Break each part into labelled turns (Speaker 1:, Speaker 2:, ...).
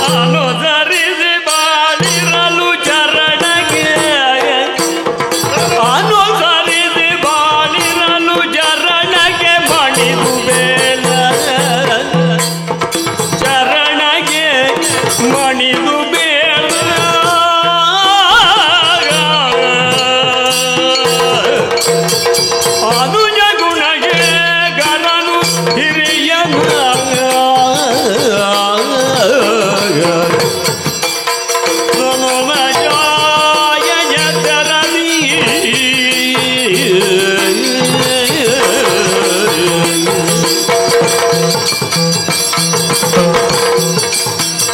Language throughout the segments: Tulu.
Speaker 1: ಅನುಸರಿಸಿ ಬಾಳಿರಲು ಚರಣಗೆ, ಅನುಸರಿಸಿ ಬಾಳಿರಲು ಚರಣಗೆ ಮಣಿದು ಬೇಲ, ಚರಣಗೆ ಮಣಿದು ಬೇಲ. ಅನುಜ ಗುಣಗೆ ಗರನು ಹಿರಿಯನ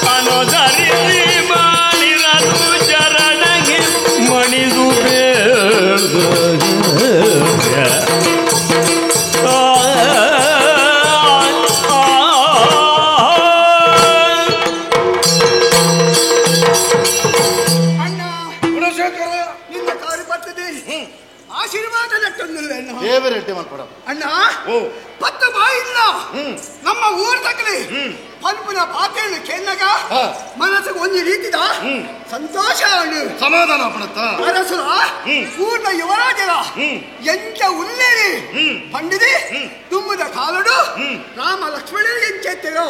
Speaker 1: ಅನುಸರಿಸಿ ಬಾಳಿರಲು ಚರಣಗೆ ಮಣಿದು ಬೇಡ.
Speaker 2: ಅಣ್ಣ
Speaker 3: ಗುಣಶೇಖರ
Speaker 2: ನಿನ್ನ ಕಾರು ಬರ್ತದೆ ಆಶೀರ್ವಾದ ನೆಟ್ಟೊಂದಿಲ್ಲ ಅಣ್ಣ.
Speaker 3: ದೇವರೆಡ್ಡಿ ಮಲ್ಪಡ
Speaker 2: ಅಣ್ಣ
Speaker 3: ಓ.
Speaker 2: ಪತ್ತು ಬಾಯಿಲ್ಲ ನಮ್ಮ ಊರ ತಕಲಿ ಪಲ್ಪುನ ಪಾತೆಯನ್ನು ಕೆನ್ನಗ
Speaker 3: ಹಾ.
Speaker 2: ಮನಸ್ಸಿಗೆ ಒಂದು ರೀತಿದ ಸಂತೋಷ ಅಣ್ಣ.
Speaker 3: ಸಮಾಧಾನ ಪಡತ್ತ
Speaker 2: ಅರಸುರ ಊರ್ನ ಯುವರಾಜರ ಎಂಚ ಉಲ್ಲೇರಿ ಪಂಡಿದೆ ತುಂಬುದ ಕಾಲಡು ರಾಮ ಲಕ್ಷ್ಮಣರು ಎಂಚೆತ್ತಿರೋ,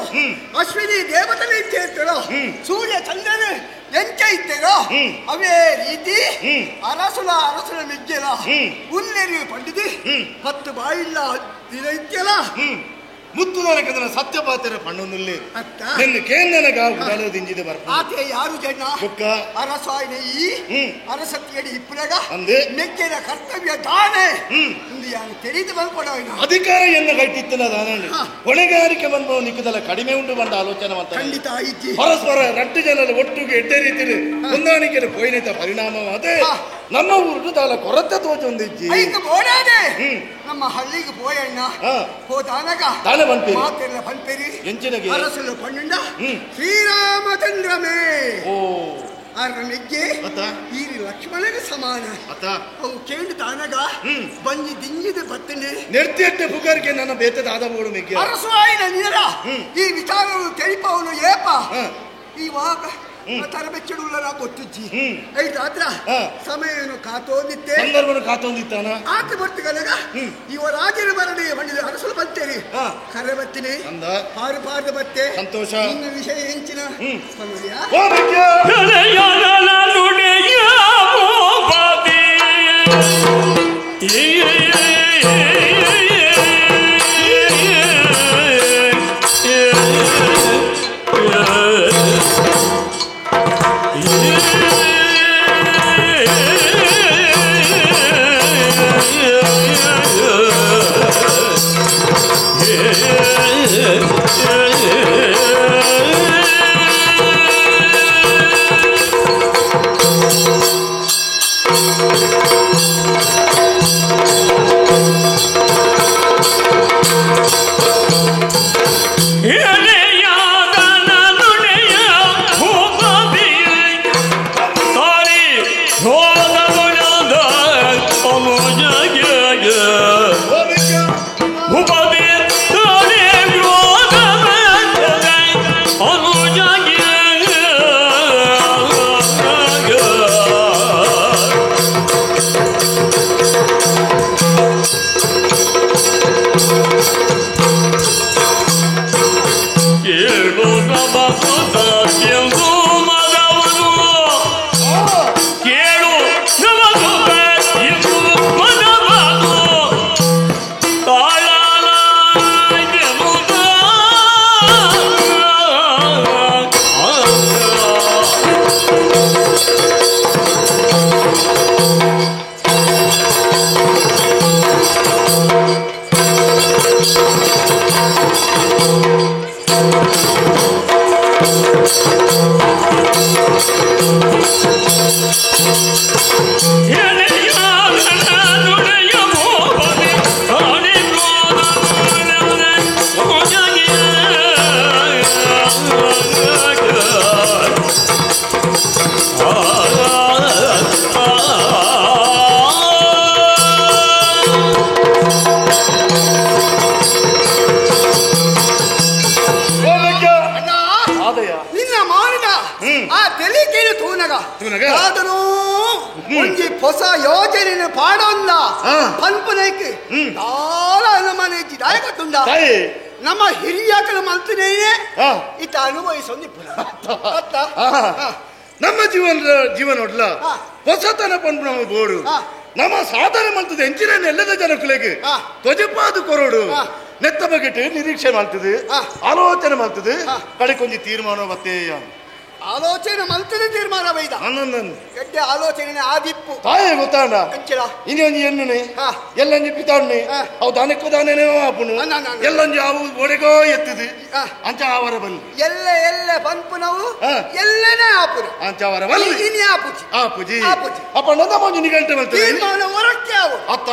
Speaker 2: ಅಶ್ವಿನಿ ದೇವತನು ಎಂಚೆತ್ತಿರೋ, ಸೂರ್ಯ ಚಂದ್ರನು ಎಂಚ ಇತ್ತೆರೋ ಅವೇ ರೀತಿ ಅರಸುಲ ಅರಸುಲ ಮಿಗ್ಗೆಲ ಉಲ್ಲೇರಿ ಪಂಡಿದೆ ಪತ್ತು ಬಾಯಿಲ್ಲ ದಿನ ಇತ್ಯಲ.
Speaker 3: ಮುತ್ತು ನನಗೆ ಸತ್ಯ ಪಾತ್ರ ಪಣ್ಣೊಂದುಲ್ಲೆ
Speaker 2: ಅತ್ತ
Speaker 3: ನಿನ್ನ ಕೇಂದ್ರನಗ ಉಡಲು ದಿಂಜಿದೆ ಬರ್ಪ
Speaker 2: ಆತೆ ಯಾರು ಜನ
Speaker 3: ಬುಕ್ಕ
Speaker 2: ಅರಸಾಯಿನ ಈ ಅರಸತ್ತಿಯಡಿ ಇಪ್ಪುನಗ
Speaker 3: ಅಂದೆ.
Speaker 2: ಮೆಕ್ಕೆನ ಕರ್ತವ್ಯ ದಾನೆ ಇಂದು ಯಾರು ತಿಳಿದು ಬಂದ್ಕೊಡೋಯ್ನ
Speaker 3: ಅಧಿಕಾರ ಎನ್ನ ಕೈಟಿತ್ತನ ದಾನಂడి
Speaker 2: ಹಾ.
Speaker 3: ಹೊಣೆಗಾರಿಕೆ ಬಂದು ನಿಕ್ಕದಲ್ಲ ಕಡಿಮೆ ಉಂಟು ಬಂದ ಆಲೋಚನೆ ಮಾಡ್ತಾರೆ
Speaker 2: ಖಂಡಿತ ಐತಿ.
Speaker 3: ಪರಸ್ಪರ ರಟ್ಟು ಜನರು ಒಟ್ಟಿಗೆ ಎಡ್ಡೆ ರೀತಿಯಲ್ಲಿ ಹೊಂದಾಣಿಕೆ ಪೋಯಿನಿತ ಪರಿಣಾಮವಾದ
Speaker 2: ಹಾ.
Speaker 3: ನಮ್ಮ ಊರು ತಾಲ ಕೊರತೆ ತೋಚೊಂದಿಜ್ಜಿ
Speaker 2: ಐಕ್ ಬೋಡಾದೆ ನಮ್ಮ ಹಳ್ಳಿಗೆ ಪೋಯಣ್ಣ
Speaker 3: ಹಾ.
Speaker 2: ಹೋದಾನಗ
Speaker 3: ದಾನೆ ಪನ್ಪೇರಿ.
Speaker 2: ಮಾತೆಲ್ಲ ಪನ್ಪೇರಿ
Speaker 3: ಎಂಚಿನಗೆ?
Speaker 2: ಅರಸಲು ಪಣ್ಣುಂಡ ಶ್ರೀರಾಮಚಂದ್ರಮೇ
Speaker 3: ಓ
Speaker 2: ಅರ ಮೆಗ್ಗೆ
Speaker 3: ಅತ್ತ?
Speaker 2: ಈರಿ ಲಕ್ಷ್ಮಣಗೆ ಸಮಾನ
Speaker 3: ಅತ್ತ
Speaker 2: ಅವು ಕೇಂಡು ತಾನಗ ಬಂಜಿ ದಿಂಜಿದ ಬತ್ತನೆ
Speaker 3: ನೆರ್ತಿಯಟ್ಟೆ ಪುಗಾರಿಕೆ ನನ್ನ ಬೇತದ ಆದ ಬೋಡು ಮೆಗ್ಗೆ
Speaker 2: ಅರಸು ಆಯಿನ ನಿರ ಈ ವಿಚಾರವನ್ನು ತಿಳಿಪವನು ಏಪ
Speaker 3: ಹಾ.
Speaker 2: ಇವಾಗ ತರಬೆಚ್ಚಡುಲ್ಲ ಗೊತ್ತಿಜ್ಜಿ ಐತಾತ್ರ
Speaker 3: ಹಾ.
Speaker 2: ಸಮಯನು ಕಾತೋದಿತ್ತೆ
Speaker 3: ಸಂದರ್ಭನು ಕಾತೊಂದಿತ್ತಾನ
Speaker 2: ಆತ ಬರ್ತಿಗಲಗ ಇವ ರಾಜನ ಬರಲಿ ಬಂದಿದೆ ಅರಸಲು ಬರ್ತೇನೆ
Speaker 3: ಹಾ.
Speaker 2: ಕರೆ ಬರ್ತೀನಿ
Speaker 3: ಅಂದ.
Speaker 2: ಪಾರು ಪಾರ್ದ ಬತ್ತೆ
Speaker 3: ಸಂತೋಷ.
Speaker 2: ನಿನ್ನ ವಿಷಯ ಹೆಂಚಿನ ಪನ್ನುಡಿಯಾ?
Speaker 3: ಓ ಮೆಗ್ಗೆ
Speaker 1: ನುಡಿಯ ಭೂಪತಿ.
Speaker 3: ಓ ಮೆಗ್ಗೆ
Speaker 1: ಕೇಳು ನಮದು ಇದು ಮನವನು ತಾಳಲಾರದೆ.
Speaker 2: ತೂನಗ ಆದನು ಒಂಜಿ ಹೊಸ ಯೋಜನೆ ಪಾಡೊಂದ ಪನ್ಪುನೈಕ್ ದಾಲ ಅನುಮಾನ ಇಜ್ಜಿ ದಾಯ ಗೊತ್ತುಂಡ ನಮ್ಮ ಹಿರಿಯಾಕಲು ಮಲ್ತನೇ ಇತ್ತ ಅನುಭವಿಸೊಂದಿಪ್ಪುನ
Speaker 3: ನಮ್ಮ ಜೀವನ ಒಡ್ಲ ಹೊಸತನ ಪನ್ಪು ನಮ್ಮ ಬೋಡು ನಮ್ಮ ಸಾಧನೆ ಮಲ್ತದೆ ಎಂಚಿನ ಎಲ್ಲದ ಜನಕುಲೆಗೆ ತ್ವಜಪಾದು ಕೊರೋಡು ನೆತ್ತ ಬಗೆಟ್ ನಿರೀಕ್ಷೆ ಮಾಡ್ತದೆ ಆಲೋಚನೆ ಮಾಡ್ತದೆ ಕಡೆ ಕೊಂಚ ತೀರ್ಮಾನ ಬತ್ತೇ
Speaker 2: ಆಲೋಚನೆ ಮಲ್ತದೆ ತೀರ್ಮಾನ ಬೈದ ಗಡ್ಡೆ ಆಲೋಚನೆ ಆದಿಪ್ಪು
Speaker 3: ತಾಯೇ ಗೊತ್ತಾಂಡ ಇನ್ನೊಂದು ಎಣ್ಣೆ ಎಲ್ಲಂಜಿ ಪಿತಾಣ್ಣೆ ಅವು ದಾನಕ್ಕೂ ದಾನೇನೋ ಆಪುನು ಎಲ್ಲಂಜಿ ಅವು ಒಡೆಗೋ ಎತ್ತಿದು ಅಂಚ ಆವರ ಬಲ್ಲಿ
Speaker 2: ಎಲ್ಲ ಎಲ್ಲ ಪನ್ಪುನವು ಎಲ್ಲನೇ ಆಪುನು
Speaker 3: ಅಂಚ ಆವರ ಬಲ್ಲಿ
Speaker 2: ಇನಿ ಆಪುಜಿ
Speaker 3: ಆಪುಜಿ ಆಪುಜಿ ಅಪ್ಪ ನಂದ ಮಂಜು ನಿಗಂಟೆ ಮಲ್ತದೆ
Speaker 2: ತೀರ್ಮಾನ ಹೊರಕ್ಕೆ ಆವು
Speaker 3: ಅತ್ತ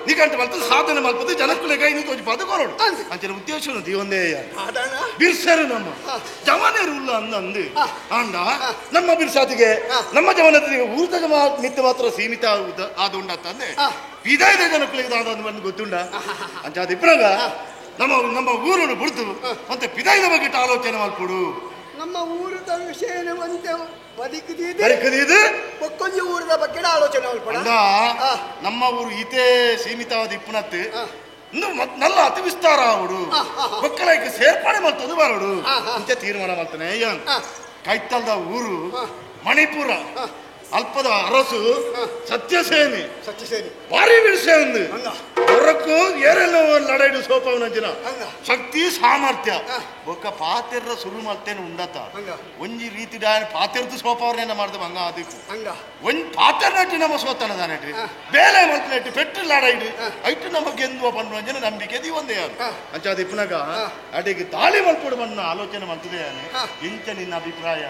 Speaker 3: ನಿಗಂಟೆ ಮಲ್ತದೆ ಸಾಧನೆ ಮಲ್ಪದೆ ಜನಕ್ಕುಲೆಗ ಇನ್ನು ತೋಜಿ ಪಾದ ಕೊರೋಡು ಅಂಚಿನ ಉದ್ದೇಶ ಒಂದೇ ಬಿರ್ಸರು ನಮ್ಮ ಜವಾನೇರು ಉಲ್ಲ ಅಂದ ಅಂದು ಆಂಡ ನಮ್ಮ ಬಿರ್ಸಾತಿಗೆ ನಮ್ಮ ಜವನತಿಗೆ ಊರ್ದ ಮಿತ್ತು ಮಾತ್ರ ಸೀಮಿತ ಆದುಂಡತ್ತಂದೆ ವಿದಾಯದ ಜನಕ್ಕಳಿಗೆ ಆದ ಗೊತ್ತುಂಡ ಅಂಚಾದ ಇಬ್ಬರಾಗ ನಮ್ಮ ನಮ್ಮ ಊರನ್ನು ಬಿಡ್ತು ಮತ್ತೆ ಪಿದಾಯದ ಬಗ್ಗೆ ಆಲೋಚನೆ ಮಾಡ್ಕೊಡು
Speaker 2: ನಮ್ಮ ಊರದ ವಿಷಯ ಒಂತೆ
Speaker 3: ಬದುಕಿದೆ
Speaker 2: ಒಕ್ಕೊಂಜಿ ಊರದ ಬಗ್ಗೆ ಆಲೋಚನೆ ಮಾಡ್ಕೊಡ
Speaker 3: ನಮ್ಮ ಊರು ಇತೇ ಸೀಮಿತವಾದ ಇಪ್ಪನತ್ತು ನಲ್ಲ ಅತಿ ವಿಸ್ತಾರ ಆವಡು ಮಕ್ಕಳಿಗೆ ಸೇರ್ಪಡೆ ಮಾಡ್ತದೆ ಬರೋಡು ಇಂಚ ತೀರ್ಮಾನ ಮಾಡ್ತಾನೆ ಕೈತಲ್ದ ಊರು ಮಣಿಪುರ ಅಲ್ಪದ ಅರಸು ಸತ್ಯಸೇನೆ
Speaker 2: ಸತ್ಯಸೇನೆ
Speaker 3: ಭಾರಿ ವಿಷಯ ಒಂದು ಹೊರಕ್ಕೂ ಏರೆಲ್ಲ ಲಡೈಡು ಸೋಪವನಂಚಿನ ಶಕ್ತಿ ಸಾಮರ್ಥ್ಯ ಬೊಕ್ಕ ಪಾತೆರ್ರ ಸುರು ಮಾಡ್ತೇನೆ ಉಂಡತ ಒಂಜಿ ರೀತಿ ಪಾತೆರ್ದು ಸೋಪವ್ರನ್ನೆಲ್ಲ ಮಾಡ್ದೆ ಹಂಗ ಅದಕ್ಕೆ ಒಂಜಿ ಪಾತೆರ್ನಟ್ಟಿ ನಮ್ಮ ಸೋತನ ದಾನಟ್ಟಿ ಬೇಲೆ ಮಲ್ತನಟ್ಟಿ ಪೆಟ್ಟು ಲಡೈಡು ಐಟು ನಮ್ಮ ಗೆಂದುವ ಪಣ್ಣು ನಂಬಿಕೆ the ಒಂದೇ ಯಾರು ಅಂಚ ಅದು ಇಪ್ಪನಾಗ ಅಡಿಗೆ ದಾಳಿ ಮಲ್ಪಡು ಬಣ್ಣ ಆಲೋಚನೆ ಮಾಡ್ತದೆ ಇಂಚ ನಿನ್ನ ಅಭಿಪ್ರಾಯ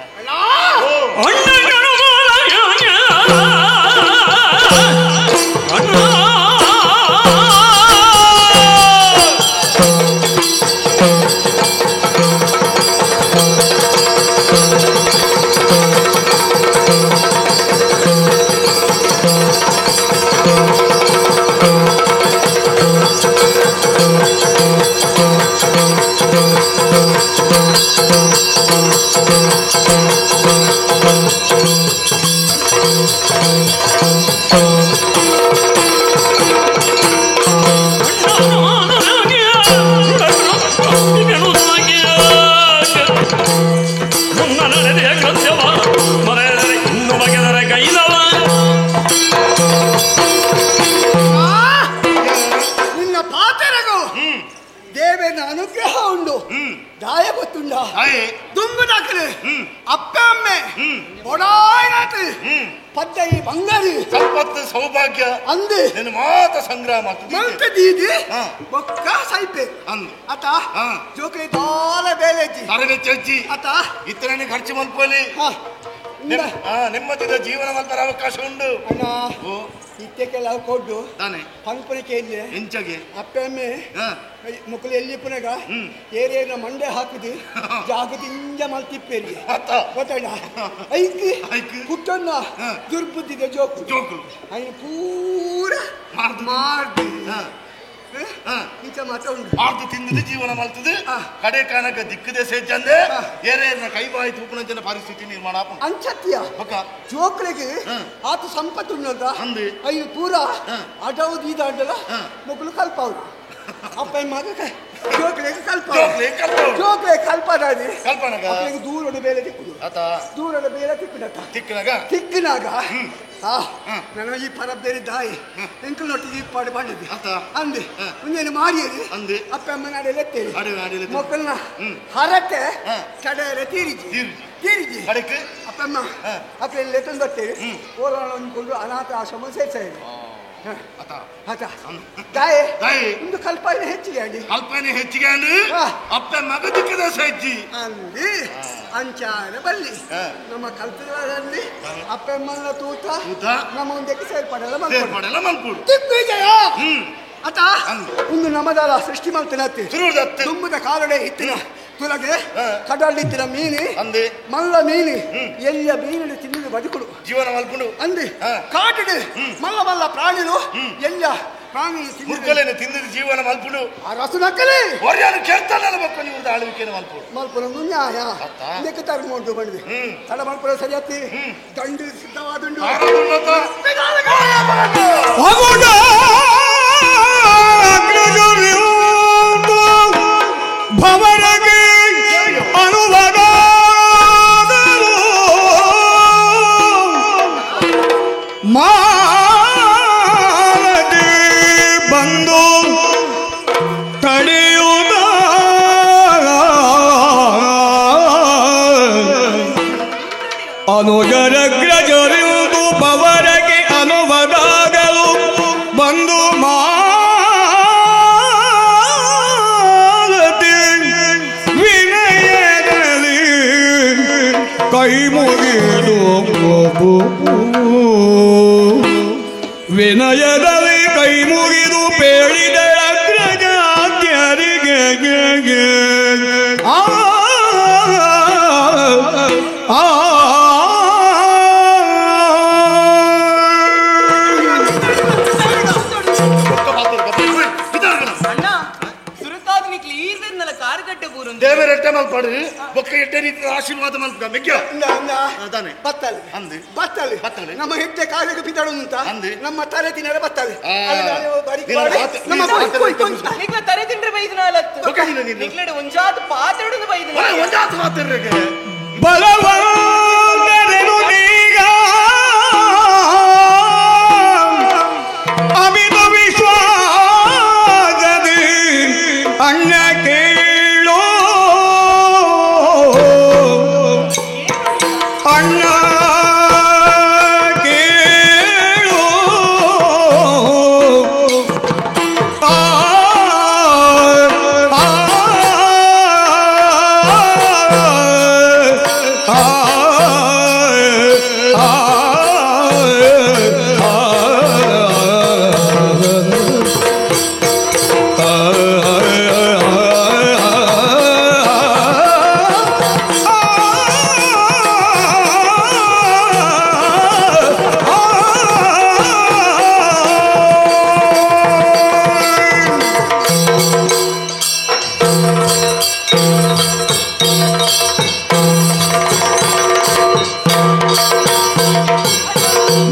Speaker 2: ನಿನ್ನ ಪಾತೆರಗು ದೇವೇನ ಅನುಗ್ರಹ ಉಂಡು ದಾಯ ಗೊತ್ತುಂಡ ದುಂಬು ದಾಖಲೆ ಅಪ್ಪ ಅಮ್ಮೆ ಬೊಡಾಯ್ನಾತು ಪದ್ದೈ ಬಂಗಾರಿ
Speaker 3: ಸಂಪತ್ತು ಸೌಭಾಗ್ಯ
Speaker 2: ಅಂದು
Speaker 3: ನಿನ್ನ ಮಾತ ಸಂಗ್ರಹ
Speaker 2: ಮಲ್ತ ದೀದಿ ಬೊಕ್ಕ ಸೈಪೆ
Speaker 3: ಅಂದು
Speaker 2: ಆತ ಜೋಕ್ರಿ ದಾಲ ಬೇಲೆಜ್ಜಿ
Speaker 3: ತರಬೇತಿ
Speaker 2: ಆತ
Speaker 3: ಇತರನೇ ಖರ್ಚು ಮಲ್ಪಲಿ ನೆಮ್ಮದಿದ ಜೀವನ ಮಲ್ಪರ ಅವಕಾಶ ಉಂಡು
Speaker 2: ಅಣ್ಣ ಇತ್ತಕ್ಕೆಲ್ಲ ಕೊಡ್ಡು
Speaker 3: ತಾನೆ
Speaker 2: ಪಂಪನಿಕೆ ಇಲ್ಲಿ
Speaker 3: ಎಂಚಗೆ
Speaker 2: ಅಪ್ಪಮ್ಮೆ ಮುಕ್ಕಲು ಎಲ್ಲಿ ಪುನಗ ಏರಿಯನ್ನ ಮಂಡೆ ಹಾಕುದು ಜಾಗದ ಇಂಜ ಮಲ್ತಿಪ್ಪೇರಿ ಗೊತ್ತಣ್ಣ ಐಕ್ ಪುಟ್ಟನ್ನ ದುರ್ಬುದ್ಧಿದೆ ಜೋಕು
Speaker 3: ಜೋಕು
Speaker 2: ಐನು ಪೂರ ಮಾರ್ದು ಇಂಚ ಮಾತ್ರ ಉಂಟು
Speaker 3: ಮಾರ್ದು ತಿಂದಿದ್ದು ಜೀವನ ಮಲ್ತದೆ ಕಡೆ ಕಾನಕ ದಿಕ್ಕದೆ ಸೇಜಂದೆ ಏರೇರ್ನ ಕೈ ಬಾಯಿ ತೂಪುನಂಚಿನ ಪರಿಸ್ಥಿತಿ ನಿರ್ಮಾಣ
Speaker 2: ಅಂಚತ್ಯ ಜೋಕ್ಳಿಗೆ ಆತ ಸಂಪತ್ತು ಉಂಟಂತ ಐನು ಪೂರ ಅಡವು ದೀದಾಂಡಲ ಮಕ್ಕಳು ಕಲ್ಪವ್ರು ಅಪ್ಪ ಮಗ ಜೋಕ್ಳಿಗೆ ಕಲ್ಪ ಜೋಕ್ಳಿಗೆ ಕಲ್ಪದಾದಿ ಅಪ್ಪನಿಗೆ ದೂರದ ಬೇಲೆ ತಿಕ್ಕುದು ದೂರದ ಬೇಲೆ ತಿಕ್ಕುದತ್ತ
Speaker 3: ತಿಕ್ಕನಾಗ
Speaker 2: ತಿಕ್ಕಿನಾಗ ನನ್ನ ಈ ಪರಬ್ಬೇರಿ ದಾಯಿ ಎಂಕಲ್ ನೊಟ್ಟಿಗೆ ಈ ಪಾಡು ಬಂದಿದ್ದೆ ಅಂದೆ ಒಂದೇನು ಮಾರಿಯರಿ
Speaker 3: ಅಂದೆ
Speaker 2: ಅಪ್ಪ ಅಮ್ಮ ನಾಡೆಲ್ಲ ಎತ್ತೇರಿ ಮಕ್ಕಳನ್ನ ಹರಟೆ ಚಡೆಯರೆ ತೀರಿಜಿ ತೀರಿಜಿ ಅಪ್ಪ ಅಮ್ಮ ಅಪ್ಪೆಲ್ಲ ಎತ್ತೊಂದು ಬರ್ತೇವೆ ಓಲಾಣ ಅಂದ್ಕೊಂಡು ಅನಾಥ ಆಶ್ರಮ ಸೇರ್ಸಾಯಿರಿ ದಾಯೆ ಒಂದು ಕಲ್ಪನೆ ಹೆಚ್ಚಿಗೆ ಅಂಡಿ
Speaker 3: ಕಲ್ಪನೆ ಹೆಚ್ಚಿಗೆ ಅಂದು ಅಪ್ಪ ಮಗ ದಿಕ್ಕದ ಸಜ್ಜಿ
Speaker 2: ಅಂದಿ ಅಂಚಾನ ಬಲ್ಲಿ ನಮ್ಮ ಕಲ್ಪದಲ್ಲಿ ಅಪ್ಪ ಅಮ್ಮನ ತೂತ ನಮ್ಮ ಒಂದಕ್ಕೆ ಸೇರ್ಪಡೆಲ್ಲ
Speaker 3: ಸೇರ್ಪಡೆಲ್ಲ ಮಲ್ಪುಡು
Speaker 2: ದಿಗ್ವಿಜಯ ಅತ ಒಂದು ನಮದಾಲ ಸೃಷ್ಟಿ ಮಾಡ್ತೇನೆ ತುಂಬದ ಕಾಲಡೆ ಇತ್ತಿನ ತುಲಗೆ ಕಡಲಿತ್ತಿನ ಮೀನಿ ಮಲ್ಲ ಮೀನಿ ಎಲ್ಲ ಮೀನು ತಿನ್ನುದು ಬದುಕುಡು
Speaker 3: ಜೀವನ ಮಲ್ಪುಡು
Speaker 2: ಅಂದಿ ಕಾಟಿಡು ಮಲ್ಲ ಮಲ್ಲ ಪ್ರಾಣಿಲು ಎಲ್ಲ
Speaker 3: ಮುರ್ಕಲೇನು ತಿಂದಿದ ಜೀವನ ಮಲ್ಪುಡು
Speaker 2: ಅರಸನಕ್ಕಲೇ
Speaker 3: ಒರ್ಯಾನು ಕೆರ್ತಲ್ಲ ಬೊಕ್ಕ ನೀವು ಆಳ್ವಿಕೆನ ಮಲ್ಪುಡು
Speaker 2: ಮಲ್ಪುನ ನ್ಯಾಯ ಇದಕ್ಕೆ ತರ್ಮುಂಟು ಬಂದಿದೆ ತಡ ಮಲ್ಪುರ ಸರಿಯಾತಿ ದಂಡು ಸಿದ್ಧವಾದುಂಡು
Speaker 1: ಭವರಗೆ ಅನುವದಾದರು ಮಾಲತಿ ಬಂದು ತಡೆಯುವುದ ಅನುಜರಗ್ರಜರಿದು ಭವರಗೆ ಅನುವದಾಗಲು ಬಂದು ಮಾಲತಿ ವಿನಯದಲ್ಲಿ ಕೈ ಮುಗಿದು ವಿನಯದಲ್ಲಿ ಕೈ ಮುಗಿದು ಪೇಳಿದಳಗ್ರಜಾದ್ಯರಿಗೆ ಆ ಆ
Speaker 3: ದೇವರೆಟ್ಟೆ ಮಲ್ಪಡು ಬೊಕ್ಕ ಎಟ್ಟೆ ರೀತಿಯ ಆಶೀರ್ವಾದ ಮಲ್ಪ ಮೆಗ್ಗ
Speaker 2: ಬತ್ತಲೆ ಬತ್ತಲೆ ಬತ್ತಲೆ ನಮ್ಮ ಹೆಜ್ಜೆ ಕಾಲಿಗೆ ಬಿದ್ದಳು ಅಂತ ನಮ್ಮ ತಲೆ ತಿನ್ನರೆ ಬತ್ತಲೆ ನಮ್ಮ
Speaker 4: ನಿಗ್ಲ ತಲೆ ತಿಂಡ್ರೆ ಬೈದನಾಲತ್ತು ನಿಗ್ಲಡೆ ಒಂಜಾತ ಪಾತ್ರೆಡು ಬೈದನ
Speaker 3: ಒಂಜಾತ ಪಾತ್ರೆ
Speaker 1: ಬಲವಂತರೆನು ನೀಗ ಅಮಿತ ವಿಶ್ವಾಸದಿ ಅಣ್ಣ ಕೇಳೋ ಅಣ್ಣ ಕೇಳೋ ಆ ಆ ಆ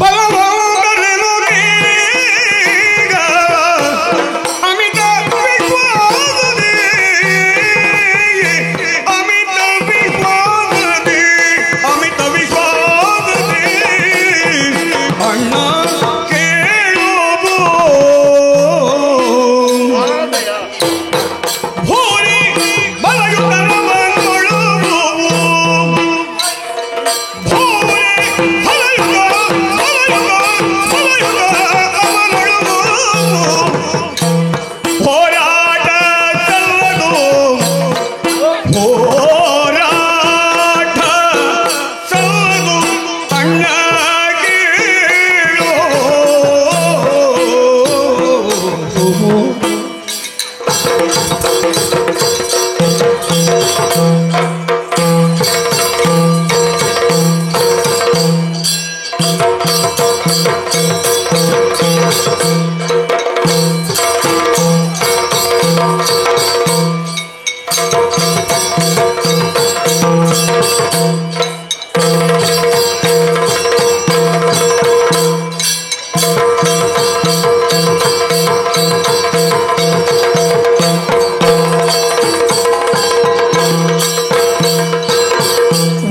Speaker 1: ಬಲವಂತರೆನು ನೀಗ ಅಮಿತ ವಿಶ್ವಾಸದಿ ಅಮಿತ ವಿಶ್ವಾಸದಿ ಅಮಿತ ವಿಶ್ವಾಸದಿ ಅಣ್ಣ ಕೇಳುವು ಭೂರಿ ಬಲಯುತರವನ್ನೊಳುವು ಹೋರಾಟ ಸಲ್ಲದು ಹೋರಾಟ ಸಲ್ಲದು ಅಣ್ಣ ಕೇಳೋ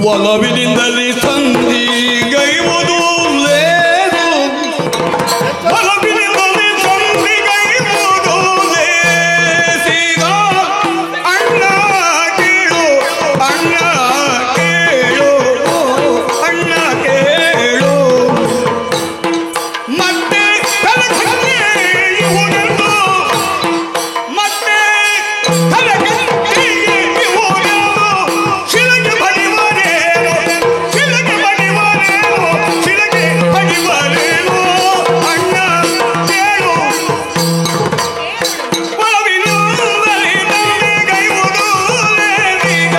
Speaker 1: ಒಲವಿನಿಂದಲೇ ಸಂಧಿಗೈವುದು ಲೇದು ಒಲವಿನಿಂದಲೇ ಸಂಧಿಗೈವುದು ಲೇಸಿದ ಅಣ್ಣ ಕೇಳು ಅಣ್ಣ ಕೇಳು ಅಣ್ಣ ಕೇಳು ಮತ್ತೆ ಕಲಕತ್ತೆ ಇವುದೆಂದು ಮತ್ತೆ ಕಲಕತ್ತೆ ಇವುದೆಂದು ಶಿಲಗೆ ಬಡಿವರೇನು ಶಿಲಗೆ ಬಡಿವರೇನು ಶಿಲಗೆ ಬಡಿವರೇನು ಅಣ್ಣ ಕೇಳು ಒಲವಿನಿಂದಲೇ ತಂದೆಗೈವುದು ಲೇಸಿಗ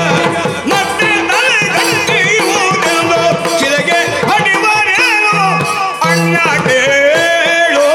Speaker 1: ಮತ್ತೆ ತಲೆಗಟ್ಟಿಯುವುದೆಂದು ಶಿಲೆಗೆ ಬಡಿವರೇನು ಅಣ್ಣ ಕೇಳು.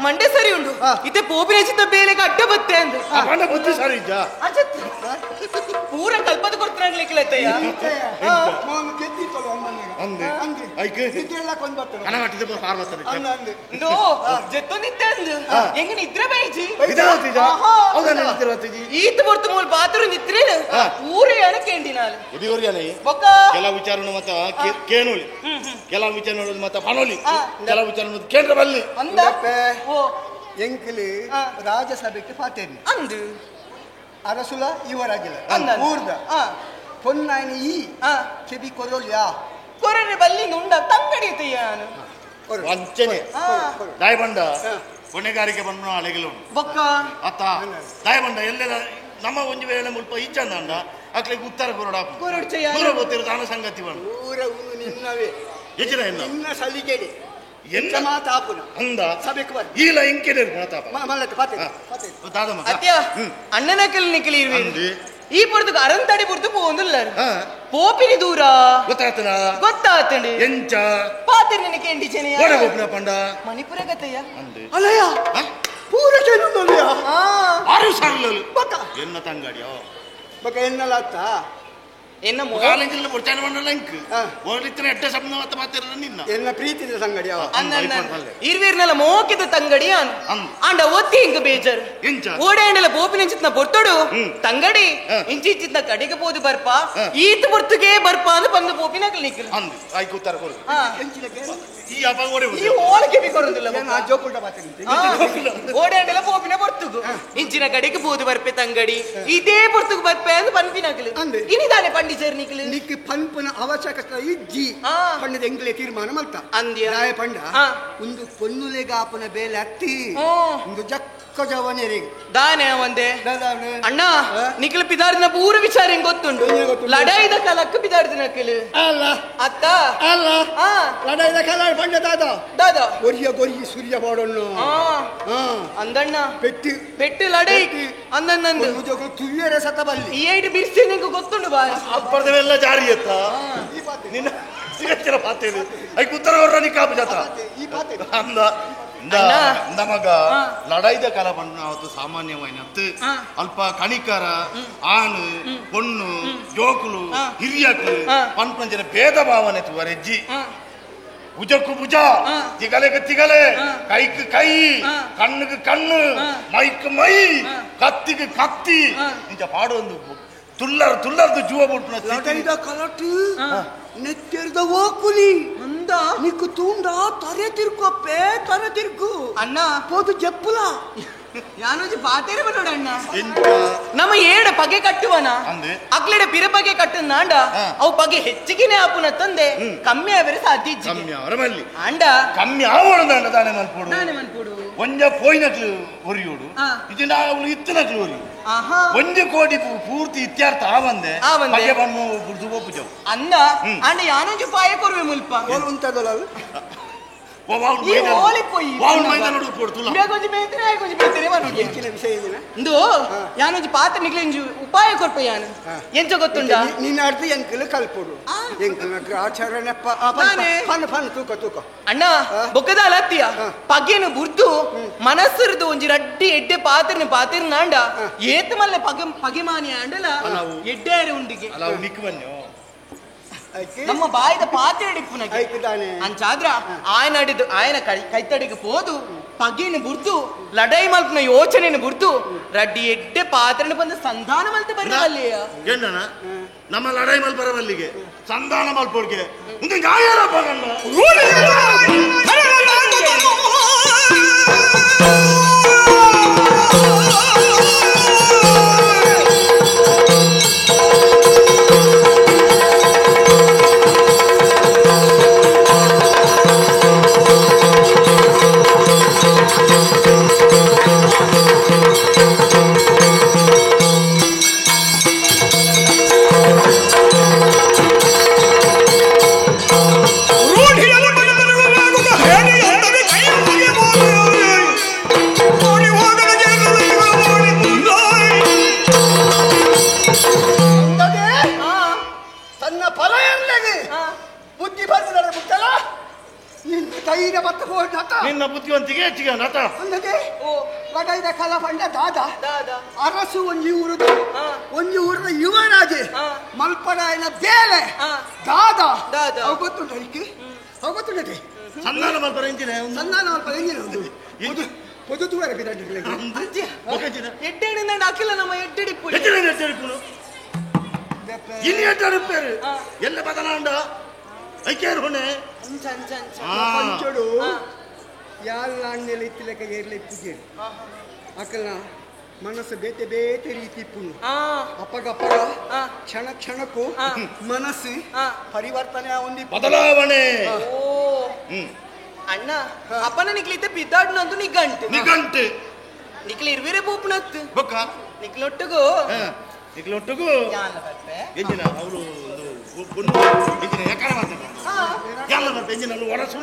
Speaker 4: ಮಂಡೆ ಸರಿ ಉಂಟು ಇತ್ತೆ ಪೋಪಿನ ಚಿತ್ತ ಬೇಲೆಗೆ ಅಡ್ಡ ಬತ್ತೆ ಅಂದು ಪೂರ ಕಲ್ಪದ ಕೊಡ್ತಾಗ್ಲಿಕ್ಕಿಲ್ಲ ಜೆತ್ತೊಂದಿತ್ತೆ ಅಂದು ಹೆಂಗ ನಿದ್ರೆ ಬೈಜಿ ಈತ ಬೊರ್ತು ಮೂಲ ಪಾತ್ರ ನಿತ್ರೆ ಊರೇ ಕೇಂಡಿ ನಾನು
Speaker 3: ಕೆಲವು ವಿಚಾರ ಮತ್ತ ಕೇನೋಲಿ ಕೆಲವು ವಿಚಾರ ನೋಡೋದು ಮತ್ತ ಪನೋಲಿ ಕೆಲವು ವಿಚಾರ ನೋಡೋದು ಕೇಂದ್ರ ಬಲ್ಲಿ
Speaker 4: ಅಂದ
Speaker 2: ಎಂಕಲಿ ರಾಜಸಭೆಗೆ ಪಾತೇನಿ
Speaker 4: ಅಂದು
Speaker 2: ಅರಸುಲ ಇವರಾಗಿಲ್ಲ ಊರ್ದ ಪೊನ್ನಾಯನ ಈ ಕೆಬಿ ಕೊರೋಲ್ಯಾ
Speaker 4: ಕೊರರೆ ಬಲ್ಲಿ ಉಂಡ ತಂಗಡಿ ನಾನು
Speaker 3: ವಂಚನೆ ದಾಯಬಂಡ ಕೊನೆಗಾರಿಕೆ ಬಂದ ಅಲೆಗಳು
Speaker 4: ಬೊಕ್ಕ
Speaker 3: ಅತ್ತ ದಾಯಬಂಡ ಎಲ್ಲೆಲ್ಲ ನಮ್ಮ ಒಂದು ವೇಳೆ ಮುಲ್ಪ ಇಚ್ಚಂದ ಅಕ್ಲಿಗೆ ಉತ್ತರ ಕೊರಡ ದೂರ ಗೊತ್ತಿರೋ ದಾನ ಸಂಗತಿ
Speaker 2: ಊರ ನಿನ್ನವೇ
Speaker 3: ಎಜ್ಜನ
Speaker 2: ನಿನ್ನ ಸಲಿಗೆಡೆ
Speaker 3: ಎನ್ನ
Speaker 2: ಮಾತಾಪುನ
Speaker 3: ಅಂದ
Speaker 2: ಸಭೆಗೆ ಬರ್
Speaker 3: ಈಲ ಇಂಕೆಡೆ ಮಾತಾಪ
Speaker 2: ಮಲ್ಲತ್ತೆ ಪಾತೆ ಪಾತೆ
Speaker 3: ದಾದ ಮಗ
Speaker 4: ಅತ್ಯ ಅಣ್ಣನ ಕಲ್ ನಿಕಲಿ ಇರುವೆ ಈ ಪೊರ್ತುಗ ಅರಂತಡಿ ಪೊರ್ತು ಪೋಂದುಲ್ಲರು ಪೋಪಿನಿ ದೂರ
Speaker 3: ಗೊತ್ತಾತನ
Speaker 4: ಗೊತ್ತಾತಂಡಿ
Speaker 3: ಎಂಚ
Speaker 4: ಪಾತೆ ನಿನಗೆ ಎಂಡಿಚೆನೆ
Speaker 3: ಓಡ ಗೋಪುನ ಪಂಡ
Speaker 4: ಮಣಿಪುರ ಗತಯ್ಯ
Speaker 3: ಅಂದೆ
Speaker 2: ಅಲಯ ಪೂರ ಕೇಳುನಲ್ಲಯ
Speaker 3: ಆರು ಸಾರ್ಲಲು
Speaker 2: ಬಕ
Speaker 3: ಎನ್ನ ತಂಗಡಿಯೋ
Speaker 2: ಬಕ ಎನ್ನಲಾತ
Speaker 4: ಎನ್ನ
Speaker 3: ಕಾಲೇಜಿನಲ್ಲಿ ಬರ್ತಾನೆ ಲಂಕ್ ಓಡ್ಲಿತ್ತಿನ ಎಡ್ಡೆ ಶಬ್ದ ಮಾತ ಮಾತಿರಲ್ಲ ನಿನ್ನ
Speaker 2: ಎನ್ನ ಪ್ರೀತಿದ ಸಂಗಡಿ ಅವ
Speaker 4: ಇರ್ವೀರ್ನೆಲ್ಲ ಮೋಕಿದ ತಂಗಡಿ ಅನ್ ಆಂಡ ಒತ್ತಿ ಹಿಂಗ ಬೇಜಾರು
Speaker 3: ಎಂಚ
Speaker 4: ಓಡಾಂಡಲ ಬೋಪಿನ ಚಿತ್ನ ಬೊರ್ತೊಡು ತಂಗಡಿ ಇಂಚಿಚಿತ್ನ ಕಡೆಗೆ ಪೋದು ಬರ್ಪ ಈತ ಬೊರ್ತುಗೆ ಬರ್ಪ ಅಂದ್ ಬಂದು ಬೋಪಿನ ನಿಕ್ಕಲು
Speaker 3: ಅಂದು ಆಯ್ಕು ಉತ್ತರ ಕೊಡು ಈ ಅಪ್ಪ ಓಡಿ
Speaker 4: ಈ ಓಳಕ್ಕೆ ಬಿ ಕೊರೊಂದಿಲ್ಲ
Speaker 2: ಆ ಜೋಕುಂಡ ಮಾತಿರಂತೆ
Speaker 4: ಓಡಾಂಡಲ ಬೋಪಿನ ಬೊರ್ತುಗು ಇಂಚಿನ ಕಡೆಗೆ ಪೋದು ಬರ್ಪೆ ತಂಗಡಿ ಇದೇ ಬೊರ್ತುಗು ಬರ್ಪೆ ಅಂದ್ ಪನ್ಪಿನಕಲು ಇನಿದಾನೆ ಪಂಡಿ
Speaker 2: ನಿಕ್ ಪನ್ಪುನ ಅವಶ್ಯಕತೆ ಇಜ್ಜಿ ಪಂಡದ ಎಂಗ್ಲೆ ತೀರ್ಮಾನ ಮಲ್ತ
Speaker 4: ಅಂದ್ಯ
Speaker 2: ರಾಯ ಪಂಡ ಒಂದು ಪೊನ್ನುಲೆಗಾಪನ ಬೇಲೆ ಅತ್ತಿ ಒಂದು ಜಕ್ಕ ಜವನೆರಿಗೆ
Speaker 4: ದಾನೆ ಒಂದೇ ಅಣ್ಣ ನಿಖಿಲ ಪಿದಾರ್ದಿನ ಪೂರ ವಿಚಾರ ಹೆಂಗ್ ಗೊತ್ತುಂಟು ಲಡಾಯಿದ ಕಾಲಕ್ಕೆ ಪಿದಾರ್ದಿನ ಕಿಲು
Speaker 2: ಅಲ್ಲ
Speaker 4: ಅತ್ತ
Speaker 2: ಅಲ್ಲ ಲಡಾಯಿದ ಕಾಲ ಪಂಡ ದಾದ
Speaker 4: ದಾದ
Speaker 2: ಗೊರಿಯ ಗೊರಿ ಸೂರ್ಯ ಬಾಡೊಣ್ಣು
Speaker 4: ಅಂದಣ್ಣ
Speaker 2: ಪೆಟ್ಟು
Speaker 4: ಪೆಟ್ಟು ಲಡೈ ಅಂದಣ್ಣಂದು
Speaker 2: ತುಯ್ಯರೆ ಸತ ಬಲ್ಲಿ
Speaker 4: ಈ ಐಡು ಬಿರ್ಸಿ ನಿಂಗೆ ಗೊತ್ತುಂಟು ಬಾ
Speaker 3: ಅಪ್ಪರ್ದವೆಲ್ಲ ಜಾರಿ ಎತ್ತ ನಿನ್ನ ಸಿಗತ್ತಿರ ಪಾತೇನು ಐಕ್ ಉತ್ತರ ಹೊರ ನಿಕ್ಕಾಪು ಜಾತ ಅಂದ ನಮಗ ಲಡಾಯ್ದ ಕಾಲ ಬಣ್ಣ ಅವತ್ತು ಸಾಮಾನ್ಯವಾಯಿನತ್ತು ಅಲ್ಪ ಕಣಿಕರ ಆನು ಪೊಣ್ಣು ಜೋಕುಲು ಹಿರಿಯಕು ಪನ್ಪಂಜನ ಭೇದ ಭಾವನೆ ತುವರೆಜ್ಜಿ ಭುಜಕ್ಕು ಭುಜ ತಿಗಲೆಗೆ ತಿಗಲೆ ಕೈக்கு ಕೈ ಕಣ್ಣುக்கு ಕಣ್ಣು ಮೈக்கு ಮೈ ಕತ್ತಿಗೆ ಕತ್ತಿ ಇಂಚ ಪಾಡೊಂದು ತುಲ್ಲರ್ ತುಲ್ಲರ್ದು ಜೀವ ಬಿಟ್ಟು
Speaker 2: ಲಡೈದ ಕಲಟು ನೆತ್ತೆರ್ದ ಓಕುಲಿ ಅಂದ ನಿಕ್ಕು ತೂಂಡ ತರೆ ತಿರ್ಕೊಪ್ಪೆ ತರೆ ತಿರ್ಕು
Speaker 4: ಅಣ್ಣ
Speaker 2: ಪೋದು ಜಪ್ಪುಲ
Speaker 4: ಯಾನೊಂಜಿ ಪಾತೇರೆ ಬನ್ನೋಡ ಅಣ್ಣ ನಮ್ಮ ಏಡ ಪಗೆ ಕಟ್ಟುವನ ಅಕ್ಲೆಡ ಪಿರ ಪಗೆ ಕಟ್ಟುನಾಂಡ ಅವು ಪಗೆ ಹೆಚ್ಚಿಗೆನೆ ಆಪುನ ತಂದೆ ಕಮ್ಮಿ ಅವರೆ ಸಾಧ್ಯ
Speaker 3: ಕಮ್ಮಿ ಅವರ ಮಲ್ಲಿ
Speaker 4: ಅಂಡ
Speaker 3: ಕಮ್ಮಿ ಆವೋಣ ದಾನೆ ಮನ್ಪೋಡು
Speaker 4: ದಾನೆ ಮನ್ಪೋಡು
Speaker 3: ಒಂಜ ಪೋಯಿನಕ್ಲು ಒರಿಯೋಡು ಇದನ್ನ ಅವಳು ಇತ್ತನಕ್ಲು ಒರಿಯೋಡು ಒಂಜಿ ಕೋಟಿ ಪೂರ್ತಿ ಇತ್ಯರ್ಥ ಆವಂದೆ ಪಗೆ ಬಣ್ಣು ಬುಡ್ದು ಒಪ್ಪುಜವು
Speaker 4: ಅಂದ ಅಂಡ ಯಾನೊಂಜಿ ಪಾಯ ಕೊರುವೆ ಮುಲ್ಪ
Speaker 2: ಉಂಟದಲ್ಲ
Speaker 4: ಈ ಓಲಿ ಪೋಯಿ ಬೇಗೊಂಜಿ ಬೇತ್ರೆ ಆಯ್ಕೊಂಜಿ ಬೇತ್ರೆ ಮನುಗೆ
Speaker 2: ಎಂಚಿನ ವಿಷಯ ಏನಿನ
Speaker 4: ಇಂದು ಯಾನೊಂಜಿ ಪಾತ್ರ ನಿಕ್ಲೆ ಒಂಜಿ ಉಪಾಯ ಕೊರ್ಪ ಯಾನು ಎಂಚ ಗೊತ್ತುಂಡ
Speaker 2: ನಿನ್ನ ಅರ್ಧ ಎಂಕಲ್ ಕಲ್ಪೊಡು ಎಂಕಲ್ ಆಚರಣೆಪ್ಪ ಫನ್ ಫನ್ ತೂಕ ತೂಕ
Speaker 4: ಅಣ್ಣ ಬೊಕ್ಕದ ಅಲತ್ತಿಯ ಪಗೆನು ಬುರ್ದು ಮನಸ್ಸುರ್ದು ಒಂಜಿ ರಡ್ಡಿ ಎಡ್ಡೆ ಪಾತ್ರನ ಪಾತಿರ್ನಾಂಡ ಏತ್ ಮಲ್ಲೆ ಪಗೆ ಪಗೆ ಮಾನಿ ಆಂಡಲ ಎಡ್ಡೇರೆ ಉಂಡಿಗೆ ನಮ್ಮ ಬಾಯಿದ ಪಾತ್ರೆ ಇಪ್ಪುನಗೆ ಅಂಚಾದ್ರ ಆಯನ ಅಡಿದು ಆಯನ ಕೈತಡಿಗೆ ಪೋದು ಪಗೆನು ಬುರ್ದು ಲಡೈ ಮಲ್ಪನ ಯೋಚನೆನು ಬುರ್ದು ರಡ್ಡಿ ಎಡ್ಡೆ ಪಾತ್ರನ ಬಂದು ಸಂಧಾನ ಮಲ್ತೆ ಬರವಲ್ಲಿಯ
Speaker 3: ನಮ್ಮ ಲಡೈ ಮಲ್ ಬರವಲ್ಲಿಗೆ ಸಂಧಾನ ಮಲ್ಪೋಡ್ಗೆ ಮುಂದೆ ನಿನ್ನ ಬುದ್ಧಿವಂತಿಗೆ ಹೆಚ್ಚಿಗೆ ನಟ
Speaker 2: ಲಡೈದ ಕಲ ಪಂಡ ದಾದ ಅರಸು ಒಂಜಿ ಊರುದ ಒಂಜಿ ಊರಿನ ಯುವರಾಜೆ ಮಲ್ಪಡಾಯನ ಬೇಲೆ ದಾದ ಅವು ಗೊತ್ತುಂಟ ಇಕ್ಕಿ ಅವು ಗೊತ್ತುಂಟೆ
Speaker 3: ಸಂಧಾನ ಮಲ್ಪರ ಇಂಜಿನ
Speaker 2: ಸಂಧಾನ ಮಲ್ಪರ ಇಂಜಿನ ಒಂದು ಪೊದು ತೂವರೆ ಬಿದಂಡಿಗೆ
Speaker 4: ಎಡ್ಡೆಡಿಂದ ಅಖಿಲ ನಮ್ಮ ಎಡ್ಡೆಡಿಪ್ಪು
Speaker 3: ಎಡ್ಡೆಡಿಪ್ಪು ಇನ್ನು ಎಡ್ಡೆಡಿಪ್ಪೇರು ಎಲ್ಲ ಬದಲಾಂಡ ಐಕೇರು ಹೊಣೆ
Speaker 4: ಅಂಚ ಅಂಚ ಅಂಚ
Speaker 2: ಪಂಚಡು ಯಾಲ ಅಣ್ಣೆಲ್ಲ ಇತ್ತಿಲೆಕ್ಕ ಏರ್ಲೆ ಇಪ್ಪುಜೇರು ಅಕಲ್ನ ಮನಸ್ಸು ಬೇತೆ ಬೇತೆ ರೀತಿ ಇಪ್ಪುನು ಅಪ್ಪಗಪ್ಪಗ ಕ್ಷಣ ಕ್ಷಣಕ್ಕೂ ಮನಸ್ಸು ಪರಿವರ್ತನೆ ಒಂದು
Speaker 3: ಬದಲಾವಣೆ.
Speaker 4: ಅಣ್ಣ ಅಪ್ಪನ ನಿಕ್ಲಿತ್ತೆ ಬಿದ್ದಾಡ್ನಂದು ನಿಗಂಟು
Speaker 3: ನಿಗಂಟು
Speaker 4: ನಿಕ್ಲಿ ಇರ್ವಿರೆ ಪೂಪುನತ್ತು
Speaker 3: ಬೊಕ್ಕ
Speaker 4: ನಿಕ್ಲೊಟ್ಟುಗು
Speaker 3: ನಿಕ್ಲೊಟ್ಟುಗು ಎಂಜಿನ ಅವರು ಎಂಜಿನ ಯಾಕಡೆ ಮಾಡ್ತಾರೆ ಯಾಲ ಬರ್ತೆ ಎಂಜಿನ ಅಲ್ಲಿ ಒಡಸು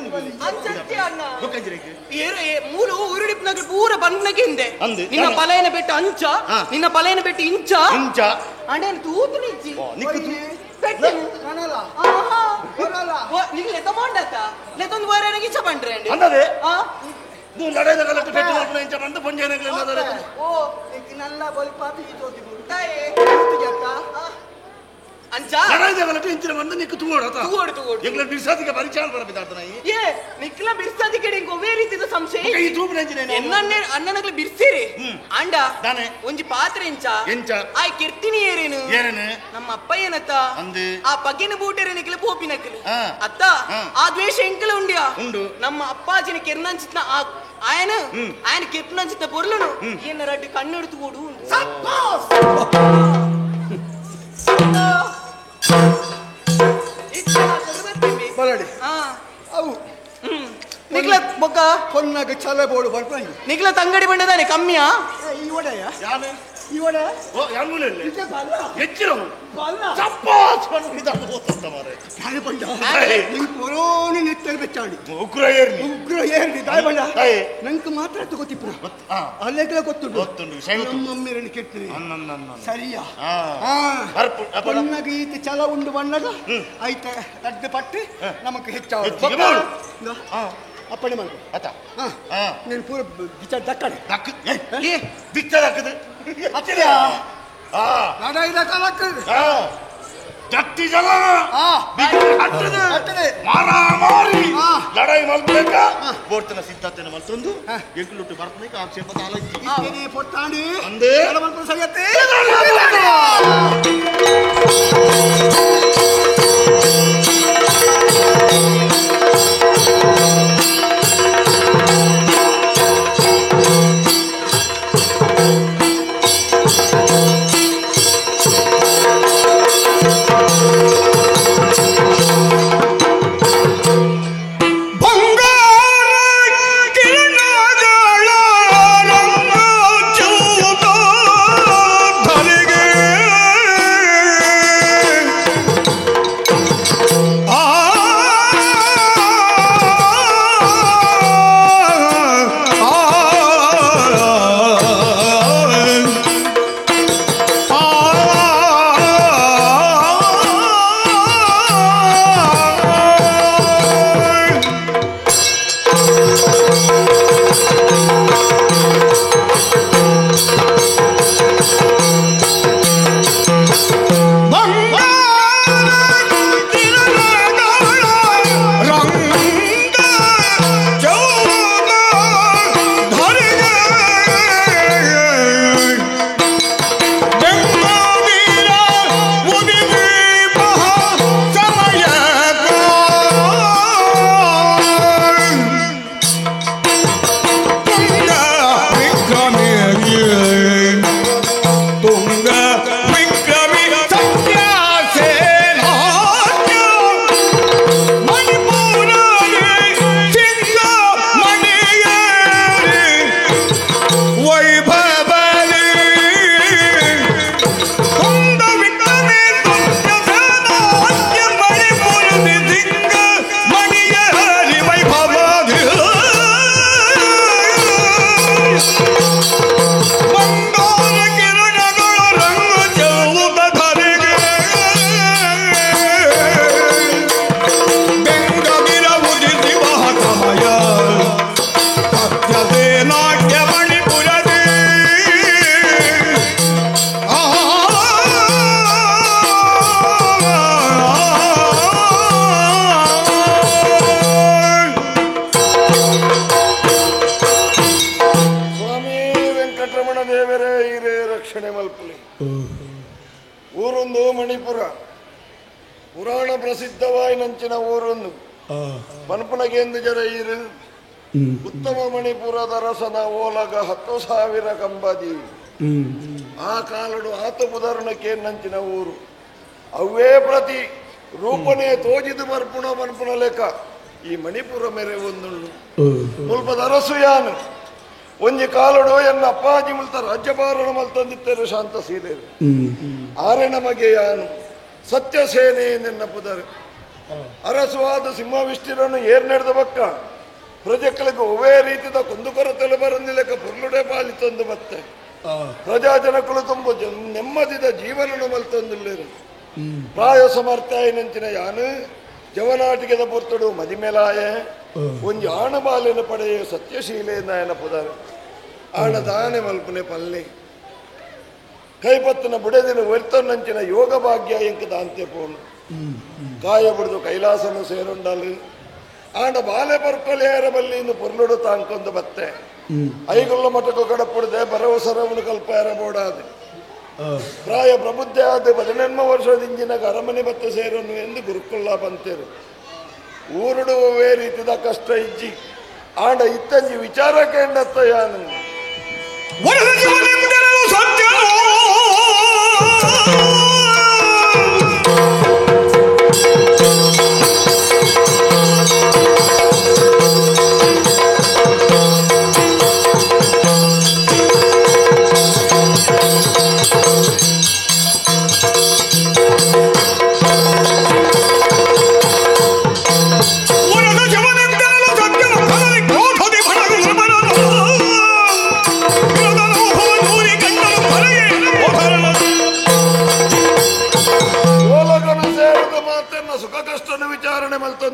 Speaker 4: ಮೂಲು ಊರುಡಿಪ್ನಾಗ ಪೂರ ಬಂದ್ನಗೆ ಹಿಂದೆ ನಿನ್ನ ಪಲಯನ ಬೆಟ್ಟು ಅಂಚ ನಿನ್ನ ಪಲಯನ ಬೆಟ್ಟು ಇಂಚ
Speaker 3: ಇಂಚ
Speaker 4: ಅಣ್ಣನ ತೂತು ನಿಜ್ಜಿ
Speaker 2: ನಿಕ್ಕು ಕಣಲ
Speaker 4: ಆಹಾ
Speaker 2: ಬರಲ್ಲ
Speaker 4: ನಿಕ್ಲೆ ಲೆತ್ತ ಮಾಂಡತ್ತ ಲೆತ್ತೊಂದು ವಾರ ಇಚ್ಛ ಪಂಡ್ರೆ
Speaker 3: ಅಂದದೆ ನೀವು ಲಡೈದ ಕಲಟ್ಟು ಪೆಟ್ಟು ಮಾಡ್ಕೊಂಡು ಇಂಚ ಬಂದು ಪಂಜಾನಗಲ
Speaker 4: ಓ
Speaker 2: ನಿಕ್ ನಲ್ಲ ಬಲ್ಪಾತಿ ಈ ತೋತಿ
Speaker 4: ತಾಯೇ
Speaker 2: ಜಕ್ಕ
Speaker 4: ಅಂಚ
Speaker 3: ಲಡೈದ ಕಲಟ್ಟು ಇಂಚಿನ ಬಂದು ನಿಕ್ಕು ತೂಗೋಡ
Speaker 4: ತೂಗೋಡು ತೂಗೋಡು
Speaker 3: ಎಂಗ್ಲ ಬಿರ್ಸಾದಿಗೆ ಪರಿಚಯ ಬರಬಿದಾರ್ತನ
Speaker 4: ಏ ನಿಕ್ಲ ಬಿರ್ಸಾದಿಗೆ ನಿಂಗೆ ಒವ್ವೇ ರೀತಿದ ಸಂಶಯ
Speaker 3: ಈ ತೂಪಿನ ಇಂಚಿನ
Speaker 4: ಎನ್ನನ್ನೇ ಅಣ್ಣನಗ್ಲ ಬಿರ್ಸಿರಿ ಅಂಡ
Speaker 3: ದಾನೆ
Speaker 4: ಒಂಜಿ ಪಾತ್ರೆ ಇಂಚ
Speaker 3: ಎಂಚ
Speaker 4: ಆಯ್ ಕಿರ್ತಿನಿ ಏರೇನು
Speaker 3: ಏರೇನು
Speaker 4: ನಮ್ಮ ಅಪ್ಪ ಏನತ್ತ
Speaker 3: ಅಂದು
Speaker 4: ಆ ಪಗೆನ ಬೂಟೆರೆ ನಿಕ್ಲ ಪೋಪಿನಕ್ಲು ಅತ್ತ ಆ ದ್ವೇಷ ಎಂಕಲ ಉಂಡ್ಯಾ
Speaker 3: ಉಂಡು
Speaker 4: ನಮ್ಮ ಅಪ್ಪಾಜಿನ ಕಿರ್ನಂಚಿತ್ನ ಆ ఆయన ఆయన కిర్నంచిత్న పొర్లును ఈయన రడ్డి కన్నుడుతూ కూడు
Speaker 2: సపోస్
Speaker 4: ನಿಕ್ಲ ಬೊಕ್ಕ
Speaker 2: పొన్నాಗ ಚಲ ಬೋಡು ಬರ್ಕೊಂಡು
Speaker 4: ನಿಕ್ಲ ತಂಗಡಿ ಬಂಡದಾನೆ ಕಮ್ಮಿಯಾ
Speaker 2: ಈ ಒಡೆಯ
Speaker 3: ಯಾನೆ
Speaker 2: ಈ ಒಡೆ
Speaker 3: ಓ ಯಾನ್ಗುಲೆ
Speaker 2: ಇತ್ತೆ ಬಲ್ಲ
Speaker 3: ಎಚ್ಚಿರೋ
Speaker 2: ಬಲ್ಲ
Speaker 3: ಸಪ್ಪಾಸ್ ಬಂದು ಹೋತಂತ ಮಾರೆ
Speaker 2: ದಾಯ ಬಂಡ ನಿಂಗೆ ಕೊರೋನಿ ನೆತ್ತಲ್ ಬೆಚ್ಚಾಂಡಿ
Speaker 3: ಉಗ್ರ ಏರ್ನಿ
Speaker 2: ಉಗ್ರ ಏರ್ನಿ ದಾಯ ಬಂಡ ನಂಗೆ ಮಾತ್ರ ಗೊತ್ತಿಪ್ಪು ಅಲ್ಲೆಗ್ಲ ಗೊತ್ತುಂಟು
Speaker 3: ಗೊತ್ತುಂಟು ವಿಷಯ ಗೊತ್ತು
Speaker 2: ನಮ್ಮ ಅಮ್ಮಿರನ್ನು ಕೆಟ್ಟಿರಿ ಸರಿಯಾ
Speaker 3: ಬರ್ಪು
Speaker 2: ಪೊನ್ನಗ ಈತ ಚಲ ಉಂಡು ಬಣ್ಣದ ಐತ ರಡ್ಡು ಪಟ್ಟು ನಮಕ್ ಹೆಚ್ಚಾವ ಅಪ್ಪಣೆ ಮಾಡ್ಕೊ
Speaker 3: ಆತ
Speaker 2: నేను ಪೂರ ಬಿಚಾರ ದಕ್ಕಡೆ
Speaker 3: ದಕ್ಕ ಬಿಚ್ಚ ದಕ್ಕದು
Speaker 2: ಲಡಾಯಿದ ಕಾಲಕ್ಕೆ
Speaker 3: ಜಟ್ಟಿ ಜಲ ಹಟ್ಟದೆ ಮಾರಾಮಾರಿ ಲಡಾಯಿ ಮಲ್ಪಲೇಕ ಬೋರ್ತನ ಸಿದ್ಧತೆನ ಮಲ್ತೊಂದು ಎಂಕುಲುಟ್ಟು ಬರ್ತನೇಕ ಆಕ್ಷೇಪ ತಾಲಜ್ಜಿ
Speaker 2: ಪೊಟ್ಟಾಂಡಿ
Speaker 3: ಅಂದೇ
Speaker 2: ಮಲ್ಪ ಸರಿಯತ್ತೆ.
Speaker 1: ಬಂಗಾರ ಕಿರಣಗಳ ರಂಗ ಚೌತ ಧರೆಗೆ.
Speaker 3: ಮಣಿಪುರ ಪುರಾಣ ಪ್ರಸಿದ್ಧವಾಯಿನಂಚಿನ ಊರೊಂದು ಪನ್ಪುನಗೇಂದು ಜರ ಈರು ಉತ್ತಮ ಮಣಿಪುರದ ರಸನ ಓಲಗ 10,000 ಕಂಬದಿ ಆ ಕಾಲಡು ಆತ ಪುದರ್ಣಕ್ಕೆ ನಂಚಿನ ಊರು ಅವೇ ಪ್ರತಿ ರೂಪನೇ ತೋಜಿದು ಬರ್ಪುಣ ಪನ್ಪುನ ಲೆಕ್ಕ ಈ ಮಣಿಪುರ ಮೇರೆ ಒಂದುಂಡು ಮುಲ್ಪದ ಅರಸು ಯಾನು ಒಂಜಿ ಕಾಲಡು ಎನ್ನ ಅಪ್ಪಾಜಿ ಮುಲ್ತ ರಾಜ್ಯಭಾರಣ ಮಲ್ತಂದಿತ್ತೇರು ಶಾಂತ ಸೀಲೆರು ಆರೆ ನಮಗೆ ಯಾನು ಸತ್ಯಸೇನೆ ನಿನ್ನ ಪುದರೆ ಅರಸುವಾದ ಸಿಂಹವಿಷ್ಟಿರನ್ನು ಏರ್ ನಡೆದ ಬಕ್ಕ ಪ್ರಜೆಗಳಿಗೆ ಒವೇ ರೀತಿದ ಕುಂದುಕೊರತೆಲು ಬರಂದಿಲೆಕ್ಕ ಪುರ್ಲುಡೆ ಪಾಲಿ ತಂದು ಬತ್ತೆ ಪ್ರಜಾಜನಕುಲು ತುಂಬ ನೆಮ್ಮದಿದ ಜೀವನನು ಮಲ್ತಂದಿಲ್ಲೇರು ಪ್ರಾಯ ಸಮರ್ಥಾಯನಂಚಿನ ಯಾನು ಜವನಾಟಿಗೆದ ಪೊರ್ತಡು ಮದಿಮೆಲಾಯ ಒಂಜಿ ಆಣಬಾಲಿನ ಪಡೆಯ ಸತ್ಯಶೀಲೆ ನಾಯನ ಪುದಾರೆ ಆಣ ದಾನೆ ಮಲ್ಪನೆ ಪಲ್ಲೆ ಕೈಪತ್ತನ ಬುಡೆದಿನ ಒರ್ತನಂಚಿನ ಯೋಗ ಭಾಗ್ಯ ಎಂಕ ದಾಂತೆ ಪೋನು ಕಾಯ ಬಿಡುದು ಕೈಲಾಸನು ಸೇರುಂಡಲು ಆಂಡ ಬಾಲೆ ಪರ್ಪಲೇರ ಬಲ್ಲಿ ಇನ್ನು ಪೊರ್ಲುಡು ತಾಂಕೊಂದು ಬತ್ತೆ ಐಗುಲ್ಲ ಮಠಕ್ಕೂ ಕಡಪುಡದೆ ಬರವಸರವನು ಕಲ್ಪಾರ ಬೋಡಾದೆ ಪ್ರಾಯ ಪ್ರಬುದ್ಧ ಆದ 18 ವರ್ಷದಿಂಜಿನ ಅರಮನೆ ಬತ್ತೆ ಸೇರನು ಎಂದು ಗುರುಕುಲ್ಲ ಬಂತೇರು ಊರುಡುವೇ ರೀತಿದ ಕಷ್ಟ ಇಜ್ಜಿ ಆಂಡ ಇತ್ತಂಜಿ ವಿಚಾರ ಕೇಂಡತ್ತ ಯಾನು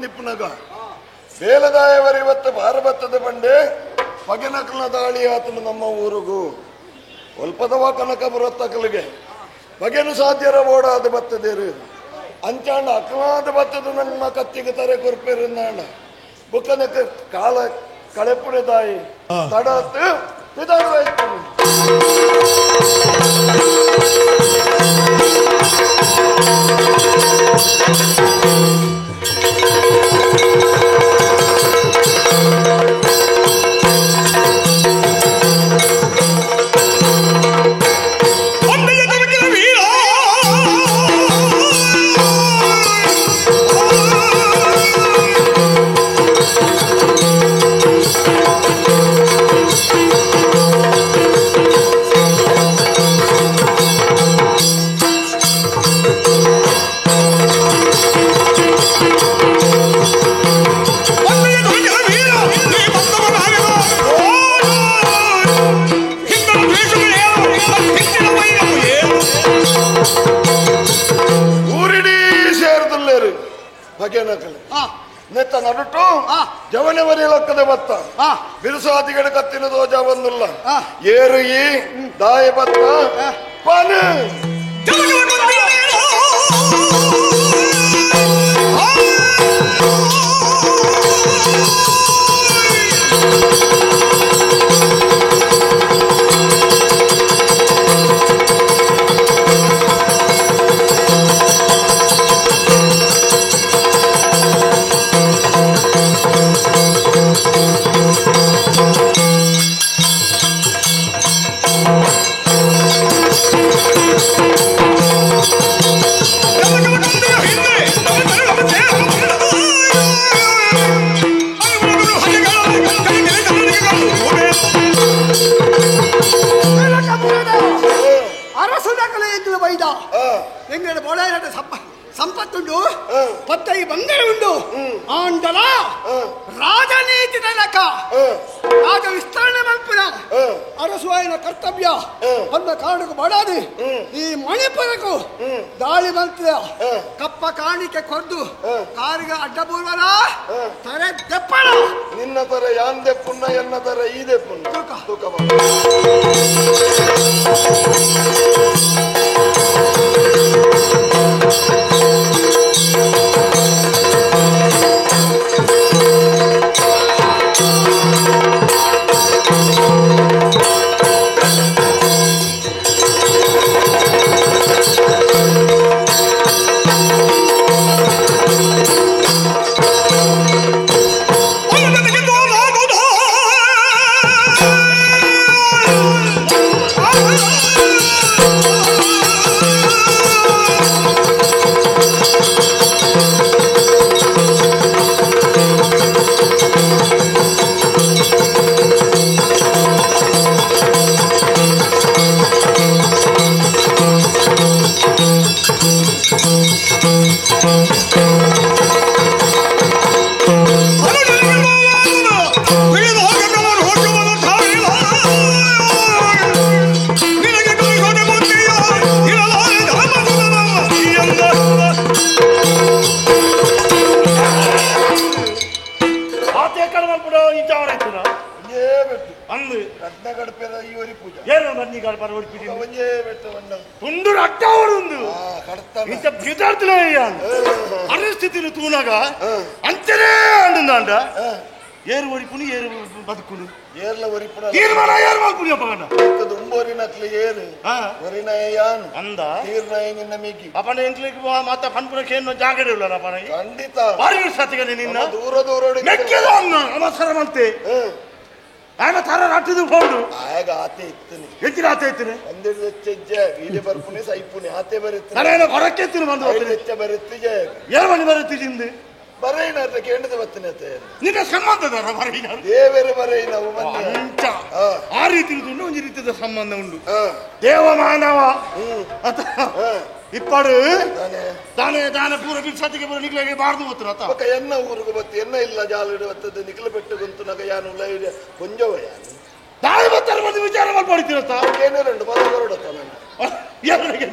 Speaker 3: ನಿಪ್ಪುನಗ ಬೇಲದಾಯವರಿ ಇವತ್ತು ಭಾರಬತ್ತದ ಬಂಡೆ ಪಗೆನಕಲ್ನ ದಾಳಿ ಆತನು ನಮ್ಮ ಊರಿಗೂ ಒಲ್ಪದವ ಕನಕ ಬರುತ್ತಕಲಿಗೆ ಬಗೆನು ಸಾಧ್ಯರ ಓಡಾದ ಬತ್ತದೇರು ಅಂಚಾಂಡ ಅಕ್ಲಾದ ಬತ್ತದ ನನ್ನ ಕತ್ತಿಗೆ ತಾರೆ ಕೊರ್ಪೇರು ನಾಣ ಬುಕ್ಕನಕ ಕಾಲ ಕಳೆಪುಡೆ ತಾಯಿ ತಡತ್ತು ಪಿದಾಡುವಾಯ್ತು. ನೆತ್ತ ನಡುಟು ಜವನವರಿ ಲಕ್ಕದ ಬತ್ತ ಬಿರುಸಾದಿಗಳ ಕತ್ತಿನ ದೋಜ ಬಂದಿಲ್ಲ ಏರು ಈ ದಾಯ ಬತ್ತ ಪಾನು
Speaker 2: ಸಂಪತ್ತುಂಡು ಪತ್ತೈ ಬಂಗಾರ ಉಂಡು ಆಂಡಲ ರಾಜನೀತಿ ತನಕ ರಾಜ ವಿಸ್ತರಣೆ ಮಲ್ಪುನ ಅರಸುವಾಯಿನ ಕರ್ತವ್ಯ ಅಂದ ಕಾರಣಕ್ಕೂ ಬಡಾದಿ ಈ ಮಣಿಪುರಕ್ಕೂ ದಾಳಿ ಮಂತ್ರ ಕಪ್ಪ ಕಾಣಿಕೆ ಕೊಡ್ದು ಕಾರಿಗೆ ಅಡ್ಡಬೂರ್ವರ ತರೆ ದೆಪ್ಪಣ
Speaker 3: ನಿನ್ನ ತರ ಯಾಂದೆ ಪುಣ್ಣ ಎನ್ನ ತರ ಈದೆ ಪುಣ್ಣ ತೂಕ.
Speaker 5: ರತ್ನ ಕಡಪೆರ ಈ ಒರಿ ಪೂಜೆ
Speaker 3: ಏನು ಬನ್ನಿ ಕಡಪರ ಒರಿ ಪೂಜೆ
Speaker 5: ಒಂಜೇ ಬೆಟ್ಟ ಬಂಡ
Speaker 3: ತುಂಡು ರಟ್ಟಾವಡುಂದು
Speaker 5: ಕಡತ
Speaker 3: ಇಂತ ಬಿದಾರ್ತಲೇ ಪರಿಸ್ಥಿತಿನ ತೂನಾಗ ಅಂಚನೇ ಅಂದಂಡ ಏರು ಒರಿಪುನಿ ಏರು ಬದುಕುನು
Speaker 5: ಏರ್ಲ ಒರಿಪುನ
Speaker 3: ತೀರ್ಮಾನ ಏರು ಮಲ್ಪುನಿ ಅಪ್ಪಗಂಡ
Speaker 5: ದುಂಬೋರಿನತ್ಲೆ ಏರು ಒರಿನಯ ಯಾನ್
Speaker 3: ಅಂದ
Speaker 5: ತೀರ್ನಯ ನಿನ್ನ ಮಿಗಿ
Speaker 3: ಅಪ್ಪನ ಎಂಕ್ಲಿಗೆ ಮಾತ ಪನ್ಪುನ ಕೇನು ಜಾಗಡೆ ಇಲ್ಲ ಅಪ್ಪನ
Speaker 5: ಖಂಡಿತ
Speaker 3: ಬಾರಿ ಸತಿಗನೆ ನಿನ್ನ
Speaker 5: ದೂರ ದೂರ
Speaker 3: ಮೆಕ್ಕೆದ ಅನ್ನ ಅವಸರ ಮಂತೆ ಆಗ ತರ ರಟ್ಟಿದು ಪೌಡು
Speaker 5: ಆಗ ಆತೆ ಇತ್ತನೆ
Speaker 3: ಹೆಚ್ಚಿನ ಆತೆ ಇತ್ತನೆ
Speaker 5: ಒಂದೆರಡು ಹೆಚ್ಚೆ ವೀರ್ಯ ಬರ್ಪುನಿ ಸೈಪುನಿ ಆತೆ ಬರುತ್ತೆ
Speaker 3: ಸರಿಯಾದ ಹೊರಕ್ಕೆ ಎತ್ತಿನ ಬಂದು
Speaker 5: ಹೆಚ್ಚ ಬರುತ್ತೆ
Speaker 3: ಏಳು ಮಣಿ ಬರುತ್ತೆ ಹಿಂದೆ
Speaker 5: ಬರೈನ ಅರ್ಧ ಕೇಂದ್ರದ ಬತ್ತನೆ
Speaker 3: ನಿನ್ನ ಸಂಬಂಧದ ಬರೈನ
Speaker 5: ದೇವರು ಬರೈನ
Speaker 3: ಅಂಚ ಆ ರೀತಿ ಉಂಟು ಒಂದು ರೀತಿಯ ಸಂಬಂಧ ಉಂಟು ದೇವ ಮಾನವ ಇಪ್ಪಾಡು ತಾನೇ ತಾನೇ ಪೂರ ಬಿಡ್ಸತಿಗೆ ಪೂರ ನಿಕ್ಲೆಗೆ ಬಾರ್ದು ಗೊತ್ತು ಅತ್ತ
Speaker 5: ಎನ್ನ ಊರಿಗೆ ಬತ್ತು ಎನ್ನ ಇಲ್ಲ ಜಾಲಿಡು ಬತ್ತದ ನಿಕ್ಲ ಬೆಟ್ಟು ಗುಂತು ನಗ ಯಾನು ಉಲ್ಲ ಕೊಂಜವ ಯಾನು
Speaker 3: ತಾಯಿ ಬತ್ತಾರೆ ಬಂದು ವಿಚಾರ ಮಾಡ್ಪಡಿತೀರತ್ತ
Speaker 5: ಏನೇನುಂಟು ಪದ ಬರೋಡತ್ತ ನನ್ನ
Speaker 3: ಎರಡಿಗೆ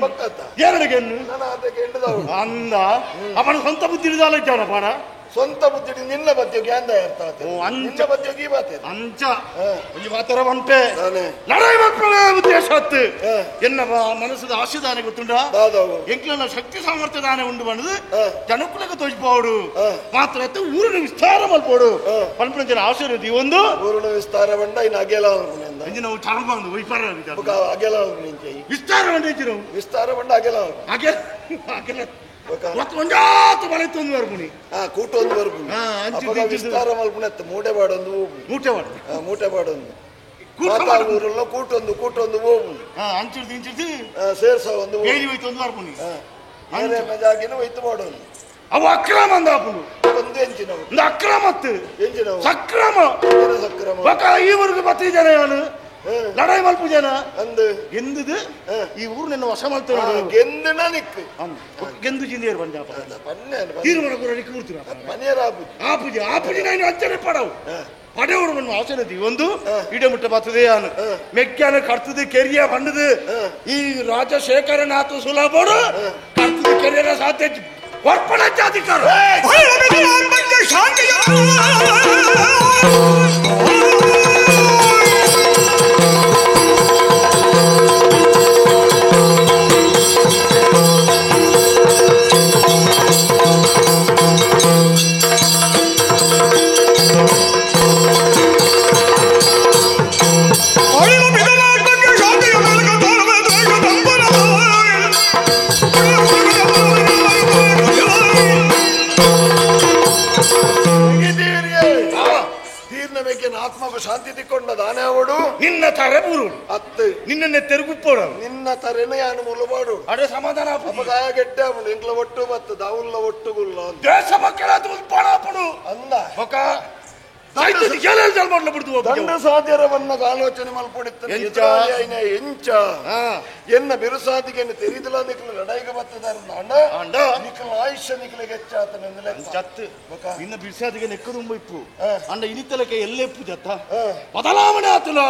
Speaker 5: ನಾನು ಆತ ಕೇಂದ್ರದವಳು
Speaker 3: ಅಂದ ಅವನ ಸ್ವಂತ ಬುದ್ಧಿ ಹಿಡಿದಾಲ ಇದ್ದಾನ ಪಾಡ
Speaker 5: ಸ್ವಂತ ಬುದ್ಧಿ ನಿನ್ನ ಬತ್ತಿಯೋಗಿ ಅಂದ ನಿನ್ನ ಬತ್ತಿಯೋಗಿ ಬಾತೆ
Speaker 3: ಅಂಚ ಒಂದು ಮಾತರ ಬಂಪೆ ಲಡಾಯಿ ಮಕ್ಕಳ ಉದ್ದೇಶ ಹತ್ತು ಎನ್ನ ಮನಸ್ಸದ ಆಶೆದಾನೆ ಗೊತ್ತುಂಡ ಎಂಕ್ಲನ ಶಕ್ತಿ ಸಾಮರ್ಥ್ಯ ದಾನೆ ಉಂಡು ಬಂದದು ಜನಕುಲಕ್ಕೆ ತೋಜಿಪೋಡು ಮಾತ್ರ ಊರಿನ ವಿಸ್ತಾರ ಮಲ್ಪೋಡು ಪನ್ಪನ ಜನ ಆಶೆ ಒಂದು
Speaker 5: ಊರಿನ ವಿಸ್ತಾರ ಬಂಡ ಇನ್ನು ಅಗೆಲ
Speaker 3: ನಾವು ಚರ್ಮ ವಿಸ್ತಾರ
Speaker 5: ಅಗೆಲ
Speaker 3: ವಿಸ್ತಾರ ಬಂಡ
Speaker 5: ವಿಸ್ತಾರ ಬಂಡ ಅಗೆಲ
Speaker 3: ಅಗೆಲ ಅಗೆಲ ಒಂಜಾತು ಬಳೆತೊಂದು ಬರ್ಪುನಿ
Speaker 5: ಕೂಟೊಂದು ಬರ್ಪುನಿ ಅಪಗ ವಿಸ್ತಾರ ಮಲ್ಪುನಿ ಅತ್ತ ಮೂಟೆ ಬಾಡೊಂದು
Speaker 3: ಮೂಟೆ ಬಾಡು
Speaker 5: ಮೂಟೆ ಬಾಡೊಂದು ಊರಲ್ಲ ಕೂಟೊಂದು ಕೂಟೊಂದು ಹೋಗುನಿ
Speaker 3: ಅಂಚಿಡ್ದು ಇಂಚಿಡ್ದು
Speaker 5: ಸೇರ್ಸ ಒಂದು
Speaker 3: ಬೇಲಿ ಹೋಯ್ತೊಂದು ಬರ್ಪುನಿ
Speaker 5: ಜಾಗಿನ ಹೋಯ್ತು ಬಾಡೊಂದು
Speaker 3: ಅವು ಅಕ್ರಮ ಅಂದ ಆಪುಂಡು
Speaker 5: ಒಂದು ಎಂಚಿನವು
Speaker 3: ಒಂದು ಅಕ್ರಮತ್ತು
Speaker 5: ಎಂಚಿನವು
Speaker 3: ಸಕ್ರಮ
Speaker 5: ಸಕ್ರಮ
Speaker 3: ಬೊಕ ಈ ಊರಿಗೆ ಬತ್ತಿ ಜನ ಯಾನು ಲಡಾಯಿ ಮಲ್ಪು ಜನ
Speaker 5: ಅಂದು
Speaker 3: ಗೆಂದುದು ಈ ಊರು ನಿನ್ನ ವಶ ಮಲ್ತೋಡು
Speaker 5: ಗೆಂದನ ನಿಕ್ಕು
Speaker 3: ಗೆಂದು ಜಿಂದೇರು ಪಂಜಾಬ ತೀರ್ಮಾನ ಕೂಡ ನಿಕ್ಕು ಕೂರ್ತೀರ ಆಪುಜಿ ಆಪುಜಿ ನಾನು ಅಂಚನೆ ಪಡವು ಪಡೆಯೋಡು ಮಣ್ಣು ಆಸನದಿ ಒಂದು ಇಡಮುಟ್ಟ ಬರ್ತದೆ ಯಾನು ಮೆಕ್ಕಾನ ಕರ್ತದೆ ಕೆರಿಯ ಬಂಡದು ಈ ರಾಜಶೇಖರನಾಥ ಸುಲಭೋಡು ಕರ್ತದೆ ಕೆರಿಯರ ಸಾಧ್ಯ ಒರ್ಪಣ ಜಾತಿಕಾರ
Speaker 5: ಆತ್ಮకు ಶಾಂತಿ ತಿಕ್ಕೊಂಡ ದಾನೆ ಅವಡು
Speaker 3: ನಿನ್ನ ತರೆ ಬೂರು
Speaker 5: ಅತ್ತು
Speaker 3: ನಿನ್ನೆ ತೆರುಗುಪ್ಪೋಡು
Speaker 5: ನಿನ್ನ ತರೆನ ಯಾನು ಮುಲುಬಾಡು
Speaker 3: ಅಡೆ ಸಮಾಧಾನ
Speaker 5: ಅಪಗಾಯ ಗೆಟ್ಟ ಅವನು ಎಂಕ್ಲ ಒಟ್ಟು ಮತ್ತು ದಾವುಲ್ಲ ಒಟ್ಟುಗುಲ್ಲ
Speaker 3: ದೇಶ ಮಕ್ಕಳ ಪಡಪಡು
Speaker 5: ಅಂದ
Speaker 3: ಬೊಕ
Speaker 5: ದಂಡ ಸಾಧ್ಯರವನ್ನ ಆಲೋಚನೆ ಮಲ್ಪೊಡಿತ್ತ ಎಂಚ ಎನ್ನ ಬಿರುಸಾದಿಗೆ ತೆರಿದಲ ನಿಕ್ಲ ಲಡಾಯಿಗೆ ಬತ್ತದಾರ ಅಣ್ಣ ನಿಕ್ಲ ಆಯುಷ್ಯ ನಿಕ್ಲಿಗೆ ಹೆಚ್ಚಾತನ
Speaker 3: ಚತ್ತು ನಿನ್ನ ಬಿರುಸಾದಿಗೆ ನೆಕ್ಕದುಂಬ ಇಪ್ಪು ಅಂಡ ಇನಿತಲಕ್ಕೆ ಎಲ್ಲೆಪ್ಪು ಜತ್ತ ಬದಲಾವಣೆ ಆತನ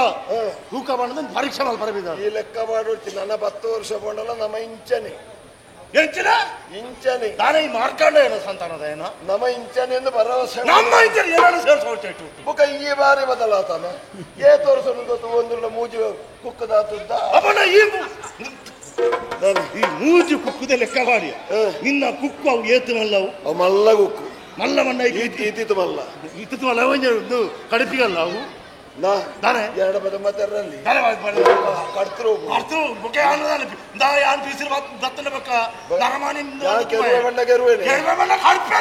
Speaker 3: ತೂಕ ಮಾಡದ ಪರೀಕ್ಷೆ ಮಲ್ಪರಬಿದ
Speaker 5: ಈ ಲೆಕ್ಕ ಮಾಡೋಡ್ತಿ ನನ್ನ 10 ವರ್ಷ ಬೋಂಡಲ್ಲ ನಮ್ಮ ಇಂಚನೆ
Speaker 3: ಎಂಚಿನ
Speaker 5: ಇಂಚನೆ
Speaker 3: ನಾನೇ ಈ ಮಾರ್ಕಾಂಡ ಏನೋ ಸಂತಾನದ ಏನೋ
Speaker 5: ನಮ್ಮ ಇಂಚನೆ ಎಂದು ಭರವಸೆ
Speaker 3: ನಮ್ಮ ಇಂಚನೆ ಏನಾದ್ರು ಸೇರ್ಸೋಟು
Speaker 5: ಬುಕ ಈ ಬಾರಿ ಬದಲಾತನ ಏ ತೋರಿಸಲು ಗೊತ್ತು ಒಂದುಳ್ಳ ಮೂಜು ಕುಕ್ಕದಾತುದ್ದ
Speaker 3: ಅವನ ಈ ಈ ಮೂಜು ಕುಕ್ಕುದ ಲೆಕ್ಕ ಮಾಡಿ ನಿನ್ನ ಕುಕ್ಕು ಅವು ಏತು ಮಲ್ಲವು
Speaker 5: ಅವು ಮಲ್ಲ ಕುಕ್ಕು
Speaker 3: ಮಲ್ಲ ಮಣ್ಣ
Speaker 5: ಇತ್ತಿತ್ತು ಮಲ್ಲ
Speaker 3: ಇತ್ತಿತ್ತು ಮಲ್ಲ ಒಂದು ಕಡಿಪಿಗಲ್ಲ ಅವು
Speaker 5: ದಾನೆ ಎರಡು ಪದ ಮಾತಾಡಲ್ಲಿ ಕಡ್ತರು
Speaker 3: ಕಡ್ತರು ಬೊಕ್ಕೆ ಆನದಾನೆ ದಾ ಯಾನ್ ಪೀಸಿರ ದತ್ತನ ಬಕ್ಕ ನರಮಾನಿ
Speaker 5: ಯಾ ಕೆರುವೆ ಬಂಡ ಕೆರುವೆನೆ
Speaker 3: ಕೆರುವೆ ಬಂಡ ಕಡ್ಪೆ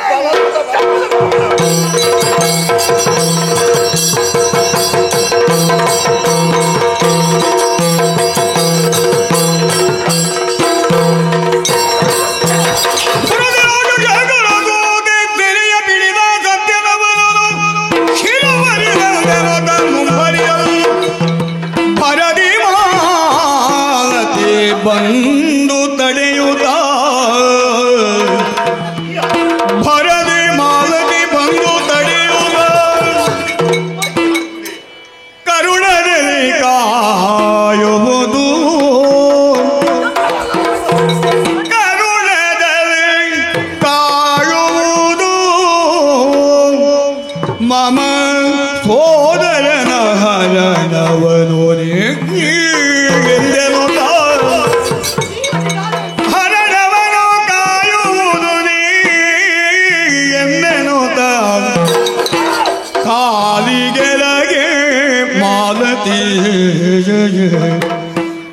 Speaker 1: ಬಂದು ತಡೆಯುತ್ತ ಭರದಿ ಮಾಲತಿ ಬಂದು ತಡೆಯುವ ಕರುಣದಲ್ಲಿ ಕಾಯುವುದು ಕರುಣದಲ್ಲಿ ಕಾಯುವುದು ಮಮ ಸೋದರನ ಹರಣವ. ಹರಣವನು ಹರಣವನು ಕಾಯುವುದು ನೀ ಎಂದೆನುತ ಕಾಲಿಗೆಳಗೆ ಮಾಲತಿ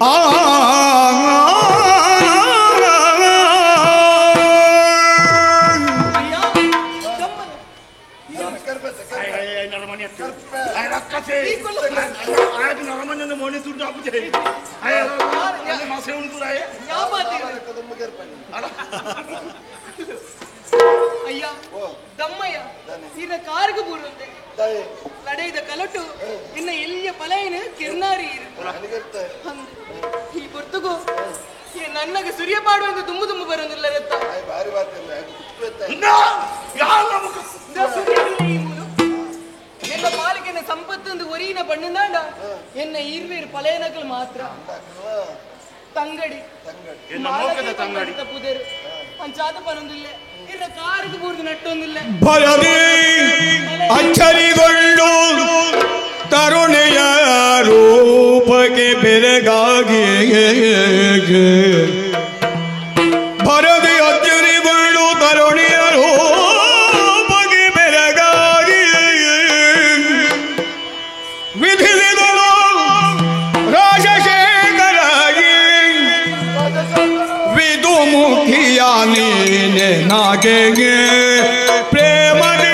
Speaker 1: ಆ
Speaker 4: ಅಯ್ಯ ದಮ್ಮಯ್ಯ ಇನ್ನ ಕಾರ್ಗ ಬೂರುಂದೆ ಲಡೈದ ಕಲಟು ಇನ್ನ ಎಲ್ಲಿಯ ಪಲಯನ ಕಿರ್ನಾರಿ ಈ ಪೊರ್ತುಗು ನನ್ನಗೆ ಸುರಿಯ ಪಾಡುವಂತ ತುಂಬು ತುಂಬು ಬರೋದಿಲ್ಲ ರತ್ತ ಎನ್ನ ಪಾಲಿಕೆನ ಸಂಪತ್ತೊಂದು ಒರಿಯಿನ ಬಣ್ಣದಾಂಡ ಎನ್ನ ಈರ್ವೇರು ಪಲಯನಕಲು ಮಾತ್ರ ತಂಗಡಿ ಪುದೇರು ಅಂಚಾದ ಪನೊಂದಿಲ್ಲ ಇನ್ನ ಕಾರಿಗೆ ಬೂರ್ದು ನಟ್ಟೊಂದಿಲ್ಲ.
Speaker 1: ಭಯದಿ ಅಚ್ಚರಿಗೊಂಡು ತರುಣಿಯ ರೂಪಕ್ಕೆ ಬೆರಗಾಗಿ ಭರದಿ ಅಚ್ಚರಿಗೊಂಡು ತರುಣಿಯ ರೂಪಕ್ಕೆ ಬೆರಗಾಗಿ ವಿಧಿಸಿದನು ರಾಜಶೇಖರಾಗಿ ವಿದುಮುಖಿಯ ನೀನೆ ನಾಗೆಗೆ ಪ್ರೇಮದಿ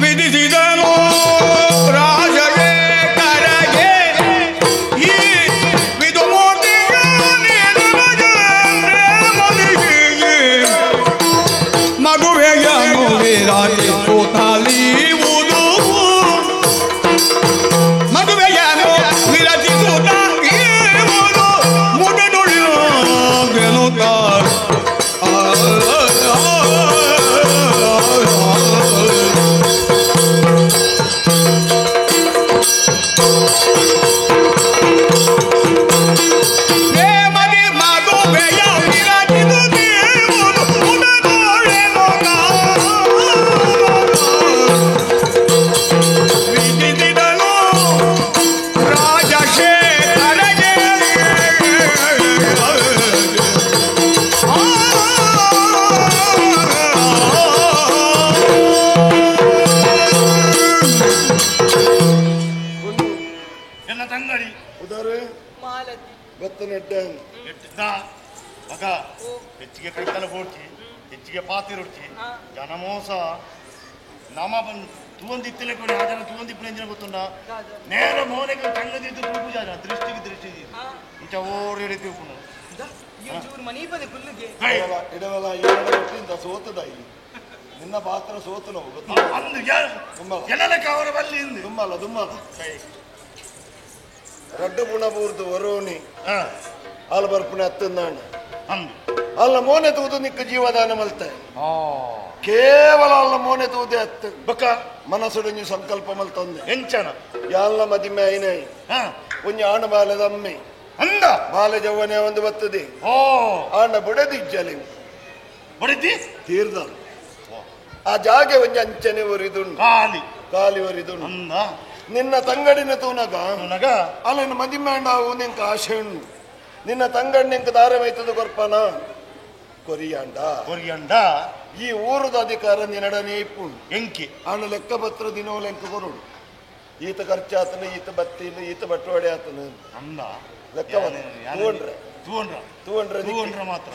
Speaker 1: ವಿಧಿಸಿದನು ರಾಜಶೇಖರಗೆ ಈ ವಿದುಮೂರ್ತಿಯ ನೀನಗೆ ಪ್ರೇಮದಿ ಮಗುವೆಯನು ವಿರಾಜಿಸುತ್ತಲಿಯುವುದು ಮಗುವೆಯನು ವಿರಾಜಿಸುತ್ತಲಿಯುವುದು ಮುಡಿದುಳಿಯುವೆನುತ್ತ ಪ್ರೇಮದಿ ಮಗುವೆಯ ವಿರಾಜಿಸುತ್ತಿರುವುದು ಮುಡಿದುಳಿಯುವೆನುತ್ತ ವಿಧಿಸಿದನು ರಾಜಶೇಖರಗೆ
Speaker 3: ಎನ್ನ ತಂಗಡಿ
Speaker 5: ಉದಾರೆ
Speaker 4: ಮಾಲತಿ
Speaker 5: ಬತ್ತನೆಡ್ಡ
Speaker 3: ಮಗ ಹೆಚ್ಚಿಗೆ ಕೈತಲ ಬೋಡ್ಚಿ ಹೆಚ್ಚಿಗೆ ಪಾತಿರುಡ್ಚಿ ಜನ ಮೋಸ ನಮ ಬಂದು ತೂವಂದಿತ್ತಲೇ ಕೊಡಿ ಆ ಜನ ತೂವಂದಿಪ್ಪು ಎಂಜಿನ ಗೊತ್ತುಂಡ ನೇರ ಮೋನೆಗೆ ತಂಗದಿದ್ದು ತೂಪು ಜನ ದೃಷ್ಟಿಗೆ ದೃಷ್ಟಿ ಇಂಚ ಓಡಿ ಹಿಡಿತೀವಿ
Speaker 4: ಚೂರು ಮನಿ ಪದೆ ಕುಲ್ಲುಗೆ
Speaker 5: ಇಡವಲ್ಲ ಏನಿಂದ ಸೋತದ ಇಲ್ಲಿ ನಿನ್ನ ಪಾತ್ರ ಸೋತು ನಾವು ಗೊತ್ತಾ
Speaker 3: ಅಂದು ಎಲ್ಲಕ್ಕೆ ಅವರ ಬಲ್ಲಿ ಇಂದು
Speaker 5: ದುಮ್ಮಲ್ಲ ದುಮ್ಮಲ್ಲ ರಡ್ಡು ಪುಣ ಬೂರ್ದು ವರೋಣಿ ಹಾಲು ಬರ್ಪುಣೆ ಹತ್ತಂದಾಣ
Speaker 3: ಅಂದು
Speaker 5: ಅಲ್ಲ ಮೋನೆ ತೂದು ನಿಕ್ಕ ಜೀವದಾನ ಮಲ್ತೆ ಕೇವಲ ಅಲ್ಲ ಮೋನೆ ತೂದೆ ಹತ್ತು
Speaker 3: ಬೊಕ್ಕ
Speaker 5: ಮನಸ್ಸುಡಂಜಿ ಸಂಕಲ್ಪ ಮಲ್ತಂದೆ
Speaker 3: ಎಂಚನ
Speaker 5: ಯಾಲ್ಲ ಮದಿಮೆ ಐನೈ ಒಂಜಿ ಆಣ ಬಾಲೆದ ಅಮ್ಮೆ
Speaker 3: ಅಂದ
Speaker 5: ಬಾಲೆ ಜವ್ವನೆ ಒಂದು ಬತ್ತದೆ
Speaker 3: ಓ
Speaker 5: ಆಣ ಬುಡದಿಜ್ಜಲಿ
Speaker 3: ಬಡಿದಿ
Speaker 5: ತೀರ್ದ ಆ ಜಾಗೆ ಒಂಜಿ ಅಂಚನೆ ಒರಿದುಂಡು
Speaker 3: ಖಾಲಿ
Speaker 5: ಖಾಲಿ ಒರಿದುಂಡು
Speaker 3: ಅಂದ
Speaker 5: ನಿನ್ನ ತಂಗಡಿನ ತೂನಗ
Speaker 3: ತೂನಗ
Speaker 5: ಅಲ್ಲ ಮದಿಮೇಂಡಾವು ನಿಂಕ ಆಶೆ ಉಂಡು ನಿನ್ನ ತಂಗಡಿ ನಿಂಕ ದಾರೆ ಮೈತದ ಕೊರ್ಪನ ಕೊರಿಯಾಂಡ
Speaker 3: ಕೊರಿಯಂಡ
Speaker 5: ಈ ಊರದ ಅಧಿಕಾರ ನಿನ್ನಡನೆ ಇಪ್ಪುಂಡು
Speaker 3: ಎಂಕಿ
Speaker 5: ಆಣ ಲೆಕ್ಕಪತ್ರ ದಿನೋ ಲೆಕ್ಕ ಕೊರುಡು ಈತ ಖರ್ಚಾತನ ಈತ ಬತ್ತಿಲ್ಲ ಈತ ಬಟ್ಟವಾಡೆ ಆತನ
Speaker 3: ಅಂದ
Speaker 5: ಲೆಕ್ಕ ತೂಂಡ್ರೆ
Speaker 3: ತೂಂಡ್ರ
Speaker 5: ತೂಂಡ್ರೆ
Speaker 3: ತೂಂಡ್ರ ಮಾತ್ರ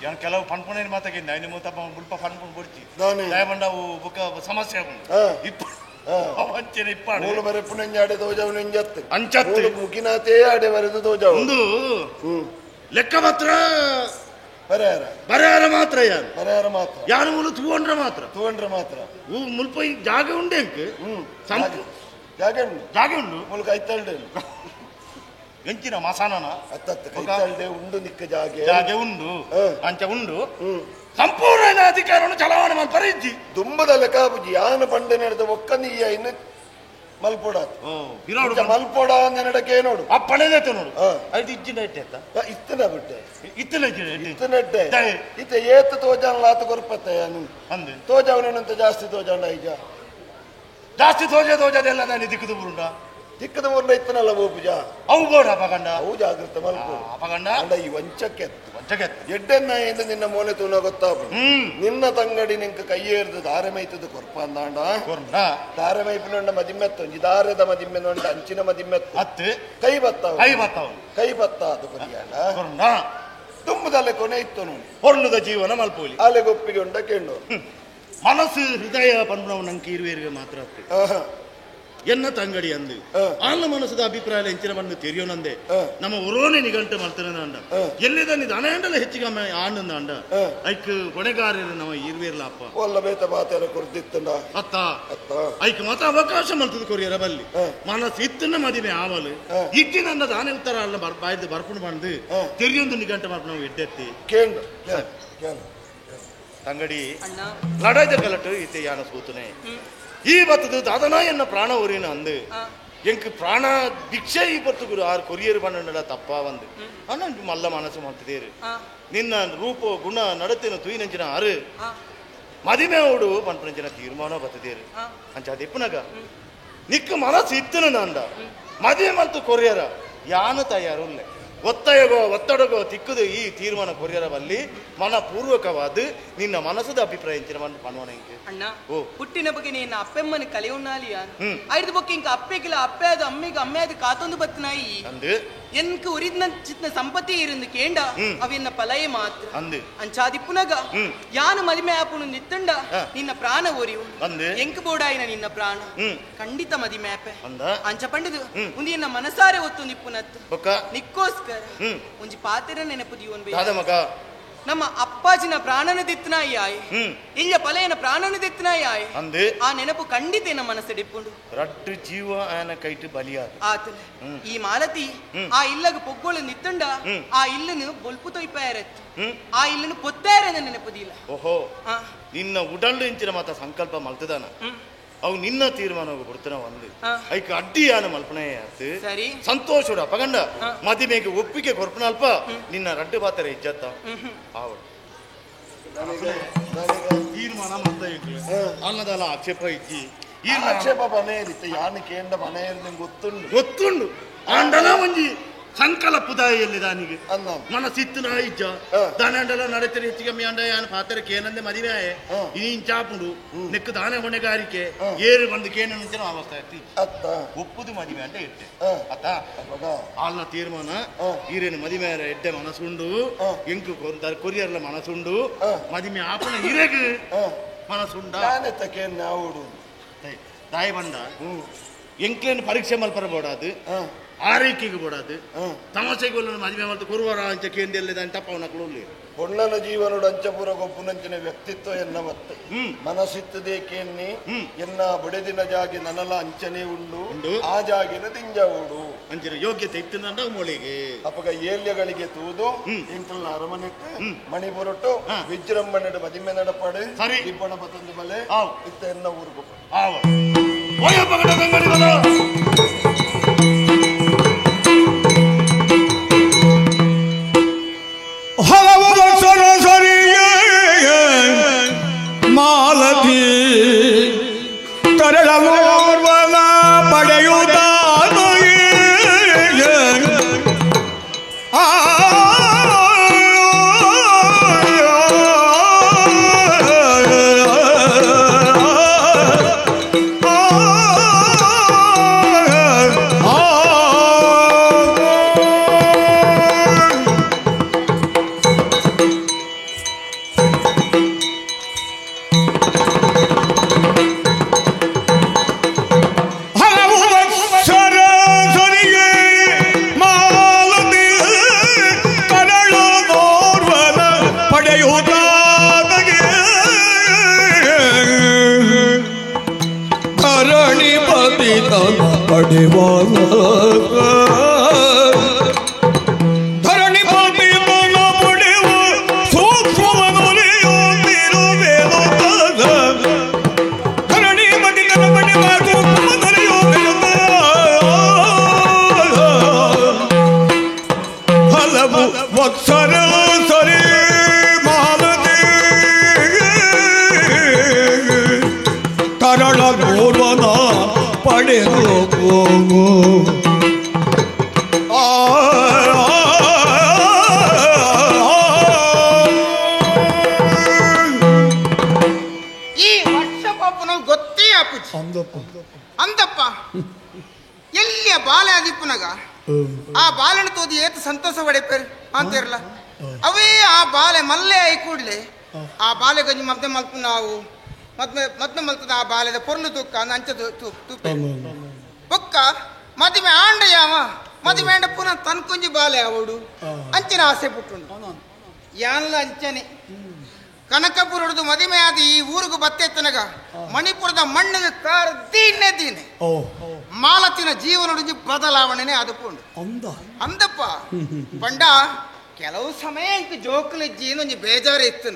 Speaker 3: ಯಾನ್ ಕೆಲವು ಪನ್ಪುಣೆ ಮಾತಾಗಿಂದ ಐನು ಮೂತ ಮುಲ್ಪ ಪನ್ಪುಣ್ ಬೊಡ್ಚಿ
Speaker 5: ದಾನೆ.
Speaker 3: ದಯಬಂಡ ಅವು ಬೊಕ್ಕ ಸಮಸ್ಯೆ ಆಪುಂಡು ಇಪ್ಪ ಅವಂಚನೆ ಇಪ್ಪಾಡು
Speaker 5: ಮೂಲು ಬರೆ ಪುಣಂಜಾಡೆ ದೋಜವು ನೆಂಜತ್ತು
Speaker 3: ಅಂಚತ್ತು.
Speaker 5: ಮೂಲು ಮುಗಿನಾತೇ ಆಡೆ ಬರೆದು ದೋಜವು
Speaker 3: ಒಂದು ಲೆಕ್ಕಪತ್ರ
Speaker 5: ಪರಿಹಾರ
Speaker 3: ಪರಿಹಾರ ಮಾತ್ರ ಯಾರು
Speaker 5: ಪರಿಹಾರ ಮಾತ್ರ
Speaker 3: ಯಾರು ಮೂಲು ತೂಂಡ್ರ ಮಾತ್ರ
Speaker 5: ತೂಂಡ್ರೆ ಮಾತ್ರ
Speaker 3: ಮುಲ್ಪ ಈ ಜಾಗ ಉಂಡೆ ಅಂಕ್
Speaker 5: ಹ್ಮ್
Speaker 3: ಸಂಪು
Speaker 5: ಜಾಗ ಉಂಡು
Speaker 3: ಜಾಗ ಉಂಡು
Speaker 5: ಮೂಲಕ ಐತಲ್ಡೆ
Speaker 3: ಎಂಚಿನ ಮಸಾನನ
Speaker 5: ಅತ್ತತ್ತ ಕೈತಲ್ದೆ ಉಂಡು ನಿಕ್ಕ ಜಾಗೆ
Speaker 3: ಜಾಗೆ ಉಂಡು ಅಂಚ ಉಂಡು ಸಂಪೂರ್ಣ ಅಧಿಕಾರವನ್ನು ಚಲಾವಣೆ ಮಲ್ಪರ ಇಜ್ಜಿ
Speaker 5: ದುಂಬದ ಲೆಕ್ಕಾಪುಜಿ ಯಾನ ಪಂಡೆ ನಡೆದ ಒಕ್ಕ ನೀಯ ಇನ್ನು ಮಲ್ಪೋಡ ಮಲ್ಪೋಡ ನೆನಡಕ್ಕೆ ನೋಡು
Speaker 3: ಅಪ್ಪಣೆ ನೋಡು ಅದು ಇಜ್ಜಿನ ಇಟ್ಟೆ
Speaker 5: ಇತ್ತನ ಬಿಟ್ಟೆ
Speaker 3: ಇತ್ತನ
Speaker 5: ಇತ್ತನ ಇಟ್ಟೆ ಇತ್ತ ಏತ ತೋಜಾನ್ ಲಾತ ಕೊರ್ಪತ್ತೆ ಯಾನು
Speaker 3: ಅಂದೆ
Speaker 5: ತೋಜಾವನೇನಂತ ಜಾಸ್ತಿ ತೋಜಾಂಡ ಈಗ
Speaker 3: ಜಾಸ್ತಿ ತೋಜ ತೋಜದೆಲ್ಲ ನಾನು ದಿಕ್ಕದು ಬುರುಂಡ
Speaker 5: ದಿಕ್ಕದ ಊರ್ನ ಇತ್ತನಲ್ಲ ಬೋಪುಜ
Speaker 3: ಅವು ಬೋಡ ಅಪಗಂಡ
Speaker 5: ಅವು ಜಾಗೃತ ಮಲ್ಪು
Speaker 3: ಅಪಗಂಡ
Speaker 5: ಅಂಡ ಈ ವಂಚಕ್ಕೆ
Speaker 3: ವಂಚಕ್ಕೆ
Speaker 5: ಎಡ್ಡೆನ್ನ ಎಂದು ನಿನ್ನ ಮೋನೆ ತೂನ ಗೊತ್ತಾಪು ನಿನ್ನ ತಂಗಡಿ ನಿಂಕ ಕೈಯೇರ್ದು ದಾರೆ ಮೈತದ ಕೊರ್ಪ ಅಂದಾಂಡ ದಾರೆ ಮೈಪಿನೊಂಡ ಮದಿಮ್ಮೆತ್ತು ಒಂಜಿ ದಾರೆದ ಮದಿಮ್ಮೆನೊಂಡ ಅಂಚಿನ ಮದಿಮ್ಮೆತ್ತು
Speaker 3: ಅತ್ತು
Speaker 5: ಕೈ ಬತ್ತಾವ
Speaker 3: ಕೈ ಬತ್ತಾವ
Speaker 5: ಕೈ ಬತ್ತ ಅದು ಕೊರಿಯಾಂಡ ತುಂಬುದಲ್ಲೇ ಕೊನೆ ಇತ್ತು ನೋಡಿ
Speaker 3: ಹೊರ್ಣದ ಜೀವನ ಮಲ್ಪೋಲಿ
Speaker 5: ಅಲೆ ಗೊಪ್ಪಿಗೆ ಉಂಡ ಕೆಂಡು
Speaker 3: ಮನಸ್ಸು ಹೃದಯ ಪನ್ಪುನವು ನಂಗೆ ಇರುವೇರಿಗೆ ಮಾತ್ರ ಎನ್ನ ತಂಗಡಿ ಅಂದು ಆನ ಮನಸ್ಸದ ಅಭಿಪ್ರಾಯ ಎಂಚಿನ ಬಂದು ತೆರಿಯೋನಂದೆ ನಮ್ಮ ಒರೋನೆ ನಿಘಂಟು ಮಲ್ತನಂಡ ಎಲ್ಲಿದ ನಿಧಾನ ಹೆಚ್ಚಿಗೆ ಆನಂದ ಐಕ್ ಹೊಣೆಗಾರರು ನಮ್ಮ ಇರುವೇರ್ಲ ಅಪ್ಪ
Speaker 5: ಒಲ್ಲ ಬೇತ ಬಾತೆರ ಕೊರ್ದಿತ್ತಂಡ
Speaker 3: ಅತ್ತ ಐಕ್ ಮಾತ್ರ ಅವಕಾಶ ಮಲ್ತದ ಕೊರಿಯರ ಬಲ್ಲಿ ಮನಸ್ಸು ಇತ್ತನ್ನ ಮದಿಮೆ ಆವಲು ಇಟ್ಟಿ ನನ್ನ ದಾನೆ ಉತ್ತರ ಅಲ್ಲ ಬಾಯ್ದು ಬರ್ಪುಣ್ ಬಂದು ತೆರಿಯೊಂದು ನಿಘಂಟು ಮಲ್ಪು ನಾವು ಎಡ್ಡೆತ್ತಿ
Speaker 5: ಕೇಂಡು
Speaker 3: ತಂಗಡಿ ಲಡಾಯ್ದ ಕಲಟು ಇತ್ತೆ ಯಾನ ಸೂತನೆ ಈ ಬತ್ತದು ದಾದನ ಎನ್ನ ಪ್ರಾಣ ಒರಿನ ಅಂದು ಎಂಕ್ ಪ್ರಾಣ ಭಿಕ್ಷೆ ಈ ಬತ್ತು ಗುರು ಆರು ಕೊರಿಯರ್ ಬಣ್ಣಲ್ಲ ತಪ್ಪ ಬಂದು ಅಣ್ಣ ಮಲ್ಲ ಮನಸ್ಸು ಮಾಡ್ತಿದ್ದೀರಿ ನಿನ್ನ ರೂಪ ಗುಣ ನಡತಿನ ತೂಯಿನಂಚಿನ ಆರು ಮದಿಮೆ ಓಡು ಪನ್ಪನಂಚಿನ ತೀರ್ಮಾನ ಬತ್ತದೇರು ಅಂಚ ಅದೆಪ್ಪನಗ ನಿಕ್ಕ ಮನಸ್ಸು ಇತ್ತನ ನಂದ ಮದುವೆ ಮಲ್ತು ಕೊರಿಯರ ಯಾನು ತಯಾರು ಇಲ್ಲ ಒತ್ತಾಯಗೋ ಒತ್ತಡಗೋ ತಿಕ್ಕದು ಈ ತೀರ್ಮಾನ ಕೊರಿಯರ ಬಲ್ಲಿ ಮನಪೂರ್ವಕವಾದ ನಿನ್ನ ಮನಸ್ಸದ ಅಭಿಪ್ರಾಯ ಇಂಚಿನ ಪನ್ವನ
Speaker 4: ಅಣ್ಣ ಹುಟ್ಟಿನ ಬಗ್ಗೆ ನಿನ್ನ ಅಪ್ಪೆಮ್ಮನ ಕಲಿಯುನ್ನಾಲಿ ಐದು ಬೊಕ್ಕೆ ಇಂಕ ಅಪ್ಪೆಗಿಲ್ಲ ಅಪ್ಪೆ ಅದು ಅಮ್ಮಿಗೆ ಅಮ್ಮೆ ಅದು ಕಾತೊಂದು ಬತ್ತನಾಯಿ
Speaker 3: ಅಂದು
Speaker 4: ಎನ್ಕ ಉರಿದ್ನ ಚಿತ್ನ ಸಂಪತ್ತಿ ಇருந்து ಕೇಂಡ ಅವೆನ್ನ ಪಲಯೆ ಮಾತ್ರ
Speaker 3: ಅಂದು
Speaker 4: ಅಂಚಾದಿಪ್ಪುನಗ ಯಾನು ಮದಿಮೆ ಆಪುನು ನಿತ್ತಂಡ ನಿನ್ನ ಪ್ರಾಣ ಒರಿಯು ಎಂಕ್ ಬೋಡಾಯಿನ ನಿನ್ನ ಪ್ರಾಣ ಖಂಡಿತ ಮದಿಮೆ ಆಪೆ ಅಂಚ ಪಂಡದು ಉಂದು ಎನ್ನ ಮನಸಾರೆ ಒತ್ತು ನಿಪ್ಪುನತ್ತು ನಿಕ್ಕೋಸ್ಕರ ಒಂಜಿ ಪಾತೆರ ನೆನಪು ದಿವನ್
Speaker 3: ಮಗ
Speaker 4: ನಮ್ಮ ಅಪ್ಪಾಜಿನ ಪ್ರಾಣನ ದಿತ್ತನಾಯಿ ಆಯ್ ಇಲ್ಲ ಪಲೆಯನ ಪ್ರಾಣನ ದಿತ್ತನಾಯಿ ಆಯ್ ಆ ನೆನಪು ಖಂಡಿತ ಎನ್ನ ಮನಸ್ಸಡಿಪ್ಪುಂಡು
Speaker 3: ರಡ್ಡು ಜೀವ ಆಯನ ಕೈಟು ಬಲಿಯಾದ
Speaker 4: ಆತನ ಈ ಮಾಲತಿ ಆ ಇಲ್ಲಗ ಪೊಗ್ಗೋಳು ನಿತ್ತಂಡ ಆ ಇಲ್ಲನು ಬೊಲ್ಪು ತೊಯ್ಪಾಯರತ್ತು ಆ ಇಲ್ಲನು ಪೊತ್ತಾಯರ ನೆನಪುದಿಲ್ಲ
Speaker 3: ಓಹೋ ನಿನ್ನ ಉಡಲ್ಲು ಇಂಚಿನ ಮಾತ ಸಂಕಲ್ಪ ಮಲ್ತದಾನ ಅವು ನಿನ್ನ ತೀರ್ಮಾನ ಕೊಡ್ತಾನ ಒಂದು ಐಕ ಅಡ್ಡಿ ಯಾನ ಮಲ್ಪನೆ ಆತು
Speaker 4: ಸರಿ
Speaker 3: ಸಂತೋಷ ಪಗಂಡ ಮದಿಮೆಗೆ ಒಪ್ಪಿಗೆ ಕೊರ್ಪನ ಅಲ್ಪ ನಿನ್ನ ರಡ್ಡು ಪಾತ್ರ ಇಜ್ಜತ್ತ ಆವಡು ತೀರ್ಮಾನ ಮಲ್ತ ಅನ್ನದಲ್ಲ ಆಕ್ಷೇಪ ಇಜ್ಜಿ
Speaker 5: ಈ ಆಕ್ಷೇಪ ಮನೆಯಲ್ಲಿತ್ತು ಯಾನ ಕೇಂದ್ರ ಮನೆಯಲ್ಲಿ ಗೊತ್ತುಂಡು
Speaker 3: ಗೊತ್ತುಂಡು ಆಂಡಲ ಒಂಜಿ ಸಂಕಲ್ಪ ದಾಯಿಯಲ್ಲಿ ದಾನಿಗೆ ಮನಸ್ಸಿತ್ತು ನಾ ಇಜ್ಜ ದಾನಾಂಡಲ ನಡೀತಾರೆ ಹೆಚ್ಚು ಕಮ್ಮಿ ಅಂಡ ಯಾನ್ ಪಾತ್ರ ಕೇನಂದೆ ಮದುವೆ ಆಯೆ ಇನ್ ಚಾಪುಂಡು ನೆಕ್ಕು ದಾನೆ ಹೊಣೆಗಾರಿಕೆ ಏರು ಬಂದು ಕೇನ ಅವಸ್ಥೆ
Speaker 5: ಅತ್ತ
Speaker 3: ಒಪ್ಪುದು ಮದುವೆ ಅಂತ ಇಟ್ಟೆ ಅತ್ತ ಆಲ್ನ ತೀರ್ಮಾನ ಈರೇನು ಮದುವೆ ಎಡ್ಡೆ ಮನಸ್ಸುಂಡು ಎಂಕು ಕೊರಿಯರ್ಲ ಮನಸ್ಸುಂಡು ಮದುವೆ ಆಪಣ ಹಿರೇಗು ಮನಸ್ಸುಂಡ ತಾಯಿ ಬಂಡ ಎಂಕ್ಲೇನು ಪರೀಕ್ಷೆ ಮಲ್ಪರ ಬೋಡಾದು ಆರೈಕೆಗೆ ಬೋಡಾದು ತಮಾಷೆಗೆ ಮದುವೆ ಮಲ್ತು ಕುರುವರ ಅಂಚ ಕೇಂದ್ರ ತಪ್ಪವನ ಕುಳ್ಳಿ
Speaker 5: ಪೊಣ್ಣನ ಜೀವನೋಡು ಅಂಚಪುರ ಗೊಬ್ಬುನಂಚಿನ ವ್ಯಕ್ತಿತ್ವ ಎನ್ನ ಮತ್ತೆ ಮನಸ್ಸಿತ್ತದೆ ಕೇನ್ನಿ ಎನ್ನ ಬಡೆದಿನ ಜಾಗೆ ನನಲ ಅಂಚನೆ ಉಂಡು ಆ ಜಾಗಿನ ದಿಂಜ ಉಡು
Speaker 3: ಅಂಚಿನ ಯೋಗ್ಯತೆ ಇತ್ತು ಮೊಳಿಗೆ
Speaker 5: ಅಪಗ ಏಲ್ಯಗಳಿಗೆ ತೂದು ಇಂಟಲ್ನ ಅರಮನೆಟ್ಟು ಮಣಿಪುರಟ್ಟು ವಿಜೃಂಭಣೆ ಮದಿಮೆ ನಡಪಾಡು ದಿಬ್ಬಣ ಬತ್ತೊಂದು ಬಲೆ ಇತ್ತ ಎನ್ನ ಊರುಗು
Speaker 1: ಮಾಲತಿ ತರಳಮೋರ್ವನ ಪಡೆಯುತ್ತಾನು ಆ ಪಡೆಯುವ
Speaker 6: ಅಂದಪ್ಪ ಎಲ್ಲಿಯ ಬಾಲೆ ಆದಿಪ್ಪನಾಗ ಆ ಬಾಲನ ತೋದಿ ಏತ ಸಂತೋಷ ಪಡೆಪೇರು ಅಂತಿರಲ್ಲ ಅವೇ ಆ ಬಾಲೆ ಮಲ್ಲೆ ಆಯಿ ಕೂಡ್ಲೆ ಆ ಬಾಲೆ ಗಂಜಿ ಮದ್ದೆ ಮಲ್ಪು ನಾವು ಮದ್ಮೆ ಮದ್ಮೆ ಮಲ್ತದ ಆ ಬಾಲೆದ ಪೊರ್ಲು ತೂಕ ಅಂಚ ತೂಪೆ ಬೊಕ್ಕ ಮದುವೆ ಆಂಡ ಯಾವ ಮದುವೆ ಆಂಡ ಪುನಃ ತನ್ಕೊಂಜಿ ಬಾಲೆ ಅವಡು ಅಂಚಿನ ಆಸೆ ಪುಟ್ಟುಂಡು ಯಾನ್ಲ ಅಂಚನೆ ಕನಕಪುರದ್ದು ಮದುವೆ ಆದ ಈ ಊರಿಗೂ ಬತ್ತೆತ್ತನಗ ಮಣಿಪುರದ ಮಣ್ಣಿಗೆ ಕಾರ್ ದೀನೆ ದೀನೆ ಮಾಲತಿನ ಜೀವನೊಡಂಜಿ ಬದಲಾವಣೆನೆ ಅದುಕೊಂಡು ಅಂದಪ್ಪ ಪಂಡ ಕೆಲವು ಸಮಯ ಇಂಕ ಜೋಕುಲಿಜ್ಜಿ ಒಂಜಿ ಬೇಜಾರು ಇತ್ತು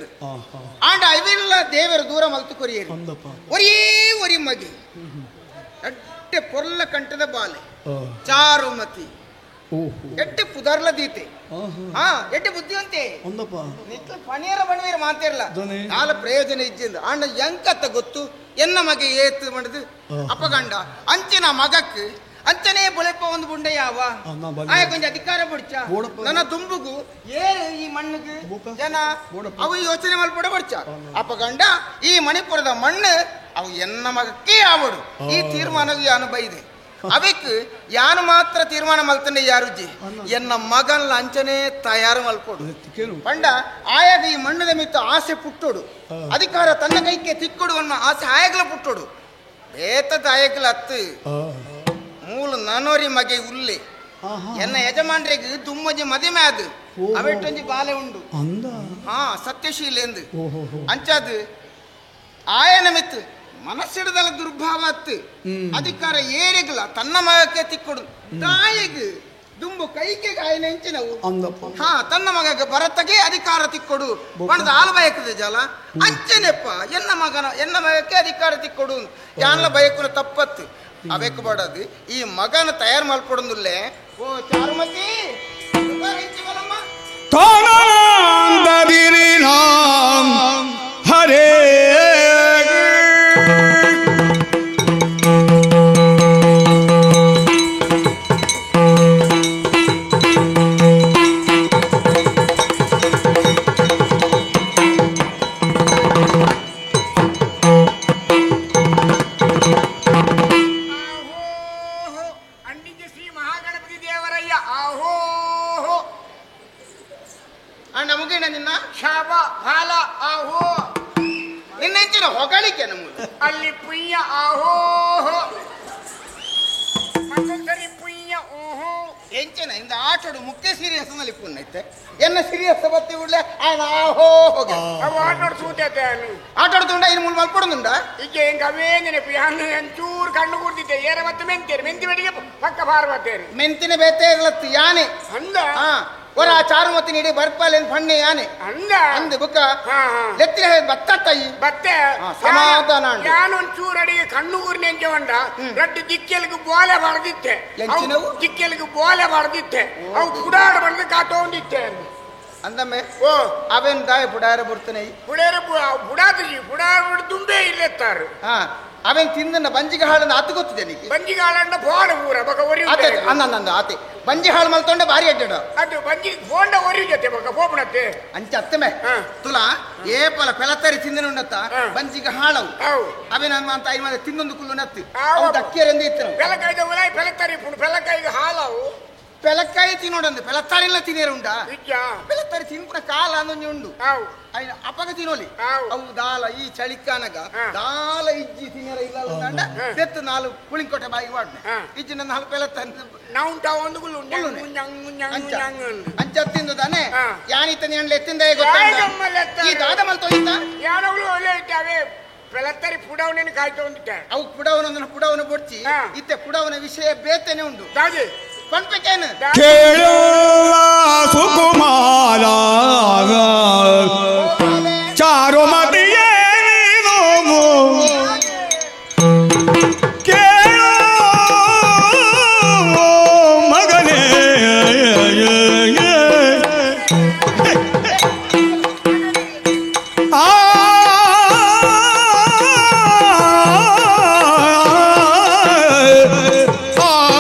Speaker 6: ಆಂಡ ಅವಿಲ್ಲ ದೇವರು ದೂರ ಮಲ್ತು ಕೊರಿಯರು ಒರೇ ಒರಿ ಮಗಿ ಎಟ್ಟೆ ಪೊರ್ಲ ಕಂಠದ ಬಾಲೆ ಚಾರುಮತಿ ಎಟ್ಟೆ ಪುದರ್ಲ ದೀತೆ ಹಾ ಎಟ್ಟೆ ಬುದ್ಧಿವಂತೆ ನಿತ್ಲ ಪನಿಯರ ಬಣವೀರ ಮಾತಿರಲ್ಲ ಕಾಲ ಪ್ರಯೋಜನ ಇಜ್ಜಿಂದ ಆಂಡ ಎಂಕತ್ತ ಗೊತ್ತು ಎನ್ನ ಮಗೆ ಏತು ಮಾಡಿದು ಅಪಗಂಡ ಅಂಚಿನ ಮಗಕ್ಕೆ ಅಂಚನೇ ಬೊಳೆಪ ಒಂದು ಬುಂಡೆ ಯಾವ ಆಯ ಕೊಂಚ ಅಧಿಕಾರ ಬುಡ್ಚ ನನ್ನ ತುಂಬುಗು ಏ ಈ ಮಣ್ಣಿಗೆ ಜನ ಅವು ಯೋಚನೆ ಮಲ್ಪಡ ಬಡ್ಚ ಅಪಗಂಡ ಈ ಮಣಿಪುರದ ಮಣ್ಣು ಅವು ಎನ್ನ ಮಗಕ್ಕೆ ಆವಡು ಈ ತೀರ್ಮಾನವು ಯಾನು ಬೈದೆ ಅವಕ್ಕೆ ಯಾನು ಮಾತ್ರ ತೀರ್ಮಾನ ಮಲ್ತಾನೆ ಯಾರುಜಿ ಎನ್ನ ಮಗನ್ ಅಂಚನೆ ತಯಾರು ಮಲ್ಕೊಡು ಪಂಡ ಆಯಾಗ ಈ ಮಣ್ಣದ ಮಿತ್ತ ಆಸೆ ಪುಟ್ಟೋಡು ಅಧಿಕಾರ ತನ್ನ ಕೈಗೆ ತಿಕ್ಕೊಡು ಅನ್ನೋ ಆಸೆ ಆಯಾಗಲ ಪುಟ್ಟೋಡು ಬೇತದ ಆಯಾಗಲ ಅತ್ತು ಮೂಲ ನಾನೋರಿ ಮಗೆ ಉಲ್ಲೆ ಎನ್ನ ಯಜಮಾನ್ರಿಗೆ ದುಮ್ಮಜಿ ಮದುವೆ ಅದು ಅವೆಟ್ಟೊಂಜಿ ಬಾಲೆ ಉಂಡು ಹಾ ಸತ್ಯಶೀಲ ಎಂದು ಅಂಚಾದು ಆಯನ ಮಿತ್ತು ಮನಸ್ಸಿಡದಲ್ಲ ದುರ್ಭಾವ ಅತ್ತು ಅಧಿಕಾರ ಏರಿಗಲ ತನ್ನ ಮಗಕ್ಕೆ ತಿಕ್ಕೊಡು ತಾಯಿಗೆ ದುಂಬು ಕೈಗೆ ಆಯನ ಹೆಂಚಿನವು ಹಾ ತನ್ನ ಮಗಗೆ ಭರತಗೆ ಅಧಿಕಾರ ತಿಕ್ಕೊಡು ಬಣ್ಣದ ಹಾಲು ಬಯಕದೆ ಜಲ ಅಂಚನೆಪ್ಪ ಎನ್ನ ಮಗನ ಎನ್ನ ಮಗಕ್ಕೆ ಅಧಿಕಾರ ತಿಕ್ಕೊಡು ಯಾನ್ಲ ಬಯಕುನ ತಪ್ಪತ್ತು ಅವೆಕ್ ಬಡದು ಈ ಮಗನ ತಯಾರು ಮಲ್ಪಡೊಂದುಲ್ಲೆ ಓ ಚಾರುಮತಿ
Speaker 1: ಹರೇ
Speaker 7: ಅಲ್ಲಿ ಪುಯ್ಯ ಆಹೋ ಮತ್ತೊಂದ್ಸರಿ ಪುಯ್ಯ ಓಹೋ
Speaker 6: ಎಂಚನ ಇಂದ ಆಟೋಡು ಮುಖ್ಯ ಸೀರಿಯಸ್ ನಲ್ಲಿ ಪುಣ್ಣೈತೆ ಎನ್ನ ಸೀರಿಯಸ್ ಬತ್ತಿ ಉಡ್ಲೆ ಆಯ್ನ ಆಹೋ ಹೋಗಿ
Speaker 7: ಅವು ಆಟೋಡು ಸೂತೈತೆ
Speaker 6: ಆಟೋಡ್ದುಂಡ ಇನ್ನು ಮೂಲ ಮಲ್ಪಡೊಂದುಂಡ
Speaker 7: ಈಗ ಹೆಂಗ ಅವೇ ನೆನಪು ಯಾನು ಒಂಚೂರು ಕಣ್ಣು ಕೂರ್ತಿದ್ದೆ ಏರ ಮತ್ತೆ ಮೆಂತೇರಿ ಮೆಂತಿ ಬೆಡಿಗೆ ಪಕ್ಕ ಬಾರ್ ಬರ್ತೇನೆ
Speaker 6: ಮೆಂತಿನ ಬೇತೆ ಇರ್ಲತ್ತು ಯಾನೆ
Speaker 7: ಅಂದ
Speaker 6: ಹಾ ಒರ ಚಾರುಮತಿ ನೀಡಿ ಬರ್ಪಾಲೆ ಫಣ್ಣೆ ಯಾನೆ
Speaker 7: ಅಂದ
Speaker 6: ಅಂದ ಬುಕ್ಕ ಲೆತ್ತಿನ ಬತ್ತ ತಾಯಿ
Speaker 7: ಬತ್ತೆ
Speaker 6: ಸಮಾಧಾನ
Speaker 7: ಯಾನೊಂಚೂರು ಅಡಿಗೆ ಕಣ್ಣು ಊರಿನ ಎಂಚ ರಡ್ಡು ದಿಕ್ಕೆಲ್ಗೆ ಬೋಲೆ ಬರೆದಿತ್ತೆ ದಿಕ್ಕೆಲ್ಗೆ ಬೋಲೆ ಬರೆದಿತ್ತೆ ಅವು ಪುಡಾಡ ಬರೆದು ಕಾತೊಂದಿತ್ತೆ
Speaker 6: ಅಂದಮ್ಮೆ ಓ ಅವೇನು ದಾಯ ಪುಡಾರ ಬರ್ತನೆ
Speaker 7: ಪುಡಾರ ಪುಡಾದ್ರಿ ಪುಡಾರ ದುಂಬೆ ಇಲ್ಲೆತ್ತಾರೆ
Speaker 6: ಹಾ ಅವೇನ್ ತಿಂದನ್ನ ಬಂಜಿಗೆ ಹಾಳನ್ನ ಆತು ಗೊತ್ತಿದೆ ನಿಮಗೆ
Speaker 7: ಬಂಜಿಗೆ ಹಾಳನ್ನ ಬೋಡ ಊರ ಬಕ ಒರಿ
Speaker 6: ಆತೆ ಅಂದ ಆತೆ ಬಂಜಿ ಹಾಳು ಮಲ್ತೊಂಡೆ ಭಾರಿ ಅಡ್ಡಡ
Speaker 7: ಅದು ಬಂಜಿ ಫೋಂಡ ಒರಿ ಜೊತೆ ಬಕ ಪೋಪಣತ್ತೆ
Speaker 6: ಅಂಚ ಅತ್ತಮೆ ತುಲಾ ಏ ಪಲ ಪೆಲತರಿ ತಿಂದನ ಉಂಡತ್ತ ಬಂಜಿಗೆ ಹಾಳವು ಅವೇನ ಅಂತ I ಮಾದ ತಿಂದೊಂದು ಕುಲ್ಲು ನತ್ತು ಅವು ದಕ್ಕಿಯರೆಂದು ಇತ್ತು
Speaker 7: ಪೆಲಕಾಯ್ದ ಉಲಾಯ್ ಪೆಲತರಿ ಪುಣ ಪೆಲಕಾಯಿಗೆ ಹಾಳವು
Speaker 6: ಪೆಲಕಾಯಿ ತಿನ್ನೋಡಂದು ಪೆಲತ್ತಾರಿಲ್ಲ ತಿನ್ನೇರು ಉಂಡಾ ಪೆಲತ್ತಾರಿ ತಿನ್ಪುನ ಕಾಲ ಅಂದೊಂಜಿ ಉಂಡು ಐನ ಅಪಗ ತಿನ್ನೋಲಿ ಅವು ದಾಲ ಈ ಚಳಿಕಾನಗ ದಾಲ ಇಜ್ಜಿ ತಿನ್ನೇರ ಇಲ್ಲ ಅಂಡ ಬೆತ್ತು ನಾಲು ಪುಳಿಂಕೋಟೆ ಬಾಯಿಗೆ ವಾಡ್ನೆ ಇಜ್ಜಿ ನನ್ನ ಹಾಲು ಪೆಲತ್ತ ಅಂಚ ತಿಂದು ತಾನೆ ಯಾನಿತ್ತ ನೀನ್ ಎತ್ತಿಂದ ಗೊತ್ತ ಈ ದಾದ ಮಲ್ತೋಯ್ತ
Speaker 7: ಯಾನವಳು ಒಳ್ಳೆ ಅವೇ ಪೆಲತ್ತರಿ ಪುಡವನೇನು ಕಾಯ್ತೊಂದಿಟ್ಟ
Speaker 6: ಅವು ಪುಡವನ ಪುಡವನ ಬೊಡ್ಚಿ ಇತ್ತೆ ಪುಡವನ ವಿಷಯ ಬೇತೇನೆ ಉಂಡು
Speaker 1: ಕೇಳ ಸುಕುಮಾರ ಚಾರುಮತಿಯೇ ಕೇಳ ಮಗನೇ ಆ
Speaker 7: ಆ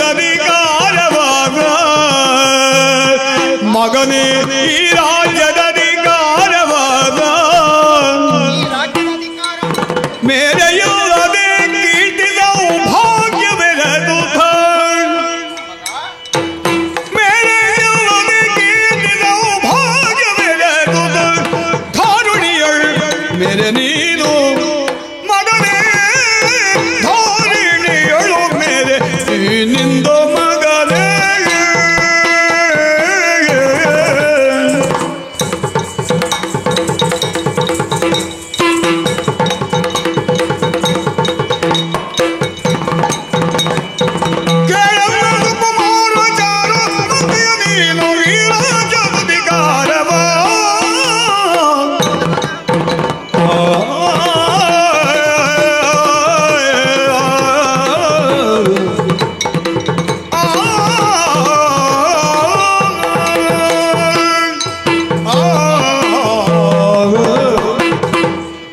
Speaker 1: ರಾಜ್ಯದ ಅಧಿಕಾರವಾಗ ಮಗನೇ, ಈ ರಾಜ್ಯದ ಅಧಿಕಾರವಾಗ ಮೇರೆಯುವುದೇ ಕೀರ್ತಿ ಸೌಭಾಗ್ಯವೆರದು, ಮೇರೆಯುವುದೇ ಕೀರ್ತಿ ಸೌಭಾಗ್ಯವೆರದು ಧಾರುಣಿಯಳ್ ಮೇರೆ ನೀನು ಮಗನೇ, ಧಾರಿಣಿಯಳು ಮೇರೆ ನಿಂದು ಮಗನೇ.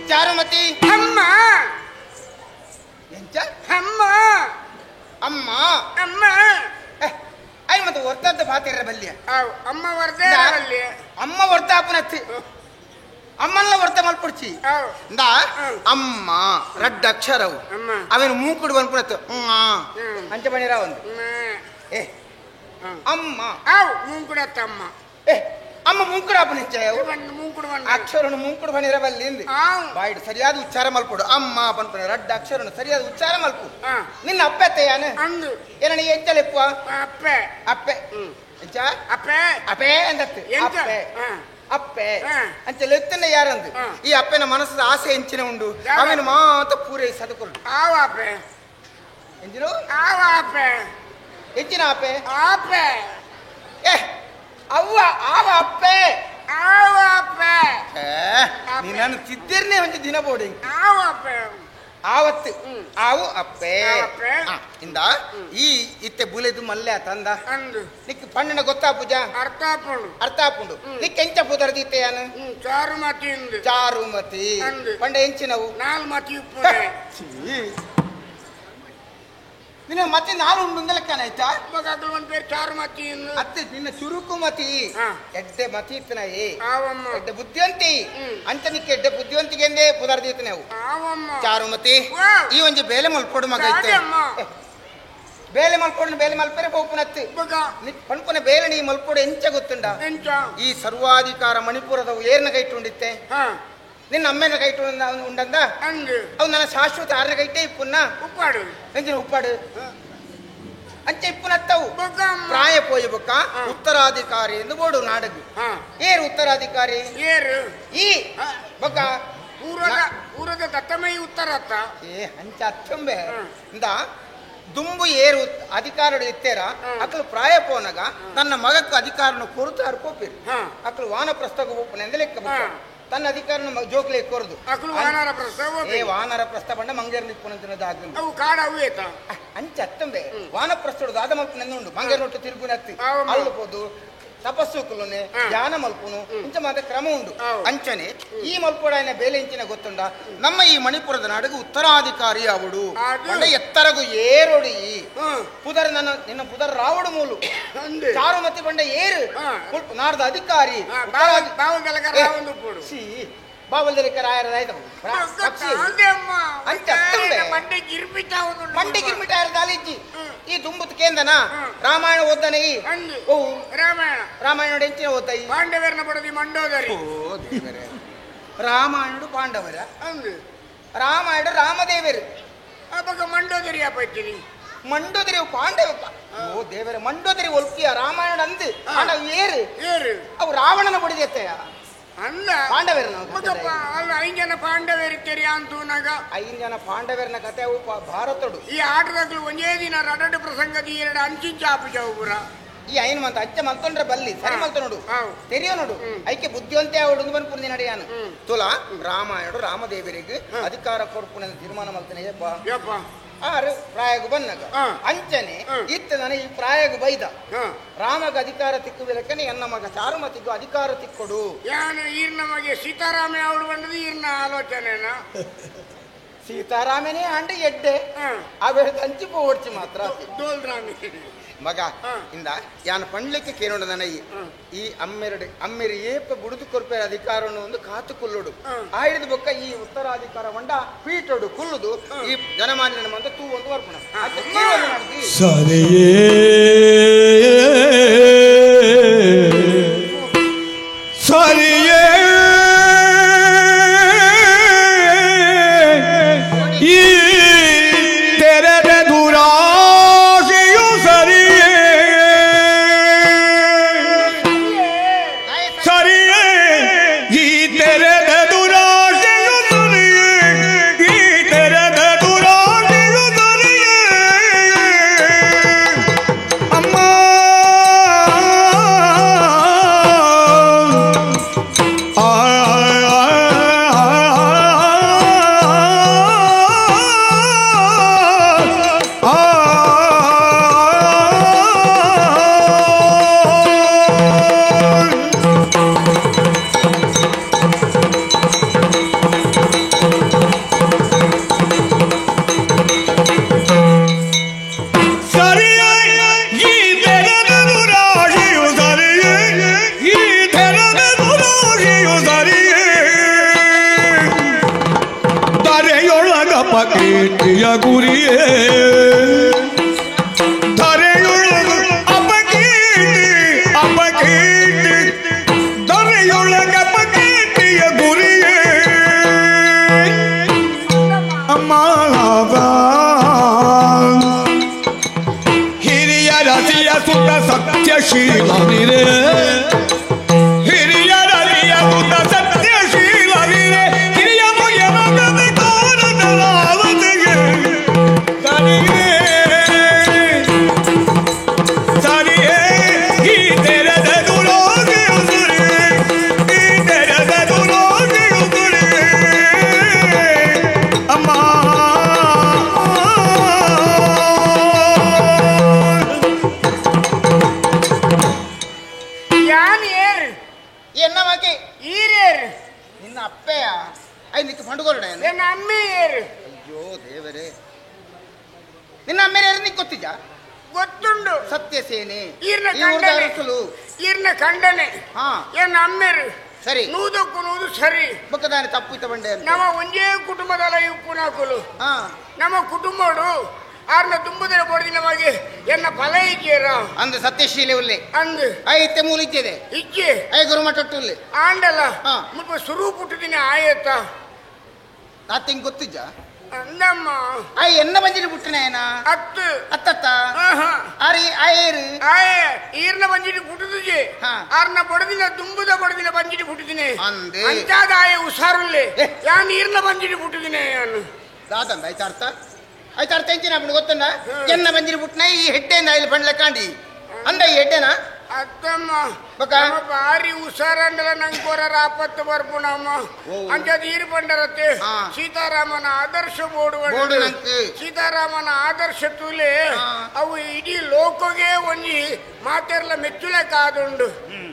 Speaker 6: ಚಾರುಮತಿ
Speaker 7: ಅಮ್ಮ
Speaker 6: ಎಂಚ
Speaker 7: ಅಮ್ಮ
Speaker 6: ಅಮ್ಮ
Speaker 7: ಅಮ್ಮ
Speaker 6: ಅಯ್ಯ ಮತ್ತೆ ಒರ್ತದ ಪಾತಿರ ಬಲ್ಲಿಯ
Speaker 7: ಅವ್ ಅಮ್ಮ ವರ್ದೆ ಅಲ್ಲಿ
Speaker 6: ಅಮ್ಮ ವರ್ತ ಅಪ್ಪನತ್ತಿ ಅಮ್ಮಲ್ಲ ವರ್ತ ಮಲ್ಪುಡ್ಚಿ
Speaker 7: ಅವ್
Speaker 6: ಇಂದ ಅಮ್ಮ ರಡ್ಡ ಅಕ್ಷರವು
Speaker 7: ಅಮ್ಮ.
Speaker 6: ಅವೇನು ಮೂಕುಡು ಬಂದ್ಪುಡತ್ತು ಅಂಚ ಬಣಿರ ಒಂದು ಏ ಅಮ್ಮ
Speaker 7: ಅವ್ ಮೂಂಕುಡತ್ತ ಅಮ್ಮ
Speaker 6: ಏ ಅಮ್ಮ ಮೂಕುಡು ಅಪ್ಪನ
Speaker 7: ಬಂದು ಮೂಂಕುಡು ಬಂದು
Speaker 6: ಅಕ್ಷರನು ಮೂಕುಡು ಬಣಿರ ಬಲ್ಲಿ ಇಂದು
Speaker 7: ಆವ್
Speaker 6: ಬಾಯ್ಡು ಸರಿಯಾದ ಉಚ್ಚಾರ ಮಲ್ಪಡು ಅಮ್ಮ ಪನ್ಪುಣ ರಡ್ಡ ಅಕ್ಷರನು ಸರಿಯಾದ ಉಚ್ಚಾರ ಮಲ್ಪು
Speaker 7: ಆ.
Speaker 6: ನಿನ್ನ ಅಪ್ಪೆತ್ತಯ್ಯಾನ
Speaker 7: ಅಂದು
Speaker 6: ಏನಣ್ಣ ಎಂಚಲೆಪ್ಪ
Speaker 7: ಅಪ್ಪೆ
Speaker 6: ಅಪ್ಪೆ ಎಂಚ
Speaker 7: ಅಪ್ಪೆ
Speaker 6: ಅಪೇ ಅಂದತ್ತು
Speaker 7: ಎಂಚ?
Speaker 6: ಅಪ್ಪೆ
Speaker 7: ಆ.
Speaker 6: ಅಪ್ಪೆ
Speaker 7: ಆ.
Speaker 6: ಅಂಚ ಲೆತ್ತನ ಯಾರಂದು
Speaker 7: ಆ.
Speaker 6: ಈ ಅಪ್ಪೆನ ಮನಸ್ಸದ ಆಸೆ ಎಂಚಿನ ಉಂಡು
Speaker 7: ಯಾರ?
Speaker 6: ಅವನ ಮಾತ ಪೂರೈಸಿ ಸದಕೊಲ್ಲು
Speaker 7: ಆವ ಅಪ್ಪೆ
Speaker 6: ಎಂಜಿರು
Speaker 7: ಆವ ಅಪ್ಪೆ
Speaker 6: ಎಂಚಿನ ಅಪ್ಪೆ
Speaker 7: ಅಪ್ಪೆ
Speaker 6: ಏ ಅವ್ವ ಆವ ಅಪ್ಪೆ
Speaker 7: ಆವ ಅಪ್ಪೆ
Speaker 6: ಏ, ನೀನನ್ನು ತಿದ್ದಿರ್ನೇ ಒಂಜಿ ದಿನ ಬೋರ್ಡಿಂಗ್
Speaker 7: ಆವ ಅಪ್ಪೆ
Speaker 6: ಆವತ್ತು ಆವು ಅಪ್ಪೆ
Speaker 7: ಆವು ಅಪ್ಪೆ.
Speaker 6: ಆ, ಇಂದ ಈ ಇತ್ತೆ ಬುಲೆದು ಮಲ್ಲೆ ತಂದ
Speaker 7: ಅಂದು
Speaker 6: ನಿಕ್ ಪಣ್ಣನ ಗೊತ್ತಾ ಪೂಜಾ
Speaker 7: ಅರ್ಥ ಆಪುಂಡು
Speaker 6: ಅರ್ಥ ಆಪುಂಡು ನಿಕ್ ಎಂಚ ಪುದರ್ದಿತ್ತೆ ಯಾನು
Speaker 7: ಚಾರುಮತಿ ಇಂದು
Speaker 6: ಚಾರುಮತಿ
Speaker 7: ಅಂದು.
Speaker 6: ಪಂಡ ಎಂಚಿನವು
Speaker 7: ನಾಲ್ ಮತಿ ಉಪ್ಪುನೆ
Speaker 6: ನಿನ್ನ ಮತ್ತೆ ನಾಲು ಉಂಡು ಲೆಕ್ಕನ ಆಯ್ತಾ
Speaker 7: ಮಗಗಳು ಒಂದ್ പേര് ಚಾರುಮತಿ ಇಂದು
Speaker 6: ಅತ್ತೆ ನಿನ್ನ ಚುರುಕು ಮತಿ
Speaker 7: ಹಾ.
Speaker 6: ಎಡ್ಡೆ ಮತಿ ಇತ್ತನಾಯಿ
Speaker 7: ಆವಮ್ಮ
Speaker 6: ಎಡ್ಡೆ ಬುದ್ಧಿವಂತಿ
Speaker 7: ಹ್ಮ್.
Speaker 6: ಅಂಚ ನಿಕ್ಕ ಎಡ್ಡೆ ಬುದ್ಧಿವಂತಿಗೆಂದೇ ಪುದರ್ದಿತ್ತು ನಾವು
Speaker 7: ಆವಮ್ಮ
Speaker 6: ಚಾರುಮತಿ
Speaker 7: ವಾವ್.
Speaker 6: ಈ ಒಂಜಿ ಬೇಲೆ ಮಲ್ಪೊಡು ಮಗ ಇತ್ತೆ
Speaker 7: ದಾದಮ್ಮ.
Speaker 6: ಏ, ಬೇಲೆ ಮಲ್ಪೊಡು ಬೇಲೆ ಮಲ್ಪೆರೆ ಪೋಪುನತ್ತು
Speaker 7: ಮಗ
Speaker 6: ಪಣ್ಪುನ ಬೇಲೆ ನೀ ಮಲ್ಪೊಡು ಎಂಚ ಗೊತ್ತುಂಡ
Speaker 7: ಎಂಚ
Speaker 6: ಈ ಸರ್ವಾಧಿಕಾರ ಮಣಿಪುರದ ಏರ್ನ ಕೈಟುಂಡಿತ್ತೆ
Speaker 7: ಹಾ
Speaker 6: ನಿನ್ನ ಅಮ್ಮೆನ ಕೈಟು ಉಂಡಂದ
Speaker 7: ಅಂದು
Speaker 6: ಅವು ನನ್ನ ಶಾಶ್ವತ ಆರ್ನ ಕೈಟೆ ಇಪ್ಪುನ್ನ
Speaker 7: ಉಪ್ಪಾಡು
Speaker 6: ಎಂಚಿನ ಉಪ್ಪಾಡು ಅಂಚೆ ಇಪ್ಪುನತ್ತವು
Speaker 7: ಬೊಕ್ಕ
Speaker 6: ಪ್ರಾಯ ಪೋಯಿ ಬೊಕ್ಕ ಉತ್ತರಾಧಿಕಾರಿ ಎಂದು ಬೋಡು ನಾಡಗು
Speaker 7: ಹಾ
Speaker 6: ಏರು ಉತ್ತರಾಧಿಕಾರಿ
Speaker 7: ಏರು
Speaker 6: ಈ ಬೊಕ್ಕ
Speaker 7: ಪೂರ್ವದ ಪೂರ್ವದ ದತ್ತಮಯಿ ಉತ್ತರ ಅತ್ತ
Speaker 6: ಏ ಅಂಚ ಅತ್ತಂಬೆ ಇಂದ ದುಂಬು ಏರು ಅಧಿಕಾರಡು ಇತ್ತೇರ ಅಕಲು ಪ್ರಾಯ ಪೋನಗ ತನ್ನ ಮಗಕ್ಕೆ ಅಧಿಕಾರನು ಕೊರುತಾರು ಪೋಪಿರು
Speaker 7: ಹಾ.
Speaker 6: ಅಕಲು ವಾನಪ್ರಸ್ಥಗ ಪೋಪುನ ಎಂದ ಲೆಕ್ಕ ಬೊಕ್ಕ.
Speaker 7: ಹಾ.
Speaker 6: ತನ್ನ ಅಧಿಕಾರನ ಜೋಕ್ಲೆ ಕೊರದು
Speaker 7: ಅಕಲು ವಾನರ ಪ್ರಸ್ಥ
Speaker 6: ಏ ವಾನರ ಪ್ರಸ್ಥ ಬಂಡ ಮಂಗೇರ್ ನಿಪ್ಪುನಂತಿನ ದಾಗಲು
Speaker 7: ಅವು ಕಾಡ ಅವು ಏತ
Speaker 6: ಅಂಚ ಅತ್ತಂಬೆ ವಾನಪ್ರಸ್ಥಡು ದಾದ ಮಲ್ಪುನ ಉಂಡು ಮಂಗೇರ್ ನೊಟ್ಟು ತಿರುಗುನತ್ತಿ
Speaker 7: ಆವಮ್ಮ.
Speaker 6: ಅಲ್ಲು ಪೋದು ತಪಸ್ಸು ಕುಲುನೆ ಧ್ಯಾನ ಮಲ್ಪುನು ಇಂಚ ಮಾತ ಕ್ರಮ ಉಂಡು ಅಂಚನೆ ಈ ಮಲ್ಪುಡಾಯನ ಬೇಲೆ ಇಂಚಿನ ಗೊತ್ತುಂಡ ನಮ್ಮ ಈ ಮಣಿಪುರದ ನಾಡಿಗೆ ಉತ್ತರಾಧಿಕಾರಿ ಅವಡು
Speaker 7: ಅದು.
Speaker 6: ಪಂಡ ಎತ್ತರಗು ಏರೋಡು ಈ
Speaker 7: ಹ್ಮ್.
Speaker 6: ಪುದರ್ ನನ್ನ ನಿನ್ನ ಪುದರ್ ರಾವಡು ಮೂಲು
Speaker 7: ಅಂದೆ.
Speaker 6: ಚಾರುಮತಿ ಬಂಡ ಏರು
Speaker 7: ಹಾ.
Speaker 6: ನಾಡ್ದ ಅಧಿಕಾರಿ
Speaker 7: ಹಾ,
Speaker 6: ಉತ್ತರಾಧಿ-
Speaker 7: ಬಾವಲ್
Speaker 6: ಏ,
Speaker 7: ರಾವಣ ಉಪ್ಪುಡು.
Speaker 6: ಸಿ ಬಾವಲ್ ರಾಯರ ಆಯ್ತು ಪಕ್ಷಿ ಅಂಚ ಅತ್ತಂಬೆ.
Speaker 7: ಮಂಡೆ ಗಿರ್ಮಿಟ
Speaker 6: ಮಂಡೆ ಗಿರ್ಮಿಟ ದಾಲಿಜ್ಜಿ ಈ ದುಂಬುತ್ ಕೇಂದನ ರಾಮಾಯಣ ಓದ್ದಾನೆ ಈ
Speaker 7: ಅಂದು.
Speaker 6: ಓ
Speaker 7: ರಾಮಾಯಣ
Speaker 6: ರಾಮಾಯಣ ಎಂಚಿನ ಓದ್ದಾಯಿ
Speaker 7: ಪಾಂಡವರನ್ನ ಬಡದಿ ಮಂಡೋದರಿ
Speaker 6: ಓ ದೇವರೇ ರಾಮಾಯಣಡು ಪಾಂಡವರ
Speaker 7: ಅಂದು
Speaker 6: ರಾಮಾಯಣ ರಾಮದೇವರು
Speaker 7: ಅವಾಗ ಮಂಡೋದರಿ ಅಪ್ಪೈತೀನಿ
Speaker 6: ಮಂಡೋದರಿ ಪಾಂಡವ ಓ ದೇವರೇ ಮಂಡೋದರಿ ಒಲ್ಕಿಯ ರಾಮಾಯಣ ಅಂದು ಆಂಡ ಅವು ಏರು
Speaker 7: ಏರು
Speaker 6: ಅವು ರಾವಣನ ಬಡಿದೆತ್ತಯ್ಯ
Speaker 7: ಅಲ್ಲ
Speaker 6: ಪಾಂಡವರನ್ನ
Speaker 7: ಮಗಪ್ಪ ಅಲ್ಲ ಐದು ಜನ ಪಾಂಡವರು ತೆರಿಯ ಅಂತೂನಾಗ
Speaker 6: ಐದು ಜನ ಪಾಂಡವರನ ಕತೆ ಅವು ಭಾರತಡು
Speaker 7: ಈ ಆಟದಾಗ್ಲು ಒಂದೇ ದಿನ ರಡಡು ಪ್ರಸಂಗದಿ ಎರಡು ಅಂಚಿಂಚ ಆಪುಜಾವು ಪುರ
Speaker 6: ಈ ಐನ್ ಮಂತ ಅಚ್ಚ ಮಲ್ತೊಂಡ್ರೆ ಬಲ್ಲಿ ಸರಿ ಮಲ್ತ ನೋಡು
Speaker 7: ಹಾವು.
Speaker 6: ತೆರಿಯೋ ನೋಡು ಐಕೆ ಬುದ್ಧಿವಂತೆ ಅವಡು ಬಂದು ನಡಿಯಾನು ತುಲಾ ರಾಮಾಯಣ ರಾಮದೇವರಿಗೆ ಅಧಿಕಾರ ಕೊಡ್ಪುನ ತೀರ್ಮಾನ ಮಲ್ತನೆ ಯಪ್ಪ
Speaker 7: ಯಪ್ಪ
Speaker 6: ಆರು ಪ್ರಾಯಗು ಬನ್ನಗ ಅಂಚನೆ ಇತ್ತ ನನಗೆ ಈ ಪ್ರಾಯಗು ಬೈದ ರಾಮಗ ಅಧಿಕಾರ ತಿಕ್ಕುವಿಲಕ್ಕನೆ ಎನ್ನ ಮಗ ಚಾರುಮತಿಗೂ ಅಧಿಕಾರ ತಿಕ್ಕೊಡು
Speaker 7: ಯಾನು ಈರ್ನ ಮಗೆ ಸೀತಾರಾಮ ಅವಳು ಬಂದದ್ದು ಈರ್ನ ಆಲೋಚನೆನ
Speaker 6: ಸೀತಾರಾಮನೇ ಆಂಡ ಎಡ್ಡೆ ಅವೆರಡು ತಂಚಿ ಪೋಡ್ಚಿ ಮಾತ್ರ ಮಗ ಇಂದ ಯಾನ್ ಪಂಡ್ಲಿಕ್ಕೆ ಕೇನೋಡ ನನೈ ಈ ಅಮ್ಮೆರಡು ಅಮ್ಮೆರು ಏಪ ಬುಡುದು ಕೊರ್ಪೇರ ಅಧಿಕಾರವನ್ನು ಒಂದು ಕಾತು ಕುಲ್ಲುಡು ಆಯ್ದು ಬೊಕ್ಕ ಈ ಉತ್ತರಾಧಿಕಾರ ವಂಡ ಪೀಠೋಡು ಕುಲ್ಲುದು ಈ ಜನಮಾನ್ಯ ಮಂತ ತೂ ಒಂದು ವರ್ಪಣ
Speaker 1: ಸರಿಯೇ ಸರಿಯೇ ಈ ತೆರೆದ ದುರಾಶೆಯು ಸರಿಯೇ ಸರಿಯೇ ಈ ತೆರೆದ ದುರಾಶೆಯು ಸರಿಯೇ ಈ ತೆರೆದ ದುರಾಶೆಯು ಸರಿಯೇ ಅಮ್ಮ ಕೀರ್ತಿಯ ಗುರಿಯೇ ಧರೆಯೊಳಗು ಅಪಕೀರ್ತಿ ಅಪಕೀರ್ತಿ ಧರೆಯೊಳಗ ಅಪಕೀರ್ತಿಯ ಗುರಿಯೇ ಅಮ್ಮ ಹಿರಿಯ ರಸಿಯ ಸುತ ಸತ್ಯಶೀಲನಿರೇ ಹಿರಿಯ ರಸಿಯ ಸುತ ಸತ್ಯಶೀಲನಿರೇ ಹಿರಿಯ
Speaker 6: ನಿನ್ನ ಅಪ್ಪೆಯ ಐದಕ್ಕೆ ಪಂಡುಗೋರಡ
Speaker 7: ನನ್ನ ಅಮ್ಮೆಯರು.
Speaker 6: ಅಯ್ಯೋ ದೇವರೇ, ನಿನ್ನ ಅಮ್ಮೆಯರು ನಿಂಗೆ ಗೊತ್ತಿದ್ಯಾ?
Speaker 7: ಗೊತ್ತುಂಡು.
Speaker 6: ಸತ್ಯಸೇನೆ
Speaker 7: ಈರ್ನ ಖಂಡನೆ, ಈರ್ನ ಖಂಡನೆ.
Speaker 6: ಹಾ,
Speaker 7: ಎನ್ನ ಅಮ್ಮೆರು
Speaker 6: ಸರಿ,
Speaker 7: ನೂದಕ್ಕೂ ನೂದು ಸರಿ.
Speaker 6: ಬೊಕ್ಕದಾನೆ ತಪ್ಪು ಬಂಡೆ.
Speaker 7: ನಮ್ಮ ಒಂದೇ ಕುಟುಂಬದಲ್ಲ ಇಪ್ಪುನಾಕುಲು. ನಮ್ಮ ಕುಟುಂಬಡು ಆರ್ನ ತುಂಬುದರ ಬೋಡಿದ ನಮಗೆ ಎನ್ನ ಫಲ ಇದ್ದೀರ
Speaker 6: ಅಂದು ಸತ್ಯಶೀಲೆ ಉಲ್ಲೆ
Speaker 7: ಅಂದು
Speaker 6: ಐತೆ ಮೂಲ ಇಚ್ಚಿದೆ
Speaker 7: ಇಚ್ಚೆ
Speaker 6: I ಗುರುಮಠಟ್ಟು ಉಲ್ಲೆ
Speaker 7: ಆಂಡಲ್ಲ ಮುಲ್ಪ ಸುರು ಪುಟ್ಟದಿನ ಆಯತ
Speaker 6: ತಾತಿಂಗ್ ಗೊತ್ತಿದ್ಯಾ
Speaker 7: ಅಂದಮ್ಮ
Speaker 6: I ಎನ್ನ ಬಂಜಿರಿ ಪುಟ್ಟನೇನ
Speaker 7: ಅತ್ತು
Speaker 6: ಅತ್ತತ್ತ ಆರಿ ಆಯೇರು
Speaker 7: ಆಯೇ ಈರ್ನ ಬಂಜಿರಿ ಪುಟ್ಟುದುಜೆ ಆರ್ನ ಬಡದಿನ ತುಂಬುದ ಬಡದಿನ ಬಂಜಿರಿ ಪುಟ್ಟದಿನಿ
Speaker 6: ಅಂದೆ
Speaker 7: ಅಂತಾದ ಆಯೆ ಹುಷಾರುಲ್ಲೆ ಯಾನ್ ಈರ್ನ ಬಂಜಿರಿ ಪುಟ್ಟದಿನಿ ಯಾನು
Speaker 6: ದಾದಂದ ಆಯ್ತಾ ಅರ್ಥ ಆಯ್ತು ಅರ್ಥ ಎಂಚಿನ ಅಪ್ಪನು ಗೊತ್ತಂಡ ಎನ್ನ ಬಂಜಿರಿ ಪುಟ್ಟನ ಈ ಹೆಡ್ಡೆಯಿಂದ ಇಲ್ಲಿ ಪಂಡ್ಲೆ ಕಾಂಡಿ ಅಂದ ಈ ಹೆಡ್ಡೆನಾ
Speaker 7: ಅತ್ತಮ್ಮ ಬಾರಿ ಹುಷಾರಂಡಲ ನಂಗೆ ಕೊರರ ಆಪತ್ತು ಬರ್ಪುಣಮ್ಮ ಅಂಚದ ಈರು ಪಂಡರತ್ತೆ ಸೀತಾರಾಮನ ಆದರ್ಶ ಬೋಡು ಸೀತಾರಾಮನ ಆದರ್ಶ ತುಲೆ ಅವು ಇಡೀ ಲೋಕಗೆ ಒಂಜಿ ಮಾತೆರ್ಲ ಮೆಚ್ಚುಲೆ ಕಾದುಂಡು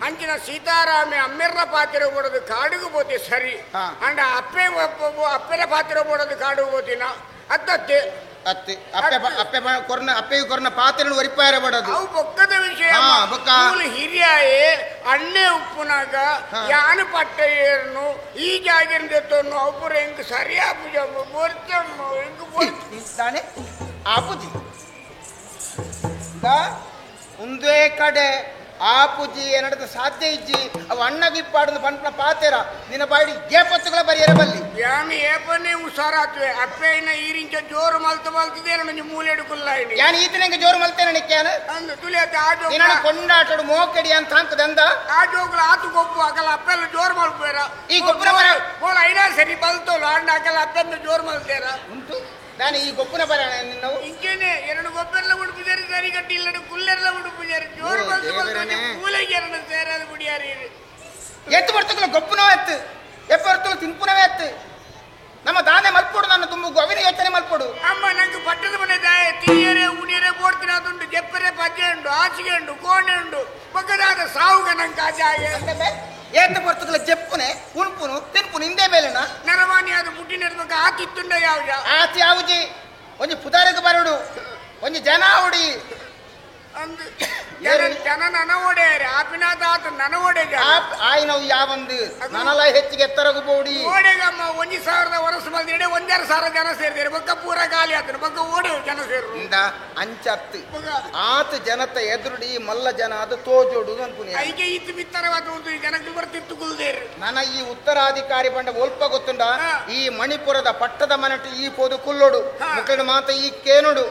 Speaker 7: ಅಂಚಿನ ಸೀತಾರಾಮೆ ಅಮ್ಮೆರ್ನ ಪಾತಿರ ಬೋಡೋದು ಕಾಡುಗು ಬೋತಿ ಸರಿ ಅಂಡ ಅಪ್ಪೆ ಅಪ್ಪೆರ ಪಾತಿರ ಬೋಡೋದು ಕಾಡುಗು ಬೋತಿನ ಅತ್ತತ್ತೆ
Speaker 6: ಅತ್ತೆ ಅಪ್ಪೆ ಅಪ್ಪೆ ಕೊರ್ನ ಅಪ್ಪೆಗೆ ಕೊರ್ನ ಪಾತ್ರೆನು ಒರಿಪಾಯರ ಬಡದು
Speaker 7: ಅವು ಬೊಕ್ಕದ ವಿಷಯ ಮೂಲ ಹಿರಿಯಾಯೆ ಅಣ್ಣೆ ಉಪ್ಪುನಾಗ ಯಾನು ಪಟ್ಟ ಏರ್ನು ಈ ಜಾಗಿರ್ನ ತೊನ್ನು ಅವುಪುರ ಹೆಂಗ್ ಸರಿಯಾ ಪೂಜ ಬೋರ್ತಮ್ಮ ಹೆಂಗ್
Speaker 6: ಬೋರ್ತಾನೆ ಆಪುಜಿ ಒಂದೇ ಕಡೆ ಆಪುಜಿ ಏನಡದ ಸಾಧ್ಯ ಇಜ್ಜಿ ಅವ ಅಣ್ಣಗಿಪ್ಪಾಡದು ಪಂಪನ ಪಾತೆರ ನಿನ್ನ ಬಾಡಿ ಏಪತ್ತುಗಳ ಬರಿಯರ ಬಲ್ಲಿ
Speaker 7: ಯಾನು ಏಪನ್ನೇ ಹುಷಾರಾತ್ವೆ ಅಪ್ಪೆನ ಈರಿಂಚ ಜೋರು ಮಲ್ತು ಮಲ್ತದೆ ನನ್ನ ಮೂಲೆಡುಕುಲ್ಲ
Speaker 6: ಯಾನು ಈತನಂಗೆ ಜೋರು ಮಲ್ತೇನೆ ನಿಕ್ಯಾನ
Speaker 7: ಅಂದು ತುಳಿಯತ್ತೆ ಆ ಜೋಗ
Speaker 6: ನಿನ್ನ ಕೊಂಡಾಟಡು ಮೋಕಡಿ ಅಂತ ಹಾಕದಂದ
Speaker 7: ಆ ಜೋಗುಲ ಆತು ಗೊಬ್ಬು ಅಕಲ ಅಪ್ಪೆಲ್ಲ ಜೋರು ಮಲ್ಪೇರ
Speaker 6: ಈ ಗೊಬ್ಬರ ಮರ
Speaker 7: ಬೋಲ ಐನಾ ಸರಿ ಬಲ್ತೋಲು ಅಣ್ಣ ಅಕಲ ಅಪ್ಪೆಲ್ಲ ಜೋರು ಮಲ್ತೇರ
Speaker 6: ಉಂಟು ನಾನು ಈ ಗೊಬ್ಬರ ಬರೋಣ ನಿನ್ನವು
Speaker 7: ಇಂಚೇನೆ ಎರಡು ಗೊಬ್ಬರೆಲ್ಲ ಉಡುಪುಜಾರಿ ಸರಿ ಕಟ್ಟಿ ಇಲ್ಲಡು ಕುಲ್ಲೆಲ್ಲ ಉಡುಪುಜಾರಿ ಜೋರು ಬಲ್ತು ಬಲ್ತು ಮೂಲೆಗೆ ಎರಡು ಸೇರಾದ ಗುಡಿಯಾರಿ
Speaker 6: ಎತ್ತು ಬರ್ತಕ್ಕಲ್ಲ ಗೊಬ್ಬನೋ ಎತ್ತು ಎಪ್ಪ ಬರ್ತಲ್ಲ ತಿನ್ಪುನವೇ ಎತ್ತು ನಮ್ಮ ದಾನೆ ಮಲ್ಪೋಡು ನನ್ನ ತುಂಬು ಅವಿನ ಯೋಚನೆ ಮಲ್ಪೋಡು
Speaker 7: ಅಮ್ಮ ನಂಗೆ ಪಟ್ಟದ ಮನೆ ದಾಯ ತಿನಿಯರೇ ಉಣಿಯರೇ ಬೋಡ್ತೀನಿ ಅದುಂಟು ಜೆಪ್ಪರೆ ಪಜ್ಜೆ ಉಂಡು ಆಚಿಗೆ ಉಂಡು ಕೋಣೆ ಉಂಡು ಬೊಕ್ಕದಾದ ಸಾವುಗ ನಂಗೆ ಆಜಾಗೆ
Speaker 6: ಏತ ಬರ್ತದಲ್ಲ ಜೆಪ್ಪುನೆ ಉಣ್ಪುನು ತಿನ್ಪುನು ಇಂದೇ ಮೇಲೆನ
Speaker 7: ನರಮಾನಿ ಅದು ಮುಟ್ಟಿನ ಬೊಕ್ಕ ಆತಿತ್ತುಂಡ ಯಾವ್ದ
Speaker 6: ಆತಿ ಯಾವುಜಿ ಒಂಜಿ ಪುದಾರಿಗೆ ಬರಡು ಒಂಜಿ ಜನ ಅವಡಿ
Speaker 7: ಅಂದು ಜನ ನನ ಓಡೆಯರೆ ಆಪಿನಾದ ಆತ ನನ ಓಡೆ
Speaker 6: ಆಯ್ನವು ಯಾವಂದು ನನಲ ಹೆಚ್ಚಿಗೆ ಎತ್ತರಗು ಬೋಡಿ
Speaker 7: ಓಡೆಗಮ್ಮ 1000 ವರ್ಷ ಬಂದಿಡೆ 1,500 ಜನ ಸೇರಿದ್ದಾರೆ ಬೊಕ್ಕ ಪೂರ ಖಾಲಿ ಆತನ ಬೊಕ್ಕ ಓಡೆ ಜನ ಸೇರು
Speaker 6: ಇಂದ ಅಂಚತ್ತು ಆತ ಜನತ ಎದುರುಡಿ ಮಲ್ಲ ಜನ ಅದು ತೋಜೋಡು ಅನ್ಪುನಿ
Speaker 7: ಐಕೆ ಇತ್ತು ಬಿತ್ತರವಾದ ಒಂದು ಜನಕ್ಕೆ ಬರ್ತಿತ್ತು ಕುಲ್ದೇರು
Speaker 6: ನನ ಈ ಉತ್ತರಾಧಿಕಾರಿ ಬಂಡ ಒಲ್ಪ ಗೊತ್ತುಂಡ ಈ ಮಣಿಪುರದ ಪಟ್ಟದ ಮನಟ್ಟು ಈ ಪೋದು ಕುಲ್ಲೋಡು ಮುಕ್ಕಳು ಮಾತ ಈ ಕೇನುಡು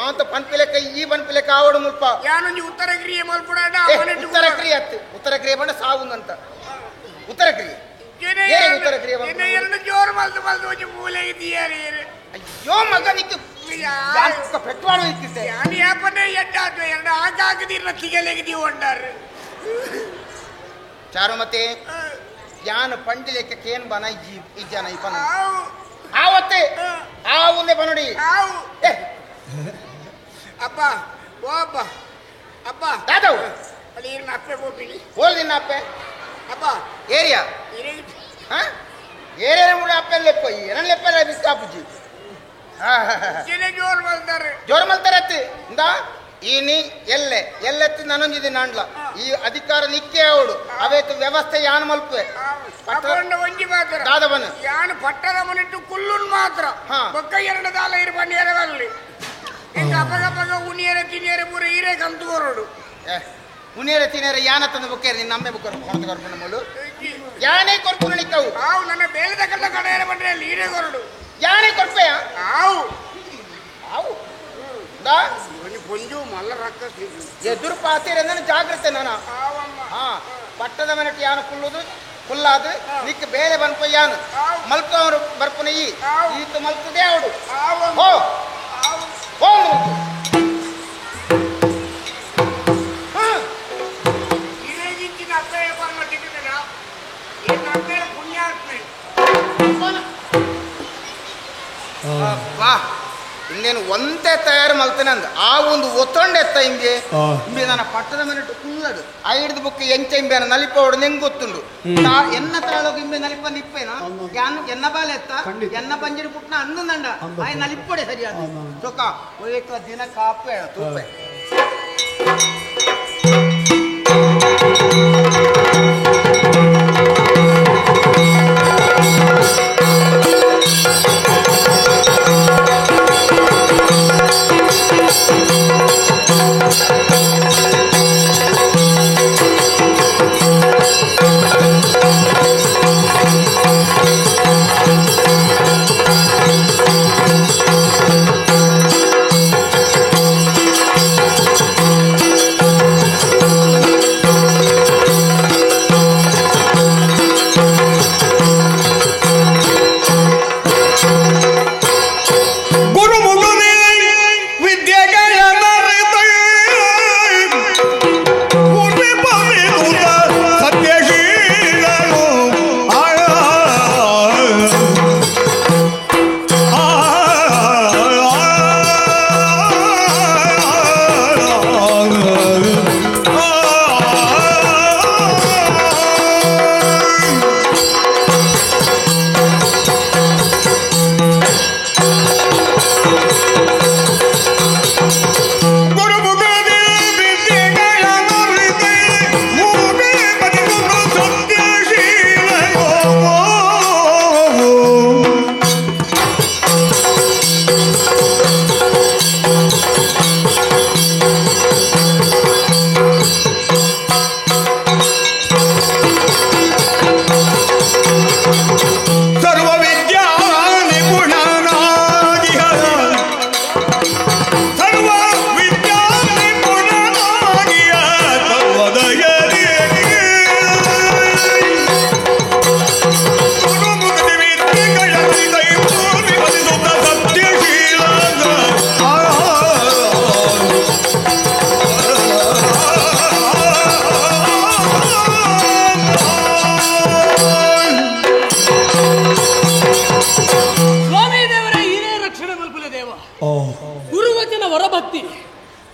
Speaker 6: ಮಾತ ಪನ್ಪಿಲೆಕ್ಕ ಈ ಪನ್ಪಿಲೆಕ್ಕ ಆವಡು ಮುಲ್ಪ
Speaker 7: ಯಾನೊಂದು ಉತ್ತರ ಕ್ರಿಯೆ ಮಲ್ಪುಡ
Speaker 6: ಉತ್ತರ ಕ್ರಿಯೆ ಅತ್ತು ಉತ್ತರ ಕ್ರಿಯೆ ಬಂಡ ಸಾವುಂದಂತ ಉತ್ತರ ಕ್ರಿಯೆ ಉತ್ತರ ಕ್ರಿಯೆ
Speaker 7: ಜೋರು ಮಲ್ತು ಮಲ್ತು ಒಂಜಿ ಮೂಲೆ ಇದೆಯಾರೆ
Speaker 6: ಅಯ್ಯೋ ಮಗ ನಿಕ್ಕು ಪೆಟ್ವಾಡು ಇತ್ತಿದ್ದೆ
Speaker 7: ಯಾನು ಯಾಪನೆ ಎಡ್ಡಾತು ಎರಡು ಹಾಕಾಕದಿರ್ನ ತಿಗಲೆಗೆ ಒಂಡಾರು
Speaker 6: ಚಾರುಮತಿ ಯಾನು ಪಂಡಿಲೆಕ್ಕ ಕೇನ್ ಬನ ಇಜ್ಜಾನ ಈ ಪನ ಆವತ್ತೆ ಆ ಒಂದೇ ಬನೋಡಿ
Speaker 7: ಅಪ್ಪ ಓ ಅಪ್ಪ ಅಪ್ಪ
Speaker 6: ದಾದವು
Speaker 7: ಅಲ್ಲಿ ಇರ್ನ ಅಪ್ಪೆ ಹೋಗ್ಬಿಡಿ
Speaker 6: ಹೋಲ್ ನಿನ್ನ ಅಪ್ಪೆ
Speaker 7: ಅಪ್ಪ
Speaker 6: ಏರಿಯಾ ಹಾ ಏರಿಯಾ ಕೂಡ ಅಪ್ಪೆ ಲೆಪ್ಪ ಏನನ್ನ ಲೆಪ್ಪ ಬಿಸ್ಕಾಪುಜಿ
Speaker 7: ಜೋರು ಮಲ್ತಾರೆ
Speaker 6: ಜೋರು ಮಲ್ತಾರೆ ಅತ್ತಿ ಇಂದ ಈ ನೀ ಎಲ್ಲೆ ಎಲ್ಲೆತ್ತಿ ನಾನೊಂದಿದ್ದೀನಿ ನಾಂಡ್ಲ ಈ ಅಧಿಕಾರ ನಿಕ್ಕೆ ಅವಡು ಅವೇತು ವ್ಯವಸ್ಥೆ ಯಾನ್ ಮಲ್ಪೆ
Speaker 7: ಒಂಜಿ ಮಾತ್ರ
Speaker 6: ದಾದವನ
Speaker 7: ಯಾನು ಪಟ್ಟದ ಮನಿಟ್ಟು ಕುಲ್ಲುನ್ ಮಾತ್ರ ಬೊಕ್ಕ ಎರಡು ದಾಲ ಇರು ಬನ್ನಿಯರವಲ್ಲಿ ಈಗ ಅಪಗಪಗ ಉನಿಯರ ತಿನಿಯರ ಪೂರ ಈರೇ ಕಂತು ಕೊರಡು
Speaker 6: ಉನಿಯರ ತಿನಿಯರ ಯಾನ ತಂದು ಬೊಕ್ಕೇರಿ ನಿನ್ನ ಅಮ್ಮೆ ಬುಕ್ಕರು ಕೊರತು ಕೊರ್ಪುನ ಮೂಲು ಯಾನೇ ಕೊರ್ಪುನ ನಿಕ್ಕವು
Speaker 7: ಆವು ನನ್ನ ಬೇಲದ ಕಲ್ಲ ಕಡೆಯರ ಬಂದ್ರೆ ಅಲ್ಲಿ ಈರೇ ಕೊರಡು
Speaker 6: ಯಾನೇ ಕೊರ್ಪೆಯ
Speaker 7: ಆವು
Speaker 6: ಆವು ದಾ
Speaker 7: ಪೊಂಜು ಮಲ್ಲ ರಕ್ಕ
Speaker 6: ಎದುರು ಪಾತೀರ ಜಾಗ್ರತೆ ನಾನು ಹಾ ಪಟ್ಟದ ಮನೆಟ್ ಯಾನು ಕುಲ್ಲುದು ಕುಲ್ಲಾದು ನಿಕ್ ಬೇರೆ ಬನ್ಪ ಯಾನು ಮಲ್ಪವರು ಬರ್ಪುನ ಈ ಈತ ಮಲ್ಪುದೇ ಅವಡು ಹೋ ಹೋ ವಾ ಇನ್ನೇನು ಒಂದೇ ತಯಾರು ಮಲ್ತೇನೆ ಅಂದ ಆ ಒಂದು ಒತ್ತೊಂಡೆ ಎತ್ತ ಹಿಂಗೆ ಇಂಬೆ ನನ್ನ ಪಟ್ಟದ ಮನೆಟ್ಟು ಕುಲ್ಲಡು ಆ ಹಿಡಿದು ಬುಕ್ ಎಂಚ ಇಂಬೆ ನಲಿಪೋಡು ನೆಂಗ್ ಗೊತ್ತುಂಡು ಎನ್ನ ತಾಳೋಗಿ ಇಂಬೆ ನಲಿಪ ನಿಪ್ಪೇನ ಯಾನು ಎನ್ನ ಬಾಲೆ ಎತ್ತ ಎನ್ನ ಬಂಜಿಡಿ ಪುಟ್ನ ಅಂದಂಡ ಆಯ್ ನಲಿಪ್ಪಡೆ ಸರಿಯಾದ ಚೊಕ್ಕ ಒಯ್ಯಕ್ಕ ದಿನ ಕಾಪೆ ತೂಪೆ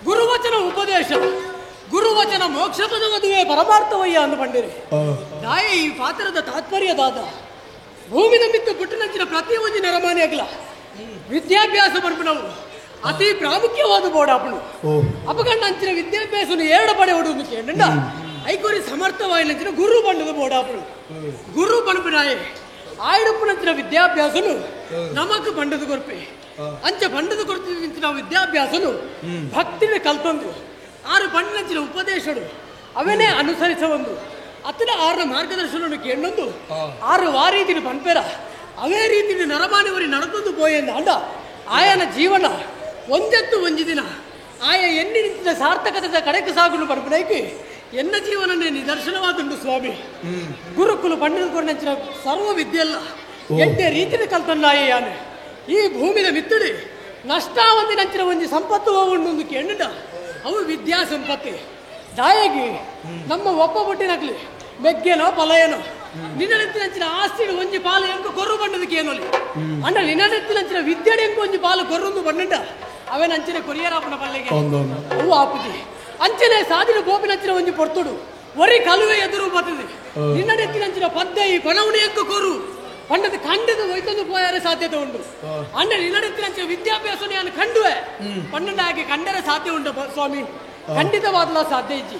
Speaker 8: ಗುರುವಚನ ಉಪದೇಶ ಗುರುವಚನ ಮೋಕ್ಷಪದ ಮದುವೆ ಪರಮಾರ್ಥವಯ್ಯ ಅಂದು ಪಂಡಿರಿ. ದಾಯ ಈ ಪಾತ್ರದ ತಾತ್ಪರ್ಯದಾದ ಭೂಮಿ ನಂಬಿತ್ತು ಪುಟ್ಟನಂಚಿನ ಪ್ರತಿಯೊಂದು ನರಮಾನಿ ಆಗಲ ವಿದ್ಯಾಭ್ಯಾಸ ಪರ್ಪಣವು ಅತಿ ಪ್ರಾಮುಖ್ಯವಾದ ಬೋಡಾಪಣು. ಅಪಗಂಡ ಅಂಚಿನ ವಿದ್ಯಾಭ್ಯಾಸವನ್ನು ಎರಡು ಪಡೆ ಹೊಡುವುದು ಕೇಂಡ ಐಕೋರಿ ಸಮರ್ಥವಾಯಿನಂಚಿನ ಗುರು ಬಂಡದ ಬೋಡಾಪಣು. ಗುರು ಪಣಪಿನಾಯೆ ಆಯಡಪ್ಪನಂಚಿನ ವಿದ್ಯಾಭ್ಯಾಸನು ನಮಕ್ ಬಂಡದ ಕೊರ್ಪೆ ಅಂಚ ಬಂಡದ ಕೊರ್ತಿನ ವಿದ್ಯಾಭ್ಯಾಸನು ಭಕ್ತಿನ ಕಲ್ತೊಂದು ಆರು ಪಂಡಿನಂಚಿನ ಉಪದೇಶಡು ಅವನೇ ಅನುಸರಿಸವೊಂದು ಅತನ ಆರನ ಮಾರ್ಗದರ್ಶನವನ್ನು ಕೇಳೊಂದು ಆರು ಆ ರೀತಿನ ಪನ್ಪೆರ ಅವೇ ರೀತಿನ ನರಮಾನವರಿ ನಡೆದೊಂದು ಪೋಯೆಂದ ಅಂಡ ಆಯನ ಜೀವನ ಒಂದೆತ್ತು ಒಂಜಿ ದಿನ ಆಯ ಎಣ್ಣೆ ನಿಂತಿನ ಸಾರ್ಥಕತೆದ ಕಡೆಗೆ ಸಾಗುನು ಪನ್ಪುನೈಕಿ ಎನ್ನ ಜೀವನನೇ ನಿದರ್ಶನವಾದುಂಡು ಸ್ವಾಮಿ. ಗುರುಕುಲು ಪಂಡಿತ ಕೊರನಂಚಿನ ಸರ್ವ ವಿದ್ಯೆಲ್ಲ ಎಡ್ಡೆ ರೀತಿನ ಕಲ್ತನ್ನಾಯ ಈ ಭೂಮಿದ ಮಿತ್ತಡಿ ನಷ್ಟಾವಂದಿನಂಚಿನ ಒಂಜಿ ಸಂಪತ್ತು ಉಂಡು ಕೇಂಡ ಅವು ವಿದ್ಯಾ ಸಂಪತ್ತಿ. ದಾಯಗಿ ನಮ್ಮ ಒಪ್ಪ ಬುಟ್ಟಿನಕ್ಲಿ ಮೆಗ್ಗೆನೋ ಪಲಯನೋ ನಿನ್ನನೆತ್ತಿನಂಚಿನ ಆಸ್ತಿ ಒಂಜಿ ಪಾಲು ಎಂಕು ಕೊರ್ರು ಬಂಡದಕ್ಕೆ ಏನೋಲಿ ಅಂಡ ನಿನ್ನನೆತ್ತಿನಂಚಿನ ವಿದ್ಯೆಡೆ ಎಂಕು ಒಂಜಿ ಪಾಲು ಕೊರ್ರೊಂದು ಬಂಡ ಅವೇನ ಅಂಚಿನ ಕೊರಿಯರಾಪನ ಪಲ್ಲೆಗೆ ಅವು ಆಪುಜಿ. ಅಂಚನೆ ಸಾದಿನ ಗೋಪಿನಂಚಿನ ಒಂಜಿ ಪೊರ್ತುಡು ಒರಿ ಕಲುವೆ ಎದುರು ಬರ್ತದೆ ನಿನ್ನನೆತ್ತಿನಂಚಿನ ಪದ್ಯ ಈ ಪಣವಣಿ ಎಂಕು ಕೊರು ಪಂಡದ ಖಂಡದ ಒಯ್ತೊಂದು ಪೋಯಾರೆ ಸಾಧ್ಯತೆ ಉಂಟು. ಅಂಡ ನಿನ್ನನೆತ್ತಿನಂಚಿನ ವಿದ್ಯಾಭ್ಯಾಸ ನಾನು ಖಂಡುವೆ ಪನ್ನೊಂಡಾಗಿ ಕಂಡರೆ ಸಾಧ್ಯ ಉಂಟು ಸ್ವಾಮಿ, ಖಂಡಿತವಾದಲ ಸಾಧ್ಯ ಇಜ್ಜಿ.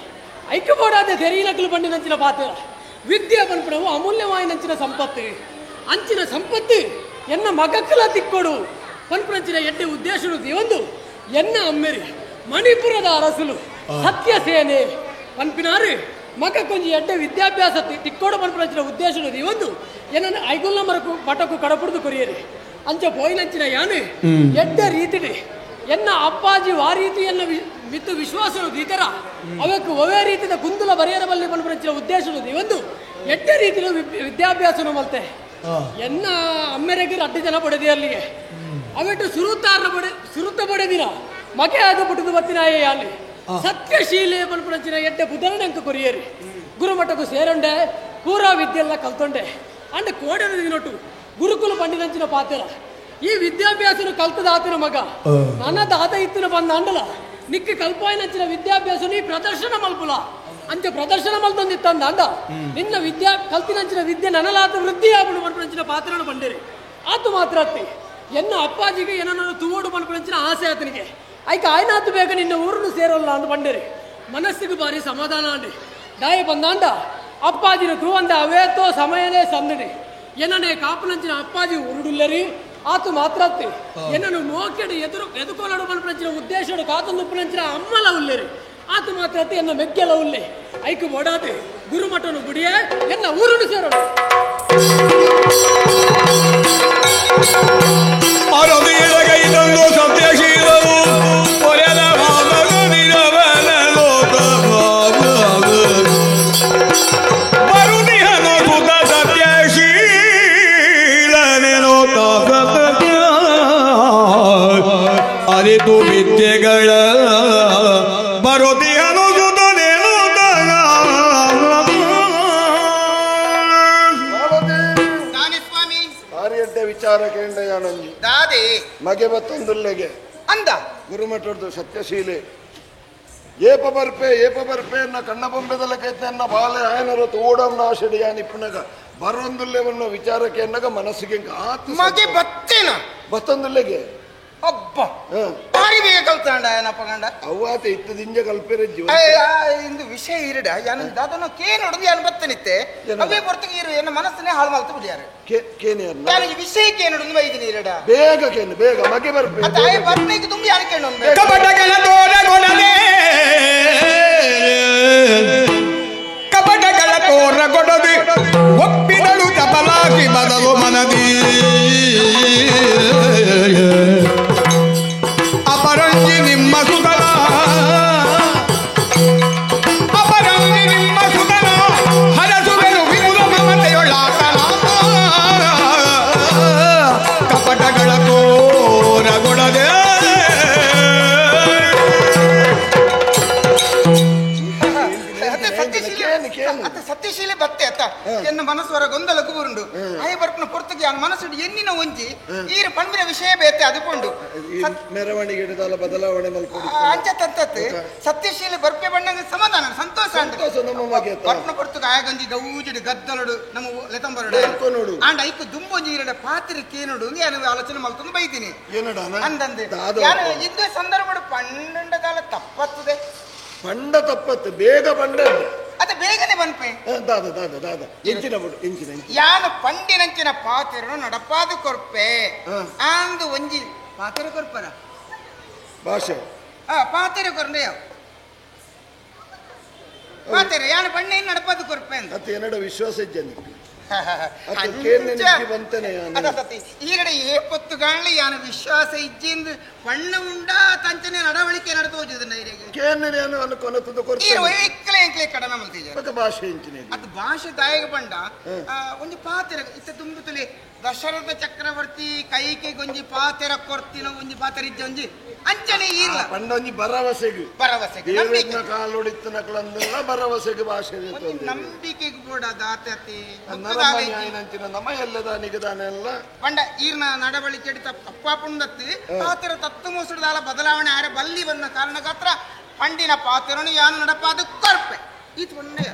Speaker 8: ಐಕ್ಯಬೋಡಾದ ತೆರೆಯಿನಕಲು ಬಂಡಿನಂಚಿನ ಪಾತ್ರ ವಿದ್ಯೆ ಪನ್ಪುನವು ಅಮೂಲ್ಯವಾಯಿನಂಚಿನ ಸಂಪತ್ತು. ಅಂಚಿನ ಸಂಪತ್ತು ಎನ್ನ ಮಗಕ್ಕಲ ತಿಕ್ಕೊಡು ಪನ್ಪುನಂಚಿನ ಎಡ್ಡೆ ಉದ್ದೇಶನು ಒಂದು ಎನ್ನ ಅಮ್ಮೆರಿ ಮಣಿಪುರದ ಅರಸುಲು ಸತ್ಯಸೇನೆ ಪನ್ಪಿನಾರು ಮಗ ಕೊಂಚ ಎಡ್ಡೆ ವಿದ್ಯಾಭ್ಯಾಸ ತಿಕ್ಕೋಡು ಪನ್ಪುನಂಚಿನ ಉದ್ದೇಶನು ಒಂದು ಎನ್ನ ಐಗುಲ್ಲ ಮರಕು ಮಠಕ್ಕೂ ಕಡಪುಡ್ದು ಕೊರಿಯರಿ ಅಂಚ ಪೋಯಿನಂಚಿನ ಯಾನು ಎಡ್ಡೆ ರೀತಿಡಿ ಎನ್ನ ಅಪ್ಪಾಜಿ ವಾ ರೀತಿ ಎನ್ನ ಮಿತ್ತು ವಿಶ್ವಾಸನು ದೀತರ ಅವಕ್ಕೆ ಒವೇ ರೀತಿಯ ಕುಂದುಲ ಬರೆಯರಬಲ್ಲಿ ಪನ್ಪುನಂಚಿನ ಉದ್ದೇಶನು ಒಂದು ಎಡ್ಡೆ ರೀತಿಯ ವಿದ್ಯಾಭ್ಯಾಸನು ಮಲ್ತೆ ಎನ್ನ ಅಮ್ಮೆರೆಗೆ ಅಡ್ಡಿ ಜನ ಪಡೆದಿ ಅಲ್ಲಿಗೆ ಅವೆಟ್ಟು ಸುರುತ್ತಾರನ ಪಡೆ ಸುರುತ್ತ ಪಡೆದಿನ ಮಗೆ ಆದ ಪುಟ್ಟದು ಬತ್ತಿನಾಯೇ ಅಲ್ಲಿ ಸತ್ಯಶೀಲೆ ಪನ್ಪುನಂಚಿನ ಎಡ್ಡೆ ಬುಧರಣಂಕ ಕೊರಿಯರಿ ಗುರುಮಠಕ್ಕೂ ಸೇರಂಡೆ ಪೂರಾ ವಿದ್ಯೆಲ್ಲ ಕಲ್ತೊಂಡೆ ಅಂಡ್ ಕೋಡೆನ ದಿನೊಟ್ಟು ಗುರುಕುಲ ಪಂಡಿನಂಚಿನ ಪಾತ್ರ ಈ ವಿದ್ಯಾಭ್ಯಾಸನು ಕಲ್ತದ ಆತನ ಮಗ ನನ್ನ ದಾದ ಇತ್ತಿನ ಬಂದ ಅಂಡಲ ನಿಕ್ಕ ಕಲ್ಪಾಯಿನಂಚಿನ ವಿದ್ಯಾಭ್ಯಾಸ ನೀ ಪ್ರದರ್ಶನ ಮಲ್ಪುಲ ಅಂಚ ಪ್ರದರ್ಶನ ಮಲ್ತೊಂದಿತ್ತಂದ ಅಂಡ ನಿನ್ನ ವಿದ್ಯಾ ಕಲ್ತಿನಂಚಿನ ವಿದ್ಯೆ ನನಲಾತ ವೃದ್ಧಿ ಆಗುಣ ಮಲ್ಪುನಂಚಿನ ಪಾತ್ರನು ಬಂದಿರಿ ಆತು ಮಾತ್ರ ಅತ್ತಿ ಎನ್ನ ಅಪ್ಪಾಜಿಗೆ ಏನನ್ನು ತುವೋಡು ಮಲ್ಪುನಂಚಿನ ಆಸೆ ಆತನಿಗೆ ಐಕ ಆಯ್ನಾತು ಬೇಗ ನಿನ್ನ ಊರನ್ನು ಸೇರೋಲ್ಲ ಅಂದು ಬಂದಿರಿ ಮನಸ್ಸಿಗೆ ಬಾರಿ ಸಮಾಧಾನ ಅಂಡಿ ದಾಯ ಬಂದಾಂಡ ಅಪ್ಪಾಜಿನ ತೂವಂದ ಅವೇತೋ ಸಮಯನೇ ಸಂದಡಿ ಏನನೇ ಕಾಪುನಂಚಿನ ಅಪ್ಪಾಜಿ ಉರುಡುಲ್ಲರಿ ಆತು ಮಾತ್ರ ಅತ್ತಿ ಏನನ್ನು ಮೋಕೆಡು ಎದುರು ಎದುಕೋಲಡು ಮಲ್ಪುನಂಚಿನ ಉದ್ದೇಶಡು ಕಾತಂದುಪ್ಪುನಂಚಿನ ಅಮ್ಮಲ ಉಲ್ಲೇರಿ ಆತು ಮಾತ್ರ ಅತ್ತಿ ಎನ್ನ ಮೆಗ್ಗೆಲ ಉಲ್ಲೆ ಐಕು ಓಡಾದೆ ಗುರುಮಠನು ಗುಡಿಯೇ ಎನ್ನ ಊರನ್ನು ಸೇರೋಣ.
Speaker 1: ಅರಿತು ವಿದ್ಯೆಗಳ ಬರುದಿಹನು
Speaker 5: ವಿಚಾರ ಕೇಂದ್ರಯಾನಂಜಿ
Speaker 6: ದಾದೆ
Speaker 5: ಮಗೆ ಬತ್ತೊಂದುಲ್ಲೆಗೆ
Speaker 6: ಅಂದ
Speaker 5: ಗುರುಮಠದ್ದು ಸತ್ಯಶೀಲೆ ಏಪ ಬರ್ಪೆ ಏಪ ಬರ್ಪೆ ಎನ್ನ ಕಣ್ಣ ಬೊಂಬೆದಲ್ಲ ಕೈತನ್ನ ಬಾಲೆ ಆಯನರು ತೋಡಂನ ಆಶಡಿಯ ನಿಪುಣಗ ಬರೊಂದುಲ್ಲೆವನ್ನ ವಿಚಾರಕ್ಕೆ ಎನ್ನಗ ಮನಸ್ಸಿಗೆ ಆತು
Speaker 6: ಮಗೆ ಬತ್ತೇನ
Speaker 5: ಬತ್ತೊಂದುಲ್ಲೆಗೆ
Speaker 6: ಅಬ್ಬ ಭಾರಿ ಬೇಗ ಕಲ್ತಾಂಡ ಏನಪ್ಪ ಗಂಡ
Speaker 5: ಅವ್ವಾತ ಇತ್ತು ದಿಂಜ ಕಲ್ಪೆರೆ ಜೀವ
Speaker 6: ಇಂದು ವಿಷಯ ಇರಡ ಯಾನು ದಾದನ ಕೇ ನೋಡುದು ಯಾನು ಬತ್ತನಿತ್ತೆ ಅವೇ ಹೊರತಿಗೆ ಇರು ಎನ್ನ ಮನಸ್ಸನ್ನೇ ಹಾಳು ಮಾಡ್ತು ಬಿಡಿಯಾರು
Speaker 5: ಕೇನೆ
Speaker 6: ಯಾನು ಈ ವಿಷಯ ಕೇ ನೋಡುದು ಬೈದಿನಿ ಇರಡ
Speaker 5: ಬೇಗ ಕೇನು ಬೇಗ ಮಗೆ ಬರ್ಪೆ
Speaker 6: ಅತ್ತ ಬರ್ನೇಗೆ ತುಂಬಿ ಯಾರು ಕೇಳು
Speaker 1: ಕಪಟಗಳ ತೋರಗೊಡದೆ ಕಪಟಗಳ ತೋರಗೊಡದೆ ಒಪ್ಪಿದಳು ಚಪಲಾಗಿ ಬದಲು ಮನದಿ ಅಪರಂಜಿ ನಿಮ್ಮ ಸುತನ ಅಪರಂಜಿ ನಿಮ್ಮ ಸುತನ ಹರಸುವೆನು ವಿಪುಲ ಮಮತೆಯೊಳಾತನ ಕಪಟಗಳ ತೋರಗೊಡದೆ
Speaker 6: ಸತ್ಯಶೀಲೆ ಬತ್ತೆ ಅತ್ತ ಎನ್ನ ಮನಸ್ಸು ಹೊರ ಗೊಂದಲಕ್ಕೂ ಬರುಂಡು ಆಯ ಬರ್ಪುನ ಪೊರ್ತುಗೆ ಯಾನ್ ಮನಸ್ಸು ಎನ್ನಿನ ಒಂಜಿ ಈರು ಪಂಬಿನ ವಿಷಯ ಬೇತೆ ಅದುಕೊಂಡು
Speaker 5: ಮೆರವಣಿಗೆ ಹಿಡಿದಲ್ಲ ಬದಲಾವಣೆ ಮಲ್ಪೊಡು
Speaker 6: ಅಂಚ ತಂತತ್ ಸತ್ಯಶೀಲ ಬರ್ಪೆ ಬಣ್ಣಂಗ ಸಮಾಧಾನ ಸಂತೋಷ ಬರ್ಪುನ ಪೊರ್ತುಗೆ ಆಯಗಂಜಿ ಗೌಜಿಡು ಗದ್ದಲಡು ನಮ್ಮ ಲೆತಂಬರಡು ಆಂಡ ಐಕು ದುಂಬೊಂಜಿ ಈರಡ ಪಾತ್ರೆ ಕೇನುಡು ಯಾನು ಆಲೋಚನೆ ಮಲ್ತೊಂದು ಬೈತೀನಿ ಅಂದಂದೆ ಯಾರು ಇದ್ದ ಸಂದರ್ಭ ಪಂಡದಾಲ ತಪ್ಪತ್ತದೆ
Speaker 5: ಪಂಡ ತಪ್ಪತ್ತು ಬೇಗ ಪಂಡ
Speaker 6: ಅದ ಬೇಗನೆ ಬನ್ಪೆ
Speaker 5: ದಾದ ದಾದ ದಾದ ಎಂಚಿನ ಬಿಡು ಎಂಚಿನ
Speaker 6: ಯಾನು ಪಂಡಿನಂಚಿನ ಪಾತ್ರೆನು ನಡಪಾದು ಕೊರ್ಪೆ ಆಂದು ಒಂಜಿ ಪಾತ್ರೆ ಕೊರ್ಪರ
Speaker 5: ಭಾಷೆ
Speaker 6: ಪಾತ್ರೆ ಕೊರ್ಂಡೆ ಯಾವ ಪಾತ್ರೆ ಯಾನು ಪಂಡ ನಡಪಾದು ಕೊರ್ಪೆ ಅಂತ
Speaker 5: ಅತ್ತ ಏನಡ ವಿಶ್ವಾಸ ಇಜ್ಜನಿ
Speaker 6: ಈರಡೆ ಏ ಪೊತ್ತುಗಾಣಲಿ ಯಾನ ವಿಶ್ವಾಸ ಇಜ್ಜಿಂದು ಪಣ್ಣ ಉಂಡ ತಂಚನೆ ನಡವಳಿಕೆ ಕಡಿಮೆ
Speaker 5: ಭಾಷೆ
Speaker 6: ಅದು ಭಾಷೆ ದಾಯಕ ಪಂಡ ಒಂಜಿ ಪಾತೆರ ಇತ್ತ ತುಂಬುತ್ತಲೇ ದಶರಥ ಚಕ್ರವರ್ತಿ ಕೈಕೆ ಗೊಂಜಿ ಪಾತೆರ ಕೊರ್ತಿನ ಒಂಜಿ ಪಾತೆರ ಇಜ್ಜ ಒಂಜಿ ಅಂಚನೆ ಈರ್ಲ
Speaker 5: ಪಂಡ ಒಂಜಿ ಭರವಸೆಗೆ
Speaker 6: ಭರವಸೆಗೆ
Speaker 5: ದೇವೇಂದ್ರ ಕಾಲೊಡಿತ್ತನಕ್ಲಂದೆಲ್ಲ ಭರವಸೆಗೆ ಭಾಷೆ
Speaker 6: ನಂಬಿಕೆಗೆ ಬೋಡ ದಾತತಿ
Speaker 5: ನಮ್ಮ ಎಲ್ಲದ ನಿಗದಾನೆಲ್ಲ
Speaker 6: ಪಂಡ ಈರ್ನ ನಡವಳಿಕೆ ತಪ್ಪಾಪುಂಡತ್ತಿ ಪಾತೆರ ತತ್ತು ಮೋಸದಾಲ ಬದಲಾವಣೆ ಆರೆ ಬಲ್ಲಿ ಬಂದ ಕಾರಣಗಾತ್ರ ಪಂಡಿನ ಪಾತೆರನು ಯಾನು ನಡಪಾದ ಕೊರ್ಪೆ ಇದು ಒಳ್ಳೆಯ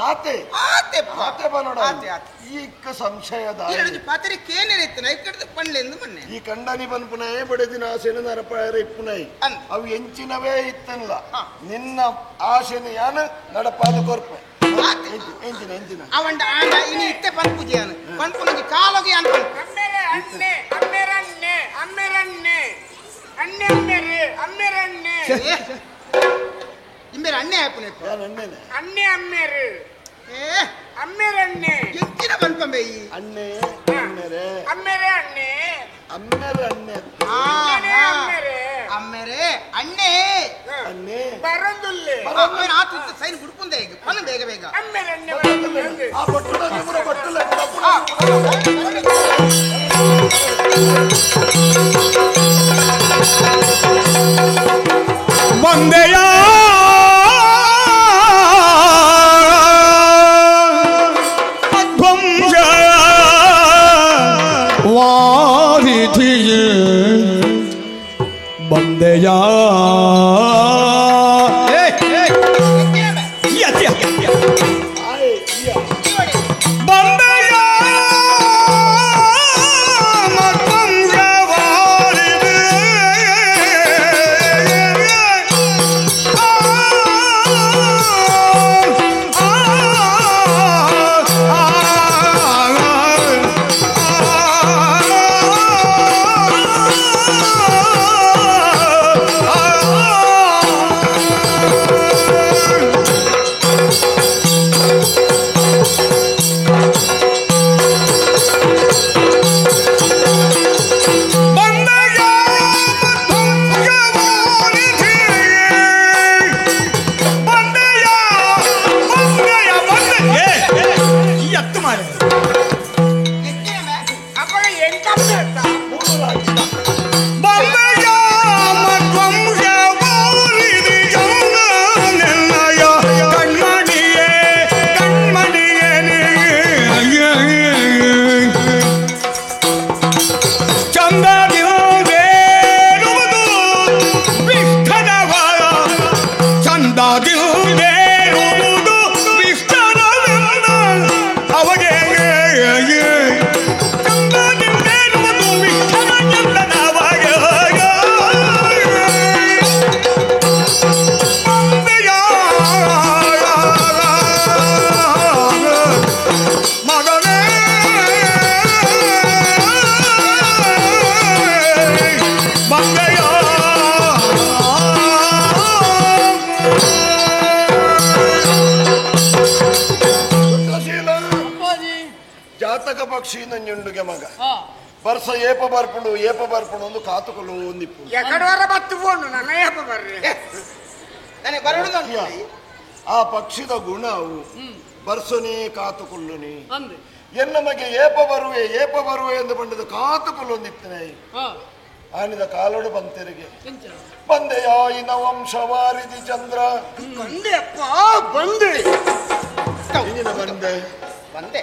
Speaker 5: ಆತೆ
Speaker 6: ಆತೆ
Speaker 5: ಆತೆ ಬನ್ನೋಡ
Speaker 6: ಆತೆ ಆತೆ
Speaker 5: ಈಕ್ಕ ಸಂಶಯದ
Speaker 6: ಪಾತ್ರೆ ಕೇನಿರೈತೆ ಐಕಡ್ದು ಪಂಡ್ಲೆಂದು ಮೊನ್ನೆ
Speaker 5: ಈ ಕಂಡನಿ ಬನ್ಪುನಯೇ ಬಡೆದಿನ ಆಸೆನು ನರಪಾಯರ ಇಪ್ಪುನೈ ಅವು ಎಂಚಿನವೇ ಇತ್ತಲ್ಲ ನಿನ್ನ ಆಸೆನು ಯಾನು ನಡಪಾದ ಕೊರ್ಪೆ ಎಂಚಿನ ಎಂಚಿನ
Speaker 6: ಅವಂಡ ಆಂಡ ಇನಿ ಇತ್ತೆ ಪನ್ಪುಜಿ ಯಾನು ಪನ್ಪುನಂಜಿ ಕಾಲೋಗಿ ಯಾನು ಪನ್ಪು
Speaker 7: ಅಮ್ಮೆರೆ ಅಣ್ಣೆ ಅಮ್ಮೆರಣ್ಣೆ ಅಮ್ಮೆರಣ್ಣೆ ಅಣ್ಣೆ ಅಮ್ಮೆರೆ ಅಮ್ಮೆರಣ್ಣೆ
Speaker 6: ಇಂಬೇರೆ ಅಣ್ಣೆ ಆಪುನೆ
Speaker 5: ಯಾನು ಅಣ್ಣೆನೆ
Speaker 7: ಅಣ್ಣೆ ಅಮ್ಮೆರು ಅಮ್ಮೆರಣ್ಣೆ
Speaker 6: ಎಂಚಿನ ಪನ್ಪಂಬೆ ಈ
Speaker 5: ಅಣ್ಣೆ ಅಮ್ಮೆರೆ
Speaker 7: ಅಮ್ಮೆರೆ ಅಣ್ಣೆ
Speaker 5: ಅಮ್ಮೆರೆ ಅಣ್ಣೆ
Speaker 7: ಅಮ್ಮೆರೆ
Speaker 6: ಅಮ್ಮೆರೆ ಅಣ್ಣೆ
Speaker 5: ಅಣ್ಣೆ
Speaker 7: ಬರಂದುಲ್ಲೆ
Speaker 6: ಆತು ಸೈನ್ ಗುಡ್ಪುಂದೆ ಈಗ ಪನ್ ಬೇಗ ಬೇಗ
Speaker 7: ಅಮ್ಮೆರಣ್ಣೆ ಬರಂದುಲ್ಲೆ
Speaker 5: ಆ ಬಟ್ಟುಲ ನಿಮರ ಬಟ್ಟುಲ
Speaker 1: ಬಂದೆಯ ಅಧ್ವಂಸ ವಾರಿಧಿಯೇ ಬಂದೆಯ ಬಂದೆಯ ಮಧ್ವಂಸ
Speaker 5: ಪಕ್ಷಿ ನಂಜುಂಡುಗೆ ಮಗ ಬರ್ಸ ಏಪ ಬರ್ಪುಂಡು ಏಪ ಬರ್ಪುಂಡು ಒಂದು ಕಾತುಕೊಳ್ಳು ಒಂದಿಪ್ಪು
Speaker 7: ಎಕಡವರ ಬತ್ತು ಪೋಂಡು ನನ್ನ ಏಪ ಬರ್ರಿ
Speaker 6: ನನಗೆ ಬರಡುದು
Speaker 5: ಆ ಪಕ್ಷಿದ ಗುಣ ಅವು ಬರ್ಸೋನೇ ಕಾತುಕೊಳ್ಳುನಿ ಎನ್ನ ಮಗೆ ಏಪ ಬರುವೆ ಏಪ ಬರುವೆ ಎಂದು ಬಂಡದ ಕಾತುಕೊಳ್ಳೊಂದಿತ್ತನೆ ಆನಿದ ಕಾಲೋಡು ಬಂತೆರಿಗೆ ಬಂದೆಯ ಇನ ವಂಶವಾರಿದಿ ಚಂದ್ರ
Speaker 7: ಬಂದೆ ಅಪ್ಪ ಬಂದೆ.
Speaker 5: ಬಂದೆ
Speaker 6: ಬಂದೆ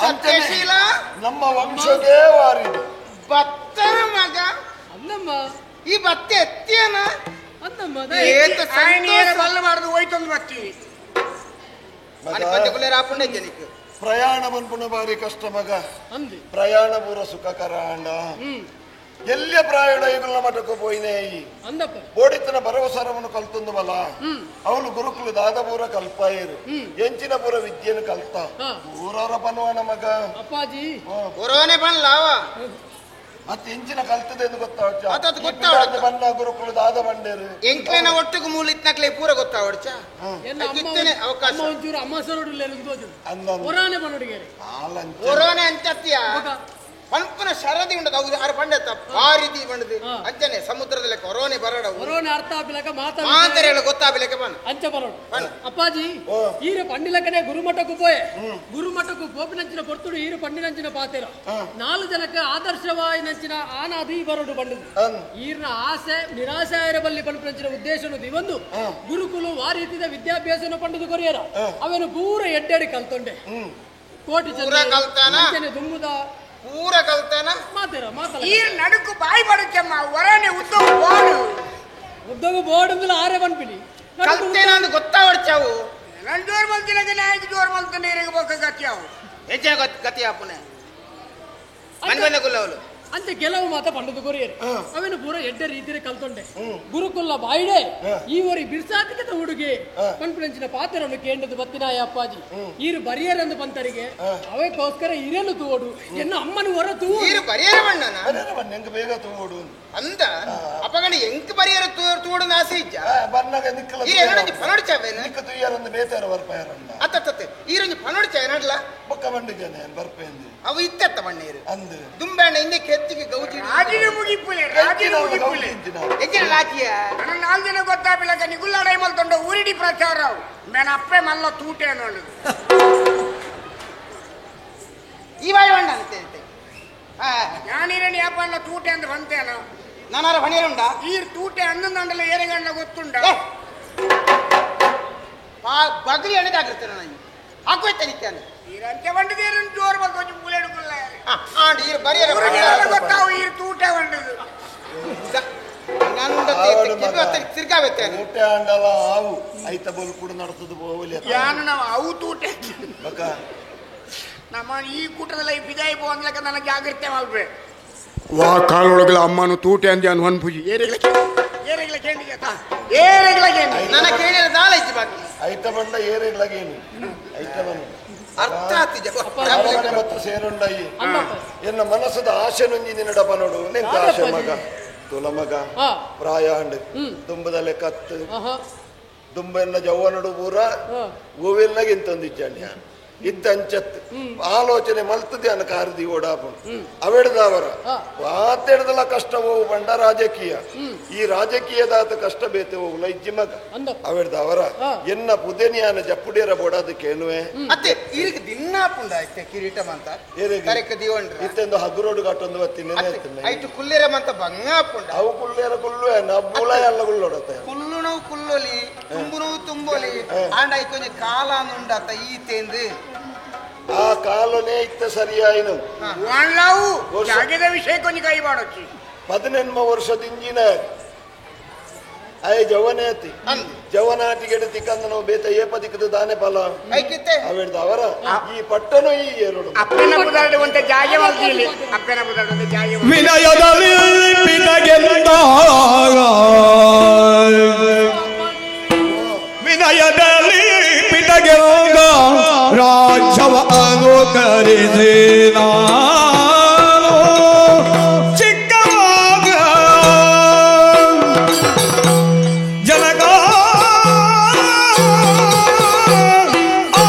Speaker 6: ಸತ್ಯಶೀಲ
Speaker 5: ನಮ್ಮ ವಂಶದೇ ವಾರಿದು
Speaker 6: ಭತ್ತನ ಮಗ
Speaker 8: ಅನ್ನಮ್ಮ
Speaker 6: ಈ ಬತ್ತೆ ಎತ್ತಿಯನ
Speaker 8: ಅನ್ನಮ್ಮ
Speaker 7: ಬಲ್ಲಬಾರದು ಹೋಯ್ತೊಂದು ಬರ್ತೀವಿ
Speaker 5: ಪ್ರಯಾಣ ಬಂದ್ಪುಣ ಬಾರಿ ಕಷ್ಟ ಮಗ ಪ್ರಯಾಣ ಪೂರ ಸುಖಕರ ಅಣ್ಣ ಎಲ್ಲಿಯ ಪ್ರಾಯಣ ಈಗಲ ಮಠಕ್ಕೆ ಪೋಯಿನೇ ಬೋಡಿತನ ಭರವಸರವನ್ನು ಕಲ್ತಂದು ಬಲ ಅವನು ಗುರುಕುಲು ದಾದಪೂರ ಕಲ್ಪಾಯರು ಎಂಚಿನ ಪೂರ ವಿದ್ಯೆಯನ್ನು ಕಲ್ತ ಊರವರ ಪನ್ವಾಣ ಮಗ
Speaker 8: ಅಪ್ಪಾಜಿ
Speaker 6: ಊರವನೇ ಬನ್ಲಾವ
Speaker 5: ಮತ್ತೆ ಎಂಚಿನ ಕಲ್ತದೆ ಎಂದು ಗೊತ್ತಾವಡ್ಚ ಬನ್ನ ಗುರುಕುಲು ದಾದ ಬಂಡೇರು
Speaker 6: ಎಂಕ್ಲೆನ ಒಟ್ಟಿಗೆ ಮೂಲಿತ್ನಕ್ಲೆ ಪೂರ ಗೊತ್ತಾವಡ್ಚ
Speaker 8: ಅವಕಾಶ
Speaker 6: ಒರೋನೆ ಅಂಚತ್ಯ ಪಂಪನ ಶರದಿ ಉಂಡದ ಅವು ಆರು ಪಂಡತ ಭಾರಿ ಬಂಡದು ಅಂಚನೆ ಸಮುದ್ರದಲ್ಲಿ ಕೊರೋನೆ ಬರಡ
Speaker 8: ಕೊರೋನೆ ಅರ್ಥ ಆಪಿಲಕ
Speaker 6: ಮಾತಾಡ ಗೊತ್ತಾಪಿಲಕ ಬನ್
Speaker 8: ಅಂಚ ಬರೋಡು ಅಪ್ಪಾಜಿ ಈರು ಪಂಡಿಲಕನೆ ಗುರುಮಠಕ್ಕೂ ಪೋಯೆ ಗುರುಮಠಕ್ಕೂ ಪೋಪಿನಂಚಿನ ಪೊರ್ತುಡು ಈರು ಪಂಡಿನಂಚಿನ ಪಾತೆರ ನಾಲ್ಕು ಜನಕ್ಕೆ ಆದರ್ಶವಾಯಿ ನಂಚಿನ ಆನಾದು ಈ ಬರೋಡು ಬಂಡದು ಈರ್ನ ಆಸೆ ನಿರಾಸೆ ಆಯಿರಬಲ್ಲಿ ಪಂಪಿನಂಚಿನ ಉದ್ದೇಶನು ದಿವಂದು ಗುರುಕುಲು ವಾರೀತಿದ ವಿದ್ಯಾಭ್ಯಾಸನ ಪಂಡದು ಕೊರಿಯರ ಅವನು ಪೂರ ಎಡ್ಡೆಡಿ ಕಲ್ತೊಂಡೆ ಕೋಟಿ
Speaker 6: ಕಲ್ತಾನ
Speaker 8: ದುಮ್ಮುದ
Speaker 6: ಪೂರ ಕಲ್ತಾನ
Speaker 8: ಮಾತಾರ ಮಾತಾಡ
Speaker 7: ಈ ನಡುಕು ಬಾಯಿ ಬಡುತ್ತಮ್ಮ ಹೊರನೆ ಉದ್ದಗು ಬೋಡು
Speaker 8: ಉದ್ದಗು ಬೋಡು ಅಂದ್ರೆ ಆರೆ ಬಂದ್ಬಿಡಿ
Speaker 6: ಕಲ್ತೇನ ಅಂದ್ ಗೊತ್ತಾವಡ್ಚಾವು
Speaker 7: ನನ್ ಜೋರ್ ಮಲ್ತಿನಗ ನಾಯಕ ಜೋರ್ ಮಲ್ತ ನೀರಿಗೆ ಬೊಕ್ಕ ಗತಿಯಾವು
Speaker 6: ಹೆಚ್ಚಿನ ಗತಿ ಆಪುನೆ ಮನ್ಮನೆ ಗುಲ್ಲವಲು
Speaker 8: ಅಂತ ಕೆಲವು ಮಾತ ಪಂಡದು ಕೊರಿಯರು ಅವೇನು ಪೂರ ಎಡ್ಡೆ ರೀತಿಯ ಕಲ್ತೊಂಡೆ ಗುರುಕುಲ ಬಾಯಿಡೆ ಈ ಒರಿ ಬಿರ್ಸಾತಿಕದ ಹುಡುಗಿ ಪಂಪುನಂಚಿನ ಪಾತ್ರವನ್ನು ಕೇಂಡದು ಬತ್ತಿನಾಯ ಅಪ್ಪಾಜಿ ಈರು ಬರಿಯರೆಂದು ಪಂತರಿಗೆ ಅವಕ್ಕೋಸ್ಕರ ಇರಲು ತೂಡು ಎನ್ನ ಅಮ್ಮನ ಹೊರ ತೂ
Speaker 6: ಈರು ಬರಿಯರ ಬಣ್ಣನ
Speaker 5: ಎಂಕ್ ಬೇಗ ತೂಡು
Speaker 6: ಅಂದ ಅಪಗಣ ಎಂಕ್ ಬರಿಯರ ತೂಡು ಆಸೆ ಇಜ್ಜ
Speaker 5: ಬನ್ನಗ ನಿಕ್ಕಲ
Speaker 6: ಈರು ಎರಡಂಜಿ ಪನೊಡ್ಚಾವೇನ
Speaker 5: ನಿಕ್ಕ ತುಯ್ಯರಂದು ಬೇತಾರ ಬರ್ಪಾಯರಂದ
Speaker 6: ಅತ್ತತ್ತೆ ಈರೊಂಜಿ ಪನೊಡ್ಚಾ ನಡ್ಲ
Speaker 5: ಬೊಕ್ಕ ಬಂಡಿದ್ದೇನೆ ಬರ್ಪೇಂದು
Speaker 6: ಅವು ಇತ್ತತ್ತ ಬಣ್ಣೀರು
Speaker 5: ಅಂದು
Speaker 6: ದುಂಬಾಣ ಹಿಂದೆ ಹೆಚ್ಚಿಗೆ ಗೌಜಿ
Speaker 7: ರಾಜಿನ ಮುಗಿಪುಲೆ ರಾಜಿನ ಮುಗಿಪುಲೆ
Speaker 6: ಹೆಚ್ಚಿನ ರಾಜಿಯ
Speaker 7: ನನ್ನ ನಾಲ್ಕು ಜನ ಗೊತ್ತಾಪಿಲ್ಲಕ ನಿಗುಲ್ಲಾಡೈ ಮಲ್ತೊಂಡ ಊರಿಡಿ ಪ್ರಚಾರ ಮೇನ ಅಪ್ಪೆ ಮಲ್ಲ ತೂಟೆ ಅನ್ನೋದು
Speaker 6: ಈ ಬಾಯಿ ಬಣ್ಣ ಅಂತೆ
Speaker 7: ನಾನಿರಣಿ ಅಪ್ಪಣ್ಣ ತೂಟೆ ಅಂತ ಬಂತೇನ
Speaker 6: ನಾನಾರ ಹೊಣೆರುಂಡ
Speaker 7: ಈ ತೂಟೆ ಅನ್ನಂದಂಡಲ ಏರೆಗಣ್ಣ ಗೊತ್ತುಂಡ
Speaker 6: ಬಗಲಿ ಎಣೆದಾಗಿರ್ತೇನೆ ನಾನು ಹಾಕೋಯ್ತ ನಿತ್ಯಾನೆ
Speaker 7: ಈರಂತೆ ಬಂಡದೇರನ್ ಜೋರ್ ಬಂದು ಒಂಜಿ ಮೂಲೆಡುಕುಲ್ಲ
Speaker 6: ಆಂಡ್ ಈರು ಬರಿಯರ
Speaker 7: ಗೊತ್ತಾವು ಈರು ತೂಟೆ ಬಂಡದು
Speaker 6: ನಾನು ತಿರ್ಗಾವೆತ್ತೇನೆ
Speaker 5: ತೂಟೆ ಅಂಡಲ ಆವು ಐತ ಬೋಲ್ ಕೂಡ ನಡ್ತದ ಬೋವಲಿ
Speaker 7: ಯಾನು ನಾವು ಅವು ತೂಟೆ
Speaker 5: ಬಕ
Speaker 7: ನಮ್ಮ ಈ ಕೂಟದಲ್ಲಿ ಬಿದಾಯಿ ಬೋನ್ಲಕ ನನ್ನ ಜಾಗೃತೆ ಮಲ್ಪೆ
Speaker 1: ವಾ ಕಾಲೊಳಗಲ ಅಮ್ಮನು ತೂಟೆ ಅಂದೆ ಅನ್ ಹೊನ್ ಪೂಜಿ
Speaker 7: ಏರೆಗ್ಲ ಏರೆಗ್ಲ ಕೇಂಡಿಗೆ ಏರೆಗ್ಲ ಕೇಂಡಿ
Speaker 6: ನನ್ನ ಕೇಳಿರ ದಾಲ ಇಜ್ಜಿ ಬಾಕಿ
Speaker 5: ಐತ ಬಂಡ ಏರೆಗ್ಲಗೇನು ಐತ ಬಂಡ
Speaker 6: ಅರ್ಥ ಆತಿಜ
Speaker 5: ಮತ್ತು ಸೇರುಂಡಯಿ ಎನ್ನ ಮನಸ್ಸದ ಆಶೆ ನೊಂಜಿ ನಿನ್ನಡ ಬನೋಡು ನಿಂತ ಆಶೆ ಮಗ ತುಲ ಮಗ ಪ್ರಾಯ ಅಂಡ್ ದುಂಬದಲ್ಲೇ ಕತ್ತು ದುಂಬೆಲ್ಲ ಜವ್ವನಡು ಪೂರ ಹೂವೆಲ್ಲಾಗ ಇಂತೊಂದಿಜ್ಜಾಂಡಿ ಇತ್ತ ಅಂಚತ್ತು ಆಲೋಚನೆ ಮಲ್ತದೆ ಅನ್ನ ಕಾರದಿ ಓಡಾಪುಂಡು ಅವೆಡ್ದವರ ವಾತೆಡ್ದಲ ಕಷ್ಟ ಹೋಗು ಬಂಡ ರಾಜಕೀಯ ಈ ರಾಜಕೀಯದಾತ ಕಷ್ಟ ಬೇತೆ ಹೋಗುಲ ಇಜ್ಜಿ ಮಗ ಅವೆಡ್ದವರ ಎನ್ನ ಪುದೆನಿಯಾನ ಜಪ್ಪುಡಿಯರ ಬೋಡಾದ ಕೇಳುವೆ
Speaker 6: ಅತ್ತೆ ಈರಿಗೆ ದಿನ್ನಾಪುಂಡ ಇತ್ತೆ ಕಿರೀಟ ಮಂತ ತರೆಕ ದಿವಂಡ್ರ
Speaker 5: ಇತ್ತೆಂದು ಹಗುರೋಡು ಗಾಟೊಂದು ಬತ್ತಿ
Speaker 6: ಐಟು ಕುಲ್ಲೇರ ಮಂತ ಬಂಗಾಪುಂಡ
Speaker 5: ಅವು ಕುಲ್ಲೇರ ಕುಲ್ಲುವೆ ನಬ್ಬುಳ ಎಲ್ಲ ಕುಲ್ಲೊಡತ್ತೆ
Speaker 6: ಕುಲ್ಲುನವು ಕುಲ್ಲೊಲಿ ತುಂಬುನವು ತುಂಬೊಲಿ ಆಂಡ ಐಕೊಂಜಿ ಕಾಲ ಉಂಡಾತ ಈ ತೇಂದು
Speaker 5: ಆ ಕಾಲನೇ ಇತ್ತ ಸರಿಯಾಯಿನ
Speaker 7: ಜಾಗದ ವಿಷಯ ಕೊಂಚ ಕೈ ಮಾಡೋಚಿ
Speaker 5: 18 ವರ್ಷದಿಂಜಿನ ಆಯ್ ಜವನೇತಿ ಜವನಾಟಿಗೆ ತಿಕ್ಕಂದ ನಾವು ಬೇತ ಏಪದಿಕ್ಕದ ದಾನೆ ಫಲ ಅವೆಡ್ದ ಅವರ ಈ ಪಟ್ಟನು ಈ ಎರಡು
Speaker 7: ಅಪ್ಪನ ಬುದಾಡುವಂತ ಜಾಗೆ ಮಲ್ತಿಲಿ ಅಪ್ಪನ ಬುದಾಡುವಂತ ಜಾಗೆ
Speaker 1: ವಿನಯದಲ್ಲಿ ಪಿತಗೆಂದ ವಿನಯದಲ್ಲಿ ಪಿತಗೆಂದ ರಾಜ್ಯವ ಅನುಕರಿಸಿ ನಾನು ಚಿಕ್ಕವಾಗ ಜನಕ ಆ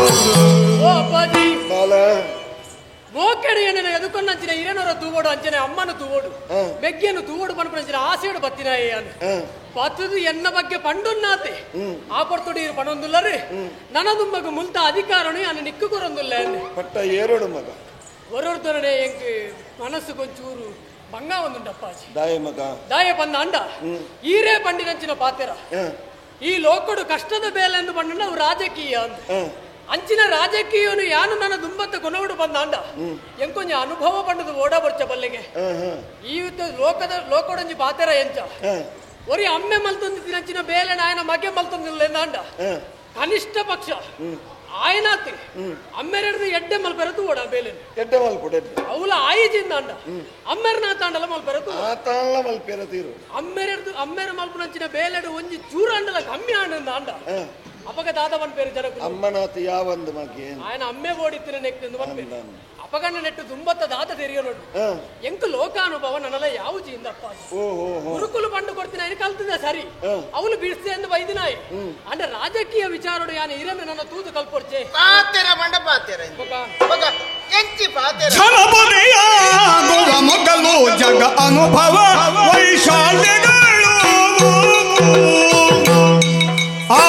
Speaker 8: ಓ ಅಪ್ಪಾಜಿ
Speaker 5: ಬಾಲ
Speaker 8: ಮೋಕೆಡು ಏನೇನು ಎದುಕೊಂಡಂಚಿನ ಹಿರೇನವರ ತೂವೋಡು ಅಂಚನೆ ಅಮ್ಮನ ತೂವೋಡು ಬೆಗ್ಗಿಯನ್ನು ತೂವೋಡು ಪನ್ಪಂಚಿನ ಆಸೆಯೋಡು ಬತ್ತಿನಾಯೇ ಅನು ಬತ್ತದು ಎನ್ನ ಬಗ್ಗೆ ಪಂಡೊನ್ನಾತೆ ಆ ಪೊರ್ತುಡು ಇರು ಪಣೊಂದುಲ್ಲರು ನನದುಂಬಗ ಮುಲ್ತ ಅಧಿಕಾರನು ಅನ್ನ ನಿಕ್ಕು ಕೊರೊಂದುಲ್ಲ
Speaker 5: ಪಟ್ಟ ಏರೋಡು ಮಗ
Speaker 8: ಒರೊರ್ತರನೆ ಎಂಕ್ ಮನಸ್ಸು ಕೊಂಚೂರು ಬಂಗ ಒಂದುಂಡು ಅಪ್ಪಾಜಿ
Speaker 5: ದಾಯ ಮಗ
Speaker 8: ದಾಯ ಪಂದ ಅಂಡ ಈರೇ ಪಂಡಿನಂಚಿನ ಪಾತೆರ ಈ ಲೋಕಡು ಕಷ್ಟದ ಬೇಲೆ ಎಂದು ಪಂಡ ಅವು ರಾಜಕೀಯ ಅಂದ ಅಂಚಿನ ರಾಜಕೀಯನು ಯಾನು ನನ್ನ ದುಂಬತ್ತ ಕೊನವಡು ಬಂದ ಅಂಡ ಎಂಕೊಂಜ ಅನುಭವ ಪಂಡದು ಓಡ ಬರ್ಚ ಬಲ್ಲೆಗೆ ಈ ಲೋಕದ ಲೋಕಡೊಂಜಿ ಪಾತೆರ ಎಂಚ ಒರಿ ಅಮ್ಮೆ ಮಲ್ತೊಂದು ತಿನಂಚಿನ ಬೇಲೆ ನಾಯನ ಮಗೆ ಮಲ್ತೊಂದಿಲ್ಲ ಅಂಡ ಕನಿಷ್ಠ ಪಕ್ಷ ಆಯನಾತಿ ಅಮ್ಮೆರೆಡ್ದು ಎಡ್ಡೆ ಮಲ್ಪೆರತು ಓಡ ಬೇಲೆ
Speaker 5: ಎಡ್ಡೆ ಮಲ್ಪುಡೆ
Speaker 8: ಅವಲ ಆಯಿಜಿಂದ ಅಂಡ ಅಮ್ಮೆರ್ನ ತಾಂಡಲ ಮಲ್ಪೆರತು
Speaker 5: ಆತಾಂಡ್ಲ ಮಲ್ಪೆರತೀರು
Speaker 8: ಅಮ್ಮೆರೆಡ್ದು ಅಮ್ಮೆರ ಮಲ್ಪುನಂಚಿನ ಬೇಲೆಡು ಒಂಜಿ ಚೂರು ಅಂಡಲ ಕಮ್ಮಿ ಆಂಡ ಅಂಡ ಅಪಗ ದಾದವನ್ ಪೇರು ಜನಕು
Speaker 5: ಅಮ್ಮನಾತಿ ಯಾವಂದು ಮಗೆ
Speaker 8: ఆయన ಅಮ್ಮೆ ಓಡಿತ್ತಿನ ನೆಕ್ತಿಂದು ಪನ್ಪೇರು ಅಪಗಣ್ಣ ನೆಟ್ಟು ದುಂಬತ್ತ ದಾತ ತೆರಿಯ ನೋಡು ಎಂಕು ಲೋಕಾನುಭವ ನನ್ನಲ್ಲ ಯಾವು ಅಪ್ಪ ಗುರುಕುಲು ಪಂಡು ಕೊಡ್ತೀನಿ ఆయన ಕಲ್ತದ ಸರಿ ಅವನು ಬಿಡಿಸ್ದೆ ಎಂದು ಬೈದಿನಾಯಿ ಅಂದ್ರೆ ರಾಜಕೀಯ ವಿಚಾರೋಡು ಯಾನ ಇರನ್ನು ನನ್ನ ತೂದು ಕಲ್ಪೊರ್ಚೆ
Speaker 6: ಪಾತೆರ ಮಂಡ ಪಾತೆರ ಎಂಚಿ ಪಾತೆರ
Speaker 9: ಜನಪದಿಯಾಗುವ ಮೊದಲು ಜಗ ಅನುಭವ ವೈಶಾಲ್ಯಗಳು ಆ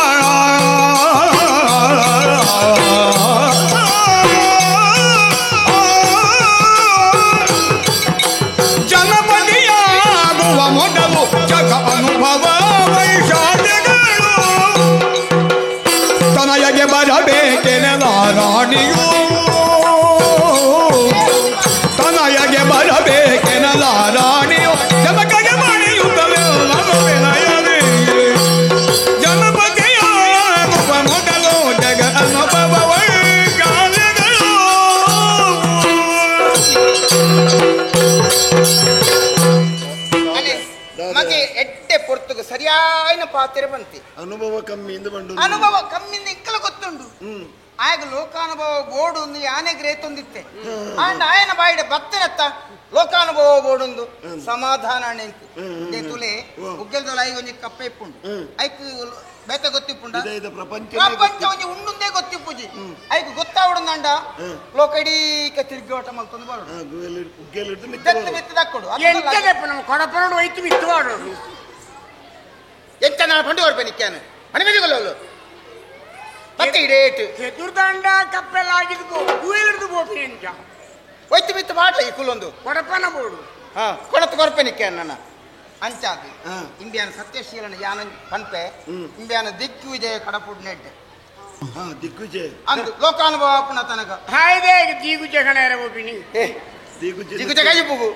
Speaker 9: ಜನಪದಿಯಾಗುವ ಮೊದಲು ಜಗ ಅನುಭವ ವೈಶಾಲ್ಯಗಳು ತನಯಗೆ ಬರಬೇಕೆನೆದ ರಾಣಿಯು ತನಯಗೆ ಬರಬೇಕೆನದ ರಾಣಿಯು ಜನಕಗೆ ಮಣಿಯುತ್ತಲೇ ಜನಪದಿಯಾಗುವ ಮೊದಲು ಜಗ ಅನುಭವ ವೈಶಾಲ್ಯಗಳು.
Speaker 6: ಮಗೆ ಎಡ್ಡೆ ಪೊರ್ತುಗು ಸರಿಯಾಯಿನ ಪಾತ್ರೆ ಬಂತಿ
Speaker 5: ಅನುಭವ ಕಮ್ಮಿಂದ ಬಂಡು
Speaker 6: ಅನುಭವ ಕಮ್ಮಿಂದ ಇಂಕಲ ಗೊತ್ತುಂಡು ಆಗ ಲೋಕಾನುಭವ ಬೋಡು ಯಾನೆ ಗ್ರೇತೊಂದಿತ್ತೆ ಅಂಡ್ ಆಯನ ಬಾಯಿಡ ಭಕ್ತನತ್ತ ಲೋಕಾನುಭವ ಬೋಡುಂದು ಸಮಾಧಾನ ನೆಂಕು ತುಲೆ ಉಗ್ಗೆಲ್ದೊಲ I ಒಂಜಿ ಕಪ್ಪೆ ಇಪ್ಪುಂಡು ಐಕ್ ಬೇತೆ ಗೊತ್ತಿಪ್ಪುಂಡ
Speaker 5: ಪ್ರಪಂಚ
Speaker 6: ಪ್ರಪಂಚ ಒಂಜಿ ಉಂಡುಂದೇ ಗೊತ್ತಿಪ್ಪುಜಿ ಐಕ್ ಗೊತ್ತಾವಡುಂದಂಡ ಲೋಕ ಇಡೀಕ ತಿರ್ಗೋಟ ಮಲ್ತೊಂದು ಬರೋಡು ದತ್ತು ಮಿತ್ತು ದಕ್ಕುಡು
Speaker 7: ಕೊಡಪನೋಡು ಹೋಯ್ತು ಮಿತ್ತು ಆಡೋಡು
Speaker 6: ಎಂತ ನಾನು ಪಂಡು ಹೊರಪೆ ಮನೆ ಮೇಲೆ ಮತ್ತೆ ಇಡೇಟು
Speaker 7: ಚತುರ್ದಂಡ ಕಪ್ಪೆಲ್ಲ ಆಗಿದ್ದು ಗುವೆಲಿಡ್ದು ಬೋಪಿ ಎಂಚ
Speaker 6: ಒಯ್ತು ಮಿತ್ತು ಬಾಟ್ಲ ಈ ಕುಲೊಂದು
Speaker 7: ಕೊಡಪನ ಬೋಡು
Speaker 6: ಹಾ ಕೊಡತ್ತು ಕೊರಪೆ ನಿಕ್ಯಾನ ನನ್ನ ಅಂಚಾದು ಇಂಬಿಯಾನ ಸತ್ಯಶೀಲನ ಯಾನ ಪನ್ಪೆ ಇಂಬಿಯಾನ ದಿಕ್ಕು ವಿಜಯ ಕಡಪುಡ್ ನೆಡ್
Speaker 5: ದಿಗ್ವಿಜಯ
Speaker 6: ಅಂದು ಲೋಕಾನುಭವ ಪುನಃ ತನಕ
Speaker 7: ಹಾಯ್ದೆ ದಿಗ್ವಿಜಯ ಕಣೇರ ಬೋಪಿನಿ
Speaker 6: ದಿಗ್ವಿಜಯ ಕೈಪುಗು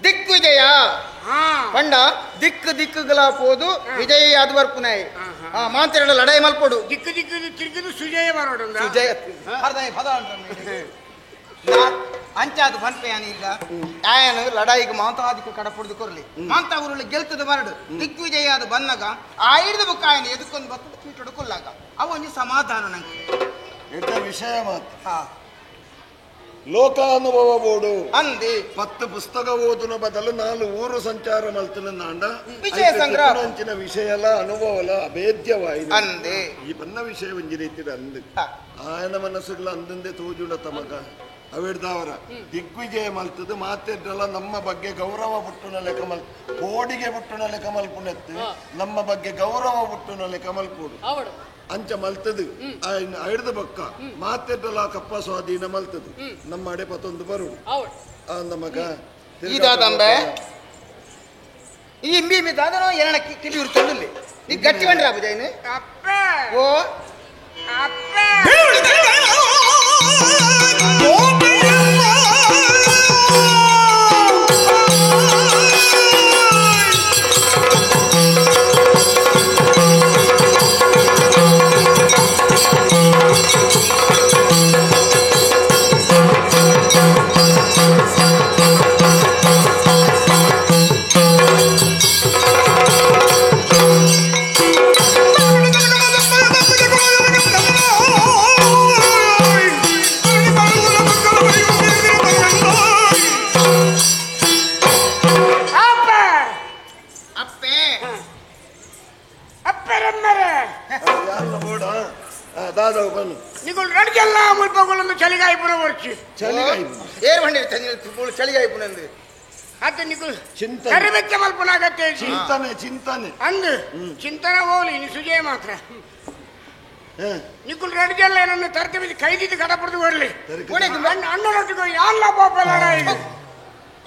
Speaker 6: ದಿಗ್ವಿಜಯ ಪಂಡ ದಿಕ್ಕು ದಿಕ್ಕುಗಳ ಪೋದು ವಿಜಯ ಅದು ಬರ್ಪುನಾಯಿ ಮಾಂತಿರಡ ಲಡಾಯಿ ಮಲ್ಪೊಡು
Speaker 7: ದಿಕ್ಕು ದಿಕ್ಕು ತಿರುಗಿದು ಸುಜಯ ಬರೋಡು
Speaker 6: ಸುಜಯ ಪದ ಅಂಚಾದು ಪನ್ಪೆಯಾನ ಈಗ ಆಯನು ಲಡಾಯಿಗೆ ಮಾಂತಾದಿಕ್ಕು ಕಡಪುಡ್ದು ಕೊರ್ಲಿ ಮಾಂತ ಊರುಳ್ಳಿ ಗೆಲ್ತದ ಮರಡು ದಿಗ್ವಿಜಯ ಅದು ಬಂದಾಗ ಆ ಹಿಡಿದು ಬುಕ್ಕ ಆಯನ ಎದಕ್ಕೊಂದು ಬತ್ತದ ಪೀಟೊಡು ಕೊಲ್ಲಾಗ ಅವ ಒಂಜಿ ಸಮಾಧಾನ ನಂಗೆ
Speaker 5: ಎಡ್ಡ ವಿಷಯ ಮಾತ್ರ ಲೋಕಾನುಭವ ಬೋಡು
Speaker 6: ಅಂದಿ
Speaker 5: 10 ಪುಸ್ತಕ ಓದುನ ಬದಲು 4 ಊರು ಸಂಚಾರ ಮಲ್ತನ ನಾಂಡ
Speaker 6: ವಿಷಯ ಸಂಗ್ರಹ
Speaker 5: ಅಂಚಿನ ವಿಷಯಲ ಅನುಭವಲ ಅಭೇದ್ಯವಾಯಿತು
Speaker 6: ಅಂದೆ
Speaker 5: ಈ ಬನ್ನ ವಿಷಯ ಒಂಜಿ ರೀತಿದ ಅಂದು ಆಯನ ಮನಸ್ಸುಗಳ ಅಂದಂದೆ ತೋಜುಂಡ ತಮಗ ಅವಿಡ್ದವರ ದಿಗ್ವಿಜಯ ಮಲ್ತದ ಮಾತೆಡ್ರಲ್ಲ ನಮ್ಮ ಬಗ್ಗೆ ಗೌರವ ಬುಟ್ಟುನ ಲೆಕ್ಕ ಮಲ್ ಕೋಡಿಗೆ ಬುಟ್ಟುನ ಲೆಕ್ಕ ಮಲ್ಪುನೆತ್ತು ನಮ್ಮ ಬಗ್ಗೆ ಗೌರವ ಬುಟ್ಟುನ ಲೆಕ್ಕ ಮಲ್ಪುಡು ಅಂಚ ಮಲ್ತದು ಐಡ್ದ ಬಕ್ಕ ಮಾತೆಡ್ರಲ್ಲ ಕಪ್ಪ ಸ್ವಾಧೀನ ಮಲ್ತದು ನಮ್ಮ ಅಡೆ ಪತ್ತೊಂದು ಬರುಡು ನಮಗ
Speaker 6: ಇದಾದಂಬೆ ಈ ಇಂಬಿ ಇಂಬಿ ದಾದನೋ ಏನನ ಕಿವಿ ಉರ್ತೊಂದುಲ್ಲಿ ನೀ ಗಟ್ಟಿ ಬಂಡ್ರ ಅಬುಜೈನು
Speaker 7: ಅಪ್ಪ
Speaker 6: ಓ
Speaker 7: ಅಪ್ಪ
Speaker 9: Oh!
Speaker 5: ದಾದವನು
Speaker 7: ನಿಗುಲ್ ರಡ್ಜಲ್ಲ ಮುಲ್ಪಗೊಳೊಂದು ಚಳಿಗಾಯಿ ಪುನ ವರ್ಚಿ
Speaker 5: ಚಳಿಗಾಯಿ
Speaker 6: ಏರ್ ಬಂಡಿರಿ ತಂಜಿ ಚಳಿಗಾಯಿ ಪುನಂದು
Speaker 7: ಅತ್ತ ನಿಗುಲ್
Speaker 5: ಚಿಂತನೆ
Speaker 7: ಕರಿಬೆಚ್ಚ ಮಲ್ಪನಾಗತ್ತೆ
Speaker 5: ಚಿಂತನೆ ಚಿಂತನೆ
Speaker 7: ಅಂದು ಚಿಂತನೆ ಹೋಗ್ಲಿ ಇನ್ನು ಸುಜಯ ಮಾತ್ರ ನಿಕುಲ್ ರಡ್ಜಲ್ಲ ನನ್ನ ತರ್ತವಿ ಕೈದಿದ್ದು ಕಡಪಡ್ದು ಬರ್ಲಿ ಅಣ್ಣನೊಟ್ಟಿಗೆ ಯಾಲ್ಲ ಪಾಪಲ್ಲ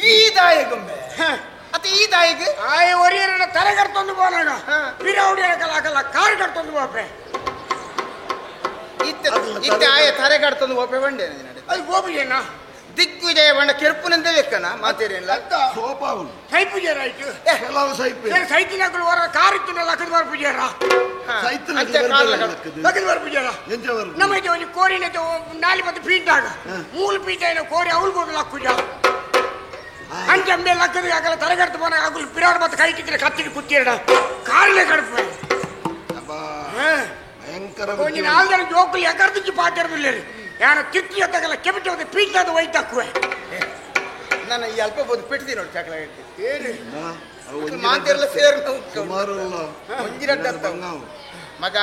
Speaker 6: ಈ ದಾಯಗೊಂಬೆ ಅತ್ತ ಈ ದಾಯಿಗೆ
Speaker 7: ಆಯ್ ಒರಿಯರನ್ನ ತಲೆ ಕರ್ತೊಂದು ಪೋನಾಗ ಪಿರೌಡಿಯರ ಕಲಾಕಲ್ಲ ಕಾರ್ ಕರ್ತೊಂದು ಪೋಪೆ
Speaker 6: ಇತ್ತೆ ಆಯ ತರೆ ಕರ್ತೊಂದು ಪೋಪೆ ಬಂಡೆ
Speaker 7: ಅದು ಗೋಪಿಜೇನ
Speaker 6: ದಿಗ್ವಿಜಯ ಬಂಡ ಕೆರ್ಪುನಂದೇ ಲೆಕ್ಕನ ಮಾತೇರಿಲ್ಲ
Speaker 5: ಸೋಪಾವನು
Speaker 7: ಸೈಪುಜೇರ ಆಯ್ತು
Speaker 5: ಕೆಲವು ಸೈಪು
Speaker 7: ಸೈತಿನಗಳು ಹೊರ ಕಾರ್ ಇತ್ತು ಲಕ್ಕದ ಬರ್ಪುಜೇರ ಲಕ್ಕದ ಬರ್ಪುಜೇರ ನಮ್ಮ ಇದು ಒಂದು ಕೋರಿನ ನಾಲಿ ಮತ್ತು ಪೀಟಾಗ ಮೂಲ ಪೀಟ ಏನೋ ಕೋರಿ ಅವಳು ಬೋದು ಲಕ್ಕುಜ ಅಂಚಂಬೆ ಲಕ್ಕದ ಆಗಲ್ಲ ತಲೆಗಡ್ತು ಪೋನಾಗ ಅಗುಲು ಪಿರಾಡ್ ಮತ್ತು ಕೈ ಕಿತ್ತಿರ ಕತ್ತಿಗೆ ಕುತ್ತಿರಡ ಕಾರಲೆ ಕಡಪೆ
Speaker 5: ಭಯಂಕರ
Speaker 7: ಒಂಜಿ ನಾಲ್ ಜನ ಜೋಕುಲು ಎಕರ್ದಿಚ್ಚಿ ಪಾತಿರದಿಲ್ಲ ಯಾನ ತಿತ್ತಿ ಎತ್ತಗಲ್ಲ ಕೆಬಿಟ ಒಂದು ಪೀಟಾದ ಒಯ್ತಕ್ಕುವೆ
Speaker 6: ನಾನು ಈ ಅಲ್ಪ ಬೋದು ಪೆಟ್ಟಿ ನೋಡಿ ಚಾಕಲ ಏನು ಮಾತಿರಲ್ಲ ಸೇರ್ ಮಗ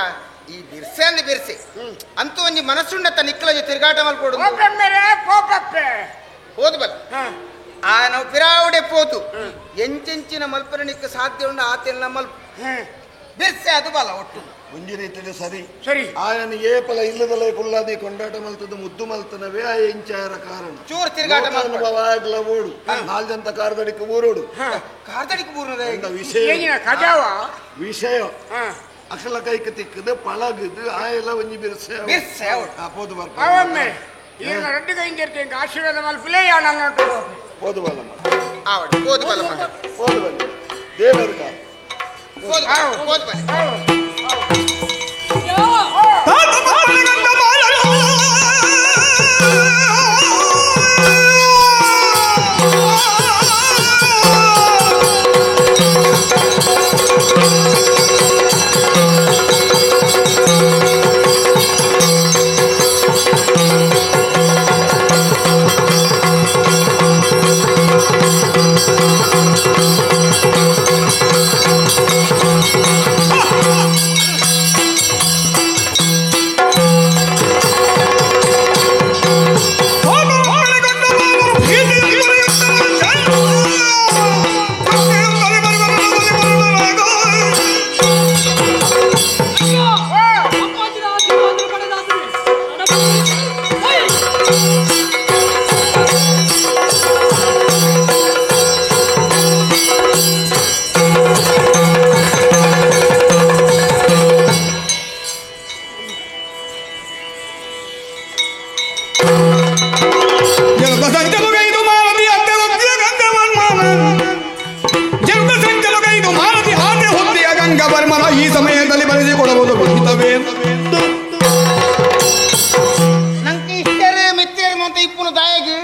Speaker 6: ಈ ಬಿರ್ಸೆ ಅಂದ್ ಬಿರ್ಸೆ ಅಂತೂ ಒಂಜಿ ಮನಸ್ಸುಂಡತ್ತ ನಿಕ್ಕಲ ತಿರುಗಾಟ ಮಲ್ಕೊಡು ಹೋದ್ ಬಲ್ಲ ಆ ನಾವು ಪಿರಾವುಡೆ ಪೋತು ಎಂಚೆಂಚಿನ ಮಲ್ಪರಣಿಕ್ಕೆ ಸಾಧ್ಯ ಉಂಡು ಆತೆಲ್ಲ ಮಲ್ಪ ಬಿರ್ಸೆ ಅದು ಬಲ ಒಟ್ಟು
Speaker 5: ಒಂಜಿ ರೀತಿಯಲ್ಲಿ ಸರಿ
Speaker 7: ಸರಿ
Speaker 5: ಆಯನ ಏಪಲ ಇಲ್ಲದಲೇ ಕುಲ್ಲಾದಿ ಕೊಂಡಾಟ ಮಲ್ತದ ಮುದ್ದು ಮಲ್ತನವೇ ಆ ಎಂಚಾಯರ ಕಾರಣ
Speaker 6: ಚೂರು ತಿರುಗಾಟ
Speaker 5: ಅನುಭವ ಆಗಲ ಓಡು ನಾಲ್ಜಂತ ಕಾರ್ದಡಿக்கு ಊರೋಡು
Speaker 6: ಕಾರ್ದಡಿக்கு ಊರು
Speaker 5: ವಿಷಯ
Speaker 7: ಕಜಾವ
Speaker 5: ವಿಷಯ ಅಕಲ ಕೈಕ ತಿಕ್ಕದು ಪಳಗುದು ಆಯೆಲ್ಲ ಒಂಜಿ ಬಿರ್ಸೆ
Speaker 6: ಬಿರ್ಸೆ
Speaker 5: ಪೋದು ಬರ್ಪ
Speaker 7: ಅವೊಮ್ಮೆ ಈಗ ರಡ್ಡು ಕೈಯಿಂದ ಆಶೀರ್ವಾದ ಮಲ್ಪುಲೇ ಯಾನಲ್ಲ
Speaker 5: ಪೋದು ಬಲ್ಲ
Speaker 6: ಆವಡು ಪೋದು ಬಲ್ಲ
Speaker 5: ಪೋದು ಬಲ್ಲ ದೇವರ್ಗ
Speaker 6: ಪೋದು ಪೋದು ಬಲ್ಲ
Speaker 9: ಈ ಸಮಯದಲ್ಲಿ ಬರೆಸಿಕೊಡಬಹುದು
Speaker 6: ನಂಗೆ ಇಷ್ಟರೇ ಮಿತ್ರರು ಅಂತ ಇಪ್ಪುನು ದಾಯಗಿ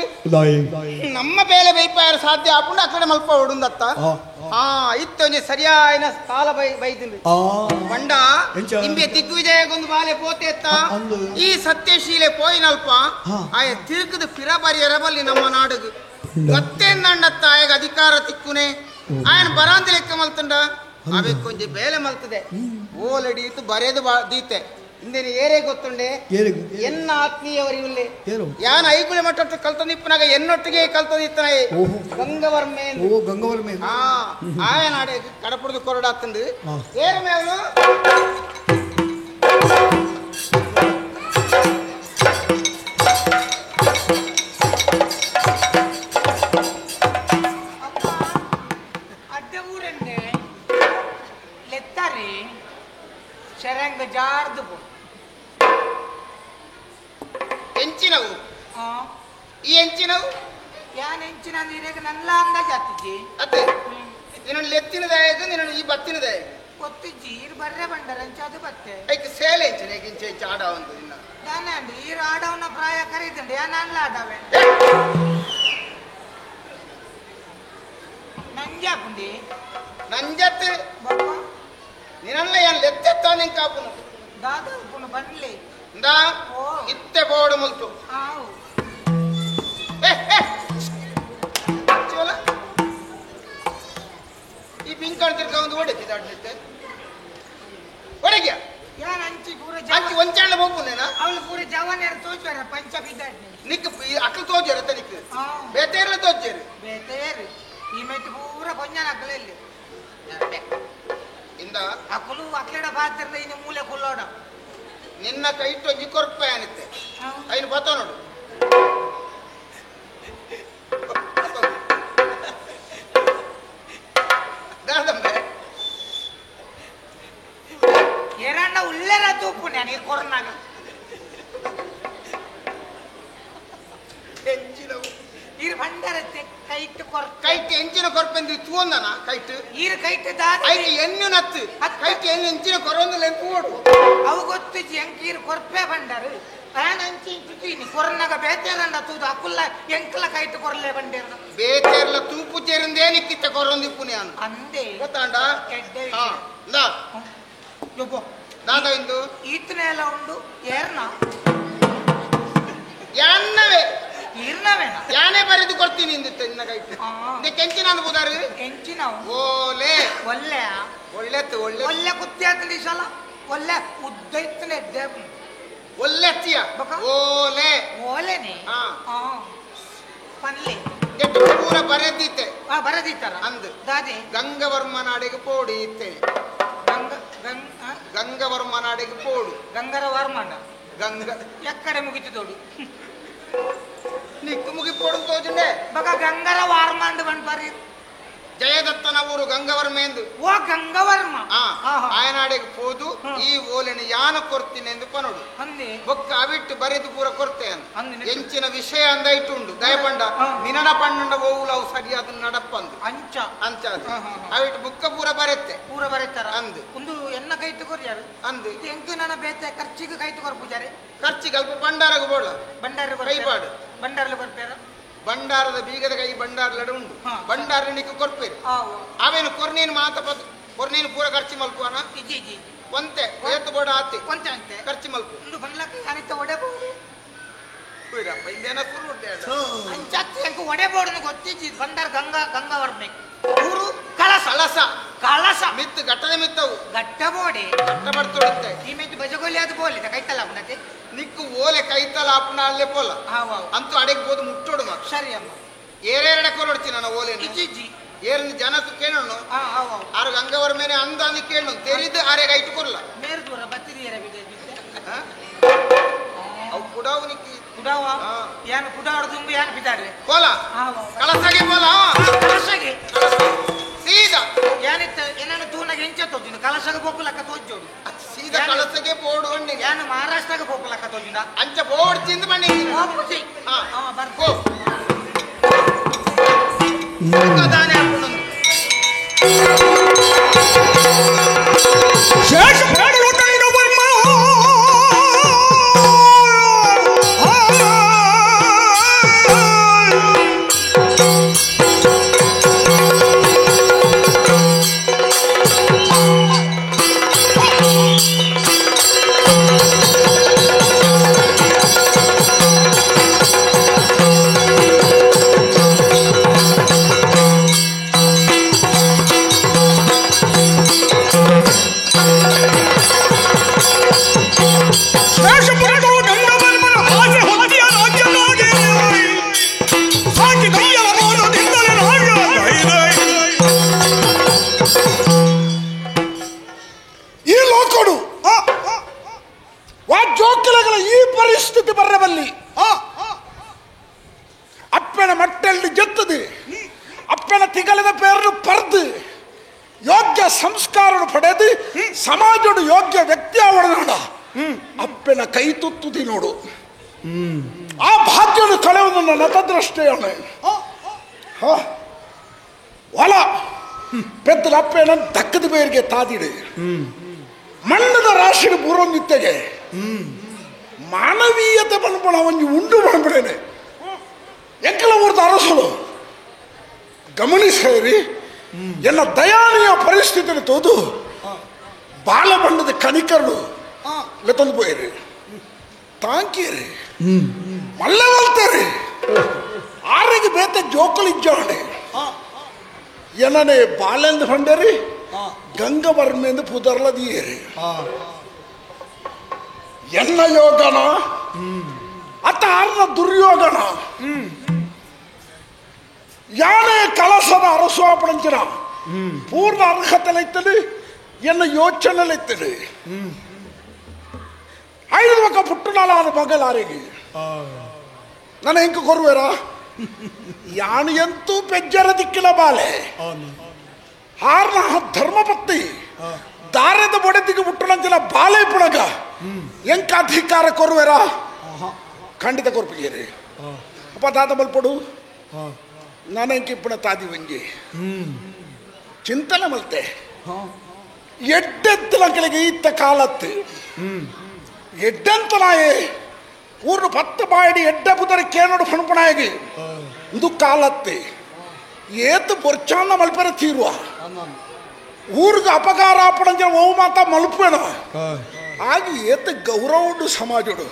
Speaker 6: ನಮ್ಮ ಬೇಲೆ ಬೈಪಾಯರ ಸಾಧ್ಯ ಆಪುಂಡು ಆ ಕಡೆ ಮಲ್ಪ ಹೊಡುಂದತ್ತ ಹಾ ಇತ್ತು ಒಂಜಿ ಸರಿಯಾಯಿನ ಕಾಲ ಬೈ ಬೈದಿಂದು ಬಂಡ ಇಂಬೆ ದಿಗ್ವಿಜಯಗೊಂದು ಬಾಲೆ ಪೋತೆತ್ತ ಈ ಸತ್ಯಶೀಲೆ ಪೋಯಿನಲ್ಪ ಆಯ ತಿರುಗದ ಪಿರ ಬರಿಯರ ಬಲ್ಲಿ ನಮ್ಮ ನಾಡುಗು ಗೊತ್ತೇಂದಂಡತ್ತ ಆಯಗ ಅಧಿಕಾರ ತಿಕ್ಕುನೆ ಆಯನ ಬರಾಂದಿ ಲೆಕ್ಕ ಮಲ್ತುಂಡ ಅವೆ ಕೊಂಜಿ ಬೇಲೆ ಮಲ್ತದೆ ಓಲಡಿ ಇತ್ತು ಬರೆದು ದೀತೆ ಇಂದೇನು ಏರೇ ಗೊತ್ತುಂಡೆ ಎನ್ನ ಆತ್ಮೀಯವರಿಯುಲ್ಲೆ ಯಾನ ಐಗುಳೆ ಮಟ್ಟ ಕಲ್ತಂದಿಪ್ಪನಾಗ ಎನ್ನೊಟ್ಟಿಗೆ ಕಲ್ತಂದಿತ್ತನ ಗಂಗವರ್ಮೆ
Speaker 2: ಗಂಗವರ್ಮೆ
Speaker 6: ಹಾ ಆಯನಾಡೆ ಕಡಪುಡ್ದು ಕೊರಡಾತಂದು ಏರು ಮೇವಲು
Speaker 10: ಅಡ್ಡ ಊರಂಡೆ ಲೆತ್ತಾರೆ ಶರಂಗ ಜಾರ್ದು
Speaker 6: ಎಂಚಿನವು ಈ ಎಂಚಿನವು
Speaker 10: ಯಾನ್ ಎಂಚಿನ ಅಂದ್ರೆ ನನ್ನ ಅಂದಾಜು ಆತಿಜಿ
Speaker 6: ಅತ್ತೆ ನಿನ್ನ ಲೆತ್ತಿನದಾಯಗ ನಿನ್ನ ಈ ಬತ್ತಿನದಾಯಗ
Speaker 10: ಗೊತ್ತಿಜ್ಜಿ ಈರು ಬರ್ರೆ ಬಂಡರ ಅದು ಬತ್ತೆ
Speaker 6: ಐಕ್ ಸೇಲೆ ಎಂಚಿನ ಇಂಚೆ ಇಂಚೆ ಆಡ ಒಂದು ನಿನ್ನ
Speaker 10: ದಾನೆ ಅಂడి ಈರು ಆಡವನ ಪ್ರಾಯ ಕರೀತಂಡೆ ಯಾನ್ ಅಲ್ಲ ಆಡವೆ ನಂಜಾಪುಂಡಿ
Speaker 6: ನಂಜತ್ತೆ ನಿನ್ನಲ್ಲ ಯಾನ್ ಲೆತ್ತೆತ್ತಾನೆ ಕಾಪುನು
Speaker 10: ದಾದಾ ಉಪ್ಪುನು ಬನ್ಲಿ
Speaker 6: ಇಂದಾ ಇತ್ತೆ ಬೋರ್ಡ್ ಮುಲ್ತು
Speaker 10: ಆವು
Speaker 6: ಈ ಪಿಂಕ್ ತಿರ್ಕ ಒಂದು ಒಡೆಗೆ ದಾಡ್ಲಿತ್ತೆ ಒಡೆಗೆ
Speaker 10: ಯಾನ್ ಅಂಚಿ ಪೂರ
Speaker 6: ಅಂಚಿ ಒಂಚಾಂಡ ಹೋಗ್ಬೋನೇನಾ ಅವಳು ಪೂರ ಜವಾನಿಯರು ತೋಜಾರ ಪಂಚ ಬಿದ್ದಾಡ್ನಿ ನಿಕ್ ಅಕ್ಕಲು ತೋಜಾರ ನಿಕ್ ಬೇತೇರ್ಲ ತೋಜಾರು ಬೇತೇರು ಈ ಮೆಟ್ಟು ಪೂರ ಕೊಂಜನ ಅಕ್ಕಲ ಇಲ್ಲಿ ಇಂದ ಅಕ್ಕಲು ಅಕ್ಲೆಡ ಪಾತ್ರ ಇನ್ನು ಮೂಲೆ ಕುಲ್ಲೋಡ ನಿನ್ನ ಕೈಟ್ಟು ಒಂಜಿ ಕೊರ್ಪೆ ಅನಿತ್ತೆ ಐನು ಬತ್ತ ನೋಡು ಏರಣ್ಣ ಉಲ್ಲೆರ ತೂಪು ನಾನು ಕೊರೋನಾಗ ಈರು ಬಂಡರತ್ತೆ ಕೈಟ್ ಕೊರ್ ಕೈಟ್ ಎಂಚಿನ ಕೊರ್ಪೆಂದು ತೂಂದನ ಕೈಟ್ ಈರು ಕೈಟ್ ದಾದ ಐಟ್ ಎಣ್ಣು ನತ್ತು ಕೈಟ್ ಎಣ್ಣು ಎಂಚಿನ ಕೊರೊಂದಲೆ ತೂಡು ಅವು ಗೊತ್ತಿಜಿ ಎಂಕ್ ಈರು ಕೊರ್ಪೆ ಬಂಡರು ಆನ್ ಅಂಚಿ ಇಂಚಿ ಕೊರನಾಗ ಬೇತೇರಂಡ ತೂದು ಅಕುಲ್ಲ ಎಂಕಲ ಕೈಟ್ ಕೊರ್ಲೆ ಬಂಡೇರ ಬೇತೇರ್ಲ ತೂಪು ಚೇರಂದೇ ನಿಕ್ಕಿತ್ತ ಕೊರೊಂದು ಪುನೆ ಅನ್ ಅಂದೆ ಗೊತ್ತಾಂಡ ಕೆಡ್ಡೆ ಹಾ ಇಂದಾ ಯೊಬ್ಬೊ ದಾದ ಇಂದು ಈತನೆಲ್ಲ ಉಂಡು ಏರ್ನ ಯಾನ್ನವೇ ಇರ್ನವೇನ ಯಾನೇ ಬರೆದು ಕೊಡ್ತೀನಿ ಇಂದಿತ್ತೆ ನಿನ್ನ ಕೈಟ್ ಇದಕ್ಕೆ ಕೆಂಚಿನ ಅನ್ಬೋದಾರು ಕೆಂಚಿನ ಓಲೆ ಒಳ್ಳೆ ಒಳ್ಳೆತ್ತು ಒಳ್ಳೆ ಒಳ್ಳೆ ಕುತ್ತಿ ಆತಲಿ ಸಲ ಒಳ್ಳೆ ಉದ್ದ ಇತ್ತನೆ ಒಳ್ಳೆತ್ತಿಯ ಓಲೆ ಓಲೆನೆ ಪನ್ಲೆ ಪೂರ ಬರೆದಿತ್ತೆ ಬರೆದಿತ್ತಾರ ಅಂದು ದಾದೆ ಗಂಗವರ್ಮನಾಡಿಗೆ ಪೋಡಿ ಇತ್ತೆ ಗಂಗ ಗಂಗವರ್ಮನಾಡಿಗೆ ಪೋಡು ಗಂಗರ ವರ್ಮನ ಗಂಗ ಎಕ್ಕಡೆ ಮುಗಿತು ತೋಡು ನಿಕ್ಕು ಮುಗಿ ಪೋಡು ತೋಜುಂಡೆ ಬಗ ಗಂಗರ ವಾರ್ಮಾಂಡ್ ಬಂದ್ ಬರಿ ಜಯದತ್ತನ ಊರು ಗಂಗವರ್ಮ ಎಂದು ಓ ಗಂಗವರ್ಮ ಆಯನಾಡಿಗೆ ಪೋದು ಈ ಓಲೆನ ಯಾನ ಕೊರ್ತೀನಿ ಎಂದು ಪನೋಡು ಬೊಕ್ಕ ಅವಿಟ್ಟು ಬರೆದು ಪೂರ ಕೊರ್ತೆ ಅಂದ ಎಂಚಿನ ವಿಷಯ ಅಂದ ಇಟ್ಟುಂಡು ದಯಪಂಡ ನಿನನ ಪಣ್ಣಂಡ ಓವುಲವು ಸರಿಯಾದ ನಡಪ್ಪಂದು ಅಂಚ ಅಂಚ ಅವಿಟ್ಟು ಬುಕ್ಕ ಪೂರ ಬರೆತ್ತೆ ಪೂರ ಬರೆತ್ತಾರ ಅಂದು ಒಂದು ಎನ್ನ ಕೈತು ಕೊರ್ಯಾರು ಅಂದು ಎಂಕು ನನ್ನ ಬೇತೆ ಖರ್ಚಿಗೆ ಕೈತು ಕೊರ್ ಪೂಜಾರಿ ಖರ್ಚಿಗೆ ಅಲ್ಪ ಭಂಡಾರಗ ಬೋಡ ಭಂಡಾರ ಕೈಪಾಡು ಭಂಡಾರಲು ಕೊರ್ಪೇರ ಭಂಡಾರದ ಬೀಗದ ಕೈ ಭಂಡಾರ ಲಡು ಉಂಡು ಭಂಡಾರ ನಿಕ್ಕು ಕೊರ್ಪೇರು ಅವೇನು ಕೊರ್ನೇನು ಮಾತ ಕೊರ್ನೇನು ಪೂರ ಖರ್ಚು ಮಲ್ಪುವನ ಒಂತೆ ಏತು ಬೋಡ ಆತಿ ಒಂತೆ ಅಂತೆ ಖರ್ಚು ಮಲ್ಪು ಒಂದು ಬಂಡ್ಲಕ್ಕೆ ಅನಿತ ಒಡೆಬೋದು ಅಂಚತ್ತಿ ಅಂಕು ಒಡೆಬೋಡನು ಗೊತ್ತಿಜ್ಜಿ ಭಂಡಾರ ಗಂಗಾ ಗಂಗಾವರ್ಮೆ ಊರು ಕಳಸ ಕಳಸ ಕಳಸ ಮಿತ್ತು ಘಟ್ಟದ ಮಿತ್ತವು ಘಟ್ಟ ಬೋಡಿ ಘಟ್ಟ ಬರ್ತೊಡುತ್ತೆ ಈ ಮೆತ್ತು ಬಜಗೋಲಿ ಅದು ಬೋಲಿದ ಕೈತಲ್ಲ ಅಪ್ಪನತೆ ನಿಕ್ಕು ಓಲೆ ಕೈತಲ ಅಪ್ಪನ ಅಲ್ಲೇ ಪೋಲ ಅಂತೂ ಅಡೆಗೆ ಬೋದು ಮುಟ್ಟೋಡು ಮಾತ್ರ ಸರಿ ಅಮ್ಮ ಏರೆರಡ ಕೊರೊಡ್ತೀನಿ ನಾನು ಓಲೆ ಇಜ್ಜಿ ಏರನ್ನು ಜನತು ಕೇಳೋಣ ಆರು ಗಂಗವರ ಮೇಲೆ ಅಂದ ಅಂದು ಕೇಳೋಣ ತೆರಿದು ಆರೆಗೆ ಐಟು ಕೊರಲ ಮೇರು ದೂರ ಬತ್ತಿರಿ ಅವು ಕುಡಾವು ನಿಕ್ಕಿ ಕುಡಾವ ಏನು ಕುಡಾವಡ ತುಂಬು ಏನು ಬಿದ್ದಾಡ್ರಿ ಕೋಲ ಕಳಸಗೆ ಪೋಲ ಕಳಸಗೆ ಸೀದಾ ಏನಿತ್ತು ಏನಾನು ತೂನಾಗ ಎಂಚ ತೋಜಿನ ಕಳಸಗೆ ಪೋಪುಲಕ್ಕ ತೋಜೋಡು ಸೀದಾ ಕಳಸಗೆ ಪೋಡು ಅಂಡಿ ಏನು ಮಹಾರಾಷ್ಟ್ರಗೆ ಪೋಪುಲಕ್ಕ ತೋಜಿನ ಅಂಚ ಬೋಡ್ ತಿಂದು ಬನ್ನಿ ಹೋಗ್ಬುಜಿ ಹಾ ಬರ್ಕೋ ದಾನೆ ಹಾಕೊಂಡು
Speaker 9: ಶೇಷ ಪ್ರಾಣರು ಗಂಗವರ್ಮ ಅಪ್ಪನ ಮಟ್ಟಲ್ಲಿ ಜತ್ತದೆ ಅಪ್ಪನ ತಿಗಲದ ಪೇರನ್ನು ಪರ್ದು ಯೋಗ್ಯ ಸಂಸ್ಕಾರ ಪಡೆದು ಸಮಾಜದ ಯೋಗ್ಯ ವ್ಯಕ್ತಿ ಅವಳನೋಡ ಅಪ್ಪನ ಕೈ ತುತ್ತುದಿ ನೋಡು ಆ ಭಾಗ್ಯನು ಕಳೆಯುವುದು ನನ್ನ ತದ್ರಷ್ಟೇ ಹೊಲ ಪೆದ್ದಲ ಅಪ್ಪನ ದಕ್ಕದ ಬೇರಿಗೆ ತಾದಿಡು ಮಣ್ಣದ ರಾಶಿ ಬೂರೊಂದಿತ್ತೆಗೆ ಮಾನವೀಯತೆ ಪನ್ಪಣ ಒಂಜಿ ಉಂಡು ಪನ್ಪಡೇನೆ ಎಂಕಲ ಊರ್ದ ಅರಸಲು ಗಮನಿಸೇರಿ ಎಲ್ಲ ದಯಾನೀಯ ಪರಿಸ್ಥಿತಿని ತೋದು ಬಾಲಬಂಡದ ಕಣಿಕರು ಲೆತ್ತೊಂದು ಪೋಯಿರಿ ತಾಂಕೀರಿ ಮಲ್ಲೆ ವಲ್ತೇರಿ ಆರಿಗೆ ಬೇತ ಜೋಕಲು ಇಜ್ಜಾಂಡೆ ಏನನೆ ಬಾಲೆಂದು ಫಂಡೇರಿ ಗಂಗವರ್ಮೆಂದು ಪುದರ್ಲ ದೀಯರಿ ಎನ್ನ ಯೋಗನ ಅತ್ತ ಆರ್ನ ದುರ್ಯೋಗನ ಯಾನೇ ಕಲಸದ ಅರಸು ಪೂರ್ಣ ಅರ್ಹತೆಲೈತದೆ ಎನ್ನ ಯೋಚನೆಲೈತದೆ ಐದು ಮಕ್ಕ ಪುಟ್ಟನಾಲ ಮಗಲಾರಿಗೆ ನನ್ನ ಹೆಂಗ ಕೊರುವೇರ ಯಾನು ಎಂತೂ ಪೆಜ್ಜರ ದಿಕ್ಕಿನ ಬಾಲೆ ಆರ್ನ ಧರ್ಮಪತ್ನಿ ದಾರದ ಬೊಡೆದಿಗೆ ಹುಟ್ಟುನಂಚಿನ ಬಾಲೆ ಪುಣಗ ಎಂಕ ಅಧಿಕಾರ ಕೊರುವೇರ ಖಂಡಿತ ಕೊರ್ಪಿಗೇರಿ ಅಪ್ಪ ತಾತ ಬಲ್ಪಡು ನಾನು ಎಂಕ ಇಪ್ಪಣ ತಾದಿ ಒಂಜಿ ಚಿಂತನೆ ಮಲ್ತೆ ಎಡ್ಡೆತ್ತಲಂಕಲಿಗೆ ಇತ್ತ ಕಾಲತ್ತು ಎಡ್ಡಂತನಾಯೇ ಊರು ಪತ್ತು ಬಾಯಡಿ ಎಡ್ಡ ಬುದರ ಕೇನೋಡು ಫಣಪಣಾಗಿ ಇಂದು ಕಾಲತ್ತೆ ಏತು ಬೊರ್ಚಾನ ಮಲ್ಪೆರ ತೀರುವ ಊರಿಗೆ ಅಪಕಾರ ಆಪಣಂಜ ಓ ಮಾತ ಮಲ್ಪೇಣ ಆಗಿ ಏತ ಗೌರವ ಉಂಡು ಸಮಾಜಡು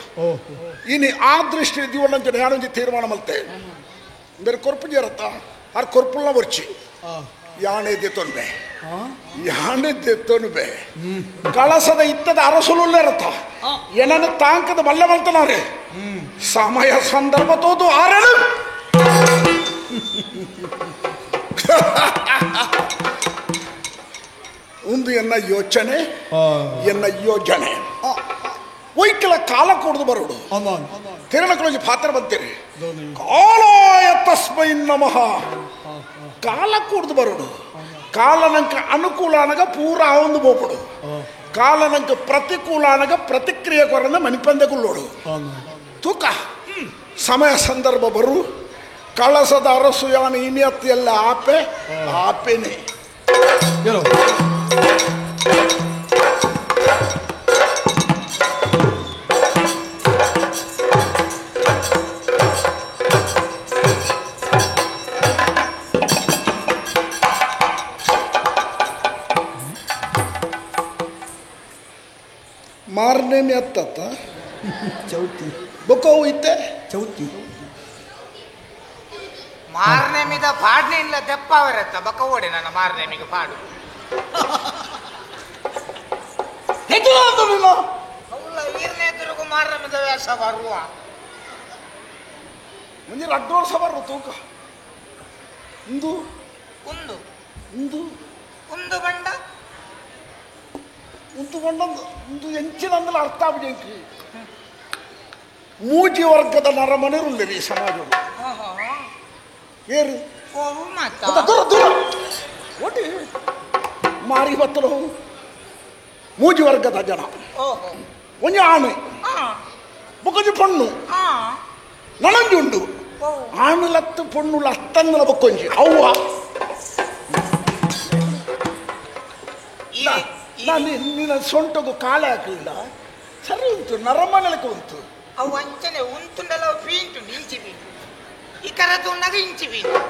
Speaker 9: ಇನಿ ಆ ದೃಷ್ಟಿ ದಿವಣ್ಣಂಚ ಯಾನೊಂಜಿ ತೀರ್ಮಾನ ಮಲ್ತೆ ಬೇರೆ ಕೊರ್ಪು ಜೇರತ್ತ ಆರ್ ಕೊರ್ಪುಲ್ನ ಬರ್ಚಿ ಯಾಣೆ ದೆತ್ತೊನ್ಬೆ ಯಾಣೆ ದೆತ್ತೊನ್ಬೆ ಕಳಸದ ಇತ್ತದ ಅರಸುಲುಲ್ಲೇರತ್ತ ಏನನ್ನು ತಾಂಕದ ಬಲ್ಲೆ ಮಲ್ತನಾರೆ ಸಮಯ ಸಂದರ್ಭ ತೋದು ಆರಳು ಒಂದು ಎನ್ನ ಯೋಚನೆ ಎನ್ನ ಯೋಜನೆ ಒಯ್ಕಲ ಕಾಲ ಕೊಡ್ದು ಬರೋಡು ತಿರಣಕ್ಕೊಂಜಿ ಪಾತ್ರ ಬಂತೀರಿ ಕಾಲಾಯ ತಸ್ಮೈ ನಮಃ ಕಾಲ ಕೂಡ್ದು ಬರೋಡು ಕಾಲನಂಕ ಅನುಕೂಲ ಅನಗ ಪೂರ ಒಂದು ಬೋಪಡು ಕಾಲನಂಕ ಪ್ರತಿಕೂಲ ಅನಗ ಪ್ರತಿಕ್ರಿಯೆ ಕೊರಂದ ಮನಿಪಂದೆಗುಳ್ಳೋಡು ತೂಕ ಸಮಯ ಸಂದರ್ಭ ಬರು ಕಳಸದ ಅರಸು ಯಾನ ಇನಿಯತ್ತು ಎಲ್ಲ ಆಪೆ ಆಪೆನೆ ಮಾರನೇ ಅತ್ತ
Speaker 2: ಚೌತಿ
Speaker 9: ಬೊಕ್ಕವು ಇತ್ತೆ
Speaker 2: ಚೌತಿ
Speaker 6: ಮಾರನೇಮಿದ ಪಾಡ್ನೆ ಇಲ್ಲ ದೆಪ್ಪ ಅವರತ್ತ ಬೊಕ್ಕ ಓಡೆ ನನ್ನ ಮಾರನೇಮಿಗೆ ಪಾಡು ಈರ್ನೇ ತಿರುಗು ಮಾರನೇಮಿದ ವೇಷ ಬರುವ
Speaker 9: ಮುಂಜೆ ರಡ್ಡು ವರ್ಷ ಬರುವ ತೂಕ ಇಂದು
Speaker 6: ಉಂದು
Speaker 9: ಇಂದು
Speaker 6: ಉಂದು ಬಂಡ
Speaker 9: ಉಂದು ಬಂಡ ಉಂದು ಎಂಚಿನ ಅರ್ಥ ಆಗ್ಬಿಡಿ ಮೂಜಿ ವರ್ಗದ ನರಮನೆರುಳ್ಳಿರಿ ಈ ಸಮಾಜವು ಏರು ದೂರ ದೂರ ಒಟ್ಟಿ ಮಾರಿ ಬತ್ತಲು ಮೂಜಿ ವರ್ಗದ ಜನ ಒಂಜಿ ಆಣೆ ಬೊಕೊಂಜಿ ಪೊಣ್ಣು ನನಂಜಿ ಉಂಡು ಆಣುಲತ್ತು ಪೊಣ್ಣು ಲತ್ತಂದಲ ಬೊಕ್ಕೊಂಜಿ ಅವ್ವ ನಾನು ನಿನ್ನ ಸೊಂಟಗು ಕಾಳೆ ಹಾಕಲಿಲ್ಲ ಸರಿ ಉಂಟು ನರಮನೆಲಕ್ಕೆ ಉಂಟು
Speaker 6: ಅವು ಅಂಚನೆ ಉಂತುಂಡಲ ಪೀಂಟು ಇಂಚಿ ಬೀಂಟು ಈ ಕರತುಂಡಾಗ ಇಂಚಿ ಬೀಂಟು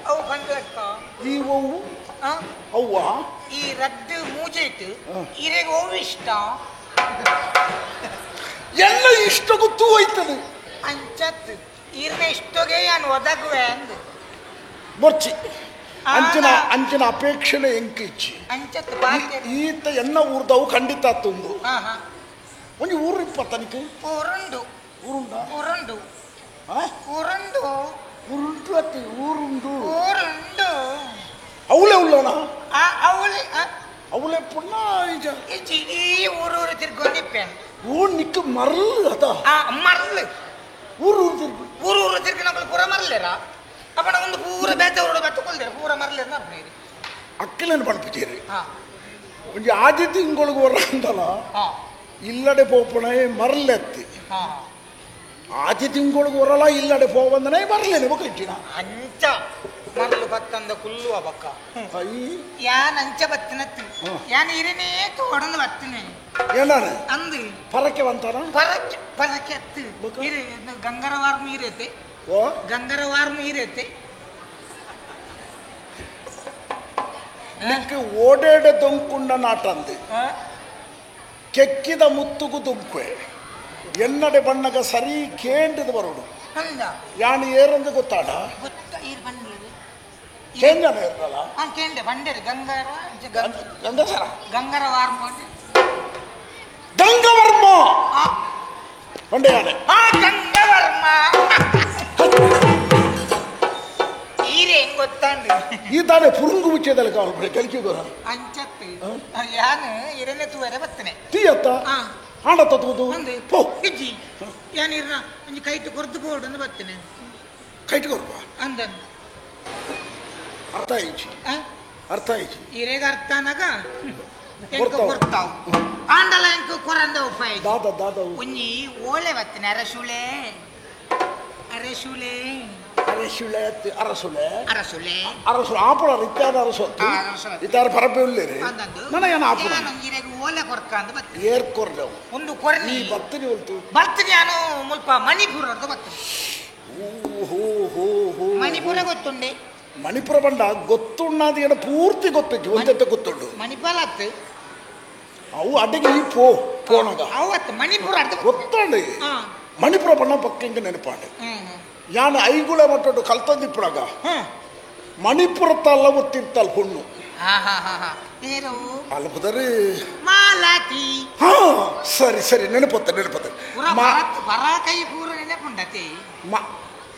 Speaker 6: ಅವು ಬಂದ್ಲಕ್ಕ
Speaker 9: ಈ ಓವು ಅವ್ವ
Speaker 6: ಈ ರದ್ದು ಮೂಜೆಟ್ಟು ಇರೆಗೆ ಓವು ಇಷ್ಟ
Speaker 9: ಎಲ್ಲ ಇಷ್ಟಕ್ಕೂ ತೂ ಹೋಯ್ತದೆ
Speaker 6: ಅಂಚತ್ತು ಇರ್ನ ಇಷ್ಟಗೆ ನಾನು ಒದಗುವೆ ಅಂದು
Speaker 9: ಬೊರ್ಚಿ ಅಂಚಿನ ಅಂಚಿನ ಅಪೇಕ್ಷಣೆ ಎಂಕಿಚ್ಚಿ
Speaker 6: ಅಂಚತ್ತು
Speaker 9: ಈತ ಎನ್ನ ಊರ್ದವು ಖಂಡಿತ ತುಂದು ಒಂಜಿ ಊರು ಇಪ್ಪತ್ತನಿಕೆ
Speaker 6: ಊರುಂಡು
Speaker 9: ಊರುಂಡ
Speaker 6: ಊರುಂಡು ಊರುಂಡು
Speaker 9: ಊರುಂಟು ಅತ್ತಿ ಊರುಂಡು
Speaker 6: ಊರುಂಡು
Speaker 9: ಅವಳೆ ಉಳ್ಳೋಣ
Speaker 6: ಅವಳೆ
Speaker 9: ಅವಳೆ ಪುಣ್ಣ
Speaker 6: ಇಡೀ ಊರೂರು ತಿರ್ಗೊಂಡಿಪ್ಪೆ
Speaker 9: ಊರು ನಿಕ್ಕ ಮರಳು ಅದ
Speaker 6: ಮರಳು
Speaker 9: ಊರು ಊರು ತಿರ್ಗು
Speaker 6: ಊರು ಊರು ತಿರ್ಗಿ ನಮ್ಮಲ್ಲಿ ಪೂರ ಮರಲೇರ ಅಪ್ಪಣ ಒಂದು ಪೂರ ಬೇತೆ ಊರು ಬತ್ತಕೊಳ್ದೇರ ಪೂರ ಮರಲೇರ
Speaker 9: ಅಕ್ಕಲೇನು ಪಣಪಿಚೇರಿ ಒಂಜಿ ಆದಿ ತಿಂಗಳಿಗೆ ಹೊರ ಇಲ್ಲಡೆ ಪೋಪಣೆ ಮರಲೆತ್ತಿ ಆದಿ ತಿಂಗಳಿಗೆ ಹೊರಲ್ಲ ಇಲ್ಲಡೆ ಪೋವಂದನೆ ಮರಲೇನೆ ಬೊಕ್ಕ
Speaker 6: ಅಂಚ ಮರಳು ಬತ್ತಂದ ಕುಲ್ಲುವ ಬಕ್ಕ ಯಾನ್ ಅಂಚ ಬತ್ತಿನತ್ತಿ ಯಾನ್ ಇರನೇ ತೋಡಂದು ಬತ್ತಿನಿ
Speaker 9: ಏನಾನ
Speaker 6: ಅಂದು
Speaker 9: ಪರಕ್ಕೆ ಬಂತಾನ
Speaker 6: ಪರಕ್ಕೆ ಪರಕ್ಕೆ ಅತ್ತು ಇರು ಗಂಗರವಾರ್ಮ ಇರತ್ತೆ
Speaker 9: ಓ
Speaker 6: ಗಂಗರವಾರ್ಮ ಇರತ್ತೆ
Speaker 9: ನಿಕ್ಕೆ ಓಡೇಡೆ ದೊಂಕುಂಡ ನಾಟಂದು ಕೆಕ್ಕಿದ ಮುತ್ತುಗು ದುಂಕುವೆ ಎನ್ನಡೆ ಬಣ್ಣಗ ಸರಿ ಕೇಂದ್ರದ ಬರೋಡು ಯಾನು ಏರಂದು ಗೊತ್ತಾಡ ಕೇಂದ್ರ ಇರಲ್ಲ
Speaker 6: ಗಂಗರವಾರ್ಮ ಗಂಗವರ್ಮ
Speaker 9: ಪಂಡೆಯಾನೆ
Speaker 10: ಆ ಗಂಗವರ್ಮ ಈರೆ ಹೆಂಗ್ ಗೊತ್ತಾಂಡು
Speaker 9: ಈ ತಾನೇ ಪುರುಂಗು ವಿಚಯದಲ್ಲಿ ಕಾವಲು ಕಲಿಕೆ
Speaker 10: ಅಂಚತ್ತು ಯಾನು ಇರನೆ ತೂವರೆ ಬತ್ತನೆ
Speaker 9: ತೀಯತ್ತ ಆಂಡ ತತ್ವುದು ಪೋ
Speaker 10: ಇಜ್ಜಿ ಯಾನ್ ಇರ್ನ ಒಂಜಿ ಕೈಟ್ ಕೊರ್ದು ಬೋಡು ಅಂದ್ ಬತ್ತನೆ
Speaker 9: ಕೈಟ್ ಕೊರ್ಪ
Speaker 10: ಅಂದನ್
Speaker 9: ಅರ್ಥ ಆಯ್ತು ಅರ್ಥ ಆಯ್ತು
Speaker 10: ಇರೇಗ ಅರ್ಥ ಅನ್ನಾಗ ಎಂಕ ಕೊರ್ತಾವ್ ಆಂಡಲ ಎಂಕ ಕೊರಂದ ಉಪಾಯ
Speaker 9: ದಾದ ದಾದ
Speaker 10: ಒಂಜಿ ಓಲೆ ಬತ್ತನೆ ಅರಸುಳೆ ಅರಸುಳೆ
Speaker 9: ಅರಸುಳೆ ಅರಸುಳೆ
Speaker 10: ಅರಸುಳೆ
Speaker 9: ಅರಸು ಆಪುಣ ಇತ್ತಾದ ಅರಸು ಇತ್ತಾರ ಪರಪೆ ಉಳ್ಳೇರಿ ನನ್ನ ಏನ ಆಪುಣ
Speaker 10: ಇರೆಗ್ ಓಲೆ ಕೊರ್ಕ ಅಂದ್ ಬತ್ತನೆ
Speaker 9: ಏರ್ ಕೊರ್ದವು
Speaker 10: ಒಂದು ಕೊರ್ನಿ
Speaker 9: ಈ ಬತ್ತನಿ ಉಲ್ತು
Speaker 10: ಬರ್ತೀನಿ ನಾನು ಮುಲ್ಪ ಮಣಿಪುರದ ಬತ್ತನೆ
Speaker 9: ಹೋ ಹೋ ಹೋ
Speaker 10: ಮಣಿಪುರ ಗೊತ್ತುಂಡೆ
Speaker 9: ಮಣಿಪುರ ಬಂಡ ಗೊತ್ತುಣ್ಣಾದ ಏನ ಪೂರ್ತಿ ಗೊತ್ತಿತ್ತು ಒಂದೆತ್ತ ಗೊತ್ತುಂಡು
Speaker 10: ಮಣಿಪಾಲ ಆತು
Speaker 9: ಅವು ಅಡ್ಡಗೆ ಈ ಪೋ ಪೋಣಗ
Speaker 10: ಅವತ್ತು ಮಣಿಪುರ ಅರ್ಧ
Speaker 9: ಗೊತ್ತುಂಡು ಮಣಿಪುರ ಬಣ್ಣ ಪಕ್ಕ ಹಿಂಗೆ ನೆನಪಾಂಡೆ ಯಾನು ಐಗುಳ ಮಟ್ಟೊಟ್ಟು ಕಲ್ತಂದಿಪ್ಪಳಗ ಮಣಿಪುರತ್ತಲ್ಲ ಒತ್ತಿರ್ತಲ್ಲ ಹುಣ್ಣು ಅಲ್ಲ ಬುದರಿ
Speaker 10: ಮಾಲಾತಿ
Speaker 9: ಹಾ ಸರಿ ಸರಿ ನೆನಪತ್ತ ನೆನಪತ್ತ
Speaker 10: ಬರ ಕೈ ಪೂರ ನೆನಪುಂಡತಿ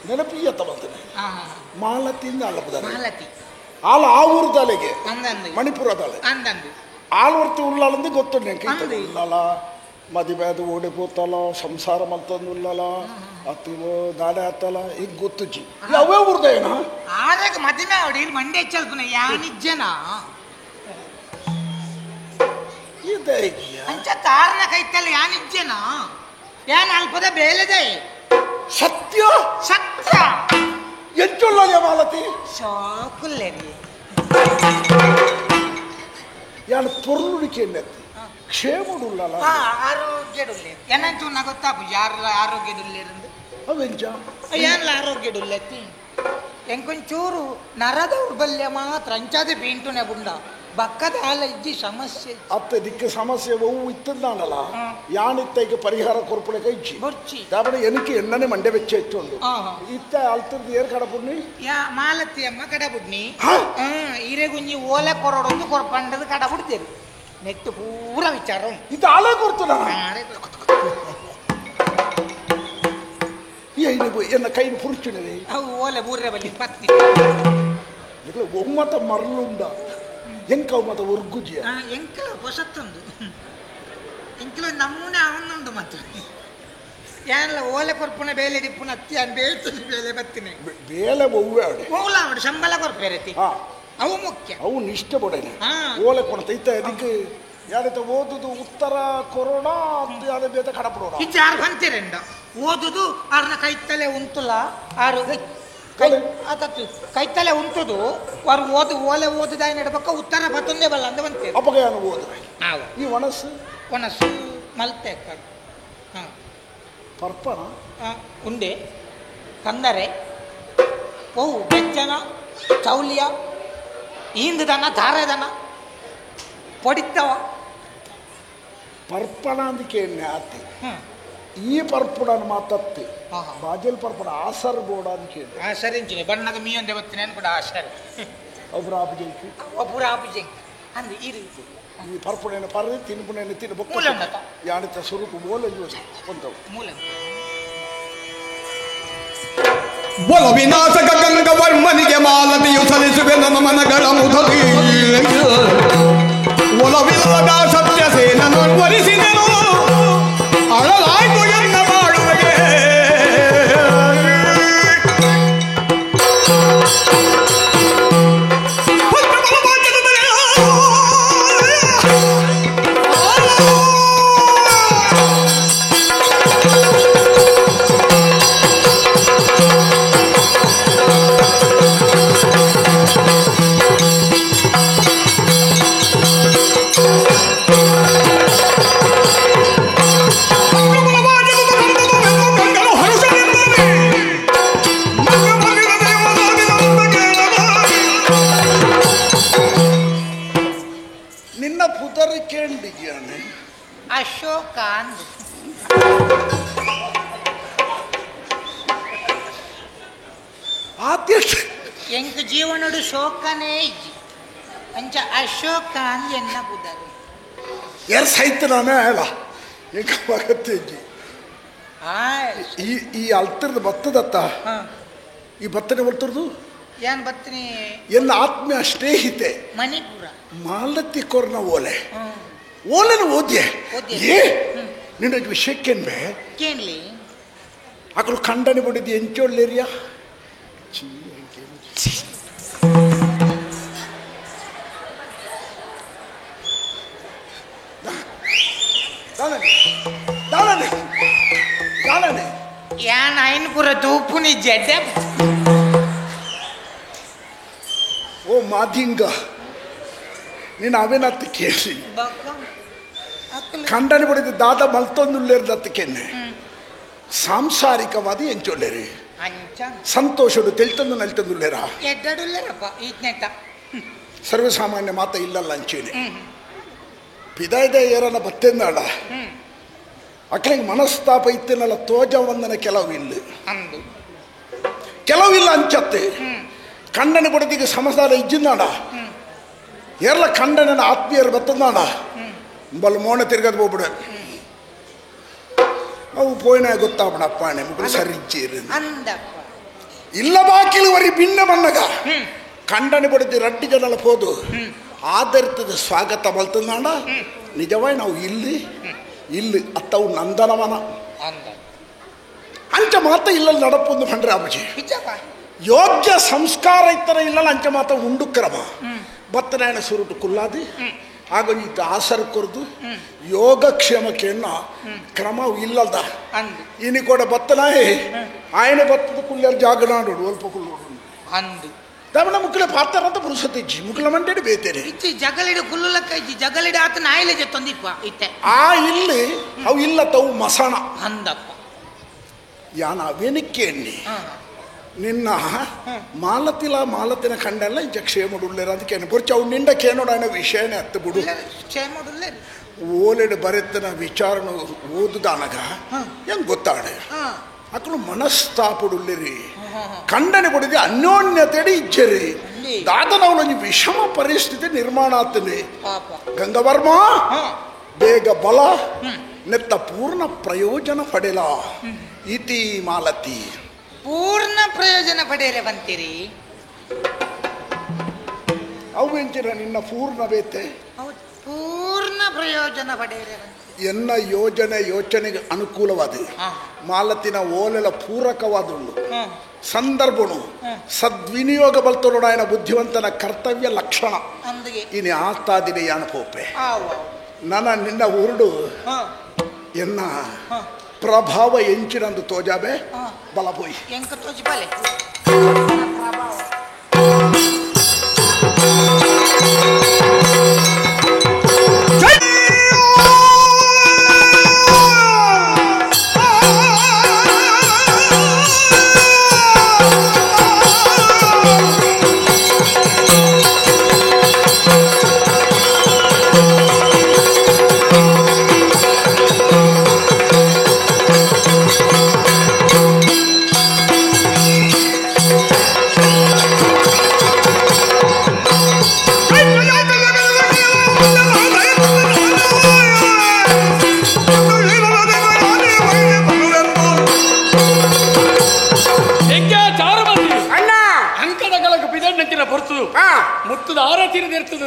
Speaker 9: ನೆನಪಿಯತ್ತ ಬಂತನೆ ಮಾಲತಿಯಿಂದ ಅಲ್ಲ ಬುದರಿ
Speaker 10: ಮಾಲತಿ
Speaker 9: ಆಲ ಆ ಊರ್ದಾಲೆಗೆ ಮಣಿಪುರದಾಲೆ ಆಲ್ವರ್ತಿ ಉಳ್ಳಾಲಂದು ಗೊತ್ತುಂಡು ಎಂಕ ಉಳ್ಳಾಲ ಮದಿಬೇದ ಓಡಿ ಪೋತಲ್ಲ ಸಂಸಾರ ಮಲ್ತಂದು ಉಳ್ಳಾಲ ಅತ್ತು ದಾಡೆ ಆತಲ್ಲ ಈಗ ಗೊತ್ತುಜಿ ಅವೇ ಊರ್ದ ಏನ
Speaker 10: ಆದಾಗ ಮದಿಮೆ ಅವಡಿ ಇಲ್ಲಿ ಮಂಡೆ ಚಲ್ಪನ ಯಾನಿಜ್ಜನ ಅಂಚ ತಾರನ ಕೈತಲ್ಲ ಯಾನಿಜ್ಜನ ಯಾನ್ ಅಲ್ಪದ ಬೇಲೆದೆ
Speaker 9: ಸತ್ಯ
Speaker 10: ಸತ್ಯ
Speaker 9: ಎಂಚುಳ್ಳಾಲ ಮಾಲತಿ
Speaker 10: ಶೋಕುಲ್ಲೇರಿ
Speaker 9: ಯಾನು ಪೊರ್ಲುಡಿಕೆ ಎನ್ನೆತ್ತಿ ಕ್ಷೇಮಡುಳ್ಳಲ್ಲ
Speaker 10: ಆರೋಗ್ಯಡುಲ್ಲೆ ಏನಂಚು ನಾ ಗೊತ್ತಾಪು ಯಾರು ಆರೋಗ್ಯಡುಲ್ಲೇರಂದು
Speaker 9: ಅವೆಂಚ
Speaker 10: ಏನ್ಲ ಆರೋಗ್ಯಡುಲ್ಲೆತ್ತಿ ಎಂಕೊಂಚೂರು ನರದೌರ್ಬಲ್ಯ ಮಾತ್ರ ಅಂಚಾದೆ ಪೀಂಟುನೆ ಬುಂಡ ಬಕ್ಕದ ಹಾಲ ಇಜ್ಜಿ ಸಮಸ್ಯೆ
Speaker 9: ಅತ್ತ ದಿಕ್ಕ ಸಮಸ್ಯೆ ಒವು ಇತ್ತಂದಾನಲ್ಲ ಯಾನಿತ್ತ ಈಗ ಪರಿಹಾರ ಕೊರ್ಪುಣಕ ಇಜ್ಜಿ
Speaker 10: ಬೊರ್ಚಿ
Speaker 9: ದಾಬಡ ಎನಕ್ಕೆ ಎಣ್ಣನೆ ಮಂಡೆ ಬೆಚ್ಚ ಇತ್ತುಂಡು ಇತ್ತ ಅಲ್ತದ ಏರ್ ಕಡಪುಡ್ನಿ
Speaker 10: ಯಾ ಮಾಲತಿ ಅಮ್ಮ ಕಡಬುಡ್ನಿ ಇರೆಗುಂಜಿ ಓಲೆ ಕೊರಡೊಂದು ಕೊರ್ಪಂಡದ ಕಡಬುಡ್ತೇವೆ ನೆಟ್ಟು ಪೂರ ವಿಚಾರ
Speaker 9: ಇದು ಆಲೆ ಕೊಡ್ತು ಎನ್ನ ಕೈನು ಪುರುಚುನವೇ
Speaker 10: ಅವು ಓಲೆ ಬೂರ್ರೆ ಬಲ್ಲಿ ಪತ್ನಿ
Speaker 9: ಒಮ್ಮತ ಮರಳುಂಡ ಎಂಕ ಮತ ಉರ್ಗುಜಿಯ
Speaker 10: ಎಂಕಲ ಹೊಸತ್ತೊಂದು ಎಂಕಲ ನಮೂನೆ ಅವನೊಂದು ಮಾತ್ರ ಯಾನಲ್ಲ ಓಲೆ ಕೊರ್ಪುನ ಬೇಲೆ ದಿಪ್ಪುನ ಅತ್ತಿ ಅನ್ ಬೇಳ್ತೀನಿ ಬೇಲೆ ಬತ್ತಿನ
Speaker 9: ಬೇಲೆ ಒವ್ವೆ
Speaker 10: ಓಲ ಅವಡು ಸಂಬಳ ಕೊರ್ಪೇರತಿ ಅವು ಮುಖ್ಯ
Speaker 9: ಅವು ನಿಷ್ಠೆ ಬೊಡನೆ ಓಲೆ ಕೊಣತ ಇತ್ತ ಅದಕ್ಕೆ ಯಾರೈತ ಓದುದು ಉತ್ತರ ಕೊರೋನಾ ಯಾರ ಬೇತ ಕಡಪಡೋಣ
Speaker 10: ಇಚ್ಚಾರು ಬಂತಿರಂಡ ಓದುದು ಆರ್ನ ಕೈತಲೆ ಉಂಟುಲ್ಲ ಆರು ಕೈತಲೆ ಉಂಟುದು ಅವ್ರು ಓದು ಓಲೆ ಓದುದ ನಡಬೇಕ ಉತ್ತರ ಬತ್ತೊಂದೇ ಬಲ್ಲ ಅಂದ ಬಂತೀರಿ
Speaker 9: ಅಪಗಯಾನ ಓದು ಈ ಒಣಸು
Speaker 10: ಒಣಸು ಮಲ್ತೆ ಹಾಂ
Speaker 9: ಪರ್ಪಣ
Speaker 10: ಉಂಡೆ ಕಂದರೆ ಓ ಬೆಚ್ಚನ ಚೌಲಿಯ ಈಂದದನ ಧಾರದನ ಪೊಡಿತ್ತವ
Speaker 9: ಪರ್ಪಣ ಅಂದಕ್ಕೆ ಎಣ್ಣೆ ಆತಿ ಈ ಪರ್ಪುಡನ ಮಾತತ್ತಿ ಬಾಜಲ್ ಪರ್ಪಣ ಆಸರ್ ಬೋಡ ಅಂತ ಕೇಳಿ
Speaker 10: ಆಸರ್ ಇಂಚಿನ ಬಣ್ಣದ ಮೀಯೊಂದೆ ಬತ್ತಿನ ಕೂಡ ಆಸರ್
Speaker 9: ಒಬ್ಬರು ಆಪುಜಂಕಿ
Speaker 10: ಒಬ್ಬರು ಆಪುಜಂಕಿ ಅಂದು ಈ ರೀತಿ
Speaker 9: ಈ ಪರ್ಪುಡೇನ ಪರ್ರಿ ತಿನ್ಪುಣೇನ ತಿನ್ನು ಬೊಕ್ಕ ಯಾಣಿತ ಸುರುಕು ಬೋಲ ಜೋಸಿ ಒಂದವು
Speaker 10: ಮೂಲ
Speaker 11: ಬಲ ವಿನಾಶಕ ಗಂಗವರ್ಮನಿಗೆ ಮಾಲತಿಯು ಸಲ್ಲಿಸುವೆ ನನ್ನ ಮನಗಳ ಮುದಲಿ ಒಲವಿಲ್ಲದ ಸತ್ಯಸೇನನು ವರಿಸಿದನು ಅಳಲಾಯ್ತು ಎನ್ನ ಮಾಡುವೆಗೆ
Speaker 10: ಅಶೋಕ ಎಂಕ್ ಜೀವನಡು ಶೋಕನೇ ಇಜ್ಜಿ ಅಂಚ ಅಶೋಕ ಅಂದ್ ಎನ್ನ ಪುದರ್
Speaker 9: ಎರ್ ಸೈತ ನಾನೇ ಹೇಳ ಎಂಕ ಮಗತ್ತೆ ಇಜ್ಜಿ ಈ ಈ ಅಲ್ತರದ ಬತ್ತದತ್ತ ಈ ಬತ್ತನೆ ಒಲ್ತರದು
Speaker 10: ಏನ್ ಬತ್ತನಿ
Speaker 9: ಎನ್ನ ಆತ್ಮೀಯ ಸ್ನೇಹಿತೆ
Speaker 10: ಮಣಿಪುರ
Speaker 9: ಮಾಲತಿ ಕೊರ್ನ ಓಲೆ ಓಲೆನ ಓದ್ಯೆ ಏ ನಿನ್ನ ವಿಷಯಕ್ಕೇನ್ಬೆ
Speaker 10: ಕೇನ್ಲಿ
Speaker 9: ಅಕಡು ಖಂಡನೆ ಬಿಡಿದ್ದು ಎಂಚೊಳ್ಳೇರಿಯಾ
Speaker 10: ಯಾನ್ ಐನ್ಪುರ ತೂಪುನಿ ಜಡ್ಡೆ
Speaker 9: ಓ ಮಾದಿಂಗ ನೀನು ಅವೇನತ್ತ ಕೇಳಿ ಖಂಡನೆ ಬಡಿದ ದಾದ ಮಲ್ತೊಂದುಳ್ಳೇರ್ದತ್ತಕ್ಕೆನ್ನೆ ಸಾಂಸಾರಿಕವಾದ ಎಂಚೊಳ್ಳೇರಿ ಸಂತೋಷಡು ತೆಲ್ತಂದು ನಲ್ತಂದುಳ್ಳೇರ ಸರ್ವಸಾಮಾನ್ಯ ಮಾತ ಇಲ್ಲಲ್ಲ ಅಂಚೇನೆ ಪಿದಾಯ್ದ ಏರನ ಬತ್ತೆಂದಾಳ ಅಕ್ಲಿಗೆ ಮನಸ್ತಾಪ ಇತ್ತಿನಲ್ಲ ತೋಜ ವಂದನ ಕೆಲವು ಇಲ್ಲ ಕೆಲವು ಇಲ್ಲ ಅಂಚತ್ತೆ ಖಂಡನೆ ಬಡದಿಗೆ ಸಮಸಾರ ಇಜ್ಜಿಂದಾಡ ಎಲ್ಲ ಖಂಡನ ಆತ್ಮೀಯರು ಬತ್ತಂದಾಡ ಬಲ್ ಮೋಣ ತಿರ್ಗದ್ ಹೋಗ್ಬಿಡ ಅವು ಪೋಯ್ನ ಗೊತ್ತಾಪಣಪ್ಪಾಣೆ ಮುಗುಳು ಸರಿ ಇಜ್ಜಿರು ಇಲ್ಲ ಬಾಕಿಲು ವರಿ ಭಿನ್ನ ಬಣ್ಣಗ ಖಂಡನೆ ಬಡದಿ ರಡ್ಡಿ ಜನಲ ಪೋದು ಆದರ್ತದ ಸ್ವಾಗತ ಮಲ್ತಂದಾಡ ನಿಜವಾಗಿ ನಾವು ಇಲ್ಲಿ ಇಲ್ಲಿ ಅತ್ತವು ನಂದನವನ ಅಂಚ ಮಾತ ಇಲ್ಲ ನಡಪೊಂದು ಪಂಡ್ರೆ ಅಬಜಿ ಯೋಗ್ಯ ಸಂಸ್ಕಾರ ಇತ್ತರ ಇಲ್ಲ ಅಂಚ ಮಾತ ಉಂಡು ಕ್ರಮ ಬತ್ತನಾಯಣ ಸುರುಟು ಕುಲ್ಲಾದಿ ಆಗ ಈ ಆಸರ ಕೊರ್ದು ಯೋಗಕ್ಷೇಮಕ್ಕೆನ್ನ ಕ್ರಮ ಇಲ್ಲದ ಇನಿ ಕೂಡ ಬತ್ತನಾಯಿ ಆಯನ ಬತ್ತದ ಕುಲ್ಲಾರು ಜಾಗನಾಡು ಅಲ್ಪ ಕುಲ್ಲೋಡು
Speaker 10: ಅಂದು
Speaker 9: ತಮನ ಮುಕ್ಕಲ ಪಾತ್ರ ಅಂತ ಪುರುಷತಿಜ್ಜಿ ಮುಕ್ಕಲ ಮಂಡೇಡಿ ಬೇತೇನೆ
Speaker 10: ಇಚ್ಚಿ ಜಗಲಿಡು ಕುಲ್ಲುಲಕ್ಕ ಇಜ್ಜಿ ಜಗಲಿಡು ಆತ ನಾಯಿಲೆ ಜೊತ್ತೊಂದಿಪ್ಪ ಇತ್ತೆ
Speaker 9: ಆ ಇಲ್ಲಿ ಅವು ಇಲ್ಲ ತವು ಮಸಣ
Speaker 10: ಅಂದಪ್ಪ
Speaker 9: ಯಾನ ಅವೇನಕ್ಕೆ ಎಣ್ಣಿ ನಿನ್ನ ಮಾಲತಿಲ ಮಾಲತಿನ ಕಂಡಲ್ಲ ಇಂಚ ಕ್ಷೇಮಡುಳ್ಳೇರ ಅದಕ್ಕೆ ಬೊರ್ಚ ಅವು ನಿಂಡ ಕೇನೋಡ ಅನ್ನೋ ವಿಷಯನೇ ಅತ್ತು ಬಿಡು ಓಲೆಡು ಬರೆತನ ವಿಚಾರಣ ಓದುದಾನಗ ಹೆಂಗ್ ಗೊತ್ತಾಡೆ ಅಕ್ಕಳು ಮನಸ್ತಾಪಡುಳ್ಳಿರಿ ಖಂಡನೆ ಪಡಿದೆ ಅನ್ಯೋನ್ಯತೆಡಿ ಇಜ್ಜರಿ ದಾದನವಲೊಂಜಿ ವಿಷಮ ಪರಿಸ್ಥಿತಿ ನಿರ್ಮಾಣ ಆಗ್ತದೆ ಗಂಗವರ್ಮ ಬೇಗ ಬಲ ನೆತ್ತ ಪೂರ್ಣ ಪ್ರಯೋಜನ ಪಡೆಲ ಇತಿ ಮಾಲತಿ
Speaker 10: ಪೂರ್ಣ ಪ್ರಯೋಜನ ಪಡೆಯರೆ ಬಂತೀರಿ
Speaker 9: ಅವು ಎಂಚಿನ ನಿನ್ನ ಪೂರ್ಣ ಬೇತೆ
Speaker 10: ಪೂರ್ಣ ಪ್ರಯೋಜನ ಪಡೆಯರೆ
Speaker 9: ಎನ್ನ ಯೋಜನೆ ಯೋಚನೆಗೆ ಅನುಕೂಲವಾದ ಮಾಲತಿನ ಓಲೆಲ ಪೂರಕವಾದುಂಡು ಸಂದರ್ಭನು ಸದ್ವಿನಿಯೋಗ ಬಲ್ತೊಡಾಯನ ಬುದ್ಧಿವಂತನ ಕರ್ತವ್ಯ ಲಕ್ಷಣ ಇನಿ ಆಸ್ತಾದಿನ ಯಾನ ಪೋಪೆ ನನ್ನ ನಿನ್ನ ಉರುಡು ಎನ್ನ ಪ್ರಭಾವ ಎಂಚಿನಂದು ತೋಜಾಬೆ ಬಲ ಪೋಯಿ
Speaker 12: ಮುತ್ತದ ಆರತಿನ ಇರ್ತದೆ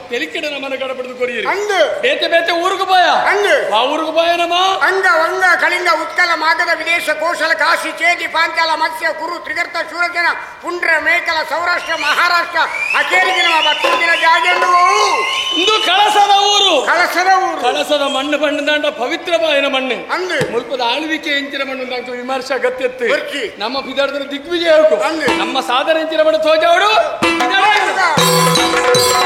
Speaker 12: ತೆಲಿಕಿಡ ನಮ್ಮನ್ನ ಗಡಬಡ್ದು ಕೊರಿಯರಿ ಬೇತೆ ಬೇತೆ ಊರುಗು ಬಾಯ ಆ ಊರುಗು ಬಾಯ ನಮ್ಮ
Speaker 7: ಅಂಗ ವಂಗ ಕಳಿಂಗ ಉತ್ಕಲ ಮಾಗದ ವಿದೇಶ ಕೋಶಲ ಕಾಶಿ ಚೇದಿ ಪಾಂಚಾಲ ಮತ್ಸ್ಯ ಕುರು ತ್ರಿಗರ್ತ ಶೂರಜನ ಪುಂಡ್ರ ಮೇಕಲ ಸೌರಾಷ್ಟ್ರ ಮಹಾರಾಷ್ಟ್ರ ಅಕೇರಿಗೆ ನಮ್ಮ ಬತ್ತೂರಿನ ಜಾಗೆಂಡು
Speaker 12: ಇಂದು ಕಳಸದ ಊರು
Speaker 7: ಕಳಸದ ಊರು
Speaker 12: ಕಳಸದ ಮಣ್ಣು ಬಣ್ಣದಾಂಡ ಪವಿತ್ರ ಬಾಯಿನ ಮಣ್ಣು
Speaker 7: ಅಂದು
Speaker 12: ಮುಲ್ಪದ ಆಳ್ವಿಕೆ ಎಂಚಿನ ಮಣ್ಣು ಅಂತ ವಿಮರ್ಶೆ ಅಗತ್ಯ ನಮ್ಮ ಪಿದಾರ್ದನ ದಿಗ್ವಿಜಯ ನಮ್ಮ ಸಾಧನೆ ಎಂಚಿನ ಮಣ್ಣು ತೋಜಾವಡು
Speaker 7: Thank you.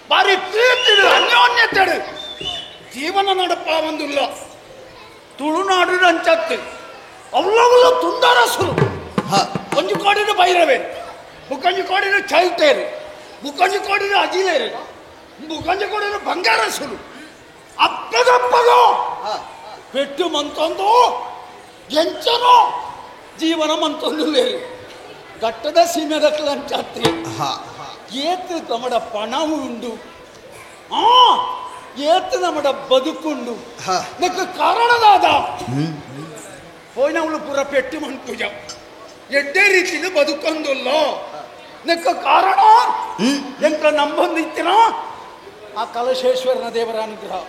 Speaker 9: ಬಾರಿ ಪ್ರೀತಿಡು ಅನ್ಯೋನ್ಯತೆಡು ಜೀವನ ನಡಪ ಒಂದುಲ್ಲ ತುಳುನಾಡು ಅಂಚತ್ತು ಅವ್ಲವಲ್ಲ ತುಂಡರಸರು ಒಂಜು ಕೋಡಿನ ಭೈರವೇ ಬುಕ್ಕಂಜು ಕೋಡಿನ ಚೈತೇರು ಬುಕ್ಕಂಜು ಕೋಡಿನ ಅಜಿಲೇರು ಬುಕ್ಕಂಜು ಕೋಡಿನ ಬಂಗಾರಸರು ಅಪ್ಪಗಪ್ಪಗೋ ಪೆಟ್ಟು ಮಂತೊಂದು ಎಂಚನೋ ಜೀವನ ಮಂತೊಂದು ಲೇರು ಘಟ್ಟದ ಸೀಮೆದಕ್ಕಲ ಅಂಚಾತ್ರಿ ಏತು ನಮ್ಮಡ ಪಣವು ಉಂಡು ಏತು ನಮ್ಮಡ ಬದುಕುಂಡು ನಕ್ಕ ಕಾರಣದಾದ ಹೋಯ್ನವಳು ಪೂರ ಪೆಟ್ಟು ಮನ್ಪೂಜ ಎಡ್ಡೆ ರೀತಿಲಿ ಬದುಕೊಂದುಲ್ಲ ನಕ್ಕ ಕಾರಣ ಎಂತ ನಂಬೊಂದಿತ್ತಿನ ಆ ಕಲಶೇಶ್ವರನ ದೇವರ ಅನುಗ್ರಹ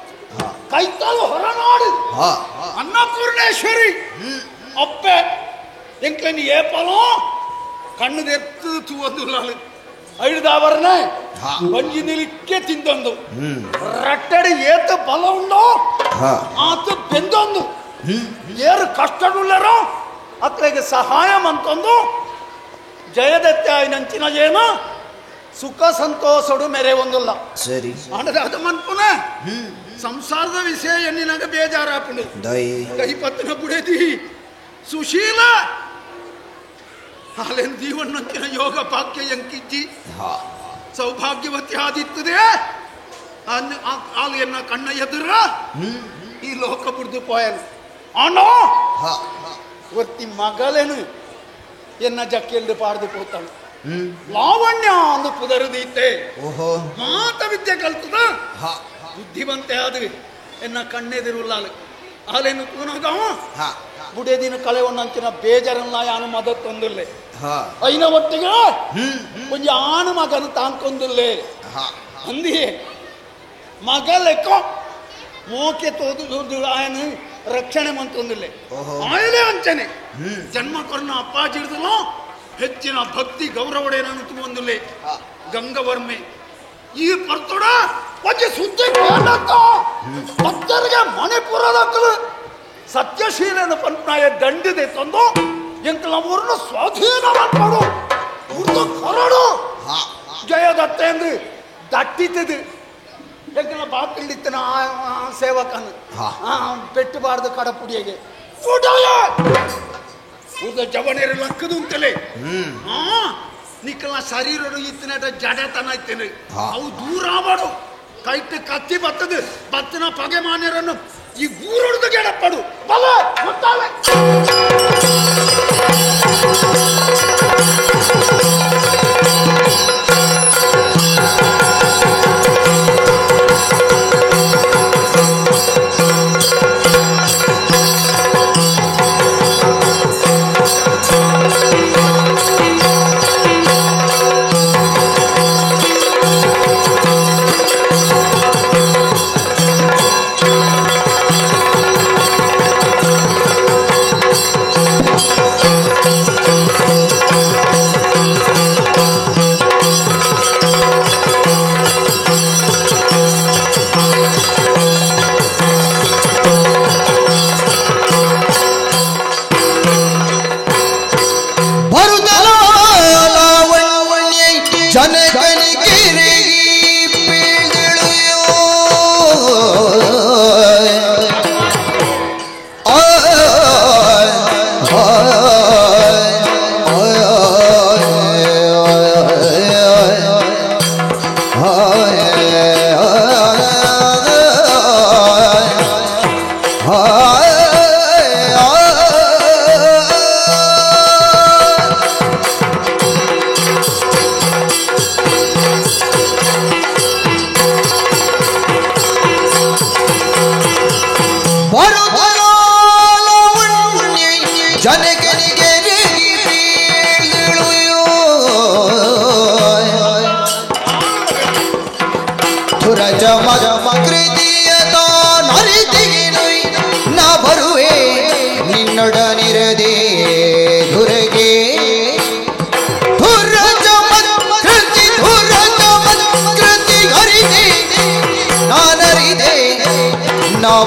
Speaker 9: ಕೈತಾಲು ಹೊರನಾಡು ಅನ್ನಪೂರ್ಣೇಶ್ವರಿ ಅಪ್ಪೆ ಎಂಕ್లని ಏಪಲೋ ಕಣ್ಣು ಎತ್ತು ತೂವೊಂದುಲ್ಲ ಐದಾವರನೆ ಒಂಜಿ ನಿಲಿಕ್ಕೆ ತಿಂದೊಂದು ರಟ್ಟಡಿ ಏತ ಬಲ ಉಂಡೋ ಆತ ಬೆಂದೊಂದು ಏರು ಕಷ್ಟಡುಳ್ಳರೋ ಅತ್ರೆಗೆ ಸಹಾಯ ಮಂತೊಂದು ಜಯದತ್ತೆ ನಂಚಿನ ಜೇನ ಸುಖ ಸಂತೋಷಡು ಮೇರೆ ಒಂದುಲ್ಲ
Speaker 13: ಸರಿ
Speaker 9: ಆಂಡದ ಮನ್ಪುನ ಸಂಸಾರದ ವಿಷಯ ಎನ್ನಿನಾಗ ಬೇಜಾರಾಪುಂಡು ಕೈಪತ್ತಿನ ಬುಡೆದಿ ಸುಶೀಲ ಹಾಲೆನ್ ಜೀವನಂಚಿನ ಯೋಗ ಭಾಗ್ಯ ಎಂಕಿಜ್ಜಿ ಸೌಭಾಗ್ಯವತಿ ಆದಿತ್ತದೆ ಆಲೆಯನ್ನ ಕಣ್ಣ ಎದುರ ಈ ಲೋಕ ಬುಡ್ದು ಪೋಯನು ಆನೋ ಒತ್ತಿ ಮಗಳೇನು ಎನ್ನ ಜಕ್ಕೆಲ್ದು ಪಾಡ್ದು ಪೋತಾಳು ಲಾವಣ್ಯ ಅಂದು ಪುದರುದೀತೆ ಮಾತ ವಿದ್ಯೆ ಕಲ್ತದ ಬುದ್ಧಿವಂತೆ ಆದ್ವಿ ಎನ್ನ ಕಣ್ಣೆದಿರುಲ್ಲಾಲು ಆಲೇನು ತೂನಗ ಬುಡೇದಿನ ಕಳೆ ಒಂದಂಚಿನ ಬೇಜಾರನ್ನ ಯಾನು ಮದತ್ತೊಂದಿಲ್ಲೆ ಐನ ಒಟ್ಟಿಗೆ ಒಂಜಿ ಆನು ಮಗನು ತಾಂಕೊಂದಿಲ್ಲೆ ಅಂದಿಯೇ ಮಗ ಲೆಕ್ಕ ಮೋಕೆ ತೋದು ಆಯನ ರಕ್ಷಣೆ ಮಂತೊಂದಿಲ್ಲೆ ಆಯಲೇ ಅಂಚನೆ ಜನ್ಮ ಕೊರ್ನ ಅಪ್ಪಾಜಿಡ್ದಲೋ ಹೆಚ್ಚಿನ ಭಕ್ತಿ ಗೌರವಡೇನನ್ನು ತುಂಬೊಂದಿಲ್ಲೆ ಗಂಗವರ್ಮೆ ಈ ಪರ್ತೊಡ ಒಂಜಿ ಸುದ್ದಿ ಕೇಳತ್ತ ಭಕ್ತರಿಗೆ ಮಣಿಪುರದಕ್ಕಲು ಸತ್ಯಶೀಲನ ಪಂಪನಾಯ ದಂಡಿದೆ ತಂದು ಎಂಕಲ ಊರನ್ನು ಸ್ವಾಧೀನ ಮಾಡ್ಕೊಡು ಉರ್ದು ಕೊರಡು ಜಯದತ್ತೆ ಎಂದು ದಟ್ಟಿತದು ಎಂಕಲ ಬಾಕಿಲಿತ್ತನ ಸೇವಕನು ಪೆಟ್ಟಬಾರ್ದು ಕಡಪುಡಿಯಗೆ ಉರ್ದ ಜವನೇರು ಲಕ್ಕದು ಅಂತಲೇ ನಿಕ್ಕಲ ಶರೀರ ಇತ್ತಿನ ಜಡತನ ಇತ್ತೇನೆ ಅವು ದೂರ ಮಾಡು ಕೈಟ್ ಕತ್ತಿ ಬತ್ತದು ಬತ್ತಿನ ಪಗೆ ಮಾನ್ಯರನ್ನು ಈ ಗೂರೊಡ್ದು ಗೆಡಪ್ಪಡು ಬಲೆ ಗೊತ್ತಾವೆ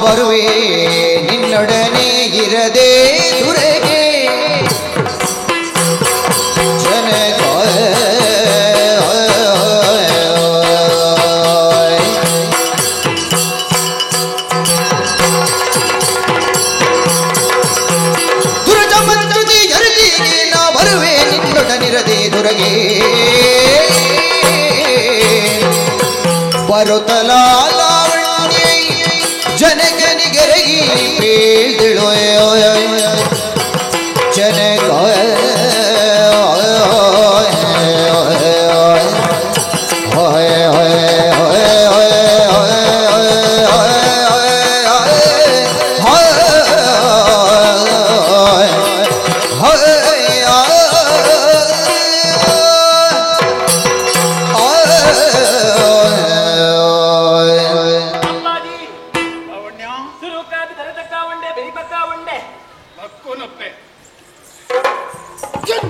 Speaker 13: ಬರುವೆ ನಿನ್ನೊಡನೆ ಇರದೆ ದುರಗೆ ಜನಕ. ಬರುತ್ತಲಾವಣ್ಯ ಜನಕನಿಗೆರಗಿ ಬೀಳ್ದಿಳು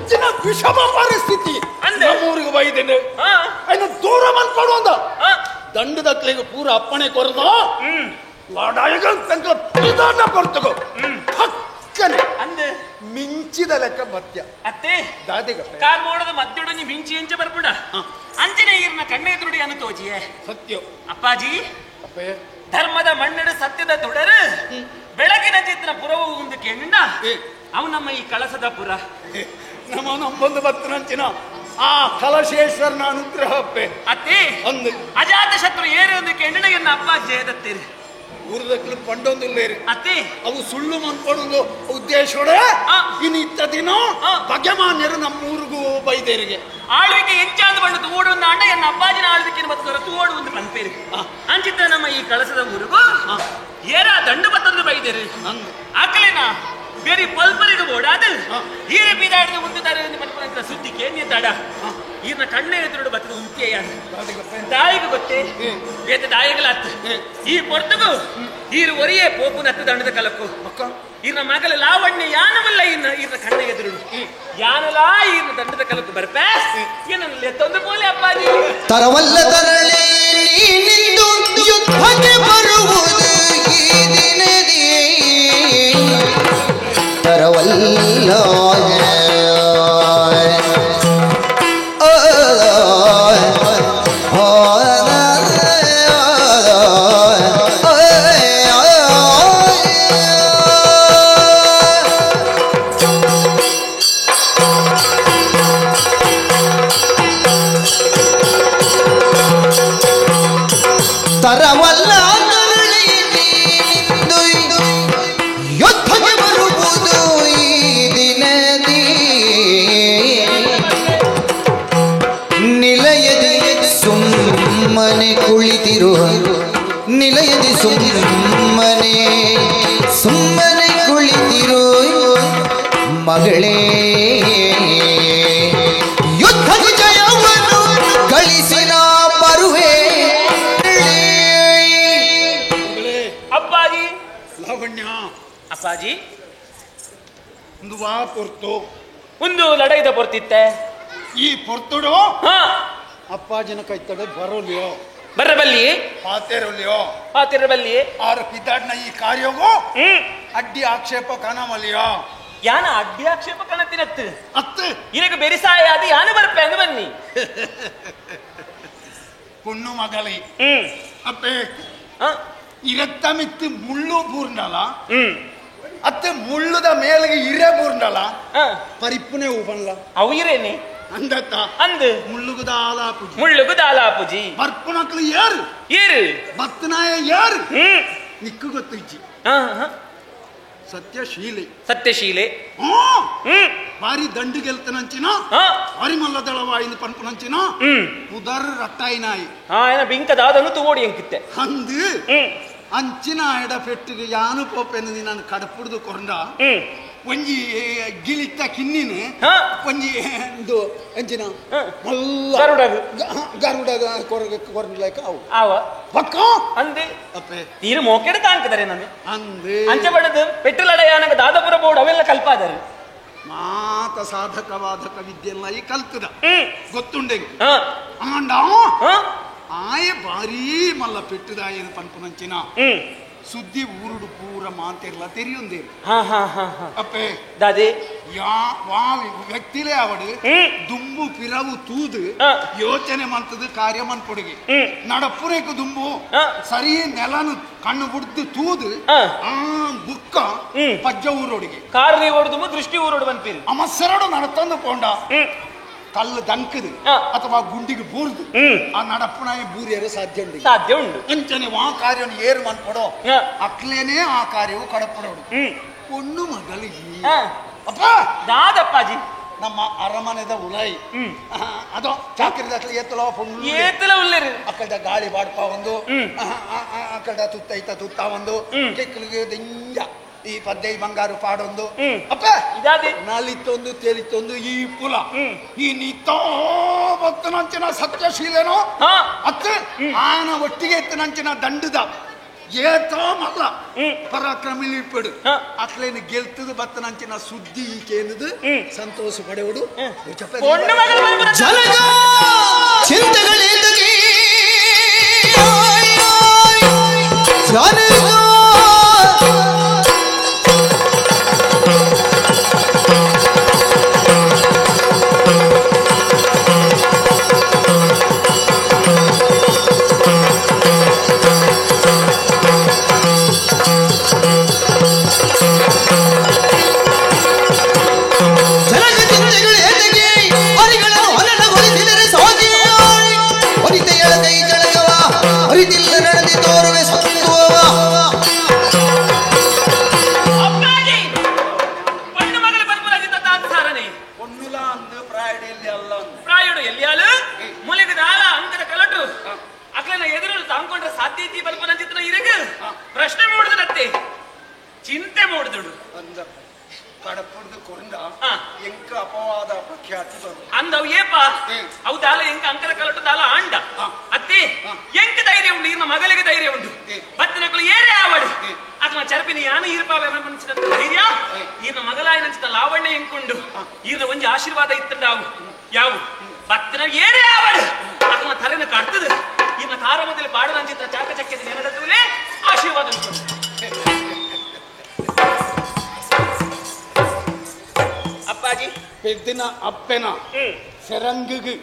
Speaker 13: ಜನಕ
Speaker 9: ವಿಷಮ ಪರಿಸ್ಥಿತಿ ನಮ್ಮೂರಿಗೆ ಬೈದೇನೆ ದೂರ ಮನ್ಕೊಡು ಅಂದ ದಂಡದಕ್ಲಿಗೆ ಪೂರ ಅಪ್ಪಣೆ ಕೊರದು ಲಾಡಾಯಗ ಕೊರ್ತಗೋ ಹಕ್ಕನೆ
Speaker 4: ಅಂದೆ
Speaker 9: ಮಿಂಚಿದ ಲೆಕ್ಕ ಮಧ್ಯ
Speaker 4: ಅತ್ತೆ
Speaker 9: ದಾದಿಗ
Speaker 4: ಕಾರ್ ಮೋಡದ ಮಧ್ಯೊಡನೆ ಮಿಂಚಿ ಎಂಚ ಬರ್ಬಿಡ ಅಂಜನೇ ಈರ್ನ ಕಣ್ಣೆದುರುಡಿ ಅನು ತೋಜಿಯೇ
Speaker 9: ಸತ್ಯ
Speaker 4: ಅಪ್ಪಾಜಿ ಧರ್ಮದ ಮಣ್ಣಡು ಸತ್ಯದ ತುಡರು ಬೆಳಗಿನ ಚಿತ್ರ ಪುರವು ಒಂದು ಕೆಣ್ಣ ಅವು ನಮ್ಮ ಈ ಕಳಸದ ಪುರ
Speaker 9: ನಮ್ಮ ನಮ್ಮೊಂದು ಭಕ್ತನಂಚಿನ ಆ ಕಲಶೇಶ್ವರನ ಅನುಗ್ರಹ ಅಪ್ಪೆ
Speaker 4: ಅತ್ತೆ
Speaker 9: ಅಂದು
Speaker 4: ಅಜಾತ ಶತ್ರು ಏರು ಒಂದು ಕೆಣ್ಣೆಯನ್ನ ಅಪ್ಪ ಜಯದತ್ತೀರಿ
Speaker 9: ಊರದಕ್ಲು ಪಂಡೊಂದಿಲ್ಲೇರಿ
Speaker 4: ಅತ್ತೆ
Speaker 9: ಅವು ಸುಳ್ಳು ಮನ್ಕೊಡೊಂದು ಉದ್ದೇಶೋಡೆ ಇನ್ನು ಇತ್ತ ದಿನ ಬಗೆಮಾನ್ಯರು ನಮ್ಮೂರಿಗೂ ಬೈದೇರಿಗೆ
Speaker 4: ಆಳ್ವಿಕೆ ಎಂಚಾದ ಬಣ್ಣ ತೂಡು ಅಂಡ ಎನ್ನ ಅಪ್ಪಾಜಿನ ಆಳ್ವಿಕೆ ಮತ್ತು ತೂಡು ಒಂದು ಪಂಪೇರಿ ಅಂಚಿತ ನಮ್ಮ ಈ ಕಳಸದ ಊರಿಗೂ ಏರ ದಂಡು ಬತ್ತಂದು ಬೈದೇರಿ ಆಕಲೇನಾ ಬೇರೆ ಪಲ್ಪರಿಗೆ ಓಡಾದ ಈರೆ ಬೀದಾಡಿದ ಉಂದುತ್ತಾರೆ ಮನ್ಪುನಂತ ಸುದ್ದಿ ಕೇಂದ್ರದಾಡ ಈರ್ನ ಕಣ್ಣೆ ಎದುರುಡು ಬತ್ತದ ಉಂತಿಯ ತಾಯಿಗೆ ಗೊತ್ತೇ ಬೇತ ತಾಯಿಗಳಾತ್ ಈ ಪೊರ್ತುಗು ಈರು ಒರಿಯೇ ಪೋಪು ನತ್ತು ದಂಡದ ಕಲಕ್ಕು ಈರ್ನ ಮಗಲ ಲಾವಣ್ಯ ಯಾನವಲ್ಲ ಈರ್ನ ಈರ್ನ ಕಣ್ಣ ಎದುರುಡು ಯಾನಲಾ ಈರ್ನ ದಂಡದ ಕಲಕ್ಕು ಬರ್ಪೆ ಏನನ್ನ ಎತ್ತೊಂದು ಪೋಲೆ ಅಪ್ಪಾಜಿ
Speaker 13: ತರವಲ್ಲ ತರಳೆ ನೀನಿಂದು ಯುದ್ಧಕ್ಕೆ ಬರುವುದು ಈ ದಿನದಿ ತರವಲ್ಲ ತರವಲ್ಲ ತರಳಿ ನೀನಿಂದು ಯುದ್ಧಕ್ಕೆ ಬರುವುದು ಈ ದಿನದಿ ನಿಲಯದಿ ಸುಮ್ಮನೆ ಕುಳಿತಿರುವ ನಿಲಯದಿ ಸುಮ್ಮನೆ ಸುಮ್ಮನೆ ಕುಳಿತಿರು ಮಗಳೇ ಯುದ್ಧದ ಜಯವನ್ನು ಗಳಿಸಿ ನಾ ಬರುವೆ.
Speaker 4: ಅಪ್ಪಾಜಿ
Speaker 9: ಲಾವಣ್ಯ
Speaker 4: ಅಪ್ಪಾಜಿ
Speaker 9: ಒಂದು ವಾ ಪೊರ್ತು
Speaker 4: ಒಂದು ಲಡೈದ ಪೊರ್ತಿತ್ತೆ
Speaker 9: ಈ ಪೊರ್ತುಡು ಅಪ್ಪಾಜಿನ ಕೈತಡೆ ಬರೋಲಿಯೋ
Speaker 4: ಬರಬಲ್ಲಿ
Speaker 9: ಪಾತೇರಲಿಯೋ
Speaker 4: ಪಾತೇರಬಲ್ಲಿ
Speaker 9: ಆರು ಪಿತಾಡ್ನ ಈ ಕಾರ್ಯಗೂ ಅಡ್ಡಿ ಆಕ್ಷೇಪ ಕಾಣಮಲಿಯೋ
Speaker 4: ಯಾನ ಅಡ್ಡಿ ಆಕ್ಷೇಪ ಕಾಣತಿನತ್ತು
Speaker 9: ಅತ್ತು
Speaker 4: ಇನಗೆ ಬೆರಿಸಾಯ ಅದು ಯಾನ ಬರ್ಪೆ ಅಂದು ಬನ್ನಿ
Speaker 9: ಪೊಣ್ಣು ಮಗಳಿ ಅಪ್ಪೆ ಇರತ್ತ ಮಿತ್ತು ಮುಳ್ಳು ಬೂರ್ನಲ್ಲ ಅತ್ತೆ ಮುಳ್ಳುದ ಮೇಲೆಗೆ ಇರೆ ಬೂರ್ನಲ್ಲ ಪರಿಪ್ಪುನೆ ಉಪನ್ಲ
Speaker 4: ಅವು ಇರೇನೆ
Speaker 9: ಅಂದತ್ತ
Speaker 4: ಅಂದು
Speaker 9: ಮುಳ್ಳುಗು ದಾಲಾಪುಜಿ
Speaker 4: ಮುಳ್ಳುಗು ದಾಲಾಪುಜಿ
Speaker 9: ಬರ್ಪುನಕ್ಲು ಏರು
Speaker 4: ಏರು
Speaker 9: ಬತ್ತನಾಯ ಏರು ನಿಕ್ಕು ಗೊತ್ತು ಇಜ್ಜಿ ಸತ್ಯಶೀಲೆ
Speaker 4: ಸತ್ಯಶೀಲೆ
Speaker 9: ಬಾರಿ ದಂಡು ಗೆಲ್ತನಂಚಿನ ಬಾರಿ ಮಲ್ಲದಳವಾಯಿಂದ ಪನ್ಪುನಂಚಿನ ಉದರ್ ರಟ್ಟಾಯಿನಾಯಿ
Speaker 4: ಬಿಂಕದಾದನು ತೂವೋಡಿ ಎಂಕಿತ್ತೆ
Speaker 9: ಅಂದು ಅಂಚಿನ ಎಡ ಪೆಟ್ಟಿಗೆ ಯಾನು ಪೋಪೆಂದು ನಾನು ಕಡಪುಡ್ದು ಕೊಂಡ ಒಂಜಿ ಗಿಳಿತ ಕಿನ್ನಿನ ಒಂಜಿ ಇದು ಅಂಚಿನ ಮಲ್ಲ
Speaker 4: ಗರುಡಗ
Speaker 9: ಗರುಡಗ ಕೊರಗ ಅವು
Speaker 4: ಆವ
Speaker 9: ಪಕ್ಕ
Speaker 4: ಅಂದೆ
Speaker 9: ಅಪ್ಪೆ
Speaker 4: ತೀರು ಮೋಕೆಡ ತಾಂಕದರೆ ನಾನು
Speaker 9: ಅಂದೆ
Speaker 4: ಅಂಚೆ ಬಡದು ಪೆಟ್ಟುಲಡ ಯಾನಗ ದಾದಪುರ ಬೋರ್ಡ್ ಅವೆಲ್ಲ ಕಲ್ಪಾದರು
Speaker 9: ಮಾತ ಸಾಧಕ ವಾಧಕ ವಿದ್ಯೆಲ್ಲ ಈ ಕಲ್ತದ ಗೊತ್ತುಂಡೆ ಆಂಡ ಆಯ ಭಾರೀ ಮಲ್ಲ ಪೆಟ್ಟುದಾಯನ ಪನ್ಪುನಂಚಿನ ಸುದ್ದಿ ಊರುಡು ಪೂರ ಮಾತೆಲ್ಲ ತೆರಿಯುಂದೆ ಅಪ್ಪೆ
Speaker 4: ದಾದಿ
Speaker 9: ಯಾ ವಾ ವ್ಯಕ್ತಿಲೇ ಅವಡು ದುಂಬು ಪಿರವು ತೂದು ಯೋಚನೆ ಮಂತದು ಕಾರ್ಯ ಮನ್ಪೊಡುಗೆ ನಡಪುರೇಕು ದುಂಬು ಸರಿ ನೆಲನು ಕಣ್ಣು ಬುಡ್ದು ತೂದು ಆ ಬುಕ್ಕ ಪಜ್ಜ ಊರೊಡುಗೆ
Speaker 4: ಕಾರ್ಲಿ ಓಡುದುಂಬು ದೃಷ್ಟಿ ಊರೋಡು ಬಂದ್ಪೀರಿ
Speaker 9: ಅಮಸರಡು ನಡತಂದು ಪೋಂಡ ಕಲ್ಲು ದಂಕದು ಅಥವಾ ಗುಂಡಿಗೆ ಬೂರ್ದು ಆ ನಡಪುಣಾಯ ಬೂರಿಯರು ಸಾಧ್ಯ ಉಂಟು
Speaker 12: ಸಾಧ್ಯ ಉಂಟು
Speaker 9: ಅಂಚನೆ ಆ ಕಾರ್ಯವನ್ನು ಏರು ಮನ್ಪಡೋ ಅಕ್ಲೇನೆ ಆ ಕಾರ್ಯವು ಕಡಪಡೋಡು ಪೊಣ್ಣು ಮಗಳು ಅಪ್ಪ
Speaker 12: ದಾದಪ್ಪಾಜಿ
Speaker 9: ನಮ್ಮ ಅರಮನೆದ ಉಲಾಯಿ ಅದು ಚಾಕರಿದ ಅಕ್ಲ ಏತಲ ಪೊಣ್ಣು
Speaker 12: ಏತಲ ಉಲ್ಲೇರು
Speaker 9: ಅಕ್ಕಡ ಗಾಳಿ ಬಾಡ್ಪ ಒಂದು ಅಕ್ಕಡ ತುತ್ತೈತ ತುತ್ತ ಒಂದು ಕೆಕ್ಕಲಿಗೆ ದಿಂಜ ಈ ಪದ್ದೈ ಬಂಗಾರು ಪಾಡೊಂದು ಅಪ್ಪ ನಲಿತೊಂದು ತೇಲಿತೊಂದು ಈ ಪುಲ ಈ ನಿತ್ತೋ ಭಕ್ತನಂಚಿನ ಸತ್ಯಶೀಲನೋ ಅತ್ತೆ ಆನ ಒಟ್ಟಿಗೆ ಎತ್ತನಂಚಿನ ದಂಡದ ಏತೋ ಮಲ್ಲ ಪರಾಕ್ರಮಿಲಿ ಇಪ್ಪಡು ಅಕ್ಲೇನು ಗೆಲ್ತದ ಬತ್ತನಂಚಿನ ಸುದ್ದಿ ಈಕೇನದು ಸಂತೋಷ ಪಡೆಯುಡು
Speaker 12: ಪ್ರಶ್ನೆ ಮೂಡಿದನತ್ತೆ ಚಿಂತೆ ಮೂಡಿದುಡು
Speaker 9: ಎಂಕ ಅಪವಾದ ಅಪಖ್ಯಾತಿ
Speaker 12: ಅಂದವು ಏಪ ಅವು ದಾಲ ಎಂಕ ಅಂಕದ ಕಲಟು ದಾಲ ಆಂಡ ಅತ್ತೆ ಎಂಕ ಧೈರ್ಯ ಉಂಡು ಈರ್ನ ಮಗಳಿಗೆ ಧೈರ್ಯ ಉಂಡು ಬತ್ತಿನಕಲು ಏರೇ ಆವಡು ಅಥವಾ ಚರಪಿನ ಯಾನ ಈರ್ಪಾವೆ ಮನಸ್ಸಿನ ಧೈರ್ಯ ಈರ್ನ ಮಗಲಾಯ ನಂಚಿನ ಲಾವಣ್ಯ ಎಂಕುಂಡು ಈರ್ನ ಒಂಜಿ ಆಶೀರ್ವಾದ ಇತ್ತಂಡಾವು ಯಾವು ಬತ್ತಿನ ಏರೇ ಆವಡು ಅಥವಾ ತಲೆನ ಕಡ್ತದ ಈರ್ನ ಕಾರಮದಲ್ಲಿ ಪಾಡನಂಚಿನ ಚಾಕಚಕ್ಯದ ನೆನದೂಲೆ ಆಶೀರ್ವಾದ ಅಪ್ಪಾಜಿ
Speaker 9: ಪೆದ್ದಿನ ಅಪ್ಪೆನ ಸೆರಂಗಿಗೆ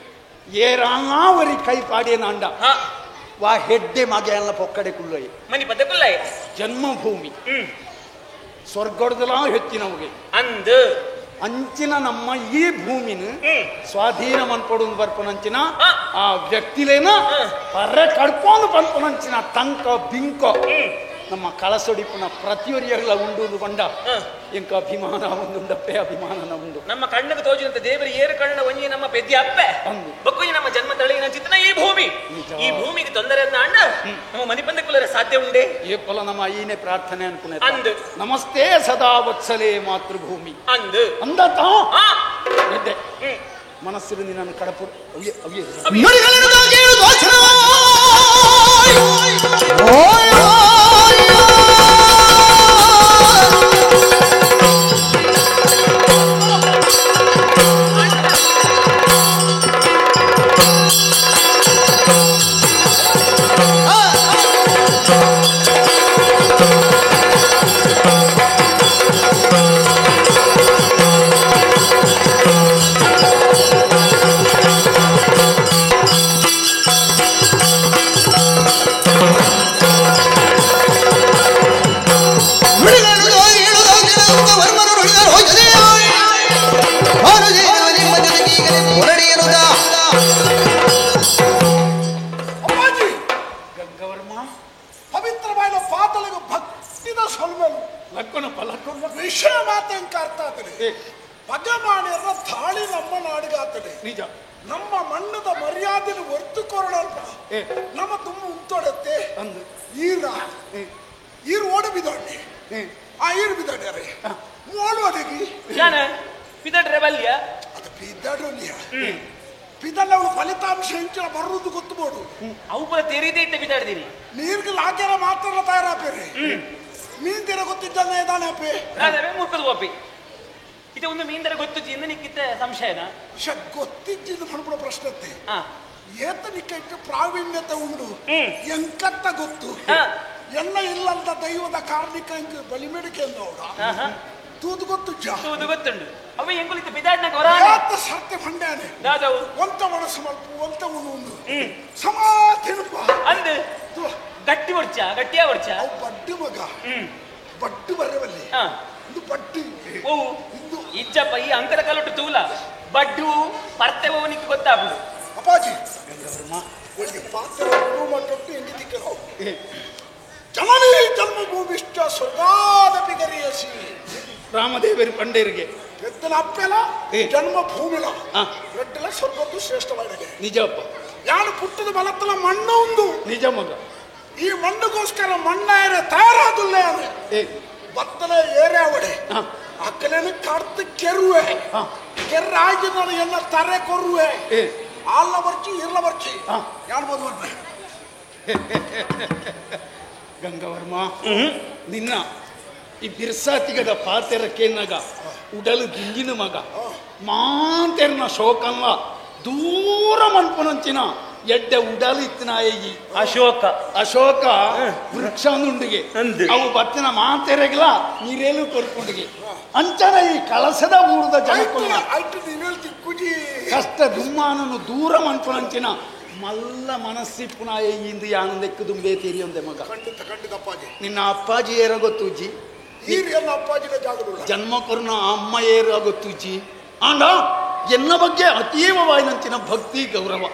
Speaker 9: ಏರಾಂಗಾ ಒರಿ ಕೈ ಪಾಡಿಯನಾಂಡ ವಾ ಹೆಡ್ಡೆ ಮಗೆಯಲ್ಲ ಪೊಕ್ಕಡೆ ಕುಲ್ಲಯ್ಯ
Speaker 12: ಮನಿ ಪದ ಕುಲ್ಲಯ್ಯ
Speaker 9: ಜನ್ಮಭೂಮಿ ಸ್ವರ್ಗದಲ ಹೆಚ್ಚಿನವುಗೆ
Speaker 12: ಅಂದು
Speaker 9: ಅಂಚಿನ ನಮ್ಮ ಈ ಭೂಮಿನ ಸ್ವಾಧೀನ ಮನ್ಪಡು ಬರ್ಪನಂಚಿನ ಆ ವ್ಯಕ್ತಿಲೇನ ಪರ ಕಡ್ಕೊಂಡು ಪನ್ಪನಂಚಿನ ತಂಕ ಬಿಂಕ ನಮ್ಮ ಕಳಸೊಡಿಪುನ ಪ್ರತಿಯೊರಿಯಗಳ ಉಂಡು ಬಂಡ ಎಂಕ ಅಭಿಮಾನ ಒಂದುಂಡಪ್ಪೆ ಅಭಿಮಾನ ಉಂಡು
Speaker 12: ನಮ್ಮ ಕಣ್ಣಗೆ ತೋಜಿನಂತೆ ದೇವರು ಏರು ಕಣ್ಣ ಒಂಜಿ ನಮ್ಮ ಪೆದ್ದಿ ಅಪ್ಪೆ ಬೊಕ್ಕೊಂಜಿ ನಮ್ಮ ಜನ್ಮ ತಳೆಯಿನ ಚಿತ್ತನ ಈ ಭೂಮಿ ಈ ಭೂಮಿಗೆ ತೊಂದರೆ ಅಣ್ಣ ನಮ್ಮ ಮನಿಪಂದ ಕುಲರ ಸಾಧ್ಯ ಉಂಡೆ
Speaker 9: ಏಪಲ ನಮ್ಮ ಈನೆ ಪ್ರಾರ್ಥನೆ ಅನ್ಕುನೆ
Speaker 12: ಅಂದು
Speaker 9: ನಮಸ್ತೆ ಸದಾ ವತ್ಸಲೇ ಮಾತೃಭೂಮಿ
Speaker 12: ಅಂದು
Speaker 9: ಅಂದತ ಮನಸ್ಸಿನ ನನ್ನ ಕಡಪು
Speaker 12: ನಿಜ
Speaker 9: ನಮ್ಮ ಮಣ್ಣದ ಮರ್ಯಾದೆಯನ್ನು ಒರ್ತುಕೊರಳಲ್ಪ ನಮ್ಮ ತುಂಬ ಉಂಟೊಡತ್ತೆ
Speaker 12: ಅಂದು
Speaker 9: ಈರ ಈರು ಓಡ ಬಿದೊಡ್ಡಿ ಆ ಈರು ಬಿದೊಡ್ಡಾರೆ ಮೋಳು ಅಡಗಿ
Speaker 12: ಬಿದಡ್ರೆ ಬಲ್ಯ
Speaker 9: ಅದು ಬಿದಡ್ರೊಲಿಯ ಬಿದಲ್ಲ ಅವಳು ಫಲಿತಾಂಶ ಹೆಂಚಿನ ಬರುವುದು ಗೊತ್ತು ಬೋಡು
Speaker 12: ಅವು ಪೂರ ತೆರೀದೇ ಇತ್ತ ಬಿದಾಡ್ದಿರಿ
Speaker 9: ನೀರ್ಗೆ ಲಾಗ್ಯಾರ ಮಾತ್ರ ತಯಾರಾಪೇರಿ ಮೀನ್ ತೀರ ಗೊತ್ತಿದ್ದಾನೆ ಇದ್ದಾನೆ ಅಪ್ಪೆ
Speaker 12: ಮುಕ್ಕದ ಒಪ್ಪಿ ಇದು ಒಂದು ಮೀನ್ದರ ಗೊತ್ತು ಇಂದ ನಿಕ್ಕಿತ್ತ ಸಂಶಯನ
Speaker 9: ಗೊತ್ತಿದ್ದು ಮನುಪುಡ ಪ್ರಶ್ನೆ ಏತ ನಿಕ್ಕ ಪ್ರಾವೀಣ್ಯತೆ ಉಂಡು ಎಂಕತ್ತ ಗೊತ್ತು ಎಲ್ಲ ಇಲ್ಲಂತ ದೈವದ ಕಾರ್ಣಿಕ ಬಲಿಮೆಡಿಕೆ ಅಂದವಡ ತೂದು ಗೊತ್ತು
Speaker 12: ತೂದು ಗೊತ್ತುಂಡು ಅವ ಎಂಗುಲಿತ ಬಿದಾಡ್ನ
Speaker 9: ಸರ್ತಿ ಫಂಡ್ಯಾನೆ
Speaker 12: ದಾದವು
Speaker 9: ಒಂತ ಮನಸ್ಸು ಮಲ್ಪು ಒಂತ ಉಣು ಸಮಾಧಿನಪ್ಪ
Speaker 12: ಅಂದು ಗಟ್ಟಿ ಒಡ್ಚ ಗಟ್ಟಿಯ ಒಡ್ಚ
Speaker 9: ಅವು ಬಡ್ಡು ಮಗ ಬಡ್ಡು ಬರವಲ್ಲಿ ಇದು ಬಡ್ಡು
Speaker 12: ಓ ಇಜ್ಜಪ್ಪ ಈ ಅಂಕದ ಕಲ್ಲೊಟ್ಟು ತೂಲ ಬಡ್ಡು ಪರ್ತೆವನಿಗೆ ಗೊತ್ತಾಗುದು
Speaker 9: ಅಪ್ಪಾಜಿ ಪಾತ್ರ ಜನನಿ ಜನ್ಮಭೂಮಿಷ್ಟ ಸ್ವರ್ಗಾದಪಿ ಗರಿಯಸಿ
Speaker 14: ರಾಮದೇವರು ಪಂಡೇರಿಗೆ
Speaker 9: ಪೆದ್ದನ ಅಪ್ಪೆಲ ಜನ್ಮಭೂಮಿಲ ರಡ್ಡಲ ಸ್ವರ್ಗದ್ದು ಶ್ರೇಷ್ಠವಾಗಿದೆ
Speaker 14: ನಿಜಪ್ಪ
Speaker 9: ಯಾರು ಪುಟ್ಟದ ಬಲತ್ತಲ ಮಣ್ಣು ಒಂದು
Speaker 14: ನಿಜ ಮಗ
Speaker 9: ಈ ಮಣ್ಣುಗೋಸ್ಕರ ಮಣ್ಣಾಯರ ತಯಾರಾದುಲ್ಲ ಬತ್ತಲ ಏರೆ ಅವಡೆ ಅಕ್ಕಲೇನು ಕಡ್ದು ಕೆರುವೆ ಕೆರ್ರಾಗಿ ನಾನು ಎಲ್ಲ ತರೆ ಕೊರುವೆ ಆಲ್ಲ ಬರ್ಚಿ ಇರ್ಲ ಬರ್ಚಿ ಯಾರು ಬಂದು
Speaker 14: ಗಂಗವರ್ಮ ನಿನ್ನ ಈ ಬಿರ್ಸಾತಿಗದ ಪಾತೆರಕ್ಕೇನಾಗ ಉಡಲು ದಿಂಗಿನ ಮಗ ಮಾಂತೆರ್ನ ಶೋಕಲ್ಲ ದೂರ ಮನ್ಪುನಂಚಿನ ಎಡ್ಡೆ ಉಡಲು ಇತ್ತಿನಾಯಿ
Speaker 12: ಅಶೋಕ
Speaker 14: ಅಶೋಕ ವೃಕ್ಷನುಂಡಿಗೆ ಅವು ಬತ್ತಿನ ಮಾತೆರೆಗ್ಲ ನೀರೇಲು ಕೊರ್ಪುಂಡಿಗೆ ಅಂಚನ ಈ ಕಳಸದ ಊರದ ಜನಕ್ಕುಲ್ಲ ಕಷ್ಟ ದುಮ್ಮಾನನು ದೂರ ಮನ್ಪುನಂಚಿನ ಮಲ್ಲ ಮನಸ್ಸಿಪ್ಪುನಾಯ ಇಂದು ಯಾನಂದಕ್ಕೆ ದುಂಬೆ ತೀರಿಯೊಂದೆ ಮಗ
Speaker 9: ಖಂಡಿತ ಖಂಡಿತ ಅಪ್ಪಾಜಿ
Speaker 14: ನಿನ್ನ ಅಪ್ಪಾಜಿ ಏರ ಗೊತ್ತುಜ್ಜಿ ಜನ್ಮ ಕೊರ್ನ ಅಮ್ಮ ಏರ ಗೊತ್ತುಜ್ಜಿ ಆಂಡ ಎನ್ನ ಬಗ್ಗೆ ಅತೀವವಾಯಿನಂಚಿನ ಭಕ್ತಿ ಗೌರವ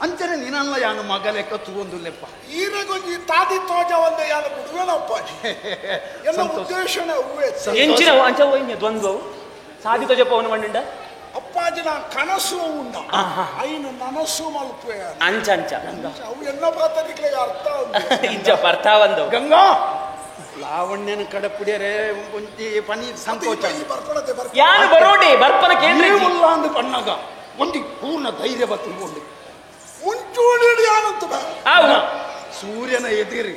Speaker 14: ಅಂಚನೆ ನೀನಲ್ಲ ಯಾನು ಮಗ ಲೆಕ್ಕ ತೂವೊಂದು ಲೆಪ್ಪ
Speaker 9: ಈರೆಗೊಂಜಿ ತಾದಿ ತೋಜ ಒಂದ ಯಾನು ಬಿಡುವೇನ ಅಪ್ಪಾಜಿ ಎಲ್ಲ ಉದ್ದೇಶನೇ ಹೂವೆ
Speaker 12: ಎಂಚಿನ ಅಂಚ ಹೋಯ್ನೆ ದ್ವಂದ್ವವು ಸಾದಿ ತೋಜಪ್ಪ ಅವನು ಮಂಡುಂಡ
Speaker 9: ಅಪ್ಪಾಜಿನ ಕನಸು ಉಂಡ ಐನು ನನಸು ಮಲ್ಪೆ
Speaker 12: ಅಂಚ ಅಂಚ
Speaker 9: ಅವು ಎಲ್ಲ ಮಾತಾಡಿಕ್ಲೆ ಅರ್ಥ
Speaker 12: ಇಂಚಪ್ಪ ಅರ್ಥ ಬಂದವು
Speaker 14: ಗಂಗಾ ಲಾವಣ್ಯನ ಕಡೆ ಪುಡಿಯರೆ ಒಂಜಿ ಪನಿ ಸಂಕೋಚ
Speaker 12: ಯಾನು ಬರೋಡಿ ಬರ್ಪನ ಕೇಂದ್ರ
Speaker 14: ಉಲ್ಲ ಅಂದು ಪಣ್ಣಾಗ ಒಂದು ಪೂರ್ಣ ಧೈರ್ಯ ಬತ್ತುಕೊಂಡು
Speaker 9: ಮುಂಚೂಣಿ ಯಾನಂತ
Speaker 14: ಸೂರ್ಯನ ಎದಿರಿ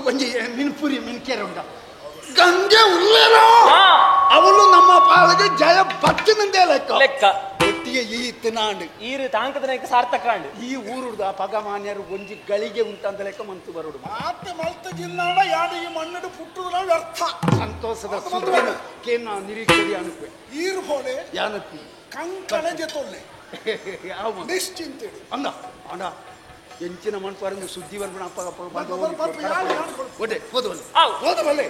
Speaker 14: ಒಂಜಿ ಮಿನ್ಪುರಿ ಮಿನ್ಕೇರ ಉಂಡ ಗಂಗೆ ಉಲ್ಲೇನೋ ಅವಳು ನಮ್ಮ ಪಾಲಿಗೆ ಜಯ ಬತ್ತಿನಂದೇ ಲೆಕ್ಕ
Speaker 12: ಲೆಕ್ಕ
Speaker 14: ಒಟ್ಟಿಗೆ ಈ ತಿನಾಂಡು
Speaker 12: ಈರು ತಾಂಕದನ ಸಾರ್ಥಕ
Speaker 14: ಈ ಊರುಡ್ದ ಪಗಮಾನ್ಯರು ಒಂಜಿ ಗಳಿಗೆ ಉಂಟಂತ ಲೆಕ್ಕ ಮಂತು ಬರೋಡು
Speaker 9: ಮಾತೆ ಮಲ್ತ ಜಿಲ್ಲಾಡ ಯಾಡು ಈ ಮಣ್ಣು ಪುಟ್ಟುದ್ರ ವ್ಯರ್ಥ
Speaker 14: ಸಂತೋಷದ ಸುದ್ದಿನ ಕೇನ ನಿರೀಕ್ಷೆ ಅನುಪೆ
Speaker 9: ಈರು ಹೋಲೆ
Speaker 14: ಯಾನತ್ತಿ
Speaker 9: ಕಂಕಣ ಜೊತೊಲ್ಲೆ
Speaker 14: ಯಾವ
Speaker 9: ನಿಶ್ಚಿಂತೆ
Speaker 14: ಅಂದ ಅಂಡ ಎಂಚಿನ ಮಣ್ಪಾರಿಂದ ಸುದ್ದಿ ಬರ್ಬಣ ಅಪ್ಪ ಅಪ್ಪ ಒಡ್ಡೆ ಹೋದ
Speaker 9: ಹೋದ ಬಲ್ಲೆ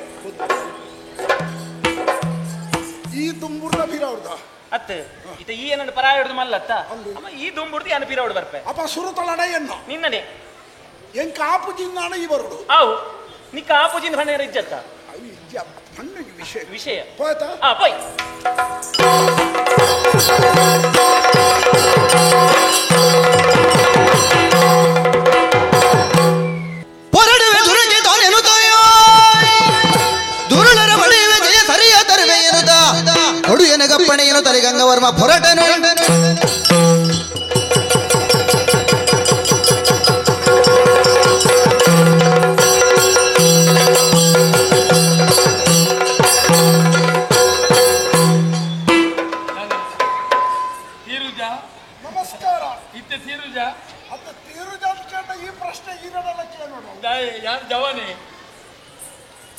Speaker 9: ಈ ದುಂಬುರ್ದ ಬೀರವ್ರದ
Speaker 12: ಅತ್ತೆ ಇತ ಈ ಏನನ್ನು ಪರಾಯ ಹಿಡಿದು ಮಲ್ಲತ್ತ ಅಮ್ಮ ಈ ದುಂಬುರ್ದು ಏನು ಬೀರವ್ಡು ಬರ್ಪೆ
Speaker 9: ಅಪ್ಪ ಸುರುತಲಡ ಎನ್ನ
Speaker 12: ನಿನ್ನನೆ
Speaker 9: ಎಂ ಕಾಪು ಜಿನ್ನಾಣ ಈ ಬರುಡು
Speaker 12: ಆವು ನಿ ಕಾಪು ಜಿನ್ ಬಣ್ಣ ಇಜ್ಜತ್ತ
Speaker 9: ವಿಷಯ
Speaker 12: ವಿಷಯ
Speaker 9: ಹೋಯ್ತಾ
Speaker 12: ಆ ಪೋಯ್
Speaker 13: ಹೊರಡುವೆ ದುರಗೆ ತಾನೆನುತ್ತಾಯ ದುರುಳರ ಹೊಡೆಯುವೆ ಜಯ ಸರಿಯ ತರುವೆ ಎನ್ನುತ್ತ ಕೊಡು ಎನಗಪ್ಪಣೆಯನ್ನು ತಲೆ ಗಂಗವರ್ಮ ಹೊರಟನು.
Speaker 9: ನಮಸ್ಕಾರ.
Speaker 15: ಇತ್ತೆ ತೀರುಜಾ
Speaker 9: ಅತ್ತ ತೀರುಜಾ ಅಂತ ಕೇಳ ಈ ಪ್ರಶ್ನೆ ಈರಡಲ್ಲ ಕೇಳೋಣ.
Speaker 15: ಯಾರು ಜವಾನಿ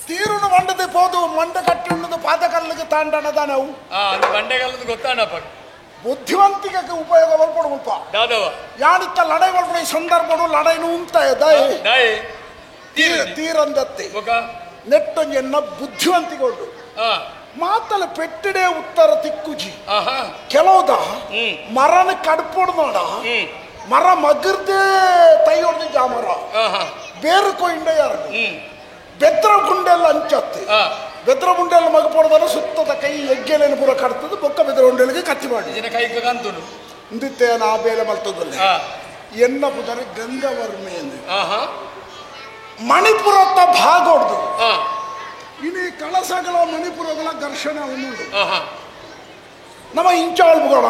Speaker 9: ತೀರುನು ಮಂಡದೆ ಪೋದು ಮಂಡ ಕಟ್ಟುಣ್ಣದು ಪಾದಕಲ್ಲಿಗೆ ತಾಂಡಣದ ನಾವು.
Speaker 15: ಅದು ಬಂಡೆಗಲ್ಲದ ಗೊತ್ತಾಣಪ್ಪ.
Speaker 9: ಬುದ್ಧಿವಂತಿಕೆ ಉಪಯೋಗ ಬರ್ಪಡು ಮುಲ್ಪ
Speaker 15: ದಾದವ
Speaker 9: ಯಾನಿತ್ತ ಲಡೈ ಬರ್ಪಡು ಈ ಸಂದರ್ಭಡು ಲಡೈನು ಉಂತ
Speaker 15: ದಾಯಿ
Speaker 9: ತೀರಂದತ್ತೆ ನೆಟ್ಟೊಂಜೆನ್ನ ಬುದ್ಧಿವಂತಿಕೆ ಉಂಟು. ಮಾತಲ ಪೆಟ್ಟಿಡೆ ಉತ್ತರ ತಿಕ್ಕುಜಿ ಕೆಲವುದ ಮರನ ಕಡ್ಪೊಡ್ ನೋಡ ಮರ ಮಗರ್ದೇ ತೈಯೊಡ್ದು ಜಾಮರ ಬೇರು ಕೊಯ್ಂಡ ಯಾರು ಬೆದ್ರ ಗುಂಡೆಲ್ಲ ಅಂಚತ್ತೆ ಬೆದ್ರ ಗುಂಡೆಲ್ಲ ಮಗ ಪೊಡ್ದಲ್ಲ ಸುತ್ತದ ಕೈ ಎಗ್ಗೆಲೇನು ಪೂರ ಕಡ್ತದ ಬೊಕ್ಕ ಬೆದ್ರ ಗುಂಡೆಲಿಗೆ ಕತ್ತಿ ಮಾಡಿ
Speaker 15: ಕೈ ಕಂತುನು
Speaker 9: ಇಂದಿತ್ತೇನ ಆ ಬೇಲೆ ಮಲ್ತದಲ್ಲ ಎನ್ನ ಪುದರೆ ಗಂಗವರ್ಮೆ ಮಣಿಪುರತ್ತ ಭಾಗೊಡ್ದು ಇನಿ ಕಳಸಗಳ ಮಣಿಪುರಗಳ ಘರ್ಷಣೆ ಉಂಟು. ನಮ್ಮ ಇಂಚಾಳ್ಬುಗಳ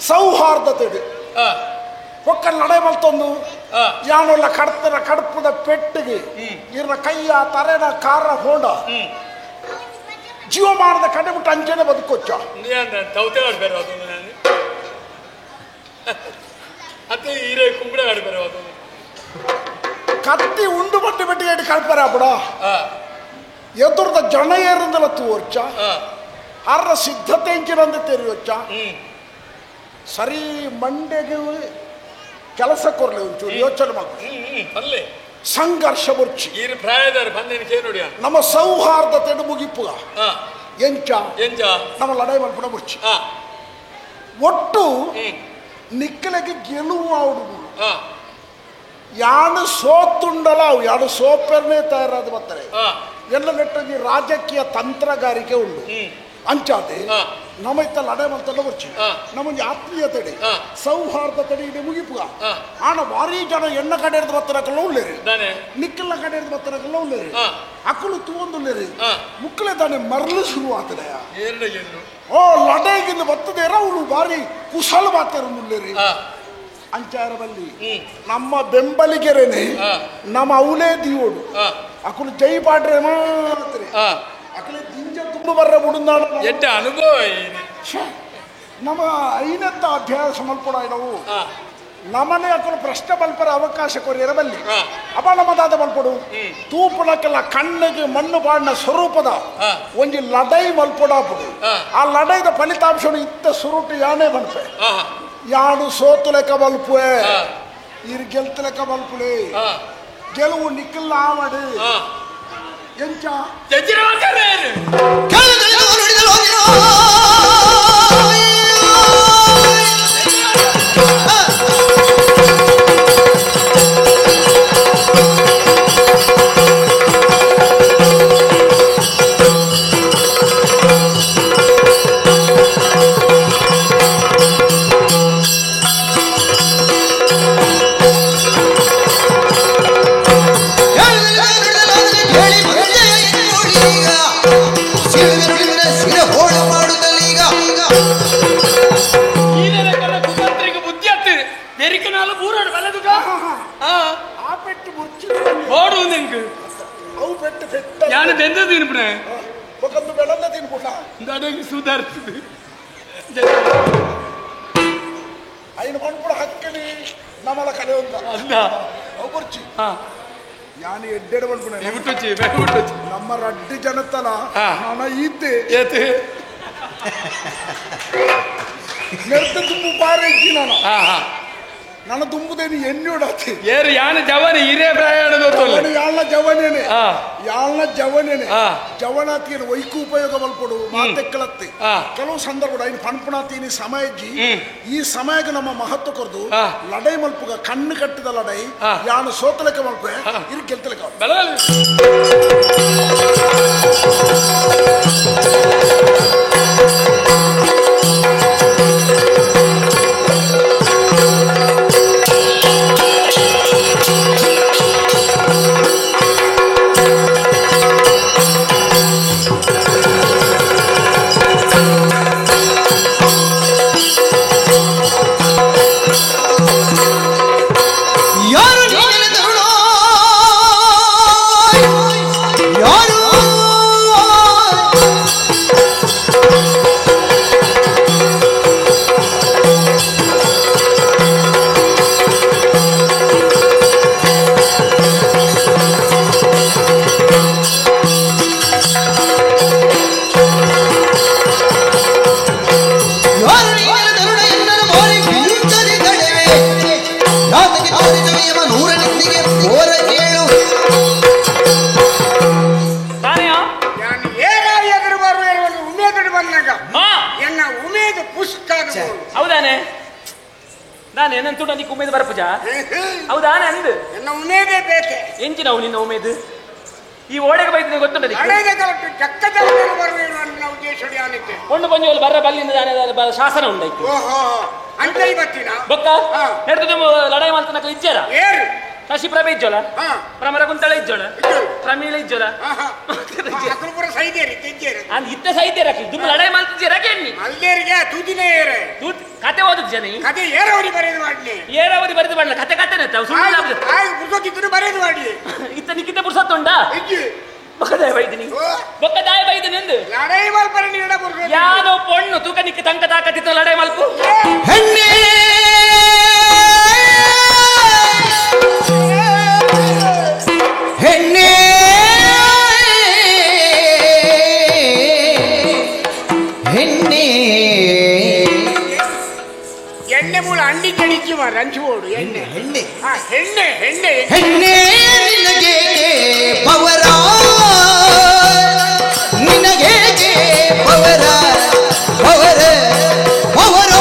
Speaker 9: ಸೌಹಾರ್ದತೆ ಒಕ್ಕ ನಡೆ ಮಲ್ತೊಂದು ಯಾನೊಲ್ಲ ಕಡ್ತನ ಕಡ್ಪದ ಪೆಟ್ಟಿಗೆ ಇರ್ನ ಕೈಯ ತರೆನ ಕಾರ ಹೋಂಡ ಜೀವಮಾನದ ಕಡೆ ಬಿಟ್ಟು ಅಂಚೆನೆ ಬದುಕೊಚ್ಚ ಕತ್ತಿ ಉಂಡು ಬಟ್ಟೆ ಬಟ್ಟೆ ಎಡು ಕಡ್ಪರ ಬಿಡ ಎದುರ್ದ ಜನ ಏರಿಂದಲ ತೂವರ್ಚ ಅರ್ರ ಸಿದ್ಧತೆ ಇಂಚಿನಂದ ತೆರಿಯೊಚ್ಚ ಸರಿ ಮಂಡೆಗೆ ಕೆಲಸ ಕೊರ್ಲಿ ಒಂಚೂರು ಯೋಚನೆ ಮಾಡಿ ಸಂಘರ್ಷ ಬುರ್ಚಿ ನಮ್ಮ ಸೌಹಾರ್ದತೆ ಮುಗಿಪುಗ ಎಂಚ
Speaker 15: ಎಂಚ
Speaker 9: ನಮ್ಮ ಲಡಾಯಿ ಮಲ್ಪುಣ ಬುರ್ಚಿ ಒಟ್ಟು ನಿಕ್ಕಲೆಗೆ ಗೆಲುವು ಆವಡು ಯಾನು ಸೋತುಂಡಲ ಅವು ಯಾನು ಸೋಪೆರ್ನೇ ತಯಾರಾದ ಬರ್ತಾರೆ ಎಲ್ಲ ನೆಟ್ಟಂಜಿ ರಾಜಕೀಯ ತಂತ್ರಗಾರಿಕೆ ಉಂಡು ಅಂಚಾದೆ ನಮ್ಮ ಇತ್ತ ಲಡೆ ಮಲ್ತಲ್ಲ ಬರ್ಚಿ ನಮ್ಮೊಂಜಿ ಆತ್ಮೀಯತೆಡೆ ಸೌಹಾರ್ದತೆಡೆ ಇಡೆ ಮುಗಿಪುಗ ಆಣ ಭಾರಿ ಜನ ಎಣ್ಣ ಕಡೆ ಹಿಡ್ದು ಬತ್ತರಕಲ್ಲ ಉಳ್ಳೇರಿ ನಿಕ್ಕಲ್ಲ ಕಡೆ ಹಿಡ್ದು ಬತ್ತರಕಲ್ಲ ಉಳ್ಳೇರಿ ಅಕ್ಕಲು ತೂವೊಂದುಳ್ಳೇರಿ ಮುಕ್ಕಲೆ ತಾನೆ ಮರಳು ಶುರು ಆತದೆ ಓ ಲಡೆಗಿಂದ ಬತ್ತದೇರ ಅವಳು ಭಾರಿ ಕುಶಲ ಬಾತಾರ ಉಳ್ಳೇರಿ ಅಂಚಾರ ಬಲ್ಲಿ ನಮ್ಮ ಬೆಂಬಲಿಗೆರೇನೆ ನಮ್ಮ ಅವಲೇ ದಿಯೋಡು ಅಕುಲು ಜೈ ಪಾಡ್ರೆ ಮಾತ್ರ ಅಕಲೆ ದಿಂಜ ತುಂಬ ಬರ್ರ ಬುಡುಂದಾಡ
Speaker 15: ಎಡ್ಡ ಅನುಭವ
Speaker 9: ನಮ್ಮ ಐನತ್ತ ಅಭ್ಯಾಸ ಮಲ್ಪಡ ನಾವು ನಮ್ಮನೆ ಅಕಲು ಪ್ರಶ್ನೆ ಬಲ್ಪರ ಅವಕಾಶ ಕೊರಿಯರ ಬಲ್ಲಿ ಅಪ ನಮ್ಮದಾದ ಮಲ್ಪಡು ತೂಪುಣಕ್ಕೆಲ್ಲ ಕಣ್ಣಿಗೆ ಮಣ್ಣು ಬಾಣ್ಣ ಸ್ವರೂಪದ ಒಂಜಿ ಲಡೈ ಮಲ್ಪಡಾಪುಡು ಆ ಲಡೈದ ಫಲಿತಾಂಶ ಇತ್ತ ಸುರುಟು ಯಾನೇ ಬನ್ಪೆ ಯಾಡು ಸೋತು ಲೆಕ್ಕ ಬಲ್ಪುವೆ ಇರ್ ಗೆಲ್ತ ಲೆಕ್ಕ ಬಲ್ಪುಲೆ ಗೆಲುವು ನಿಕ್ಕಲ್ಲ ಆವಡು ಎಂಚ
Speaker 15: ನಾನು ಬೆಂದ ತಿನ್ಪಣೆ
Speaker 9: ಒಂದು ಬೆಳನ್ನ ತಿನ್ಪುಣ
Speaker 15: ನನಗೆ ಸುಧಾರಿಸಿದೆ
Speaker 9: ಐನು ಮಣ್ಪುಡ ಹಕ್ಕಲಿ ನಮ್ಮಲ ಕಲೆ ಅಂತ ಅವು ಬರ್ಚಿ ಯಾನು ಎಡ್ಡೆಡ್ ಮಣ್ಪುಣ ನಮ್ಮ ರಡ್ಡಿ ಜನತಲ ನಾನು ಈತೆ ನೆರ್ತ ತುಂಬು ಪಾರೆ ಇಜ್ಜಿ ನಾನು ನನ್ನ ತುಂಬುದೇನು ಎಣ್ಣೆ
Speaker 15: ಏರು ಯಾನ ಜವನ ಹಿರೇ ಪ್ರಯಾಣ
Speaker 9: ಯಾಳ್ನ ಜವನೇನೆ ಯಾಳ್ನ ಜವನೇನೆ ಜವನಾತಿಯನ್ನು ವೈಕು ಉಪಯೋಗ ಮಲ್ಪಡು ಮಾತೆಕ್ಕಲತ್ತೆ ಕೆಲವು ಸಂದರ್ಭ ಐನು ಪಣಪುಣಾತೀನಿ ಸಮಯಜ್ಜಿ ಈ ಸಮಯಕ್ಕೆ ನಮ್ಮ ಮಹತ್ವ ಕೊರದು ಲಡೈ ಮಲ್ಪುಗ ಕಣ್ಣು ಕಟ್ಟಿದ ಲಡೈ ಯಾನು ಸೋತಲಕ್ಕೆ ಮಲ್ಪೆ ಇರು ಗೆಲ್ತಲಕ್ಕ
Speaker 12: ಎಂಚಿನವು ನಿನ್ನ ಉಮೇದು ಈ ಓಡೆಗೆ ಬೈದಿನ ಗೊತ್ತುಂಟು ಒಂದು ಪಂಜೋಲ್ ಬರ್ರ ಬಲ್ಲಿಂದ ಶಾಸನ ಉಂಡಾಯ್ತು ಬೊಕ್ಕ ನೆಡ್ದು ಲಡಾಯಿ ಮಾಡ್ತಾನಕ ಇಜ್ಜಾರ ಶಶಿಪ್ರಭೆ ಇಜ್ಜೋಲ ಪ್ರಮರ ಕುಂತಳ ಇಜ್ಜೋಳ ಪ್ರಮೀಳ ಇಜ್ಜೋಲ ಇತ್ತ ಸೈದ್ಯರ ದುಮ್ಮು ಲಡಾಯಿ ಮಾಡ್ತಿದ್ದೀರ ಕೇಳಿ ಕತೆ ಓದುದು ಜನ
Speaker 7: ಕತೆ ಏರವರಿ ಬರೆದು ಮಾಡ್ಲಿ
Speaker 12: ಏರವರಿ ಬರೆದು ಮಾಡಲ ಕತೆ ಕತೆನೆ
Speaker 7: ಸುಳ್ಳು ಬರೆದು ಮಾಡ್ಲಿ
Speaker 12: ಇತ್ತ ನಿಕ್ಕಿತ ಪುರ್ಸತ್ತುಂಡಾ ಬೊಕ್ಕದಾಯ ಬೈದಿನಿ ಬೊಕ್ಕದಾಯ ಬೈದಿನಿ ಎಂದು
Speaker 7: ಲಡಾಯಿ ಮಲ್ಪರ ನೀಡ ಪುರ್ಸೊತ್ತು
Speaker 12: ಯಾದೋ ಪೊಣ್ಣು ತೂಕ ನಿಕ್ಕ ತಂಕ ತಾಕತ್ತಿತ್ತು ಲಡಾಯಿ ಮಲ್ಪು
Speaker 13: ಹೆಣ್ಣೆ ಹೆಣ್ಣೆ ಹೆಣ್ಣೆ
Speaker 7: ಎಣ್ಣೆ ಮೂಲ ಅಂಡಿ ಚಡಿಚಿ ಮಾರ ಹಂಚುவோಡು ಎಣ್ಣೆ
Speaker 13: ಹೆಣ್ಣೆ
Speaker 7: ಹೆಣ್ಣೆ ಹೆಣ್ಣೆ
Speaker 13: ಹೆಣ್ಣೆ ನಿನಗೆ ಪವರ ನಿನಗೆ ಪವರ ಪವರ ಪವರ.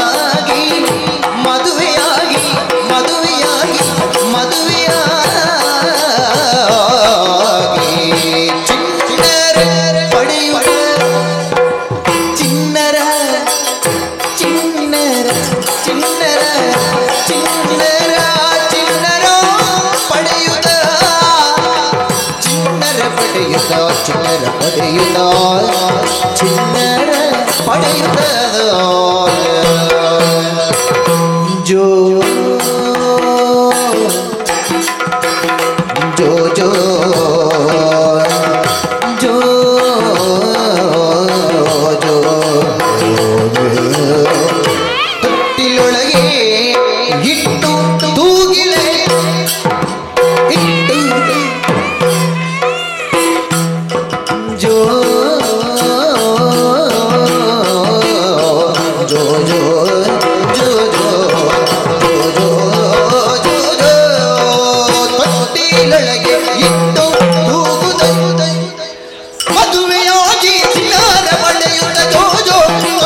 Speaker 13: ಮದುವೆಯಾಗಿ ಮದುವೆಯಾಗಿ ಮದುವೆಯಾಗಿ ಮದುವೆಯಾಗಿ ಚಿನ್ನರ ಪಡೆಯುವ ಚಿನ್ನರ ಚಿನ್ನರ ಚಿನ್ನರ ಚಿನ್ನರ ಚಿನ್ನರ ಪಡೆಯುತ್ತ ಚಿನ್ನರ ಪಡೆಯುತ್ತ ಚಿನ್ನರ ಪಡೆಯುತ್ತ ಚಿನ್ನರ ಪಡೆಯುತ್ತ ಜೋ ಜೋ ಜೋ ಜೋ ಜೋ ತೊಟ್ಟಿಲೊಳಗೆ ಇಟ್ಟು ತೂಗಿಲೆ ಇಟ್ಟು ಜೋ ಜೋ ಜೋ ಜೋ ಜೋ ಜೋ ಜೋ ಜೋ ತೊಟ್ಟಿಲೊಳಗೆ ಇಟ್ಟು ತೂಗುದ ಮದುವೆಯಾಗಿ ಚಿನ್ನಾರ ಪಡೆಯುತ್ತ ಜೋ ಜೋ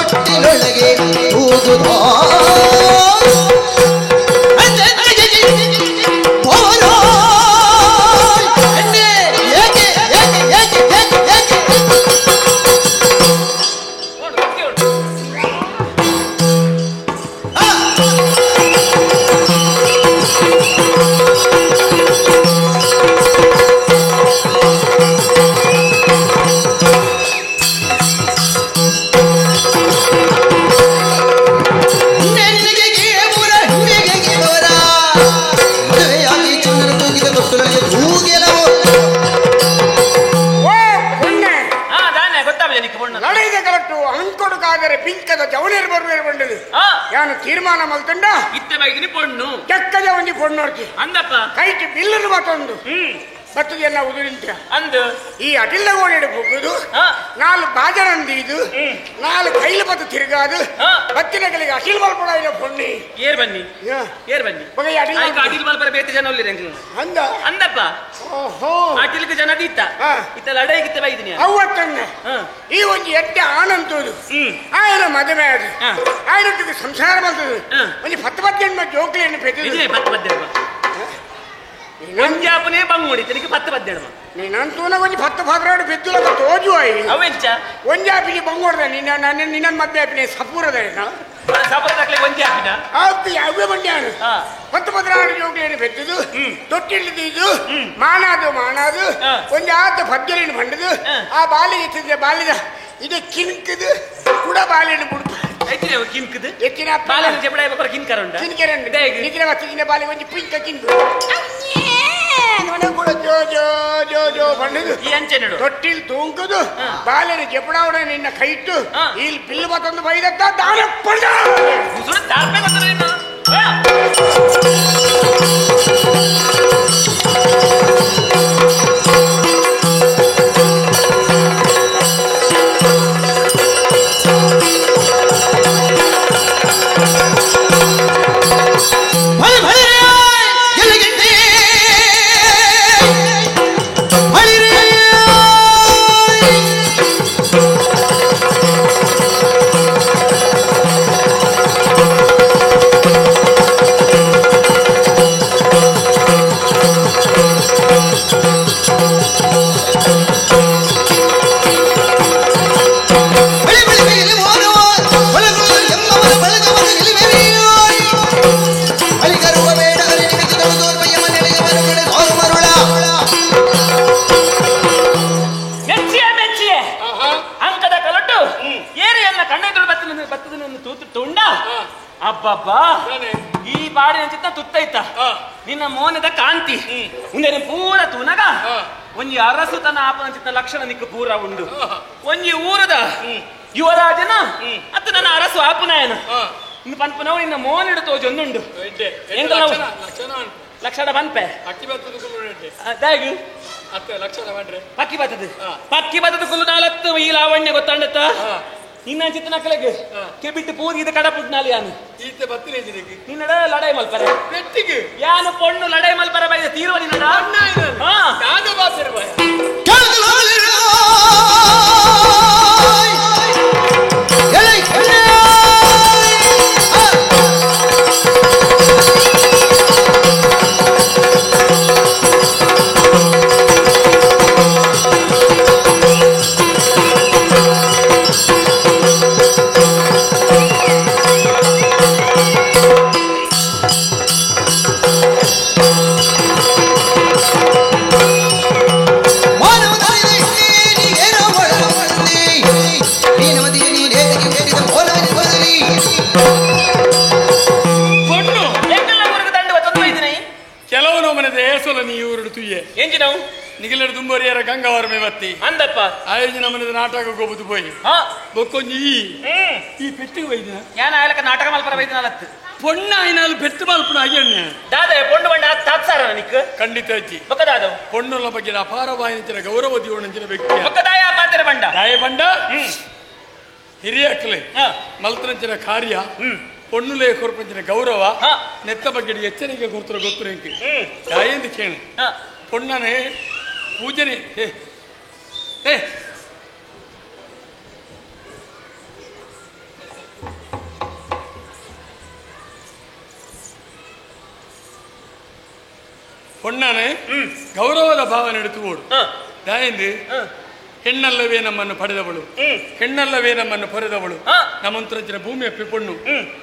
Speaker 13: ತೊಟ್ಟಿಲೊಳಗೆ ತೂಗುದ ಮದುವೆಯಾಗಿ ಚಿನ್ನರ ತೂಗಿದ ತೊಟ್ಟುಗಳಿಗೆ ತೂಗೆಲವು
Speaker 7: ಲಡೈದ ಕಲಟ್ಟು ಅಂಕೊಡುಕಾದರೆ ಪಿಂಕದ ಜವನೇರು ಬರುವೇರು ಬಂಡದು ಯಾನು ತೀರ್ಮಾನ ಮಲ್ತಂಡ
Speaker 12: ಇತ್ತೆ ಬೈದಿನಿ ಪೊಣ್ಣು
Speaker 7: ಚಕ್ಕ ಜವನಿ ಪೊಣ್ಣೋರ್ತಿ
Speaker 12: ಅಂದಪ್ಪ
Speaker 7: ಕೈಟ್ ಬಿಲ್ಲನು ಮತ್ತೊಂದು ಬತ್ತದೆಲ್ಲ ಉದುರಿಂತ
Speaker 12: ಅಂದು
Speaker 7: ಈ ಅಟಿಲ್ಲ ಗೋಡೆಡು ಹೋಗುದು ನಾಲ್ ಬಾಜರಂದು ಇದು ನಾಲ್ ಕೈಲು ಬತ್ತು ತಿರುಗಾದು ಬತ್ತಿನಗಳಿಗೆ ಅಟಿಲ್ ಮಲ್ಪಡ ಇಲ್ಲ ಪೊಣ್ಣಿ
Speaker 12: ಏರ್ ಬನ್ನಿ ಏರ್ ಬನ್ನಿ
Speaker 7: ಅಟಿಲ್
Speaker 12: ಅಟಿಲ್ ಮಲ್ಪರ ಬೇತೆ ಜನ ಒಳ್ಳೆ
Speaker 7: ಅಂದ
Speaker 12: ಅಂದಪ್ಪ
Speaker 7: ಓಹೋ
Speaker 12: ಅಟಿಲ್ಗೆ ಜನ ದೀತ ಇತ್ತ ಲಡೈಗಿತ್ತ ಬೈದಿನಿ
Speaker 7: ಅವತ್ತನ್ನ ಈ ಒಂದು ಎಡ್ಡೆ ಆನಂತದು ಆಯನ ಮದುವೆ ಅದು ಆಯನೊಟ್ಟಿಗೆ ಸಂಸಾರ ಬರ್ತದೆ ಒಂದು ಪತ್ತು ಪತ್ತೆಣ್ಣ ಜೋಕ್ಲಿಯನ್ನು ಪೆದ್ದು
Speaker 12: ಪತ್ತು ಪತ್ತೆಣ್ಣ ಒಂಜಾಪನೇ ಬಂಗುಡಿ ತನಿಗೆ ಪತ್ತು ಪದ್ದೆಣ್ಣ
Speaker 7: ನೀನಂತೂನ ಒಂಜಿ ಪತ್ತು ಪದ್ರಾಡು ಪೆದ್ದುಲಕ ತೋಜು ಆಯಿ
Speaker 12: ಅವೆಂಚ
Speaker 7: ಒಂಜಾಪಿನಿ ಬಂಗೋಡ್ದ ನಿನ್ನ ನನ್ನ ನಿನ್ನ ಮದ್ವೆ ಆಪಿನಿ ಸಪೂರದ
Speaker 12: ಸಪೂರದಾಕ್ಲೆ ಒಂಜಾಪಿನ
Speaker 7: ಆಪಿ ಅವೇ ಬಂಡ್ಯಾನು ಪತ್ತು ಪದ್ರಾಡು ಜೋಕ್ಲಿಯನ್ನು ಪೆದ್ದುದು ತೊಟ್ಟಿಲ್ದಿದ್ದು ಮಾನಾದು ಮಾನಾದು ಒಂಜಿ ಆತ ಪದ್ಯಲಿನ ಬಂಡದು ಆ ಬಾಲಿಗೆ ತಿಂದೆ ಬಾಲಿದ ಇದು ಕಿನ್ಕದು ಕೂಡ ಬಾಲಿನ ಬುಡ್ಪ
Speaker 12: ಕಿನ್ಕದು
Speaker 7: ಎತ್ತಿನ
Speaker 12: ಬಾಲಿನ ಜಬಡ ಬೊಕ್ಕರ ಕಿನ್ಕರುಂಡ
Speaker 7: ಕಿನ್ಕರಂಡ ನಿತಿನ ಬತ್ತಿನ ಬಾಲಿಗೆ ಒಂಜಿ ಪಿಂಕ ಕಿನ್ಕು ಕೂಡ ಜೋ ಜೋ ಜೋ ಜೋ ಬಂಡದು
Speaker 12: ಈ ಅಂಚೆನಡು
Speaker 7: ತೊಟ್ಟಿಲ್ ತೂಂಕುದು ಬಾಲಿನ ಜಪಡಾವಣ ನಿನ್ನ ಕೈಟ್ಟು ಇಲ್ಲಿ ಬಿಲ್ಲು ಮತ್ತೊಂದು ಬೈದತ್ತ ದಾನ ಪಡ್ದ
Speaker 13: ಭಲೆ ಭಲೆ ಎಲಗಂಟೆ ಹಳಿರೇ ಬಳಿ ಬಳಿ ಬಳಿ ಮೋರುವ ಒಳಗುಳು ಎಮ್ಮವರ ಬಳಗವರು ನಿಲುವೆರಿಯೋಯ್ ಅಲಿಗರುವ ಬೇಡ ಅರಿನಿಗೆ ತೋರ್ಪಯ್ಯ ಮನೆಗೆ ಮರುಗಡೆ ಸೋರು ಮರುಳ
Speaker 12: ಮೆಚ್ಚಿಯೇ ಮೆಚ್ಚಿಯೇ ಅಂಕದ ಕಲಟು ಏರಿಯನ್ನ ಕಣ್ಣೆದುರು ಬತ್ತದ ಬತ್ತದನ್ನು ತೂತು ತುಂಡ ಅಬ್ಬಬ್ಬಾ ಈ ಬಾಡಿನ ಚಿತ್ತ ತುತ್ತೈತ ನಿನ್ನ ಮೋನದ ಕಾಂತಿ ಉಂದೆನ ಪೂರ ತೂನಗ ಒಂಜಿ ಅರಸು ತನ್ನ ಆಪನ ಚಿತ್ತ ಲಕ್ಷಣ ನಿಕ್ಕು ಪೂರ ಉಂಡು ಒಂಜಿ ಊರದ ಯುವರಾಜನ ಅತ್ತ ನನ್ನ ಅರಸು ಆಪುನಾಯನ ಇನ್ನು ಪನ್ಪುನವು ನಿನ್ನ ಮೋನಿಡು ತೋಜೊಂದುಂಡು ಎಂತ ನಾವು ಲಕ್ಷಣ ಪನ್ಪೆ ದಾಗು ಪಕ್ಕಿ ಬತ್ತದ ಪಕ್ಕಿ ಬತ್ತದ ಕುಲ್ಲು ನಾಲತ್ತು ಈ ಲಾವಣ್ಯ ಗೊತ್ತಾಂಡತ್ತ ನಿನ್ನ ಚಿತ್ತ ನಕಲೆಗೆ ಕೆಬಿಟ್ಟು ಪೂರ್ಗಿದ ಕಡಪುಟ್ನಾಲಿ ಯಾನು
Speaker 15: ಈತೆ ಬತ್ತಿನ
Speaker 12: ನಿನ್ನಡ ಲಡಾಯಿ ಮಲ್ಪರೆ
Speaker 15: ಪೆಟ್ಟಿಗೆ
Speaker 12: ಯಾನು ಪೊಣ್ಣು ಲಡಾಯಿ ಮಲ್ಪರ ಬೈದ ತೀರುವ ನಿನ್ನಡ
Speaker 15: ನಾನು ಬಾಸಿರುವ
Speaker 13: ಕೇಳುತ್ತಲೋ
Speaker 15: ನಿಗಲರು ದುಂಬರಿಯರ ಗಂಗಾವರ ಮೇವತ್ತಿ
Speaker 12: ಅಂದಪ್ಪ
Speaker 15: ಆಯೋಜನ ಮನದ ನಾಟಕ ಗೋಬುದು ಪೋಯಿ ಬೊಕ್ಕೊಂಜಿ ಈ ಪೆಟ್ಟಿಗೆ ವೈದ್ಯ
Speaker 12: ಯಾನ ಆಯಲಕ ನಾಟಕ ಮಲ್ಪರ ವೈದ್ಯನಲತ್ತು
Speaker 15: ಪೊಣ್ಣ ಐನಾಲ್ ಪೆಟ್ಟು ಮಲ್ಪನ ಅಯ್ಯಣ್ಣ
Speaker 12: ದಾದ ಪೊಣ್ಣು ಬಂಡ ತಾತ್ಸಾರ ನಿಕ್
Speaker 15: ಖಂಡಿತ ಅಜ್ಜಿ
Speaker 12: ಬೊಕ್ಕದಾದ
Speaker 15: ಪೊಣ್ಣುಲ ಬಗ್ಗೆ ಅಪಾರವಾಯಿನ ಗೌರವ ದಿವಣಂಚಿನ ವ್ಯಕ್ತಿ
Speaker 12: ಬೊಕ್ಕದಾಯ ಪಾತ್ರ ಬಂಡ
Speaker 15: ದಾಯ ಬಂಡ ಹಿರಿಯಕ್ಲೆ ಮಲ್ತನಂಚಿನ ಕಾರ್ಯ ಪೊಣ್ಣುಲೇ ಕೊರ್ಪಂಚಿನ ಗೌರವ ನೆತ್ತ ಬಗ್ಗೆ ಎಚ್ಚರಿಕೆ ಕೊಡ್ತಾರ ಗೊತ್ತು ನಿಂಗೆ ದಾಯಂದು ಕೇಳಿ ಪೊಣ್ಣನೆ ಪೂಜನೆ ಏ ಪೊಣ್ಣನೆ ಗೌರವದ ಭಾವನೆ ಎಡುತ್ತುಕೋಡು ದಾಯಂದು ಹೆಣ್ಣಲ್ಲವೇ ನಮ್ಮನ್ನು ಪಡೆದವಳು ಹೆಣ್ಣಲ್ಲವೇ ನಮ್ಮನ್ನು ಪೊರೆದವಳು ನಮ್ಮಂತರಂಚಿನ ಭೂಮಿ ಅಪ್ಪಿ ಪೊಣ್ಣು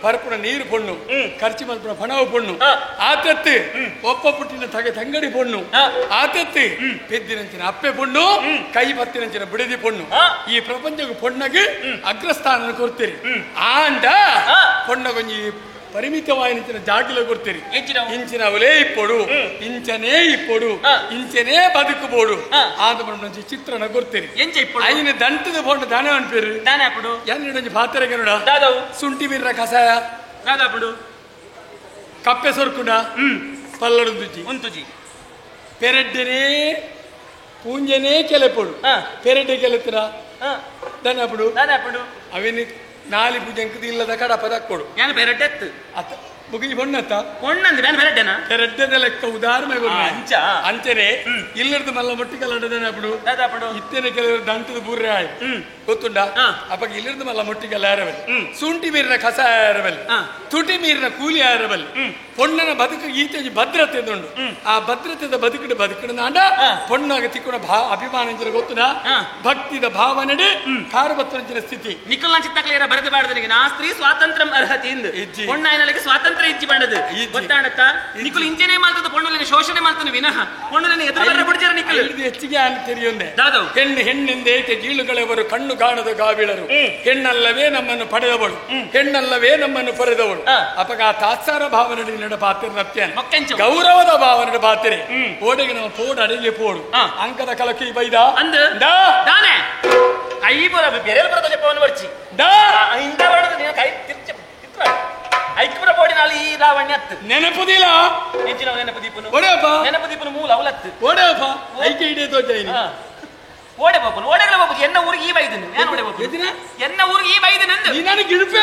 Speaker 15: ಪರಪುಣ ನೀರು ಪೊಣ್ಣು ಖರ್ಚು ಮಲ್ಪುಣ ಪಣವು ಪೊಣ್ಣು ಆತತ್ತು ಒಪ್ಪ ಪುಟ್ಟಿನ ತಗೆ ತಂಗಡಿ ಪೊಣ್ಣು ಆತತ್ತು ಪೆದ್ದಿನಂಚಿನ ಅಪ್ಪೆ ಪೊಣ್ಣು ಕೈ ಬತ್ತಿನಂಚಿನ ಬಿಡದಿ ಪೊಣ್ಣು ಈ ಪ್ರಪಂಚಕ್ಕೆ ಪೊಣ್ಣಗೆ ಅಗ್ರಸ್ಥಾನ ಕೊಡ್ತೀರಿ ಆಂಡ ಪೊಣ್ಣಗೊಂಜಿ ಪರಿಮಿತವಾಯಿನ ಜಾಗಿಲ ಕೊಡ್ತೀರಿ ಇಂಚಿನವಲೇ ಇಪ್ಪೊಡು ಇಂಚನೇ ಇಪ್ಪೊಡು ಇಂಚನೇ ಬದುಕಬೋಡು ಆದ ಚಿತ್ರಣ ಕೊಡ್ತೀರಿ ಐನ ದಂಟದ ಪೋಂಡ ದಾನೆ ಅನ್ಪೇರು
Speaker 12: ದಾನೆ ಅಪ್ಪಡು
Speaker 15: ಎನ್ನೊಂಜಿ ಪಾತ್ರೆ ಕನ್ನಡ ಶುಂಠಿ ಬೀರ ಕಷಾಯ
Speaker 12: ದಾದಾಪುಡು
Speaker 15: ಕಪ್ಪೆ ಸೊರ್ಕುಂಡ ಪಲ್ಲಡುಂದುಜಿ
Speaker 12: ಉಂತುಜಿ
Speaker 15: ಪೆರಡ್ಡನೇ ಪೂಂಜನೇ ಕೆಲೆಪೊಡು ಪೆರಡ್ಡೆ ಕೆಲೆತ್ತಿನ ದಾನೆ ಅಪ್ಪಡು
Speaker 12: ದಾನೆ ಅಪ್ಪಡು
Speaker 15: ಅವಿನ ನಾಲಿ ಪೂಜೆಂಕದ ಇಲ್ಲದ ಕಡಪ ದಕ್ಕೊಡು
Speaker 12: ಯಾನ್ ಪೆರಡ್ಡೆತ್ತು
Speaker 15: ಅತ್ತ ಬುಗಿ ಬೊಣ್ಣತ್ತ
Speaker 12: ಬೊಣ್ಣಂದು ಯಾನ್ ಪೆರಡ್ಡೆನಾ
Speaker 15: ಪೆರಡ್ಡೆದ ಲೆಕ್ಕ ಉದಾಹರಣೆ
Speaker 12: ಅಂಚ
Speaker 15: ಅಂಚನೆ ಇಲ್ಲರ್ದು ಮಲ್ಲ ಮೊಟ್ಟಿಗಲ್ಲಡದನೆ ಅಪ್ಪಡು
Speaker 12: ದಾದಾಪಡು
Speaker 15: ಇತ್ತನೆ ಕೆಲವರು ದಂಟದ ಬೂರ್ರೆ ಆಯ್ ಗೊತ್ತುಂಡ ಅಪ್ಪಗೆ ಇಲ್ಲರ್ದು ಮಲ್ಲ ಮೊಟ್ಟಿಗಲ್ಲ ಯಾರವಲ್ಲಿ ಶುಂಠಿ ಮೀರಿನ ಕಷಾಯ ಯಾರವಲ್ಲಿ ತುಟಿ ಮೀರಿನ ಕೂಲಿ ಯಾರವಲ್ಲಿ ಪೊಣ್ಣನ ಬದುಕು ಈಚೆ ಭದ್ರತೆ ಉಂಡು ಆ ಭದ್ರತೆದ ಬದುಕಡು ಬದುಕಡು ನಾಂಡ ಪೊಣ್ಣಾಗ ತಿಕ್ಕೊಂಡ ಅಭಿಮಾನ ಗೊತ್ತುಂಡ ಭಕ್ತಿದ ಭಾವನೆಡೆ ಕಾರುಬತ್ತಂಚಿನ ಸ್ಥಿತಿ
Speaker 12: ನಿಖಲ್ನ ಚಿತ್ತಕ್ಲೇರ ಬರೆದು ಬಾಡದನಿಗೆ ನಾ ಸ್ತ್ರೀ ಸ್ವಾತಂತ್ರ್ಯ ಅರ್ಹತಿ ಇಂದು ಪೊಣ್ಣಾಯನಲಿಗೆ ಸ್ವಾತಂತ್ರ್ಯ ಇಜ್ಜಿ ಬಂಡದು ಗೊತ್ತಾಣತ್ತ ನಿಖಲ್ ಇಂಚನೆ ಮಾಡ್ತದ ಪೊಣ್ಣುಲಿನ ಶೋಷಣೆ ಮಾಡ್ತಾನೆ ವಿನಃ ಪೊಣ್ಣುಲಿನ ಎದುರು ಬರ ಬಿಡ್ಜಾರ ನಿಖಲ್
Speaker 15: ಹೆಚ್ಚಿಗೆ ಅಲ್ಲಿ ತೆರೆಯೊಂದೆ ಹೆಣ್ಣು ಹೆಣ್ಣೆಂದೇಕೆ ಗೀಳುಗಳೆವರು ಕಣ್ಣು ಕಾಣದ ಗಾವಿಳರು ಹೆಣ್ಣಲ್ಲವೇ ನಮ್ಮನ್ನು ಪಡೆದವಳು ಹೆಣ್ಣಲ್ಲವೇ ನಮ್ಮನ್ನು ಪಡೆದವಳು ಅಪಗ ಆ ತಾತ್ಸಾರ ಭಾವನೆ ನಡ ಪಾತ್ರ ನತ್ಯಾನ ಗೌರವದ ಭಾವನೆ ಪಾತ್ರೆ ಓಡೆಗೆ ನಮ್ಮ ಪೋಡು ಅಡಿಗೆ ಪೋಡು ಅಂಕದ ಕಲಕಿ ಬೈದ
Speaker 12: ಅಂದ ದಾನೆ ಕೈ ಬರ ಬೆರೆಲ್ ಬರದ ಜಪವನ್ನು ಬರ್ಚಿ
Speaker 15: ದಾ
Speaker 12: ಇಂದ ಬಡದು ನೀನು ಕೈ ತಿರ್ಚ ಐಕ್ಪುರ ಬೋಡಿನಾಲಿ ಈ ಲಾವಣ್ಯ ಅತ್ತು
Speaker 15: ನೆನಪುದಿಲ್ಲ
Speaker 12: ಎಂಚಿನ ನೆನಪು ದೀಪನು
Speaker 15: ಓಡೇಪ್ಪ
Speaker 12: ನೆನಪು ದೀಪನು ಮೂಲ ಅವಲತ್ತು
Speaker 15: ಓಡೇಪ್ಪ ಐಕೆ ಇಡೇ ತೋಜಾಯಿನಿ
Speaker 12: ಓಡೆ ಬಾಪುನು ಓಡೆಗಳ ಬಾಪು ಎನ್ನ ಊರಿಗೆ ಈ ಬೈದನು ನಾನು ಓಡೆ ಬಾಪು ಎನ್ನ ಊರಿಗೆ ಈ ಬೈದನು ಅಂದು
Speaker 15: ನೀನು ಗಿಡುಪೆ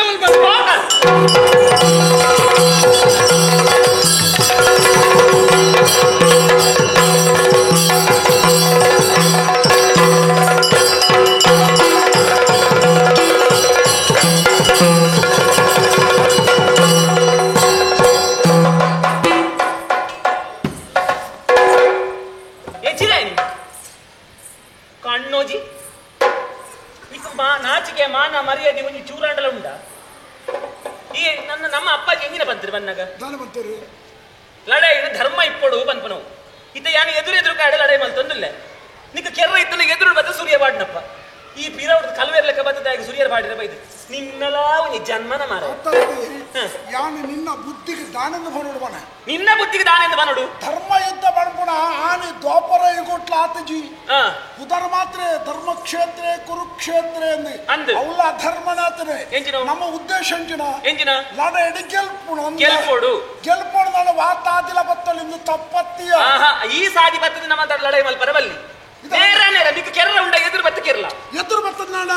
Speaker 12: ಕಣ್ಣೋಜಿ ನಾಚಿಕೆ ಮಾನ ಮರ್ಯಾದೆ ಒಂಜಿ ಚೂರಾಂಡಲ ಉಂಡ ಈ ನನ್ನ ನಮ್ಮ ಅಪ್ಪಾಜಿ ಎಂಗಿನ ಬಂತಿರು ಬಂದಾಗ ಲಡಾಯಿ ಧರ್ಮ ಇಪ್ಪಡು ಬನ್ಪನವು ಇತ್ತ ಯಾನು ಎದುರು ಎದುರು ಕಾಡ ಲಡಾಯಿ ಮಲ್ತೊಂದಿಲ್ಲ ನಿಕ್ಕ ಕೆರ್ರ ಇತ್ತಲ್ಲ ಎದುರು ಬತ್ತ ಸೂರ್ಯ ಬಾಡ್ನಪ್ಪ ಈ ಪೀರ ಕಲ್ವೇರ್ ಲೆಕ್ಕ ಬತ್ತದಾಗ ಸೂರ್ಯರ ಬಾಡಿರ ಬೈದು ನಿನ್ನಲಾ ಒಂಜಿ ಜನ್ಮನ ಮಾರ
Speaker 9: ಯಾನು ನಿನ್ನ ಬುದ್ಧಿಗೆ ದಾನೆಂದು ಬನೋಡು
Speaker 12: ನಿನ್ನ ಬುದ್ಧಿಗೆ ದಾನೆಂದು ಬನೋಡು
Speaker 9: ಧರ್ಮ ಯುದ್ಧ ಬಣ್ಪುಣ ಆನೆ ದ್ವಾಪರ ಯುಗೋಟ್ಲ ಆತಜಿ ಉದರ ಮಾತ್ರ ಧರ್ಮಕ್ಷೇತ್ರ ಕುರುಕ್ಷೇತ್ರ ಅಂದು ಅವಳ ಧರ್ಮನಾಥನೆ ನಮ್ಮ ಉದ್ದೇಶ ಎಂಜಿನ ಲಡ ಎಡಿ ಗೆಲ್ಪುಣ
Speaker 12: ಗೆಲ್ಪೋಡು
Speaker 9: ಗೆಲ್ಪೋಡು ನಾನು ವಾತಾದಿಲ ಬತ್ತಲಿಂದು ತಪ್ಪತ್ತಿಯ
Speaker 12: ಈ ಸಾದಿ ಬತ್ತದ ನಮ್ಮ ಲಡೈ ಮಲ್ಪರ ಬಲ್ಲಿ ಕೆರಳ ಉಂಡ ಎದುರು ಬತ್ತ ಕೇರಳ
Speaker 9: ಎದುರು ಬತ್ತದ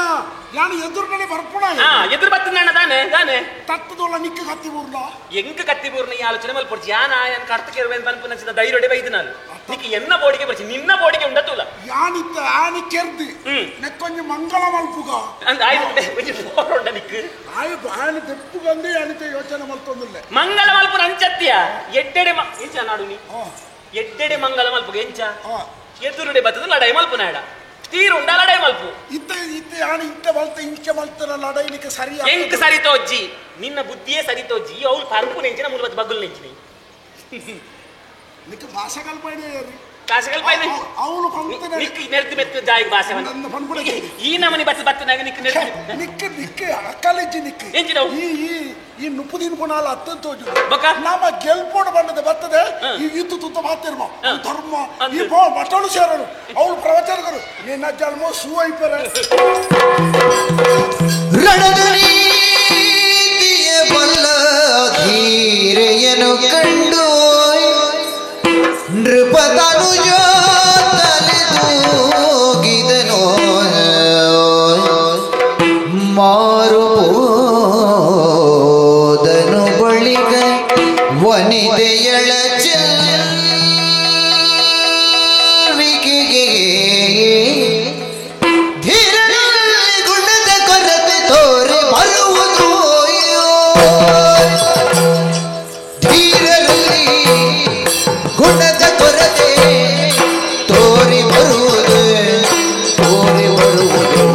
Speaker 9: ಯಾನು ಎದುರುಗಡೆ ಬರ್ಪುಣ
Speaker 12: ಎದುರು ಬತ್ತದ ತಾನೆ ತಾನೆ
Speaker 9: ತತ್ತದೊಳ ನಿಕ್ಕ ಕತ್ತಿ ಬೂರ್ಲ
Speaker 12: ಎಂಕ ಕತ್ತಿ ಬೂರ್ನ ಈ ಆಲೋಚನೆ ಮಲ್ಪೊಡ್ಚಿ ಯಾನ ಯಾನ್ ಕರ್ತ ಕೆರವೇನ್ ಪನ್ಪುನ ಧೈರ್ಯಡೆ ಬೈದು ನಾನು ನಿಕ್ಕ ಎನ್ನ ಬೋಡಿಗೆ ಬರ್ಚಿ ನಿನ್ನ ಬೋಡಿಗೆ ಉಂಡತುಲ
Speaker 9: ಯಾನಿತ್ತ ಆನಿ ಕೆರ್ದಿ ನೆಕ್ಕೊಂಜಿ ಮಂಗಳ ಮಲ್ಪುಗ
Speaker 12: ಅಂದ್ ಆಯ್ತು ಒಂಜಿ ಫೋನ್ ಉಂಡ ನಿಕ್ಕ
Speaker 9: ಆಯ್ ಆನಿ ದೆಪ್ಪುಗಂದೆ ಯಾನಿತ ಯೋಚನೆ ಮಲ್ತೊಂದಿಲ್ಲ
Speaker 12: ಮಂಗಳ ಮಲ್ಪುನ ಅಂಚತ್ತಿಯ ಎಡ್ಡೆಡೆ ಎಂಚ ನಾಡು ನೀ ಎಡ್ಡೆಡೆ ಮಂಗಳ ಮಲ್ಪುಗ ಎಂಚ ಎದುರುಡೆ ಬತ್ತದ ಲಡಾಯಿ ಮಲ್ಪುನಾಡ ತೀರುಂಡ ಲಡಾಯಿ ಮಲ್ಪು
Speaker 9: ಇತ್ತ ಇತ್ತ ಯಾನು ಇಂತ ಮಲ್ತ ಇಂಚ ಮಲ್ತನ ಲಡಾಯಿನಿಕ್ಕೆ ಸರಿ
Speaker 12: ಎಂಕ್ ಸರಿ ತೋಜ್ಜಿ ನಿನ್ನ ಬುದ್ಧಿಯೇ ಸರಿ ತೋಜ್ಜಿ ಅವ್ಳು ಪರ್ಪು ನೆಂಚಿನ ಮೂಲ ಬಗ್ಗುಲ್ ನೆಂಚಿನಿ
Speaker 9: ನಿಕ್ಕ ಭಾಷೆ ಕಲ್ಪನೆ
Speaker 12: ಕಾಸಗಲ್ ಪೈನೆ
Speaker 9: ಅವನು ಪಂತನೆ
Speaker 12: ನಿಕ್ ನೆರ್ತಿ ಮೆತ್ತ ಜಾಯಿಗ್ ಭಾಷೆ ಈ ನಮನಿ ಬಸ್ ಬತ್ತನಾಗ ನಿಕ್ ನೆರ್ತಿ
Speaker 9: ನಿಕ್ ನಿಕ್ ಅಕ್ಕಲೆಜ್ಜಿ ನಿಕ್
Speaker 12: ಎಂಚಿನವು
Speaker 9: ಈ ಈ ಈ ನುಪ್ಪುದಿನ ಪುನಾಲ ಅತ್ತಂತ ತೋಜು ನಮ್ಮ ಗೆಲ್ಪೋಡು ಬಣ್ಣದ ಬರ್ತದೆ ಈ ಇತ್ತು ತುತ್ತ ಮಾತಿರ್ಮ ಧರ್ಮ ಈ ಮಟ್ಟಳು ಸೇರರು ಅವಳು ಪ್ರವಚನಕರು ನಿನ್ನ ಜನ್ಮ ಸೂ ಐಪರೆ
Speaker 13: ರಣದ ನೀತಿಯ ಬಲ್ಲ ಧೀರೆಯನು ಕಂಡು ನೃಪತನುಜ ತಲೆದೂಗಿದನು ಮಾರು ಹೋದನು ಬಳಿಕ ವನಿತೆಯಳ ಚೆಲ್ವಿಕೆಗೆ ಧೀರನಲ್ಲಿ ಗುಣದ ಕೊರತೆ ತೋರಿ ಬರುವುದು ಧೀರರಲ್ಲಿ ಗುಣದ ಕೊರತೆ ತೋರಿ ಬರುವುದು ತೋರಿ ಬರುವುದು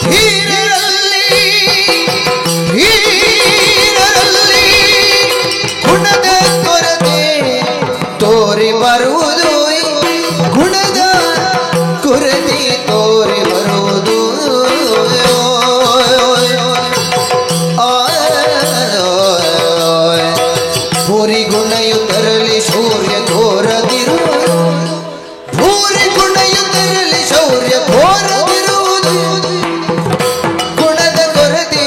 Speaker 13: ಧೀರರಲ್ಲಿ ಗುಣದ ಕೊರತೆ ತೋರಿ ಬರುವುದು ಗುಣದ ಕೊರತೆ ತೋರಿ ಬರುವುದು ಭೂರಿ ಗುಣಯು ತರಲಿ ಶೌರ್ಯ ತೋರದಿರುವುದು ಭೂರಿ ಗುಣಯು ತರಲಿ ಶೌರ್ಯ ತೋರದಿರುವುದು ಗುಣದ ಕೊರತೆ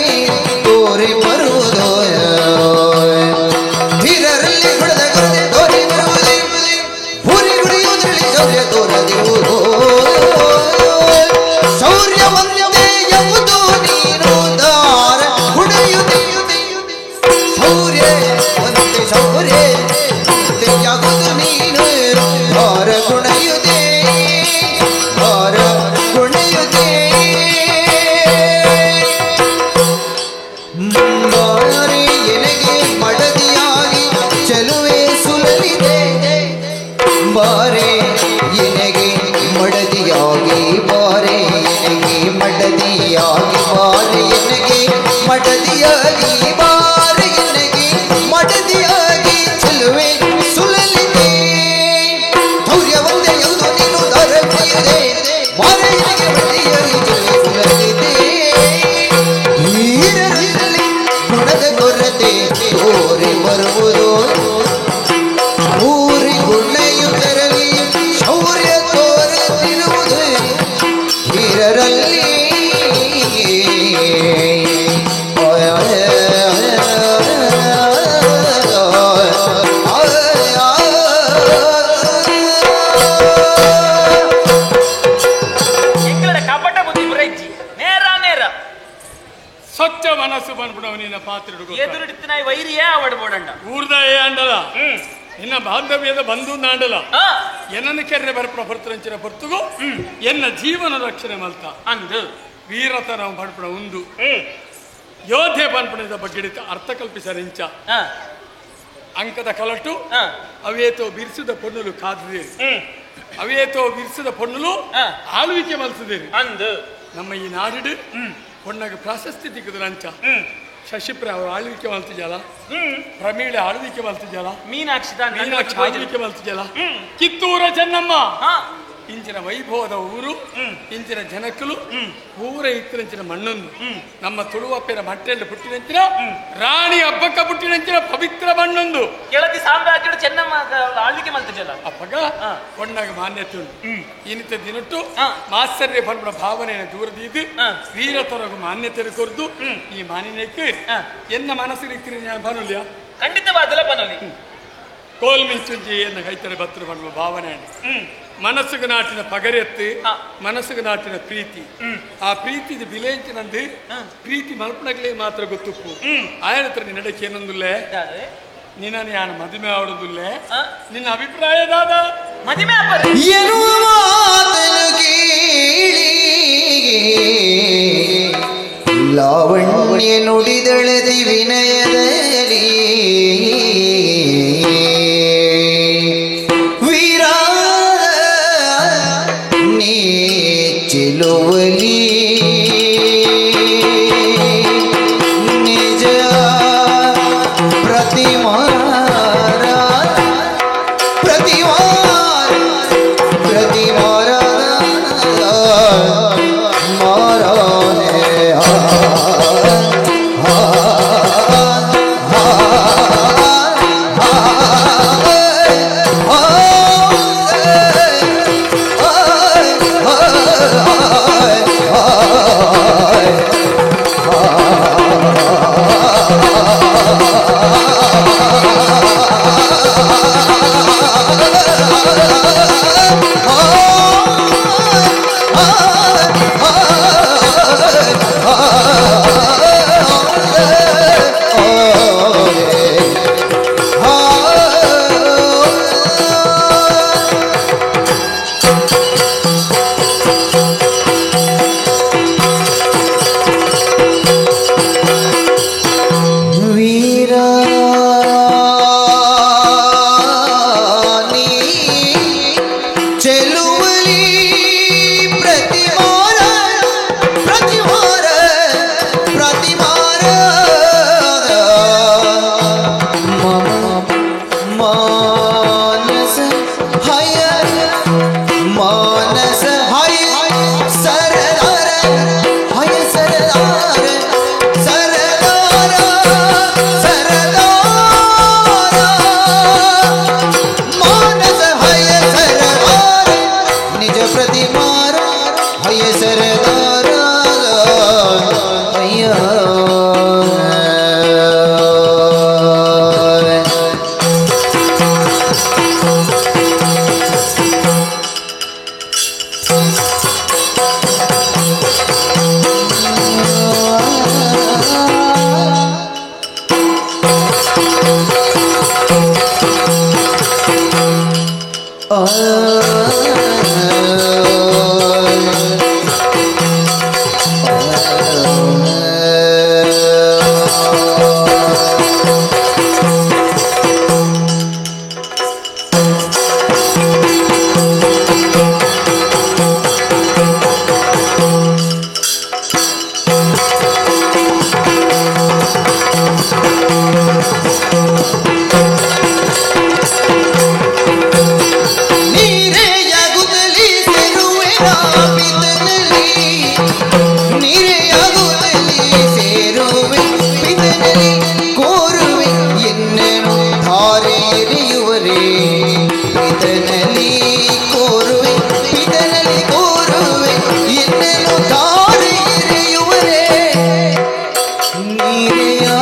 Speaker 13: ತೋರಿ ಬರುವುದು ಧೀರರಲ್ಲಿ ಗುಣದ ಕೊರತೆ ತೋರಿ ಬರುವುದು ಭೂರಿ ಗುಡಿಯುವುದರಲ್ಲಿ ಶೌರ್ಯ ತೋರದಿರುವುದು ಶೌರ್ಯ ಒಂದೇ ಎಂಬುದು ನೀನು ದಾರ ಗುಣಯುದೆ ಶೌರ್ಯ ಒಂದೇ ಶೌರ್ಯ ಯಾವುದು ನೀನು ದಾರ ಗುಣಯುದೆ ದಾರ ಗುಣಯುದೆ ಬಾರಿ ಎನಗೆ ಮಡದಿಯಾಗಿ ಚೆಲುವೆ ಸುಲಲಿದೆ ಬಾರೆ ಎನಗೆ ಮಡದಿಯಾಗಿ ಬಾರೆ ಎನಗೆ ಮಡದಿಯಾಗಿ ಬಾರೆ ಎನಗೆ ಮಡದಿಯಾಗಿ ಬಾರೆ ಎನಗೆ ಮಡದಿಯಾಗಿ ಚೆಲುವೆ ಸುಲಲಿದೆ ಧೈರ್ಯ ಒಂದೇ ಯಾವುದು ನೀನು ದಾರ ಬಾರೆ ಎನಗೆ ಮಡದಿಯಾಗಿ ಚೆಲುವೆ ಸುಲಲಿದೆ ಧೀರರಲ್ಲಿ ಗುಣದ ಕೊರತೆ ತೋರಿ ಬರುವುದು ಊರಿ ಗುಣೆಯು ತರಲಿ ಶೌರ್ಯ ತೋರದಿರುವುದು ಧೀರರಲ್ಲಿ
Speaker 12: ಎಂಗಳ ಕಪಟ ಬುದ್ಧಿ ಬುರೈಜಿ ನೇರ ನೇರ
Speaker 15: ಸ್ವಚ್ಛ ಮನಸ್ಸು ಬಂದ್ಬಿಡವ ನಿನ್ನ ಪಾತ್ರ
Speaker 12: ಎದುರಿಡ್ತಿನ ವೈರಿಯೇ ಅವಡ್ಬೋಡಂಡ
Speaker 15: ಊರ್ದ ಏ ಅಂಡಲ ನಿನ್ನ ಬಾಂಧವ್ಯದ ಬಂಧು ನಾಂಡಲ ಎನ್ನನ್ನು ಕೆರ್ರೆ ಬರ್ಪಣ ಹೊರತರಂಚಿನ ಹೊರತುಗು ಎನ್ನ ಜೀವನ ರಕ್ಷಣೆ ಮಲ್ತ
Speaker 12: ಅಂದು
Speaker 15: ವೀರತನ ಬಡ್ಪಣ ಉಂದು ಯೋಧೆ ಬನ್ಪಣದ ಬಗ್ಗೆ ಅರ್ಥ ಕಲ್ಪಿಸರಿಂಚ ಅಂಕದ ಕಲಟು ಅವೇತೋ ಬಿರ್ಸಿದ ಪೊನ್ನುಲು ಕಾದಿರಿ ಅವೇತೋ ಬಿರ್ಸಿದ ಪೊನ್ನುಲು ಆಳ್ವಿಕೆ ಮಲ್ಸಿದಿರಿ
Speaker 12: ಅಂದು
Speaker 15: ನಮ್ಮ ಈ ನಾಡಿಡು ಪೊಣ್ಣಗ ಪ್ರಾಶಸ್ತಿ ತಿಕ್ಕುದು ಅಂಚ ಶಶಿಪ್ರ ಅವರು ಆಳ್ವಿಕೆ ಮಲ್ತಿಜಲ ಪ್ರಮೀಳ ಆಳ್ವಿಕೆ ಮಲ್ತಿಜಲ
Speaker 12: ಮೀನಾಕ್ಷಿ
Speaker 15: ಮೀನಾಕ್ಷಿ ಆಳ್ವಿಕೆ ಮಲ್ತಿಜಲ ಕಿತ್ತೂರ ಚೆನ್ನಮ್ಮ ಇಂಚಿನ ವೈಭವದ ಊರು ಇಂಚಿನ ಜನಕ್ಕಲು ಊರ ಇತ್ತಿನಂಚಿನ ಮಣ್ಣೊಂದು ನಮ್ಮ ತುಳುವಪ್ಪನ ಮಟ್ಟೆಯಲ್ಲಿ ಪುಟ್ಟಿನಂಚಿನ ರಾಣಿ ಹಬ್ಬಕ್ಕ ಪುಟ್ಟಿನಂಚಿನ ಪವಿತ್ರ ಮಣ್ಣೊಂದು
Speaker 12: ಕೆಳದಿ ಸಾಮ್ರಾಜ್ಯಡು ಚೆನ್ನಮ್ಮ ಆಳ್ವಿಕೆ ಮಲ್ತಿಜಲ
Speaker 15: ಅಪ್ಪಗ ಒಣ್ಣಾಗ ಮಾನ್ಯತೆ ಉಂಟು ಇನ್ನಿತ ದಿನಟ್ಟು ಮಾತ್ಸರ್ಯ ಪನ್ಪುನ ಭಾವನೆಯನ್ನು ದೂರದೀದು ವೀರತರಗು ಮಾನ್ಯತೆ ಕೊರ್ದು ಈ ಮಾನ್ಯಕ್ಕೆ ಎನ್ನ ಮನಸ್ಸಿಗೆ ಇತ್ತಿನ ನಾನು ಬನುಲ್ಯ
Speaker 12: ಖಂಡಿತವಾದಲ ಬನುಲಿ
Speaker 15: ಕೋಲ್ ಮಿಂಚುಂಜಿ ಎನ್ನ ಕೈತರೆ ಬತ್ತರು ಪನ್ಪುನ ಭಾವನೆ ಮನಸ್ಸುಗೆ ನಾಟಿನ ಪಗರೆತ್ತು ಮನಸ್ಸುಗೆ ನಾಟಿನ ಪ್ರೀತಿ ಆ ಪ್ರೀತಿದ ಬಿಲೇಂಚಿನಂದು ಪ್ರೀತಿ ಮಲ್ಪನಗಲೇ ಮಾತ್ರ ಗೊತ್ತುಪ್ಪು ಆಯನ ಹತ್ರ ನಿನ್ನಡಕ್ಕೆ ಏನೊಂದುಲ್ಲೆ ನಿನ್ನ ನಾನು ಮದುವೆ ಆಡುದಿಲ್ಲೆ ನಿನ್ನ ಅಭಿಪ್ರಾಯ ದಾದ
Speaker 12: ಮದುವೆ
Speaker 13: ಎನ್ನುವ ಮಾತನು ಕೇಳಿ ಲಾವಣ್ಯ ನುಡಿದಳದಿ ವಿನಯದಲ್ಲಿ ವೀರ ನೀ ಚೆಲುವಲಿ ನಿಜ ಪ್ರತಿಮಾರ ಪ್ರತಿವಾರ ಪ್ರತಿಮಾರ ಮಾರಾನೆ ವೀರ ನೀ ಚೆಲುವಲಿ ಪ್ರತಿಮಾರ ಪ್ರತಿಮಾರ ಪ್ರತಿಮಾರ ಮಮ ಮಾನಸ ಹಯ ಮಾನಸ ಹಯ ಸರದಾರ ಹಯ ಸರದಾರ ಸರದಾರ ಸರದಾರ ಮಾನಸ ಹಯ ಸರದಾರ ನಿಜ ಪ್ರತಿಮಾರ ಹಯ ಸರದಾರ ಅಯ್ಯ ನೀರೆಯಾಗುತ್ತಲಿ ಸೇರುವೆ ಪಿತನಲ್ಲಿ ನೀರೆಯಾಗುತ್ತಲಿ ಸೇರುವೆ ಪಿತನಲ್ಲಿ ಕೋರುವೆ ಎನ್ನನು ಧಾರೆ ಎರೆಯುವರೇ ಪಿತನಲ್ಲಿ ಕೋರುವೆ ಪಿತನಲ್ಲಿ ಕೋರುವೆ ಎನ್ನನು ಧಾರೆ ಎರೆಯುವರೇ ನೀರೆಯಾಗುತ್ತಲಿ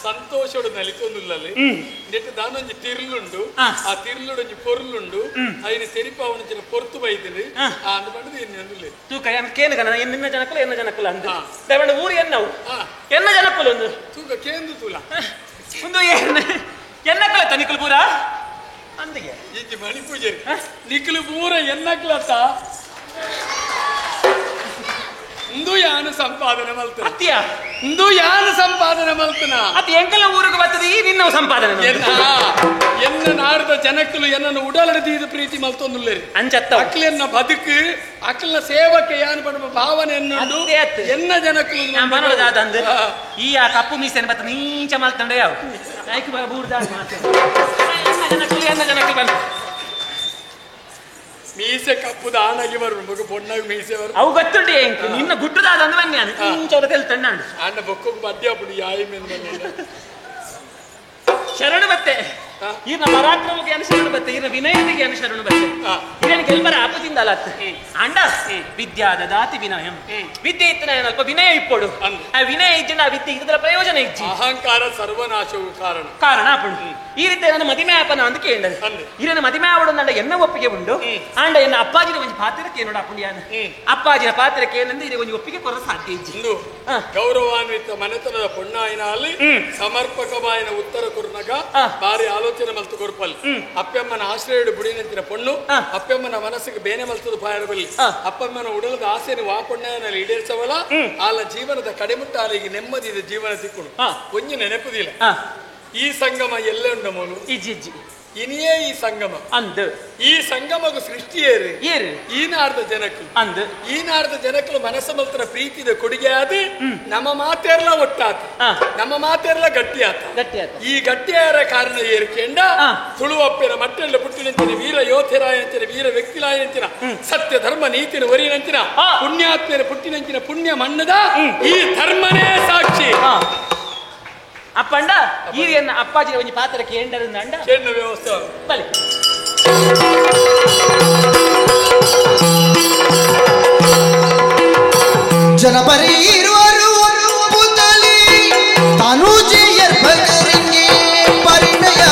Speaker 15: ಸಂತೋಷೋಡು ನಲಿತೊಂದುಲ್ಲಲ್ಲಿ ನೆಟ್ ದಾನೊಂಜಿ ತಿರ್ಲುಂಡು ಆ ತಿರ್ಲುಡೊಂಜಿ ಪೊರ್ಲುಂಡು ಐನ ತೆರಿಪಾವಣಂಚಿನ ಪೊರ್ತು ಬೈದಿನಿ ಆ ಅಂದ್ ಪಂಡುದು ಇನ್ನೊಂದುಲ್ಲೆ
Speaker 12: ತೂಕ ಯಾನ್ ಕೇನು ಗನ ನಿನ್ನ ಜನಕುಲ ಎನ್ನ ಜನಕುಲ ಅಂದ್ ದಯವಂಡ ಊರು ಎನ್ನವು ಎನ್ನ ಜನಕುಲ ಒಂದು
Speaker 15: ತೂಕ ಕೇಂದು ತೂಲ
Speaker 12: ಒಂದು ಎನ್ನ ಎನ್ನಕುಲ ತನಿಕುಲು ಪೂರ ಅಂದಿಗೆ
Speaker 15: ಇಂಚಿ ಮಣಿಪೂಜೆ ನಿಕುಲು ಪೂರ ಎನ್ನಕುಲತ್ತ ಇಂದು ಯಾನು ಸಂಪಾದನೆ ಮಲ್ತನ
Speaker 12: ಅತ್ತಿಯ
Speaker 15: ಇಂದು ಯಾನು ಸಂಪಾದನೆ ಮಲ್ತನ
Speaker 12: ಅತಿ ಎಂಕಲ ಊರಿಗೆ ಬರ್ತದೆ ಈ ನಿನ್ನ ಸಂಪಾದನೆ
Speaker 15: ಎನ್ನ ನಾಡದ ಜನಕ್ಕಲು ಎನ್ನನ್ನು ಉಡಲಡದೀದ ಪ್ರೀತಿ ಮಲ್ತೊಂದುಲ್ಲೇರಿ
Speaker 12: ಅಂಚತ್ತ
Speaker 15: ಅಕ್ಲೆನ್ನ ಬದುಕು ಅಕ್ಲನ ಸೇವಕ್ಕೆ ಯಾನು ಪಡುವ ಭಾವನೆ ಎನ್ನುಂಡು ಎನ್ನ ಜನಕ್ಕಲು
Speaker 12: ಮನೋದಾದಂದು ಈ ಆ ಕಪ್ಪು ಮೀಸೆನ ಬತ್ತ ನೀಚ ಮಲ್ತಂಡೆ ಯಾವ ನಾಯ್ಕು ಬೂರ್ದ ಜನಕ್ಕಲು ಎನ್ನ ಜನಕ್ಕಲು ಬಂತು
Speaker 15: ಮೀಸೆ ಕಪ್ಪುದ ಆಣಾಗಿ ಬರು ಮಗು ಪೊಣ್ಣಾಗಿ ಮೀಸೆ ಬರು
Speaker 12: ಅವು ಗೊತ್ತುಂಟು ಎಂಕ್ ನಿನ್ನ ಗುಟ್ಟುದಾದ ಅಂದ್ ಬನ್ನಿ ನಾನು ಇಂಚ ತೆಲ್ತಣ್ಣ
Speaker 15: ಅಣ್ಣ ಬೊಕ್ಕಕ್ಕೆ ಬದ್ಯ ಅಪ್ಪುಡು ಯಾಯಿ ಮೆನ್
Speaker 12: ಶರಣು ಬತ್ತೆ ಈರ್ನ ಪರಾಕ್ರಮಕ್ಕೆ ಅನು ಶರಣು ಬತ್ತೆ ಈರ್ನ ವಿನಯತೆಗೆ ಅನು ಶರಣು ಬತ್ತೆ ಇದೇನು ಕೆಲ್ಬರ ಆಪದಿಂದ ಅಲ್ಲ ಅಂಡ ವಿದ್ಯಾದ ದಾತಿ ವಿನಯಂ ವಿದ್ಯೆ ಇತ್ತು ನಾನು ಅಲ್ಪ ವಿನಯ ಇಪ್ಪೊಡು ಆ ವಿನಯ ಇಜ್ಜಿಂಡ ಆ ವಿದ್ಯೆ ಇದರ ಪ್ರಯೋಜನ ಇಜ್ಜಿ
Speaker 15: ಅಹಂಕಾರ ಸರ್ವನಾಶವು ಕಾರಣ
Speaker 12: ಕಾರಣ ಆಪುಂಡು ಈ ರೀತಿ ನನ್ನ ಮದಿಮೆ ಆಪನ ಅಂತ ಕೇಳಿದೆ ಈರನ ಮದಿಮೆ ಆವಡು ನಂಡ ಎನ್ನ ಒಪ್ಪಿಗೆ ಉಂಡು ಆಂಡ ಎನ್ನ ಅಪ್ಪಾಜಿನ ಒಂಜಿ ಪಾತ್ರಕ್ಕೆ ಏನೋಡ ಆಪುಂಡು ಯಾನ ಅಪ್ಪಾಜಿನ ಪಾತ್ರಕ್ಕೆ ಏನಂದ್ರೆ ಇದು ಒಂಜಿ ಒಪ್ಪಿಗೆ ಕೊರ ಸಾಧ್ಯ ಇಜ್ಜಿ
Speaker 15: ಗೌರವಾನ್ವಿತ ಮನೆತನದ ಪೊಣ್ಣಾಯಿನ ಅಲ್ಲಿ ಸಮರ್ಪಕವಾಯಿನ ಉತ್ತರ ಕೊರ್ನಗ ಬಾರಿ ಆಲೋಚನೆ ಮಲ್ತು ಕೊರ್ಪಲ್ ಅಪ್ಪಮ್ಮನ ಆಶ್ರಯಡು ಬುಡಿನಂತಿನ ಪೊಣ್ಣು ಅಪ್ಪಮ್ಮನ ಮನಸ್ಸಿಗೆ ಬೇನೆ ಮಲ್ತದ ಪಾಯಡಬಲ್ಲಿ ಅಪ್ಪಮ್ಮನ ಉಡಲದ ಆಸೆಯನ್ನು ವಾ ಪೊಣ್ಣಾಯನಲ್ಲಿ ಈಡೇರಿಸವಲ್ಲ ಆಲ ಜೀವನದ ಕಡೆಮುಟ್ಟ ಆಲಿಗೆ ನೆಮ್ಮದಿದ ಜೀವನ ತಿಕ್ಕುಡು ಒಂಜಿ ನೆನಪುದಿಲ್ಲ ಈ ಸಂಗಮ ಎಲ್ಲೆ ಉಂಡ ಮೂಲು
Speaker 12: ಇಜ್ಜಿ
Speaker 15: ಇನಿಯೇ ಈ ಸಂಗಮ
Speaker 12: ಅಂದ್
Speaker 15: ಈ ಸಂಗಮಗು ಸೃಷ್ಟಿಯೇರು
Speaker 12: ಏರು
Speaker 15: ಈ ನಾಡ್ದ ಜನಕ್ಕಲು
Speaker 12: ಅಂದ್
Speaker 15: ಈ ನಾಡ್ದ ಜನಕ್ಕಲು ಮನಸ್ಸು ಮಲ್ತನ ಪ್ರೀತಿದ ಕೊಡುಗೆ ಆದ ನಮ್ಮ ಮಾತೆರ್ಲ ಒಟ್ಟಾತ ನಮ್ಮ ಮಾತೆರ್ಲ ಗಟ್ಟಿಯಾತ
Speaker 12: ಗಟ್ಟಿಯಾತ
Speaker 15: ಈ ಗಟ್ಟಿಯಾರ ಕಾರಣ ಏರಿಕೆಂಡ ತುಳುವಪ್ಪೆನ ಮಟ್ಟೆಲ್ಲ ಪುಟ್ಟಿನಂಚಿನ ವೀರ ಯೋಧರಾಯಂಚಿನ ವೀರ ವ್ಯಕ್ತಿಲಾಯಂಚಿನ ಸತ್ಯ ಧರ್ಮ ನೀತಿನ ಒರಿನಂಚಿನ ಪುಣ್ಯಾತ್ಮೆಯ ಪುಟ್ಟಿನಂಚಿನ ಪುಣ್ಯ ಮಣ್ಣದ ಈ ಧರ್ಮನೇ ಸಾಕ್ಷಿ
Speaker 12: ಅಪ್ಪಂಡ ಈರಿಯನ್ನ ಅಪ್ಪಾಜಿನ ಒಂಜಿ ಪಾತ್ರಕ್ಕೆ ಎಂಡರಿಂದ ಅಂಡ
Speaker 15: ಚೆನ್ನ ವ್ಯವಸ್ಥೆ
Speaker 12: ಬಲಿ
Speaker 13: ಜನಪರಿ ಇರುವರು ಪುತಲಿ ತನುಜೆಯರ್ ಭಗರಿಂಗೆ ಪರಿಣಯ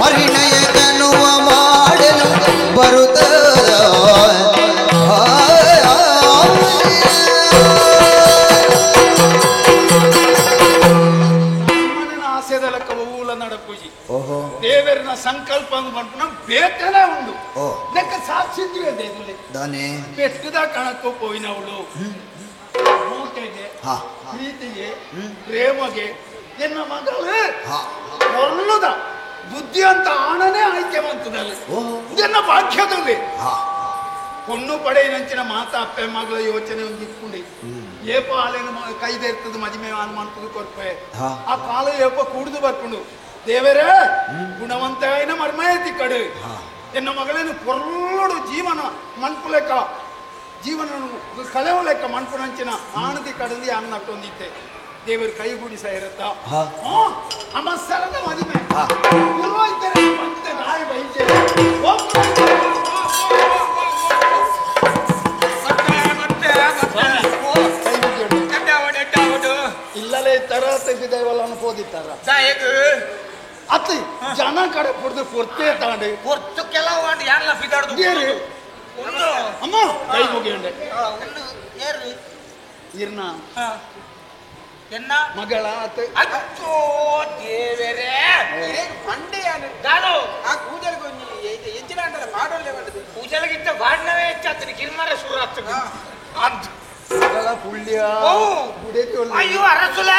Speaker 13: ಪರಿಣಯ ತನುವ ಮಾಡಲು ಬರುತ್ತ
Speaker 14: ದೇವರನ ಸಂಕಲ್ಪ ಬೇತನೇ ಉಂಡು ಲೆಕ್ಕ ಸಾಕ್ಷಿ ಬೆಟ್ಟದ ಕಣಕ್ಕೂ ಪೋಯಿನವಳು ಮೂಟೆಗೆ ಪ್ರೀತಿಗೆ ಪ್ರೇಮಗೆ ಎನ್ನ ಮಗಳು ಒಳ್ಳುದ ಬುದ್ಧಿ ಅಂತ ಆಣನೇ ಆಯ್ಕೆ ಬಂತದಲ್ಲಿ ಇದನ್ನ ಭಾಗ್ಯದಲ್ಲಿ ಪೊಣ್ಣು ಪಡೆಯಿನಂಚಿನ ಮಾತಾ ಅಪ್ಪೆ ಮಗಳ ಯೋಚನೆ ಒಂದು ಇಪ್ಪುಂಡಿ ಏಪ ಆಲೇನು ಕೈದೇರ್ತದ ಮದಿಮೆ ಆನ್ ಮಂತದು ಕೊರ್ಪೆ ಆ ಕಾಲ ಏಪ ಕೂಡುದು ಬರ್ಪುಂಡು ದೇವರೇ ಗುಣವಂತ అయిన ಮರ್ಮಯತಿ ಕಡು ಎನ್ನ ಮಗಳೇನು ಪೊರ್ಲೋಡು ಜೀವನ ಮನ್ಪು ಲೆಕ್ಕ ಜೀವನ ಕಳೆವ ಲೆಕ್ಕ ಮನ್ಪುನಂಚಿನ ಆಣದಿ ಕಡಂದಿ ಆನ್ ನಟ್ಟೊಂದಿತ್ತೆ ದೇವರು ಕೈಗೂಡಿ ಸಹ ಇರುತ್ತ ಅಮಸರದ ಮದಿಮೆ ಪುರೋಹಿತರೇ ಬಂದ ನಾಯಿ ಬೈಜೆ ಇಲ್ಲಲೇ ತರ ತೆಗೆದೇವಲ್ಲ ಅನ್ಬೋದಿತ್ತಾರ ಅತ್ತಿ ಜನ ಕಡೆ ಪುಡ್ದು ಪೊರ್ತೆ ತಾಂಡು
Speaker 10: ಪೊರ್ತು ಕೆಲವು ಯಾರಲ್ಲ ಫಿದಾಡ್ದು
Speaker 14: ಅಮ್ಮ ಕೈ ಮುಗಿಯುಂಡೆ
Speaker 10: ಏರು
Speaker 14: ಇರ್ನ
Speaker 10: ಎನ್ನ
Speaker 14: ಮಗಳ ಅತ್ತೆ
Speaker 10: ಅಚ್ಚೋ ದೇವರೇ
Speaker 6: ಬಂಡೆಯಾನು
Speaker 10: ದಾನು
Speaker 6: ಆ ಕೂದಲಿಗೆ ಒಂಜಿ ಎಂಚಿನ ಅಂಟಲ್ಲ ಪಾಡೊಲ್ಲೆ ಬಂದದ್ದು
Speaker 10: ಕೂದಲಿಗಿಂತ ಬಾಡ್ನವೇ ಹೆಚ್ಚಾಗ್ತದೆ ಕಿರ್ಮಾರ ಶುರು ಆಗ್ತದೆ
Speaker 14: ಮಗಳ ಪುಳ್ಯ
Speaker 10: ಅಯ್ಯೋ ಅರಸುಲ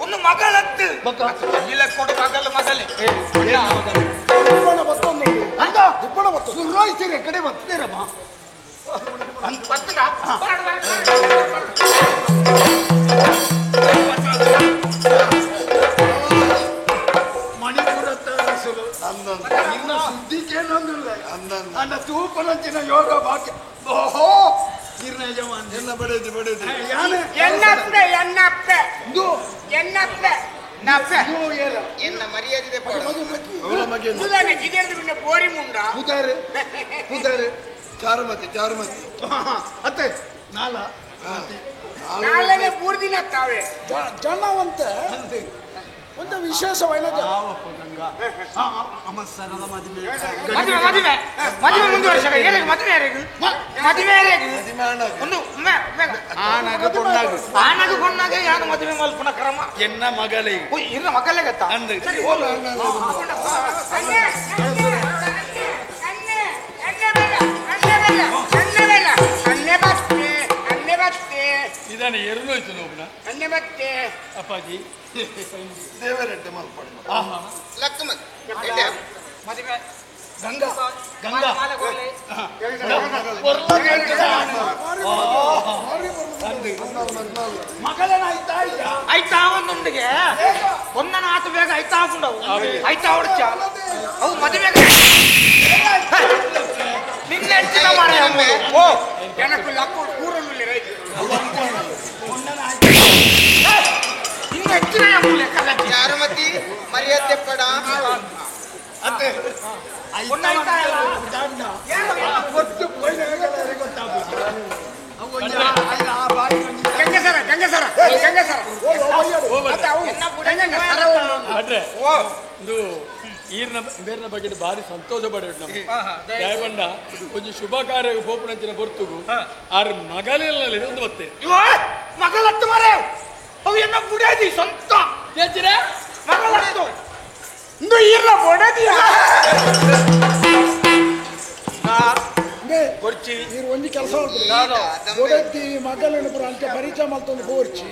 Speaker 10: ಒಂದು ಮಗಳತ್ತು ಇಲ್ಲ ಕೊಡು ಮಗಲ ಮಗಲೇ
Speaker 14: ಸುರೋಯ್ತೀರಿ ಕಡೆ ಬರ್ತೀರಮ್ಮ ಮಣಿಪುರತ್ತ ಅರಸುಲು ನಿನ್ನ ಸುದ್ದಿಗೇನೊಂದಿಲ್ಲ ಅಂದ ತೂಪನಂಚಿನ ಯೋಗ ಬಾಕಿ ಓಹೋ
Speaker 5: ಎಲ್ಲ ಬಡೇದಿ ಬಡೇದಿ
Speaker 7: ಎನ್ನಪ್ಪೆ ಎನ್ನಪ್ಪೆ ಎನ್ನಪ್ಪೆ
Speaker 6: ನಪ್ಪೆ ಎನ್ನ ಮರ್ಯಾದೆ
Speaker 7: ಬೋರಿ ಮುಂಡ
Speaker 14: ಪುದಾರೆ ಪುದಾರೆ
Speaker 5: ಚಾರುಮತಿ ಚಾರುಮತಿ
Speaker 14: ಅತ್ತೆ ನಾಲ
Speaker 7: ನಾಲನೆ ಮೂರು ದಿನ ತಾವೆ
Speaker 9: ಜನವಂತ ಒಂದು ವಿಶೇಷವಾದ
Speaker 10: ಮದುವೆ ಮದುವೆ ಮದುವೆ ಮುಂದುವರ್ಷ ಮದುವೆ ಮದುವೆ ಒಂದು
Speaker 14: ಆನಾಗ ಪೊಣ್ಣಾಗ
Speaker 10: ಆನಾಗ ಪೊಣ್ಣಾಗ ಯಾರು ಮದುವೆ ಮಲ್ಪುನ ಕ್ರಮ
Speaker 14: ಎನ್ನ ಮಗಳೇ
Speaker 10: ಇನ್ನ ಮಗಳೇ ಗೊತ್ತಾ ಸರಿ ಹೋಗು
Speaker 15: ಇದಾನೆ ಎರಡು ಹೋಯ್ತು ನೋಬ್ನ ಅಪ್ಪಾಜಿ
Speaker 5: ದೇವರೆಡ್ಡೆ ಮಲ್ಪಡಿ
Speaker 6: ಲಕ್ಕಮ
Speaker 10: ಮದುವೆ
Speaker 14: ಗಂಗಾ ಗಂಗಾ ಮಗಳನ್ನ ಆಯ್ತಾ
Speaker 10: ಆಯ್ತಾ ಒಂದೊಂದಿಗೆ ಒಂದನ ಆತ ಬೇಗ ಆಯ್ತಾ ಹಾಕೊಂಡವು ಆಯ್ತಾ ಹೊಡ್ಚ ಅವು ಮದುವೆ ನಿನ್ನ ಹೆಚ್ಚಿನ ಮಾರಾಯ ಓ
Speaker 7: ಜನಕ್ಕೆ ಲಕ್ಕು ಕೂರಲು ರೈತ
Speaker 10: ನಿನ್ನ ಹೆಚ್ಚಿನ
Speaker 6: ಚಾರುಮತಿ ಮರ್ಯಾದೆ ಪಡ
Speaker 14: ಅತ್ತೆ
Speaker 7: ಗಂಗಸರ ಗಂಗಸರ ಗಂಗಸರ
Speaker 15: ಇದು ಈರ್ನ ಬೇರ್ನ ಬಗ್ಗೆ ಭಾರಿ ಸಂತೋಷ ಪಡ ನಮ್ಮ ದಯಬಂಡ ಒಂಜಿ ಶುಭ ಕಾರ್ಯ ಪೋಪುನಂಚಿನ ಬರ್ತುಗು ಆರ್ ಮಗಲೆಲ್ಲ ಒಂದು ಬತ್ತೆ
Speaker 10: ಮಗಳತ್ತು ಮರೆ ಅವು ಎನ್ನ ಬುಡದಿ ಸ್ವಂತ ಮಗಳತ್ತು
Speaker 7: ಇಂದು ಈರ್ನ ಬೊಡದಿಯ
Speaker 9: ನೀರು ಒಂಜಿ ಕೆಲಸ ಬೊಡದಿ ಮಗಲನ್ನು ಪೂರ ಅಂಚ ಪರಿಚಯ ಮಲ್ತೊಂದು ಬೋರ್ಚಿ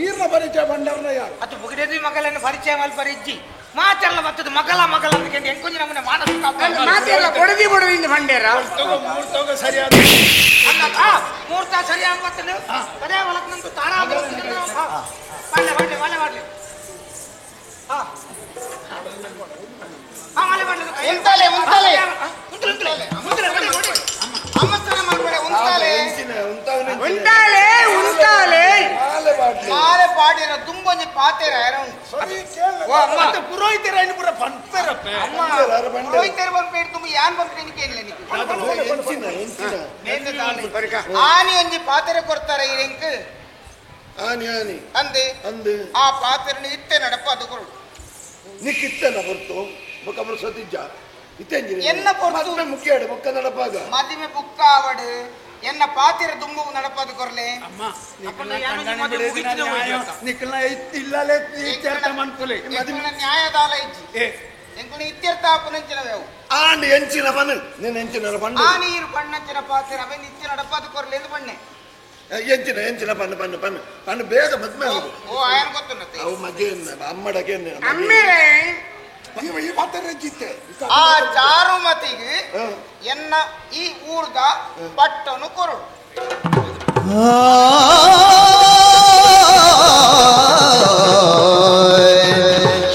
Speaker 9: ಈರ್ನ ಪರಿಚಯ ಬಂಡರ್ನ ಯಾರು
Speaker 10: ಅದು ಬುಗಡೆದಿ ಮಗಲನ್ನು ಪರಿಚಯ ಮಲ್ಪರ ಇಜ್ಜಿ ಮಾತೆಲ್ಲ ಬರ್ತದೆ ಮಗಲ ಮಗಲ ಅಂತ ಎಂಕೊಂಜಿ ನಮ್ಮನೆ ಮಾನಸಿಕ
Speaker 7: ಮಾತೆಲ್ಲ ಬೊಡದಿ ಬೊಡದಿಂದ ಬಂಡೇರ
Speaker 14: ಸರಿಯಾದ
Speaker 10: ಮೂರ್ತ ಸರಿಯಾದ ಬರ್ತದೆ ಅದೇ ಹೊಲಕ್ಕೆ ನಂದು ತಾರಾ ಬಾಡ್ಲೆ ಬಾಡ್ಲೆ ಬಾಳೆ ಬಾಡ್ಲೆ
Speaker 6: ಉಂತಾಲೆ ಉಂತಾಲೆ
Speaker 7: ಉಂತಾಲೆ ಉಂತಾಲೆ
Speaker 6: ಮಾಲೆ ಪಾಡಿನ ತುಂಬೊಂಜಿ ಪಾತೆರ
Speaker 14: ಪುರೋಹಿತರ ಪೂರ ಪಂಪೆರಪ್ಪೆ
Speaker 6: ಅಮ್ಮ ಪುರೋಹಿತರ ಬಂಪೇರು ತುಂಬ ಯಾನ್ ಬಂಪೆ ನಿನಗೆ ಆನಿ ಒಂಜಿ ಪಾತೆರೆ ಕೊಡ್ತಾರೆ ಈ ರೆಂಕ್
Speaker 5: ಆನಿ ಆನಿ
Speaker 6: ಅಂದೆ
Speaker 5: ಅಂದೆ
Speaker 6: ಆ ಪಾತೆರನು ಇತ್ತೆ ನಡಪ ಅದು ಕೊಡು
Speaker 5: ನಿಕ್ಕಿತ್ತನ ಹೊರ್ತು ಬೊಕ್ಕ ಸತಿಜ್ಜ
Speaker 6: ಎನ್ನ ಪೊರ್ತು
Speaker 5: ಮುಖ್ಯ ಬೊಕ್ಕ ನಡಪಾಗ
Speaker 6: ಮದಿಮೆ ಬುಕ್ಕ ಆವಡು ಎನ್ನ ಪಾತಿರ ದುಂಬು ನಡಪಾದ ಕೊರ್ಲೆ
Speaker 14: ನಿಕ್ಕಲ್ನ ಇಲ್ಲಲೇ ಇತ್ಯರ್ಥ ಮನ್ಪುಲೆ
Speaker 6: ನ್ಯಾಯದಾಲ ಇಜ್ಜಿ ಎಂಕುನ ಇತ್ಯರ್ಥ ಆಪುನಂಚಿನವೇವು
Speaker 5: ಆಂಡ್ ಎಂಚಿನ ಬನ್ ನಿನ್ನ ಎಂಚಿನ ಬಣ್ಣ
Speaker 6: ಆ ನೀರು ಬಣ್ಣಂಚಿನ ಪಾತಿರ ಅವೆನ್ ಇತ್ತಿ ನಡಪಾದ ಕೊರ್ಲೆ ಎಂದು ಬಣ್ಣೆ
Speaker 5: ಎಂಚಿನ ಎಂಚಿನ ಪಣ್ಣು ಪಣ್ಣು ಪಣ್ಣು ಪಣ್ಣು ಬೇಗ ಮದ್ಮೆ ಆಗುದು
Speaker 6: ಓ ಆಯನ್ ಗೊತ್ತುನ್ನತೆ
Speaker 5: ಅವು ಮಗೆ ಅಮ್ಮಡಕ್ಕೆ
Speaker 7: ಅಮ್ಮೇರೆ
Speaker 9: ಈ ಮಾತಾಡ
Speaker 6: ಆ ಚಾರುಮತಿಗೆ ಎನ್ನ ಈ ಊರ್ದ ಪಟ್ಟನು ಕೊರಡು.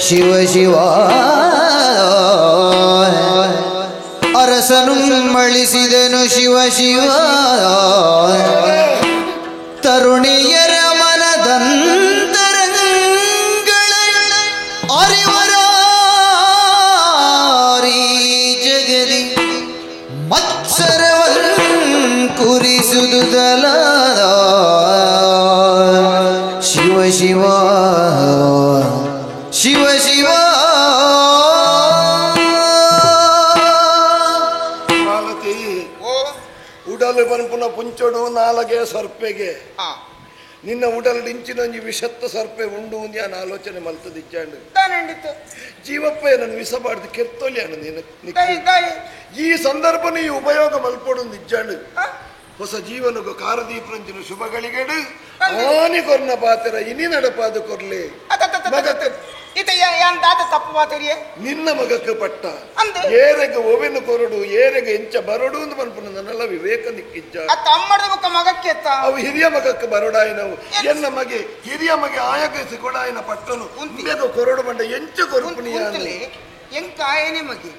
Speaker 13: ಶಿವ ಶಿವ ಅರಸನು ಮಳಿಸಿದನು ಶಿವ ಶಿವ ತರುಣಿಯರ ಮನದಂತರಂಗಳ ಅರಿವರಾರಿ ಜಗದಿ ಮತ್ಸರವನ್ ಕುರಿಸುದುದಲ ಶಿವ ಶಿವ ಶಿವ ಶಿವ.
Speaker 5: ಉಡಲು ಪನ್ಪುನ ಪುಂಚೊಡು ನಾಲಗೆ ಸರ್ಪೆಗೆ ನಿನ್ನ ಉಡಲು ಇಂಚಿನೊಂಜಿ ವಿಷತ್ತ ಸರ್ಪೆ ಉಂಡು ನಾನು ಆಲೋಚನೆ ಮಲ್ತದಿಚ್ಚಾಂಡು ಜೀವಪ್ಪ ನನ್ನ ವಿಷ ಬಾಡ್ದು ಕೆತ್ತೊಲಿಯಾನು ನೀನು. ಈ ಸಂದರ್ಭ ಈ ಉಪಯೋಗ ಮಲ್ಪೊಡು ನಿಜ್ಜಾಂಡು ಹೊಸ ಜೀವನಗೂ ಕಾರದೀಪ್ರಂಚಿನ ಶುಭಗಳಿಗೆಡು ಆನಿ ಕೊರ್ನ ಪಾತ್ರ ಇನಿ ನಡಪಾದ ಕೊರ್ಲೆ ನಿನ್ನ ಮಗಕ್ಕೆ ಪಟ್ಟ ಏರೆಗ ಒವೆನು ಕೊರಡು ಏರೆಗ ಎಂಚ ಬರಡು ಅಂತ ಪನ್ಪುನ ನನ್ನೆಲ್ಲ ವಿವೇಕ ನಿಕ್ಕಿಜ್ಜ. ಅವು ಹಿರಿಯ ಮಗಕ್ಕೆ ಬರೋಡಾಯಿನವು ಎನ್ನ ಮಗೆ ಹಿರಿಯ ಮಗೆ ಆಯಕ ಸಿಕೊಡಾಯಿನ ಪಟ್ಟನು ಬೇಗ ಕೊರಡು ಬಂಡ ಎಂಚ ಕೊರುಪುನಿ
Speaker 6: ಎಂಕ ಆಯನೆ ಮಗೆ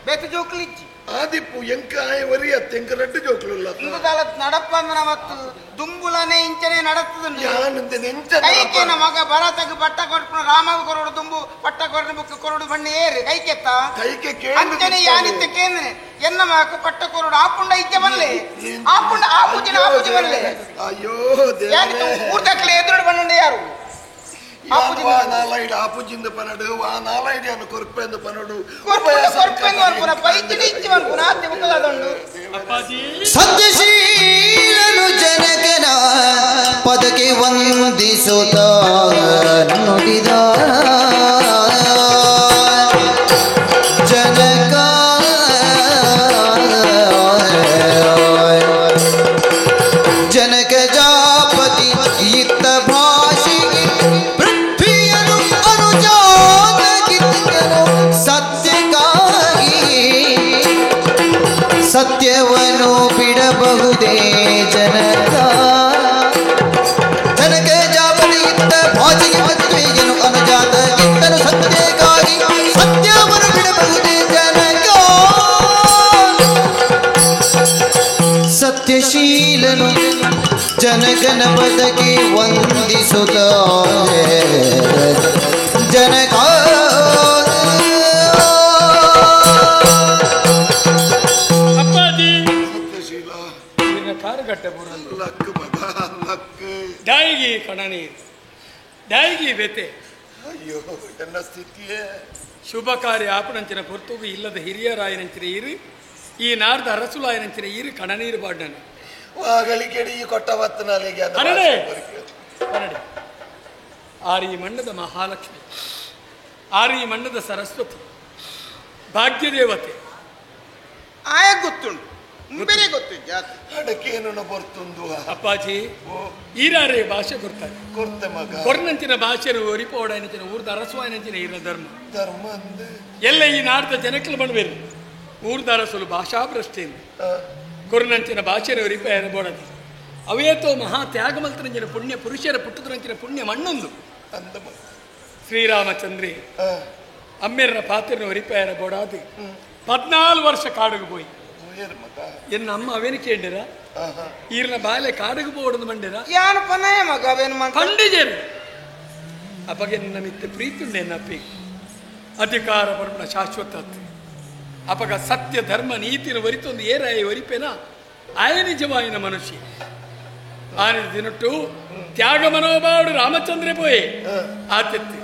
Speaker 6: ಬೇತ ಜೋಕ್ಲಿಜ್ಜಿ
Speaker 5: ಆದಿಪ್ಪು ಎಂಕ ಆಯ ವರಿಯ ತೆಂಕ ರಡ್ಡು ಜೋಕ್ಲುಲ್ಲ
Speaker 6: ನಡಪ್ಪ ಅಂದ್ರ ಮತ್ತು ದುಂಬುಲನೆ ಇಂಚನೆ ನಡತ್ತದ
Speaker 5: ಕೈಕೇನ
Speaker 6: ಮಗ ಭರತಗ ಪಟ್ಟ ಕೊಡ್ಪುನ ರಾಮಗ ಕೊರಡು ದುಂಬು ಪಟ್ಟ ಕೊರಡು ಬುಕ್ಕ ಕೊರಡು ಬಣ್ಣ ಏರು ಕೈಕೆತ್ತ
Speaker 5: ಕೈಕೆ
Speaker 6: ಅಂಚನೆ ಯಾನಿತ್ತ ಕೇಂದ್ರನೆ ಎನ್ನ ಮಗ ಪಟ್ಟ ಕೊರಡು ಆಪುಂಡ ಇಜ್ಜೆ ಬಲ್ಲೆ ಆಪುಂಡ ಆಪುಜಿನ ಆಪುಜಿ ಬಲ್ಲೆ.
Speaker 5: ಅಯ್ಯೋ
Speaker 6: ಯಾನಿತ್ತ ಊರ್ದಕ್ಲೆ ಎದುರು ಬಣ್ಣಂಡೆ ಯಾರು
Speaker 5: ಆಪುಜಿಂದ ಪನಡು ಆ ನಾಲೈಡಿ ಅನ್ನು ಕೊರ್ಪೆಂದು ಪನಡು
Speaker 13: ಸತ್ಯಶೀಲನು ಜನಕನ ಪದಕ್ಕೆ ವಂದಿಸುತ್ತ ನುಡಿದ ಜನಕ ಜನಕ ಜಾಪತಿ ಇತ್ತ ಭಾಷೆ ಪೃಥ್ವಿಯನು ಅನುಜಾತಗಿತ್ತನು ಸತ್ಯಕ್ಕಾಗಿ ಸತ್ಯವನ್ನು ಬಿಡಬಹುದೇ ಜನಕ ಜನಕ ಜಾಪತಿ ಇತ್ತ ಭಾಷೆಗೆ ಪೃಥ್ವಿಯನು ಅನುಜಾತಗಿತ್ತನು ಸತ್ಯಕ್ಕಾಗಿ ಸತ್ಯವನ್ನು ಬಿಡಬಹುದೇ ಜನಕ ಸತ್ಯಶೀಲನು ಜನಗನ ಪದಕ್ಕೆ ವಂದಿಸುತ್ತ ಜನಕ
Speaker 15: ಅಪ್ಪಾಜಿ ಕಾರುಗಟ್ಟೆ ಡಾಯಿಗಿ ಕಣನೀರು ಡಾಯಿಗಿ ಬೆತೆ.
Speaker 5: ಅಯ್ಯೋ ನನ್ನ ಸ್ಥಿತಿಯೇ
Speaker 15: ಶುಭ ಕಾರ್ಯ ಆಪಣಂಚಿನ ಪೊರ್ತುಗು ಇಲ್ಲದ ಹಿರಿಯರಾಯನಂಚಿನ ಇರು ಈ ನಾರ್ದ ಅರಸುಲಾಯನಂಚಿನ ಇರು ಕಣನೀರು ಬಾಡ್ನನು ಕನ್ನಡೆ ಆರಿ ಮಣ್ಣದ ಮಹಾಲಕ್ಷ್ಮಿ ಆರಿ ಮಣ್ಣದ ಸರಸ್ವತಿ ಭಾಗ್ಯದೇವತೆ
Speaker 6: ಆಯ ಗೊತ್ತುಂಟು ಬೇರೆ ಗೊತ್ತು ಜಾತಿ
Speaker 5: ಅಡಕೇನು ಬರ್ತುಂದು
Speaker 15: ಅಪ್ಪಾಜಿ ಈರಾರೆ ಭಾಷೆ ಕೊಡ್ತಾರೆ
Speaker 5: ಕೊರ್ತೆ ಮಗ
Speaker 15: ಕೊರ್ನಂಚಿನ ಭಾಷೆನ ಒರಿಪೋಡನಂಚಿನ ಊರ್ದ ಅರಸುವಾಯನಂಚಿನ ಈರ ಧರ್ಮ
Speaker 5: ಧರ್ಮ
Speaker 15: ಎಲ್ಲ ಈ ನಾಡ್ದ ಜನಕ್ಕಲು ಬಣಬೇರು ಊರ್ದ ಅರಸುಲು ಭಾಷಾಭ್ರಷ್ಟೇನು ಕೊರ್ನಂಚಿನ ಭಾಷೆನ ಒರಿಪೇರ ಬೋಡದು ಅವೇತೋ ಮಹಾ ತ್ಯಾಗಮಲ್ತರಂಚಿನ ಪುಣ್ಯ ಪುರುಷರ ಪುಟ್ಟುದ್ರಂಚಿನ ಪುಣ್ಯ ಮಣ್ಣೊಂದು ಶ್ರೀರಾಮಚಂದ್ರಿ ಅಮ್ಮೆರನ ಪಾತ್ರನ ಒರಿಪೇರ ಬೋಡಾದು 14 ವರ್ಷ ಕಾಡುಗೆ ಪೋಯಿ ಎನ್ನ ಅಮ್ಮ ಅವೇನು ಕೇಂಡಿರ ಈರ್ನ ಬಾಲೆ ಕಾಡುಗೆ ಬೋಡದು ಮಂಡಿರ
Speaker 6: ಯಾನು ಪನಯ ಮಗ ಅವೇನು
Speaker 15: ಪಂಡಿಜೇರು ಅಪ್ಪಗೆ ನಿನ್ನ ಮಿತ್ತ ಪ್ರೀತಿ ಉಂಡೆ ಎನ್ನಪ್ಪಿ ಅಧಿಕಾರ ಪರ್ಪಣ ಶಾಶ್ವತ ಅಪಗ ಸತ್ಯ ಧರ್ಮ ನೀತಿನ ಒರಿತೊಂದು ಏರಾಯ ಒರಿಪೇನ ಆಯ ನಿಜವಾಯಿನ ಮನುಷ್ಯ ಆನ ದಿನಟ್ಟು ತ್ಯಾಗ ಮನೋಭಾವಡು ರಾಮಚಂದ್ರೆ ಪೋಯೆ ಆತಿತ್ತು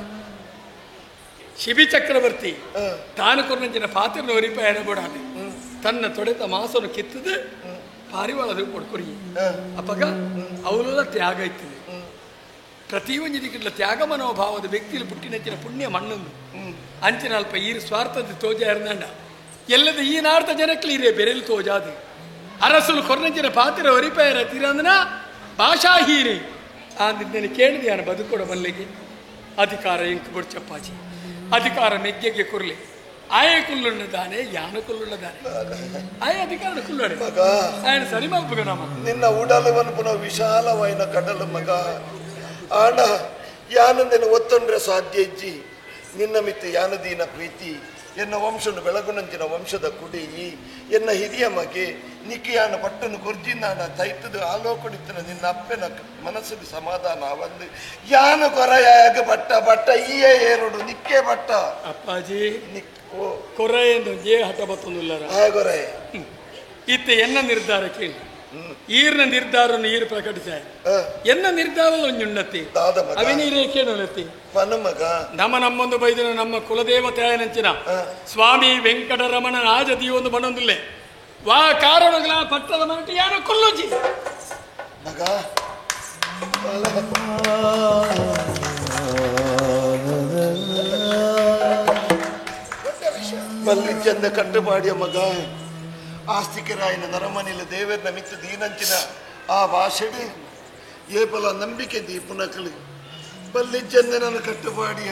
Speaker 15: ಶಿಬಿ ಚಕ್ರವರ್ತಿ ತಾನು ಕೊರ್ನಂಚಿನ ಪಾತ್ರನ ಒರಿಪೇರ ಬೋಡಾದೆ ತನ್ನ ತೊಡೆತ ಮಾಸನು ಕಿತ್ತದು ಪಾರಿವಾಳದ ಕೊಡ್ಕೊರಿ ಅಪ್ಪಗ ಅವಲೆಲ್ಲ ತ್ಯಾಗ ಇತ್ತದೆ ಪ್ರತಿಯೊಂದು ತ್ಯಾಗ ಮನೋಭಾವದ ವ್ಯಕ್ತಿಯಲ್ಲಿ ಪುಟ್ಟಿನಂಚಿನ ಪುಣ್ಯ ಮಣ್ಣೊಂದು ಅಂಚಿನ ಅಲ್ಪ ಈರು ಸ್ವಾರ್ಥದ ತೋಜ ಇರ್ದಂಡ ಎಲ್ಲದ ಈ ನಾರ್ಥ ಜನಕ್ಕೆ ಈರೇ ಬೆರೆಲು ತೋಜಾದು ಅರಸುಲು ಕೊರ್ನಂಚಿನ ಪಾತ್ರ ಒರಿಪೇರ ತಿರಂದನ ಭಾಷಾಹೀರಿ ಅಂದಿದ್ದೇನೆ ಕೇಳಿದೆ ನಾನು ಬದುಕೊಡ ಬಲ್ಲಿಗೆ ಅಧಿಕಾರ ಇಂಕು ಬೊಡ್ಚಪ್ಪಾಜಿ ಅಧಿಕಾರ ಮೆಗ್ಗೆಗೆ ಕೊರ್ಲಿ ಆಯ ಕುಲ್ಲುಂಡದಾನೆ ಯಾನ ಕುಲ್ಲುಂಡದಾನೆ ಆಯ ಅಧಿಕಾರ ಕುಲ್ಲಡೆ
Speaker 5: ಮಗ
Speaker 15: ఆయన ಸರಿ ಮಲ್ಪುಗ ನಮ್ಮ
Speaker 5: ನಿನ್ನ ಉಡಲವನ್ನು ಪುನಃ ವಿಶಾಲವಾಯಿನ ಕಡಲು ಮಗ ಆಣ ಯಾನಂದೆನ ಒತ್ತೊಂಡ್ರೆ ಸಾಧ್ಯ ಇಜ್ಜಿ ನಿನ್ನ ಮಿತ್ತ ಯಾನದೀನ ಪ್ರೀತಿ ಎನ್ನ ವಂಶನು ಬೆಳಗುನಂಚಿನ ವಂಶದ ಕುಡಿ ಎನ್ನ ಹಿರಿಯ ಮಗೆ ನಿಕ್ಕಿಯಾನ ಪಟ್ಟನು ಕೊರ್ಜಿನಾನ ತೈತದು ಆಲೋಕಡಿತ್ತನ ನಿನ್ನ ಅಪ್ಪನ ಮನಸ್ಸಿಗೆ ಸಮಾಧಾನ ಒಂದು ಯಾನ ಕೊರಯಾಗ ಬಟ್ಟ ಬಟ್ಟ ಈಯೇ ಏರುಡು ನಿಕ್ಕೆ ಬಟ್ಟ
Speaker 15: ಅಪ್ಪಾಜಿ ಕೊರ ಎಂದು ಏ ಹಠ ಬತ್ತೊಂದುಲ್ಲರ
Speaker 5: ಕೊರೆ
Speaker 15: ಇತ್ತೆ ಎನ್ನ ನಿರ್ಧಾರ ಕೇಳಿ ಈರ್ನ ನಿರ್ಧಾರವನ್ನು ಈರು ಪ್ರಕಟಿಸ ಎನ್ನ ನಿರ್ಧಾರ ಒಂಜುಂಡತ್ತಿ ಅವಿನೀರೇ ಕೇಳತಿ
Speaker 5: ಮಗ
Speaker 15: ನಮ್ಮ ನಮ್ಮೊಂದು ಬೈದಿನ ನಮ್ಮ ಕುಲದೇವತೆ ನಂಚಿನ ಸ್ವಾಮಿ ವೆಂಕಟರಮಣ ರಾಜದಿ ಒಂದು ಬಣ್ಣೊಂದಿಲ್ಲೆ ವಾ ಕಾರಣಗಳ ಪಟ್ಟದ ಮನಟಿ ಯಾರು ಕೊಲ್ಲುಜಿ
Speaker 5: ಮಗ ಬಲ್ಲಿ ಚಂದ ಕಟ್ಟುಪಾಡಿಯ ಮಗ ಆಸ್ತಿಕರಾಯನ ನರಮನಿಲ ದೇವರನ ಮಿತ್ತು ದೀನಂಚಿನ ಆ ಭಾಷೆಡು ಏಪಲ ನಂಬಿಕೆ ದೀಪುನಕಲು ಬಲ್ಲಿ ಚಂದನನ ಕಟ್ಟುಪಾಡಿಯ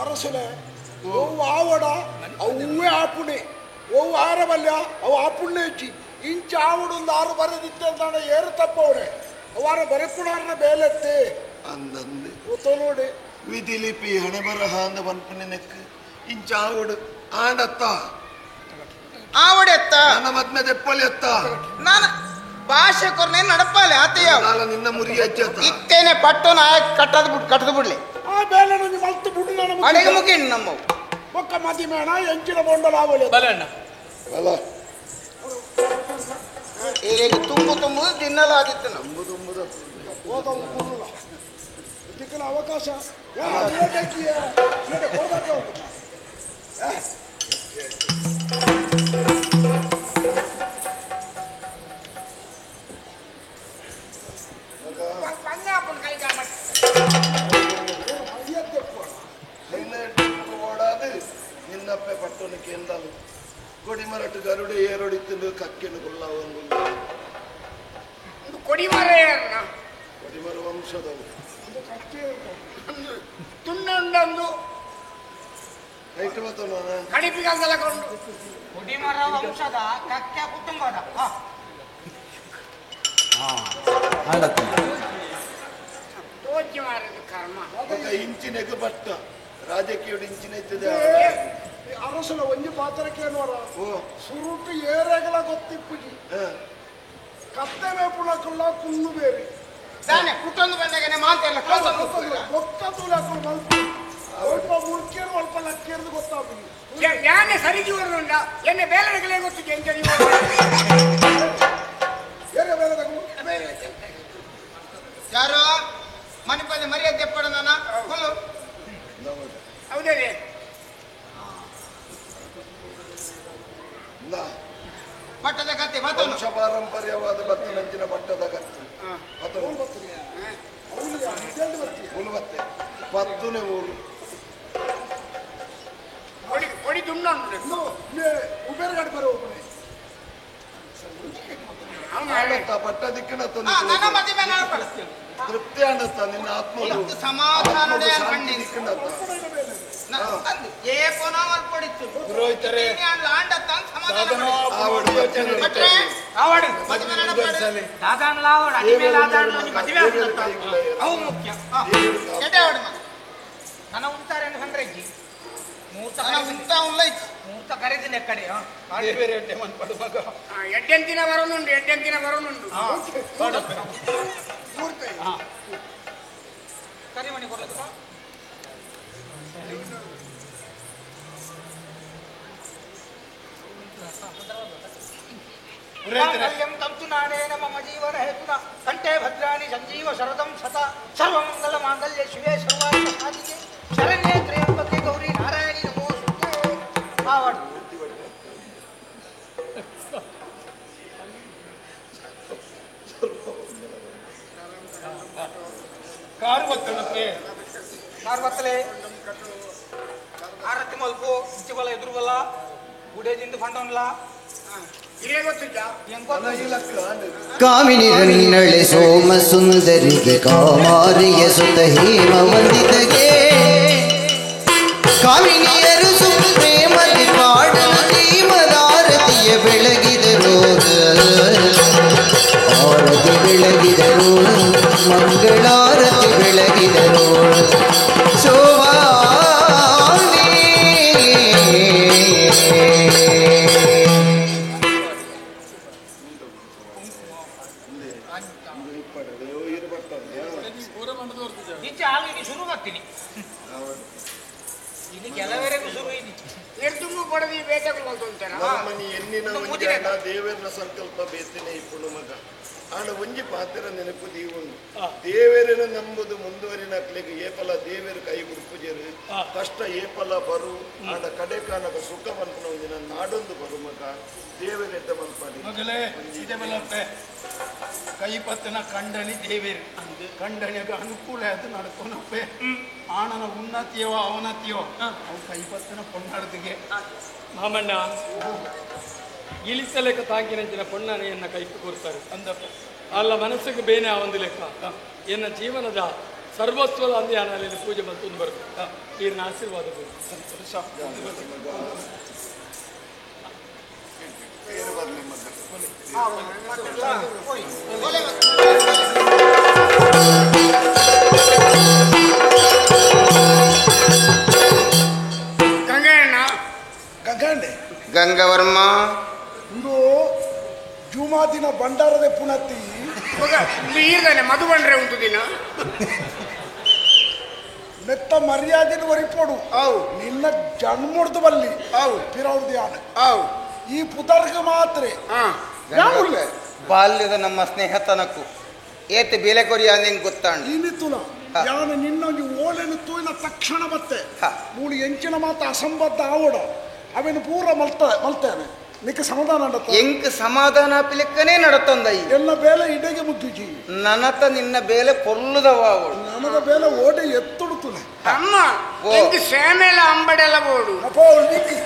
Speaker 9: ಅರಸನೆ ಓ ಆವಡ ಅವೇ ಆಪುಣೆ ಓ ಆರವಲ್ಲ ಅವು ಆಪುಣ್ಯ ಇಚ್ಚಿ ಇಂಚ ಆವಡೊಂದು ಆರು ಬರೆದಿದ್ದ ಏರು ತಪ್ಪವಡೆ ಅವಾರ ಬರೆಪುಣಾರನ ಬೇಲೆತ್ತೆ
Speaker 5: ಅಂದಂದೆ
Speaker 9: ನೋಡಿ
Speaker 5: ವಿಧಿಲಿಪಿ ಹಣೆ ಬರಹ ಅಂದ ವನ್ಪುಣೆ ನೆಕ್ ಇಂಚ ಆವಡು ಆಂಡತ್ತ
Speaker 6: ಆವಡೆತ್ತ
Speaker 5: ನನ್ನ ಮದ್ಮೆ ದೆಪ್ಪಲಿ ಅತ್ತ
Speaker 6: ನಾನು ಭಾಷೆ ಕೊರ್ನೆ ನಡಪಾಲೆ ಆತೆಯ
Speaker 5: ನಿನ್ನ ಮುರಿ ಅಜ್ಜತ್ತ
Speaker 6: ಇತ್ತೇನೆ ಪಟ್ಟು ನಾಯ ಕಟ್ಟದ ಬಿಡ್ ಕಟ್ಟದ ಬಿಡ್ಲಿ
Speaker 9: ಆ ಬೇಲೆ ನಂಗೆ ಮಲ್ತು ಬಿಡು ನಾನು
Speaker 6: ಅಡೆಗೆ ಮುಗಿಣ್ ನಮ್ಮ
Speaker 9: ಒಕ್ಕ ಮದಿ ಮೇಣ ಎಂಚಿನ ಬೋಂಡಲ ಆವಲೆ
Speaker 15: ಬಲಣ್ಣ
Speaker 5: ಬಲ
Speaker 6: ಏರಿಗೆ ತುಂಬು ತುಂಬು ತಿನ್ನಲ ಆದಿತ್ತು
Speaker 5: ತುಂಬು ತುಂಬುದ
Speaker 9: ಹೋದ ಕೂರಲ್ಲ ಇದಕ್ಕೆಲ್ಲ ಅವಕಾಶ
Speaker 5: ಓಡಾದು ನಿನ್ನಪ್ಪೆ ಪಟ್ಟಣಕ್ಕೆ ಎಂದಾಲು ಕೊಡಿಮರಟು ಗರುಡೆ ಏರೊಡಿತು ಕಕ್ಕೆನು ಗುಲ್ಲಾವನ್ನು
Speaker 7: ಕೊಡಿಮರ
Speaker 5: ಕೊಡಿಮರ ವಂಶದವರು
Speaker 7: ತುಂಡುಂಡೊಂದು
Speaker 5: ರೈಟ್ ಬತ್ತೋಣ
Speaker 7: ಕಡಿಪಿಗಂದಲಕೊಂಡು
Speaker 10: ಕೊಡಿಮರ ವಂಶದ ಕಕ್ಕೆ ಕುಟುಂಬದ
Speaker 7: ತೋಚಿ ಮಾರಿದ ಕರ್ಮ
Speaker 5: ಇಂಚಿನೆಗ್ ಬಟ್ಟ ರಾಜಕೀಯ ಇಂಚಿನ ಇತ್ತದೆ
Speaker 9: ಅರಸನ ಒಂಜಿ ಪಾತ್ರಕ್ಕೆ ಸುರುಟು ಏರೆಗಳ ಗೊತ್ತಿಪ್ಪುಜಿ ಕತ್ತೆ ಮೇಪುಣಕುಲ್ಲ ಕುಲ್ಲು ಬೇರೆ
Speaker 6: ದಾನೆ ಕುಟೊಂದು ಬಂದಾಗನೆ ಮಾತೆಲ್ಲ
Speaker 9: ಬೊಕ್ಕ ತೂಲಕ್ಕಳು ಮಲ್ಪು ಅಲ್ಪ ಮುಳ್ಕೇರು ಅಲ್ಪ ಲಕ್ಕೇರ್ದು ಗೊತ್ತಾಗುದು
Speaker 7: ಯಾನೆ ಸರಿ ಜೀವನ ಎನ್ನೆ ಬೇಲಡಗಳೇ ಗೊತ್ತು ಎಂಚ
Speaker 6: ಯಾರೋ ಮನೆ ಮರ್ಯಾದೆ ಎಪ್ಪಡ ನಾನ ಕೊಲ್ಲು
Speaker 7: ಹೌದೇ
Speaker 6: ಪಟ್ಟದ ಕತೆ
Speaker 5: ವಂಶ ಪಾರಂಪರ್ಯವಾದ ಬತ್ತನಂಚಿನ ಪಟ್ಟದ ಕತ್ತೆ ಬತ್ತೆ ಪತ್ತುನೆ ಊರು
Speaker 7: ಕೊಡಿ ದುಮ್ನ
Speaker 9: ಉಬೇರ್ಗಾಡ್ ಬರೋ ಒಬ್ಬನೇ
Speaker 5: ಪಟ್ಟ ದಿಕ್ಕಿನ ತೃಪ್ತಿ ಆಂಡತ್ತ ನಿನ್ನ ಆತ್ಮ
Speaker 6: ಸಮಾಧಾನ
Speaker 7: ಎಡ್ಡೆಂತಿನ ಬರೋನುಂಟು ಎಡ್ಡೆಂತಿನ ಬರೋನುಂಟು
Speaker 10: ಕರಿಮಣಿ ಕೊಡ್ಲಕ್ಕ ತಂತು ನಾನೇನ ಮಮ ಜೀವನ ಹೇತುನ ಕಂಠೆ ಭದ್ರಾಣಿ ಸಂಜೀವ ಶರದಂ ಸತ ಸರ್ವಮಂಗಲ ಮಾಂಗಲ್ಯ ಶಿವೆ ಸರ್ವಾರ್ಥ ಸಾಧಿಕೆ ಶರಣ್ಯೇ ತ್ರ್ಯಂಬಕೆ ಗೌರಿ ನಾರಾಯಣಿ ನಮೋಸ್ತುತೆ. ಆವಡು
Speaker 14: ಕಾರು ಬತ್ತಲೇ
Speaker 10: ಕಾರು ಬತ್ತಲೇ ಆರತಿ ಮಲ್ಪು ಇಚ್ಚಿಬಲ ಎದುರುಬಲ್ಲ ಗುಡೇಜಿಂದ ಫಂಡನ್ಲ
Speaker 13: ಕಾಮಿನಿ ರನ್ನಳೆ ಸೋಮ ಸುಂದರಿಗೆ ಕಾಮಾರಿಯ ಸುತ ಹೇಮ ವಂದಿತಗೆ ಕಾಮಿನಿಯರು ಸುಪ್ರೇಮ
Speaker 7: ಕೊಡದಿ ಬೇಟೆಗಳು ಮಲ್ತೊಂತೇನ
Speaker 5: ನಮ್ಮನಿ ಎನ್ನಿನ ಒಂಜಿ ದೇವರನ ಸಂಕಲ್ಪ ಬೇತನೆ ಇಪ್ಪುನು ಮಗ ಆಂಡ ಒಂಜಿ ಪಾತ್ರ ನೆನಪು ದೀವುಂಡು ದೇವರನ್ನು ನಂಬುದು ಮುಂದುವರಿನ ಅಕ್ಲೆಗ್ ಏಪಲ ದೇವರು ಕೈ ಬುಡ್ಪುಜೆರು ಕಷ್ಟ ಏಪಲ ಬರು ಆಂಡ ಕಡೆ ಕಾನಕ ಸುಖ ಪನ್ಪುನ ಒಂಜಿನ ನಾಡೊಂದು ಬರು ಮಗ ದೇವರೆಡ್ಡ ಮಲ್ಪಡಿ
Speaker 14: ಮಗಲೇ ಇದೆ ಬಲಪ್ಪೆ ಕೈಪತ್ತನ ಕಂಡಣಿ ದೇವೇರು ಕಂಡಣಿಯಾಗ ಅನುಕೂಲ ಅದು ನಡ್ಕೊನಪ್ಪೆ ಆಣನ ಉನ್ನತಿಯೋ ಅವನತಿಯೋ ಅವು ಕೈಪತ್ತನ ಪೊನ್ನಾಡದಿಗೆ
Speaker 15: ಮಾಮಣ್ಣ ಇಳಿಸ ಲೆಕ್ಕ ತಾಂಕಿನಂಚಿನ ಪೊಣ್ಣನೆಯನ್ನ ಕೈಗೆ ಕೊಡ್ತಾರೆ
Speaker 14: ಅಂದಪ್ಪ
Speaker 15: ಅಲ್ಲ ಮನಸ್ಸಿಗೆ ಬೇನೆ ಆ ಒಂದು ಲೆಕ್ಕ ಎನ್ನ ಜೀವನದ ಸರ್ವಸ್ವದ ಅಂದೇ ಅಲ್ಲಿ ಪೂಜೆ ಬಂತು ಬರ್ತದೆ ಈರಿನ ಆಶೀರ್ವಾದ ಬೇಕು.
Speaker 14: ಸಂತೋಷ.
Speaker 7: ಗಂಗಣ್ಣ
Speaker 9: ಗಂಗಣ್ಣೆ
Speaker 6: ಗಂಗವರ್ಮ
Speaker 9: ಇಂದು ಜುಮಾದಿನ ಭಂಡಾರದ ಪುನತಿ
Speaker 7: ಈರ್ದಾನೆ ಮಧು ಬಂಡ್ರೆ ಉಂಟು ದಿನ
Speaker 9: ಮೆತ್ತ ಮರ್ಯಾದೆನ ಒರಿಪೋಡು ನಿನ್ನ ಜನ್ಮುಡ್ದು ಬಲ್ಲಿ ಪಿರೌರ್ದಿ ಆಣ ಈ ಪುತರ್ಗ ಮಾತ್ರ ಯಾವುಳ್ಳೆ
Speaker 6: ಬಾಲ್ಯದ ನಮ್ಮ ಸ್ನೇಹತನಕ್ಕೂ ಏತ್ ಬೇಲೆ ಕೊರಿಯ ನಿಂಗೆ ಗೊತ್ತಾಂಡು
Speaker 9: ಇನಿತುಲ ಯಾನು ನಿನ್ನೊಂಜಿ ಓಲೆನು ತೂಯಿನ ತಕ್ಷಣ ಮತ್ತೆ ಮೂಳು ಎಂಚಿನ ಮಾತ ಅಸಂಬದ್ಧ ಆವಡ ಅವೇನು ಪೂರ ಮಲ್ತ ಮಲ್ತೇನೆ ನಿಕ್ಕ ಸಮಾಧಾನ ಅಂಡತ್ತ
Speaker 6: ಎಂಕ್ ಸಮಾಧಾನ ಪಿಲಿಕ್ಕನೇ ನಡತೊಂದ ಈ
Speaker 9: ಎಲ್ಲ ಬೇಲೆ ಇಡೆಗೆ ಮುದ್ದುಜಿ
Speaker 6: ನನತ ನಿನ್ನ ಬೇಲೆ ಪೊಲ್ಲುದವ ಅವಳು
Speaker 9: ನನದ ಬೇಲೆ ಓಡೆ ಎತ್ತುಡುತ್ತುಲೆ
Speaker 7: ಅಮ್ಮ ಎಂಕ್ ಸೇಮೆಲ ಅಂಬಡೆಲ ಬೋಡು
Speaker 9: ಅಪ್ಪೋ ನಿಕ್ಕಿ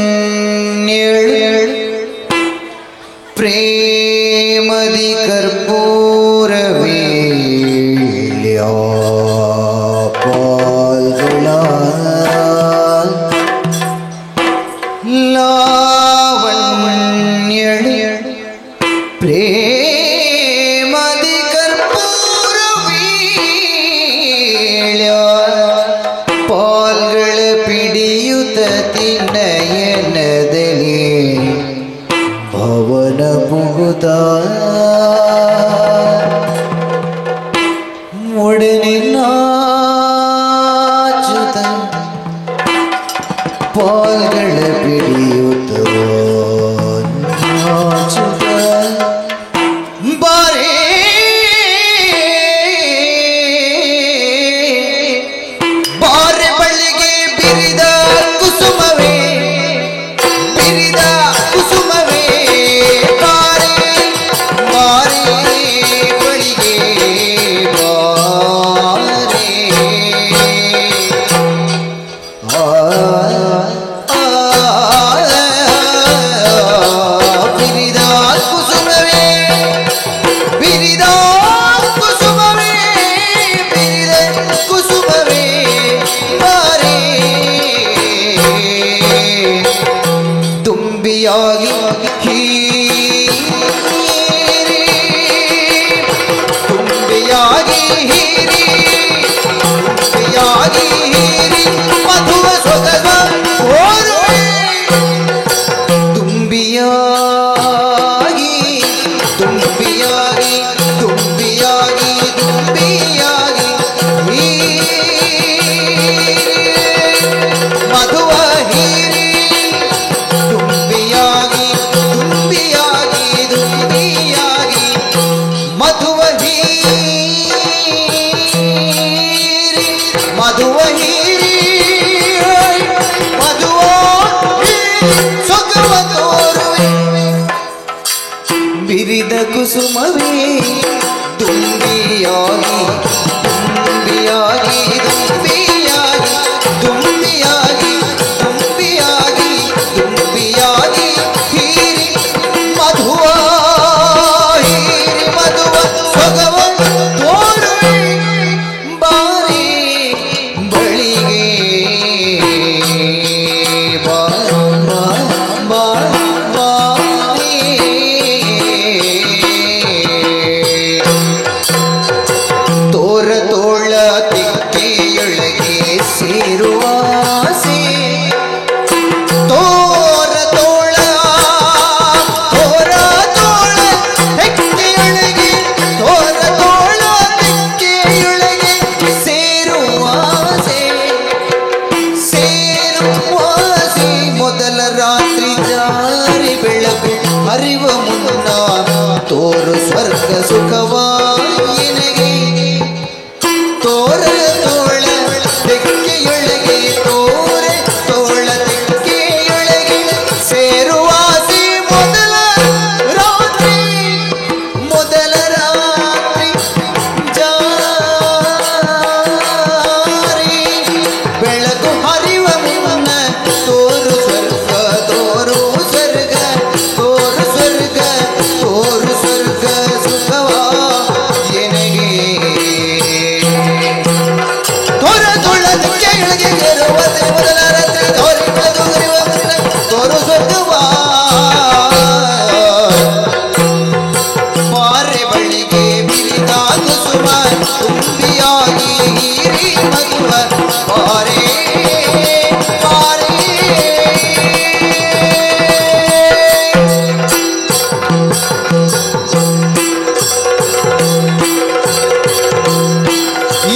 Speaker 13: ಲಲನಿಲಾವಣ್ಯಳು ಪ್ರೇಮದಿ ಕರ್ಪೂರವೇಳ್ಯ ಪಾಲ್ಗಳ ಲಾವಣ್ಯಳು ಪ್ರೇಮದಿ ಕರ್ಪೂರವೇಳ್ಯ ಪಾಲ್ಗಳ ಪಿಡಿಯುತ್ತ ತಿನ್ನಯನದಲ್ಲಿ ಭವನ ಪುಗುತ ಒಡನೆ ನಾಚುತ ಪಾಲ್ಗಳ ಪಿಡಿಯುತ್ತ ನಾಚುತ ಬಾರೇ ಬಾರೆ ಬಳ್ಳಿಗೆ ಬಿರಿದ ಕುಸುಮವೇ ಬಿರಿದ ಕುಸುಮವೇ ಬಾರೆ ಬಾರೆ ಬಳಿಗೆ ಬಾರೆ ಆ, ಆ, ಬಿರಿದ ಕುಸುಮವೇ ಬಿರಿದ ಕುಸುಮವೇ ಬಿರಿದ ಕುಸುಮವೇ ಬಾರೆ ತುಂಬಿಯಾಗಿ ಹೀರಿ ತುಂಬಿಯಾಗಿ ಹೀರಿ ತುಂಬಿಯಾಗಿ ಹೀರಿ ಮಧುವ ಸೊಗಸ ಕೋರುವೆ ತುಂಬಿಯಾಗಿ ತುಂಬಿಯಾಗಿ ತುಂಬಿಯಾಗಿ ತುಂಬಿಯಾಗಿ ಹೀರಿ ಮಧುವ ಹೀರಿ ತುಂಬಿಯಾಗಿ ತುಂಬಿಯಾಗಿ ತುಂಬಿಯಾಗಿ ಮಧುವ ಹೀರಿ ಮಧುವ ಹೀರಿ ಮಧುವ ಹೀರಿ ಸೊಗವ ತೋರುವೆ ಬಿರಿದ ಕುಸುಮವೇ ತುಂಬಿಯಾಗಿ ತುಂಬಿಯಾಗಿ ತುಂಬಿಯಾಗಿ ತುಂಬಿಯಾಗಿ ತುಂಬಿಯಾಗಿ ತುಂಬಿಯಾಗಿ ಹೀರಿ ಮಧುವ ಹೀರಿ ಮಧುವ ಸೊಗವ ತೋರುವೆ ಬಾರಿ ಬಳಿಗೆ ಬಾ ಬಾ ಬಾ ಬಾರಿ. ಸುಖವಾಯಿನಗೆ ತೋರ ತೋಳ ತೆಕ್ಕೆಯೊಳಗೆ ತೋರೆ ತೋಳ ತೆಕ್ಕೆಯೊಳಗೆ ಸೇರುವಾಸಿ ಮೊದಲ ರಾತ್ರಿ ಮೊದಲ ರಾತ್ರಿ ಜಾರಿ ಬೆಳಕು ಹರಿವ ಮುನ್ನ ತೋರು ಸ್ವರ್ಗ ತೋರು ಸ್ವರ್ಗ ತೋರು ಸ್ವರ್ಗ ತೋರು ಸ್ವರ್ಗ ಸುಖವಾ ಎನಗೆ ತೋರ ತೋಳ ತೆಕ್ಕೆಯೊಳಗೆ ಏರುವಾಸಿ ಮೊದಲ ರಾತ್ರಿ ತೋರಿ ಬೆಳಕು ಹರಿವ ಮುನ್ನ ತೋರು ಸ್ವರ್ಗವಾ ಪಾರೆ ಬಳಿಗೆ ಬಿರಿದಾದ ಸುಮ ತುಂಬಿಯಾಗಿ ಹೀರಿ ಮಗುವ ಪಾರೆ ಪಾರೆ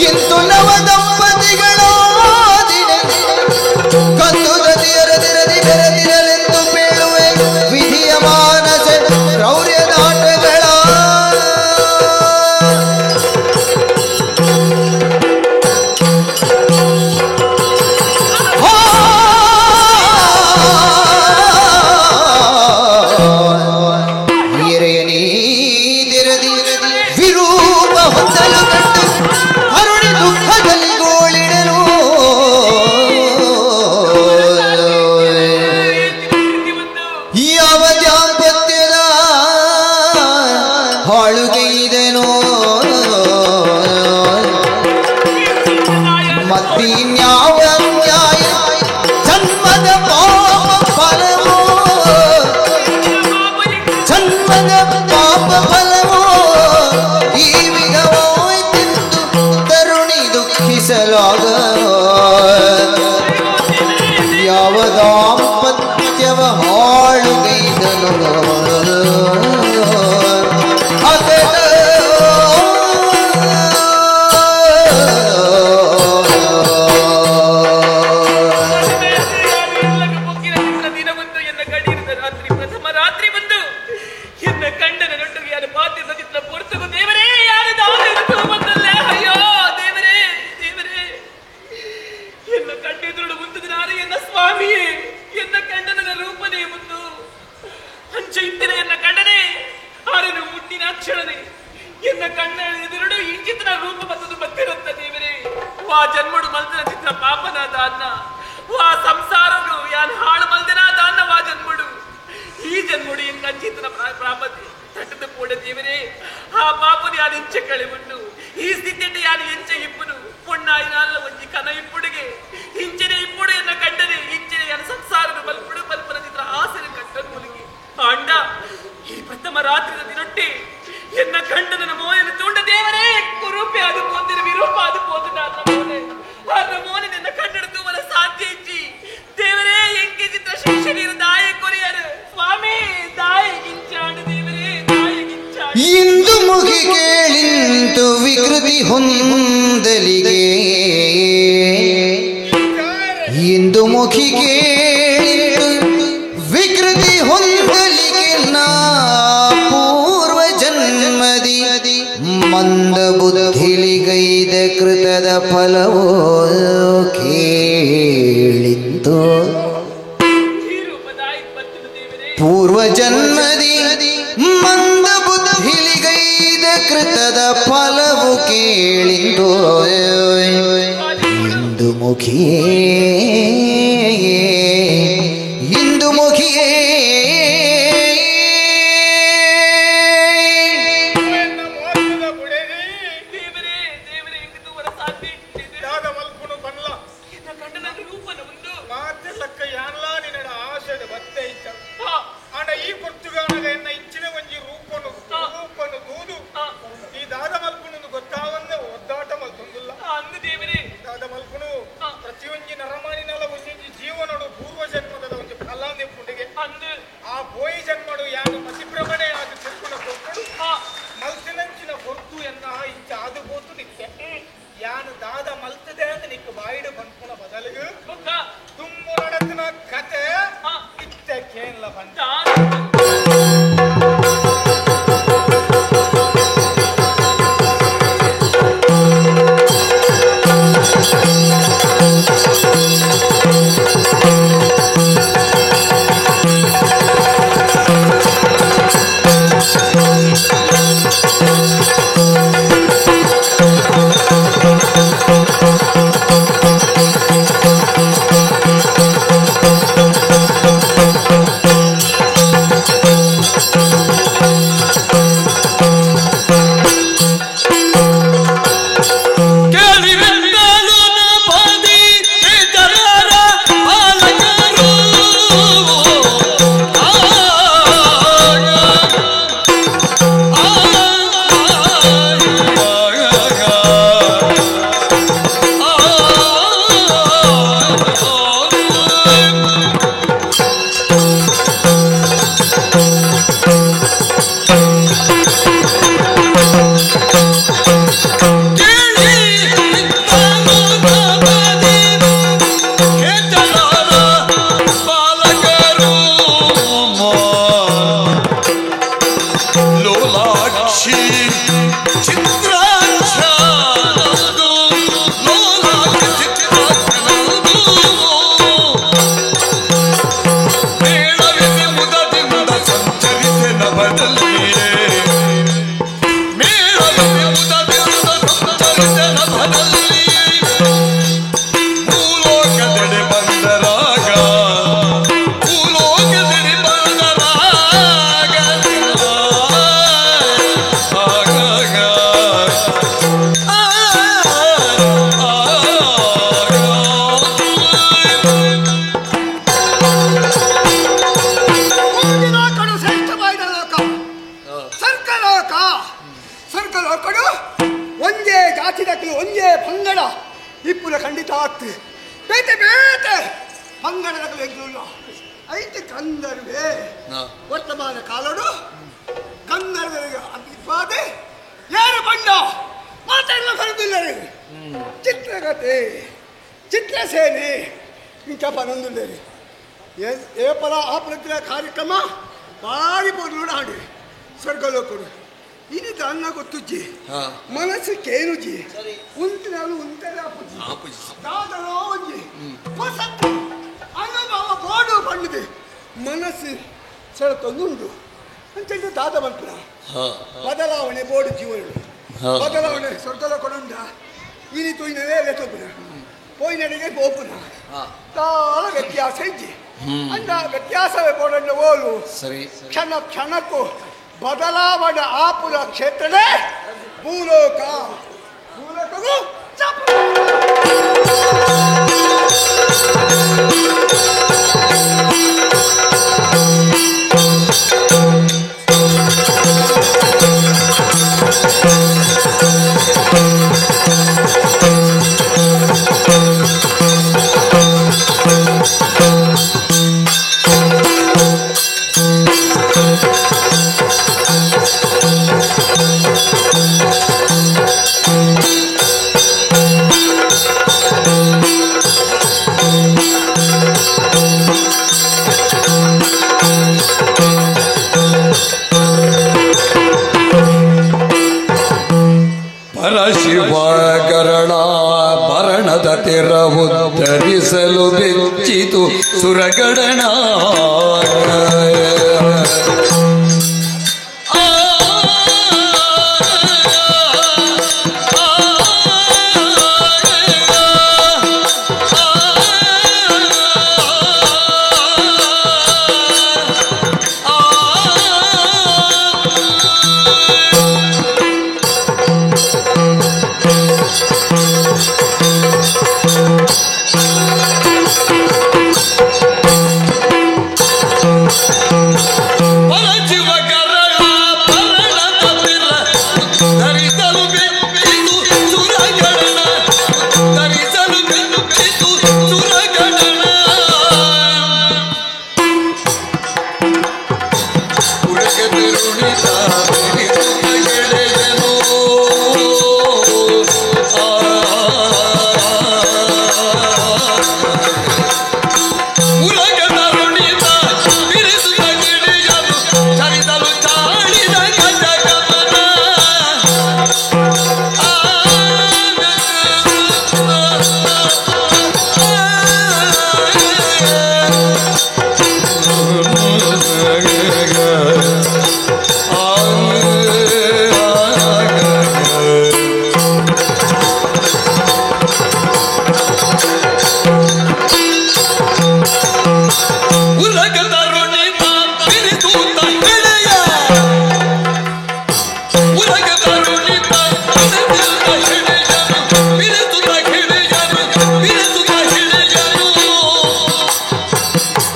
Speaker 13: ಇಂತು ನವ ದಂಪತಿಗಳ ದಿನ ಕಂದು ಗತಿಯರದಿರದಿ ಬೆರೆದಿರಲೆಂದು ಬೇಳುವೆ ವಿಧಿಯ ಮಾನಸ ಕ್ರೌರ್ಯದ ಆಟಗಳ ಎರೆಯ ನೀದಿರದಿ ವಿರೂಪ ಹೊಂದಲು ಕಂಡು ಅರುಣಿ ದುಃಖದಲ್ಲಿ ಗೋಳಿಡಲು ಯಾವ ದಾಂಪತ್ಯದ ಹಾಳುಗೈದನೋ ಮತ್ತಿನ್ಯಾವ ನ್ಯಾಯ ಜನ್ಮದ ಪಾಪ ಫಲವೋ ಜನ್ಮದ ಪಾಪ ಫಲವೋ ಈ ವಿಧವಾಯ್ತೆಂದು ತರುಣಿ ದುಃಖಿಸಲಾಗ ಯಾವ ದಾಂಪತ್ಯವ ಹಾಳುಗೈದನು ಅತಡ
Speaker 12: ದಿನವೊಂದು ಎನ್ನ ಕಡೀರಿದ ರಾತ್ರಿ ಪ್ರಥಮ ರಾತ್ರಿ ಬಂದು ಎನ್ನ ಕಂಡನ ನೊಟ್ಟಿಗೆ ಯಾರು ಪಾತ್ರೆ ಸಜಿತ್ರ ಪೊರ್ತಗು ದೇವರೇ ಯಾರು ದಾರಿ ಬಂದಲ್ಲೇ ಅಯ್ಯೋ ದೇವರೇ ದೇವರೇ ಎನ್ನ ಕಂಡೆದುರುಡು ಮುಂತದ ನಾರು ಎನ್ನ ಸ್ವಾಮಿಯೇ ಎನ್ನ ಕಂಡನ ರೂಪನೇ ಮುಂದು ಅಂಚ ಇಂದಿನ ಎನ್ನ ಕಂಡನೇ ಆರನು ಮುಟ್ಟಿನ ಕ್ಷಣನೇ ಎನ್ನ ಕಣ್ಣ ಎದುರುಡು ಇಂಚಿತನ ರೂಪ ಬತ್ತದು ಬತ್ತಿರುತ್ತ ದೇವರೇ ವಾ ಜನ್ಮಡು ಮಲ್ದನ ಚಿತ್ರ ಪಾಪನ ದಾನ್ನ ವಾ ಸಂಸಾರನು ಯಾನ್ ಹಾಳು ಮಲ್ದನ ದಾನ್ನ ವಾ ಜನ್ಮಡು ಈ ಜನ್ಮಡು ಎನ್ನ ಅಂಚಿತನ ಪ್ರಾಪತಿ ತಟ್ಟದ ಪೋಡ ದೇವರೇ ಆ ಪಾಪದ ಯಾರು ಇಂಚೆ ಕಳೆವುಂಡು ಈ ಸ್ಥಿತಿಯಲ್ಲಿ ಯಾರು ಎಂಚೆ ಇಪ್ಪುನು ಪೊಣ್ಣಾಯಿನಾಲ್ಲ ಒಂಜಿ ಕನ ಇಪ್ಪುಡುಗೆ ಇಂಚನೆ ಇಪ್ಪುಡು ಎನ್ನ ಕಂಡನೆ ಇಂಚನೆ ಯಾರು ಸಂಸಾರದ ಬಲ್ಪುಡು ಬಲ್ಪನ ಚಿತ್ರ ಆಸೆನ ಕಟ್ಟನು ಮುಲುಗಿ ಅಂಡ ಈ ಪ್ರಥಮ ರಾತ್ರಿದ ದಿನೊಟ್ಟೆ ಎನ್ನ ಕಂಡನ ಮೋಯನ ತೂಂಡ ದೇವರೇ ಕುರೂಪೆ ಅದು ಪೋಂದಿನ ವಿರೂಪ ಅದು ಪೋಂದಿನ ಮೋನೆ ಅನ್ನ ಮೋನೆ ನಿನ್ನ ಕನ್ನಡ ತೂವಲ ಸಾಧ್ಯ ಇಜ್ಜಿ ದೇವರೇ ಎಂಕೆ ಚಿತ್ರ ಶಿಕ್ಷಣ ದಾಯ ಕೊರಿಯರು ಸ್ವಾಮಿ ದಾಯ ಗಿಂಚಾಡು ದೇವರೇ ದಾಯ ಗಿಂಚಾಡು
Speaker 13: ಇಂದು ಮುಗಿ ಕೇಳಿಂತು ವಿಕೃತಿ ಹೊಂದಲಿಗೆ ಇಂದು ಮುಖಿ ಕೇಳಿಂತು ವಿಕೃತಿ ಹೊಂದಲಿಗೆ ನಾ ಪೂರ್ವ ಜನ್ಮದಿ ಮಂದ ಬುದ್ಧಿಲಿಗೈದ ಕೃತದ ಫಲವೋ ಕೇಳಿಂತು ಪೂರ್ವ ಜನ್ಮದಿ ಮಂದ ಬುದ್ಧಿಲಿಗೈದ ಕೃತದ ಫಲವು ಕೇಳಿಂದು ಇಂದು ಮುಖಿಯೇ ಇಂದು ಮುಖಿಯೇ
Speaker 7: ಪ್ರತಿಯೊಂಜಿ ನರಮಾನಿನಲ ಒಂಜಿ ಜೀವನಡು ಪೂರ್ವ ಜನ್ಮದ ಒಂಜಿ ಫಲ ನಿಪ್ಪುಂಡಿಗೆ ಆ ಪೋಯಿ ಜನ್ಮಡು ಯಾನು ಮತಿಭ್ರಮಣೆ ಆದ ತಿರುಗುಣ ಕೊಟ್ಟಡು ಮಲ್ತಿನಂಚಿನ ಹೊರ್ತು ಎನ್ನ ಇಂಚ ಆದು ಪೋತು ನಿತ್ಯ ಯಾನು ದಾದ ಮಲ್ತದೆ ಅಂತ ನಿಕ್ಕ ಬಾಯಿಡು ಬನ್ಪುಣ ಬದಲಿಗೆ ತುಂಬು ನಡತಿನ ಕತೆ ಇತ್ತ ಕೇನ್ಲ ಬಂದ.
Speaker 2: ಐತೆ ಗಂಧರ್ವೆ ವರ್ತಮಾನ ಕಾಲಡು ಗಂಧರ್ವರಿಗೆ ಅಭಿಪಾದೆ ಯಾರು ಬಂಡ ಮಾತಾಡಲು ಬರುವುದಿಲ್ಲರಿ ಚಿತ್ರಕಥೆ ಚಿತ್ರಸೇನೆ ಇಂಥ ಪನೊಂದುಳ್ಳೇರಿ ಏಪಲ ಆ ಪ್ರತಿಯ ಕಾರ್ಯಕ್ರಮ ಭಾರಿ ಪೊರ್ಲು ಆಡಿ ಸ್ವರ್ಗಲೋಕರು ಇನಿ ಅನ್ನ ಗೊತ್ತುಜ್ಜಿ ಮನಸ್ಸು ಕೇನುಜಿ ಉಂತಿನಾಲು ಉಂತೆಲ್ಲ ದಾದಲೋ ಒಂಜಿ ಹೊಸತ್ತು ಅನುಭವ ಬೋಡು ಬಂಡಿದೆ ಮನಸ್ಸು ಸೆಳೆತೊಂದುಂಡು ಅಂಚೆ ದಾದ ಬಂಪುನ ಬದಲಾವಣೆ ಬೋಡು ಜೀವನ ಬದಲಾವಣೆ ಸ್ವರ್ಗಲೋಕಡುಂಡ ಇನಿ ತುಯ್ನಲೇ ಲೆತ್ತೊಪುನ ಪೋಯಿನಡೆಗೆ ಪೋಪುನ ತಾಳ ವ್ಯತ್ಯಾಸ ಇಜ್ಜಿ ಅಂದ ವ್ಯತ್ಯಾಸವೇ ಬೋಡಂಡ ಓಲು
Speaker 16: ಸರಿ
Speaker 2: ಕ್ಷಣ ಕ್ಷಣಕ್ಕೂ ಬದಲಾವಣೆ ಆಪುರ ಕ್ಷೇತ್ರನೇ ಭೂಲೋಕ ಭೂಲೋಕವು
Speaker 11: ಪರಶಿವಕರಣಾಭರಣದ ತೆರವುದ್ಧರಿಸಲು ಬೆಚ್ಚಿತು ಸುರಗಣನ.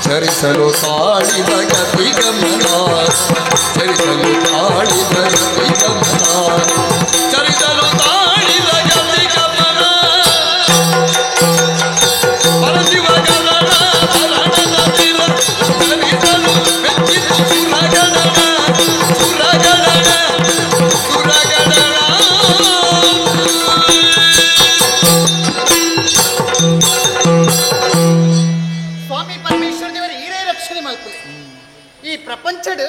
Speaker 11: ಚರಿಸಲು ತಾಳಿದ ಗತಿ ಗಮನ, ಚರಿಸಲು ತಾಳಿದ ಗತಿ ಗಮನ, ಚರಿಸಲು ತಾಳಿದ ಗತಿ ಗಮನ. ಪರಶಿವಗಣನ ಭರಣದ ತಿರ ಚರಿಸಲು ಮೆಚ್ಚಿತು ಸುರಗಣನ, ಸುರಗಣನ, ಸುರಗಣನ.
Speaker 10: ಈ ಪ್ರಪಂಚಡ್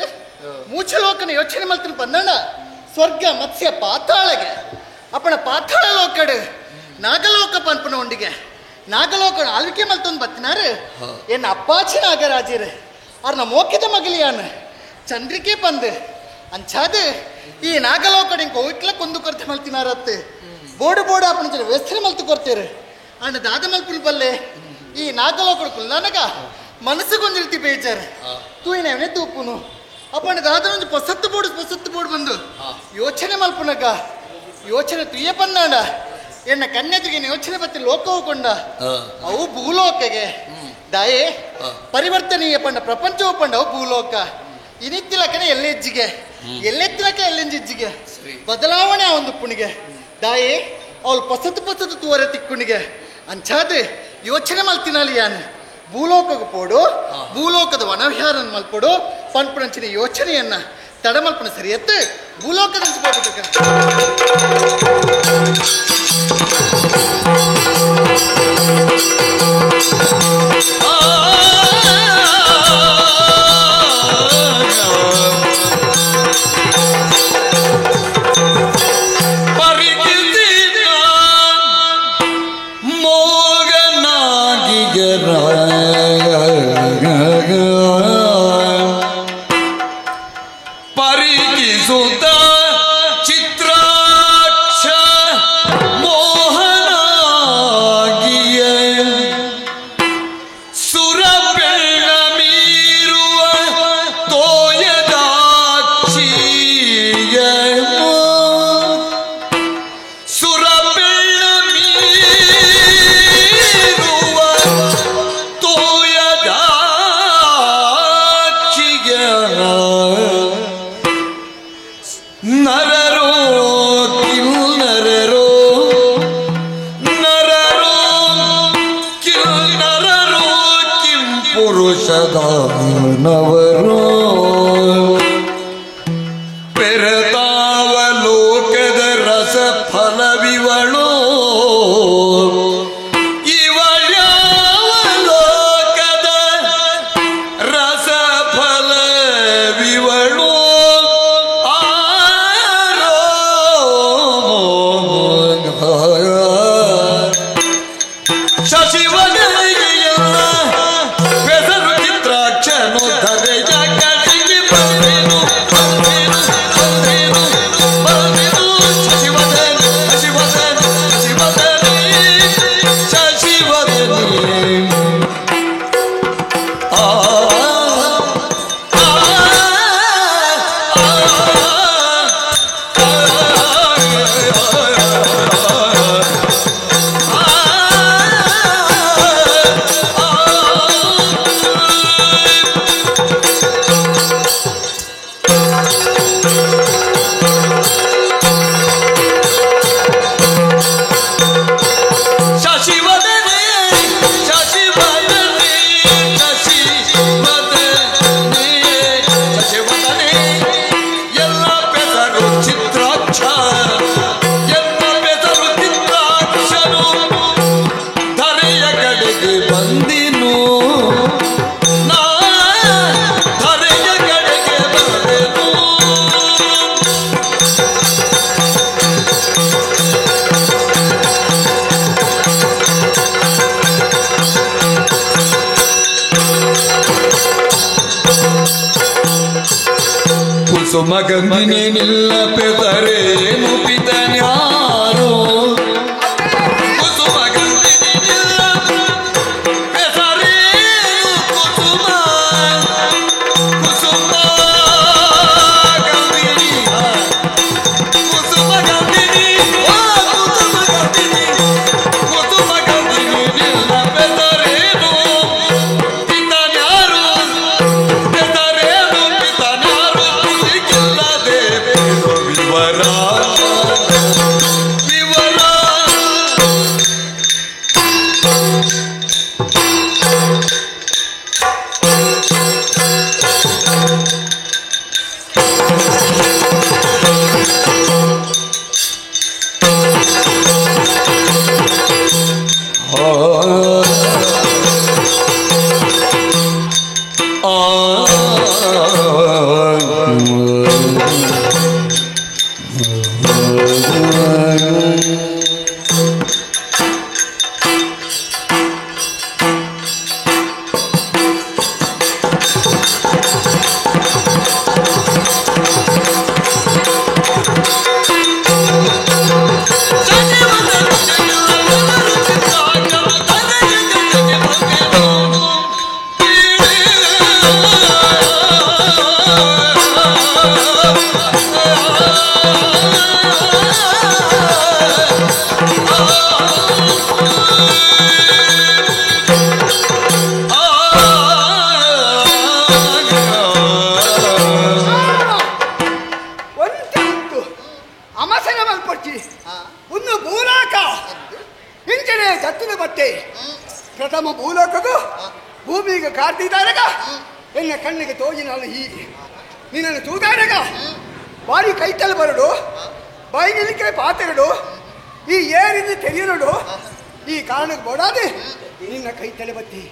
Speaker 10: ಮೂಚಲೋಕನ ಯೋಚನೆ ಮಲ್ತಿನ ಬಂದಣ ಸ್ವರ್ಗ ಮತ್ಸ್ಯ ಪಾತಾಳಗೆ ಅಪ್ಪಣ ಪಾತಾಳ ಲೋಕಡ್ ನಾಗಲೋಕ ಪನ್ಪನ ಒಂಡಿಗೆ ನಾಗಲೋಕ ಆಳ್ವಿಕೆ ಮಲ್ತೊಂದು ಬತ್ತಿನಾರು ಎನ್ನ ಅಪ್ಪಾಚಿ ನಾಗರಾಜರು ಅವ್ರನ್ನ ಮೋಕಿದ ಮಗಲಿಯಾನ ಚಂದ್ರಿಕೆ ಬಂದು ಅಂಚಾದ ಈ ನಾಗಲೋಕಡ್ ಇಂಕ ಒಯ್ಟ್ಲ ಕೊಂದು ಕೊರತೆ ಮಲ್ತಿನಾರತ್ತೆ ಬೋಡು ಬೋಡು ಅಪ್ಪಣ ವ್ಯಸ್ತ್ರ ಮಲ್ತು ಕೊರ್ತೀರು ಅಣ್ಣ ದಾದ ಮಲ್ಪುಲ್ ಬಲ್ಲೆ ಈ ನಾಗಲೋಕಡ್ ಕುಲ್ಲನಗ ಮನಸ್ಸುಗೊಂದಿರ್ತಿ ಬೇಜಾರು ತೂಯಿನವನೇ ತೂಪುನು ಅಪ್ಪಣ್ಣ ದಾದನೊಂದು ಪೊಸತ್ತು ಬೋಡು ಪೊಸತ್ತು ಬೋಡು ಬಂದು ಯೋಚನೆ ಮಲ್ಪುನಗ ಯೋಚನೆ ತುಯ್ಯ ಪನ್ನಾಡ ಎನ್ನ ಕನ್ಯತೆಗೆ ಯೋಚನೆ ಬತ್ತಿ ಲೋಕವು ಕೊಂಡ ಅವು ಭೂಲೋಕಗೆ ದಾಯೆ ಪರಿವರ್ತನೀಯ ಪಂಡ ಪ್ರಪಂಚವು ಪಂಡ ಅವು ಭೂಲೋಕ ಇನಿತ್ತಿಲಕನೆ ಎಲ್ಲೆಜ್ಜಿಗೆ ಎಲ್ಲೆತ್ತಿಲಕ ಎಲ್ಲೆಂಜಿಜ್ಜಿಗೆ ಬದಲಾವಣೆ ಆ ಒಂದು ಪುಣಿಗೆ ದಾಯೆ ಅವಳು ಪೊಸತ್ತು ಪೊಸತ್ತು ತೂವರೆ ತಿಕ್ಕುಣಿಗೆ ಅಂಚಾದ ಯೋಚನೆ ಮಲ್ತಿನಾಲಿ ಯಾನು
Speaker 13: ಭೂಲೋಕಕ್ಕೆ ಪೋಡು, ಭೂಲೋಕದ ವನವಿಹಾರ ಮಲ್ಪೋಡು ಪನ್ಪುನಂಚಿನ ಯೋಚನೆಯನ್ನ ತಡಮಲ್ಪನ ಸರಿಯತ್ತೆ ಭೂಲೋಕದ ಪೋಡು.
Speaker 11: ಪರಿಗಿಸುತ್ತ ಚಿತ್ರಾಕ್ಷ ಮೋಹನಾಗಿಯ ಸುರಪೆಳ್ಳ ಮೀರುವ ತೋಯದಾಕ್ಷಿಯ ಸುರಪೆಳ್ಳ ಮೀರುವ ತೋಯದಾಕ್ಷಿಯ ನರರೋ ಕಿನ್ನರರೋ ನರರೋ ಕಿನ್ನರರೋ ಕಿಂ ಪುರುಷದಾನವರೋ ಪೆರತಾವ ಲೋಕದ ರಸ ಫಲವಿವಳೋ ಇವಳ್ಯಾವ ಲೋಕದ ರಸ ಫಲವಿವಳೋ ಶಶಿವನೆಲ್ಲ ಬೆಸರು ಚಿತ್ರಾಕ್ಷನು ಧರೆಯ ಕಡೆಗೆ ಬಂದೆನು ಬಂದೆನು ಬಂದೆನು ಬಂದೆನು ಶಶಿವದನೆ ಶಶಿವದನೆ ಶಶಿವದನೆ ಶಶಿವದನೆ ಆ ಶಶಿವದನೆ ಶಶಿವದನೆ ಶಶಿವದನೆ ಶಶಿವದನೆ ಎಲ್ಲ ಬೆಸರು ಚಿತ್ರಾಕ್ಷ ಎಲ್ಲ ಬೆಸರು ಚಿತ್ರಾಕ್ಷನು ಧರೆಯ ಕಡೆಗೆ ಬಂದಿನು ನಾ ಧರೆಯ ಕಡೆಗೆ ಬಂದೆನು. ಕುಸುಮಗಂಧಿನಿ ನಿಲ್ಲ ಪೆದರೇನು ಪಿತನ್ಯಾರೋ ಕುಸುಮಗಂಧಿನಿ ನಿಲ್ಲ ಪೆಸರೇನು ಕುಸುಮ ಕುಸುಮ ಗಂಧಿನಿ ಕುಸುಮ ಗಂಧಿನಿ ಓ ಕುಸುಮ ಗಂಧಿನಿ ಕುಸುಮ ಗಂಧಿನಿ ನಿಲ್ಲ ಪೆಸರೇನು ಪಿತನ್ಯಾರೋ ಪೆಸರೇನು ಪಿತನ್ಯಾರೋ ತುದಿಗಿಲ್ಲದೆ ವಿವರ ವಿವರ.
Speaker 2: ಕಾರ್ತಿದಾರಗ ಎನ್ನ ಕಣ್ಣಿಗೆ ತೋಜಿನಾಳು ಈ ನಿನ್ನನ್ನು ತೂದಾರಗ ಬಾರಿ ಕೈತಲ್ ಬರಡು ಬಾಯಿ ನಿಲ್ಲಿಕೆ ಪಾತೆರಡು ಈ ಏರಿಂದ ತೆರೆಯನೋಡು ಈ ಕಾರಣಕ್ಕೆ ಬೋಡಾದೆ ನಿನ್ನ ಕೈ ತಲೆ ಬತ್ತಿ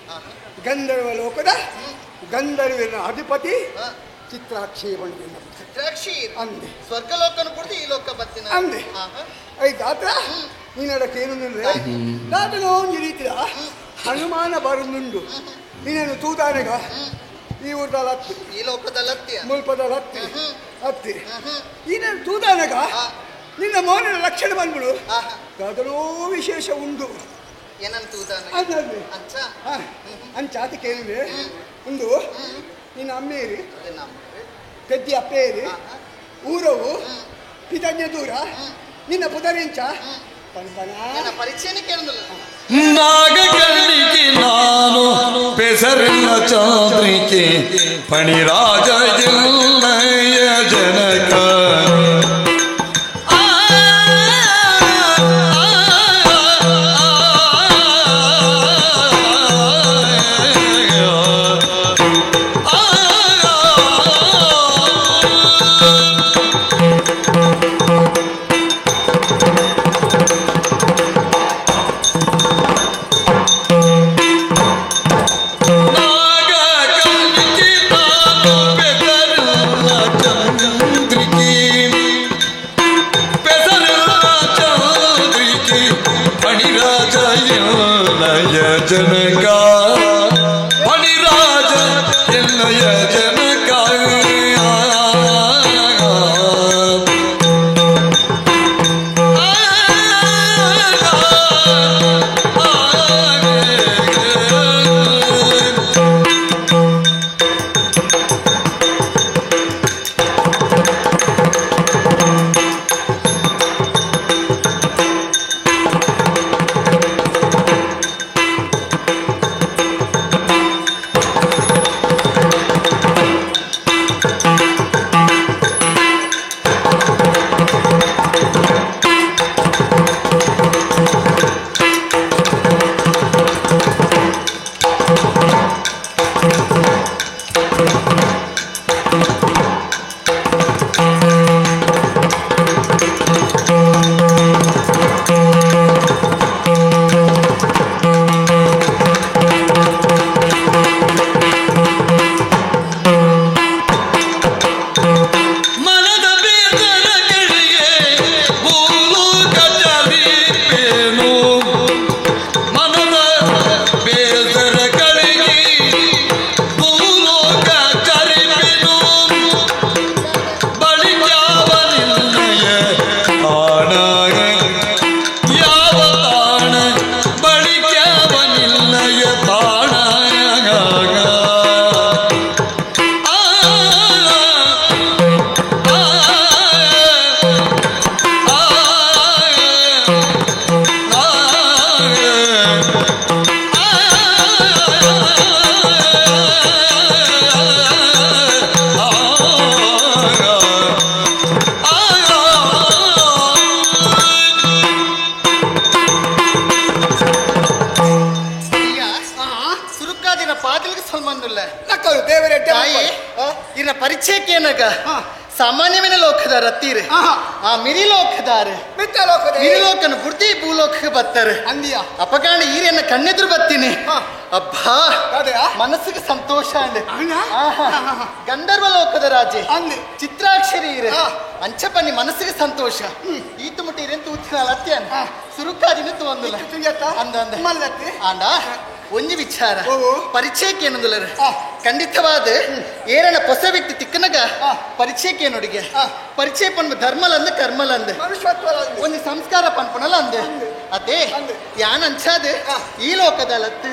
Speaker 2: ಗಂಧರ್ವ ಲೋಕದ ಗಂಧರ್ವಿನ ಅಧಿಪತಿ ಚಿತ್ರಾಕ್ಷಿ ಬಂದಿನ
Speaker 13: ಚಿತ್ರಾಕ್ಷಿ
Speaker 2: ಅಂದೆ
Speaker 13: ಸ್ವರ್ಗಲೋಕನ ಕುಡಿದು ಈ ಲೋಕ ಬತ್ತಿನ
Speaker 2: ಅಂದೆ I ಗಾತ್ರ ನೀನಡಕ್ಕೆ ಏನು ನಿಂದ್ರೆ ದಾತನೋ ಒಂದು ರೀತಿಯ ಹನುಮಾನ ಬರುന്നുಂಡು ನೀನನ್ನು ತೂದಾನಗ ಈ ಊರ್ದಲ್ಲ ಹತ್ತಿ
Speaker 13: ಈ ಲೋಕದಲ್ಲಿ ಹತ್ತಿ
Speaker 2: ಮುಲ್ಪದ ಹತ್ತಿ ಹತ್ತಿ ನೀನನ್ನು ತೂದಾನಗ ನಿನ್ನ ಮೌನದ ಲಕ್ಷಣ ಬಂದ್ಬಿಡು ದಾದನೋ ವಿಶೇಷ ಉಂಡು
Speaker 13: ಏನಂತ
Speaker 2: ಅಂಚಾತಿ ಕೇಳಿದ್ರೆ ಒಂದು ನಿನ್ನ ಅಮ್ಮೇರಿ ಪೆದ್ದಿ ಅಪ್ಪೇರಿ ಊರವು ಪಿತಜ್ಞ ದೂರ ನಿನ್ನ ಪುದರಿಂಚ
Speaker 13: ಪರಿಚಯನೇ ಕೇಳಿಲ್ಲ
Speaker 11: ನಾಗಕಲ್ಲಿಗೆ ನಾನು ಪೆಸರಿಲ್ಲ ಚಂದ್ರಿಕೆ ಫಣಿರಾಜ ಜಿಲ್ಲಯ ಜನಕ ಜನಕ ಫಣಿರಾಜ ಎನ್ನಯ ಜನಕ
Speaker 13: ಸಾಮಾನ್ಯವೇನ ಲೋಕದಾರ ಅತ್ತೀರಿ ಆ ಮಿರಿ ಲೋಕದಾರ ಮಿರಿ ಲೋಕನ ಬುರ್ದಿ ಭೂಲೋಕಕ್ಕೆ ಬರ್ತಾರೆ ಅಪಗಾಣ ಈರೆಯನ್ನ ಕಣ್ಣೆದುರು ಬರ್ತೀನಿ ಅಬ್ಬಾ ಮನಸ್ಸಿಗೆ ಸಂತೋಷ ಅಂದೆ ಗಂಧರ್ವ ಲೋಕದ ರಾಜೆ ಚಿತ್ರಾಕ್ಷರಿ ಈರೆ ಅಂಚಪನ್ನಿ ಮನಸ್ಸಿಗೆ ಸಂತೋಷ ಈತು ಮುಟ್ಟ ಈರೆನ್ ತೂತಿನಾಲ ಅತ್ಯಾನ ಸುರುಕಾದಿನ ತೂಂದುಲ ಅಂದ ಅಂದ ಒಂಜಿ ವಿಚಾರ ಪರಿಚಯಕ್ಕೆ ಏನಂದುಲರು ಖಂಡಿತವಾದ ಏರನ ಹೊಸ ವ್ಯಕ್ತಿ ತಿಕ್ಕನಗ ಪರಿಚಯಕ್ಕೆ ಏನೊಡಿಗೆ ಪರಿಚಯ ಪನ್ಪ ಧರ್ಮಲಂದ ಕರ್ಮಲಂದ ಒಂದು ಸಂಸ್ಕಾರ ಪನ್ಪನಲ್ಲ ಅಂದೆ ಅದೇ ಯಾನ್ ಅಂಚಾದ ಈ ಲೋಕದಲತ್ತು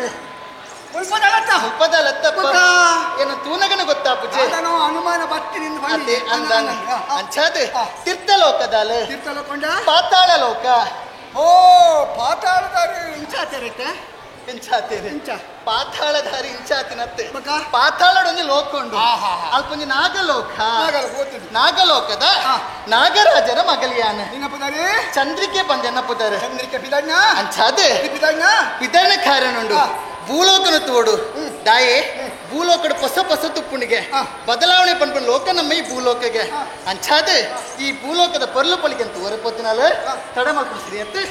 Speaker 13: ಏನ ತೂನಗನ ಗೊತ್ತಾ ಪೂಜೆ
Speaker 2: ಅನುಮಾನ
Speaker 13: ಅದೇ ಅಂದ ಅಂಚಾದ ತೀರ್ಥ ಲೋಕದಾಲ ಪಾತಾಳ ಲೋಕ
Speaker 2: ಓ ಪಾತಾಳದಾರು ಇಂಚಾತರತ್ತೆ
Speaker 13: ಇಂಚಾತೇನೆ ಪಾತಾಳಧಾರಿ ಇಂಚಾತಿನತ್ತೆ ಪಾತಾಳಡೊಂದು ಲೋಕ ಉಂಡು ಅಲ್ಪೊಂಜಿ ನಾಗಲೋಕ ನಾಗಲೋಕದ ನಾಗರಾಜರ ಮಗಲಿಯಾನ ಚಂದ್ರಿಕೆ ಬಂದೆನ್ನ ಪುದಾರೆ
Speaker 2: ಚಂದ್ರಿಕೆ ಪಿದಣ್ಣ
Speaker 13: ಅಂಚಾದೆ ಪಿದಣ್ಣ ಕಾರಣ ಉಂಡು ಭೂಲೋಕನ ತೋಡು ದಾಯೆ ಭೂಲೋಕದ ಪೊಸ ಪೊಸ ತುಪ್ಪುಣಿಗೆ ಬದಲಾವಣೆ ಪನ್ಪುನ ಲೋಕ ನಮ್ಮ ಈ ಭೂಲೋಕಗೆ ಅಂಚಾದ ಈ ಭೂಲೋಕದ ಪೊರ್ಲು ಪೊಲಿಗೆ ಅಂತ ಹೊರಪೊತ್ತಿನಾಲ ತಡ ಮಲ್ಪು ಶ್ರೀಯತ್ತೆ.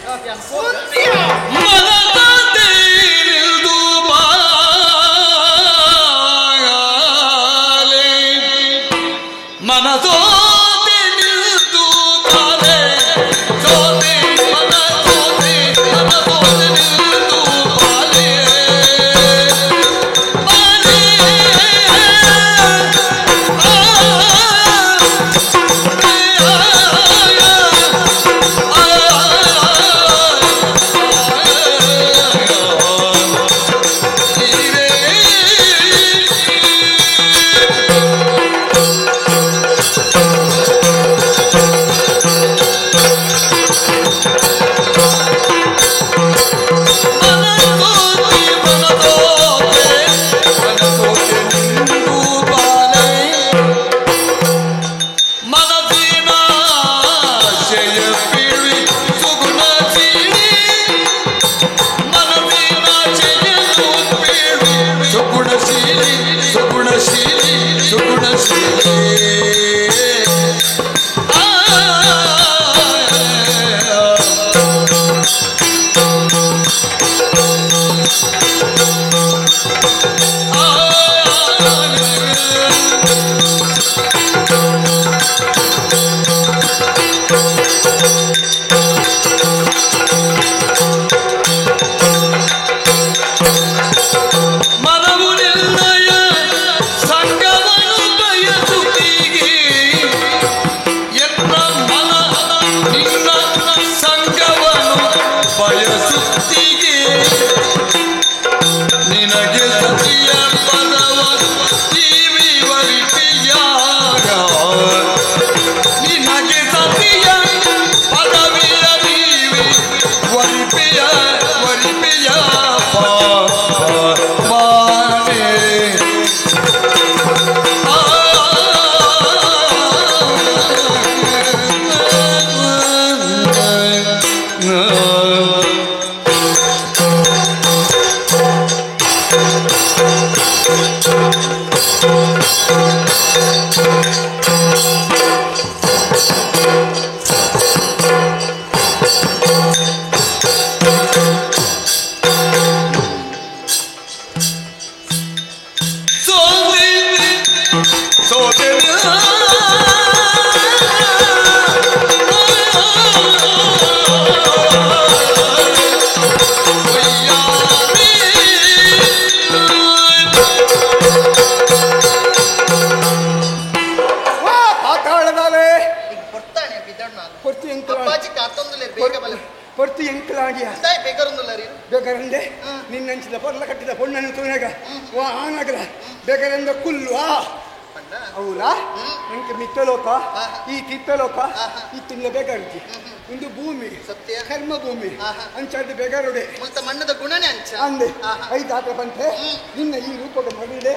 Speaker 2: ನಿನ್ನ ಈ ರೂಪದ ಮಗನಿದೆ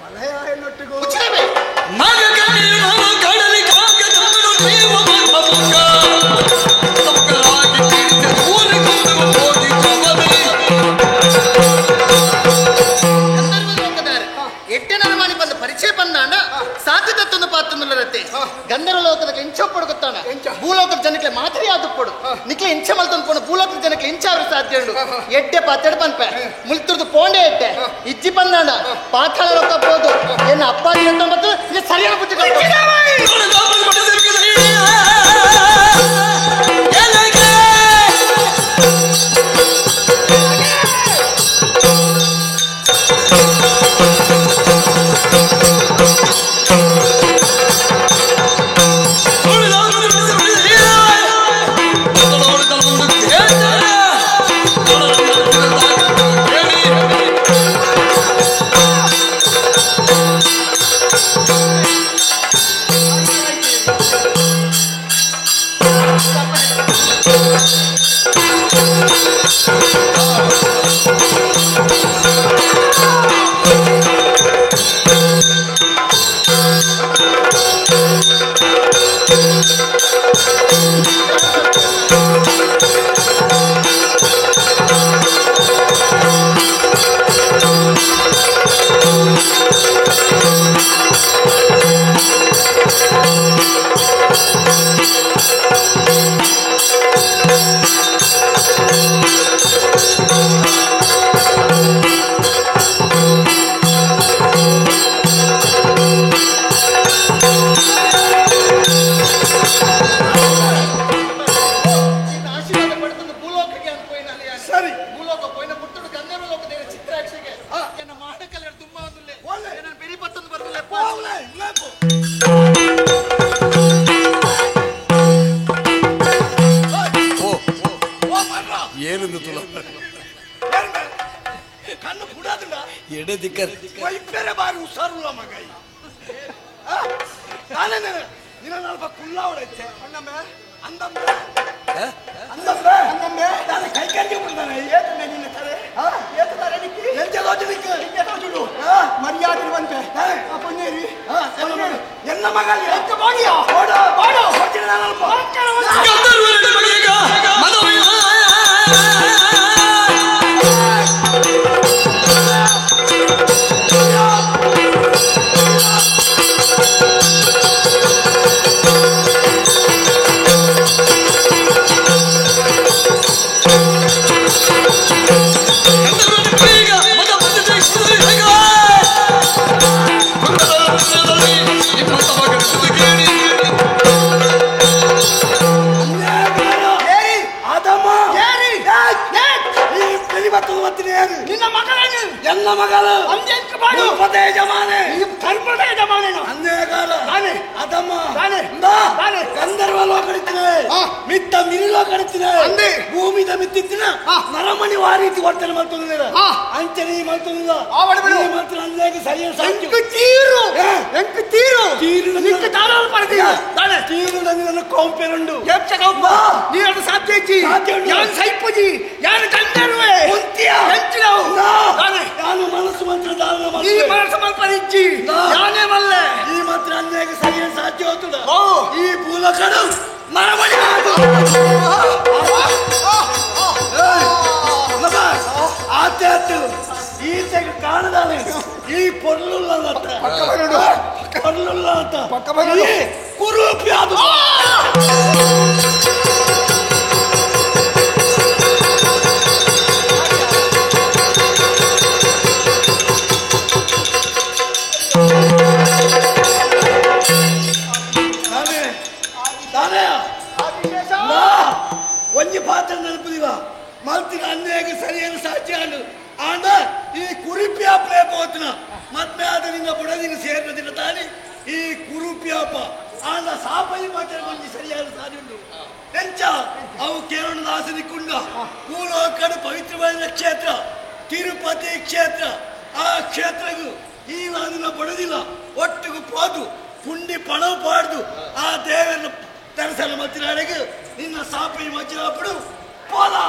Speaker 2: ಬಲಯಾಯನೊಟ್ಟಿಗೂ
Speaker 13: ಎಟ್ಟೆ ನರಮಾಣಿ ಬಂದ ಪರಿಚಯ ಬಂದಾಣ ಸಾಧ್ಯತತ್ವದ ಪಾತ್ರ ಗಂಧರ್ವ ಲೋಕದ ಎಂಚ ಪೊಡಗುತ್ತಾನ ಭೂಲೋಕದ ಜನಕ್ಕೆ ಮಾದರಿ ಆದುಪ್ಪಡು ನಿಕ್ಲೆ ಇಂಚ ಮಲ್ತೊಂದು ಪೋಣ ಭೂಲೋಕದ ಜನಕ್ಕೆ ಇಂಚ ಅವರು ಸಾಧ್ಯ ಉಂಡು ಎಡ್ಡೆ ಪಾತೆಡ್ ಪನ್ಪೆ ಮುಲ್ತುರ್ದು ಪೋಂಡೆ ಎಡ್ಡೆ ಇಜ್ಜಿ ಬಂದಾಣ ಪಾತಾಳ ಲೋಕ ಪೋದು ಎನ್ನ ಅಪ್ಪಾಜಿ ಅಂತ ಮತ್ತು ಸರಿಯಾದ ಬುದ್ಧಿ
Speaker 11: ಎಡೆ ದಿಕ್ಕರ್
Speaker 3: ವೈಪೇರೆ ಬಾರಿ ಹುಷಾರುಲ್ಲ ಮಗ ನಾನೇ ನಿನ್ನ ನಲ್ಪ ಕುಲ್ಲಾವಡೈತೆ
Speaker 2: ಅಣ್ಣಮ್ಮೆ
Speaker 3: ಅಂದಮ್ಮೆ
Speaker 2: ಅಂದಮ್ಮೆ
Speaker 3: ಅಂದಮ್ಮೆ ನಾನು ಕೈ ಕರ್ಗೆ ಬಿಡ್ತಾನೆ
Speaker 2: ಏತನೆ ನಿನ್ನ ತಲೆ ಏತ ತಲೆ ನಿಕ್ಕಿ
Speaker 3: ಎಂತ ದೋಚನಿಕ್ಕೆ
Speaker 2: ಎಂತ ದೋಚುಡು ಮರ್ಯಾದೆ ಇರುವಂತೆ ಆ ಪೊನ್ನೇರಿ
Speaker 3: ಎನ್ನ ಮಗ
Speaker 2: ಎಂತ ಬಾಡಿಯಾ
Speaker 3: ಓಡು
Speaker 2: ಬಾಡು
Speaker 3: ಹೋಗ್ತೀನಿ ನಾನಲ್ಪ
Speaker 2: ನಿನ್ನ ಮಗಳೇನು
Speaker 3: ಎಲ್ಲ ಮಗಳು
Speaker 2: ಅಂದ್ಯಂಕ ಬಾಡು
Speaker 3: ಧರ್ಮದ ಯಜಮಾನೆ
Speaker 2: ಧರ್ಮದ ಯಜಮಾನೇನು
Speaker 3: ಅಂದೇಗಾಲ
Speaker 2: ತಾನೆ
Speaker 3: ಅದಮ್ಮ
Speaker 2: ತಾನೆ ತಾನೆ
Speaker 3: ಗಂಧರ್ವ ಲೋಕಡಿತ್ತಿನ ಮಿತ್ತ ಮಿರಿ ಲೋಕಡಿತ್ತಿನ
Speaker 2: ಅಂದೆ
Speaker 3: ಭೂಮಿದ ಮಿತ್ತಿತ್ತಿನ ನರಮಣಿ ವಾರೀತಿ ವರ್ತನೆ ಮಾಡ್ತಂದಿರ ಅಂಚನೆ ಮಾಡ್ತಂದಿಲ್ಲ ಮಾತ್ರ ಅಂದಾಗ ಸರಿಯಾದ
Speaker 2: ಎಂಕು ತೀರು ಎಂಕು ತೀರು
Speaker 3: ತೀರು
Speaker 2: ನಿಂಕು ತಾರಾಳು ಪಡೆದಿಲ್ಲ
Speaker 3: ತಾನೆ ತೀರು ನನ್ನ ಕೋಂಪೆರುಂಡು
Speaker 2: ಎಂಚ ಕೌಪ ನೀನು ಸಾಧ್ಯ ಇಜ್ಜಿ ಯಾರು ಸೈಪುಜಿ ಯಾರು ಗಂಧರ್ವೆ
Speaker 3: ಕುಂತಿಯ
Speaker 2: ಎಂಚಿನವು ತಾನೆ
Speaker 3: ನಾನು ಮನಸ್ಸು ಮಂತ್ರ ದಾನ
Speaker 2: ಈ ಮನಸ್ಸು ಮಲ್ಪರಿಜ್ಜಿ ಯಾನೇ ಮಲ್ಲೆ
Speaker 3: ಈ ಮಾತ್ರ ಅನ್ಯಾಯ ಸರಿಯಾದ ಸಾಧ್ಯ ಹೋಗ್ತದ ಈ ಭೂಲಕಡು ನರಮಣಿ ಆತೆ ಆತು ಈತೆಗೆ ಕಾಣದಾನೆ ಈ ಪೊರ್ಲುಲ್ಲ ಅಂತ ಪೊರ್ಲುಲ್ಲ ಅಂತ ಕುರೂಪಿ ಅದು ಒಂಜಿ ಪಾತ್ರ ನೆನಪುದಿವ ಮಲ್ತಿನ ಅನ್ಯಾಯಕ್ಕೆ ಸರಿಯಾದ ಸಾಕ್ಷಿ ಆಂಡು ಆಂಡ ಈ ಕುರುಪಿ ಅಪ್ಲೇ ಪೋತಿನ ಮದ್ಮೆ ಆದ ನಿನ್ನ ಬುಡದಿನ ಸೇರಿನ ತಾನಿ ಈ ಕುರುಪಿ ಅಪ್ಪ ಆಂಡ ಸಾಪೈ ಮಾತ್ರ ಒಂಜಿ ಸರಿಯಾದ ಸಾರಿ ಉಂಟು ಎಂಚ ಅವು ಕೇರಳ ದಾಸನಿ ಕುಂಡ ಭೂಲೋಕಡು ಪವಿತ್ರವಾದ ಕ್ಷೇತ್ರ ತಿರುಪತಿ ಕ್ಷೇತ್ರ ಆ ಕ್ಷೇತ್ರಗೂ ಈ ನಾನಿನ ಬಡದಿಲ್ಲ ಒಟ್ಟಿಗೂ ಪೋದು ಪುಂಡಿ ಪಣವು ಪಾಡ್ದು ಆ ದೇವರನ್ನ ದರ್ಶನ ಮತ್ತಿನಾಡೆಗೆ ನಿನ್ನ ಸಾಪಿ ಮಜ್ಜಿನప్పుడు పోలా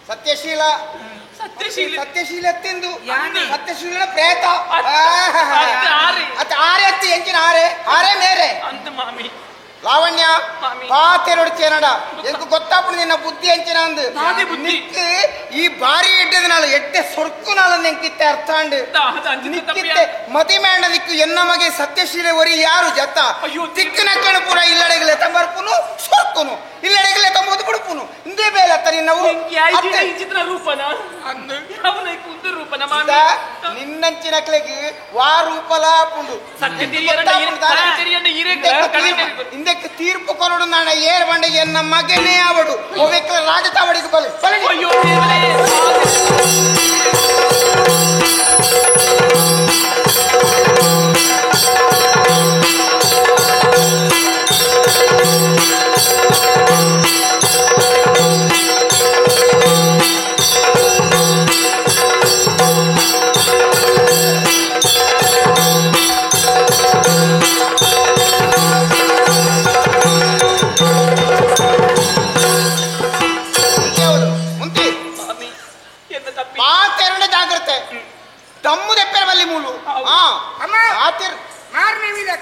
Speaker 6: ಸತ್ಯಶೀಲ ಸತ್ಯಶೀಲ ತಿಂದು ಸತ್ಯಶೀಲ ಪ್ರೇತ ಆರೆ ಅತ್ತಿ ಎಂಚಿನ ಆರೆ ಆರೆ ಮೇರೆ
Speaker 12: ಅಂತ ಮಾಮಿ
Speaker 6: ಲಾವಣ್ಯ ಪಾತೆರೊಡು ಚೇನಡ ಎಂಕು ಗೊತ್ತಾಪುಂಡು ನಿನ್ನ ಬುದ್ಧಿ ಅಂಚಿನ ಅಂದು ನಿಕ್ಕು ಈ ಬಾರಿ ಎಡ್ಡೆದನಾಳು ಎಡ್ಡೆ ಸೊರ್ಕುನಾಳ ನೆಂಕಿತ್ತೆ ಅರ್ಥ ಅಂಡು ನಿಕ್ಕಿತ್ತೆ ಮತಿ ಮೇಂಡ ನಿಕ್ಕು ಎನ್ನ ಮಗೆ ಸತ್ಯಶೀಲೆ ಒರಿ ಯಾರು ಜತ್ತ ತಿಕ್ಕನಕ್ಕಣ ಪೂರ ಇಲ್ಲಡೆಗಲೆ ತಂಬರ್ಪುನು ಸೊರ್ಕುನು ಇಲ್ಲಡೆಗಲೆ ತಂಬೋದು ಬಿಡುಪುನು ಇಂದೇ ಬೇಲತ್ತ ನಿನ್ನವು ನಿನ್ನಂಚಿನಕ್ಲೆಗ್ ವಾ ರೂಪಲ ಆಪುಂಡು ಇಂದಕ್ಕೆ ತೀರ್ಪು ಕೊರಡು ನಾಣ ಏರ್ ಬಂಡ ಎನ್ನ ಮಗನೇ ಅವಡು ಒವೆಕ್ಲ ರಾಜತಾವಡಿಗೆ ಬಲೆ
Speaker 12: ಅಯ್ಯೋ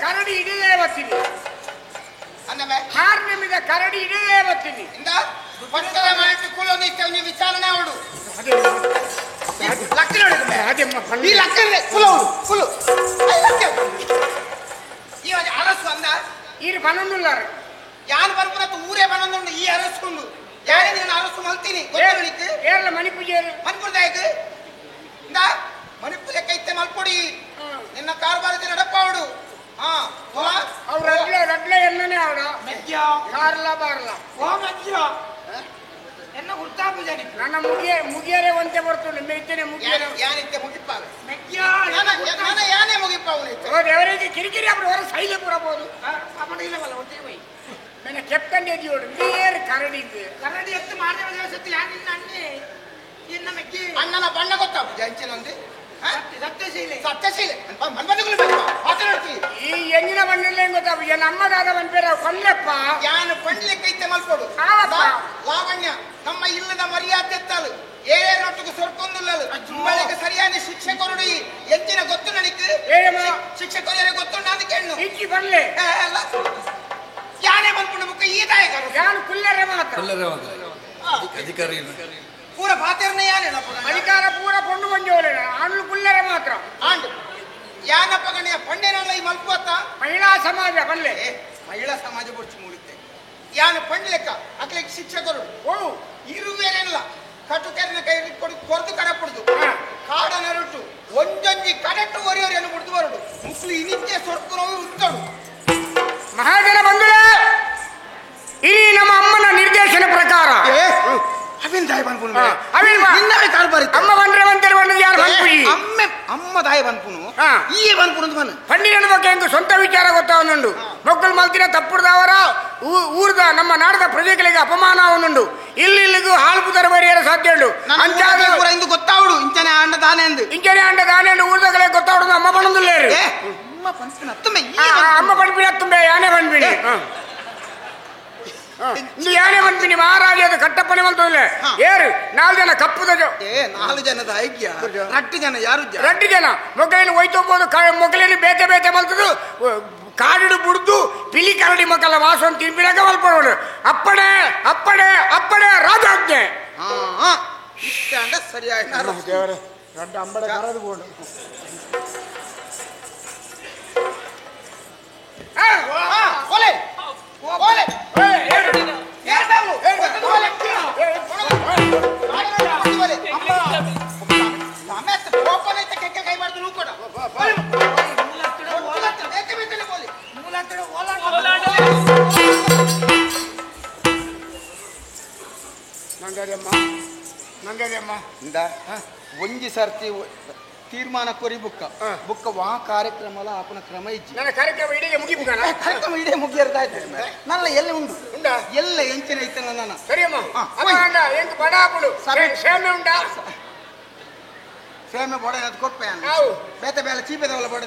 Speaker 7: ಕರಡಿ ಇಡದೇ ಬರ್ತೀನಿ ಹಾರ್ನಿಮಿದ ಕರಡಿ ಇಡದೇ ಬರ್ತೀನಿ
Speaker 6: ವಿಚಾರಣೆ ಅವಳು ಅರಸು ಅಂದ
Speaker 7: ಈರು ಪನ್ನೊಂದುಲ್ಲಾರು
Speaker 6: ಯಾನ್ ಬರ್ಪುನ ಊರೇ ಪನ್ನೊಂದುಂಡು ಈ ಅರಸು ಉಂಡು ಯಾರೇ ನಾನು ಅರಸು ಮಲ್ತೀನಿ ಗೊತ್ತುಳಿಕ್
Speaker 7: ಕೇರಳ ಮಣಿಪುಜೇರು
Speaker 6: ಮಣಿಪುರದಾಯಕ್ ಇಂದ ಮಣಿಪುರ ಕೈತೆ ಮಲ್ಪೊಡಿ ನಿನ್ನ ಕಾರ್ಬಾರ ನಡಪಾವಡು
Speaker 7: ಅವ್ರು ರಡ್ಲೆ ರಡ್ಲೆ ಎನ್ನನೇ ಅವಡ ಕಾರ್ಲ ಬಾರ್ಲ
Speaker 10: ಓ ಮಜ್ಜ ಎನ್ನ ಗುರ್ತಾಪು ಜನಿ
Speaker 7: ನನ್ನ ಮುಗಿಯ ಮುಗಿಯರೆ ಒಂತೆ ಬರ್ತುಂಡು ಮೆತ್ತನೆ ಮುಗಿಯರೆ
Speaker 6: ಯಾನಿತ್ತೆ ಮುಗಿಪಾವೆ ನಾನು ಯಾನೇ ಮುಗಿಪಾವು
Speaker 7: ಓ ದೇವರಿಗೆ ಕಿರಿಕಿರಿ ಅప్పుడు ಹೊರ ಸೈಲೆ ಪುರಬಹುದು
Speaker 10: ಅಪ್ಪನ ಇಲ್ಲವಲ್ಲ ಒಟ್ಟಿಗೆ ಹೋಯ್
Speaker 7: ನನ್ನ ಕೆಪ್ಕಂಡೆ ಜೋಡು ನೇರ ಕರಡಿ
Speaker 10: ಕರಡಿ ಎತ್ತು ಮಾರನೇ ದಿವಸತ್ತು ಯಾನ್ ನಿನ್ನ ಅಣ್ಣೆ ನಿನ್ನ ಮೆಕ್ಕಿ
Speaker 6: ಅಣ್ಣನ ಬಣ್ಣ ಗೊತ್ತಾಪು ಜಂಚಿನೊಂದು
Speaker 10: ಸತ್ಯಶೀಲೆ
Speaker 6: ಸತ್ಯಶೀಲೆ
Speaker 7: ಈ ಎಂಜಿನ ಬಣ್ಣ ಗೊತ್ತಾಪು ನಮ್ಮ ದಾದ ಬಂದ್ಬೇರ ಕೊಲ್ಲಪ್ಪ
Speaker 6: ಯಾನು ಪಂಡ್ಲಿಕ್ಕೆ ಮಲ್ಪೊಡು ಲಾವಣ್ಯ ನಮ್ಮ ಇಲ್ಲದ ಮರ್ಯಾದೆ ಎತ್ತಾಲು ಏನೇನೊಟ್ಟಿಗೆ ಸೊರ್ಕೊಂದುಲ್ಲಲು ಮಳೆಗೆ ಸರಿಯಾದ ಶಿಕ್ಷೆ ಕೊರಡು ಎಂಚಿನ ಗೊತ್ತು ನನಗೆ ಶಿಕ್ಷೆ ಕೊರಿಯರೆ ಗೊತ್ತು ಅದಕ್ಕೆ ಹೆಣ್ಣು
Speaker 7: ಇಚ್ಚಿ ಬರ್ಲೆ
Speaker 6: ಯಾನೇ ಬಂದ್ಕೊಂಡು ಮುಖ ಈ ದಾಯಕರು
Speaker 7: ಯಾನು ಕುಲ್ಲರೆ ಮಾತ್ರ
Speaker 11: ಕುಲ್ಲರೆ ಮಾತ್ರ ಅಧಿಕಾರಿ
Speaker 6: ಪೂರ ಪಾತೆರ್ನ ಯಾನೇ
Speaker 7: ಅಧಿಕಾರ ಪೂರ ಕೊಂಡು ಬಂದವಳೆ ಆಂಡ್ಲು ಕುಲ್ಲರೆ ಮಾತ್ರ
Speaker 6: ಆಂಡು ಯಾನಪ್ಪ ಗಣ್ಯ ಪಂಡೆನಲ್ಲ ಈ ಮಲ್ಪುವತ್ತ
Speaker 7: ಮಹಿಳಾ ಸಮಾಜ ಬಲ್ಲೆ
Speaker 6: ಮಹಿಳಾ ಸಮಾಜ ಬೊಚ್ಚು ಮೂಡುತ್ತೆ ಯಾನು ಪಂಡ್ ಲೆಕ್ಕ ಅಕ್ಲಿಗೆ ಶಿಕ್ಷೆ ಕೊರಡು
Speaker 7: ಓ
Speaker 6: ಇರುವೇನಿಲ್ಲ ಕಟುಕೆರನ ಕೈ ಕೊಡು ಕೊರದು ಕಡಪುಡುದು ಕಾಡ ನರುಟು ಒಂದೊಂಜಿ ಕಡಟ್ಟು ಒರಿಯೋರೇನು ಮುಡ್ದು ಬರಡು ಮುಕ್ಳು ಇನಿತ್ಯ ಸೊರ್ಕು ನೋವು ಉತ್ತಡು
Speaker 7: ಮಹಾಜನ ಬಂಧುಲೇ ಇಡೀ ನಮ್ಮ ಅಮ್ಮನ ನಿರ್ದೇಶನ ಪ್ರಕಾರ
Speaker 6: ಅವಿನ್ ದಾಯ ಬನ್ಪುನು
Speaker 7: ಅವಿನ್
Speaker 6: ನಿನ್ನವೇ ಕಾರ್ಬಾರಿ
Speaker 7: ಅಮ್ಮ ಬಂದ್ರೆ ಬಂತಾರೆ ಬಂದು ಯಾರು ಬನ್ಪುಡಿ
Speaker 6: ಅಮ್ಮೆ ಅಮ್ಮ ದಾಯ ಬನ್ಪುನು ಈ ಬನ್ಪುನು ಬನ್
Speaker 7: ಪಂಡಿನ ಬಗ್ಗೆ ಹೆಂಗೆ ಸ್ವಂತ ವಿಚಾರ ಗೊತ್ತಾವನುಂಡು ಮಕ್ಕಳು ಮಲ್ತಿನ ತಪ್ಪುಡ್ದವರ ಊರ್ದ ನಮ್ಮ ನಾಡದ ಪ್ರಜೆಗಳಿಗೆ ಅಪಮಾನ ಅವನುಂಡು ಇಲ್ಲಿ ಇಲ್ಲಿಗೂ ಹಾಲು ತರಬರಿಯರ ಸಾಧ್ಯ ಉಂಡು
Speaker 6: ಅಂಚಾದ ಇಂದು ಗೊತ್ತಾವಡು ಇಂಚನೆ ಅಂಡ ದಾನೆ ಅಂದು
Speaker 7: ಇಂಚನೆ ಅಂಡ ದಾನೆ ಅಂಡು ಊರ್ದಗಳೇ ಗೊತ್ತಾವಡು ಅಮ್ಮ ಬಣ್ಣದುಲ್ಲೇರು
Speaker 6: ಅಮ್ಮ ಪನ್ಪಿನ ಅತ್ತುಮೆ
Speaker 7: ಅಮ್ಮ ಪನ್ಪಿನ ಅತ್ತುಂಬೆ ಯಾನೇ ಬನ್ಪಿನಿ ಯಾನೇ ಬಂದ್ಬಿನಿ ಮಹಾರಾಜ ಅದು ಕಟ್ಟಪ್ಪನೆ ಬಂತಲ್ಲ ಏರು ನಾಲ್ಕು ಜನ ಕಪ್ಪುದ
Speaker 6: ನಾಲ್ಕು ಜನದ ಐಕ್ಯ ರಟ್ಟು ಜನ ಯಾರು
Speaker 7: ರಟ್ಟು ಜನ ಮೊಕ್ಕಲಿನ ಒಯ್ತೋಬೋದು ಮೊಕ್ಕಲಿನ ಬೇತೆ ಬೇತೆ ಮಲ್ತದು ಕಾಡಿಡು ಬುಡ್ದು ಪಿಲಿ ಕರಡಿ ಮಕ್ಕಳ ವಾಸವನ್ನು ತಿನ್ಬಿಡಕ ಮಲ್ಪಡೋಡು ಅಪ್ಪಣೆ ಅಪ್ಪಣೆ ಅಪ್ಪಣೆ ರಾಜಾಜ್ಞೆ
Speaker 6: ಸರಿಯಾಗಿ
Speaker 1: ದೇವರೇ ದೊಡ್ಡ ಅಂಬಡ ಕರದು ಬೋಡು
Speaker 6: ಒಲೆ ಒಲೆ ಒಂಜಿ ಸರ್ತಿ ತೀರ್ಮಾನ ಕೊರಿ ಬುಕ್ಕ ಬುಕ್ಕ ವಾ ಕಾರ್ಯಕ್ರಮ ಆಪನ ಕ್ರಮ ಇಜ್ಜಿ
Speaker 7: ನನ್ನ ಕಾರ್ಯಕ್ರಮ ಇಡೀ ಮುಗಿಬುಕ್ಕ
Speaker 6: ಕಾರ್ಯಕ್ರಮ ಇಡೀ ಮುಗಿಯರ್ದಾಯ್ತು ನನ್ನ ಎಲ್ಲ ಉಂಡು
Speaker 7: ಉಂಡಾ
Speaker 6: ಎಲ್ಲ ಎಂಚಿನ ಐತಲ್ಲ ನನ್ನ
Speaker 7: ಸರಿಯಮ್ಮ ಅಮ್ಮ ಎಂಕ್ ಬಡ ಆಪುಡು ಸೇಮೆ ಉಂಡಾ
Speaker 6: ಸೇಮೆ ಬೊಡ ಅದು ಕೊಪ್ಪೆ ಬೇತೆ ಬೇಲೆ ಚೀಪೆದವಲ್ಲ ಬೊಡ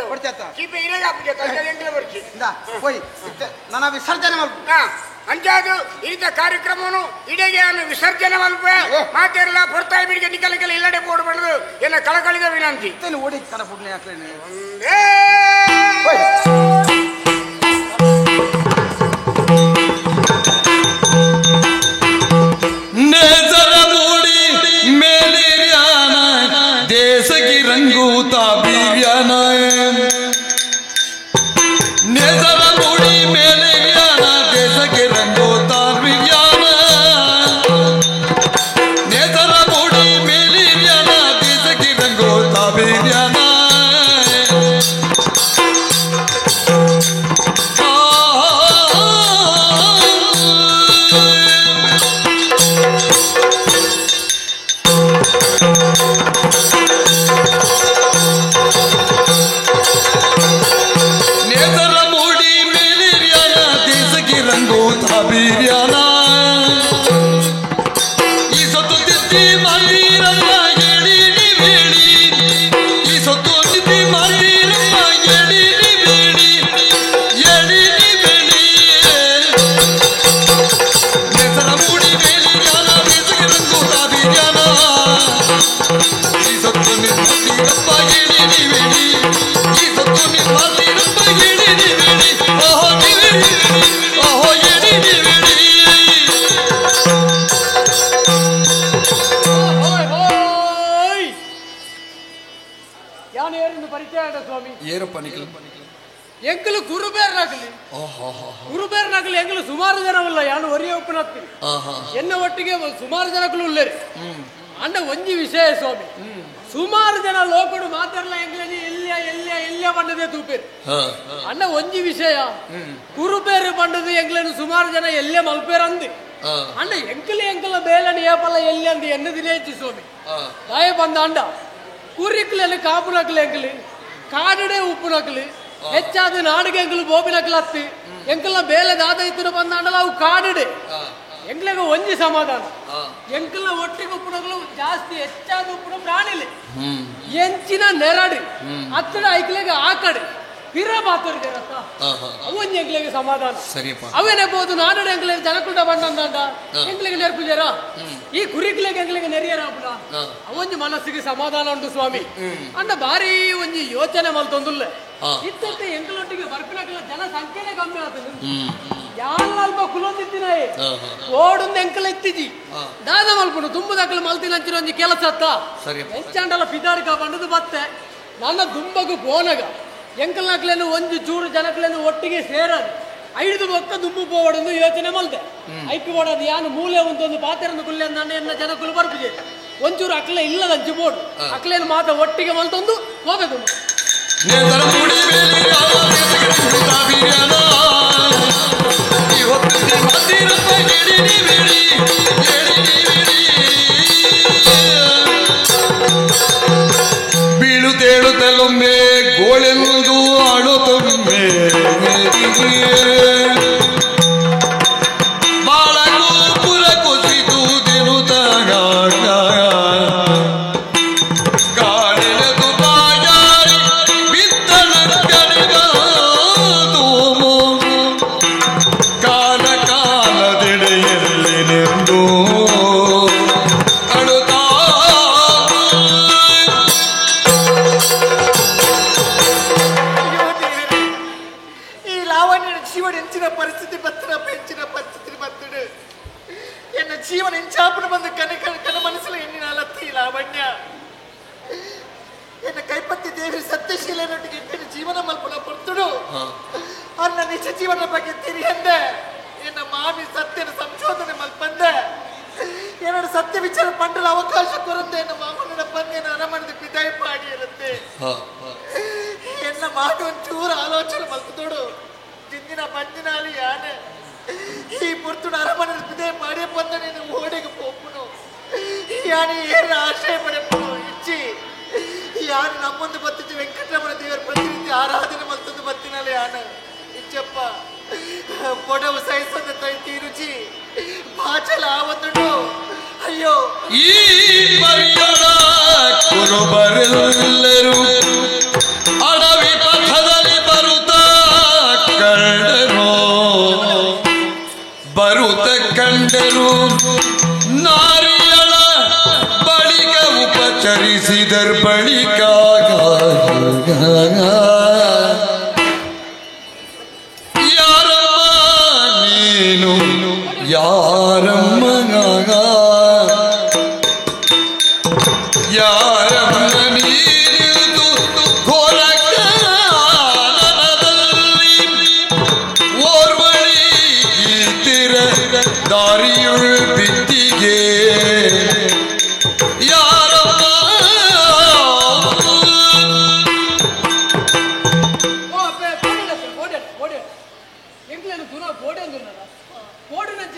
Speaker 6: ಕೊಡ್ತೇತ
Speaker 7: ಚೀಪೆ ಇರಗ ಆಪುಜೆ ತಂದೆ ಎಂಕ್ಲೆ ಬರ್ಚಿ
Speaker 6: ಇಂದಾ ಹೋಯ್ ನನ್ನ ವಿಸರ್ಜನೆ ಮಲ್ಪ
Speaker 7: ಅಂಚಾದು ಇಂಥ ಕಾರ್ಯಕ್ರಮವನ್ನು ಇಡೀ ವಿಸರ್ಜನೆ ಮಲ್ಪ ಮಾತಿರಲ್ಲ ಪೊರ್ತಾಯಿ ಬಿಡಿಗೆ ನಿಕಲಿಕಲ ಇಲ್ಲಡೆ ಬೋರ್ಡ್ ಬಡದು ಎಲ್ಲ ಕಳಕಳಿದ ವಿನಂತಿ
Speaker 6: ಓಡಿ ಕಡಪುಡ್ನೆ ಹಾಕ್ಲೇನೆ
Speaker 7: ಒಂದೇ
Speaker 16: ನೇಸರ ಮೂಡಿ ಮೇಲೆ ಜ್ಞಾನ ದೇಶಕ್ಕೆ ರಂಗೋ ತಾರ್ವಿಜ್ಞಾನ ನೇಸರ ಮೂಡಿ ಮೇಲೆ ಜ್ಞಾನ ದೇಶಕ್ಕೆ ರಂಗೋ ತಾವಿಜ್ಞಾನ ನೇಸರ ಮೂಡಿ ಮೇಲಿರ್ಯಾನ ದೇಶಕ್ಕೆ ರಂಗೋ ತಾಬಿರ್ಯಾನ ಈ ಸೊತ್ತು ತಿದ್ದಿ ಮಾಡಿರಮ್ಮ ಹೇಳಿ ನೀವೇಳಿ ಈ ಸೊತ್ತು ತಿದ್ದಿ ಮಾಡಿರಮ್ಮ ಹೇಳಿ ನೀವೇಳಿ ಹೇಳಿ ನೀವೇಳಿ ನೇಸರ ಮೂಡಿ ಮೇಲಿರ್ಯಾನ ದೇಶಕ್ಕೆ ರಂಗೋ ತಾಬಿರ್ಯಾನ ಈ ಸೊತ್ತು ನಿಮ್ಮಪ್ಪ ಹೇಳಿ ನೀವೇಳಿ ಈ ಸೊತ್ತು ನಿಮ್ಮ ಹೇಳಿ ನೀವೇಳಿ ಓಹೋ ನೀವೇಳಿ ಓಹೋ ಹೇಳಿ ನೀವೇಳಿ.
Speaker 8: ಯಾನು ಏರಿಂದ ಪರಿಚಯ ಆಡ ಸ್ವಾಮಿ
Speaker 11: ಏನಪ್ಪ ನಿಖಿಲ್
Speaker 8: ಎಂಕಲು ಕುರುಬೇರ್ನಾಗಲಿ ಕುರುಬೇರ್ನಾಗಲಿ ಎಂಕಲು ಸುಮಾರು ಜನವಲ್ಲ ಯಾನು ಒರಿಯ ಒಪ್ಪನಾಗ್ತೀನಿ ಎನ್ನ ಒಟ್ಟಿಗೆ ಸುಮಾರು ಜನಕ್ಕೂ ಉಳ್ಳೇರಿ ಅಂಡ ಒಂಜಿ ವಿಷಯ ಸ್ವಾಮಿ ಸುಮಾರು ಜನ ಲೋಕಡು ಮಾತಾಡಲ್ಲ ಎಂಗ್ಲನಿ ಎಲ್ಲಿಯ ಎಲ್ಲಿಯ ಎಲ್ಲಿಯ ಬಂಡದೆ ತೂಪೇರು ಅಣ್ಣ ಒಂಜಿ ವಿಷಯ ಕುರುಬೇರು ಬಂಡದು ಎಂಗ್ಲೇನು ಸುಮಾರು ಜನ ಎಲ್ಲೇ ಮಲ್ಪೇರು ಅಂದು ಅಣ್ಣ ಎಂಕಲಿ ಎಂಕಲ ಬೇಲని ಏಪಲ್ಲ ಎಲ್ಲಿ ಅಂದು ಎನ್ನ ದಿನೇಚಿ ಸ್ವಾಮಿ ದಾಯ ಬಂದ ಅಂಡ ಕುರಿಕ್ಲೆಲ್ಲಿ ಕಾಪು ನಕಲಿ ಎಂಕಲಿ ಕಾಡಡೆ ಉಪ್ಪು ನಕಲಿ ಹೆಚ್ಚಾದ ನಾಡಿಗೆ ಎಂಕಲು ಬೋಬಿ ನಕಲು ಹತ್ತಿ ಎಂಕಲ ಬೇಲೆ ದಾದ ಇತ್ತು ಬಂದ ಅಂಡಲ ಅವು ಕಾಡಡೆ ಎಂಗ್ಲೆಗ ಒಂಜಿ ಸಮಾಧಾನ ಎಂಕಲ್ನ ಒಟ್ಟಿಗೆ ಉಪ್ಪುನಗಳು ಜಾಸ್ತಿ ಹೆಚ್ಚಾದ ಉಪ್ಪುನ ಪ್ರಾಣಿಲೆ ಎಂಚಿನ ನೆರಡಿ ಹತ್ತಿರ ಐಕ್ಲೆಗ ಆ ಕಡೆ ಪಿರ ಬಾತರಿಗೆರತ್ತ ಅವೊಂಜಿ ಎಂಕ್ಲೆಗೆ ಸಮಾಧಾನ
Speaker 11: ಸರಿಯಪ್ಪ
Speaker 8: ಅವೇನೇ ಬೋದು ನಾಡಡೆ ಎಂಕ್ಲೆಗೆ ಜನಕುಂಡ ಬಂದಂದ ಎಂಕ್ಲೆಗೆ ನೆರಪುಜಾರ ಈ ಕುರಿಕ್ಲೆಗೆ ಎಂಕ್ಲೆಗೆ ನೆರಿಯರ ಅಪ್ಪುನ ಅವೊಂಜಿ ಮನಸ್ಸಿಗೆ ಸಮಾಧಾನ ಉಂಟು ಸ್ವಾಮಿ ಅಂಡ ಭಾರಿ ಒಂಜಿ ಯೋಚನೆ ಮಲ್ತೊಂದುಲ್ಲೆ ಇತ್ತಂತೆ ಎಂಕ್ಲೊಟ್ಟಿಗೆ ಬರ್ಪಿನಕ್ಲ ಜನ ಸಂಖ್ಯೆನೇ ಕಮ್ಮಿ ಆತದೆ ಯಾಲ ಅಲ್ಪ ಕುಲೊಂದಿತ್ತಿನಾಯೆ ಓಡುಂದು ಎಂಕಲ ಇತ್ತಿಜಿ ದಾದ ಮಲ್ಪುಂಡು ತುಂಬುದಕ್ಕಲು ಮಲ್ತಿನಂಚಿನ ಒಂಜಿ ಕೆಲಸ ಅತ್ತ ಎಂಚಾಂಡಲ ಪಿದಾಡ್ಕ ಬಂಡದು ಬತ್ತೆ ನನ್ನ ದುಂಬಗು ಪೋನಗ ಎಂಕಲ್ನಕ್ಲೇನು ಒಂಜಿ ಚೂರು ಜನಕ್ಲೇನು ಒಟ್ಟಿಗೆ ಸೇರದು ಐದು ಬೊಕ್ಕ ದುಂಬು ಪೋವಡೊಂದು ಯೋಚನೆ ಮಲ್ದೆ ಐಕು ಬೋಡದು ಯಾನು ಮೂಲೆ ಒಂದೊಂದು ಪಾತೆರಂದು ಕುಲ್ಲೆ ನನ್ನ ಎನ್ನ ಜನಕುಲು ಬರ್ಪಿದೆ ಒಂಚೂರು ಅಕ್ಲೆ ಇಲ್ಲದಂಚು ಬೋಡು ಅಕ್ಲೇನು ಮಾತ ಒಟ್ಟಿಗೆ ಮಲ್ತೊಂದು ಹೋಗದು.
Speaker 16: ನೇಸರ ಮೂಡಿ ಮೇಲಿರ್ಯಾನ ದೇಶಕ್ಕೆ ರಂಗೋ ತಾವಿರ್ಯಾನ ಈ ಹೊತ್ತಿಗೆ ಮಂದಿರಪ್ಪ ಹೇಳಿ ನೀವೇಳಿ ಹೇಳಿ ನೀವೇಳಿ ಬೀಳುತ್ತೇಳುತ್ತಲೊಮ್ಮೆ ಗೋಳೆಂದು ಆಳುತ್ತೊಮ್ಮೆ ಬಾಳಗೋಪುರ ಕುಸಿತು ತಿರುತ್ತಾಗ ಗಾಳಿಲೆದು ಬಾಯಾರಿ ಬಿತ್ತನ ಕಡೆಗಾದೋಮೋ ಕಾಲ ಕಾಲದೆಡೆಯಲ್ಲಿ ನಿಂದು ಅಳುತ್ತಾ.
Speaker 13: ಈ ಲಾವಣ್ಯನ ಜೀವನ ಎಂಚಿನ ಪರಿಸ್ಥಿತಿ ಬತ್ತನಪ್ಪ ಎಂಚಿನ ಪರಿಸ್ಥಿತಿ ಬತ್ತಡು ಎನ್ನ ಜೀವನ ಎಂಚಾಪನ ಬಂದು ಕನ ಕನ ಮನಸ್ಸಲ್ಲಿ ಎಣ್ಣಿನ ಅಲತ್ತಿ ಈ ಲಾವಣ್ಯ ಎನ್ನ ಕೈಪತ್ತಿ ದೇವಿ ಸತ್ಯಶೀಲನೊಟ್ಟಿಗೆ ಇಟ್ಟಿನ ಜೀವನ ಮಲ್ಪನ ಪೊರ್ತುಡು ಅನ್ನ ನಿಜ ಜೀವನ ಬಗ್ಗೆ ತಿರಿಯಂದೆ ಎನ್ನ ಮಾಮಿ ಸತ್ಯನ ಸಂಶೋಧನೆ ಮಲ್ಪಂದೆ ಏನೋಡು ಸತ್ಯ ವಿಚಾರ ಪಂಡಲ ಅವಕಾಶ ಕೊರಂದೆ ಎನ್ನ ಮಾಮನ ಪಂದ್ಯನ ಅರಮನದ ಪಿದಾಯಿ ಪಾಡಿ ಇರುತ್ತೆ ಎನ್ನ ಮಾತು ಒಂಚೂರು ಆಲೋಚನೆ ಮಲ್ತದೋಡು ಜಿಂದಿನ ಬಂದಿನಾಲಿ ಯಾನೆ ಈ ಪುರ್ತುಡು ಅರಮನೆ ಪಿದಾಯಿ ಪಾಡಿಯ ಪಂದ ನೀನು ಓಡಿಗೆ ಪೋಪುನು ಯಾನೆ ಏನ ಆಶ್ರಯ ಪಡೆಪುನು ಇಚ್ಚಿ ಯಾನು ನಮ್ಮೊಂದು ಬತ್ತಿದ್ದು ವೆಂಕಟರಮಣ ದೇವರ ಪ್ರತಿನಿತ್ಯ ಆರಾಧನೆ ಮಲ್ತೊಂದು ಬತ್ತಿನಲ್ಲಿ ಯಾನ ಇಚ್ಚಪ್ಪ ಪೊಡವು ಸಹಿಸದ ತೀರುಚಿ ಬಾಚಲ ಆವತ್ತುಂಡು ಅಯ್ಯೋ
Speaker 16: ಈ ಪರಿಯಳ ಕುರುಬರೆಲ್ಲರೂ ಅಡವಿ ಪಥದಲ್ಲಿ ಬರುತ್ತ ಕಂಡರು ಬರುತ್ತ ಕಂಡರು ನಾರಿಯಳ ಬಳಿಕ ಉಪಚರಿಸಿದರ್ ಬಳಿಕ ಯಾರಮ್ಮ ನೀನು ಯಾರಮ್ಮ ಯಾರಮ್ಮ ನೀನು ಘೋರ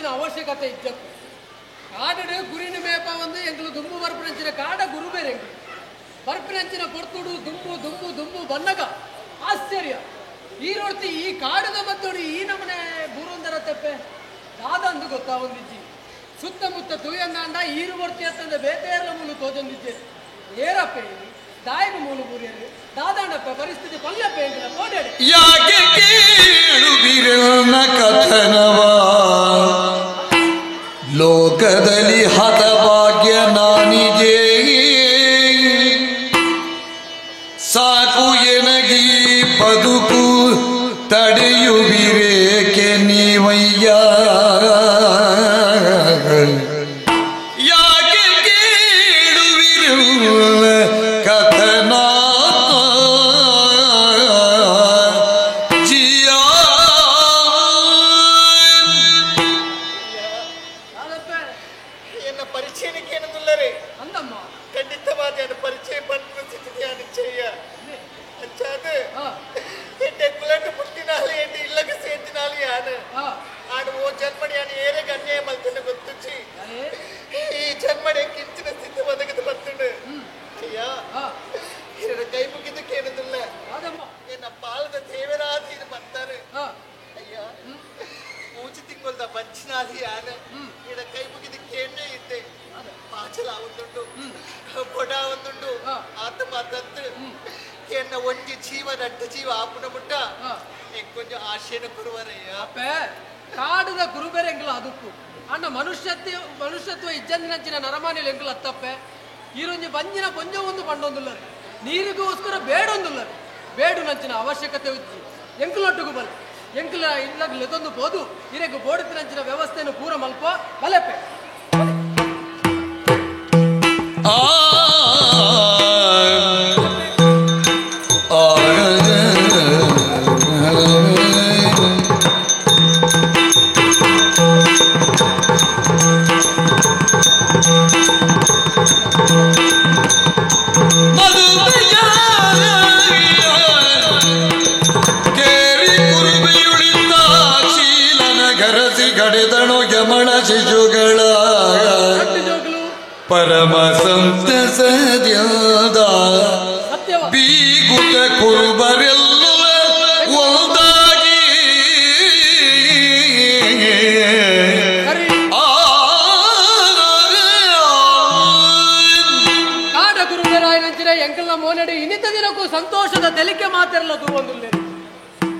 Speaker 8: ನಂಚಿನ ಅವಶ್ಯಕತೆ ಇಜ್ಜಪ್ಪ. ಕಾಡಡು ಗುರಿನ ಮೇಪ ಒಂದು ಎಂಕಲು ದುಂಬು ಬರ್ಪಿನಂಚಿನ ಕಾಡ ಗುರು ಬೇರೆ ಎಂಕಲು ಬರ್ಪಿನಂಚಿನ ಪೊರ್ತುಡು ದುಂಬು ದುಂಬು ದುಂಬು ಬನ್ನಗ ಆಶ್ಚರ್ಯ. ಈ ನೋಡ್ತಿ ಈ ಕಾಡದ ಮತ್ತೋಡಿ ಈ ನಮನೆ ಬೂರೊಂದರ ತಪ್ಪೆ ದಾದಂದು ಗೊತ್ತಾವೊಂದಿಜ್ಜಿ. ಸುತ್ತಮುತ್ತ ತೂಯಂದಾಂಡ ಈರು ಬರ್ತಿ ಅಂತಂದ ಬೇತೆಯರ ಮೂಲು ತೋಜೊಂದಿಜ್ಜೆ. ಏರಪ್ಪೆ ದಾಯಿನ ಮೂಲು ಬೂರಿಯಲ್ಲಿ ದಾದಾಂಡಪ್ಪ ಪರಿಸ್ಥಿತಿ ಪಲ್ಲಪ್ಪ ಎಂದಿಲ್ಲ ಕೋಡೇಡಿ.
Speaker 16: ಯಾಕೆ ಕೇಳುವಿರನ್ನ ಕಥನವ ಲೋಕದಲ್ಲಿ ಹತಭಾಗ್ಯ ನಾನಿಗೆ ಸಾಕು ಎನಗಿ ಬದುಕು ತಡೆಯುವಿರೇಕೆ ನೀವಯ್ಯ. ಯಾಕೆ ಕೇಳುವಿರ ಕಥನ ಜಿಯಾ.
Speaker 13: ಎನ್ನ ಪರಿಚಯಕ್ಕೆ ಏನದುಲ್ಲರೇ
Speaker 8: ಅಂದಮ್ಮ
Speaker 13: ಖಂಡಿತವಾದ ಪರಿಚಯ ಪಂಪಿಸಿದ ನಿಶ್ಚಯ ಅಂಚಾದ ಎಟ್ಟೆ ಕುಲಟ್ಟು ಪುಟ್ಟಿನಾಲಿ ಎಟ್ಟೆ ಇಲ್ಲಗ ಸೇತಿನಾಲಿ ಯಾನು ಆಡು ಓ ಜನ್ಮಡಿ ಯಾನು ಏರೆಗೆ ಅನ್ಯಾಯ ಮಲ್ತನ ಗೊತ್ತುಚಿ ಈ ಜನ್ಮಡಿ ಕಿಂಚಿನ ಸ್ಥಿತಿ ಒದಗದು ಬರ್ತುಂಡು. ಅಯ್ಯ ಹಿರಡ ಕೈ ಮುಗಿದಕ್ಕೆ ಏನದಿಲ್ಲ ಎನ್ನ ಪಾಲದ ದೇವರಾದ ಇದು ಬರ್ತಾರೆ. ಅಯ್ಯ ಮೂಚಿ ತಿಂಗೊಲ್ದ ಬಂಚಿನಾಲಿ ಯಾನು ಇಡ ಕೈ ಮುಗಿದಕ್ಕೆ ಏನೇ ಇದ್ದೆ ಪಾಚಲ ಒಂದುಂಡು ಬೊಡ ಒಂದುಂಡು ಆತ ಮಾತಂತು ಎನ್ನ ಒಂಜಿ ಜೀವ ನಟ್ಟ ಜೀವ ಆಪುನ ಮುಟ್ಟ ಕೊಂಚ ಆಶೆನ ಕುರುವರಯ್ಯ.
Speaker 8: ಅಪ್ಪೆ ಕಾಡದ ಗುರುಬೇರೆ ಎಂಕಲ ಅದಕ್ಕೂ ಅಣ್ಣ ಮನುಷ್ಯತ್ವ ಇಜ್ಜಂದಿನಂಚಿನ ನರಮಾನಿಲು ಎಂಕಲ ಅತ್ತಪ್ಪೆ. ಈರೊಂಜಿ ಬಂಜಿನ ಪೊಂಜ ಒಂದು ಪಂಡೊಂದುಲ್ಲರು ನೀರಿಗೋಸ್ಕರ ಬೇಡೊಂದುಲ್ಲರು ಬೇಡು ನಂಚಿನ ಅವಶ್ಯಕತೆ ಉಜ್ಜಿ ಎಂಕಲೊಟ್ಟುಗು ಬಲ ಎಂಕಲ ಇಲ್ಲ ಲೆತೊಂದು ಪೋದು ಇರೆಗ್ ಬೋಡುತ್ತಿನಂಚಿನ ವ್ಯವಸ್ಥೆಯನ್ನು ಪೂರ ಮಲ್ಪ ಬಲೆಪ್ಪೆ.
Speaker 16: ಶಿಶುಗಳ ಪರಮ ಸಂತಸದಿಂದ ಬೀಗುತ ಕುರುಬರೆಲ್ಲ ಒಂದಾಗಿ
Speaker 8: ಕಾಡ ಗುರುಬರಾಯನಂಚಿನ ಎಂಕಲ್ನ ಮೋನಡಿ ಇನಿತ ದಿನಕ್ಕೂ ಸಂತೋಷದ ತೆಲಿಕೆ ಮಾತಿರಲ್ಲ ತೂವೊಂದುಲ್ಲೆ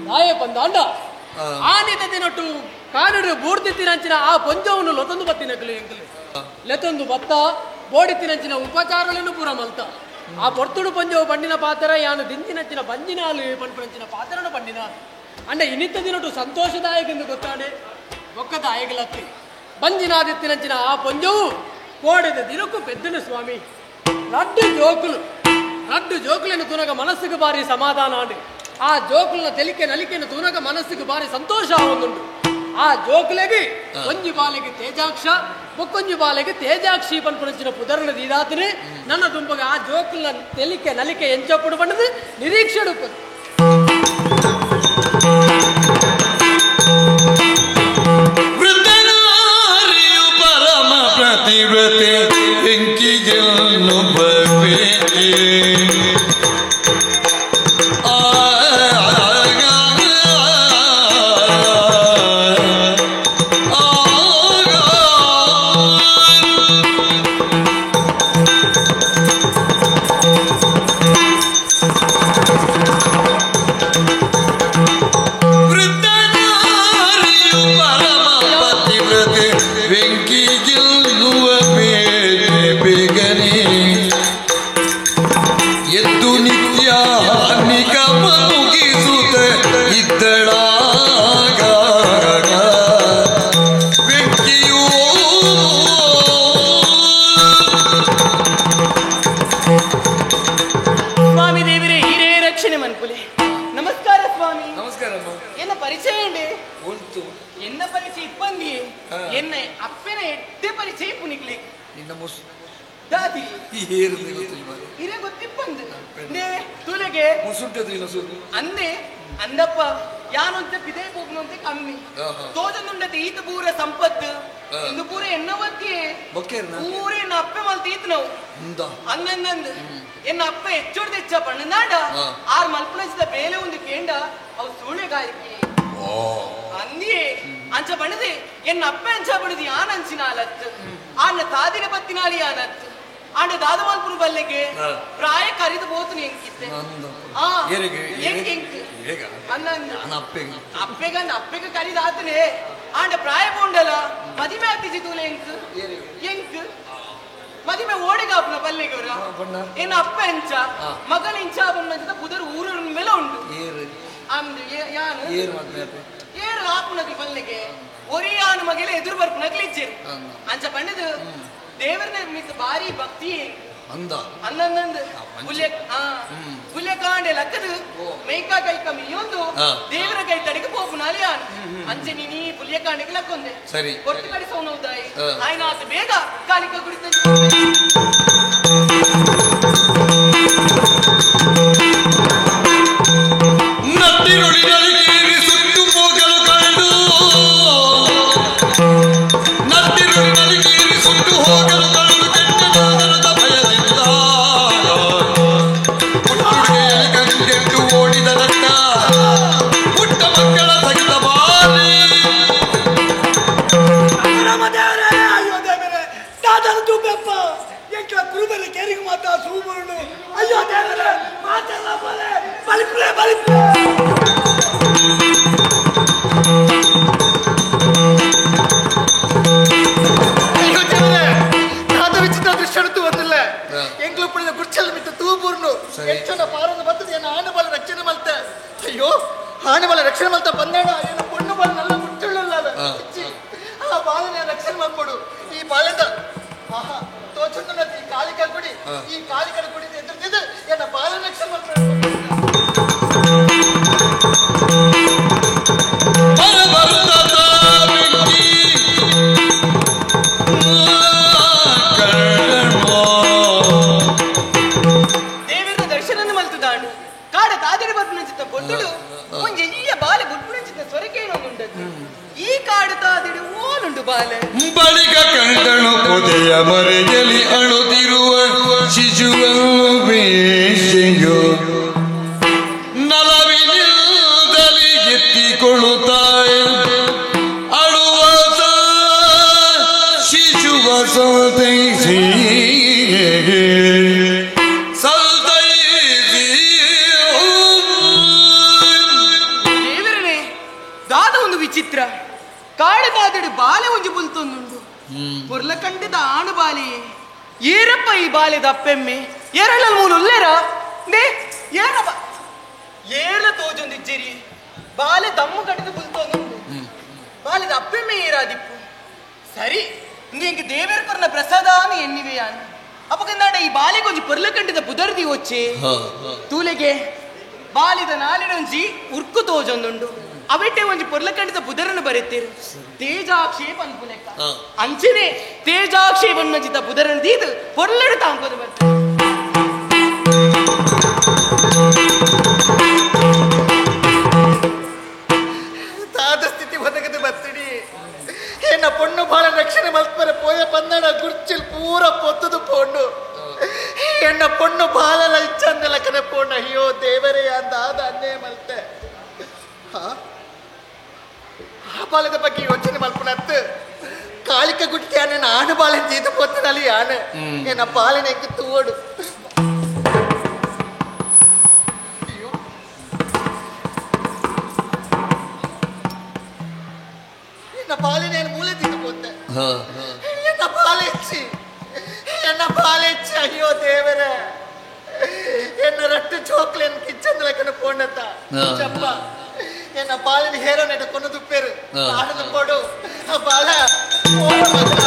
Speaker 8: ನಾಯೇ ಬಂದಾಂಡ ಆನಿತ ದಿನಟ್ಟು ಕಾಡುಡು ಬೂರ್ದಿತ್ತಿನಂಚಿನ ಆ ಪೊಂಜವನ್ನು ಲೊತೊಂದು ಬತ್ತಿನಕಲು ಎಂಕಲು ಲೆತೊಂದು ಬತ್ತ ಬೋಡಿತ್ತಿನಂಚಿನ ಉಪಚಾರಗಳನ್ನು ಪೂರ ಮಲ್ತ ಆ ಪೊರ್ತುಡು ಪೊಂಜವು ಬಣ್ಣಿನ ಪಾತ್ರ ಯಾನು ದಿಂಜಿನಂಚಿನ ಬಂಜಿನಾಲು ಪಂಪುನಂಚಿನ ಪಾತ್ರನು ಬಣ್ಣಿನ ಅಂಡ ಇನಿತ ದಿನಟು ಸಂತೋಷದಾಯಕೆಂದು ಗೊತ್ತಾಡೆ ಒಕ್ಕದ ಆಯಗಲತ್ತಿ ಬಂಜಿನಾದಿತ್ತಿನಂಚಿನ ಆ ಪೊಂಜವು ಕೋಡೆದ ದಿನಕ್ಕೂ ಪೆದ್ದನು ಸ್ವಾಮಿ. ರಡ್ಡು ಜೋಕುಲು ರಡ್ಡು ಜೋಕುలను ತುನಗ ಮನಸ್ಸಿಗೆ ಬಾರಿ ಸಮಾಧಾನ ಆಂಡು ಆ ಜೋಕುಲನ ತೆಲಿಕೆ ನಲಿಕೆಯನ್ನು ತೂನಗ ಮನಸ್ಸಿಗೆ ಬಾರಿ ಸಂತೋಷ ಆವೊಂದುಂಡು. ಆ ಜೋಕುಲೆಗೆ ಒಂಜಿ ಬಾಲೆಗೆ ತೇಜಾಕ್ಷ ಬೊಕ್ಕೊಂಜಿ ಬಾಲೆಗೆ ತೇಜಾಕ್ಷಿ ಪನ್ಪುನಂಚಿನ ಪುದರ್ನ ದೀದಾತನೆ ನನ್ನ ದುಂಬಗ ಆ ಜೋಕುಲನ ತೆಲಿಕೆ ನಲಿಕೆ ಎಂಚಪ್ಪುಡು ಪಂಡದು ನಿರೀಕ್ಷೆ ಉಪ್ಪದು.
Speaker 16: ವೃತನಾರಿಯು ಪರಮ ಪ್ರತಿವ್ರತೆ ಬೆಂಕಿಗೆಲ್ಲು ಬಬೇಕೆ.
Speaker 4: ಅಂದೆ ಅಂದಪ್ಪ ಯಾನೊಂತೆ ಪಿದೆ ಪೋಗ್ನೊಂತೆ ಕಮ್ಮಿ ತೋಜನುಂಡತೆ ಈತ ಪೂರ ಸಂಪತ್ತು ಇಂದು ಪೂರ ಎನ್ನವಕ್ಕೆ ಪೂರ ಎನ್ನ ಅಪ್ಪೆ ಮಲ್ತ ಈತ ನಾವು ಅಂದಂದಂದ್ ಎನ್ನ ಅಪ್ಪ ಹೆಚ್ಚೋಡ್ದ ಹೆಚ್ಚ ಪಣ್ಣನಾಡ ಆರ್ ಮಲ್ಪನಸಿದ ಬೇಲೆ ಒಂದು ಕೇಂಡ ಅವು ಸೂಳೆಗಾಯಕಿ ಅಂದಿಯೇ ಅಂಚ ಬಣ್ಣದೆ ಎನ್ನ ಅಪ್ಪೆ ಅಂಚ ಬಣ್ಣದು ಯಾನ್ ಅಂಚಿನಾಲತ್ತು ಆನ ತಾದಿನ ಬತ್ತಿನಾಲಿ ಯಾನತ್ತು ಆಂಡ ದಾದ ಮಲ್ಪುನ ಬಲ್ಲೆಗೆ ಪ್ರಾಯ ಕರಿದು ಬೋತುನು ಎಂಕಿತ್ತೆ ಅಪ್ಪೆಗಂದ ಅಪ್ಪೆಗ ಕರಿದ ಆತನೆ ಆಂಡ ಪ್ರಾಯ ಪೋಂಡಲ ಮದಿಮೆ ಆಗ್ತಿಜಿ ತೂಲೆ ಎಂಕ್ ಎಂಕ್ ಮದಿಮೆ ಓಡಿಗಾಪುನ ಬಲ್ಲೆಗವರ ಏನ ಅಪ್ಪ ಎಂಚ ಮಗನ ಇಂಚ ಬಂದ ಪುದರ್ ಊರ ಮೇಲೆ ಉಂಡು ಅಂದು ಯಾನು ಏರು ಆಪುನಗ್ಲಿ ಬಲ್ಲೆಗೆ ಒರಿ ಆನು ಮಗಲೆ ಎದುರು ಬರ್ಪುನಗ್ಲಿ ಇಜ್ಜೇರು ಅಂಚ ಪಂಡದು ದೇವರನ ಮಿತ್ ಬಾರಿ ಭಕ್ತಿ ಅಂದಂದಂದು ಪುಲ್ಯ ಕಾಂಡೆ ಲಕ್ಕದು ಮೇಕಾ ಕೈ ಕಮ್ಮಿಯೊಂದು ದೇವರ ಕೈ ತಡಿಗೆ ಪೋಪುನಾಲಿ ಯಾನು ಅಂಚೆ ನೀನಿ ಪುಲ್ಯ ಕಾಂಡೆಗೆ ಲಕ್ಕೊಂದೆ
Speaker 16: ಸರಿ
Speaker 4: ಕೊಟ್ಟು ಕಡೆ ಸೌನೌದಾಯಿ ಆಯ್ನ ಆತ ಬೇಗ ಕಾಲಿಕ ಕುಡಿತ
Speaker 13: ಅಯ್ಯೋ ಆನೆ ರಕ್ಷಣೆ ಮಲ್ತ ಬಂದೇಣ ಏನು ಪೊಣ್ಣು ಬಾಲ ನಲ್ಲ ಮುಟ್ಟುಳ್ಳಲ್ಲ ಆ ಬಾಲನ ರಕ್ಷಣೆ ಮಾಡ್ಕೊಡು ಈ ಬಾಲದ ಆಹಾ ತೋಚುಂದ ಈ ಕಾಲಿಕ ಗುಡಿ ಈ ಕಾಲಿಕಡ ಗುಡಿ ಎದುರ್ತಿದ್ದು ಎನ್ನ ಬಾಲನ ರಕ್ಷಣೆ ಮಾಡ್ಕೊಡು
Speaker 4: ದೇವರ ದರ್ಶನ ಮಲ್ತುದಾಂಡು ಕಾಡ ತಾದಿರ ಬರ್ಪುನಂಚಿತ್ತ ಬೊಟ್ಟುಡು ಒಂಜಿ ಎಯ್ಯ ಬಾಲೆ ಬುಡ್ಪುನಂಚಿತ್ತ ಸ್ವರಕೇನೊಂದುಂಡದ್ದು ಈ ಕಾಡು ತಾದಿಡು ಓನುಂಡು ಬಾಲೆ
Speaker 16: ಬಳಿಕ ಕಂಡನು ಪೊದೆಯ ಮರೆಯಲಿ ಅಳುತ್ತಿರುವ ಶಿಶುವನ್ನು ಬೇಷೆಯು ನಲವಿನಿಂದಲಿ ಎತ್ತಿಕೊಳ್ಳುತ್ತಾಯ ಅಳುವ ಶಿಶುವ ಸಂತೈಸಿ
Speaker 4: ದೇವರನೇ ದಾದ ಒಂದು ವಿಚಿತ್ರ ಕಾಡು ಕಾದಡು ಬಾಲೆ ಒಂಜಿ ಬುಲ್ತೊಂದುಂಡು ಪೊರ್ಲ ಕಂಡದ ಆಣು ಬಾಲೆ ಏರಪ್ಪ ಈ ಬಾಲೆದ ಅಪ್ಪೆಮ್ಮೆ ಏರಲ್ಲ ಮೂಲು ಉಲ್ಲೇರ ನೇ ಏರಪ್ಪ ಏರ್ಲ ತೋಜೊಂದಿಜ್ಜೇರಿ ಬಾಲೆ ದಮ್ಮು ಕಟ್ಟಿದ ಬುಲ್ತೊಂದುಂಡು ಬಾಲೆದ ಅಪ್ಪೆಮ್ಮೆ ಏರಾದಿಪ್ಪು ಸರಿ ಇಂಗೆ ದೇವೇರ್ ಕೊರ್ನ ಪ್ರಸಾದಾನ ಎನ್ನಿವೆಯಾನ್ ಅಪಗಂದಾಡ ಈ ಬಾಲೆಗೊಂಜಿ ಒಂಜಿ ಪೊರ್ಲ ಕಂಡದ ಬುದರ್ದಿ ಒಚ್ಚೆ ತೂಲೆಗೆ ಬಾಲಿದ ನಾಲಿನೊಂಜಿ ಉರ್ಕು ತೋಜೊಂದುಂಡು ಅವೆಟ್ಟೆ ಒಂಜಿ ಪೊರ್ಲ ಕಂಡದ ಬುದರನ್ನು ಬರೆತೀರು ತೇಜಾಕ್ಷೇಪ ಅನ್ಪುಲೆಕ್ಕ ಅಂಚನೆ ತೇಜಾಕ್ಷೇಪ ಅನ್ನಜಿತ ಬುದರನ್ನು ದೀದು ಪೊರ್ಲಡು ತಾಂಕೋದು ಬರ್ತಾರೆ
Speaker 13: ತಾದ ಸ್ಥಿತಿ ಒದಗದು ಬತ್ತಿಡಿ ಏನ ಪೊಣ್ಣು ಬಾಳ ರಕ್ಷಣೆ ಮಲ್ಪರೆ ಪೋಯ ಬಂದಣ ಗುರ್ಚಿಲ್ ಪೂರ ಪೊತ್ತದು ಪೊಣ್ಣು ಎನ್ನ ಪೊಣ್ಣು ಬಾಲಲ ಇಚ್ಚಂದಲಕನೆ ಪೊಣ್ಣ ಅಯ್ಯೋ ದೇವರೇ ಅಂದಾದ ಅನ್ನೇ ಮಲ್ತೆ ಆ ಬಾಲದ ಬಗ್ಗೆ ಯೋಚನೆ ಮಲ್ಪನತ್ತು ಕಾಳಿಕ ಗುಟ್ಟಿ ಆನೆ ಆನು ಬಾಲೆ ಜೀತ ಪೊತ್ತನಲ್ಲಿ ಆನೆ ಎನ್ನ ಬಾಲನೆ ಎಂಕ್ ತೂವಡು ಎನ್ನ ಬಾಲಿನ ಮೂಲೆ ತಿಂದು ಪೋತೆ ಎನ್ನ ಬಾಲೆಚ್ಚಿ ಎನ್ನ ಬಾಲೆಚ್ಚಿ ಅಯ್ಯೋ ದೇವರೇ ಎನ್ನ ರಟ್ಟು ಚೋಕ್ಲೇನ್ ಕಿಚ್ಚಂದ ಲೆಕ್ಕನ ಪೋಂಡತ್ತ ಚಪ್ಪ ಎನ್ನ ಬಾಲಿನ ಹೇರೋ ನೆಟ ಕೊನ್ನು ತುಪ್ಪೇರು ಆಡದು ಪೋಡು ಆ ಬಾಲ ಓಡ ಮಗ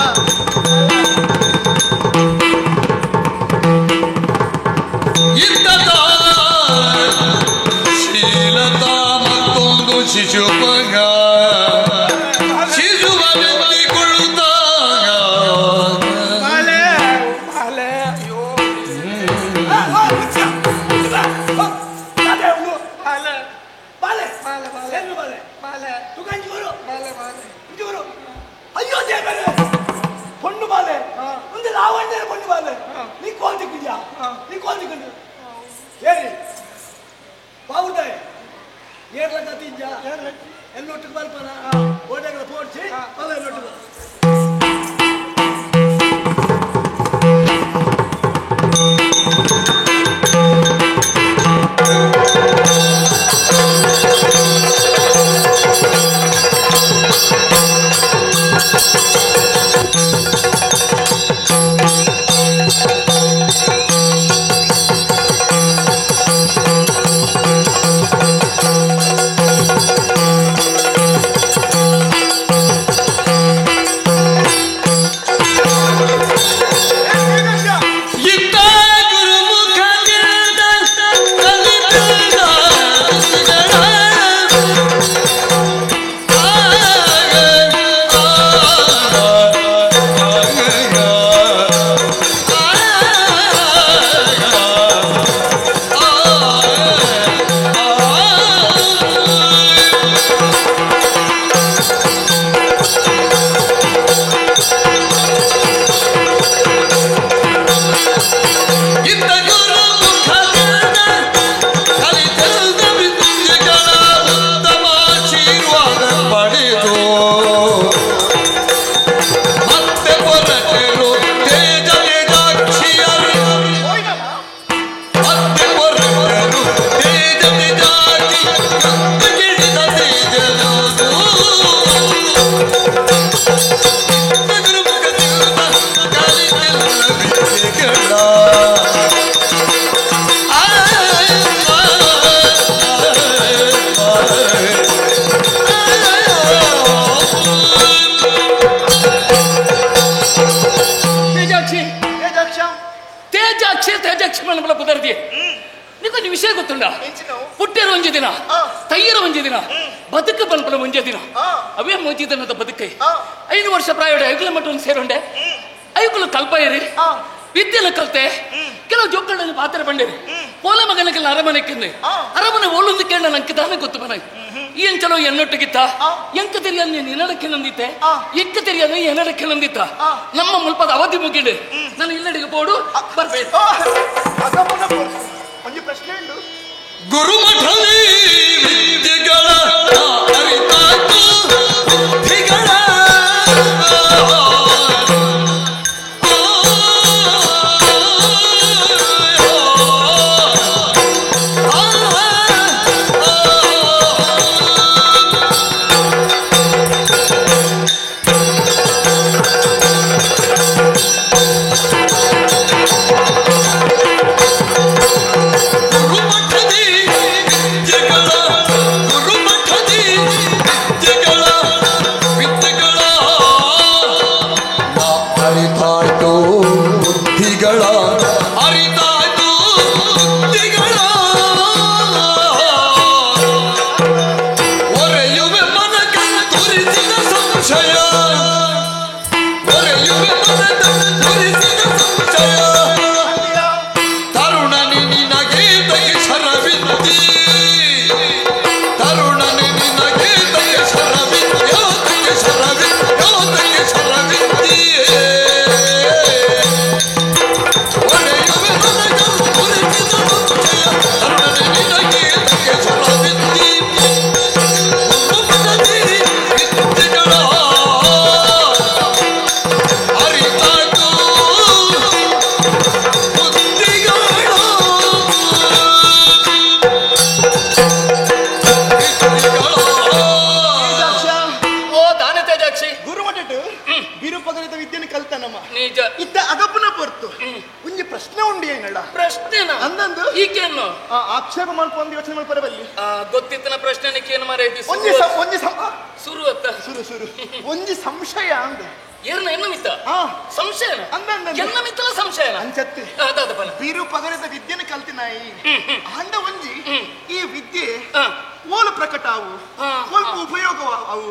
Speaker 16: ಶೀಲತಾ ಮತ್ತೊಂದು ಶಿಶುಪಗ
Speaker 2: ಬಾಲೆ ಬಾಲೆ ಎಲ್ಲೊಟ್ಟಿಗೆ ಬರ್ಪಾನ ಓಟಗಳ ಪೋಡ್ಸಿ ಅಲ್ಲ ಎಲ್ಲೊಟ್ಟಿಗೆ.
Speaker 12: ವಿಷಯ ಗೊತ್ತುಂಡ ಪುಟ್ಟೆರ ಒಂಜಿ ದಿನ ತಯ್ಯರ ಒಂಜಿ ದಿನ ಬದುಕು ಪನ್ಪನ ಒಂಜೆ ದಿನ ಅವೇ ಮೊಂಜಿದನದ ಬದುಕೈ 5 ವರ್ಷ ಪ್ರಾಯ ಐಗುಲ ಮಠವನ್ನು ಸೇರುಂಡೆ ಐಗುಲು ಕಲ್ಪಯರಿ ವಿದ್ಯೆನ ಕಲ್ತೆ ಕೆಲವು ಜೋಕುಗಳನ್ನು ಪಾತ್ರ ಬಂಡೇರಿ ಪೋಲ ಮಗನಕ್ಕೆಲ್ಲ ಅರಮನೆಕ್ಕಿಂದೆ ಅರಮನೆ ಓಲೊಂದು ಕೇಳ ನಂಗೆ ತಾನೇ ಗೊತ್ತು ಮನ ಎಂಚಲೋ ಎನ್ನೊಟ್ಟಿಗಿತ್ತ ಎಂಕ ತೆರಿಯ ನಿನ್ನಡಕ್ಕೆ ನಂದಿತ್ತೆ ಎಕ್ಕ ತೆರಿಯ ಎನ್ನಡಕ್ಕೆ ನಂದಿತ್ತ ನಮ್ಮ ಮುಲ್ಪದ ಅವಧಿ ಮುಗಿಡು ನಾನು ಇಲ್ಲಡಿಗೆ ಬೋಡು ಬರ್ಬೇಕು.
Speaker 13: ಒಂದು ಪ್ರಶ್ನೆ ಉಂಟು.
Speaker 16: ಗುರುಮಠಲಿ ವಿದ್ಯೆಗಳ ಅರಿತಾತು ಬುದ್ಧಿಗಳ
Speaker 13: ಆಕ್ಷೇಪ ಮಾಡ್ಕೊಂಡು ಯೋಚನೆ ಮಾಡ್ತಾರೆ ಬಲ್ಲಿ
Speaker 12: ಗೊತ್ತಿತ್ತನ ಪ್ರಶ್ನೆ ಏನು ಮಾರಾಯ್ತಿ ಸುರು ಅತ್ತ
Speaker 13: ಸುರು ಸುರು ಒಂಜಿ ಸಂಶಯ ಅಂದ
Speaker 12: ಏರ್ನ ಎನ್ನ ಮಿತ್ತ ಸಂಶಯ ಎನ್ನ ಮಿತ್ತಲ ಸಂಶಯ
Speaker 13: ಅಂಚತ್ತೆ ಬೀರು ಪಗರದ ವಿದ್ಯೆನ ಕಲ್ತಿನಾಯಿ ಅಂಡ ಒಂಜಿ ಈ ವಿದ್ಯೆ ಓಲು ಪ್ರಕಟ ಅವು ಓಲ್ಪ ಉಪಯೋಗ ಅವು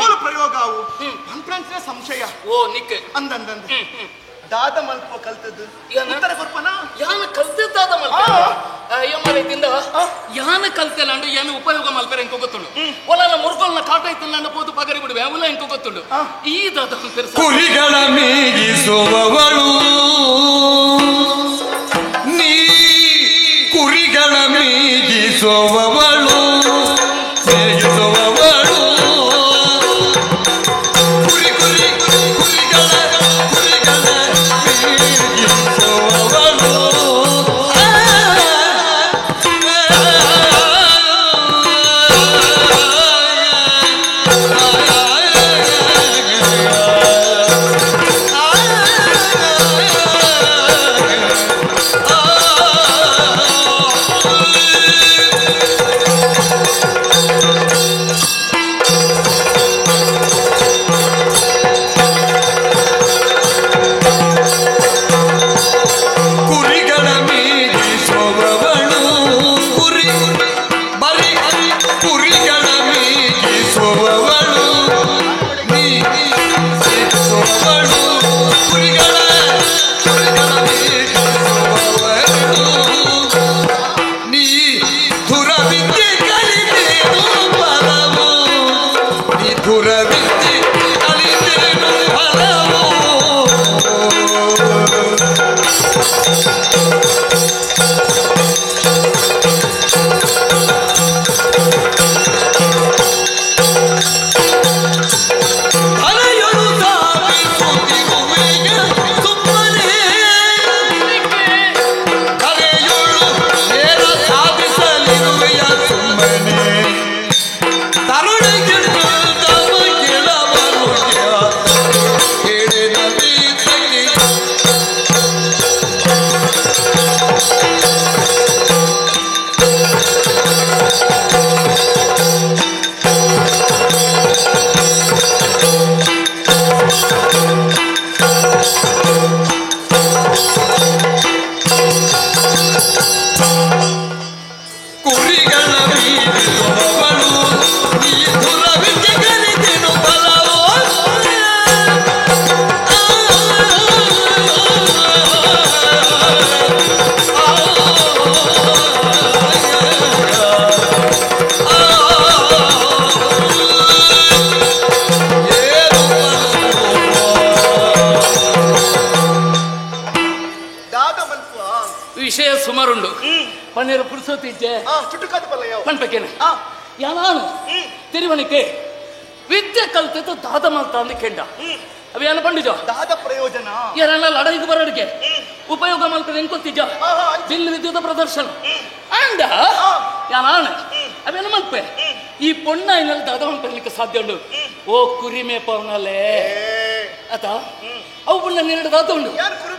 Speaker 13: ಓಲು ಪ್ರಯೋಗ ಅವು ಪಂಪ್ರಂಚಿನ ಸಂಶಯ
Speaker 12: ಓ ನಿಕ್
Speaker 13: ಅಂದಂದಂದ ದಾದ ಮಲ್ಪ ಕಲ್ತದ್ದು ಉತ್ತರ ಕೊರ್ಪನ
Speaker 12: ಯಾನ ಕಲ್ತದ್ದಾದ ಮಲ್ಪ ಅಯ್ಯಮ್ಮರೈತಿಂದ ಯಾನ ಕಲ್ತೆಲ್ಲ ಅಂಡು ಯಾನ ಉಪಯೋಗ ಮಲ್ಪೆರೆ ಎಂಕೋ ಗೊತ್ತುಂಡು ಒಲನ ಮುರ್ಗೊಲ್ನ ಕಾಟ ಇತ್ತಲ್ಲ ಪೋದು ಪಗರಿ ಬಿಡುವೆ ಅವಲ ಎಂಕೋ ಗೊತ್ತುಂಡು ಈ ದಾದ ಮಲ್ಪೆರೆ
Speaker 16: ಕುರಿಗಳ ಮೇಯಿಸುವವಳು ನೀ ಕುರಿಗಳ ಮೇಯಿಸುವವಳು ಮೇಯಿಸುವವಳು. ನೀಡಿದವಳು ಈ ದುರವಿದ್ಯೆ ಕಲಿತೆನು ಬಲವೋ.
Speaker 15: ವಿಷಯ ಸುಮಾರುಂಡು ಪನ್ನೀರು ಪುರುಸೋತಿಜ್ಜೆ ಪನ್ಪಕೇನೆ ಯಾನು ತಿರುವಣಿಕೆ ವಿದ್ಯೆ ಕಲ್ತಿದ್ದು ದಾದ ಮಲ್ತ ಅಂದ ಕೆಂಡ ಅವೇನ ಪಂಡಿಜ
Speaker 13: ದಾದ ಪ್ರಯೋಜನ
Speaker 15: ಯಾರನ್ನ ಲಡೈಗೆ ಬರೋಡಿಗೆ ಉಪಯೋಗ ಮಲ್ತದೆ ಎಂಕೊತ್ತಿಜ್ಜ ಬಿಲ್ಲು ವಿದ್ಯುತ್ ಪ್ರದರ್ಶನ ಅಂಡ ಯಾನ ಅವೇನ ಮಲ್ಪೆ ಈ ಪೊಣ್ಣ ಇನ್ನಲ್ಲಿ ದಾದ ಮಲ್ಪರ್ಲಿಕ್ಕೆ ಸಾಧ್ಯ ಉಂಡು. ಓ ಕುರಿಮೆ ಪವನಲ್ಲೇ ಆತ ಅವು ಪುಣ್ಣ ನಿನ್ನಡ ದಾದ ಉಂಡು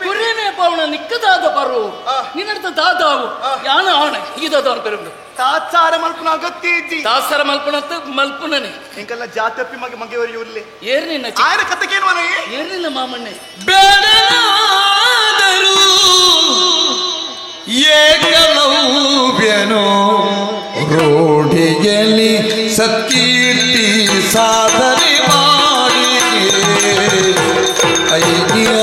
Speaker 15: ಕುರಿಮೆ ಪವನ ನಿಕ್ಕದಾದ ಬರು ನಿನ್ನಡ ದಾದಾವು ಯಾನ ಆಣೆ ಈ ದಾದ ಪೆರುಂಡು
Speaker 13: ತಾತ್ಸಾರ ಮಲ್ಪುನ ಅಗತ್ಯ ಇಜ್ಜಿ.
Speaker 15: ತಾತ್ಸಾರ ಮಲ್ಪುನ ಮಲ್ಪುನನೆ
Speaker 13: ಎಂಕಲ್ಲ ಜಾತಪ್ಪಿ ಮಗೆ ಮಗೆವರಿ ಉರ್ಲಿ
Speaker 15: ಏರ್ ನಿನ್ನ
Speaker 13: ಆಯನ ಕಥೆಗೇನು ಮನೆ
Speaker 15: ಏರ್ ನಿನ್ನ ಮಾಮಣ್ಣೆ
Speaker 16: ಬೇಡನಾದರೂ ಏಕಲವ್ಯನು ರೂಢಿಯಲ್ಲಿ ಸತ್ಕೀರ್ತಿ ಸಾಧನೆ ಮಾಡಿ ಐದಿಯ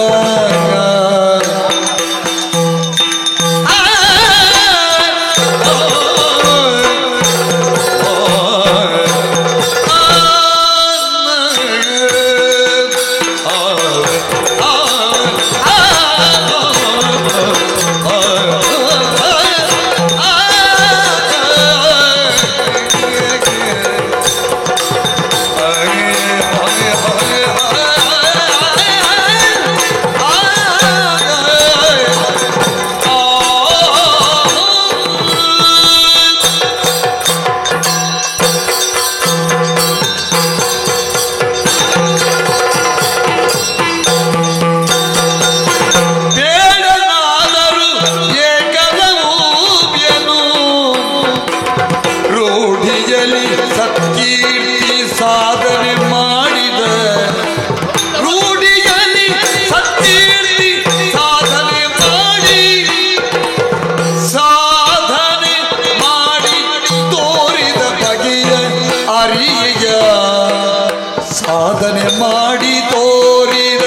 Speaker 16: ಸಾಧನೆ ಮಾಡಿ ತೋರಿದ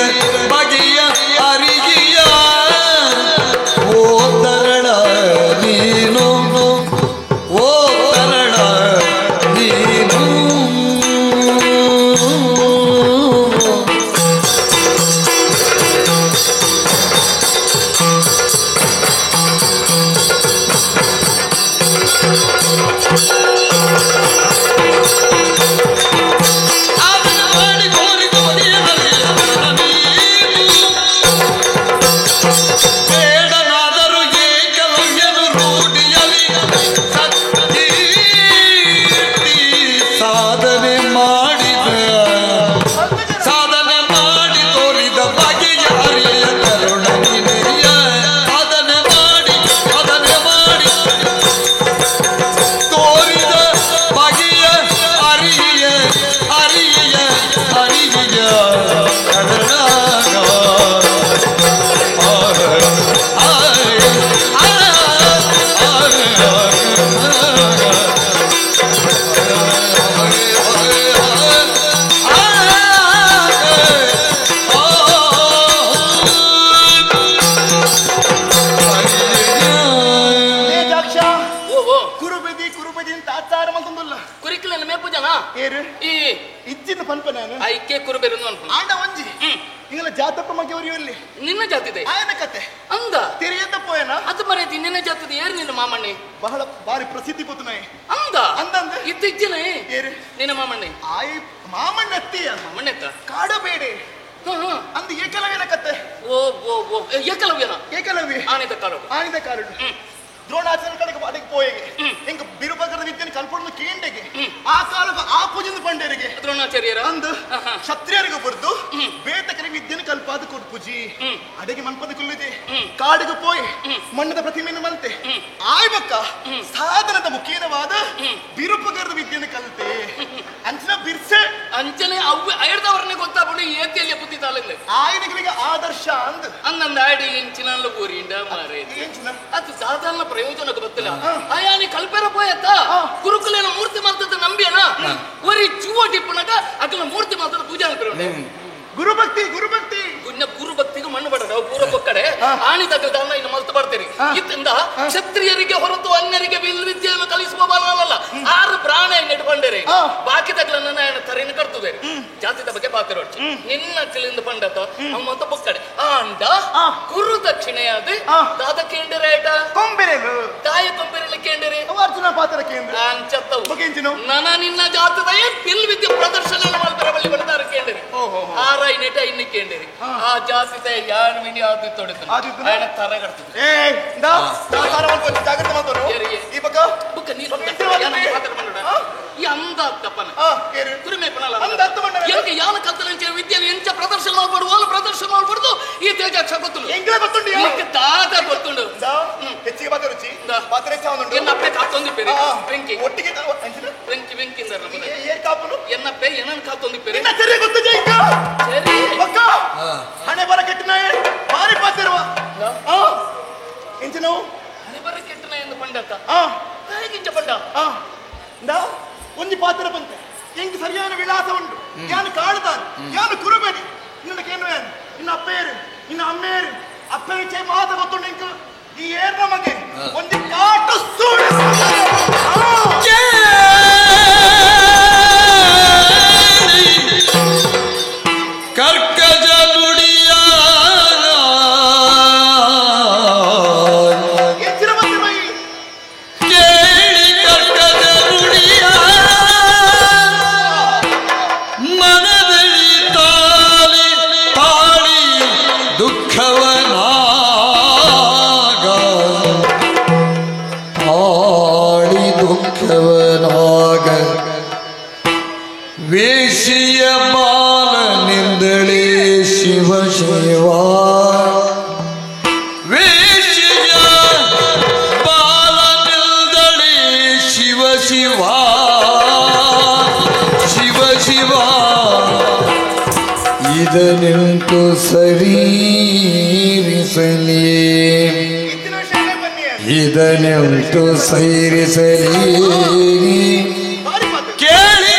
Speaker 16: ಬಗೆಯ ಅರಿಗೆಯ ಓ ತರಳ ನೀನು, ಓ ತರಳ ನೀನು. ಸಾಧನೆ ಮಾಡಿದ ಸಾಧನೆ ಮಾಡಿ ತೋರಿದ ಬಗೆಯ ಅರಿಯ ಕರುಣ ನಿನೆಯ ಸಾಧನೆ ಮಾಡಿ ಸಾಧನೆ ಮಾಡಿ ತೋರಿದ ಬಗೆಯ ಅರಿಯ ಅರಿಯ ಅರಿಯ ಕರುಣ.
Speaker 13: ಕುರುಬದಿ ಕುರುಬದಿ ಅಂತ ಆಚಾರ ಮಲ್ತೊಂದುಲ್ಲ
Speaker 15: ಕುರಿಕಲನ್ನ ಮೇಪು ಜನ
Speaker 13: ಏರು
Speaker 15: ಈ
Speaker 13: ಇಜ್ಜಿನ ಪನ್ಪ ನಾನು
Speaker 15: ಐಕೆ ಕುರುಬೆರನ್ನು ಅನ್ಕೊಂಡು
Speaker 13: ಆಂಡ ಒಂಜಿ ಇಂಗಲ ಜಾತಪ್ಪ ಮಗೆಯವರು ಇಲ್ಲಿ
Speaker 15: ನಿನ್ನ ಜಾತಿದೆ
Speaker 13: ಆಯನ ಕತೆ
Speaker 15: ಅಂದ
Speaker 13: ತೆರೆಯದ ಪೋಯನ
Speaker 15: ಅದು ಮರೆತಿ ನಿನ್ನ ಜಾತಿದೆ ಏರು ನಿನ್ನ ಮಾಮಣ್ಣೆ
Speaker 13: ಬಹಳ ಬಾರಿ ಪ್ರಸಿದ್ಧಿ ಪುತನಾಯಿ
Speaker 15: ಅಂದ
Speaker 13: ಅಂದಂದ
Speaker 15: ಇತ್ತಿಜ್ಜಿನೇ
Speaker 13: ಏರು
Speaker 15: ನಿನ್ನ ಮಾಮಣ್ಣೆ
Speaker 13: ಆಯ್ ಮಾಮಣ್ಣತ್ತಿ
Speaker 15: ಮಾಮಣ್ಣೆತ್ತ
Speaker 13: ಕಾಡಬೇಡಿ ಅಂದ ಏಕಲವ್ಯನ ಕತೆ
Speaker 15: ಓ ಓ ಓ ಏಕಲವ್ಯನ
Speaker 13: ಏಕಲವ್ಯ
Speaker 15: ಆನಿದ ಕಾಲುಡು
Speaker 13: ಆನಿದ ಕಾಲುಡು ದ್ರೋಣಾಚಾರ್ಯ ಕಡೆಗೆ ಅದಕ್ಕೆ ಪೋಯೆಗೆ ಹಿಂಗ ಬಿರುಬಗರದ ವಿದ್ಯೆಯನ್ನು ಕಲ್ಪೊಂದು ಕೇಂಡೆಗೆ ಆ ಕಾಲಕ್ಕೆ ಆ ಪೂಜೆಂದು ಪಂಡರಿಗೆ
Speaker 15: ದ್ರೋಣಾಚಾರ್ಯರ
Speaker 13: ಅಂದು ಕ್ಷತ್ರಿಯರಿಗೆ ಬರೆದು ಬೇತಕರಿಗೆ ವಿದ್ಯೆಯನ್ನು ಕಲ್ಪಾದ ಕೊಡು ಪೂಜಿ ಅಡಿಗೆ ಮನ್ಪದ ಕುಲ್ಲಿದೆ ಕಾಡಿಗೆ ಪೋಯ್ ಮಣ್ಣದ ಪ್ರತಿಮೆಯನ್ನು ಮಲ್ತೆ ಆಯ್ಬಕ್ಕ ಸಾಧನದ ಮುಖೇನವಾದ ಬಿರುಪಗರದ ವಿದ್ಯೆಯನ್ನು ಕಲ್ತೆ ಅಂಚನ ಬಿರ್ಸೆ
Speaker 15: ಅಂಚನೆ ಅವ್ವ ಐರ್ದವರನ್ನೇ ಗೊತ್ತಾಪುಂಡು ಏತಿಯಲ್ಲಿ ಬುದ್ಧಿ ತಾಳಿಂದ
Speaker 13: ಆಯನಗಳಿಗೆ ಆದರ್ಶ ಅಂದ್
Speaker 15: ಅಂದಂದ ಆಡಿ ಎಂಚಿನಲ್ಲ ಊರಿಂಡ ಮಾರೇ
Speaker 13: ಎಂಚಿನ
Speaker 15: ಅದು ಸಾಧಾರಣ ಪ್ರಯೋಜನಕ್ಕೆ ಗೊತ್ತಿಲ್ಲ ಆಯಾನಿ ಕಲ್ಪೆರ ಪೋಯತ್ತ ಗುರುಕುಲ
Speaker 13: ಗುರುಭಕ್ತಿ ಗುರುಭಕ್ತಿ
Speaker 17: ಗುರುಭಕ್ತಿಗೂ ಮಣ್ಣು ಬಡ ಪೂರ ಪೊಕ್ಕಡೆ ಆಣಿ ತಗಲ್ದಾನ ಇನ್ನು ಮಲ್ತು ಬರ್ತೀರಿ. ಇದರಿಂದ ಕ್ಷತ್ರಿಯರಿಗೆ ಹೊರತು ಅನ್ಯರಿಗೆ ವಿದ್ಯೆಯನ್ನು ಕಲಿಸುವ ಬಲವಲ್ಲ. ಆರು ಪ್ರಾಣ ಇಟ್ಕೊಂಡೇರಿ, ಬಾಕಿ ತಗ್ಲನ್ನ ತರಿನ ಕರ್ತದೆ. ಜಾತಿದ ಬಗ್ಗೆ ಪಾತಿರೋಡ್ಚಿ ನಿನ್ನ ಚಿಲಿಂದ ಪಂಡತ ಅಮ್ಮತ್ತ ಪೊಕ್ಕಡೆ ಆಂಡ ಗುರು ದಕ್ಷಿಣೆಯಾದ ದಾದ ಕೇಂದ್ರೇಟ
Speaker 13: ಕೊಂಬೆರೆಲು
Speaker 17: ತಾಯ ಕೊಂಬೆರೆಲು ಕೇಂದ್ರಿ
Speaker 13: ಅರ್ಜುನ ಪಾತ್ರ ಕೇಂದ್ರ
Speaker 17: ಅಂಚತ್ತವು ನನ ನಿನ್ನ ಜಾತದ ಬಿಲ್ ವಿದ್ಯೆ ಪ್ರದರ್ಶನ ಮಾಡ್ತಾರೆ ಬಳ್ಳಿ ಬಡ್ತಾರೆ ಕೇಂದ್ರಿ ಆರಾಯಿ ನೆಟ ಇನ್ನು ಕೇಂದ್ರಿ ಆ ಜಾತಿದ ಯಾರು ಮಿನಿ ಆದಿ ತೊಡತು ఆయన ತರಗಡ್ತದೆ.
Speaker 13: ಜಾಗ್ರತೆ ಮಾಡ್ತಾನು ಈ ಪಕ್ಕ
Speaker 17: ಬುಕ್ಕ ನೀರು ಈ ಅಂದ ತಪ್ಪನ ಕುರಿಮೆ ಯಾನ ಕಲ್ತಲಂಚೆ ವಿದ್ಯೆಯನ್ನು ಎಂಚ ಪ್ರದರ್ಶನ ಮಾಡ್ಬಾರ್ದು ಓಲ ಪ್ರದರ್ಶನ ಮಾಡ್ಬಾರ್ದು. ಈ ತೇಜಾಕ್ಷ ಗೊತ್ತುಂಡು ತಾತ ಗೊತ್ತುಂಡು.
Speaker 13: ಹೆಚ್ಚಿಗೆ ಪಾತ್ರ ರುಚಿ ಪಾತ್ರ ಹೆಚ್ಚು
Speaker 17: ಎನ್ನಪ್ಪೆ ಕಾತೊಂದಿಪ್ಪೇರಿ ಬೆಂಕಿ
Speaker 13: ಒಟ್ಟಿಗೆ
Speaker 17: ಬೆಂಕಿ ಬೆಂಕಿ
Speaker 13: ಏರ್ ಕಾಪುನು
Speaker 17: ಎನ್ನಪ್ಪೆ ಏನನ್ ಕಾತೊಂದಿಪ್ಪೇರಿ
Speaker 13: ಸರಿ ಗೊತ್ತು ಜೈಕ ಸರಿ ಪಕ್ಕ ಹಣೆ ಬರ ಕೆಟ್ಟನಾಯ ಭಾರಿ ಪಾತಿರುವ ಎಂಚಿನವು
Speaker 17: ಹಣೆ ಬರ ಕೆಟ್ಟನ ಎಂದು ಪಂಡತ ಹೇಗಿಂಚ ಪಂಡ
Speaker 13: ಒಂಜಿ ಪಾತ್ರ ಬಂತೆ ಎಂಕ್ ಸರಿಯಾದ ವಿಳಾಸ ಉಂಟು. ಯಾನು ಕಾಳುದಾನು ಯಾನು ಕುರುಬೇಡಿ ನಿನ್ನ ಕೇನು ನಿನ್ನ ಅಪ್ಪೇರು ನಿನ್ನ ಅಮ್ಮೇರು ಅಪ್ಪೆ ಚೇ ಮಾತ ಗೊತ್ತುಂಡು ಎಂಕ್ ಈ ಏರ್ನ ಮಗೆ ಒಂಜಿ ಕಾಟು ಸೂಳು
Speaker 16: ಕರ್ಕಜ ನುಡಿಯ ಕೇಳಿ ಕರ್ಕಜ ನುಡಿಯ ಮನದಲ್ಲಿ ತಾಳಿ ತಾಳಿ ದುಃಖವನಾಗ ತಾಳಿ ದುಃಖವನಾಗ ವೇಷಿಯ ಬಾಲನಿಂದಲೇ ಶಿವ ಶಿವ ವೇಷಿಯ ಬಾಲನಿಂದಲೇ ಶಿವ ಶಿವ ಶಿವ ಶಿವ ಇದನಿಂತು ಸರೀರಿಸಲಿ ಇದನಿಂತು ಸೈರಿಸಲಿ ಕೇಳಿ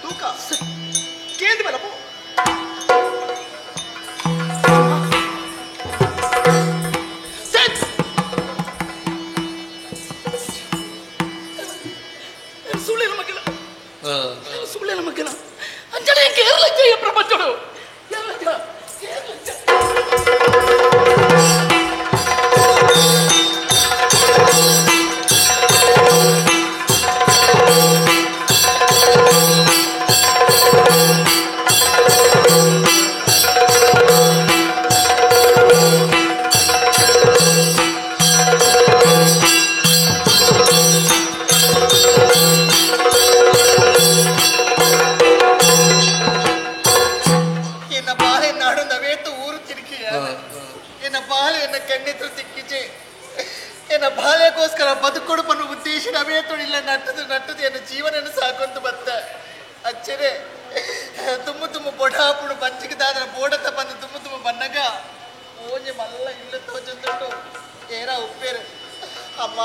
Speaker 13: ತೂಕ ಕೇಂದ್ರ
Speaker 17: ಸುಳ್ಳೆ ಮಗನ ಅಂಜನೆ ಕೇರಳ ಪ್ರಪಂಚಡು
Speaker 13: ಬದುಕೊಡು ಬನ್ನು ಉದ್ದೇಶ ನಾವೇ ತೊಳಿಲ್ಲ ನಟ್ಟದು ನಟ್ಟದು ಎನ್ನ ಜೀವನ ಸಾಕೊಂತ ಬತ್ತ ಅಚ್ಚರೆ ತುಮ್ಮ ತುಮ್ಮ ಬೊಡಾಪುಡು ಬಂಚಿಗೆ ದಾದನ ಬೋಡತ ಬಂದು ತುಮ್ಮ ತುಮ್ಮ ಬನ್ನಗ ಓಂಜೆ ಮಲ್ಲ ಇಲ್ಲ ತೋಚಂದುಂಟು ಏರಾ ಉಪ್ಪೇರು ಅಮ್ಮ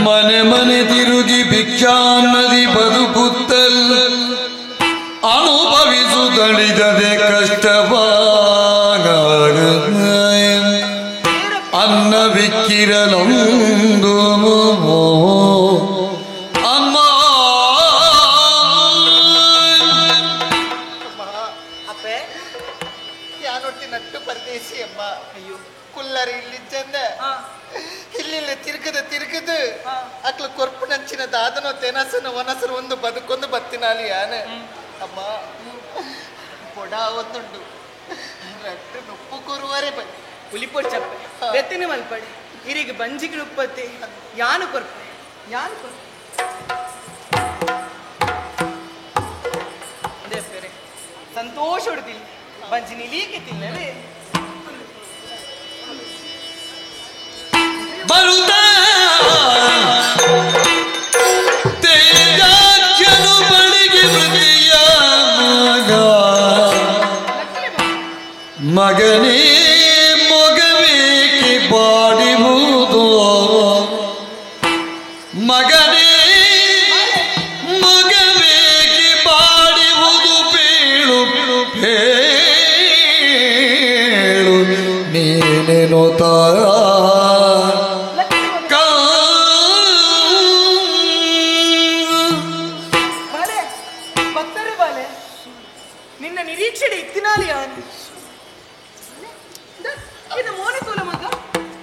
Speaker 16: ಮನೆ ಮನೆ ತಿರುಗಿ ಭಿಕ್ಷಾನ್ನದಿ ಬದುಕುತ್ತಲ್ ಅನುಭವಿಸುತ್ತಳಿದದೆ ಕಷ್ಟವಾಗ ಅನ್ನವಿಕ್ಕಿರಲೊಂದು ಅಮ್ಮ
Speaker 13: ಅಪ್ಪೆ ಯಾನೊಟ್ಟಿ ನಟ್ಟು ಪರದೇಶಿ ಅಮ್ಮ ಅಯ್ಯೋ ಕುಲ್ಲರಿ ಇಲ್ಲಿ ಚಂದ ಇಲ್ಲಿ ತಿರುಗದ ತಿರುಗದು ಅಕ್ಲ ಕೊರ್ಪು ನಂಚಿನ ದಾದನೋ ತೆನಸನ ವನಸರು ಒಂದು ಬದುಕೊಂದು ಬತ್ತಿನಾಲಿ ಯಾನೆ ಅಮ್ಮ ಕೊಡ ಒಂದುಂಡು ರಟ್ಟು ನುಪ್ಪು ಕೊರುವರೆ ಬನ್ನಿ
Speaker 4: ಉಲಿಪೊಡ್ ಚಪ್ಪೆ ಬೆತ್ತಿನ ಮಲ್ಪಡಿ ಇರಿಗೆ ಬಂಜಿಗೆ ಉಪ್ಪತ್ತಿ ಯಾನು ಕೊರ್ಪೆ ಯಾನು ಕೊರ್ಪೆ ದೇವರೇ ಸಂತೋಷ ಹೊಡ್ತಿಲ್ಲ ಬಂಜಿ ನಿಲೀಕೆ ತಿನ್ನಲೇ
Speaker 16: ಬರುತ್ತ ತೇಜಾಖ್ಯನು ಬಳಿಗೆ ಮೃತಿಯ ಮಗ ಮಗನೇ ಮೊಗವೇಕೆ ಬಾಡಿವುದು ಮಗನೇ ಮೊಗವೇಕೆ ಬಾಡಿವುದು ಬೀಳು ಬೇಳು ನೀನೇನೋ ತಾರ
Speaker 4: ಬಾಲೆ ಭಕ್ತರು ಬಾಲೆ ನಿನ್ನ ನಿರೀಕ್ಷೆ ಇತ್ತಿನಾಲಿ ಯಾನು ನಿನ್ನ ಮೋನೆ ತೋಲ ಮಗ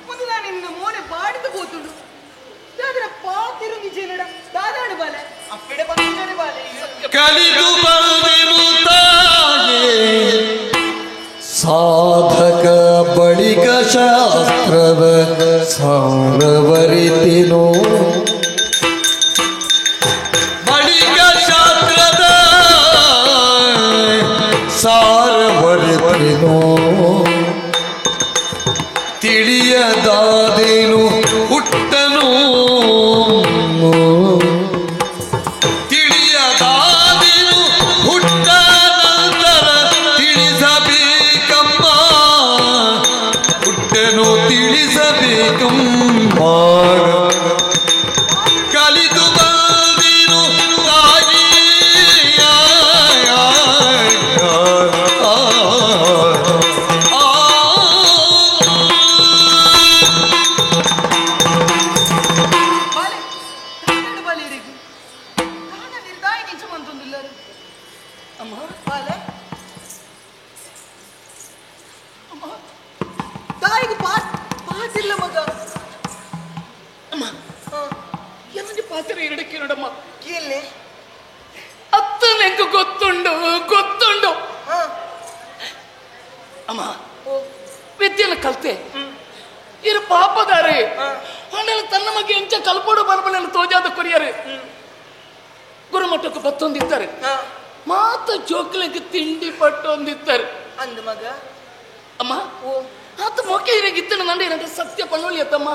Speaker 4: ಒಂದು ನಾನು ನಿನ್ನ ಮೋನೆ ಬಾಡಿದ ಬೋತುಂಡು ದಾದರ ಪಾತಿರು ನಿಜೇನಡ ದಾದಾಡು ಬಾಲೆ ಅಪ್ಪೆಡೆ ಬಂದಿದ್ದಾರೆ ಬಾಲೆ
Speaker 16: ಕಲಿತು ಬಂದೆನು ತಾಯೇ ಸಾಧಕ ಬಳಿಕ ಶಾಸ್ತ್ರವ ಸಾರವರಿತಿನೋ ಬಳಿಕ ಶಾಸ್ತ್ರದ ಸಾರವರಿತಿನೋ ತಿಳಿಯದಾದೇನು ಹುಟ್ಟನು ತಿಳಿಯದಾದೇನು ಹುಟ್ಟ ನಂತರ ತಿಳಿಸಬೇಕಮ್ಮ ಹುಟ್ಟನು ತಿಳಿಸಬೇಕಮ್ಮ ಕಲಿತು ಬಂದಿರು ತಾಯಿಯ
Speaker 4: ಬಾಲೆ ದಾದಾಡು ಬಾಲೆ ಇರಿಗೆ ದಾದ ನಿರ್ದಾಯ ನಿಜ ಮಂತೊಂದಿಲ್ಲರು ಅಮ್ಮ ಬಾಲೆ ಅಮ್ಮ ತಾಯಿಗೆ ಪಾತಿಲ್ಲ ಮಗ
Speaker 17: ಅಮ್ಮ ಎನ್ನೊಂದು ಪಾತ್ರ ಎರಡಕ್ಕೆ ನೋಡಮ್ಮ
Speaker 4: ಕೇಳಿ
Speaker 17: ಅತ್ತ ನೆಂಕು ಗೊತ್ತುಂಡು ಗೊತ್ತುಂಡು ಅಮ್ಮ ವಿದ್ಯೆನ ಕಲ್ತೆ ಇರು ಪಾಪದಾರೆ ಆಮೇಲೆ ತನ್ನ ಮಗೆ ಎಂಚ ಕಲ್ಪೋಡು ಬರಬಲನ್ನು ತೋಜಾದ ಕೊರಿಯರು ಗುರುಮಠಕ್ಕೆ ಬತ್ತೊಂದಿದ್ದಾರೆ ಮಾತ ಜೋಕ್ಲಿಗೆ ತಿಂಡಿ ಪಟ್ಟೊಂದಿದ್ದಾರೆ
Speaker 4: ಅಂದ ಮಗ
Speaker 17: ಅಮ್ಮ ಆತ ಮೊಕೆ ಇರಗಿತ್ತನ ನಂಡೆ ನನಗೆ ಸತ್ಯ ಪಣ್ಣೋಳಿ ಅತ್ತಮ್ಮ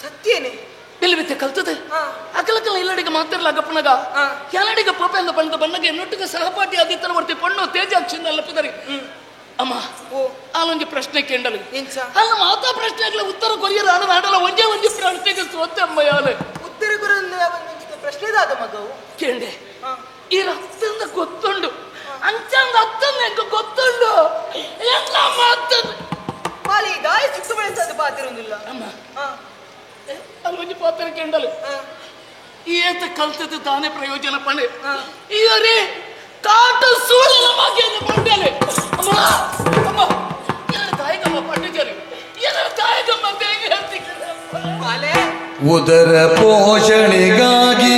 Speaker 4: ಸತ್ಯನೇ
Speaker 17: ಬಿಲ್ವಿತ್ತೆ ಕಲ್ತದೆ ಅಕಲಕಲ ಇಲ್ಲಡಿಗೆ ಮಾತಿರಲ್ಲ ಅಗಪ್ಪನಗ ಎಲ್ಲಡಿಗೆ ಪೋಪೆ ಅಂದ ಬಣ್ಣದ ಬಣ್ಣಗೆ ಎನ್ನೊಟ್ಟಿಗೆ ಸಹಪಾಠಿ ಆದಿತ್ತನ ವರ್ತಿ ಪಣ್ಣು ತೇಜಾಕ್ಷಿಂದ ಅಲ್ಲಪಿದರೆ ಅಮ್ಮ ಆಲೊಂಜಿ ಪ್ರಶ್ನೆ ಕೇಂಡಲು ಅಲ್ಲ ಮಾತಾ ಪ್ರಶ್ನೆಗಳ ಉತ್ತರ ಕೊರಿಯರ್ ಆಡ ನಾಡಲ್ಲ ಒಂದೇ ಒಂಜಿ ಪ್ರಶ್ನೆಗೆ ಸೋತೆ ಅಮ್ಮ ಯಾಲೆ
Speaker 4: ಉತ್ತರ ಗುರು ಪ್ರಶ್ನೆದಾದ ಮಗವು
Speaker 17: ಕೇಂಡೆ ಈ ರಕ್ತಂದ ಗೊತ್ತುಂಡು ಅಂಚಂದ ಅತ್ತಂದ ಎಂಕ ಗೊತ್ತುಂಡು ಎಲ್ಲ ಮಾತಂದ
Speaker 4: ಬಾಲಿ ದಾಯಿ ಚಿಕ್ಕ ಬೆಳೆಸದು ಪಾತಿರೊಂದಿಲ್ಲ
Speaker 17: ಅಮ್ಮ ಅಲ್ಲೊಂಜಿ ಪಾತ್ರ ಕೇಂಡಲು ಏತ ಕಲ್ತದ್ದು ತಾನೇ ಪ್ರಯೋಜನ ಪಣೆ ಈಯರೇ ಕಾಟ ಸೂಳಲ ಮಗೆಯನ್ನು ಪಂಡಲೆ ಅಮ್ಮ ಅಮ್ಮ ಎರಡು ತಾಯಿಗಮ್ಮ ಪಂಡಿಜರು ಎರಡು ತಾಯಿಗಮ್ಮ ಬೇಗ ಹೇಳ್ತಿದ್ದಾರೆ.
Speaker 16: ಉದರ ಪೋಷಣೆಗಾಗಿ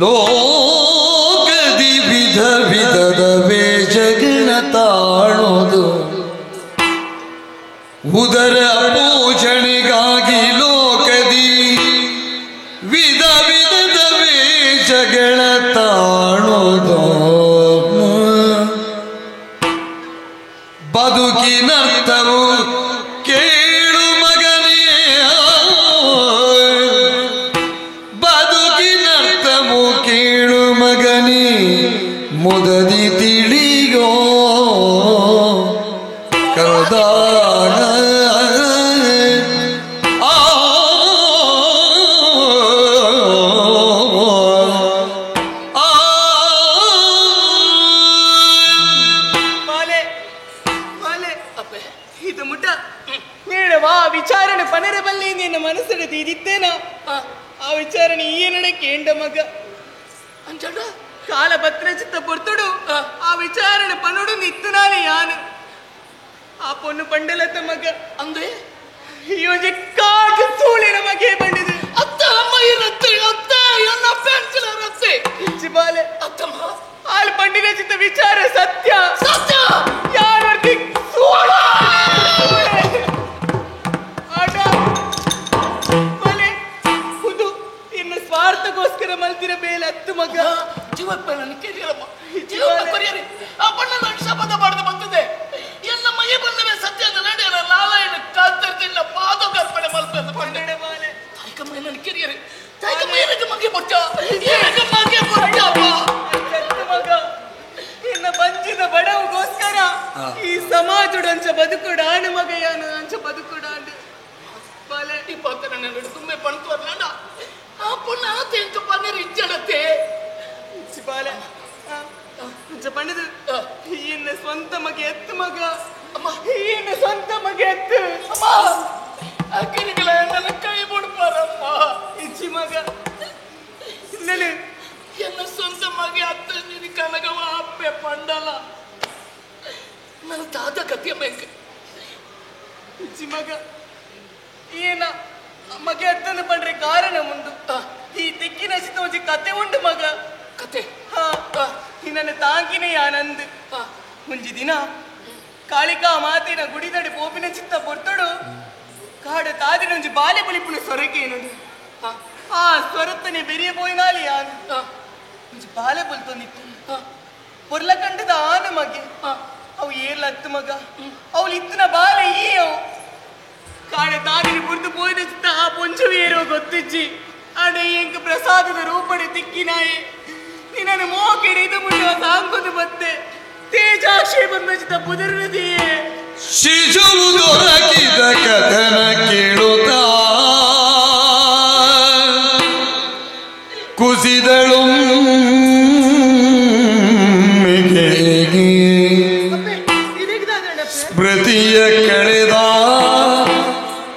Speaker 16: ಲೋಕದಿ ವಿಧ ವಿಧದ ವೇಷಗಳ ತಾಣೋದು. ಉದರ ಪೋಷಣೆಗಾಗಿ ಲೋಕದಿ ವಿಧ ವಿಧದ ವೇಷಗಳ ತಾಣೋದು. ಬದುಕಿನರ್ಥವು ಕೇಳು ಮಗನೇ, ಬದುಕಿನರ್ಥವು ಕೇಳು ಮಗನೇ, ಮುದದಿ ತಿಳಿಯೋ ಕರುದಾಗ.
Speaker 4: ಇದು ಮುಟ ನೀಡವಾ ವಿಚಾರಣೆ ಪನರ ಬಲ್ಲಿ ನಿನ್ನ ಮನಸ್ಸಿನ ಇದಿತ್ತೇನ ಆ ವಿಚಾರಣೆ ಈ ನಡಕ್ಕೆ ಎಂಡ ಮಗ ಅಂಚಡ ಕಾಲ ಪತ್ರ ಚಿತ್ತ ಪೊರ್ತುಡು ಆ ವಿಚಾರಣೆ ಪನುಡು ನಿತ್ತನಾಲೆ ಯಾನು ಆ ಪೊನ್ನು ಪಂಡಲತ್ತ ಮಗ
Speaker 17: ಅಂದೆ
Speaker 4: ಈ ಕಾಟು ಸೂಳಿನ ಮಗೆ ಬಂಡಿದೆ.
Speaker 17: ಅತ್ತ ಅಮ್ಮ ಇರುತ್ತೆ ಅತ್ತ ಎನ್ನ ಪೆನ್ಸಿಲ್ ಇರುತ್ತೆ
Speaker 4: ಇಚ್ಚಿ ಬಾಲೆ
Speaker 17: ಅತ್ತಮ್ಮ
Speaker 4: ಆಲ್ ಪಂಡಿನ ಚಿತ್ತ ವಿಚಾರ ಸತ್ಯ
Speaker 17: ಸತ್ಯ
Speaker 4: ಯಾರು ಸೂಳ ಆಟ ಬಾಲೆ ಹುದು ಇನ್ನು ಸ್ವಾರ್ಥಕ್ಕೋಸ್ಕರ ಮಲ್ತಿರ ಮೇಲೆ ಹತ್ತು ಮಗ
Speaker 17: ಜೀವಪ್ಪ ನನ್ನ ಕೆರಿಯರಮ್ಮ ಜೀವಪ್ಪ ಕೊರಿಯರಿ ಆ ಬಣ್ಣ ನನ್ನ ಶಪಥ ಮಾಡಿದ ಬಂದಿದೆ ಎಲ್ಲ ಮೈ ಬಂದವೇ ಸತ್ಯ ಅಂತ ನಡೆಯಲ್ಲ ಲಾಲಾಯಣ ಕಾಂತರ್ತಿಲ್ಲ ಪಾದ ಕರ್ಪಣೆ ಮಲ್ಪೆ
Speaker 4: ಪಂಡಡೆ ಬಾಲೆ
Speaker 17: ತಾಯ್ಕಮ್ಮ ನನ್ನ ಕೆರಿಯರಿ ತಾಯ್ಕಮ್ಮ ಏನಕ್ಕೆ ಮಗೆ ಕೊಟ್ಟ ಏನಕ್ಕೆ ಮಗೆ ಕೊಟ್ಟಪ್ಪ
Speaker 4: ಮಗ ಇನ್ನ ಬಂಜಿದ ಬಡವಗೋಸ್ಕರ ಈ ಸಮಾಜದ ಅಂಚ ಬದುಕುಡಾನು ಮಗ ಯಾನು ಅಂಚ ಬದುಕುಡಾನು ಬಾಲೆ
Speaker 17: ಈ ಪಾತ್ರ ನನ್ನ ತುಂಬೆ ಪಣತು ಅಲ್ಲ ಆ ಪುಣ್ಣ ಆತ ಎಂತ ಪನ್ನೀರ್ ಇಜ್ಜಡತ್ತೆ
Speaker 4: ಬಾಲೆ ಅಂಚ ಪಣ್ಣದು ಇನ್ನ ಸ್ವಂತ ಮಗ ಎತ್ತು ಮಗ
Speaker 17: ಅಮ್ಮ
Speaker 4: ಇನ್ನ ಸ್ವಂತ ಮಗ ಎತ್ತು
Speaker 17: ಅಮ್ಮ ಅಕ್ಕಿನಿಗಳ ನನ್ನ ಕೈ ಬಿಡ್ಪಾರಮ್ಮ
Speaker 4: ಇಚ್ಚಿ ಮಗ ಇನ್ನೆಲೆ
Speaker 17: ಎನ್ನ ಸ್ವಂತ ಮಗ ಅತ್ತ ನಿನ್ನ ಕನಗವ ಅಪ್ಪೆ ಪಂಡಲ ನನ್ನ ತಾತ ಕತ್ತಿಯ ಮೇಂಕ
Speaker 4: ಇಚ್ಚಿ ಮಗ ಏನ ಮಗೆ ಅತ್ತನ ಪಂಡ್ರೆ ಕಾರಣ ಮುಂದು ಈ ತಿಕ್ಕಿನ ಒಂಜಿ ಕತೆ ಉಂಡು ಮಗ
Speaker 17: ಕತೆ
Speaker 4: ಹಾ ನನ್ನ ತಾಂಕಿನೇ ಆನಂದ್ ಒಂಜಿ ದಿನ ಕಾಳಿಕಾ ಮಾತಿನ ಗುಡಿದಡಿ ಪೋಪಿನ ಚಿತ್ತ ಪೊರ್ತುಡು ಕಾಡ ತಾದಿನ ಒಂಜಿ ಬಾಲೆ ಬಲಿಪುನ ಸೊರಕೆ ಏನದು ಆ ಸ್ವರತ್ತನೆ ಬೆರಿಯ ಪೋಯಿನಾಲಿ ಯಾನು ಒಂಜಿ ಬಾಲೆ ಬೊಲ್ತೊಂದಿತ್ತು ಪೊರ್ಲ ಕಂಡದ ಆನ ಮಗೆ ಅವು ಏರ್ಲ ಹತ್ತು ಮಗ ಅವಳು ಇತ್ತನ ಬಾಲೆ ಈ ಅವು ಕಾಡ ತಾದಿನ ಬುರ್ದು ಪೋಯಿನ ಚಿತ್ತ ಆ ಪೊಂಚು ಏರೋ ಗೊತ್ತಿಜ್ಜಿ ಅಡೆ ಎಂಕ್ ಪ್ರಸಾದದ ರೂಪಡೆ ತಿಕ್ಕಿನಾಯೆ ನಿನ್ನನ್ನು ಮೋಕೆಡೆ ಇದು ಮುಂದೆ ಸಾಂಗುದು ಮತ್ತೆ ತೇಜಾಕ್ಷಿ ಬಂದ ಬುದುರುದಿಯೇ
Speaker 16: ಶಿಶುವು ದೊರಕಿದ ಕಥನ ಕೇಳುತ್ತಾ ಕುಸಿದಳು ಸ್ಮೃತಿಯ ಕಳೆದ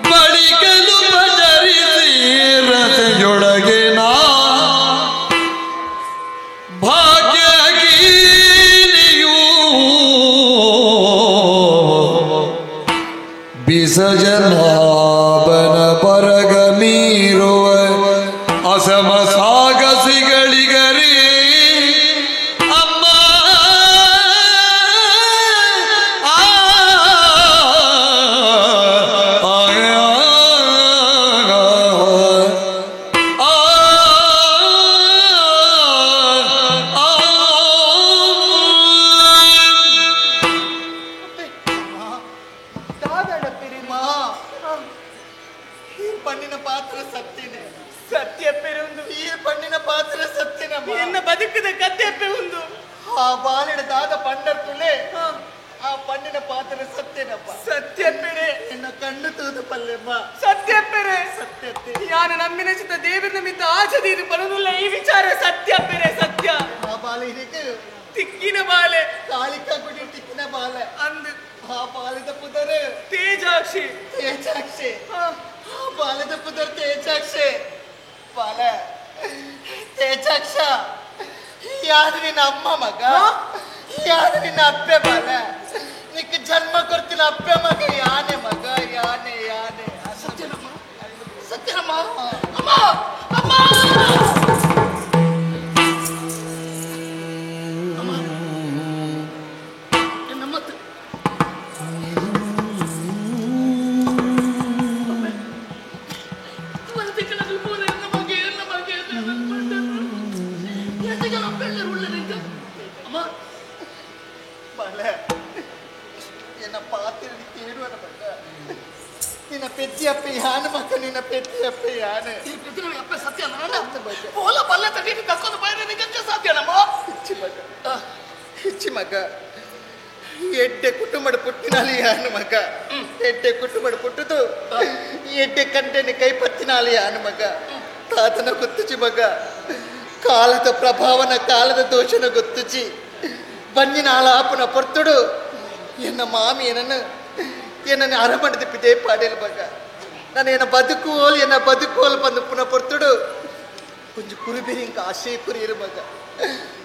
Speaker 16: ಬಳಿಕಲು ಬದರಿಸಿ ರಥೆಯೊಳಗೆ ನಾ ಭಾಗ್ಯಗೀರಿಯೂ ಬಿಸಜನಾಭನ ಪರಗ ಮೀರುವ ಅಸಮ ಸಾಗಸಿಗಳಿಗರೇ ಅಮ್ಮ ಆ ಆ
Speaker 13: ಈ ಪಣ್ಣಿನ ಪಾತ್ರ ಸತ್ತಿದೆ
Speaker 4: ಸತ್ಯ ಪೆರುಂದು
Speaker 13: ಈ ಪಣ್ಣಿನ ಪಾತ್ರ ಸತ್ತಿನಮ್ಮ
Speaker 4: ಎನ್ನ ಬದುಕದ ಕತೆ ಪೆರುಂದು
Speaker 13: ಆ ಬಾಲಿನ ದಾದ ಪಂಡರ್ ತುಲೆ ಆ ಪಣ್ಣಿನ ಪಾತ್ರ ಸತ್ಯನಪ್ಪ
Speaker 4: ಸತ್ಯ ಪೆರೆ
Speaker 13: ಎನ್ನ ಕಣ್ಣು ತೂದು ಪಲ್ಲೆಮ್ಮ
Speaker 4: ಸತ್ಯ ಪೆರೆ
Speaker 13: ಸತ್ಯತೆ
Speaker 4: ಯಾನು ನಮ್ಮಿನ ಚಿತ್ತ ದೇವರ ಮಿತ್ತ ಆಚದೀರು ಬರುವುದಿಲ್ಲ ಈ ವಿಚಾರ ಸತ್ಯ ಪೆರೆ ಸತ್ಯ
Speaker 13: ಆ ಬಾಲಿನಿಗೆ
Speaker 4: ತಿಕ್ಕಿನ ಬಾಲೆ
Speaker 13: ಕಾಳಿಕಾ ಗುಡಿ ತಿಕ್ಕಿನ ಬಾಲೆ
Speaker 4: ಅಂದು
Speaker 13: ಆ ಬಾಲಿದ ಪುದರೆ
Speaker 4: ತೇಜಾಕ್ಷಿ
Speaker 13: ತೇಜಾಕ್ಷಿ ಆ ಬಾಲದ ಪುದರ್ ತೇಜಾಕ್ಷಿ ಬಾಲ ತೇಜಾಕ್ಷ ಯಾರು ನಿನ್ನ ಅಮ್ಮ ಮಗ ಯಾರು ನಿನ್ನ ಅಪ್ಪೆ ಮಗ ನಿಕ್ಕ ಜನ್ಮ ಕೊಡ್ತೀನಿ ಅಪ್ಪೆ ಮಗ ಯಾನೆ ಮಗ ಯಾನೆ ಯಾನೆ ಸತ್ಯನಮ್ಮ ಸತ್ಯನಮ್ಮ ಅಮ್ಮ ಅಮ್ಮ ಅಮ್ಮ ನಮ್ಮತ್ತು ಎನ್ನ ಪಾತ್ರೆ ತೇಡುವನ ಮಗ ನಿನ್ನ ಪೆತ್ತಿ ಅಪ್ಪೆ ಯಾನ ಮಗ ನಿನ್ನ ಪೆತ್ತಿ ಅಪ್ಪೆ ಯಾನೆ ಈ ಪೆತ್ತಿನ ಅಪ್ಪೆ ಸತ್ಯ ಓಲ ಬಲ್ಲೆ ತಗೀಟಿ ತಕ್ಕೊಂಡು ಬೈರೆ ನಿಂಗೆ ಸಾಧ್ಯನಮ್ಮ ಇಚ್ಚಿ ಮಗ ಇಚ್ಚಿ ಮಗ ಎಡ್ಡೆ ಕುಟುಂಬದ ಪುಟ್ಟಿನಾಲಿ ಯಾನು ಮಗ ಎಡ್ಡೆ ಕುಟುಂಬದ ಪುಟ್ಟದು ಎಡ್ಡೆ ಕಂಟೆನೆ ಕೈ ಪತ್ತಿನಾಲಿ ಯಾನು ಮಗ ತಾತನ ಗೊತ್ತುಚಿ ಮಗ ಕಾಲದ ಪ್ರಭಾವನ ಕಾಲದ ದೋಷನ ಗೊತ್ತುಚಿ ಬನ್ನಿನಾಳ ಆಪನ ಪೊರ್ತುಡು ಎನ್ನ ಮಾಮಿ ಏನನ್ನು ಏನನ್ನು ಅರಮನೆ ತಿಪ್ಪಿದೆ ಪಾಡೇಲು ಮಗ ನಾನು ಏನ ಬದುಕುವೋಲು ಎನ್ನ ಬದುಕುವೋಲು ಬಂದು ಪುನಃ ಪೊರ್ತುಡು ಕೊಂಚ ಕುರುಬೇರಿ ಇಂಕ ಆಶೆ ಕುರಿಯರು ಮಗ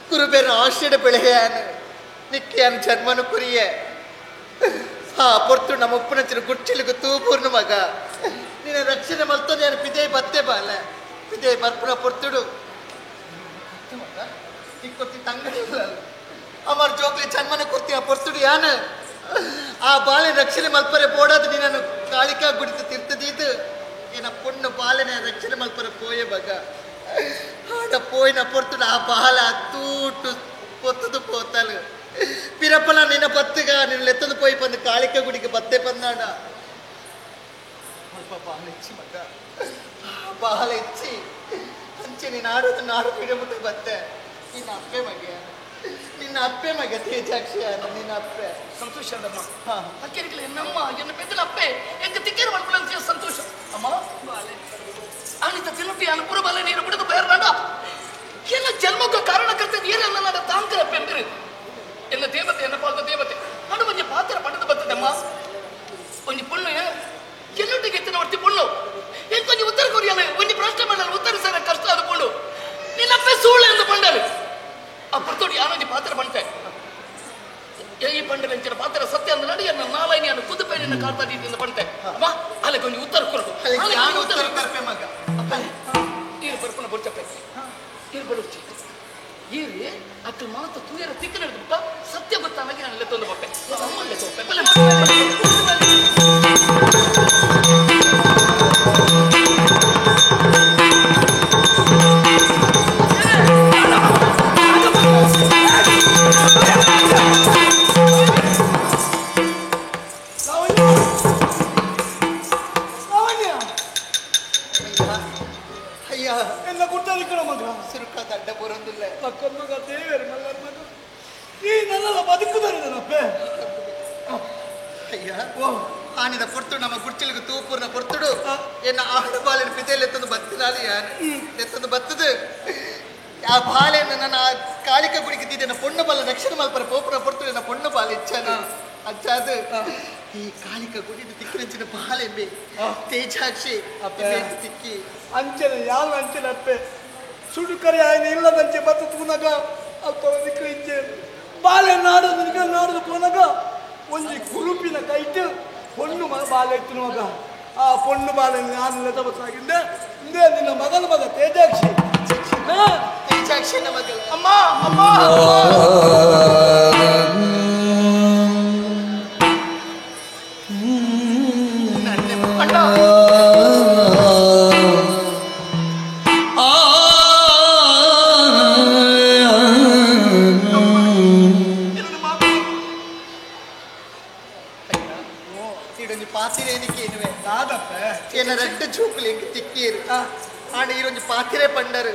Speaker 13: ಕುರುಬೇರ ಆಶೆಡ ಬೆಳೆಯಾನು ನಿಕ್ಕಿಯಾನು ಜನ್ಮನು ಕುರಿಯೆ ಆ ಪೊರ್ತು ನಮ್ಮ ಉಪ್ಪನಂಚಿನ ಗುಚ್ಚಿಲಿಗು ತೂಪೂರ್ಣ ಮಗ ನಿನ್ನ ರಕ್ಷಣೆ ಮಲ್ತೋ ನಾನು ಪಿದೆ ಬತ್ತೆ ಬಾಲ ಪಿದೆ ಬರ್ಪುನ ಪೊರ್ತುಡು ಮಗ ಇಕ್ಕೊತ್ತಿ ತಂಗಡಿ ಅಮರ್ ಜೋಕ್ಲಿ ಜನ್ಮನ ಕೊರ್ತಿ ಆ ಪೊರ್ತುಡು ಯಾನ ಆ ಬಾಲೆ ರಕ್ಷಣೆ ಮಲ್ಪರೆ ಬೋಡಾದ ನಿನ್ನನ್ನು ಕಾಳಿಕಾ ಗುಡಿತ ತಿರ್ತದೀದು ಏನ ಪೊಣ್ಣು ಬಾಲೆನ ರಕ್ಷಣೆ ಮಲ್ಪರೆ ಪೋಯೆ ಮಗ ಆಡ ಪೋಯಿನ ಪೊರ್ತುಡು ಆ ಬಾಲ ತೂಟು ಪೊತ್ತದು ಪೋತಾಳು ಪಿರಪಲ ನಿನ್ನ ಬತ್ತುಗ ನಿನ್ನ ಲೆತ್ತದು ಪೋಯಿ ಬಂದು ಕಾಳಿಕಾ ಗುಡಿಗೆ ಬತ್ತೆ ಬಂದಾಡ ಅಲ್ಪ ಬಾಲ ಹೆಚ್ಚಿ ಮಗ ಬಾಲ ಹೆಚ್ಚಿ ಅಂಚೆ ನೀನು ಆಡೋದು ನಾಡು ಬಿಡಮುಟ್ಟು ಬತ್ತೆ ನಿನ್ನ ಅಪ್ಪೆ ಮಗ ನಿನ್ನ ಅಪ್ಪೆ ಮಗ ತೇಜಾಕ್ಷಿ ನಿನ್ನ ಅಪ್ಪೆ ಸಂತೋಷ ಅಲ್ಲಮ್ಮ ಅಕ್ಕೆರಿಕಲೆ ನಮ್ಮ ಎನ್ನ ಪೆದ್ದಲ ಅಪ್ಪೆ ಎಂಕ ತಿಕ್ಕೇರು ಮಲ್ಪುಲಂತ ಸಂತೋಷ ಅಮ್ಮ ಬಾಲೆ ಆನಿತ ತಿನ್ನುಟ್ಟಿ ಅನುಪುರ ಬಾಲೆ ನೀರು ಬಿಡದು ಬೇರ್ನಾಡ ಎಲ್ಲ ಜನ್ಮಕ್ಕೆ ಕಾರಣಕರ್ತ ಏನೆಲ್ಲ ನನ್ನ ತಾಂಕರ ಪೆಂಬಿರು ಎಲ್ಲ ದೇವತೆ ಎನ್ನ ಪಾಲ್ದ ದೇವತೆ ಅನು ಒಂಜಿ ಪಾತ್ರ ಪಡೆದು ಬರ್ತದಮ್ಮ ಒಂಜಿ ಪೊಣ್ಣು ಎಲ್ಲೊಟ್ಟಿಗೆ ಎತ್ತಿನ ಒಟ್ಟಿ ಪೊಣ್ಣು ಎಂಕೊಂಜಿ ಉತ್ತರ ಕೊರಿಯಲ್ಲ ಒಂಜಿ ಪ್ರಶ್ನೆ ಮಾಡಲು ಉತ್ತರಿಸರ ಕಷ್ಟ ಅದು ಪೊಣ್ಣು ನಿನ್ನಪ್ಪೆ ಸೂಳೆ ಎಂದು ಪಂಡರು ಆ ಪುರ್ತೋಡಿ ಯಾನೊಂಜಿ ಪಾತ್ರ ಪಂಟೆ ಈ ಪಂಡನ ಅಂಚಿನ ಪಾತ್ರ ಸತ್ಯ ಅಂದ ನಡಿ ಅನ್ನ ನಾಲೈನಿಯನ್ನು ಕುದುಪೇನಿನ ಕಾಡ್ತಾ ಇದ್ದಿಂದ ಪಂಟೆ ಅಮ್ಮ ಅಲ್ಲೇ ಕೊಂಜಿ ಉತ್ತರ ಕೊರಡು ಉತ್ತರ ಕರ್ಪೆ ಮಗ ಈರು ಬರ್ಪಣ ಬೊಚ್ಚಪ್ಪೆ ಈರು ಬರುಚ್ಚಿ ಈರಿ ಅಕ್ಕ ಮಾತು ತೂಯರ ತಿಕ್ಕ ನಡೆದು ಬಿಟ್ಟ ಸತ್ಯ ಗೊತ್ತಾಗಿ ನಾನು ಲೆತ್ತೊಂದು ಬಪ್ಪೆ ಅಮ್ಮಲ್ಲೇ ತೋಪೆ
Speaker 2: ಎಲ್ಲ ಕೊಡ್ತಾರೆ ಮಗ
Speaker 13: ಸುರುಕ ದಡ್ಡ ಬರೋದಿಲ್ಲ
Speaker 2: ಮಗ ದೇವರು ಮಲ್ಲರ ಮಗ ಈ ನನ್ನೆಲ್ಲ ಬದುಕುದಾರೆ ನನ್ನಪ್ಪೆ
Speaker 13: ಅಯ್ಯ ಆನಿದ ಪೊರ್ತುಡು ನಮ್ಮ ಗುಡ್ಚಿಲಿಗೆ ತೂಪೂರ್ನ ಪೊರ್ತುಡು ಎನ್ನ ಆಡು ಬಾಲಿನ ಪಿತೆಯಲ್ಲಿ ಎತ್ತೊಂದು ಬತ್ತಿನಾಲಿ ಯಾನು ಎತ್ತೊಂದು ಬತ್ತದು ಆ ಬಾಲೆಯನ್ನು ನನ್ನ ಕಾಳಿಕ ಗುಡಿಗೆ ಪೊಣ್ಣು ಬಾಲ ರಕ್ಷಣೆ ಮಲ್ಪರ ಪೋಪುರ ಪೊರ್ತುಡು ನನ್ನ ಪೊಣ್ಣು ಬಾಲ ಇಚ್ಚಾನು ಅಚ್ಚಾದು ಈ ಕಾಳಿಕ ಗುಡಿದ ತಿಕ್ಕಿನಂಚಿನ ಬಾಲೆಂಬೆ ತೇಜಾಕ್ಷಿ ತಿಕ್ಕಿ
Speaker 2: ಅಂಚನೆ ಯಾವ ಅಂಚನೆ ಅಪ್ಪೆ ಸುಡುಕರೆ ಆಯ್ನ ಇಲ್ಲದಂಚೆ ಬತ್ತ ತೂನಗ ಅಲ್ಪ ನಿಕ್ಕ ಇಚ್ಛೆ ಬಾಲೆ ನಾಡು ನಿನಗ ನಾಡು ಪೋನಗ ಒಂಜಿ ಕುರುಪಿನ ಕೈಟ್ ಪೊಣ್ಣು ಬಾಲೆ ಇತ್ತು ಮಗ ಆ ಪೊಣ್ಣು ಬಾಲೆ ನಾನು ಲೆತ ಬಸ್ಸಾಗಿದ್ದೆ ಇಂದೇ ನಿನ್ನ ಮಗನ ಮಗ ತೇಜಾಕ್ಷಿ
Speaker 13: ತೇಜಾಕ್ಷಿ ಮಗ
Speaker 2: ಅಮ್ಮ ಅಮ್ಮ
Speaker 13: ರೆಡ್ಡು ಚೂಕುಲು ಎಂಕ್ ತಿಕ್ಕೀರು ಆಂಡ ಈರೊಂಜಿ ಪಾತಿರೆ ಪಂಡರು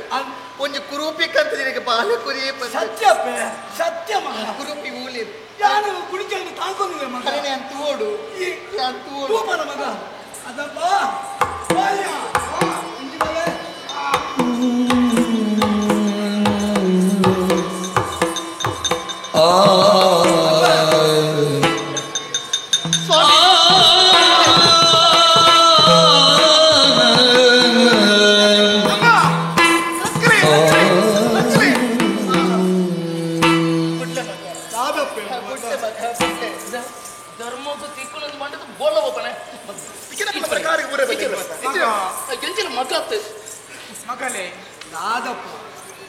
Speaker 13: ಒಂಜಿ ಕುರೂಪಿ ಕಂತ ನಿನಗೆ ಬಾಲ ಕುರಿಯೇ
Speaker 2: ಸತ್ಯಪ್ಪೆ ಸತ್ಯ ಮಗ
Speaker 13: ಕುರೂಪಿ ಊಲಿ
Speaker 2: ಯಾರು ಕುಡಿಚಲ್ಲಿ ತಾಂಕೊಂಡಿದೆ ಮಗ
Speaker 13: ಅಲ್ಲೇ ನಾನು ತೂಡು ನಾನು ತೂಡು
Speaker 2: ತೂಪನ ಮಗ ಅದಪ್ಪ ಬಾಲ್ಯ ಇಂಜಿ ಬಾಲೆ
Speaker 6: ಅಕ್ಕ
Speaker 2: ದಾದಪ್ಪ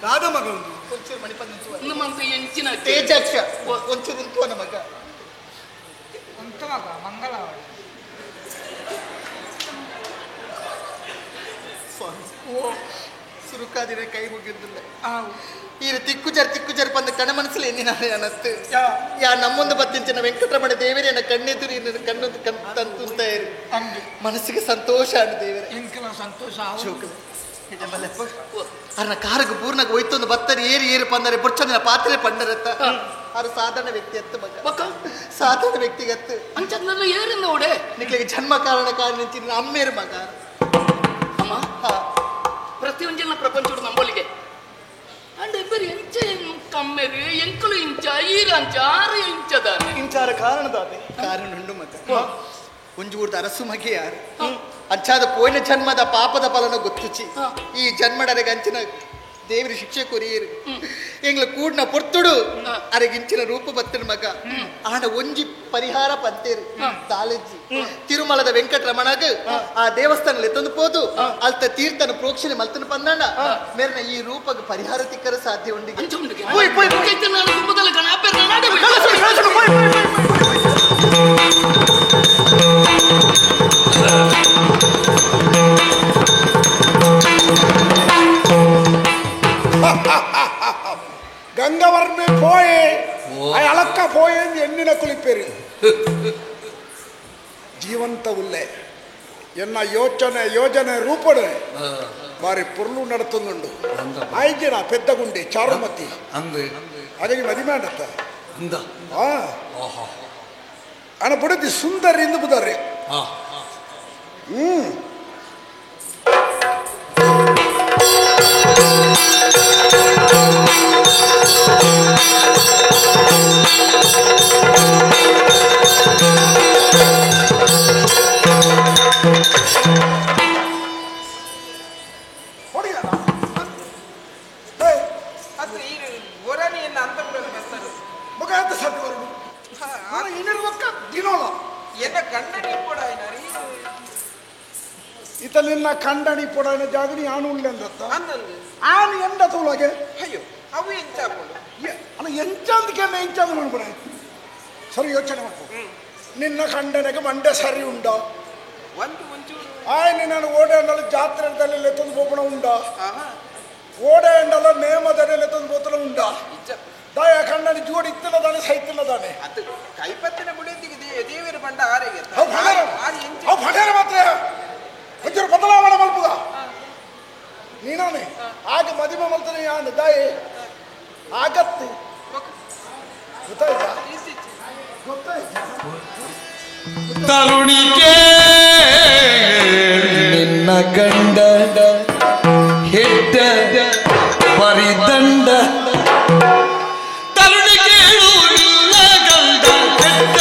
Speaker 2: ದಾದ ಮಗ ಉಂಟು
Speaker 13: ಒಂಚೂರು ಮಣಿಪಂದು
Speaker 17: ನಮ್ಮಂತ ಎಂಚಿನ
Speaker 13: ತೇಜಾಕ್ಷ ಒಂಚೂರು ಉಂಟು ಮಗ
Speaker 6: ಉಂಟು ಮಗ ಮಂಗಲ
Speaker 13: ಸ್ವಾಮಿ ಸುರುಕಾದಿರ ಕೈ ಮುಗಿದಿಲ್ಲ ಈರು ತಿಕ್ಕುಜರ್ ತಿಕ್ಕುಜರ್ ಬಂದ ಕಣ ಮನಸ್ಸಲ್ಲಿ ಎನ್ನಿನ ಅನತ್ತು ಯಾ ನಮ್ಮೊಂದು ಬತ್ತಿಂಚಿನ ವೆಂಕಟರಮಣ ದೇವರೇ ನನ್ನ ಕಣ್ಣೆದುರು ನನ್ನ ಕಣ್ಣೊಂದು ಕಣ್ ತಂತುಂತ ಇರು ಮನಸ್ಸಿಗೆ ಸಂತೋಷ ಅನ್ನು ದೇವರೇ
Speaker 6: ಸಂತೋಷ
Speaker 13: ಅರ್ನ ಕಾರಗ ಪೂರ್ಣಗ ಒಯ್ತೊಂದು ಬತ್ತರಿ ಏರಿ ಏರು ಪಂದರೆ ಬೊಚ್ಚಂದಿನ ಪಾತ್ರೆ ಪಂಡರತ್ತ ಆರು ಸಾಧಾರಣ ವ್ಯಕ್ತಿ ಅತ್ತು ಮಗ ಸಾಧಾರಣ ವ್ಯಕ್ತಿಗೆ ಅತ್ತು
Speaker 17: ಅಂಚಂದ್ರೆ ಏರಿಂದ ಓಡೆ
Speaker 13: ನಿಕ್ಲಿಗೆ ಜನ್ಮ ಕಾರಣ ಕಾರಣ ನಿಂಚಿನ ಅಮ್ಮೇರು ಮಗ
Speaker 17: ಅಮ್ಮ ಪ್ರತಿಯೊಂದಿನ ಪ್ರಪಂಚದ ನಂಬೊಲಿಗೆ ಅಂಡ್ ಇಬ್ಬರು ಎಂಚ ಕಮ್ಮೆರು ಎಂಕಲು ಇಂಚ ಈರ ಅಂಚ ಆರು ಇಂಚದಾನೆ
Speaker 13: ಇಂಚಾರ ಕಾರಣದಾದೆ ಕಾರಣ ಉಂಡು ಮಗ ಒಂಜೂರ್ದ ಅರಸು ಮಗೆ ಯಾರು ಅಂಚಾದ ಪೋಯಿನ ಜನ್ಮದ ಪಾಪದ ಫಲನ ಗೊತ್ತುಚಿ ಈ ಜನ್ಮಡರೆಗೆ ಅಂಚಿನ ದೇವರಿ ಶಿಕ್ಷೆ ಕೊರಿಯರು ಎಂಗ್ಲ ಕೂಡ್ನ ಪೊರ್ತುಡು ಅರೆಗಿಂಚಿನ ರೂಪ ಬತ್ತಿನ ಮಗ ಆಂಡ ಒಂಜಿ ಪರಿಹಾರ ಪಂತೇರು ತಾಲೆಜ್ಜಿ ತಿರುಮಲದ ವೆಂಕಟರಮಣಗ ಆ ದೇವಸ್ಥಾನ ಎತ್ತೊಂದು ಪೋದು ಅಲ್ತ ತೀರ್ಥನ ಪ್ರೋಕ್ಷಣೆ ಮಲ್ತನ ಪಂದಾಂಡ ಮೇರ್ನ ಈ ರೂಪಗ ಪರಿಹಾರ ತಿಕ್ಕರ ಸಾಧ್ಯ ಉಂಡಿಗೆ ಪೋಯ್ ಪೋಯ್
Speaker 9: ಗಂಗವರ್ಮೆ ಪೋಯೆ ಅಳಕ್ಕ ಪೋಯೆ ಎಣ್ಣಿನ ಕುಳಿಪೇರು ಜೀವಂತ ಉಲ್ಲೆ ಎನ್ನ ಯೋಚನೆ ಯೋಜನೆ ರೂಪಡೆ ಬಾರಿ ಪೊರ್ಲು ನಡತೊಂದುಂಡು ಆಯ್ಜಿನ ಪೆದ್ದಗುಂಡಿ ಚಾರುಮತಿ ಹಾಗಾಗಿ ಮದಿಮೆ ಆಡತ್ತ ಅಣ ಬುಡದಿ ಸುಂದರಿ ಎಂದು ಬುದಾರೆ ಹ್ಮ್ ಇತಲಿನ ಕಂಡಣಿ ಪೊಡನ ಜಾಗಡಿ ಆನು ಉಳ್ಳೆಂದತ್ತ ಆನು ಎಂಡ ತೋಳಗೆ
Speaker 6: ಅಯ್ಯೋ ಅವು ಎಂಚ
Speaker 9: ಅಲ್ಲ ಎಂಚಂದಕ್ಕೆ ಎಂಚಂದ ಮಾಡ್ಬಿಡ ಸರಿ ಯೋಚನೆ ಮಾಡ್ಕೊ ನಿನ್ನ ಕಂಡನೆಗೆ ಮಂಡೆ ಸರಿ ಉಂಡ
Speaker 6: ಒಂದು ಒಂಚೂರು
Speaker 9: ಆಯ್ನ ನಾನು ಓಡೆ ಅಂಡಲ ಜಾತ್ರೆ ಎತ್ತೊಂದು ಪೋಪಣ ಉಂಡ ಓಡೆ ಅಂಡಲ ನೇಮದಲ್ಲಿ ಎತ್ತೊಂದು ಪೋತನ ಉಂಡ ದಾಯ ಕಣ್ಣನಿ ಜೋಡಿ ಇತ್ತಿಲ್ಲ ದಾನೆ ಸೈತಿಲ್ಲ ದಾನೆ
Speaker 6: ಅದು ಕೈಪತ್ತಿನ ಬುಡಿಯೊಂದಿಗೆ ದೇವರು ಬಂಡ ಆರೆಗೆ
Speaker 9: ಅವು ಭಂಡಾರ ಮಾತ್ರ ಒಂಚೂರು ಬದಲಾವಣೆ ಮಲ್ಪುಗ ನೀನಾನೆ ಆಗ ಮದಿಮೆ ಮಲ್ತನೆ ಯಾನು ದಾಯಿ ಆಗತ್ತು ಗೊತ್ತಾಯ್ತಾ ಗೊತ್ತಾಯ್ತಾ
Speaker 16: ತರುಣಿಕೆ ನಿನ್ನ ಗಂಡ ಹೆಡ್ಡ ಬರಿದಂಡ ತರುಣಿ ಕೇಳು ನಿನ್ನ ಗಂಡ ಹೆಡ್ಡ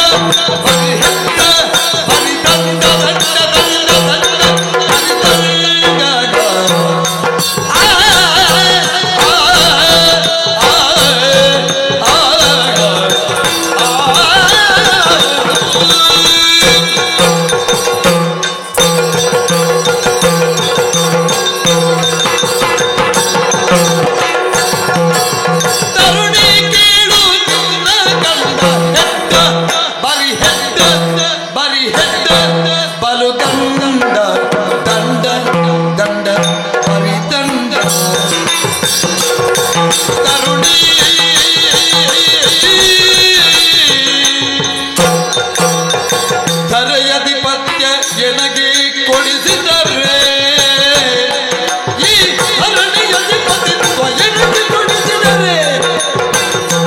Speaker 16: ಬರಿ ಹೆಡ್ಡ ಬರಿದಂಡ ದಂಡ ದಂಡ ದಂಡ ಬರಿದಂಡ ಆ ಆ ಆ ತರುಣಿ ಕೇಳು ನಿನ್ನ ಗಂಡ ಹೆಡ್ಡ ಬರಿ ಹೆಡ್ಡ ಬರಿ ಹೆಡ್ಡ ಬಲು ದಂಡ ದಂಡ ದಂಡ ಬರಿ ದಂಡ ತರುಣಿ ಧರೆಯಧಿಪತ್ಯ ಎನಗೆ ಕೊಡಿಸಿದರೆ ಈ ಧರಣಿಯಧಿಪತಿತ್ವ ಎನಗೆ ಕೊಡಿಸಿದರೆ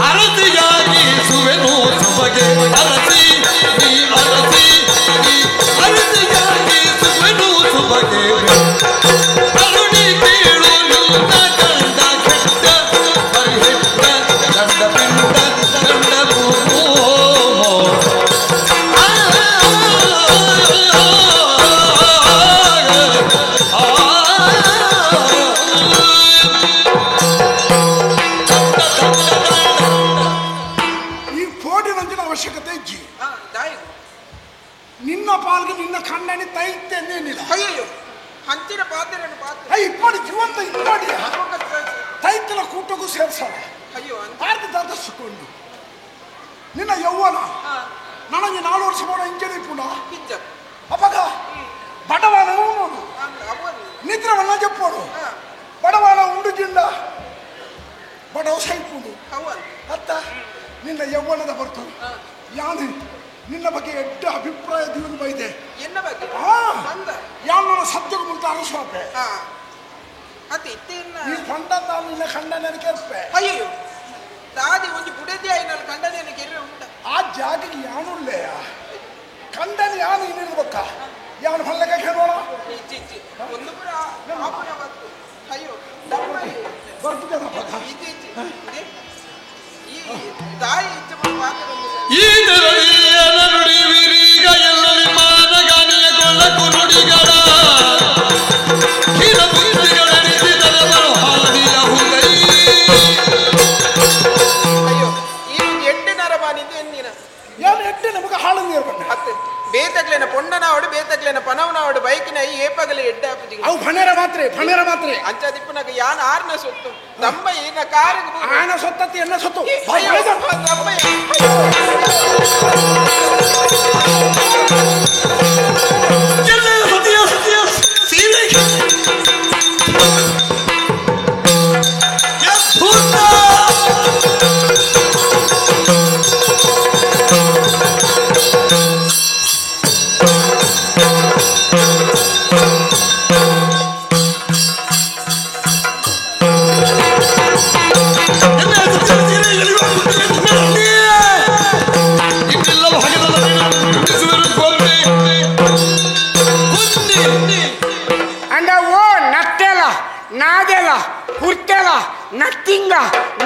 Speaker 16: ಅರಸಿಯಾಗಿ ಸುವೆನು ಸೊಬಗೆ ಅರಸಿ ನೀ ಅರಸಿ ನೀ ಅರಸಿಯಾಗಿ ಸುವೆನು ಸೊಬಗೆ ತರುಣಿ ಕೇಳು ನಿನ್ನ ಗಂಡ ಕೆಟ್ಟ ಬರಿಹಿಟ್ಟ ಗಂಡ ಪಿಂಡ ಗಂಡ ಭೂಮೋ
Speaker 9: ಈ ಫೋಟಿನಂಚಿನ ಅವಶ್ಯಕತೆ ಇಜ್ಜಿ ನಿನ್ನ ಪಾಲ್ಗೆ ನಿನ್ನ ಕಣ್ಣನಿ ತೈತೆ ಅಂದೇನಿಲ್ಲ
Speaker 6: ಅಯ್ಯೋ ಹಂಚಿನ ಪಾತ್ರೆಯನ್ನು ಪಾತ್ರೆ
Speaker 9: ಅಯ್ಯ ಇಪ್ಪಾಡಿ ಜೀವಂತ ಇಪ್ಪಾಡಿ ಕೈತಲ ಕೂಟಕ್ಕೂ ಸೇರ್ಸಲ್ಲ ಆರ್ಧ ದಾದರ್ಶಕೊಂಡು ನಿನ್ನ ಯೌವನ ನನಗೆ 4 ವರ್ಷ ಬೋಡ ಇಂಜನಿ ಪುಣ ಅಪ್ಪಗ ಬಡವಾನ ಉಣ್ಣೋಡು ನಿದ್ರವನ್ನ ಜಪ್ಪೋಡು ಬಡವಾನ ಉಂಡು ಜಿಂಡ ಬಡವ ಸೈಪುಂಡು ಅತ್ತ ನಿನ್ನ ಯೌವನದ ಬರ್ತು ಯಾನು ನಿನ್ನ ಬಗ್ಗೆ ಎಡ್ಡ ಅಭಿಪ್ರಾಯ ದಿವನ ಬೈದೆ ಯಾನು ಸತ್ಯಕ್ಕೆ ಮುಂತ ಅರಸೋಪೆ ಈ ಪಂಡ ನಾನು ನಿನ್ನ ಕಂಡ ನನಗೆ ಇರ್ಪೆ
Speaker 6: ಅಯ್ಯೋ ದಾದಿ ಒಂದು ಬುಡದಿ ಆಯ್ನಲ್ಲಿ ಕಂಡನೇ ಕೆರೆ ಉಂಟ
Speaker 9: ಆ ಜಾಗಕ್ಕೆ ಯಾನುಲ್ಲೆಯ ಕಂಡನ ಯಾನು ಇನ್ನಿರ್ಬೇಕ ಯಾನು ಹೊಲ್ಲಕ್ಕೆ ಕೇಳೋಣ
Speaker 6: ಒಂದು ಪುರ ಆಪುನ ಬತ್ತು ಅಯ್ಯೋ ಈ ತಾಯಿ ಇಚ್ಛೆ
Speaker 16: ಈ ನುಡಿವಿರೀಗ ಎಲ್ಲರಿ ಮಾನಗಾನಿಯ ಕೊಳ್ಳಕು ನುಡಿಗಳ ಹಿರ ಬುದ್ಧಿಗಳೆನಿಸಿದರೆ ಬರು ಹಾನಿಯ ಹುಗೈ.
Speaker 6: ಅಯ್ಯೋ ಈ ಎಡ್ಡೆ ನರಬಾನಿದ್ದು ಎನ್ನಿನ
Speaker 9: ಯಾರು ಎಡ್ಡೆ ನಮಗೆ ಹಾಳು ನೀರು ಬಣ್ಣ
Speaker 6: ಅತ್ತೆ ಬೇತಗ್ಲೇನ ಪೊಣ್ಣನಾವಡು ಬೇತಗ್ಲೇನ ಪನವನಾವಡು ಬೈಕಿನ ಈ ಏಪಗಲಿ ಎಡ್ಡೆ ಆಪುಜಿ
Speaker 9: ಅವು ಫಣೇರ ಮಾತ್ರೆ ಫಣೇರ ಮಾತ್ರೆ
Speaker 6: ಅಂಚಾದಿಪ್ಪನಾಗ ಯಾನ್ ಆರ್ನ ಸೊತ್ತು ತಮ್ಮ ಈನ ಕಾರಿಗೆ
Speaker 9: ಆನ ಸೊತ್ತತಿ ಎನ್ನ ಸೊತ್ತು
Speaker 7: ಅಂದ ಓ ನತ್ತೆಲ ನಾದೆಲ ಕುರ್ತೆಲ ನತ್ತಿಂಗ